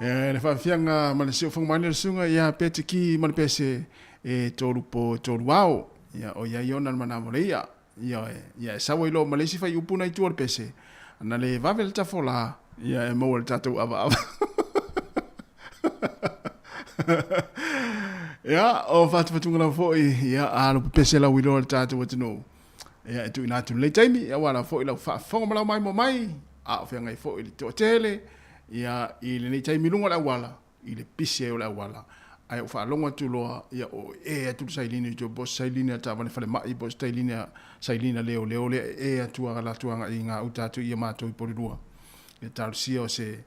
Speaker 19: E le faafiafiaga ma le siufofoga mai le susuga ia Petiki ma le pese e tolu po e tolu ao. Ia o ia iona le manamo le ia. Ia ia e sau ai loa ma le isi faiupu na i tua o le pese. Ana le vave le tafola, ia e maua le tatou avaava. Ia, o fatufatuga lava foi, ia, a lo pepese lau iloa le tatou atunuu. Ia, e tuuina atu i lenei taimi, ia, aua lava foi lau faafofoga ma lau maimoa mai. a o feagai foi le toatele ia i lenei taimi i luga o le auala i le pisi ai o le auala ae ou faalogo atu loa ia o e atu le sailini i tua po o se sailini a le taavale falemai po o se tailini a sailini a leoleo lea e e atu a latou agai i gauta atu ia matou i Polilua ia talosia o se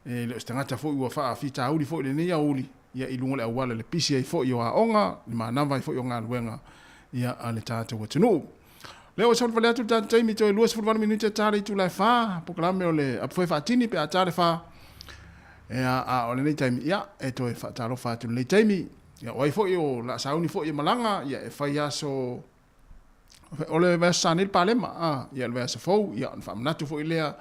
Speaker 19: e le o se tagata foi ua faafitauli foi i lenei aoauli ia i luga o le auala i le pisi ai foi o aoga le manava ai foi o galuega ia a le tatou atunuu. Lea ua solofale atu le tatou taimi toe 28 minute ta le itula e 4 polokalame o le apofoe faatini pe a ta le 4. Ia a o lenei taimi ia e toe faatalofa atu lenei taimi. Ia o ai foi o la sauni foi e malaga ia e fai aso o le vaiaso sa nei le palema a ia le vaiaso fou ia ona faamanatu foi lea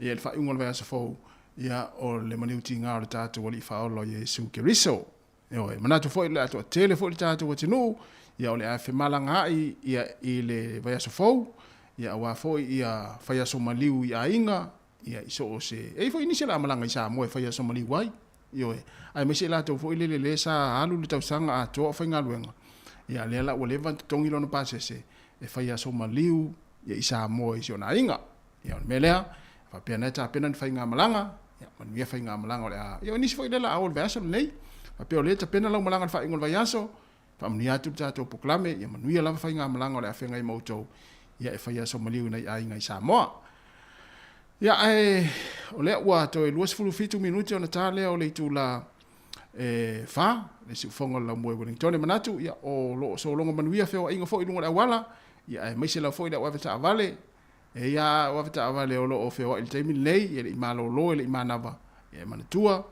Speaker 19: ia le faaiuga o le vaiaso fou ia o le maliutiga o le tatou Alii Faaola o Iesu Keriso. Ioe, manatu foi le a toatele foi le tatou atunuu, ia o le a femalagaai ia i le vaiaso fou, ia aua foi ia fai aso maliu i aiga, ia i so o se, e i ai foi nisi o le a malaga i Samoa e fai aso maliu ai, ioe, aemaise i latou foi lele lea sa alu le tausaga atoa o faigaluega, ia lea la ua leva ona totogi lona pasese e fai aso maliu ia i Samoa i si ona aiga. Ia o le mea lea, faapea na e tapena ni faigamalaga, ia manuia faigamalaga o le a, ia o nisi foi lea la a o le vaiaso lenei, faapea o lea e tapena lau malaga i le faaiuga o le vaiaso, faamanuia atu le tatou polokalame, ia manuia lava faigamalaga o le a feagai ma outou, ia e fai aso maliu i nai aiga i Samoa. Ia ae o lea ua toe 27 minute ona ta lea o le itula e 4, le siufofoga o le laumua i Wellington. E manatu, ia o lo o sologa manuia feoaiga foi i luga o le auala, ia aemaise lava foi le au ave taavale, E i ai a ave taavale o lo o feoai i le taimi lenei, e le i malolo, e le i manava, ia e manatua,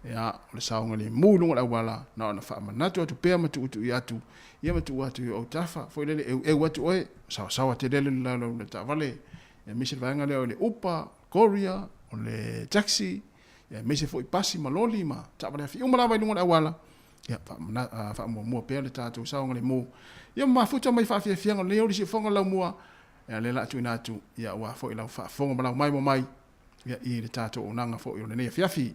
Speaker 19: ia, o le saogalemu i luga o le auala, na ona faamanatu atu pea ma tuutuui atu, ia ma tuu atu i ou autafa, foi lele, eueu atu oe, saosaoa tele le lalolalo o le taavale, aemaise le vaega lea o le Upa, Courier, o le taxi, ia aemaise foi pasi ma loli ma taavale afi uma lava i luga o le auala, ia faamuamua pea le tatou saogalemu. Ia ma mafuta mai faafiafiaga o lenei aoauli siufofoga laumua, Ia lea la a tuuina atu ia aua foi lau faafofoga ma lau maimoa mai ia i le tatou auaunaga foi o lenei afiafi.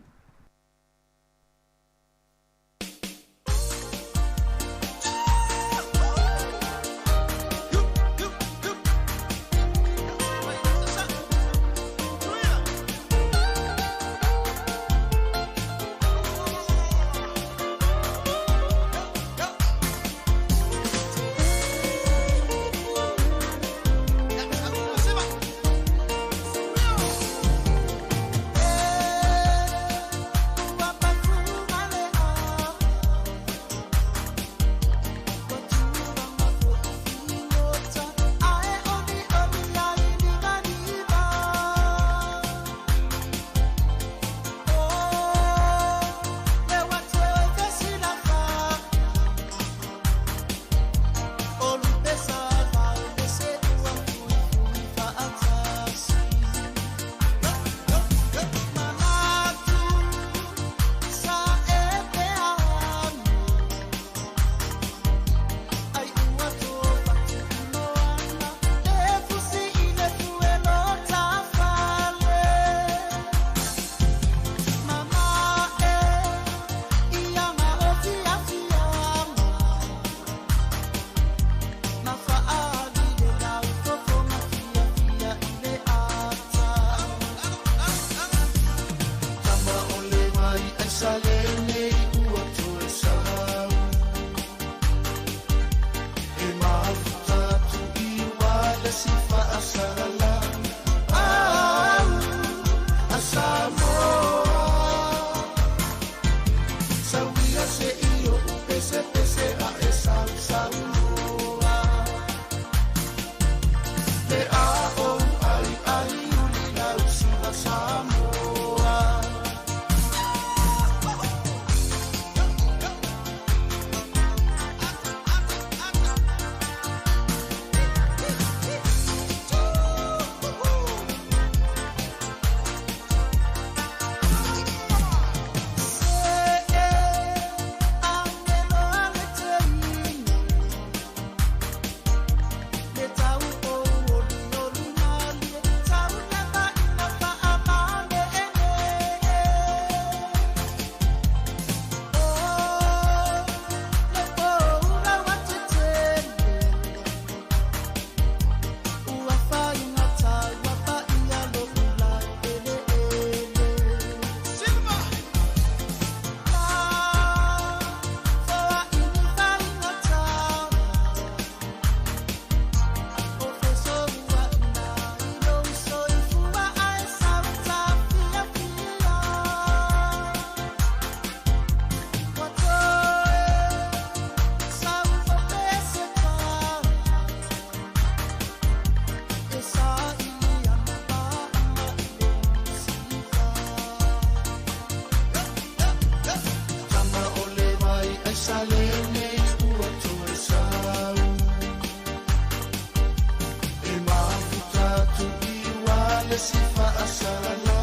Speaker 10: le sifa asalala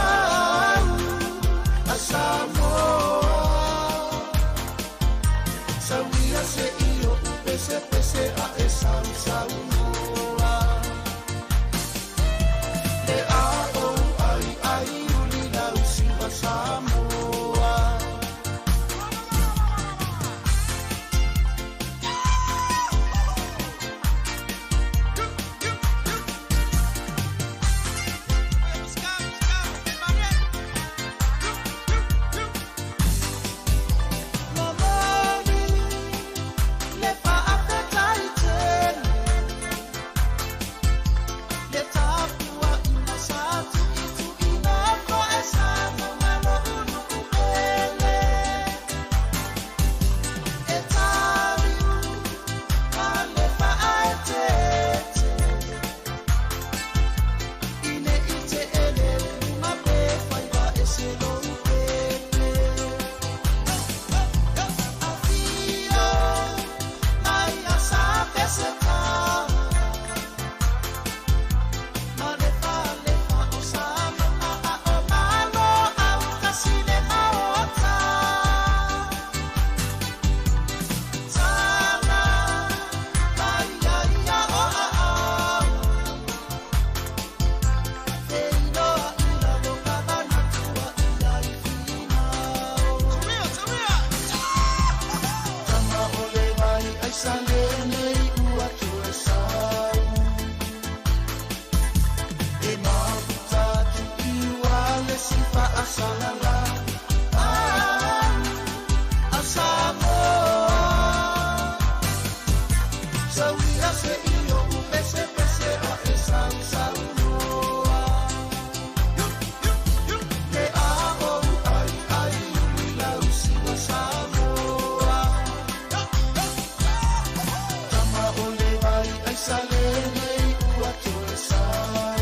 Speaker 10: Au a Samoa Sauia se io pese pese a e sau sau noa Le a o ai ai uli lau siva Samoa. Momoni le faafetai tele le tapua ina sa tu'itu'ina ko e sa maumalo ulu'u pele e taliu ma le fa'aeteete ine i te ele luga pe faiva e se lou pepe afio mai a sa peseta ma le falefa o sa mama a o malo au kasi le maota tala mai ia ia o a au feiloa i lalo ka manatua ia i finau. Tama o le vai ai sa lenei ua toe sau E mafuta atu i ua le sifa asalala Au a Samoa Sauia se io u pese pese a e sau sau noa Le a o ai ai uli lau siva Samoa Tama o le vai ai sa lenei ua toe sau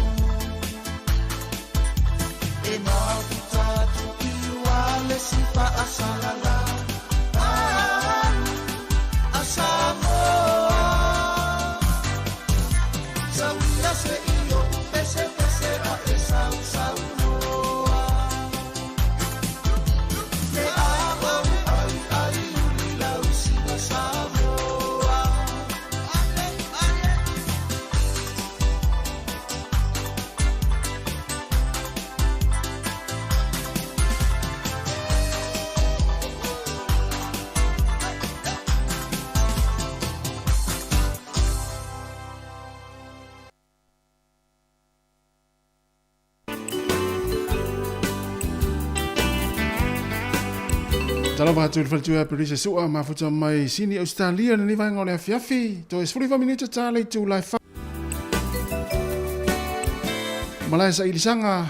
Speaker 10: E mafuta atu i ua le sifa asalala Au a Samoa Sauia se io u pese pese a e sau sau noa Le a o ai ai uli lau siva Samoa.
Speaker 19: Talofa atu i le faletua Pelisa Sua mafuta mai Sini Australia lenei vaega o le afiafi. Toe 19 minute ta le itula e fa. Malae sailisaga.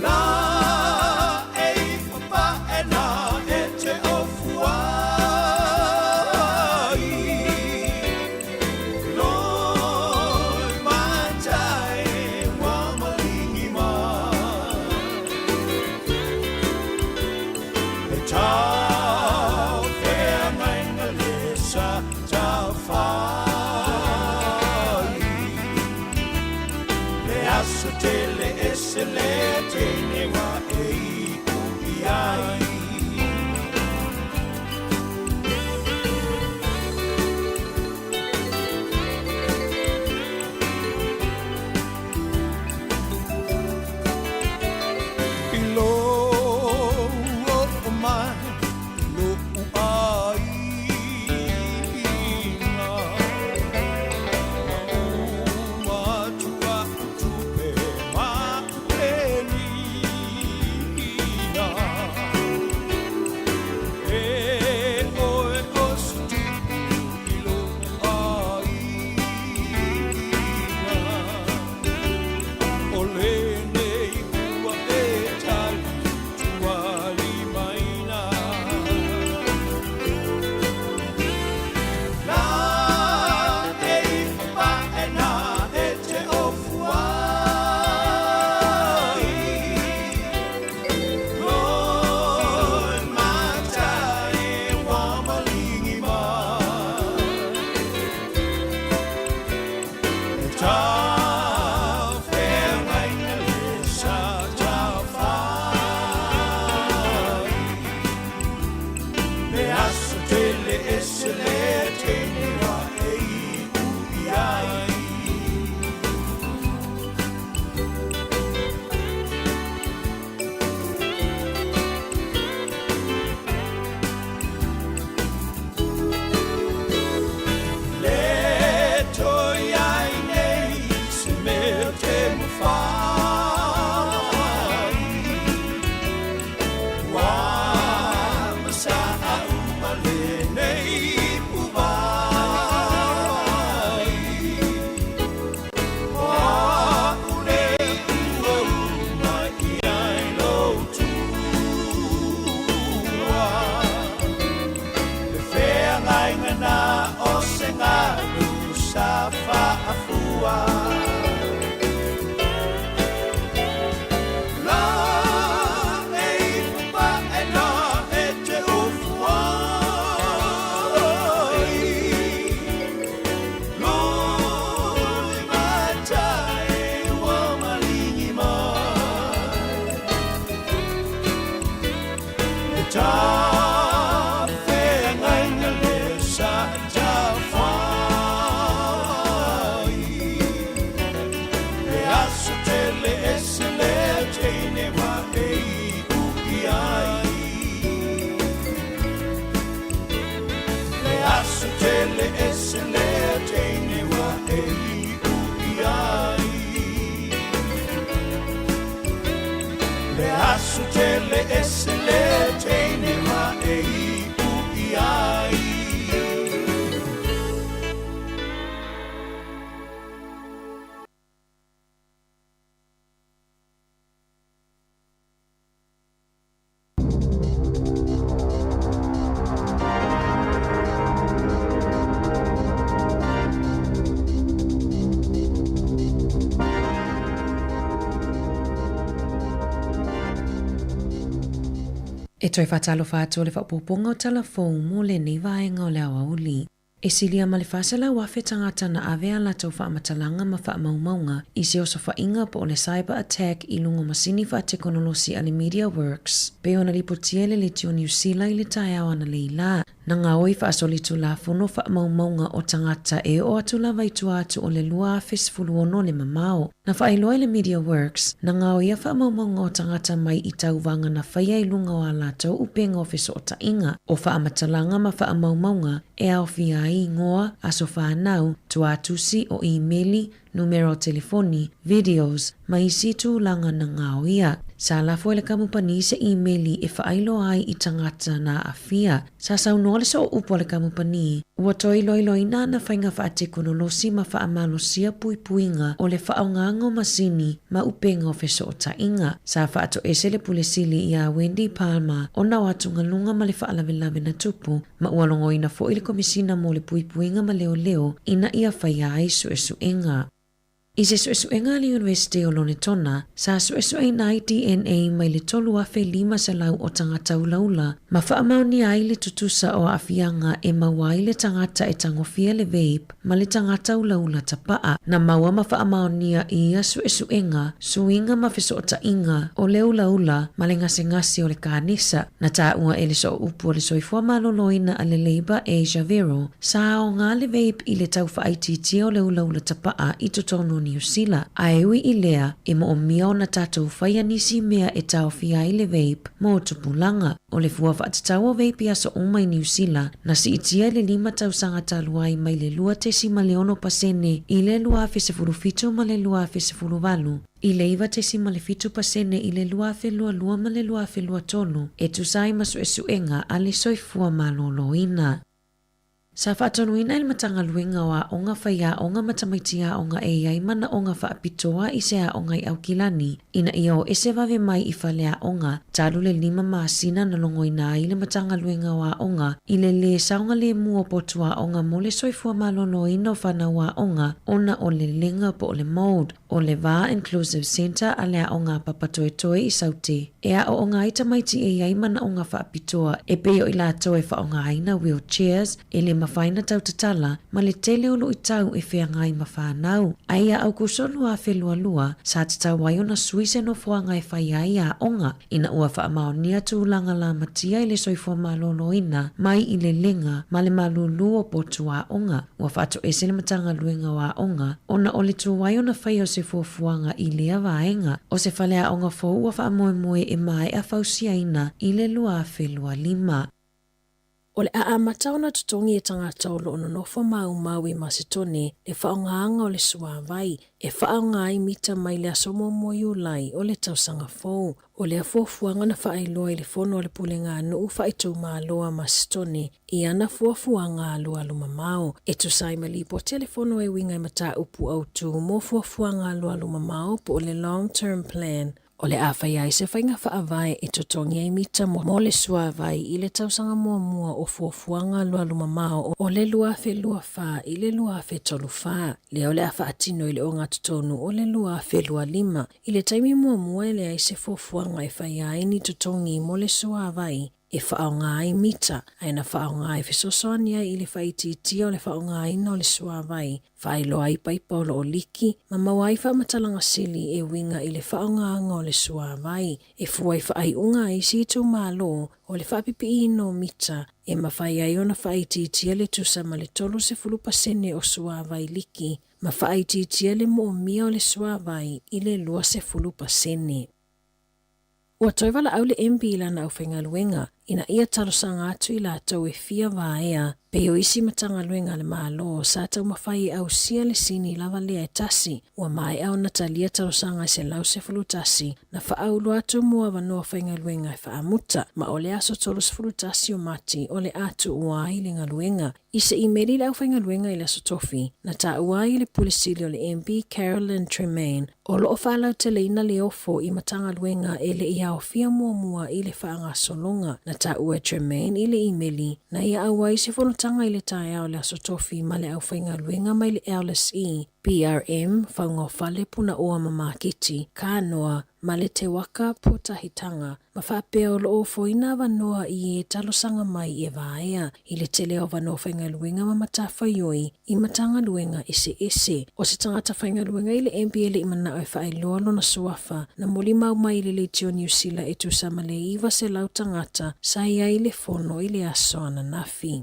Speaker 6: La e papa e na e te ofuai Loi matai wa malingi ma E tau fea ngai na le sa tau fai Le aso tele e se le tene wa e i u i ai. I lo o mai lo u aiga Uma tua tupe ma peni
Speaker 15: sa faafua. La e ifupae la e te ufu ai. Luli matai ua maligi mai. Le tafeagaiga le sa tafai. Le aso tele ese lea teine wa e iu i ai. Le aso tele ese lea teine wa e iu i ai. Le aso tele ese lea teine wa e iu i ai.
Speaker 17: E toe faatalofa atu o le faaopoopoga o tala fou mo lenei vaega o le aoauli. E silia ma le 400,000 tagata na ave a latou faamatalaga ma faamaumauga i se osofaiga po o le cyber attack i luga o masini faatekonolosi a le MediaWorks, pei ona lipotia e le Leitio Niu Sila i le taeao analeila. Na gaoi faasolitulafono faamaumauga o tagata e oo atu lava i tua atu o le 2016 le mamao. Na faailoa e le MediaWorks, na gaoia faamaumauga o tagata mai i tauvaga na faia i luga o a latou upega o fesootaiga, o faamatalaga ma faamaumauga e aofia ai igoa, aso fanau, tuatusi o imeli, numera o telefoni, videos, ma isi tulaga na gaoia. Sa lafo e le kamupani se imeli e faailoa ai i tagata na aafia. Sa saunoa le sooupu a le kamupani, ua toe iloiloina ana faiga faatekonolosi ma faamalosia puipuiga o le faaaogaga o masini ma upega o fesootaiga. Sa faatoese le Pule Sili iā Wendy Palmer ona o atugaluga ma le faalavelave na tupu, ma ua logoina foi le Komesina mo le Puipuiga ma Leoleo ina ia faia ai suesuega. I se suesuega a le Iunivesite o Lonetona, sa suesueina ai DNA mai le 3,500 o tagata ulaula ma faamaonia ai le tutusa o aafiaga e maua ai le tagata e tagofia le vape ma le tagata ulaula tapaa. Na maua ma faamaonia i ia suesuega, suiga ma fesootaiga o le ulaula ma le gasegase o le kanesa. Na taua e le sooupu o le soifua maloloina a le Labour Asia Vero, sa aoga le vape i le tau faaitiitia o le ulaula tapaa i totonu o Niu Sila. Ae ui i lea, e moomia ona tatou faia nisi mea e taofia ai le vape mo tupulaga. O le fua faatatau o vape i aso uma i Niu Sila, na siitia i le 5 tausaga talu ai mai le 2.6% i le 2017 ma le 2018, i le 9.7% i le 2022 ma le 2023, e tusa ai ma suesuega a le Soifua Maloloina. Sa faatonuina e le Matagaluega o Aoga Faiaoga ma Tamaiti Aoga e i ai manaoga faapitoa i se aoga i Aukilani ina ia o ese vave mai i faleaoga talu le 5 masina na logoina ai le Matagaluega o Aoga i le lē saogalemu o potu aoga mo le soifua maloloina o fanau aoga ona o le lega po o le mould o le Va Inclusive Centre a le Aoga a Papatoetoe i Saute. E aooga ai tamaiti e i ai manaoga faapitoa e pei o i latou e faaaogaina wheelchairs, e le mafai ona tautatala, ma le tele o luitau e feagai ma fanau. Ae ia Aokuso 2022, sa tatau ai ona sui se nofoaga e fai ai aoga, ina ua faamaonia tulaga lamatia i le soifua maloloina mai i le lega ma le malūlū o potu aoga. Ua faatoese le Matagaluega o Aoga ona o le tuai ona faia o se fuafuaga i lea vaega. O se faleaoga fou ua faamoemoe e maea fausiaina i le 2025.
Speaker 5: O le a amata ona totogi e tagata o lo o nonofo maumau i Masetone le faaaogaga o le suavai e faaaoga ai mita mai le aso muamua Iulai o le tausaga fou. O lea fuafuaga na faailoa i le fono a le Pulega-a-Nuu Faaitumalo a Masetone i ana fuafuaga alualumamao. E tusa ai ma lipoti a le fono e uiga i mataupu autū mo fuafuaga alualumamao po o le Long Term Plan. O le a faia ai se faiga faavae e totogi ai mita mo le suavai i le tausaga muamua o fuafuaga alualumamao o le 2024 i le 2034, lea o le a faatino i le ogatotonu o le 2025. I le taimi muamua e leai se fuafuaga e faia ai ni totogi mo le suavai e faaaoga ai mita, ae na faaaoga e fesoasoani ai i le faaitiitia o le faaaogaina o le suavai, faailoa ai paipa o lo o liki, ma maua ai faamatalaga sili e uiga i le faaaogaina o le suavai. E fua i faaiuga a isi itumalo o le faapipiiina o mita e mafai ai ona faaitiitia le tusa ma le 30% o suavai liki ma faaitiitia le moomia o le suavai i le 20%. Ua toe valaau le MB i lana aufaigaluega ina ia talosaga atu i latou e fia vaea pei o isi Matagaluega a le Malo sa taumafai e ausia le sini lava lea e tasi. Ua maea ona talia talosaga e 111 na faaulu atu mo avanoa faigaluega e faamuta, ma o le aso 31 o Mati o le a tuua ai le galuega. I se imeli i le aufaigaluega i le Aso Tofi, na taua ai e le Pule Sili o le MB Carolyn Tremaine, o lo o faalauteleina le ofo i Matagaluega e le i aofia muamua i le faagasologa. Na taua e Tremaine i le imeli, na ia auai i se fonotaga i le taeao o le Aso Tofi ma le aufaigaluega mai le LSE, BRM, Faugaofale Punaoa ma Maketi, Kanoa, ma le Te Waka Pōtahitanga, ma faapea o lo o ofoina avanoa i e talosaga mai e vaea i le tele o avanoa faigaluega ma matafaioi i Matagaluega eseese. O se tagata faigaluega i le MBA le i manao e faailoa lona suafa, na molimau mai i le leitio Niu Sila e tusa ma le 900 tagata sa i ai i le fono i le aso ananafi.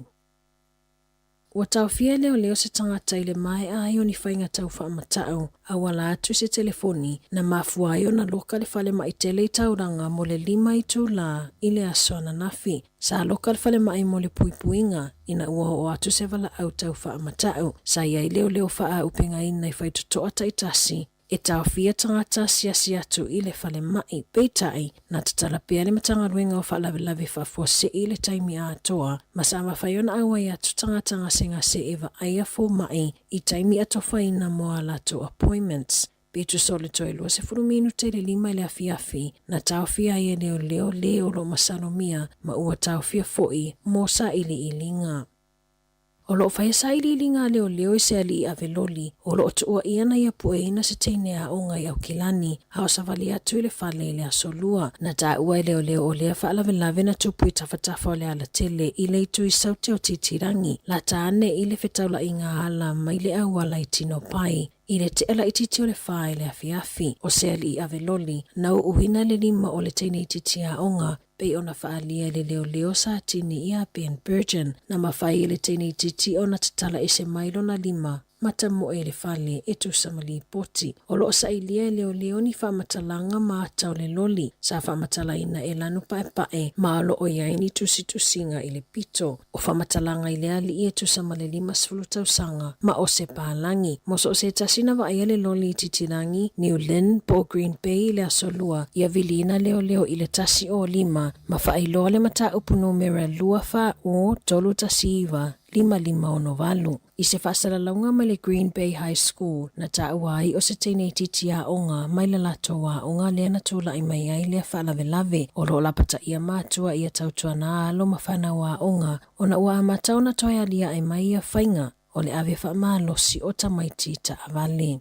Speaker 5: Ua taofia e leoleo se tagata i le maea ai o ni faiga tau faamatau auala atu i se telefoni, na mafua ai ona loka le falemai tele i Tauranga mo le 5 itulā i le aso ananafi. Sa loka le falemai mo le puipuiga ina ua oo atu se valaau tau faamatau. Sa i ai leoleo faaaupegaina i faitotoa taitasi e taofia tagata asiasi atu i le falemai. Peitai, na tatala pea le Matagaluega o Faalavelave Faafuasei i le taimi atoa, ma sa mafai ona auai atu tagata gasegase e vaaia fomai i taimi atofaina mo a latou appointments. Pe tusa o le toe 20 minute i le 5 i le afiafi, na taofia ai e leoleo le o lo o masalomia ma ua taofia foi mo sailiiliga. O lo o faia sailiiliga a leoleo i se alii ave loli o lo o tuuaia na ia pueina se teine aoga i Aukilani a o savali atu i le fale i le aso Lua. Na taua e leoleo o lea faalavelave na tupu i tafatafa o le alatele i le itu i Saute o Titirangi, lata ane i le fetaulaiga ala mai le auala i Tinopai i le tea laitiiti o le 4 i le afiafi. O se alii ave loli na uuina le lima o le teine itiiti aoga pei ona faaalia i le leoleo sa tini iā Ben Bergen, na mafai e le teine itiiti ona tatala ese mai lona lima ma tamoe i le fale e tusa ma lipoti. O lo o sailia e leoleo ni faamatalaga ma ata o le loli sa faamatalaina e lanu paepae ma o lo o i ai ni tusitusiga i le pito. O faamatalaga i le alii e tusa ma le 50 tausaga ma o se palagi. Mo so o se tasi na vaaia le loli i Titirangi, New Lynn po o Green Bay i le aso Lua, ia viliina leoleo i le 105 ma faailoa le mataupu numera 2 4 0 3 1 9 5 5 6 8. I se faasalalauga mai le Green Bay High School, na taua ai o se teine itiiti aoga mai le latou aoga lea na tulai mai ai lea faalavelave. O lo o lapataia matua ia tautuana alo ma fanau aoga ona ua amata ona toe aliae mai ia faiga o le ave faamalosi o tamaiti taavale.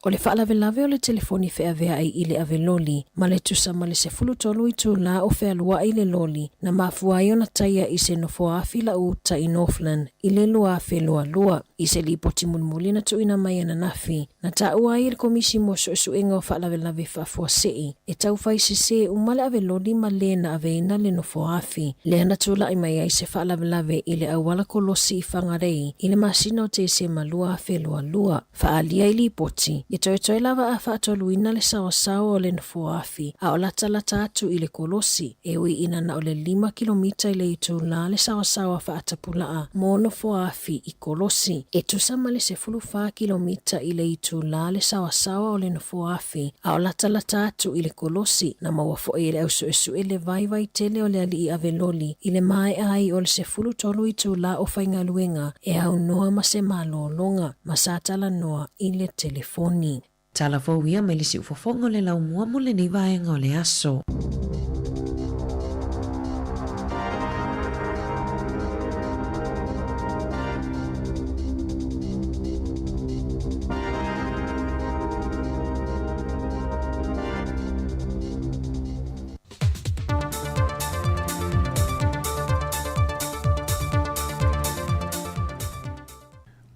Speaker 5: O le faalavelave o le telefoni feaveai i le ave loli ma le tusa ma le 13 itulā o fealuai le loli na mafua ai ona taia i se nofoa afi lau uta i Northland i le 2022. I se lipoti mulimuli na tuuina mai ananafi, na taua ai e le Komisi mo Suesuega o Faalavelave Faafuasei e taufai sesē uma le ave loli ma le na aveina le nofoa afi. Lea na tulai mai ai se faalavelave i le auala kolosi i Whangarei i le masina o Tesema 2022. Faaalia i lipoti, e toetoe lava a faatoluina le saoasao o le nofoa afi a o latalata atu i le kolosi, e ui ina na o le 5 kilomita i le itulā le saoasao a faatapulaa mo nofoa afi i kolosi. E tusa ma le 14 kilomita i le itulā le saoasaoa o le nofoa afi a o latalata atu i le kolosi. Na maua foi e le ausuesue le vaivai tele o le alii ave loli i le maea ai o le 13 itulā o faigaluega e aunoa ma se malōlōga ma sa talanoa i le telefoni.
Speaker 17: Tala fou ia mai le siufofoga o le laumua mo lenei vaega o le aso.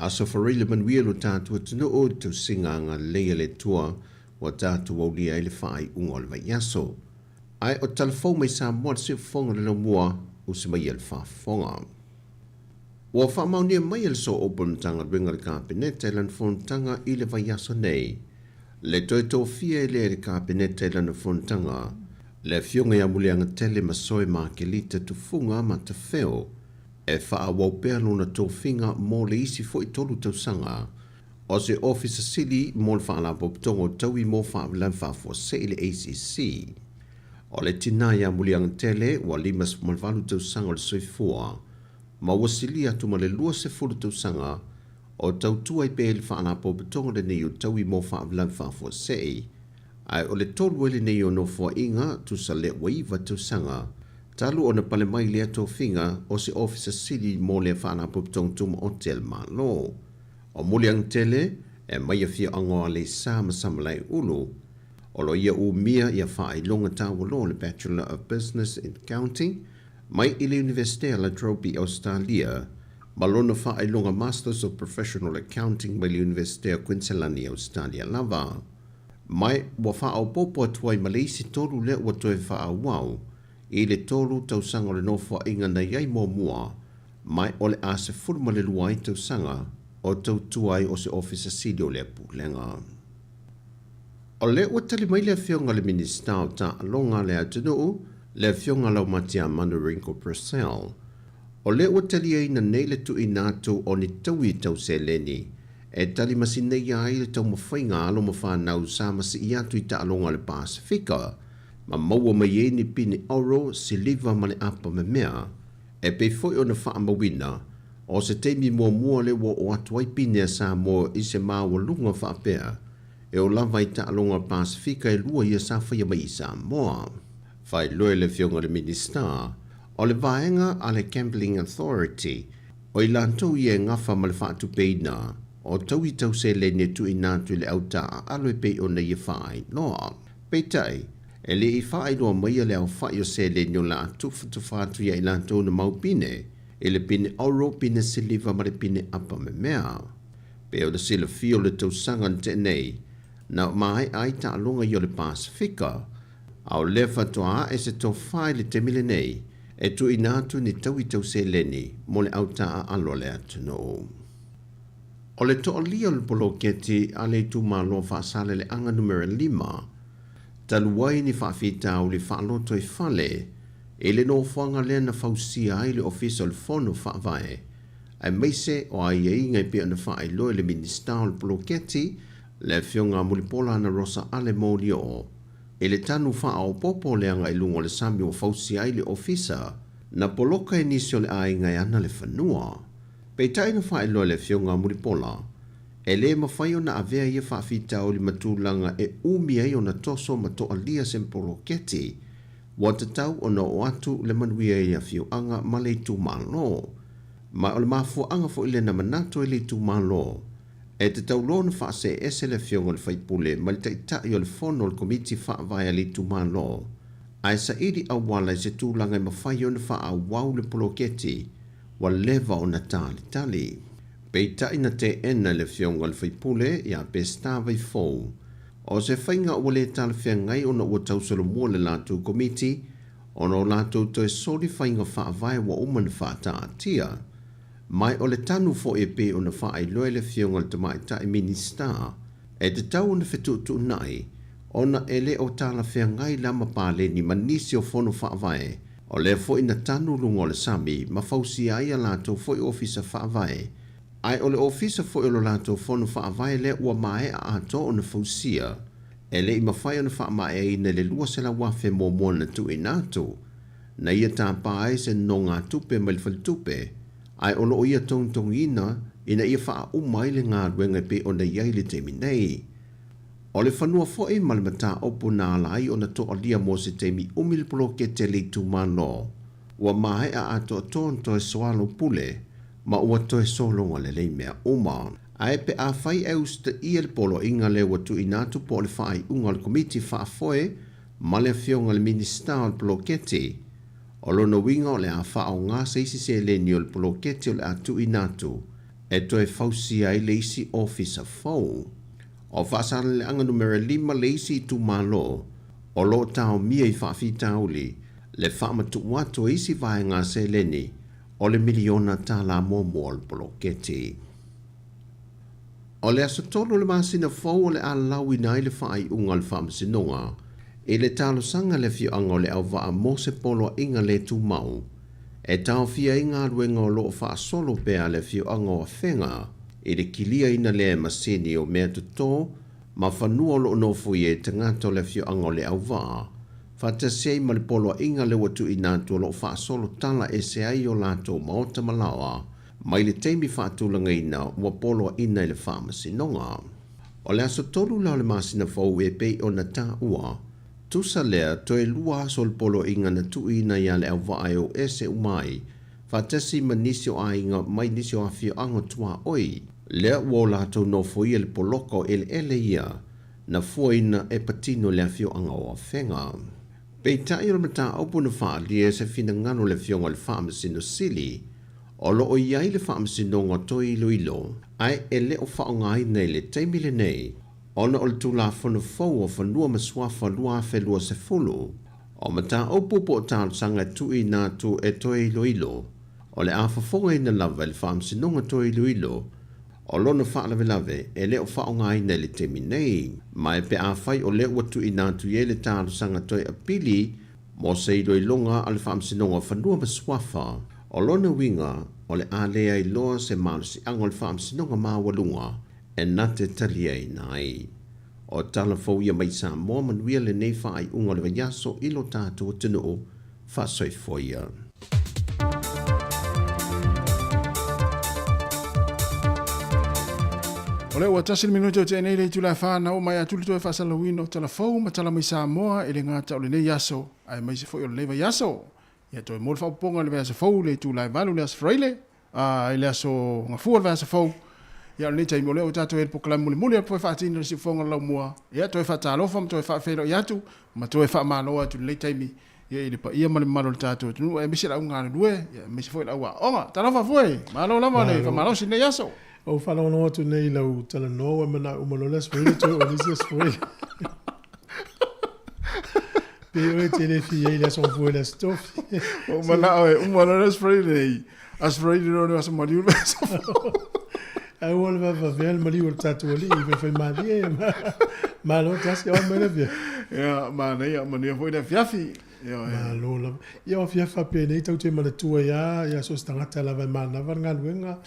Speaker 4: Aso Faraile manuia lo tatou atunuu i le tausiga agalelei a le Atua ua tatou aulia ai le faaiuga o le vaiaso. Ae o tala fou mai Samoa le siufofoga o le laumua, usi maia le faafofoga. Ua faamaonia mai e le Sooupu o le Matagaluega a le Kapeneta i lana fonotaga i le vaiaso nei, le toe tofia ai lea e le Kapeneta i lana fonotaga, le Afioga ia Muliagatele Masoe Makelita Tufuga Matafeo e faaauau pea lona tofiga mo le isi foi tolu tausaga o se Ofisa Sili mo le Faalapotopotoga o Taui mo Faalavelave Faafuasei le ACC. O le tinā ia Muliagatele ua 58 tausaga o le soifua ma ua silia atu ma le 20 tausaga o tautua ai pea i le Faalapotopotoga lenei o Taui mo Faalavelave Faafuasei, ae o le tolu ai lenei o nofoaiga tusa lea ua iva tausaga talu ona pale mai lea tofiga o se Ofisa Sili mo lea Faalapotopotoga Tumaoti a le Malo. O Muliagatele e mai afioaga o Aleisa ma Samalaeulu, o lo ia umia ia faailoga taualoa le Bachelor of Business in Accounting mai i le Iunivesite a La Trobe i Ausetalia ma lona faailoga Masters of Professional Accounting mai le Iunivesite o Kuiniselani i Ausetalia lava. Mai ua faaopoopo atu ai ma le isi tolu lea ua toe faaauau i le tolu tausaga o le nofoaiga na i ai muamua, mai o le a 12 ai tausaga o tautua ai o se Ofisa Sili o lea Pulega. O lea ua tali mai le Afioga i le Minisita o Taaloga a le atunuu, le Afioga Laumatiamanu Ringo Purcell. O lea ua taliaina nei le tuuina atu o ni taui tau seleni e tali masineia ai le taumafaiga a alo ma fanau sa masii atu i taaloga a le Pasefika ma maua mai ai ni pine oro, siliva ma le apa memea. E pei foi ona faamauina, o se taimi muamua lea ua oo atu ai pine a Samoa i se maualuga faapea e oo lava i taaloga a le Pasefika e lua ia sa faia mai i Samoa. Faailoa le Afioga i le Minisita, o le vaega a le Gambling Authority, o i latou ia e gafa ma le faatupeina o taui tau seleni e tuuina atu i le au taaalo e pei ona ia faailoa. Peitai, e le i faailoa maia le aofai o seleni o le a tufatufa atu ia i latou na mau pine, i le pine oro, pine siliva ma le pine apa memea. Pei ona silafia o le tausaga na tea nei, na maea ai taaloga ia o le Pasefika, A o lea faatoa ae se tofa i le taimi lenei e tuuina atu ni taui tau seleni mo le au taaalo a le atunuu. O le toalia o le poloketi a le itumalo Faasaleleaga Numera 5, talu ai ni faafitauli faalotoifale i le nofoaga lea na fausia ai le Ofisa o le Fono Faavae, aemaise o aiaiga e pei ona faailoa e le Minisita o le Poloketi, le Afioga Mulipola Anarosa Ale Molioo. I le tanu faaopoopo le agai luga o le sami ua fausia ai le ofisa, na poloka e nisi o le aiga e ana le fanua. Peitai na faailoa e le Afioga a Mulipola, e le mafai ona avea ia faafitauli ma tulaga e umi ai ona toso ma toalia se poloketi, ua tatau ona oo atu le manuia i le afioaga ma le itumalo. Ma o le mafuaaga foi lea na manatu ai le itumalo, E tatau loa ona faasee ese le afioga i le faipule ma le taitai o le fono o le Komiti Faavae a le itumalo, ae saili auala i se tulaga e mafai ona faaauau le poloketi ua leva ona talitali. Peitai na teena e le afioga i le faipule ia Peseta Vaifou, o se faiga ua le talafeagai ona ua tausolomua le latou Komiti ona o latou toe soli faiga faavae ua uma ona faataatia. Mai o le tanu foi e pei ona faailoa e le Afioga i le Tamaitai Minisita, e tatau ona fetuutuunai, ona e le o talafeagai la ma paleni ma nisi o fono faavae, o lea foi na tanu luga o le sami ma fausia ai a latou foi ofisa faavae, ae o le ofisa foi o lo latou fono faavae lea ua maea atoa ona fausia, e le i mafai ona faamaeaina i le 200,000 muamua na tuuina atu. Na ia tāpā ai se nonogatupe mai le faletupe, ae o lo o ia togitogiina ina ia faauma ai le galuega e pei ona i ai i le taimi nei. O le fanua foʻi ma le mataupu na ala ai ona toʻalia mo se taimi umi le poloketi a le itumalo, ua maea atoatoa ona toe soalaupule ma ua toe sologa lelei mea uma. Ae pe afai e usitaia le poloaiga lea ua tuuina atu po o le faaiuga o le Komiti Faafoe ma le Afioga i le Minisita o le Poloketi, o lona uiga o le a faaaoga se isi seleni o le poloketi o le a tuuina atu e toe fausia ai le isi ofisa fou. O Faasaleleaga Numera 5 le isi itumalo o lo o taomia i faafitauli le faamatuu atu o isi vaega seleni o le miliona tālā muamua o le poloketi. O le aso 3 o le masina fou o le a lauina ai le faaiuga a le Faamasinoga i le talosaga a le afioaga o Leauvaa mo se poloaiga le tumau e taofia ai galuega o lo o faasolo pea a le afioaga o Afega i le kiliaina lea e masini o mea toto ma fanua o lo o nofoia e tagata o le afioaga o Leauvaa faatasi ai ma le poloaiga lea ua tuuina atu o lo o faasolo tala ese ai o latou maota ma laoa mai le taimi faatulagaina ua poloaiina i le Faamasinoga. O le aso 3 la o le masina fou e pei ona taua, tusa lea toe 2 aso o le poloaiga na tuuina iā Leauvaa e o ese uma ai, faatasi ma nisi o aiga mai nisi o afioaga tuaoi. Lea ua o latou nofoia le poloka o eleele ia na fuaina e patino i le afioaga o Afega. Peitai o le mataupu na faaalia e se finagalo o le Afioga i le Faamasino Sili, o lo o i ai le Faamasinoga toe iloilo, ae e le o faaaogaina i le taimi lenei ona o le Tulafono fou o Fanua ma Suafa 2020. O mataupu po o talosaga e tuuina atu e toe iloilo, o le a fofogaina lava e le Faamasinoga toe iloilo O lona faalavelave, e le o faaaogaina i le taimi nei. Ma e pe afai o lea ua tuuina atu i ai le talosaga toe apili mo se iloiloga a le Faamasinoga o Fanua ma Suafa, o lona uiga o le a leai loa se malosiaga o le Faamasinoga Maualuga e na te taliaina ai. O tala fou ia mai Samoa manuia lenei faaiuga o le vaiaso i lo tatou atunuu. Faasoifua ia.
Speaker 19: O lea ua tasi le minute o tea nei le itula e 4 na oo mai atu le toe faasalalauina o tala fou ma tala mai Samoa e le gata o lenei aso aemaise foi o lenei vaiaso. Ia toe mo le faaopoopoga i le vaiaso fou le itula e 8 le aso Faraile, a i le aso Gafua le vaiaso fou. Ia o lenei taimi o lea ua tatou i ai i le polokalame mulimuli o le faatino i le siufofoga o le laumua. Ia toe faatalofa ma toe faafeiloai atu ma toe faamalo atu i lenei taimi ia i le paia ma le mamalu o le tatou atunuu aemaise le au galulue, ia aemaise foi le au aoga. Talofa Fue, malo lava le faamalosi i lenei aso.
Speaker 1: Ou faalogologo atu nei i lau talanoa ua manao uma loa le Aso Faraile toe o nisi Aso Faraile. Pe oe te le fia i le Aso Gafua i le Aso Tofi.
Speaker 19: Ua manao e uma loa le Aso Faraile nei. Aso Faraile loa le aso maliu le aso fou.
Speaker 1: Ae ua le vavavea le maliu o le tatou alii i faifaimalie. Malo tasi, o mai le afiafi.
Speaker 19: Ia, manaia, manuia foi le afiafi.
Speaker 1: Malo lava. Ia o afiafi faapenei tatou te manatua ai lava ia so o se tagata lava e manava le galuega.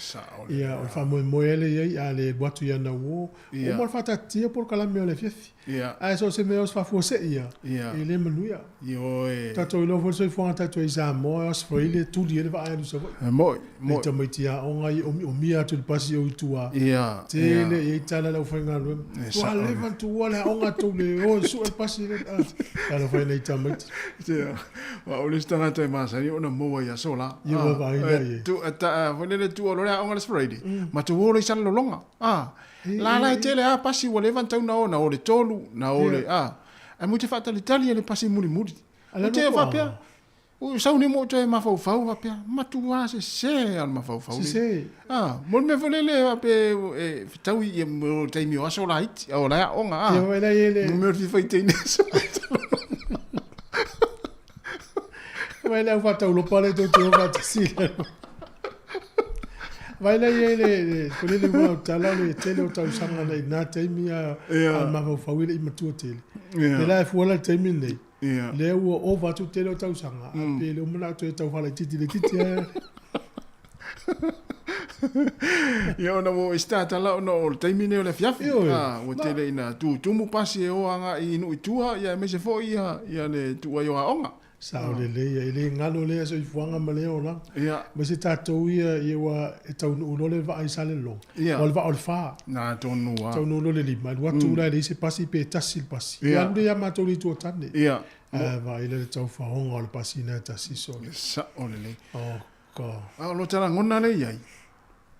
Speaker 1: Ia o le faamoemoe lea e i ai, a le alu atu i ana uo, uma le faataatitia polokalame o le afiafi. Ae so o se mea o se faafuasei ia, e le manuia.
Speaker 19: Ioe.
Speaker 1: Tatou iloa foi le soifuaga tatou i Samoa, e oso ai le tuli ai le vaa e alu i Savaii.
Speaker 19: E moi, moi.
Speaker 1: Nai tamaiti aoga ia omiomia atu i le pasi o i tua.
Speaker 19: Ia.
Speaker 1: Tele i ai tala a le aufaigaluega.
Speaker 19: E sao.
Speaker 1: Ua leva ona tuua le aoga tou le o e sue le pasi lea. Talofa i nai tamaiti.
Speaker 19: Ia. Aua o le isi tagata e masani ona maua i aso la.
Speaker 1: Ia vaavaai la i ai.
Speaker 19: Tu, ta, foi lele tuua loa le aoga le aso Friday. Matou o loa i Salelologa. La la e tele a pasi ua leva ona tau na o, na o le 3, na o le, a. Ae mo te faatalitali e le pasi mulimuli. O te faapea, o sau nei mo toe mafaufau faapea, matua sese a le mafaufau.
Speaker 1: Sese.
Speaker 19: Ah, mo le mea foi lele faapea e fetaui ia mo le taimi o aso laiti, o la e aoga a.
Speaker 1: Ia vai la i le.
Speaker 19: Mo mea o le fia teine aso.
Speaker 1: Vai le au faataulopa le tou te o faatasi. Vai la i le foi lele ua tala o le tele o tausaga na i na taimi a le mafaufau e le i matua tele. Le la e fua la le taimi lenei. Lea ua ova atu tele o tausaga, a pe le o manao toe tau faalaitiiti laitiiti lava.
Speaker 19: Ia ona ua e tatala ona o le taimi lenei o le afiafi. Ua tele ina tutumu pasi e o agai i nuu i tua, ia aemaise foi ia le tuu ai o aoga.
Speaker 1: Sao lelei ia, e le galo lea soifuaga ma lea olaga.
Speaker 19: Ia.
Speaker 1: Ma se tatou ia, ia ua e taunuu loa le vaa i Salelologa.
Speaker 19: Ia.
Speaker 1: O le vaa o le 4.
Speaker 19: Na tonu lava.
Speaker 1: Taunuu loa le 5, alu atu
Speaker 19: Mm.
Speaker 1: la e leai se pasi pe tasi le pasi.
Speaker 19: Ia.
Speaker 1: Ia alu lea ia matou i le itu o tane.
Speaker 19: Ia.
Speaker 1: Ae vaai la le taufaoga o le pasi na e tasi sole.
Speaker 19: Sao lelei.
Speaker 1: Oh God.
Speaker 19: A o lo ta lagona lea i ai,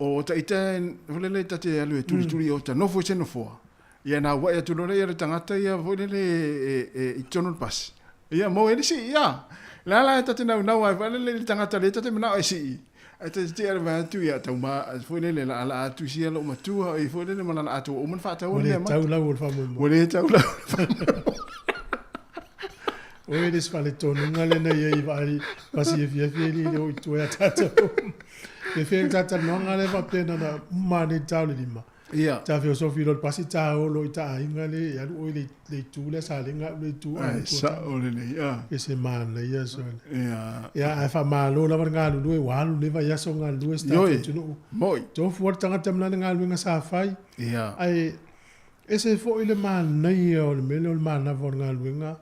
Speaker 19: o ta ita foi lele ta te alu e tulituli o ta nofo i se nofoa, ia na aua'i atu loa lea le tagata ia foi lele e i totonu o le pasi. Ia mo e le sii ia. Le a la e ta te naunau ai foi lele i le tagata lea ta te manao e sii. Ae ta te tea le vae atu ia tau ma foi lele la ala atu sia lou matua oi foi lele ma lana atu ua uma ona faataua
Speaker 1: Ua
Speaker 19: le
Speaker 1: le
Speaker 19: mea
Speaker 1: tau
Speaker 19: mata.
Speaker 1: lau o le faamoemoe.
Speaker 19: Ua le tau lau o le faamoemoe.
Speaker 1: Oi le se faale-tonuga lena ia i vaai pasi afiafi e le o i tua ia tatou. Pe fea le talatalanoaga lea faapea na ona uma nei tao le lima.
Speaker 19: Ia.
Speaker 1: Ta feosofi loa le pasi ta olo i ta aiga le e alu oe i le itu lea Salega alu le itu
Speaker 19: Ai,
Speaker 1: a itu
Speaker 19: sao lelei, a.
Speaker 1: E se manaia sole.
Speaker 19: Ia.
Speaker 1: Ia ae faamalo lava le galulue ua alu nei vaiaso galulue si tatou
Speaker 19: Ioe,
Speaker 1: atunuu.
Speaker 19: moi.
Speaker 1: Tofu lava le tagata ma lana galuega sa fai.
Speaker 19: Ia.
Speaker 1: Ae ese foi le manaia o le mea lea o le manava o le galuega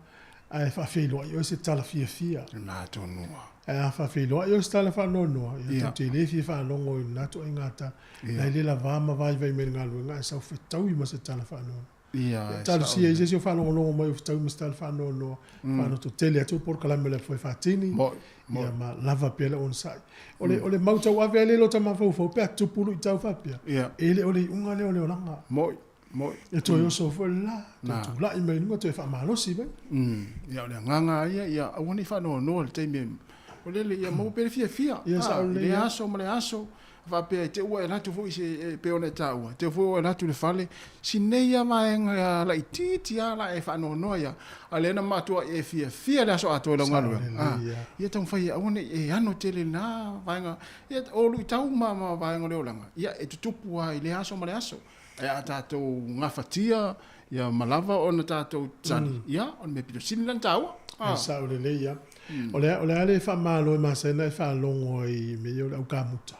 Speaker 1: ae faafeiloai oe se tala fiafia.
Speaker 19: Na tonu lava.
Speaker 1: Ae a faafeiloai oe se tala faanoanoa, ia
Speaker 19: Ia.
Speaker 1: tou te le fia faalogo i lena ituaiga tala.
Speaker 19: Ia.
Speaker 1: Na e le lava ma vaivai mai i le galuega ae sau fetaui ma se tala faanoanoa.
Speaker 19: Ia,
Speaker 1: Ia,
Speaker 19: e
Speaker 1: talosia
Speaker 19: sao
Speaker 1: i se isi o faalogologo mai o fetaui ma se tala faanoanoa, faanototele atu le polokalame o le Afoe Faatini,
Speaker 19: Moi, moi.
Speaker 1: ia ma lava pea le onosai. O le, o le mau tauave ai lea i lo ta mafaufau pe a tupu luitau faapea,
Speaker 19: Ia.
Speaker 1: e le o le iuga lea o le olaga.
Speaker 19: Moi, moi.
Speaker 1: E toe oso foi le la, toe
Speaker 19: Na.
Speaker 1: tulai mai i luga, toe faamalosi mai.
Speaker 19: Ia, o le agaga lava ia, ia aua ne i faanoanoa i le taimi e o lele ia maua pea le fiafia.
Speaker 1: Ia,
Speaker 19: Ah,
Speaker 1: sao
Speaker 19: i
Speaker 1: lelei,
Speaker 19: le
Speaker 1: ia.
Speaker 19: aso ma le aso, faapea e te ua e alu atu foi se e pei ona e taua, te foi ua e alu atu i le fale, si nei lava vaega laitiiti lava la e faanoanoa ia, a o lea na matuai e fiafia le aso atoa i lau
Speaker 1: Sao
Speaker 19: galuega.
Speaker 1: lelei,
Speaker 19: Ah,
Speaker 1: ia.
Speaker 19: ia taumafai e aua ne i e ano tele i lena vaega, ia o luitau ma vaega o le olaga, ia e tutupu lava i le aso ma le aso. Ae a tatou gafatia ia ma lava ona tatou tali, ia o le mea pito sili lena ona taua.
Speaker 1: E
Speaker 19: Ah.
Speaker 1: sao lelei ia. O le, o le a le faamalo e masani ona e faalogo ai i mea ia o le aukamuta.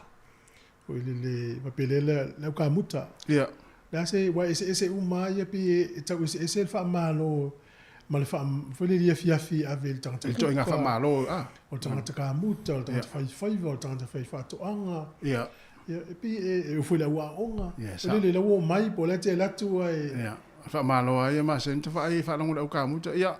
Speaker 1: Foi lele, faapea lea le, le aukamuta.
Speaker 19: Ia.
Speaker 1: Le a se, ua eseese uma lava ia pei e tau eseese le faamalo ma le faa, foi lele afiafi e ave i le tagata
Speaker 19: I le ituaiga
Speaker 1: kuka,
Speaker 19: faamalo, ah.
Speaker 1: o le tagata kamuta, o le tagata
Speaker 19: Ia.
Speaker 1: faifaiva, o le tagata faifaatoaga.
Speaker 19: Ia.
Speaker 1: Ia, e pei e, e oo foi i le auaoga.
Speaker 19: Ia,
Speaker 1: O
Speaker 19: sao.
Speaker 1: lele la ua oo mai po o le a te alu atu ai.
Speaker 19: Ia, faamalo lava ia masani ta vaai e faalogo i le aukamuta, ia,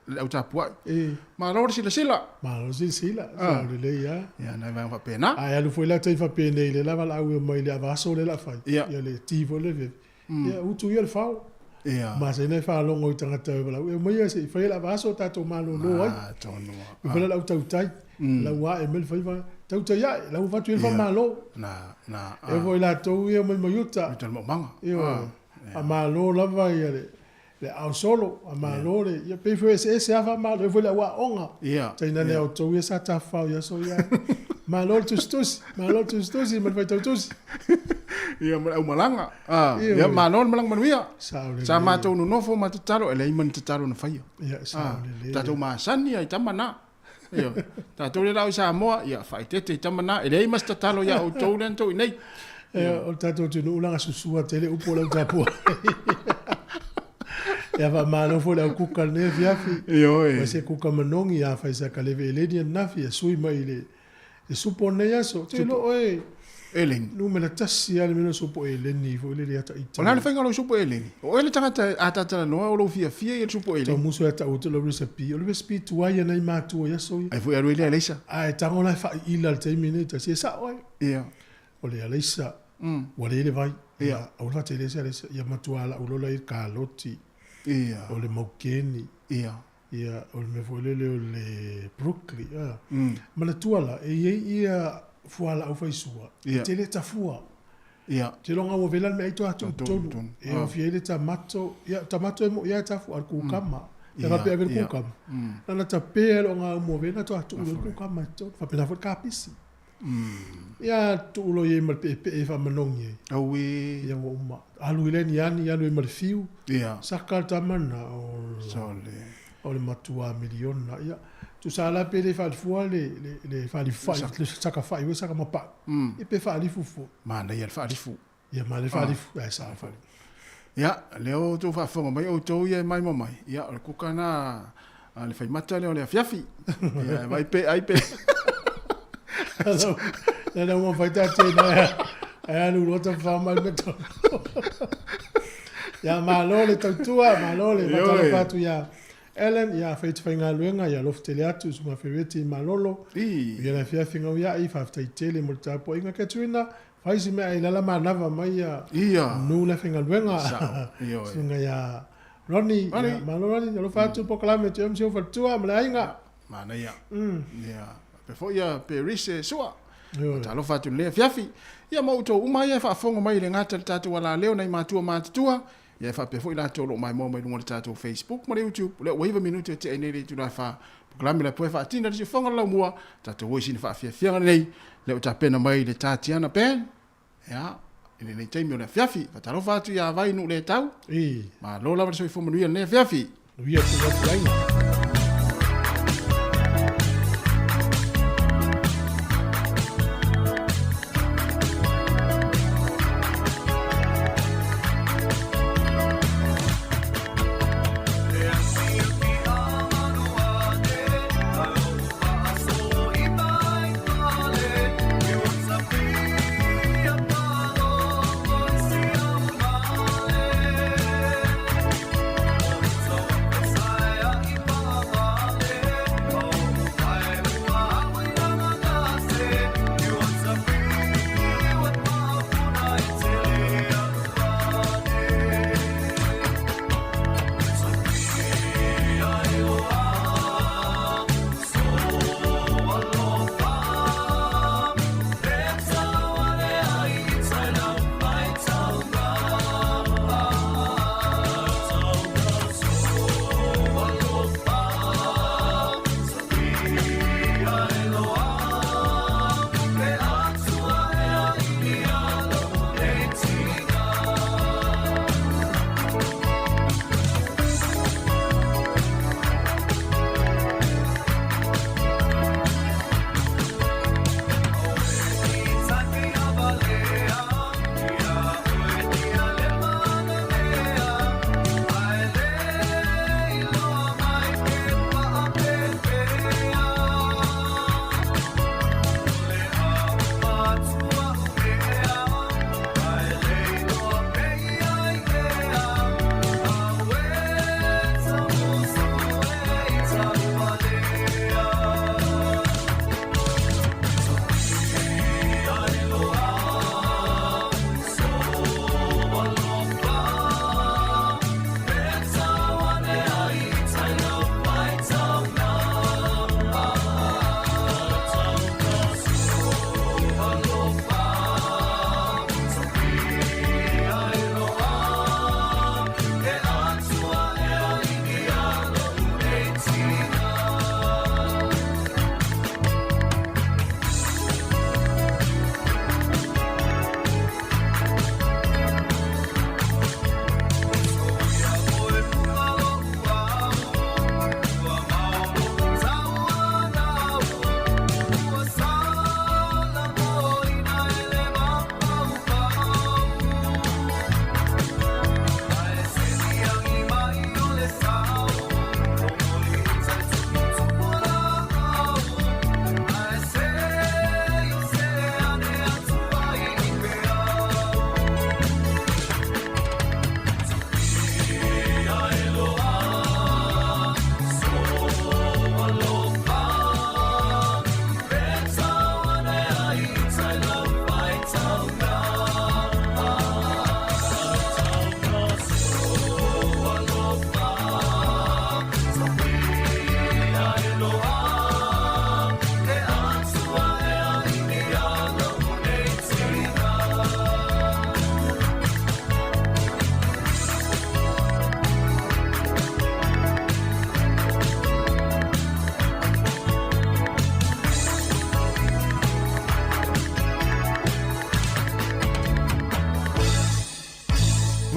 Speaker 19: le au tapuai.
Speaker 1: E.
Speaker 19: Malo le silasila.
Speaker 1: Malo le silasila,
Speaker 19: Ah.
Speaker 1: sao lelei lava.
Speaker 19: Ia, nai vaega faapena.
Speaker 1: Ae alu foi la tai faapenei le lava laau e mai le avaaso le la fai.
Speaker 19: Ia.
Speaker 1: Ia le ti foi le veve. Ia utu ia le fao.
Speaker 19: Ia.
Speaker 1: Masani e faalogo i tagata e valaau. E omai ia se i fai le avaaso tatou malolo ai.
Speaker 19: Ah, tonu lava.
Speaker 1: E foi le au tautai. Lau ae mai le faiva. Tautai ae, lau avatu i le
Speaker 19: Ia.
Speaker 1: faamalo.
Speaker 19: Na, na,
Speaker 1: E foi latou ia mai mai uta.
Speaker 19: Uta le maumaga.
Speaker 1: Ioe.
Speaker 19: Ah.
Speaker 1: Faamalo lava ia le le aosolo, faamalo le ia pei foi eseese lava faamalo, e foi le auaoga.
Speaker 19: Ia.
Speaker 1: Tainane
Speaker 19: Ia.
Speaker 1: a outou ia sa tafafao i aso ia. Malo le tusitusi, malo le tusitusi ma le faitautusi.
Speaker 19: Ia ma le aumalaga. Ah,
Speaker 1: Ioe.
Speaker 19: ia malo le malaga manuia.
Speaker 1: Sao lelei.
Speaker 19: Sa matou nonofo ma tatalo, e leai ma ni tatalo na faia.
Speaker 1: Ia, sao
Speaker 19: Ah,
Speaker 1: lelei.
Speaker 19: tatou masani ai tama na. Ioe. Tatou le lau i Samoa, ia faaeteete i tama na, e leai ma se tatalo iā outou lea na tou i nei.
Speaker 1: E, o le tatou atunuu laga susua tele upu o le au tapua. Ia faamalo foi le au kuka i lenei afiafi.
Speaker 19: Ioe.
Speaker 1: Ma se kuka manogi a fai sa kaleve eleni ananafi e sui mai i le le supo o lenei aso. Te iloa oe
Speaker 19: Eleni.
Speaker 1: Numera tasi lava le mea lea o supo eleni foi lele ata ita.
Speaker 19: O le a le faiga o lau supo eleni? O oe le tagata a talatalanoa o lou fiafia ia le supo eleni.
Speaker 1: Tau musu ia ta'u atu lau recipe. O le recipe tuai ana i matua i aso ia.
Speaker 19: Ai foi alu ai le alaisa.
Speaker 1: Ae tago la e faaiila i le taimi nei tasi e sa'o ai.
Speaker 19: Ia.
Speaker 1: O le alaisa. Ua le le vai.
Speaker 19: Ia.
Speaker 1: Aua le faatele se alaisa. Ia matua la'u loa la i le kaloti.
Speaker 19: Ia.
Speaker 1: O le maukeni.
Speaker 19: Ia.
Speaker 1: Ia, o le mea foi lele o le broccoli. A. Manatua la, e i ai ia fualaau faisua.
Speaker 19: Ia.
Speaker 1: E tele tafua.
Speaker 19: Ia.
Speaker 1: Te loga ua vela le meaai toatu i
Speaker 19: Totonu,
Speaker 1: totonu.
Speaker 19: totonu.
Speaker 1: E
Speaker 19: Ah.
Speaker 1: aofia ai le tamato. Ia, tamato e mo'i lava e tafu, a le kukama. E
Speaker 19: Ia,
Speaker 1: faapea ave le
Speaker 19: ia.
Speaker 1: kukama. Nana tapea le oga ua vela toatu'u le kukama i totonu. Faapena foi le kapisi. Ia tuu loa i ai ma le pe'epe'e faamanogi ai.
Speaker 19: Auē.
Speaker 1: Ia ua uma. Alu i le aniani, alu ai ma le fiu.
Speaker 19: Ia.
Speaker 1: Saka le tama lena o
Speaker 19: Sole.
Speaker 1: o le matuā miliona. Ia, tusa la pe le faalifua le le le faalifufa'i, le sakafa'i ua saka mapa'u. Ia pe faalifu foi.
Speaker 19: Manaia le faalifu.
Speaker 1: Ia ma le faalifu, ae sa faalifu.
Speaker 19: Ia, lea o outou faafofoga mai outou ia e mai ma mai. Ia, o le kuka na A le faimata lea o le afiafi. Ia, e vai pe, ai pe.
Speaker 1: Le ua fai tātou na e alu loa tawha mai me tau. Ia malo le tautua, malo le faatalofa atu ia Ellen, ia Faith Faigaluega, ia alofa tele atu, Susuga Fereti Malolo. Ia le afiafi ngau ia i faafetai tele mo le tapuaiga Katrina, fai si mea i lala manava mai ia nu le faigaluega. Susuga ia Ronnie, ia malo Ronnie, alofa atu polokalame tu MC faletua ma le aiga.
Speaker 19: Manaia. Ia, pe foi ia pe rise sua. Talofa atu le afiafi. Ia ma outou uma ia e faafofoga mai i le gata i le tatou alaleo nai matua matutua. Ia e faapea foi latou o lo o maimoa mai luga o le tatou Facebook ma le YouTube. O lea ua 9 minute e tea ai nei le itula e 4. Polokalame la poe faatina le siufofoga o le laumua. Tatou o i sina faafiafiaga lenei. Lea ua tapena mai le Tatiana Band. Ia, i lenei taimi o le afiafi. Faatalofa atu ia Vai nuu le tau. Malo lava le soifua manuia i lenei afiafi.
Speaker 1: Manuia atu atu aiga.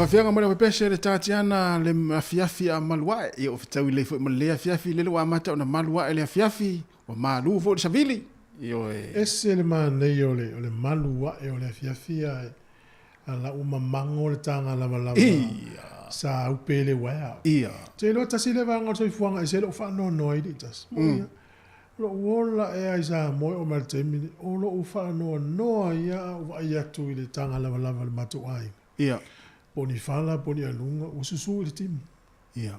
Speaker 19: Faafeaga mai le pese le Tatiana le afiafi a malu ae. Ia ua fetaui lelei foi ma le afiafi lele ua amata ona malu ae le afiafi, ua malu foi le savili. Ioe.
Speaker 1: Ese le manaia o le, o le malu ae o le afiafi ae, a la ua mamago le taga lavalava.
Speaker 19: Ia.
Speaker 1: Sa aupe le uaea.
Speaker 19: Ia.
Speaker 1: Te iloa tasi lea vaega o le soifuaga ese lou faanoanoa ai tasi. Moni a. Lou ola ea i Samoa e oo mai i le taimi lenei, o lou faanoanoa ia a ou vaai atu i le taga lavalava o le matou aiga.
Speaker 19: Ia.
Speaker 1: Po o ni fala po o ni aluga, ua susu i le timu.
Speaker 19: Ia.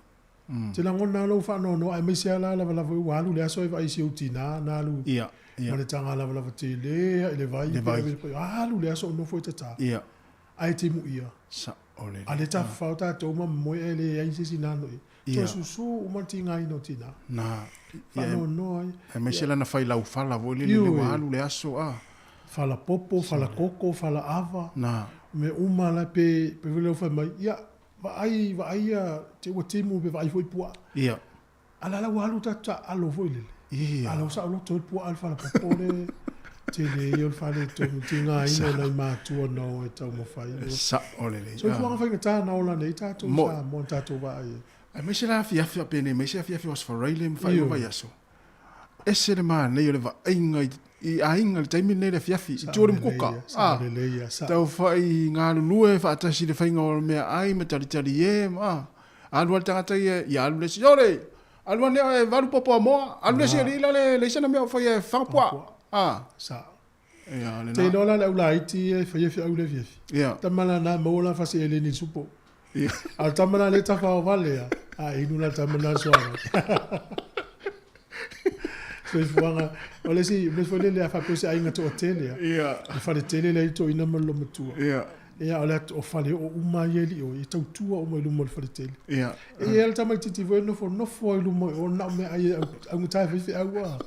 Speaker 1: Te lagona lava lou faanoanoa aemaise lava la lavalava ua alu le aso e vaai i si ou tina na alu
Speaker 19: Ia. Ia.
Speaker 1: ma le taga lavalava tele lava i le vai,
Speaker 19: Le vai.
Speaker 1: alu le aso o nofo i tata.
Speaker 19: Ia.
Speaker 1: Ae timuia.
Speaker 19: Sao lelei.
Speaker 1: A lea tafafao tatou ma momoe ae leai se isi na ano i ai.
Speaker 19: Ia.
Speaker 1: Toe susu uma le tigaina o tina.
Speaker 19: Na.
Speaker 1: Faanoanoa ai.
Speaker 19: Aemaise lana fai laufala foi lele
Speaker 1: Ioe.
Speaker 19: ua alu le aso a.
Speaker 1: Fala popo, fala koko, fala ava.
Speaker 19: Na.
Speaker 1: Mea uma la pe pe foi lea ua fai mai, ia, vaai, vaai ia, te ua timu pe vaai foi puaa.
Speaker 19: Ia.
Speaker 1: A la la ua alu tatou taaalo foi lele.
Speaker 19: Ia.
Speaker 1: A la ua saoloto ai le puaa i le fala popo le tele ia o le faaletonu, tigaina o nai matua na o e taumafai.
Speaker 19: Sao lelei.
Speaker 1: Soifuaga faigata na ola nei tatou i
Speaker 19: Moi.
Speaker 1: Samoa na tatou vaai ai.
Speaker 19: Aemaise la afiafi faapenei mai se afiafi o Aso Faraile ma faaiuga
Speaker 1: Ioe.
Speaker 19: vaiaso. Ese le manaia o le vaaiga i aiga i le taimi lenei i le afiafi, i tua o le mukuka.
Speaker 1: Sao lelei ia, sao.
Speaker 19: Tau fai galulue faatasi i le faiga o meaai ma talitali e, ma alu lava le tagata ia, ia alu le isi, Ole! Alu ane oe e valu popo a moa, alu le isi alii la le leai sana mea o faia e faga puaa.
Speaker 1: Sao.
Speaker 19: Ia, lena.
Speaker 1: Te iloa la le au laiti ia e faia feau i le afiafi.
Speaker 19: Ia.
Speaker 1: Tama la na maua la fasi eleni i le supo.
Speaker 19: Ia.
Speaker 1: A o le tama la lea e tafaovale a, a inu la le tama na suavai. Soifuaga, o le isi mea foi lele a faapea o se aiga toatele a.
Speaker 19: Ia.
Speaker 1: Le faletele lea i toeaina ma le loomatua.
Speaker 19: Ia.
Speaker 1: Ia, o le at, o fale oo uma ia e lio, e tautua uma i luma o le faletele.
Speaker 19: Ia.
Speaker 1: E i ai le tamaitiiti foi e nofonofo ai i luma o na o meaai e augata e fai feau a.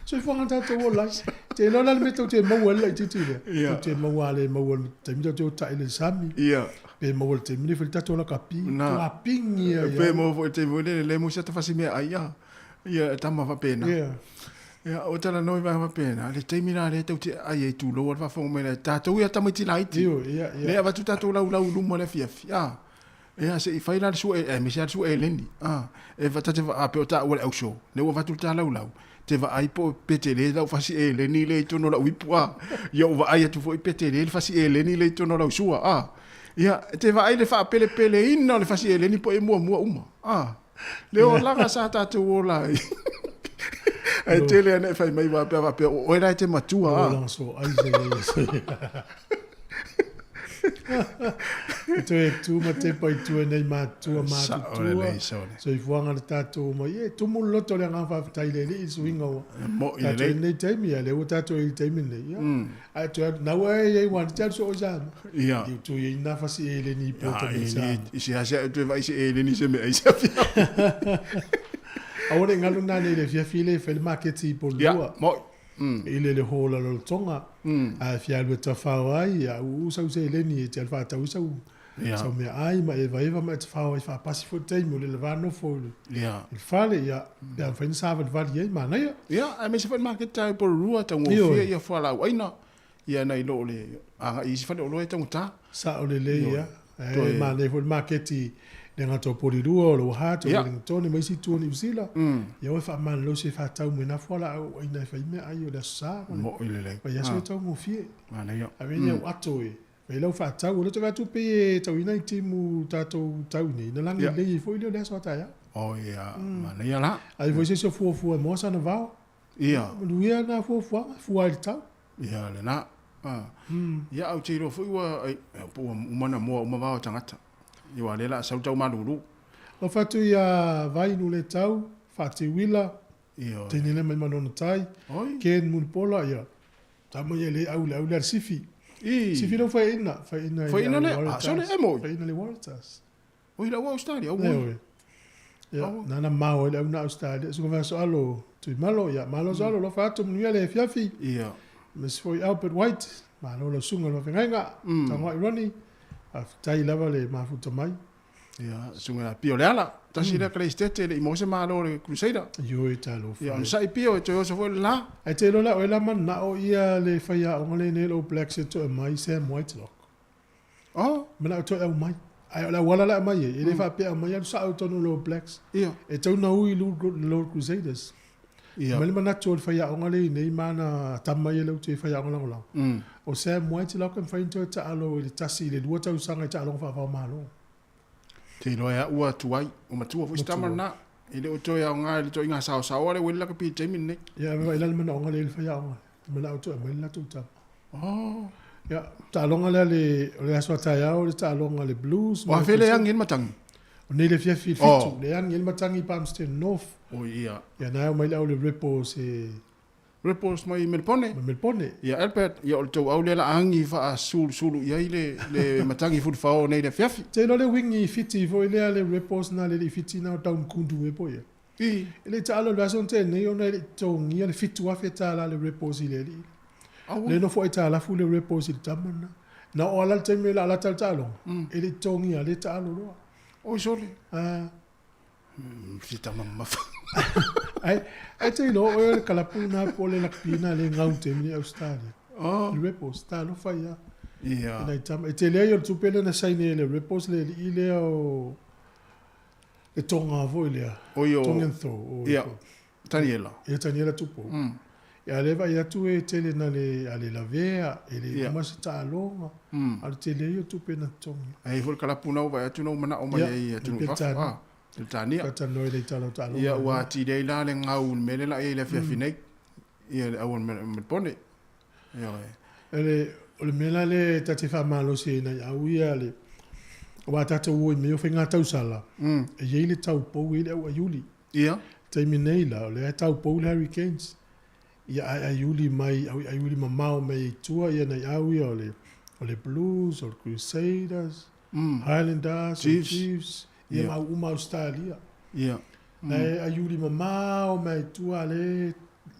Speaker 1: Soifuaga na tatou ola ai. Te iloa la le mea tou te maua ai le laitiiti lea.
Speaker 19: Ia.
Speaker 1: Tou te maua a le maua i le taimi tou te o ta'i i le sami.
Speaker 19: Ia.
Speaker 1: Pe maua i le taimi nei fai le tatou lakapi.
Speaker 19: Na.
Speaker 1: Tua pingi ia
Speaker 19: Pe maua foi i le taimi foi lele, le maua se ata fasi meaai a. Ia, e tama faapena.
Speaker 1: Ia.
Speaker 19: Ia, o talanoa i vaega faapena, le taimi la lea tou te ai ai tulou a le faafofoga mai la tatou ia tamaiti laiti.
Speaker 1: Ioe, ia, ia.
Speaker 19: Lea avatu tatou laulau i luma i le afiafi, a. Ia, se i fai la le sua, aemaise lava le sua eleni, a. E ta te a pei o taua le aushow, lea ua avatu le ta laulau, te vaai po o pe tele lau fasi eleni lea i totonu o lau ipu, a. Ia, ou vaai atu foi pe tele le fasi eleni lea i totonu o lau sua, a. Ia, e te vaai i le faapelepeleina o le fasi eleni po o e muamua uma, a. Le olaga sa tatou ola ai. Ae tele ana e fai mai wa pea faapea o oe la e te matua a.
Speaker 1: Olaga so ai se se. E toe tu ma tepa i tua nei matua matutua. Soifuaga le tatou mai. E tumu le loto o le agaga faafetai i le Alii i le suiga ua tatou i lenei taimi, a o lea ua tatou i le taimi lenei. Ia, ae toe atu, nau e i ai ua te alu soo i Samoa.
Speaker 19: Ia.
Speaker 1: I utu i ai nā fasi eleni i pota mai Samoa.
Speaker 19: I se ase toe vaai se eleni se mea i se afiafi.
Speaker 1: Aua ne i galu nā nei i le afiafi le e fai le maketi i Polua.
Speaker 19: Ia, moi.
Speaker 1: I le le hall a Lolotonga. A fia alu e tawhao ai, ia uu sau se eleni e te alu whaatau i sau, sau mea ai ma e vaeva ma e te whao ai whaapasi fo taimi o le le vānofo i le, i le fale, ia, pe a mawhai na sāvalivali ai, manaia.
Speaker 19: Ia, aemaise foi le maketi i Porirua, taugofie ia fualaau aina, ia nai lo le agai i isi faleoloa e taugata.
Speaker 1: Sao lelei ia. E manaia foi le maketi le gata o Porirua, o Lower Hutt, o Wellington ma isi itu o Niu Sila. Ia oe faamalolosi e faatau mai na fualaau aina e fai meaai o le Aso Sa ma le
Speaker 19: Mo'i lelei.
Speaker 1: vaiaso e taugofie.
Speaker 19: Manaia.
Speaker 1: Ave ni au ato e fai lau faatau. O lea ou te vaai atu pei e tauina i timu tatou tau nei, na lagi lelei ai foi lea o le aso a taeao.
Speaker 19: Oh ia, manaia la.
Speaker 1: Ai foi se isi o fuafua e moa sana vao.
Speaker 19: Ia.
Speaker 1: Manuia na fuafuaga, fua ai le tau.
Speaker 19: Ia, lena. Ia, ou te iloa foi ua, ai, po ua uma ona moa uma vao a tagata. Ia, aua o lea o le a sau tau malulu.
Speaker 1: Alofa atu ia Vainu le tau, Faateuila,
Speaker 19: Ioe.
Speaker 1: teine lea mai Manono Tai, Ken Mulipola, ia, tama ia le au le au lea le Sifi.
Speaker 19: I.
Speaker 1: Sifi lea ua faiaina, faiaina i le
Speaker 19: Faiaina le,
Speaker 1: Waratahs.
Speaker 19: ah, sole, e moi.
Speaker 1: Faiaina le Waratahs.
Speaker 19: Oi, lau Australia, au
Speaker 1: Ioe. Ia, nana mao ai le au na Australia. Suka faasoalo Tuimalo, ia, malo soalo, alofa atu, manuia le afiafi.
Speaker 19: Ia.
Speaker 1: Miss foi Albert White, malo lau susuga i le faafeagaiga, Tagoai Ronnie, faafetai lava le mafuta mai.
Speaker 19: Ia, susuga ia Pio Leala, tasi lea Kaleistete e le i maua se malo o le Crusader.
Speaker 1: Ioe, talofa.
Speaker 19: Ia, onosai Pio e toe oso foi le la.
Speaker 1: Ae te iloa la oe la manao ia le faiaoga lenei o le All Blacks e toe aumai Sam Whitelock.
Speaker 19: Oh.
Speaker 1: Manao toe aumai. Ae o le auala la e aumai ai, e le faapea aumai alu sao i totonu o le All Blacks.
Speaker 19: Ia.
Speaker 1: E tau na ui i Lord Crusaders.
Speaker 19: Ia.
Speaker 1: Mai le manatu o le faiaoga le i nei ma ana tama ia lea ua toe faiaoga lagolago. O Sam Whitelock e mafai ona toe taalo i le tasi i le lua tausaga i taaloga faava-o-Malo.
Speaker 19: Te iloa e a'u atu ai, ua matua foi si tama lena. E le o toe aoga i le toaiga saosaoa lea ua i le lakapi i le taimi lenei.
Speaker 1: Ia, ave vaai la le manaoga lea i le faiaoga. E manao toe aumai le latou tama.
Speaker 19: Oh.
Speaker 1: Ia, taaloga lea le, o le aso a taeao le taaloga le Blues.
Speaker 19: O afe le agi ai le matagi?
Speaker 1: O nei le afiafi i le 7, oh. Le agi ai le matagi i Palmerston North.
Speaker 19: Oh, ia.
Speaker 1: Ia, na e aumai le au le Rebels e...
Speaker 19: Rebels mai Melpone.
Speaker 1: Mai Melpone.
Speaker 19: Ia, Albert, ia o le tou au lea la agi faasulusulu i ai le, le matagi fulufao nei le afiafi.
Speaker 1: Te iloa le wingi i Fiti foi lea le Rebels na le le i Fiti na o Down Kundu e po ia.
Speaker 19: I.
Speaker 1: E le i taalo i le aso na tea nei ona e le i totogia le $7,000 a le Rebels i le alii.
Speaker 19: Aua.
Speaker 1: Le nofo aitalafu le Rebels i le tama lena. Na oo lava la le taimi e laalata le taaloga, e le i totogia le taalo loa.
Speaker 19: Oi sole.
Speaker 1: Ah.
Speaker 19: Se tama mamafa.
Speaker 1: Ai, ai te iloa oe o le kalapu na po o le lakpi na le gau taimi nei Australia.
Speaker 19: Oh.
Speaker 1: Le Rebels, talofa ia.
Speaker 19: Ia.
Speaker 1: I nai tama. E tele ai o le tupe lea na saini ai e le Rebels le alii lea o le Tonga foi lea.
Speaker 19: Oi o.
Speaker 1: Tongan Tho. O,
Speaker 19: Ia. Taniela.
Speaker 1: Ia Taniela Tupou. Ia lea e vaai atu e tele na le a le lavea, e le
Speaker 19: Ia.
Speaker 1: uma se taaloga. A o le tele ai o tupe na totogi.
Speaker 19: Ai foi le kalapu na ua vaai atu na ua manao mai
Speaker 1: Ia,
Speaker 19: ai i atunuu i fafo.
Speaker 1: Peretania.
Speaker 19: Ah, Peretania.
Speaker 1: Faatanoa i le itala o taaloga.
Speaker 19: Ia ua atili ai la le gau i le mea lea la i ai i le afiafi nei. Ia le au o le Melpone. Ia oe.
Speaker 1: Ele, o le mea la lea ta te faamalosi ai nai au ia le, aua tatou o i mea o faiga tausala, e i ai le taupou e i ai le au aiuli.
Speaker 19: Ia.
Speaker 1: Taimi nei la, o lea e taupou le Hurricanes. Ia ae aiuli mai, au aiuli mamao mai i tua ia nai au ia o le, o le Blues, o le Crusaders, Highlanders, o le
Speaker 19: Chiefs.
Speaker 1: Chiefs, ia
Speaker 19: Ia.
Speaker 1: ma au uma Australia.
Speaker 19: Ia.
Speaker 1: Na e aiuli mamao mai i tua le,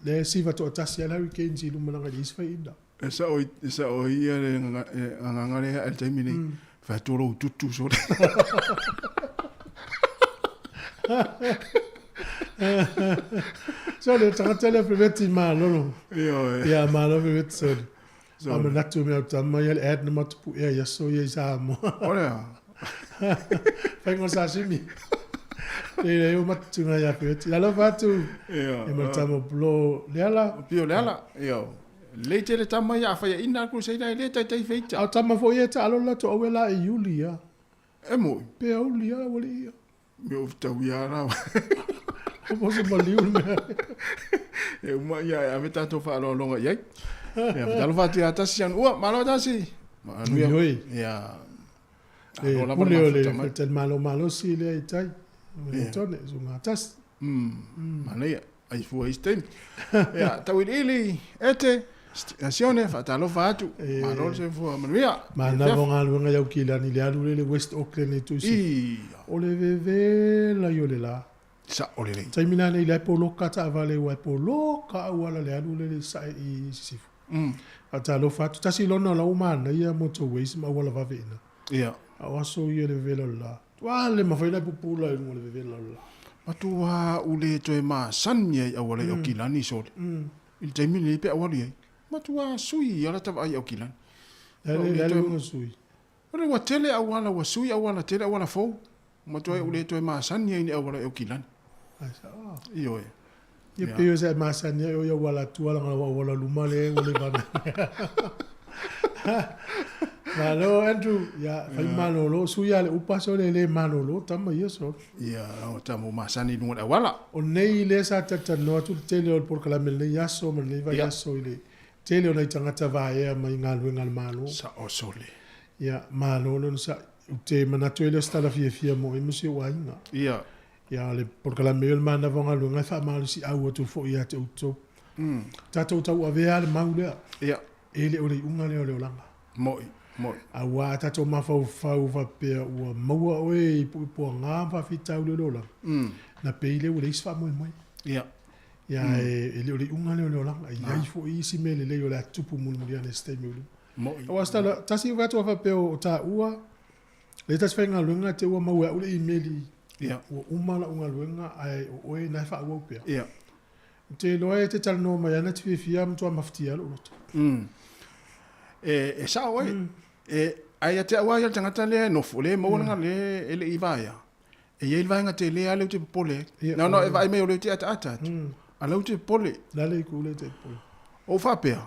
Speaker 1: le siva toatasi a le Hurricanes i luma laga i isi faiina.
Speaker 19: E sao e sao ia le agaga lea i le taimi nei. Fai atu o lou tutu sole.
Speaker 1: So le tagata lea Feveti malolo.
Speaker 19: Ioe.
Speaker 1: Ia malo Feveti sole.
Speaker 19: Sole.
Speaker 1: A manatu mea o tama ia le ad na matupu'ea i aso ia i Samoa.
Speaker 19: O lea.
Speaker 1: Faiga o sashimi. Le le o matutuga ia Feveti. Alofa atu.
Speaker 19: Ia.
Speaker 1: Ia ma le tama o Plo Leala.
Speaker 19: Pio Leala. Ia. Lei tele tama ia a faiaina le Crusader e le taitai feita.
Speaker 1: A o tama foi ia e taalo le latou au e la e Iuli ia.
Speaker 19: E moi.
Speaker 1: Pe auli ia ua le ia.
Speaker 19: Me o tau ia la.
Speaker 1: O mo se maliu le mea.
Speaker 19: E uma ia e ave tatou faaaloaloga i ai. Ia fatalofa atu ia Tasi anu ua, malo Tasi. Manuia.
Speaker 1: Oi.
Speaker 19: Ia.
Speaker 1: Le
Speaker 19: Alo lava
Speaker 1: pule o le
Speaker 19: mafuta mai.
Speaker 1: faletalimalo malosi lea i tai.
Speaker 19: Ia.
Speaker 1: Tone, suga Tasi.
Speaker 19: Manaia, ai fua isi taimi. Ia, tauiliili, ete, Sione, faatalofa atu. Malo le soifua manuia.
Speaker 1: Manava o galuega i Aukilani i le alu lea i le West Auckland i Tusi. O le vevela i o le la.
Speaker 19: Sa'o lelei.
Speaker 1: Taimi la nei le ai poloka taavale ua e poloka auala le alu lea i le sae i Sisifo. Faatalofa atu. Tasi lona o la ua manaia motorways ma auala vave ina.
Speaker 19: Ia.
Speaker 1: A o aso ia i le vevela o le la. Ua le mafai ona e pupula i luga o le vevela o le la.
Speaker 19: Matua u le toe masani ai auala i Aukilani sole. I le taimi lenei pe au alu i ai. Matua sui ala ta vaai i Aukilani.
Speaker 1: Le le le uiga sui.
Speaker 19: O le ua tele auala ua sui auala tele auala fou. Matua u le toe masani ai ni auala i Aukilani.
Speaker 1: Ai sao.
Speaker 19: Ioe.
Speaker 1: Ia pei o se masani ai o ia auala tua langa lau auala luma le ua leva ona. Malo Andrew, ia fai malolo, sui a le upa sole le malolo tama ia sole.
Speaker 19: Ia, o tamo masani i luga o le auala.
Speaker 1: O nei lea sa talatalanoa atu le tele o le polokalame i lenei aso ma lenei vaiaso i le tele o nai tagata vaea mai galuega a le Malo.
Speaker 19: Sa'o sole.
Speaker 1: Ia, malo le onosai. Ou te manatu ai lea o se tala fiafia mo oe ma si ou aiga.
Speaker 19: Ia.
Speaker 1: Ia, o le polokalame o le manava o galuega e faamalosiau atu foi ia te outou. Tatou tauavea le mau lea.
Speaker 19: Ia.
Speaker 1: E le o le iuga lea o le olaga.
Speaker 19: Mo'i, mo'i.
Speaker 1: Auā a tatou mafaufau faapea ua maua oe i puipuaga ma faafitauli o le olaga, na pei lea ua leai se faamoemoe.
Speaker 19: Ia.
Speaker 1: Ia, e le o le iuga lea o le olaga. E i ai foi isi mea lelei o le a tutupu mulimuli ane i se taimi o i luma.
Speaker 19: Mo'i.
Speaker 1: Aua se tala, tasi ua atu a faapea o taua, le tasi faigaluega te ua maua e au le imeli,
Speaker 19: Ia.
Speaker 1: ua uma lau galuega ae o oe na e faaauau pea.
Speaker 19: Ia.
Speaker 1: Ou te iloa e te talanoa mai ana te fiafia matua mafatia lou loto.
Speaker 19: E, e sao ai. E, ae ia te au lava ia le tagata lea e nofo, lea e maua lana lea e le i vaea. E i ai le vaega tele lava lea ou te popole ai.
Speaker 1: Ia,
Speaker 19: Na ona e vaai mai o lea ou te ataata atu. A o lea ou te popole.
Speaker 1: La le itu lea e te popole.
Speaker 19: Ou faapea,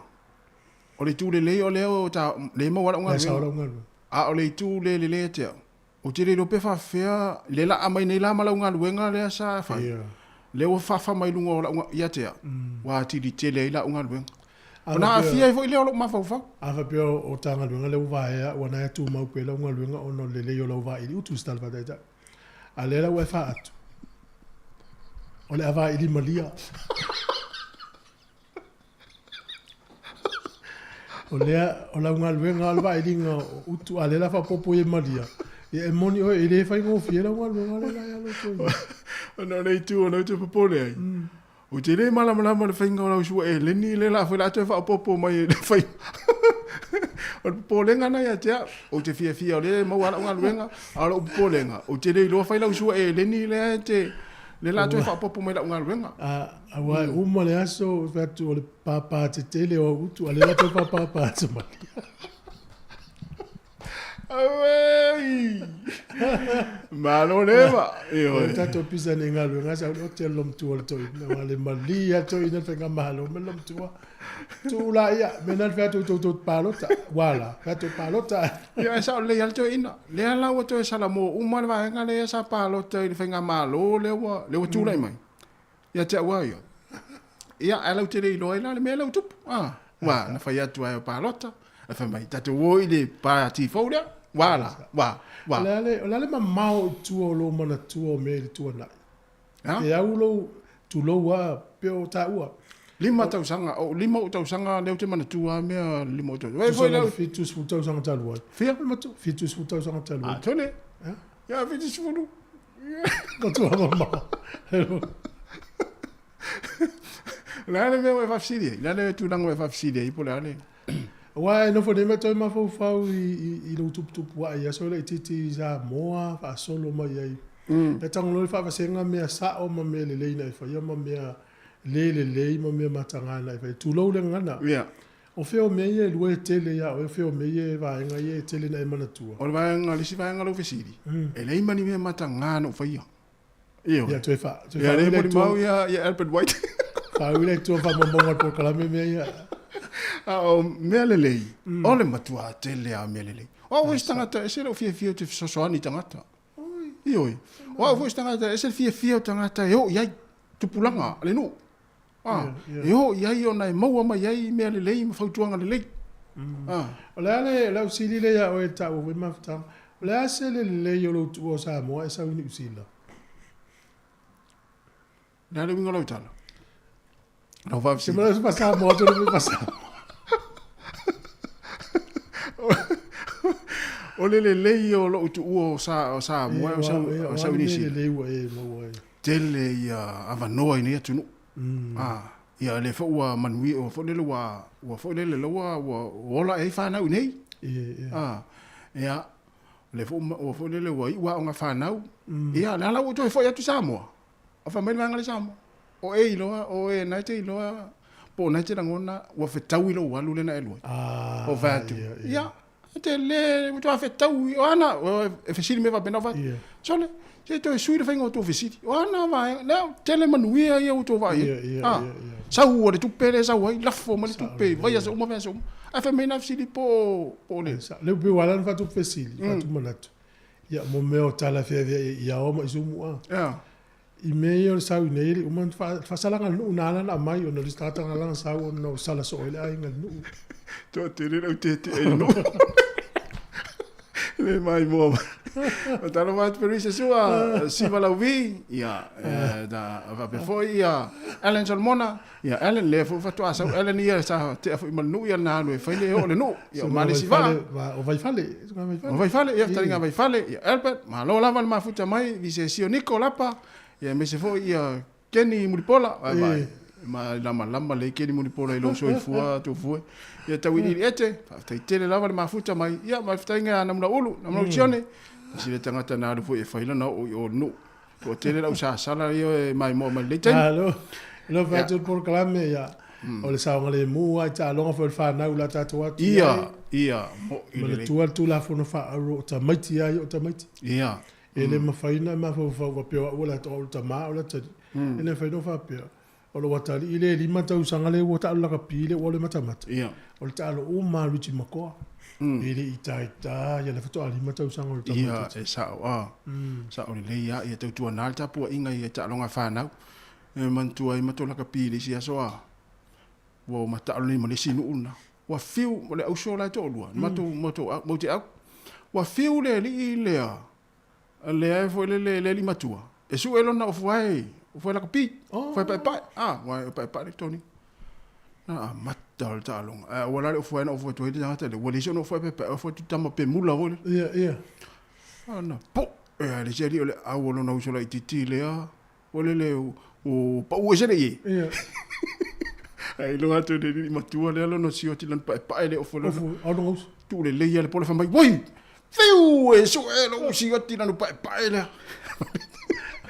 Speaker 19: o le itu lelei o lea o ta, lea e maua lau
Speaker 1: Lea e sao
Speaker 19: galuega.
Speaker 1: lau galuega.
Speaker 19: A o le itu le lelei ia te au, Ou te le iloa pe faafefea le laa mai nei la ma lau galuega lea sa fai.
Speaker 1: Ia.
Speaker 19: Lea ua fafa mai luga o lau ia te au, ua atili tele ai lau galuega.
Speaker 1: A
Speaker 19: Ona
Speaker 1: faapea-
Speaker 19: aafia ai foi lea o lou mafaufau.
Speaker 1: A faapea o ta galuega lea ua vaea ua na e tumau pea lau galuega ona o le lelei o lau vaili utu i se tala faataitai. A lea la ua e faa-atu, o le a vaili malia. O lea, o lau galuega o le vailiga o utu, a lea la faaopoopo i ai malia, ia e moni oe, e le faigofie lau galuega lea la e alo atu ai.
Speaker 19: Ona o le itu o lea ou te popole ai, ou te le malamalama i le faiga o lau sua eleni lea la foi la toe faaopoopo mai i le faiga. O le popolega lena ia te au. Ou te fiafia o lea e maua lau galuega, a o lou popolega, ou te le iloa fai lau sua eleni lea e te lea la toe faaopoopo mai lau galuega.
Speaker 1: Aua e uma le aso, ou fai atu o le pāpā tetele o au utu, a lea la toe faapāpā atu malia.
Speaker 19: Auei! Malo leva. Ioe.
Speaker 1: O tatou pisa nei galuega sa uli ote lo matua le toeaina aua le malie a le toeaina le faigamalo ma le matua. Tuu la ia, mea na le fai atu tou palota. Ua la, fai atu palota.
Speaker 19: Ia e sao lelei lava le toeaina. Lea la ua toe salamo uma le vaega lea sa palota i le faigamalo lea ua lea ua tulai mai. Ia te au lava ia. Ia ae lautele iloa ai la le mea lea ua tupu. Ah, ua na fai atu ai o palota. Ae fai mai, tatou o i le pati fou lea. Ua la, ua, ua.
Speaker 1: O le a le, o le a le mamao i tua o lou manatua o mea i le tuanai?
Speaker 19: Ha?
Speaker 1: E au lou, tulou a, pe o taua.
Speaker 19: 5 tausaga, o 5 ou tausaga lea ou te manatua a mea 5 ou tausaga. Ué, foi lea.
Speaker 1: 70 tausaga talu ai.
Speaker 19: Fia?
Speaker 1: 70 tausaga talu ai.
Speaker 19: Ah, tole. Ia, 70.
Speaker 1: Ko tua mamao.
Speaker 19: O le a le mea ua e faafesili ai? O le a le tulaga ua e faafesili ai po o le a le...
Speaker 1: Aua e nofo nei ma toe mafaufau i lou tuputupua'i i aso laitiiti i Samoa faasolo mai ai. E tago loa le faavasega mea sa'o ma mea lelei na e faia ma mea le lelei ma mea mataga na e faia. Tulou le gagana.
Speaker 19: Ia.
Speaker 1: O fea o mea ia e lua e tele ia oe, o fea o mea ia e vaega ia e tele na e manatua?
Speaker 19: O le vaega, le isi vaega lou fesili, e leai ma ni mea mataga na ou faia. Ioe.
Speaker 1: Ia, toe fa, toe
Speaker 19: Ia, lea
Speaker 1: faaui le
Speaker 19: molimau
Speaker 1: tua.
Speaker 19: ia, ia Albert White.
Speaker 1: Faaui le tua faamaumauga o le polokalame mea ia.
Speaker 19: A o mea lelei, o le matua tele lava o mea lelei. O au foi se tagata, e ese lou fiafia ou te fesoasoani i tagata. Ioe. O au foi se tagata, e ese le fiafia o tagata e oo i ai tupulaga a le nuu. A, e oo i ai ona e maua mai ai mea lelei ma fautuaga lelei. A.
Speaker 1: O le a le ausili lea ia oe e taua foi mafutaga, o le a se lelei o lou tuua o Samoa e sau i Niu Sila?
Speaker 19: O le a le uiga o lau tala? Lau faafesili.
Speaker 1: Se mea pa Samoa atu le pa Samoa.
Speaker 19: O le lelei o lou tuua o Samoa o sau o sau i Niu Sila.
Speaker 1: Lelei ua e maua ai.
Speaker 19: Tele ia avanoa i nei atunuu. A, ia lea foi ua manuia, ua foi lele ua, ua foi lele ua, ua ola ai fanau i nei. A, ia, lea foi ua foi lele ua iu aoga fanau. Ia, lea la ua toe foi atu i Samoa. O fai mai le vaega lea i Samoa. O e iloa, o e na e te iloa, po o na e te lagona, ua fetaui lou alu lea na e alu ai. O fai atu, ia, e te le, ua fetaui, o ana, e fesili mea faapena, o fai atu, sole, se toe sui le faiga o tou fesili. O ana vaega, lea, tele manuia ia ua tou vaai ai. A, sau o le tupe lea e sau ai, lafo mai le tupe i vaiaso uma, vaiaso uma. Ae fai mai na fesili po o le...
Speaker 1: Lea pei ua ala ona faatupu fesili, faatupu manatu. Ia, mo mea o tala feaveai i ao ma i sumu a. I mea ia o le sau i nei, e le i uma ona faasalaga le nuu na ala ona aumai ona o le isi tagata na ala ona sau ona o sala soo ai le aiga i le nuu.
Speaker 19: Toatele le au teetea i le nuu. Le maimoa mai. O talofa atu Perisa Sua, Siva Lauvi, ia, da, faapea foi ia Alan Solomona, ia Alan lea foi faatoa sau Alan ia sa tea foi ma le nuu ia na alu e fai le oo le nuu. Ia o Malesi Vaa.
Speaker 1: O Vaifale.
Speaker 19: O Vaifale, ia fetaliga Vaifale, ia Albert, malo lava le mafuta mai, Visesio Niko Lapa, ia aemaise foi ia Kenny Mulipola, vai vai. Ma lamalama le Kenny Mulipola i lou soifua tufue. Ia tauiliili ete, faafetai tele lava le mafuta mai. Ia ma le fetaiga a Namula Ulu, Namula Usione. Tasi le tagata na alu foi e fai lana oo i o le nuu. Toatele lau sasala ia e maimoa mai lenei taimi.
Speaker 1: Malo. Lo fai atu le polokalame ia. O le saogalemu lava i taaloga foi o le fanau la tatou atu i ai.
Speaker 19: Ia, ia, mo i lelei.
Speaker 1: Manatua le Tulafono Faaauau o tamaiti lava ia o tamaiti.
Speaker 19: Ia.
Speaker 1: E le mafai ona e mafaufau faapea o au o le ata, o au o le tama, o le atalii. E le mafai ona faapea. O lou atalii le 5 tausaga lea ua taalo lakapi lea ua o le matamata.
Speaker 19: Ia.
Speaker 1: O le taalo uma a Richie Makoa. E le i taita ia le faatoa 5 tausaga o le tamaitiiti.
Speaker 19: Ia, e sa'o a. Sa'o lelei a ia tautuanā le tapua'iga i taaloga a fanau. E manatua ai matou lakapi i le isi aso a ua o mataalo nei ma le isi nu'u lena. Ua fiu o le auso la e to'alua, matou matou au matou te au. Ua fiu le alii lea lea foi lele le alii matua e su'e lona ofuae ofuae lakapi, ofuae pa'epa'e a ua e pa'epa'e le totogiina. Na amata o le taaloga ae aua la le ofuae na ofu atu ai le tagata lea ua leai se ona ofuae pa'epa'e ofu atu tama pemula foi lele.
Speaker 1: Ia ia.
Speaker 19: A na po'e lava le isi alii o le au o lona uso laitiiti lea foi lele ua pa'u ese le ie.
Speaker 1: Ia.
Speaker 19: Ae iloa atu e le alii matua lea lona sioti lana pa'epa'e le ofu lona.
Speaker 1: Ofu au lona uso.
Speaker 19: Tuu lelei lava le pola fai mai, Oi! Fiu e su'e lou sioti lanu pa'epa'e lea.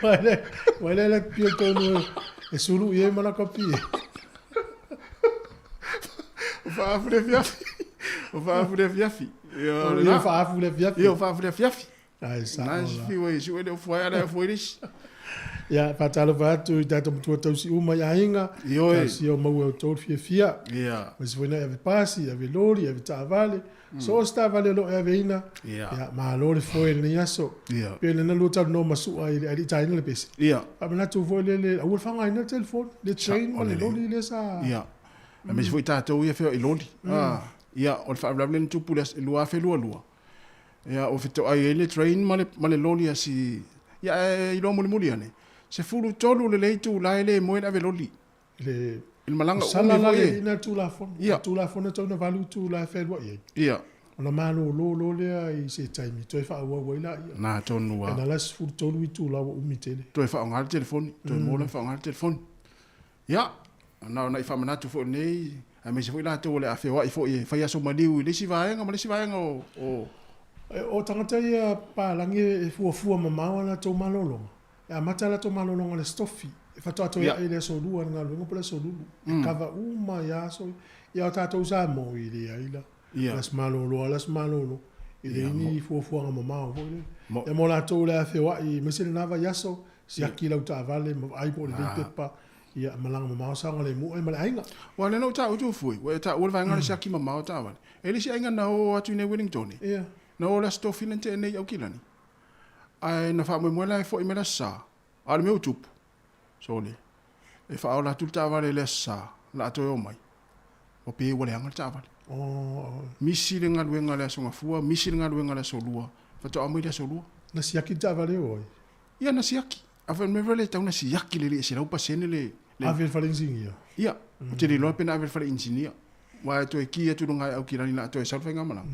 Speaker 1: Vai le le pia tonu e sulu i ai ma lakapi e.
Speaker 19: O fa'aafu le afiafi. O fa'aafu le afiafi. Ia,
Speaker 1: Ia fa'aafu le afiafi.
Speaker 19: Ia, o fa'aafu le afiafi.
Speaker 1: Ai sa'o
Speaker 19: Na
Speaker 1: la.
Speaker 19: fiu e su'e le ofu ai ala e ofu ai le isi.
Speaker 1: Ia, faatalofa atu i tatou matua tausi uma i aiga.
Speaker 19: Ioe.
Speaker 1: Talosia o maua e outou le fiafia.
Speaker 19: Ia.
Speaker 1: Aemaise foi na e ave pasi, ave loli, ave taavale. So o se taavale o lo o e aveina.
Speaker 19: Ia.
Speaker 1: Ia, malo le foe i lenei aso.
Speaker 19: Ia.
Speaker 1: Pe lena lua talanoa ma Su'a i le alii taina le pese.
Speaker 19: Ia.
Speaker 1: Faamanatu foi le le aua le faaaogaina le telefoni, le train ma le loli lea sa.
Speaker 19: Ia. Aemaise foi tatou ia feoai loli. Ah, ia, o le faalavelave lea na tupu i le 2022. Ia, ua fetoai ai le train ma le, ma le loli a si... Ia, ae iloa mulimuli ane, 13 lelei itula e le moe le ave loli.
Speaker 1: I le,
Speaker 19: I le malaga
Speaker 1: sala
Speaker 19: umi
Speaker 1: la
Speaker 19: foi
Speaker 1: le
Speaker 19: e.
Speaker 1: ina Tulafono.
Speaker 19: Ia.
Speaker 1: Tulafono e tatau ona 8 itula e fealuai ai.
Speaker 19: Ia.
Speaker 1: Ona malolo loa lea i se taimi toe faaauau ai laia.
Speaker 19: Na tonu
Speaker 1: E
Speaker 19: lava.
Speaker 1: na la 13 itula ua umi tele.
Speaker 19: Toe faaaoga le telefoni, toe moa loa faaaoga le telefoni. Ia, na ona i faamanatu foi i lenei, aemaise foi latou o le a feoai foi e fai aso maliu i le isi vaega ma le isi vaega o, o
Speaker 1: O tagata ia palagi e fuafua mamao a latou malologa. E amata a latou malologa i le Aso Tofi. E faatoa toe
Speaker 19: Ia.
Speaker 1: ae i le aso 2 i le galuega po o le aso Lulu. E kava uma i aso ia. Ia o tatou Samoa i leai la.
Speaker 19: Ia.
Speaker 1: Le aso malolo lava le aso malolo. E leai
Speaker 19: Ia,
Speaker 1: ni fuafuaga mamao foi lele.
Speaker 19: Mo.
Speaker 1: Ia mo latou le a feoai aemaise lena vaiaso, siaki lau taavale ma vaai po o lelei pepa. Ia malaga mamao saogalemu ai ma le aiga.
Speaker 19: Ua lea na ou taua atu fui, ua e taua le vaega o le siaki mamao o taavale. E le isi aiga na o atu i nei Wellington.
Speaker 1: Ia.
Speaker 19: Na o le Aso Tofi na tea nei i Aukilani. Ae na faamoemoe la e fo'i mai le Aso Sa. A o le mea ua tupu, sole, e faaola atu le taavale i le Aso Sa, o le a toe o mai. Ua pe ua leaga le taavale. Misi le galuega i le Aso Gafua, misi le galuega i le Aso Lua, faatoa mai le Aso Lua.
Speaker 1: Na siaki le taavale o ai?
Speaker 19: Ia na siaki. A fai mea le tau na siaki le le 100% le le
Speaker 1: Ave i le fale inisinia.
Speaker 19: Ia, ou te le iloa pe na ave i le fale inisinia. Aua e toe ki atu i luga e Aukilani la toe sau le faigamalaga.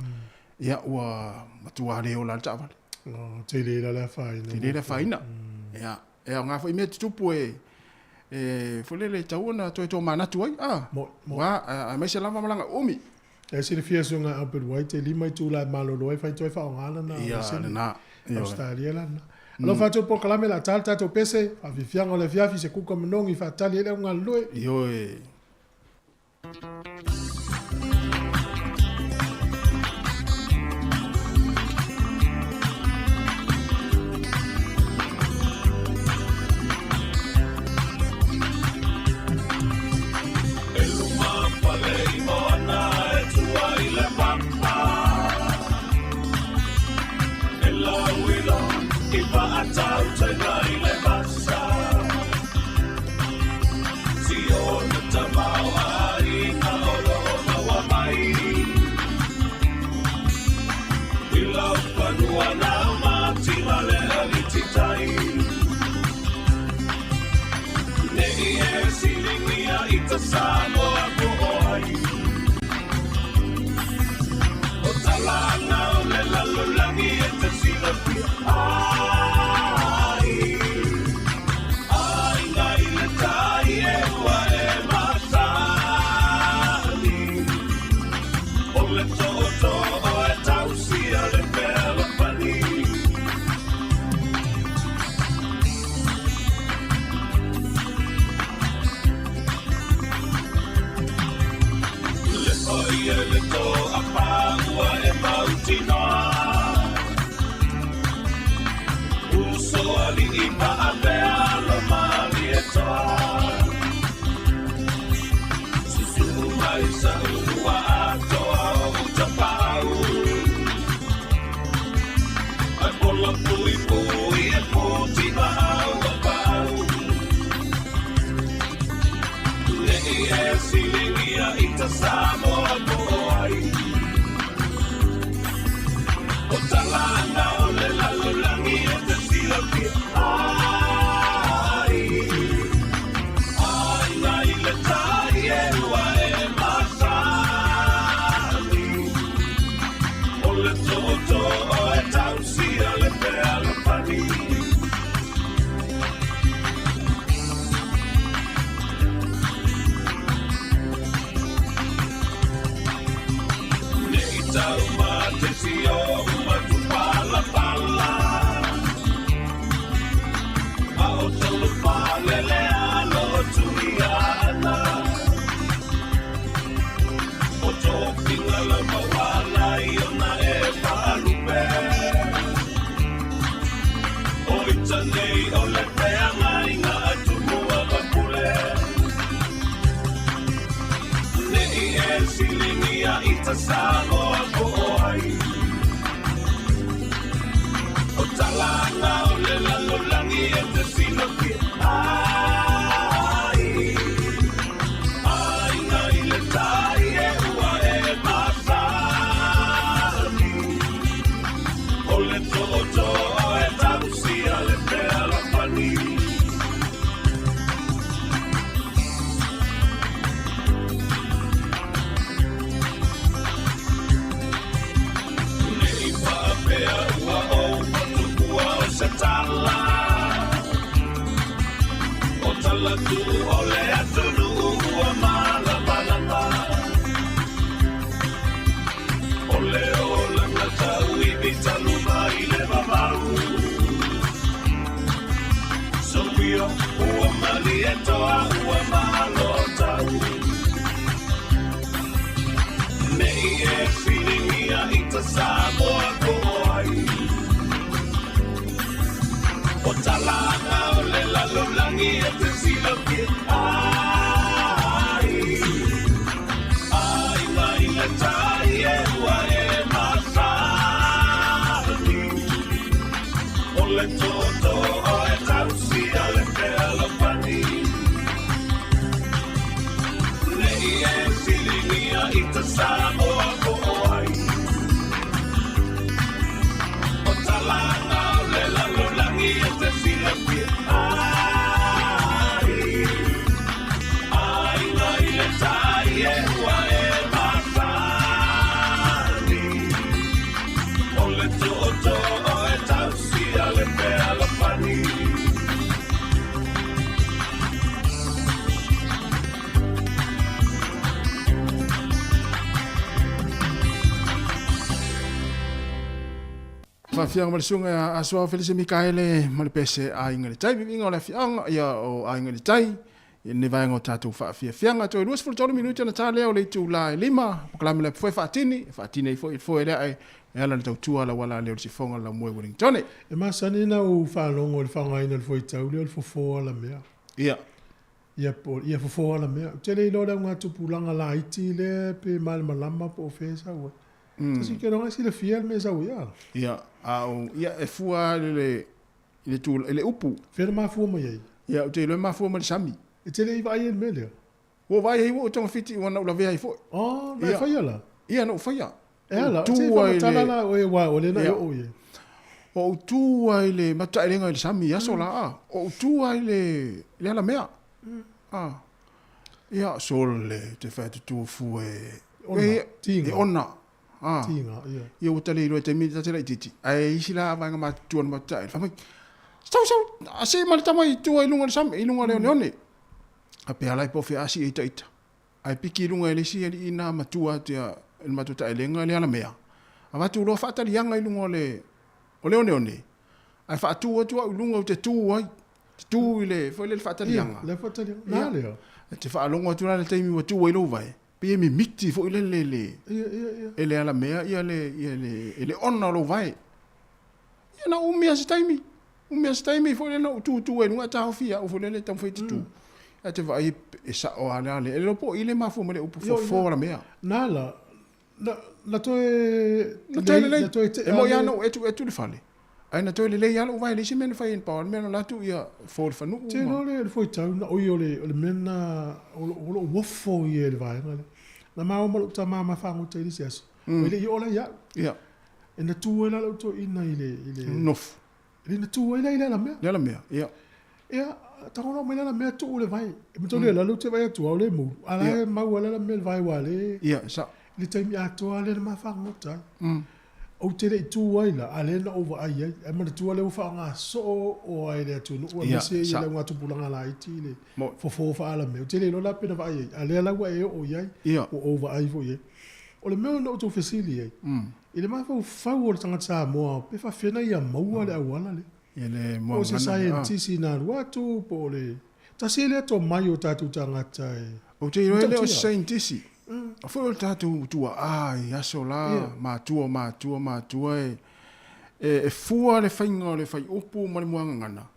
Speaker 19: Ia ua matua le ola le taavale.
Speaker 1: Oh, tele la le afaina.
Speaker 19: Tele le afaina. Ia, e aoga foi mea tutupu e e foi lele e tatau ona toe tomanatu ai. Ah, ua aemaise lava malaga umi.
Speaker 1: E silafia e suiga Albert White e 5 itula e malolo ai fai toe faaaoga lana
Speaker 19: Ia,
Speaker 1: laisene.
Speaker 19: lena. Ioe.
Speaker 1: Australia lana. Alofa atu le polokalame la tala tatou pese, faafiafiaga o le afiafi se kuka manogi faatali ai le augalulue.
Speaker 19: Ioe.
Speaker 6: E luma pale i moana e tua i le papa. E lauilo i paatautaiga i le vasa. Siona tamao aiga o loo maua mai. I lau fanua nau mativa le alititai. Nei e siligia i ta Samoa po o ai. O talanga o le lalolagi e te silafia ai. Aiga i le tai e ua e masani. O le tootoo e tausia le fealofani. O talanga o le lalolagi e te silafia ai. Aiga i le tai e ua e masani. O le tootoo e tausia le fealofani. Nei tau matesi o matupalapala. A o tolu palele alo tuiana. O tō la mawala i ona e whaalupe. O ita nei o le peanga i ngā atunua mapule. Nei e silingia i ta Samoa ko ai. O talanga o le lalolagi e te silafia ai. Aiga i le tai e ua e masani. O le tootoo e tausia le fealofani. Nei faapea ua ou fatukua o se tala. O tala tuu o le atunuu ua malamalama. O le olaga tauivi talu mai le vavau. Soia ua malie toa ua malo tau. Nei e silingia i ta Samoa ko ai. O talanga o le lalolagi e te silafia ai. Aiga i le tai e ua e masani. O le tootoo e tausia le fealofani. Nei e silingia i ta Samoa ko ai. O talanga o le lalolagi e te silafia ai. Aiga i le tai e ua e masani. O le tootoo e tausia le fealofani.
Speaker 19: Faafiaga ma le susuga ia Asoao Felise Mikaele ma le pese Aiga i le Tai. Viiviiga o le afiaga ia o Aiga i le Tai i lenei vaega o tatou faafiafiaga. Toe 23 minute ona ta lea o le itula e 5, polokalame le foe faatini, e faatini ai foi le foe lea e ala i le tautua a lau ala lea o le sifoga o le laumue Wellingtone.
Speaker 1: E masani na ou faalogo i le faaaogaina o le foe tau lea o le fofo alamea.
Speaker 19: Ia.
Speaker 1: Ia po ia fofo alamea. Ou te le iloa le augatupulaga laiti lea pe malamalama po o fea e sau ai. Tasi ke longa silafia le mea e sau ai a.
Speaker 19: Ia, a o, ia e fua i le i le tula, i le upu.
Speaker 1: Fea na mafua mai ai?
Speaker 19: Ia, ou te iloa e mafua mai i le sami.
Speaker 1: E te le i vaai ai i le mea lea?
Speaker 19: Ua ou vaai ai ua ou togafiti ua na ou lavea ai foi.
Speaker 1: Oh, na e faia la?
Speaker 19: Ia, na ou faia.
Speaker 1: E ala, te i whakatala la oe wa o le na i o ie.
Speaker 19: O ou tu ai le mataelega i le sami i aso la a. O ou tu ai le le alamea. A. Ia, sole te whai atu tū e
Speaker 1: Ona, tinga.
Speaker 19: E ona. A.
Speaker 1: Tinga, ia.
Speaker 19: Ia ua tale iloa i taimi ta te laitiiti. Ae isi la vaega matutua na matae. Whamai, sau sau, a se ma le tama i tua i lunga o le sami, i lunga o le oneone. A pe ala i po whea asi e ita ita. Ae piki i luga e le isi alii na matua atu ia le matou taelega le alamea. Avatu loa faataliaga i luga o le o le oneone, ae faatu atu au i luga ou te tu ai, te tu i le foi lele faataliaga.
Speaker 1: Ia, le faataliaga. Na lea.
Speaker 19: E te faalogo atu la le taimi ua tu ai lou vae, pei e mimiti foi lele le
Speaker 1: Ia, ia, ia.
Speaker 19: e le alamea ia le ia le e le ona o lou vae. Ia na umi lava se taimi, umi lava se taimi foi lele na ou tutu ai i luga ae taofi au foi lele e taumafai e te tu. Ae te vaai e sao lava le ale. E le iloa po o i le mafua mai le upu fofo alamea.
Speaker 1: Na la, na, na toe
Speaker 19: Na toe lelei.
Speaker 1: Na toe tea
Speaker 19: E moni lava na ou etu etu le fale, ae na toe lelei lava lou vae i le isi mea na fai ai na pau lava le mea na alu atu ia fo le fanuu
Speaker 1: Te iloa le foitau na oi o le, o le mea na, o lo o uofo ia i le vaega lea. Na maua ma lou tama ma fagota i le isi aso, ua le i oo la ia au.
Speaker 19: Ia.
Speaker 1: E na tu ai la lau toeaina i le i le
Speaker 19: Nofo.
Speaker 1: E le na tu ai la i le alamea.
Speaker 19: Le alamea, ia.
Speaker 1: Ia, tago loa mai le alamea tuu le vae. E mataulia la lea ou te vaai atu lava o lea e moulu, a o la e mau lava le alamea i le vae aua o lea e
Speaker 19: Ia, e sao.
Speaker 1: I le taimi atoa lea na ma fagota ai. Ou te le i tu ai la, a lea na ou vaai ai. Ae manatua lea ua faaaoga soo o ai le atunuu aemaise ia le augatupulaga laiti i le fofo faa-alamea. Ou te le iloa la pe na vaai ai, a lea la ua e oo i ai, ua ou vaai foi i ai. O le mea na ou tou fesili ai, i le mafaufau o le tagata Samoa, pe faafefea ona ia maua le auala lea? Po o se saienitisi na alu atu, po o le tasi lea tomai o tatou tagata e.
Speaker 19: Ou te iloa e le o se saienitisi. O foi o le tatou tuaa i aso la, matua o matua, matua e, e fua le faiga o le faiupu ma le muagagana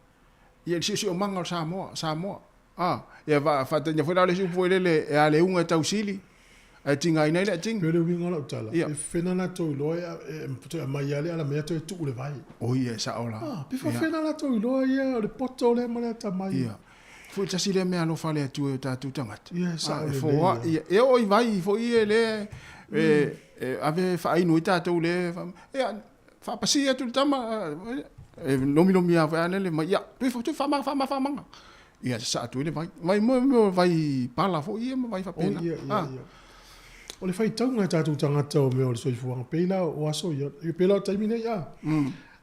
Speaker 19: ia i le siosiomaga o le Samoa, Samoa. A, ia faataina foi la o le isi upu foi lele, e a le uga e tausili, ae tigaina ai le atigi.
Speaker 1: Pei o le uiga o lau tala, e fena latou iloa e toe aumai lava le alamea toe tuu le vai.
Speaker 19: O ia, e sao la.
Speaker 1: A, pe faafena latou iloa ia o le poto lea ma le atamai.
Speaker 19: Ia. Foi tasi lea mea alofa a le Atua i o tatou tagata.
Speaker 1: Ia, e sao
Speaker 19: E
Speaker 1: lelei
Speaker 19: foai,
Speaker 1: ia.
Speaker 19: ia, e oo i vai foi ia lea e ave faainu ai tatou lea, ia, faapasi atu le tama, e lomilomi lava foi a lele mai, ia, toe toe faamaga, faamaga, faamaga. Ia, sasaa atu ai le vai. Vai mo mea o vai pala foi ia ma vai faapena.
Speaker 1: Oh, ia, ia, ia. O le faitauga e tatou tagata o mea o le soifuaga, pei la o aso ia, pei la o taimi nei, a.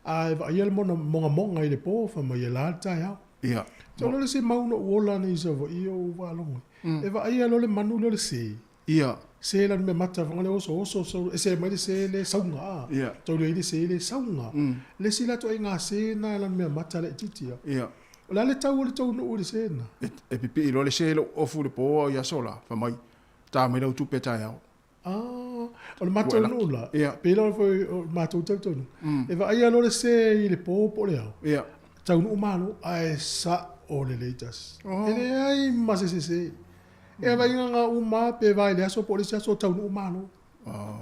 Speaker 1: A e vaaia le mogamoga i le po, fai mai e la le taeao.
Speaker 19: Ia.
Speaker 1: Tau loa le se mau na ou ola nei i Savaii ou faalogo ai. E vaaia loa le manu lea o le se.
Speaker 19: Ia.
Speaker 1: Se la mea mata fanga le oso oso so e se mai le se le sauga a.
Speaker 19: Ia.
Speaker 1: Tau le le se le sauga. Le si la to ai ngā se na la mea mata le titi a.
Speaker 19: Ia.
Speaker 1: O le a le tau o le tou nuu i le se na?
Speaker 19: E pipii loa le se lou ofu i le po au i aso la, fai mai, ta mai lau tupe taeao.
Speaker 1: Ah, o le matou nuu la,
Speaker 19: Ia.
Speaker 1: pei la foi o le matou tautonuga, e vaaia loa le se i le po po o le ao.
Speaker 19: Ia.
Speaker 1: Taunuu malo, ae sao lelei tasi. E leai ma se sese. E avaiga nga uma pe vae i le aso po o le isi aso taunuu malo.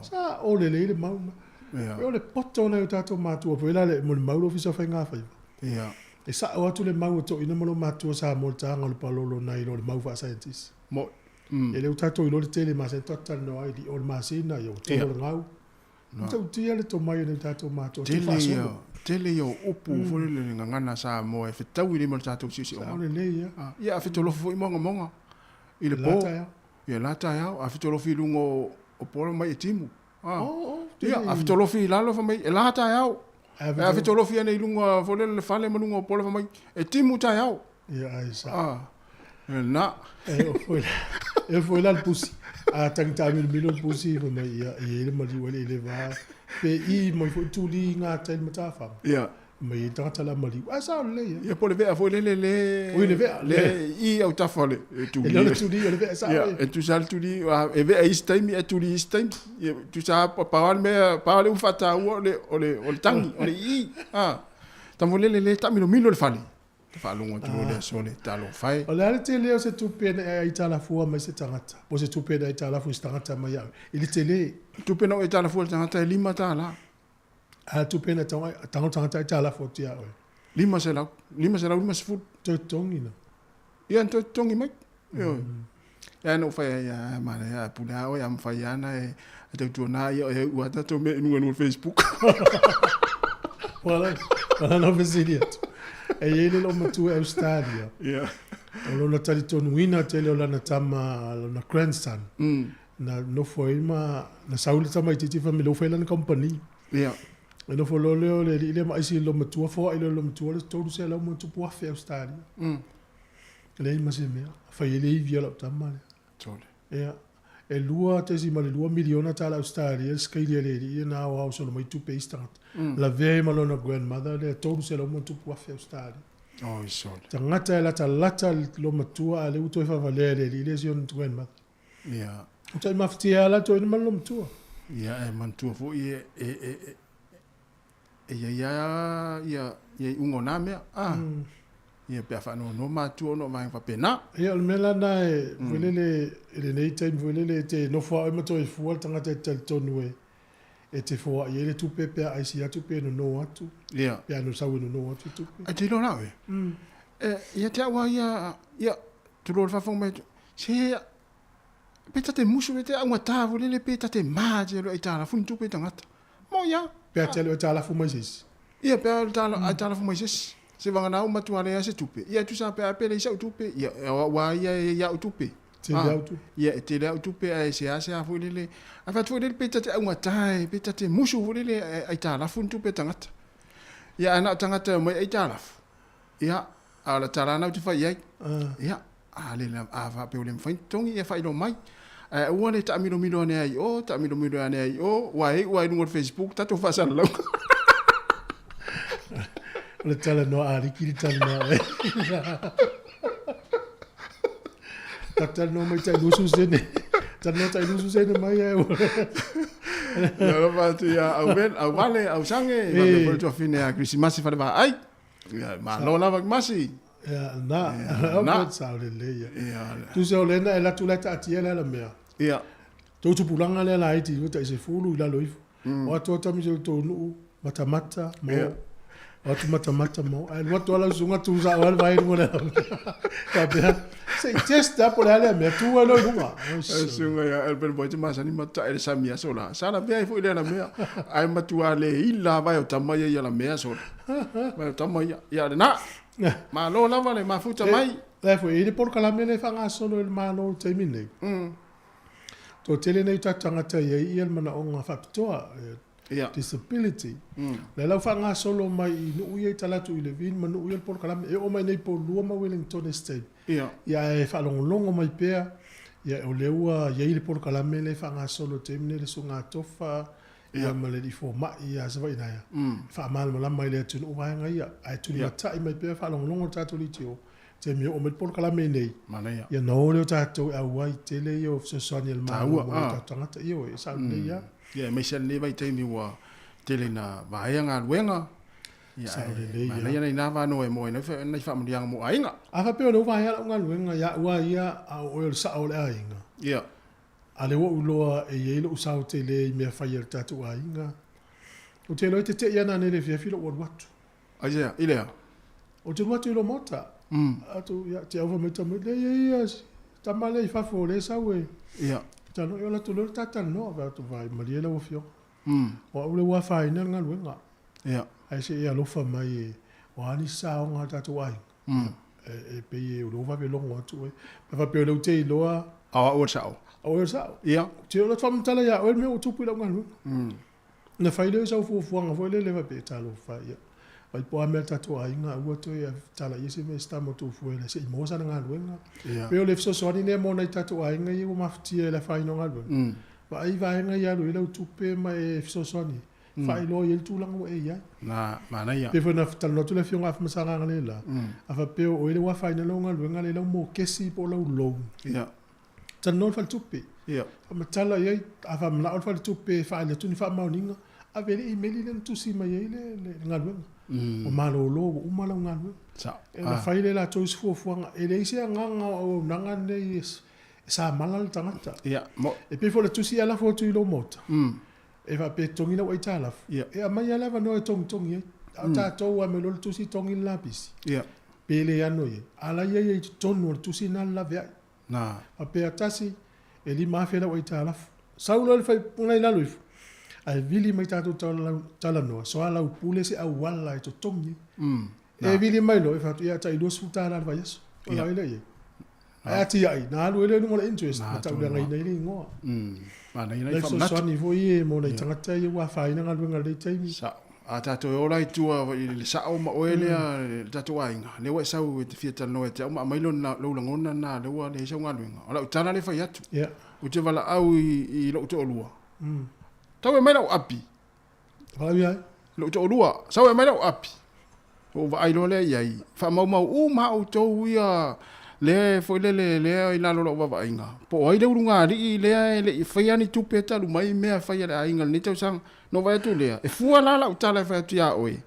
Speaker 1: Sao lelei le mau na.
Speaker 19: Ia.
Speaker 1: E o le poto nai o tatou matua foi la le mo le mau le ofisa o faigafaiva.
Speaker 19: Ia.
Speaker 1: E sao atu le mau a toeaina ma lo matua Samoa le taga o le palolo nai lo le mau faa-scientist.
Speaker 19: Mo.
Speaker 1: E le o tatou iloa le tele masani tatou talanoa ai i o le masina ia ua tolo le gau. Matautia le tomai o nai o tatou matua
Speaker 19: Tele ia,
Speaker 1: faasolo.
Speaker 19: tele ia o upu foi lele le gagana Samoa e fetaui lima le tatou siosiomaga.
Speaker 1: Sao lelei ia.
Speaker 19: Ia a fetolofi foi mogamoga i le
Speaker 1: La
Speaker 19: po.
Speaker 1: taeao.
Speaker 19: Ia la taeao, a fetolofi i luga o pola mai e timu.
Speaker 1: Oh, oh,
Speaker 19: Ia, a fetolofi i lalo fai mai, e la taeao. A fetolofi ane i luga foi lele le fale ma luga o pola fai mai, e timu taeao.
Speaker 1: Ia ai sa.
Speaker 19: E na.
Speaker 1: E o foi la, e foi la le pusi. A tagita milomilo le pusi fai mai ia e i ai le maliu ai le le va. Pe i mai foi tuli ngā tai le matafaga.
Speaker 19: Ia.
Speaker 1: Mai e tagata la maliu. Ae sao lelei ia.
Speaker 19: Ia po le vea foi lele le
Speaker 1: Oi le vea.
Speaker 19: Le i au tafa le e tuli.
Speaker 1: E le o le tuli o le vea sao.
Speaker 19: Ia, e tusa le tuli, e vea isi taimi, e tuli isi taimi. Ia, tusa pau le mea, pau le ufa tāua o le, o le, o le tangi, o le i. Tamo lele le taamilomilo le fale. Te faalogo atu loa le aso le talofa e.
Speaker 1: O le a le tele o se tupe na e aitalafua mai se tagata, po o se tupe na aitalafu i se tagata mai au, i le tele.
Speaker 19: Tupe na ou aitalafua i le tagata e $5.
Speaker 1: A le tupe na tago tagata aitalafu atu ia oe.
Speaker 19: 500, 550.
Speaker 1: Toe totogi na.
Speaker 19: Ia, na toe totogi mai. Ioe. Ia na ou fai ai, a manaia, a pule a oe, a mafai lava ona e tautuana ia oe ua tatou mea i luga i luga o le Facebook.
Speaker 1: Wala, wala na fesili atu. E i ai le loomatua i Australia.
Speaker 19: Ia.
Speaker 1: O lona talitonuina tele o lana tama, lona grandson. Na nofo ai ma, na sau le tamaitiiti fai mai lea ua fai lana company.
Speaker 19: Ia.
Speaker 1: E nofo loa lea o le alii lea ma aisi i le loomatua, foai loa i le loomatua le $300,000 Australia. E leai ma se mea. Fai ai le ivi a lau tama lea.
Speaker 19: Tole.
Speaker 1: Ia. E $2.2 miliona tala Australia le skeili a le alii ia na aoao solo mai tupe i isi tagata. Lavea ai ma lona grandmother lea $300,000 Australia.
Speaker 19: Oi sole.
Speaker 1: Tagata e latalata le loomatua a o lea ua toe faavalea e le alii lea si ona grandmother.
Speaker 19: Ia.
Speaker 1: O tai mafatia lava la toeaina ma le loomatua.
Speaker 19: Ia, e manatua foi e e e e i ai lava ia ia iuga o na mea. Ia pe a faanoanoa matua ona o vaega faapena.
Speaker 1: Ia o le mea la lena e foi lele i lenei taimi foi lele e te nofo lava oe ma toe fua le tagata e te talitonu e e te foai ai le tupe pe a aisi atu pe nono atu.
Speaker 19: Ia.
Speaker 1: Pe a no sau e nono atu le tupe.
Speaker 19: Ae te iloa la oe. E ia te au lava ia ia tulou le faafofoga mai atu se pe ta te musu pe te augata foi lele pe ta te ma te alu aitalafu ni tupe i tagata. Mo ia.
Speaker 1: Pe a te alu aitalafu mai se isi.
Speaker 19: Ia, pe aitalafu mai se isi. Se vagana ua matua leai se tupe. Ia, e tusa pe a pe leai sa'u tupe. Ia, o a'u a ia e i ai a'u tupe.
Speaker 1: Tele a'u tupe.
Speaker 19: Ia, e tele a'u tupe ae seasea foi lele. Ae fai atu foi lele pe ta te augata e, pe ta te musu foi lele e aitalafu ni tupe a tagata. Ia, ae na o tagata e omai aitalafu. Ia, a o le tala lena ou te fai i ai. Ia, a le, a faapea ua le mafai ona totogi, ia faailoa mai. Ae aua le taamilomilo ane ai i o, taamilomilo ane ai i o, aua e iu lava i luga o le Facebook tatou faasalalauga.
Speaker 1: O le talanoa a aliki le talanoa e. Ta talanoa mai tai lusu sene. Talanoa tai lusu sene mai e.
Speaker 19: Ia alofa atu ia au ven, au vale, au sange, faapea foi le tuafine a Kerisimasi Falevaai. Ia, malo lava ki masi.
Speaker 1: Ia, na, na. Sao lelei ia. Ia. Tusa o lena e latu la taatia le ala mea.
Speaker 19: Ia.
Speaker 1: Tou tupulaga lea laiti i tai sefulu i lalo ifo. O atu atu amisi o tou nuu matamata mo. Ia. O atu matamata mo. Ae alu atu ala usuga tu sao ale vai luga le ala mea. Faapea, se i test a po o le a lea mea, tu ai loa i luga.
Speaker 19: Susuga ia Albert Boy te masani matai le sami aso la. Sa lavea ai foi le ala mea. Ae matua le ila lava e o tama ia i ala mea sola. Mai o tama ia. Ia lena. Malo lava le mafuta mai.
Speaker 1: La foi e i le polokalame lea e faagasolo e le Malo i le taimi lenei. Toatele nei o tatou tagata e i ai ia le manaoga faapitoa, disability. Lea la ua faagasolo mai i nuu ia i tala atu i Levin ma nuu ia le polokalame. E oo mai nei po lua ma Wellington Estate. Ia ae faalogologo mai pea, ia o lea ua i ai le polokalame lea e faagasolo i le taimi lenei le Susuga Tofa, ia ma le alii fomai ia Savaii na ia, e faamalamalama ai le atunuu vaega ia, ae tulimatai mai pea faalogologo le tatou leitio, taimi e oo mai le polokalame nei, ia ona o lea o tatou e auai, tele ia o fesoasoani a le Malo mo tatou tagata, ioe, e sao lelei lava.
Speaker 19: Ia, aemaise lava lenei vaitaimi ua tele ina vaea galuega, ia,
Speaker 1: Sao lelei lava.
Speaker 19: Manaia nai avanoa e maua ai nai faamanuiaga mo aiga.
Speaker 1: A faapea o lea ua vaea lau galuega ia au lava ia, a o oe o le sao o le aiga.
Speaker 19: Ia.
Speaker 1: A lea ua ou iloa e i ai lou sao tele i mea fai a le tatou aiga. Ou te iloa e tete'i ana nei i le afiafi lou alu atu.
Speaker 19: Aisea, i lea?
Speaker 1: Ou te alu atu i lou maota. Atu, ia, te au fai mai tama, leai, e i ai si tama lea i fafo o lea e sau e.
Speaker 19: Ia.
Speaker 1: Talanoa, ia ola atu loa le ta talanoa, fai atu, vai, malie lau afioga. O au lea ua afaina le galuega.
Speaker 19: Ia.
Speaker 1: Ae se i alofa mai e, o a nisi saoga a le tatou aiga. E pei e o lea ua vave logo atu oe. Pe faapea o lea ou te iloa.
Speaker 19: A o au o le sao.
Speaker 1: O oe o le sao.
Speaker 19: Ia.
Speaker 1: Ou te iloa faamatala ia oe le mea ua tupu i lau galuega. Ona fai lea o sau fuafuaga foi lele faapea e talofa ia. Vai po o a mea le tatou aiga aua toe tala i ai se mea i se tama o tou fuela se i maua sana galuega. Pei o le fesoasoani lea mo nai tatou aiga ia ua mafatia i le afaina o galuega. Vaai vaega ia alu i ai lau tupe ma e fesoasoani faailoa i ai le tulaga ua e i ai.
Speaker 19: Na, manaia.
Speaker 1: Pei foi ona talanoa atu le Afioga Afamasaga analeila, a faapea o oe lea ua afaina lau galuega lea i lau mokesi po o lau loan.
Speaker 19: Ia.
Speaker 1: Talanoa le faletupe.
Speaker 19: Ia.
Speaker 1: Faamatala i ai, a faamanao le faletupe e faaali atu ni faamaoniga, ave le imeli lea na tusi mai ai le, le, le galuega. Ua malolo, ua uma lau galuega.
Speaker 19: Sao.
Speaker 1: E ona fai lea e latou isi fuafuaga, e leai se agaga o auaunaga nei e, e samala le tagata.
Speaker 19: Ia, mo.
Speaker 1: E pei foi o le tusi e lafo atu i lou maota. E faapea e totogi lau aitalafu, e aumai lava le avanoa e togitogi ai. A o tatou a aumai loa le tusi togi le lapisi, pe le ano i ai, a la e i ai i totonu o le tusi lena le laveai. Faapea tasi, e $5,000 lau aitalafu. Sau loa le faaiuga i lalo ifo, ae vili mai tatou talanoa, soalaupule se auala e totogi ai. E vili mai loa, e fai atu, ia tai $20 i le vaiaso. Ona ai lea i ai. Ae a tiai, na alu ai lea i luga o le interest, ma tauleagaina ai le igoa. Nai fesoasoani foi ia mo nai tagata ia ua afaina galuega i lenei taimi.
Speaker 19: Sao. A tatou e ola i tua i le sao ma oe lea le tatou aiga, lea ua e sau e te fia talanoa ia te au ma aumai lou lagona lena lea ua leai sau galuega. O lau tala lea e fai atu, ou te valaau i lou toalua, tau e aumai lau api.
Speaker 1: Valaau ia ai?
Speaker 19: Lou toalua, sau e aumai lau api. Ou vaai loa lea i ai, faamaumau uma lava outou ia lea foi lele lea i lalo o lau vaavaaiga, po o ai le ulugalii lea e le i faia ni tupe talu mai mea fai a le aiga i lenei tausaga. Ona ou vaai atu lea, e fua la lau tala e fai atu ia oe,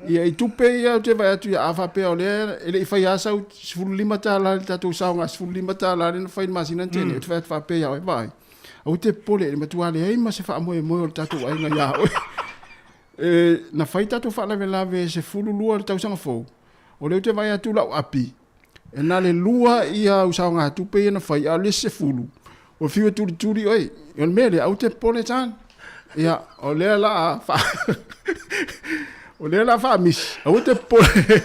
Speaker 19: ia i tupe ia ou te vaai atu ia a faapea o lea e le i faia lava sau $15 i le tatou saoga $15 lea na fai i le masina na tea nei, ou te fai atu faapea ia oe, vaai, aua te popole, e matua leai ma se faamoemoe o le tatou aiga ia oe. E, na fai tatou faalavelave e 12 i le tausaga fou, o lea ou te vaai atu lau api, e na le lua ia au saogatupe ia na fai, a o le isi 10, ua fiu e tulituli oe. O le mea lea, aua te popole John. Ia, o lea la a fa o lea la faamisi, aua te popole,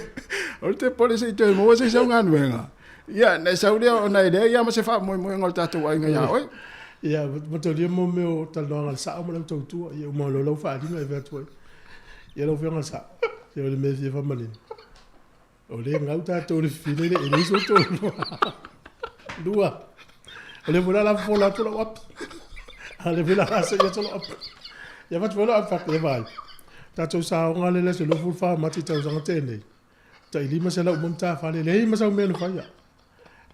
Speaker 19: aua te popole se i toe maua se isi au galuega. Ia, na e sau lea ona e leai lava ma se faamoemoega o le tatou aiga iā oe.
Speaker 1: Ia, mataulia mo mea o talanoaga a le sao ma lau tautua, ia uma loa lau faaaliga e fai atu ai. Ia lau Afioga i le Sao, se o le mea e fia faamanino, o lea e gau tatou i le fifine le e leai sou toalua. Lua, o lea foi la o le a fofola atu lau api. A o lea foi la o le a sa'i atu lau api. Ia avatu foi lau api faapea, vaai, tatou saoga lea i le aso 24 o Mati i le tausaga tea nei, tai 500 uma matafale, leai ma sau mea na faia.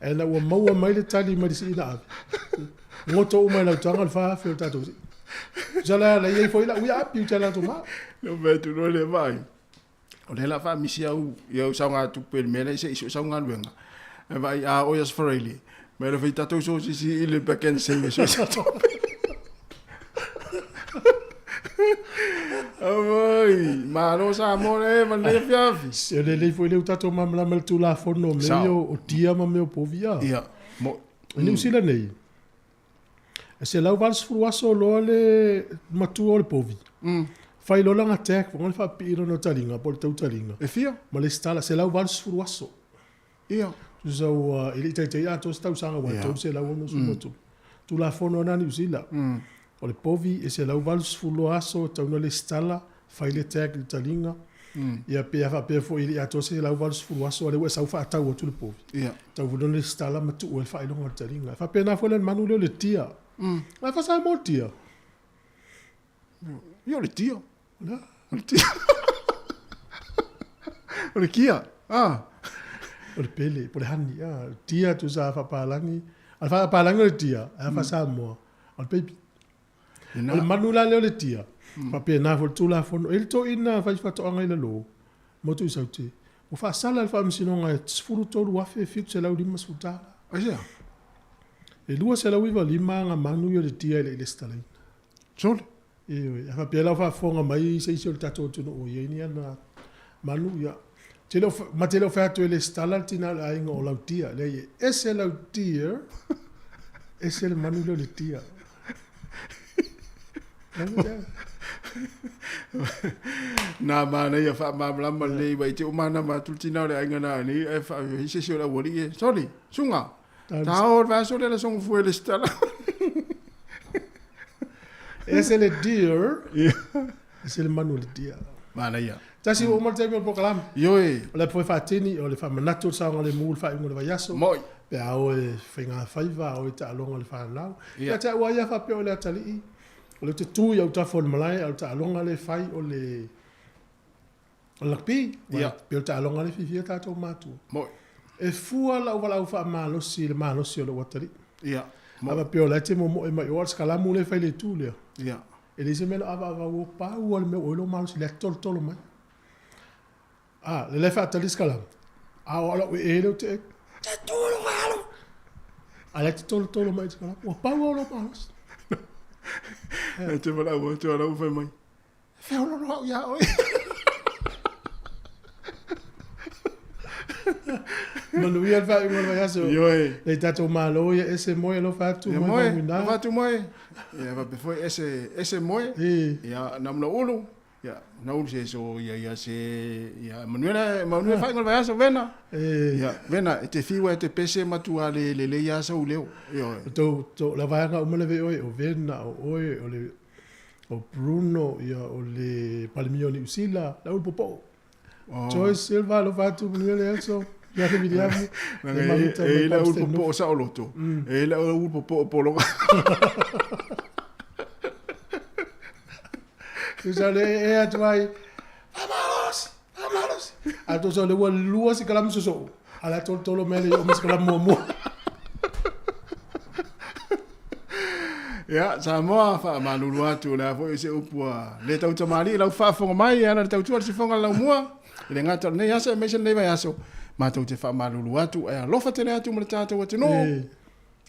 Speaker 1: Ae ina ua maua mai le tali mai le sii na ave, goto uma i lau taga le 4,000 o le tatou sii. Tusa la la i ai foi lau ia api uta latou ma.
Speaker 19: Na fai atu loa lea vaai. O lea la faamisi au i au saogatupe i le mea lea se i sue sau galuega. Ae vaai a oo i Aso Faraile, mai le fai tatou sosisi i le Pak'nSave e sue se tupe. Auai, malo Samoa le ma lenei afiafi.
Speaker 1: Se o lelei foi lea ua tatou malamalama i le Tulafono o mea ia o dia ma mea o povi a.
Speaker 19: Ia, mo.
Speaker 1: I Niu Sila nei, e 180 aso loa le matua o le povi. Fai loa lana tag foi le faapipii lona o taliga po o le tau taliga.
Speaker 19: E fia?
Speaker 1: Ma lesitala, 180 aso.
Speaker 19: Ia.
Speaker 1: Tusa ua, e le i taitai atoa se tausaga ua 360 ma Tulafono lena a Niu Sila. O le povi e 180 aso e tatau ona lesitala, fai le tag i le taliga. Ia pe a faapea foi e le i atoa se 180 aso a o lea ua e sau faatau atu le povi. Tatau foi ona lesitala ma tuu ai le faailoga o le taliga. E faapena foi la i le manu lea o le tia. A faa-Samoa le tia?
Speaker 19: Ia o le tia. O le tia. O le kia. Ah.
Speaker 1: O le pele, po o le honey. Ah. Tia tusa faapalagi. A le faapalagi o le tia, ae a faa-Samoa, o le baby. O le manu la lea o le tia, faapena foi le Tulafono. E i ai le toeaina fai faatoaga i lalo, motu i Saute, ua faasala e le Faamasinoga e $13,750.
Speaker 19: Aisea?
Speaker 1: E 295 aga manu ia o le tia e le i lesitalaina.
Speaker 19: Sole.
Speaker 1: Ioe, a faapea la o faafofoga mai se isi o le tatou atunuu o i ai ni ana manu, ia, te le o, ma te le o fai atu e lesitala le tina o le aiga o lau tia. Leai, e ese lau tia, ese le manu lea o le tia.
Speaker 19: Nā manaia faamalamalama lelei mai te uma ana atu le tina o le aiga na nei ae faafeai se isi o le aualii e sole suga ta o le vaiaso lea le aso gafua e lesitala.
Speaker 1: Ese le deer, ese le manu o le deer.
Speaker 19: Manaia.
Speaker 1: Tasi ua uma le taimi o le polokalame.
Speaker 19: Ioe.
Speaker 1: O le a foi faatini, o le faamanatu o le saogalemu i le faaiuga o le vaiaso.
Speaker 19: Moi.
Speaker 1: Pe a o e faigafaiva, a o e taaloga i le fanau. Ia te au lava ia faapea o le atalii, o lea ou te tu i autafa o le malae, a o le taaloga lea e fai o le rugby.
Speaker 19: Ia.
Speaker 1: Pei o le taaloga lea e fiafia ai tatou matua.
Speaker 19: Moi.
Speaker 1: E fua lau valaau faamalosi i le malosi o lou atalii.
Speaker 19: Ia.
Speaker 1: A faapea o la e te momoe mai o, a o le sikalamu lea e fai i le itu lea.
Speaker 19: Ia.
Speaker 1: E leai se mea na avaava ua pau lava le mea ua i ai lou malosi lea e tolotolo mai. A, lea la e faatali si kalamu. A o au lau ee lea ou te te tu lou alo. A lea e te tolotolo mai si kalamu. Ua pau lava lou malosi.
Speaker 19: E te valaau atu a lau fai mai. E feololo au iā oe.
Speaker 1: Manuia le faaiuga o le vaiaso.
Speaker 19: Ioe.
Speaker 1: Lei tatou Malo ia ese moe alofa atu
Speaker 19: Ia
Speaker 1: moe
Speaker 19: moe,
Speaker 1: Vamuina.
Speaker 19: alofa atu moe. Ia faapea foi ese ese moe. Ia namuna ulu. Ia na ulu se so ia ia se ia manuia le manuia le faaiuga o le vaiaso Vena. Ia Vena e te fiu e te pese matua le lelei lava sou leo. Ioe.
Speaker 1: O tou tou la vaega uma leve oe o Vena o oe o le o Bruno ia o le Palemia o Niu Sila la ulu popo'o. Oh. Joyce Silva, alofa atu, manuia le aso. Ia te Viliamu.
Speaker 19: E i lau ulu popo'o saoloto. E i lau ulu popo'o pologa.
Speaker 1: Tusa le e atu ai, Faamalosi, faamalosi. A tusa le ua lua sikalamu sosoo. A la tolotolo mai le o ma sikalamu muamua.
Speaker 19: Ia, Samoa, faamalulu atu, o le a foi se upu a le tautamalii i lau faafofoga mai e ala i le tautua a le sifoga o le laumua, i le gata o lenei aso aemaise lenei vaiaso, matou te faamalulu atu ae alofa tele atu ma le tatou atunuu.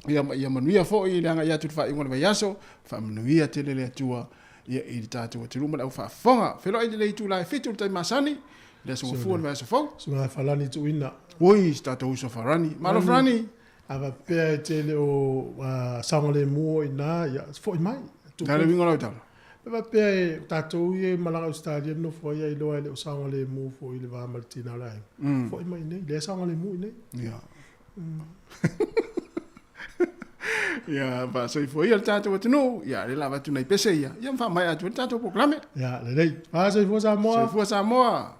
Speaker 19: Ia, ma ia manuia foi le agai atu i le faaiuga o le vaiaso, faamanuia tele le Atua ia i le tatou atunuu ma le au faafofoga. Feiloai i le itula e 7 i le taimi masani, i le aso Gafua o le vaiaso fou.
Speaker 1: Susuga Farani Tuuina.
Speaker 19: Oi, si tatou uso Farani. Malo Farani!
Speaker 1: A faapea e te le o saogalemu o i ina, ia, foi mai.
Speaker 19: O le a le uiga o lau tala?
Speaker 1: E faapea e o tatou ia e malaga i Ausetalia nonofo ai ailoa e le o saogalemu foi i le va ma le tina o le aiga. Foi mai i inei, lea e saogalemu i inei.
Speaker 19: Ia. Ia, faasoifua ia le tatou atunuu, ia, lea o le a avatu nai pese ia, ia ma faamaea atu ai le tatou polokalame.
Speaker 1: Ia, lelei. Faasoifua Samoa.
Speaker 19: Soifua Samoa.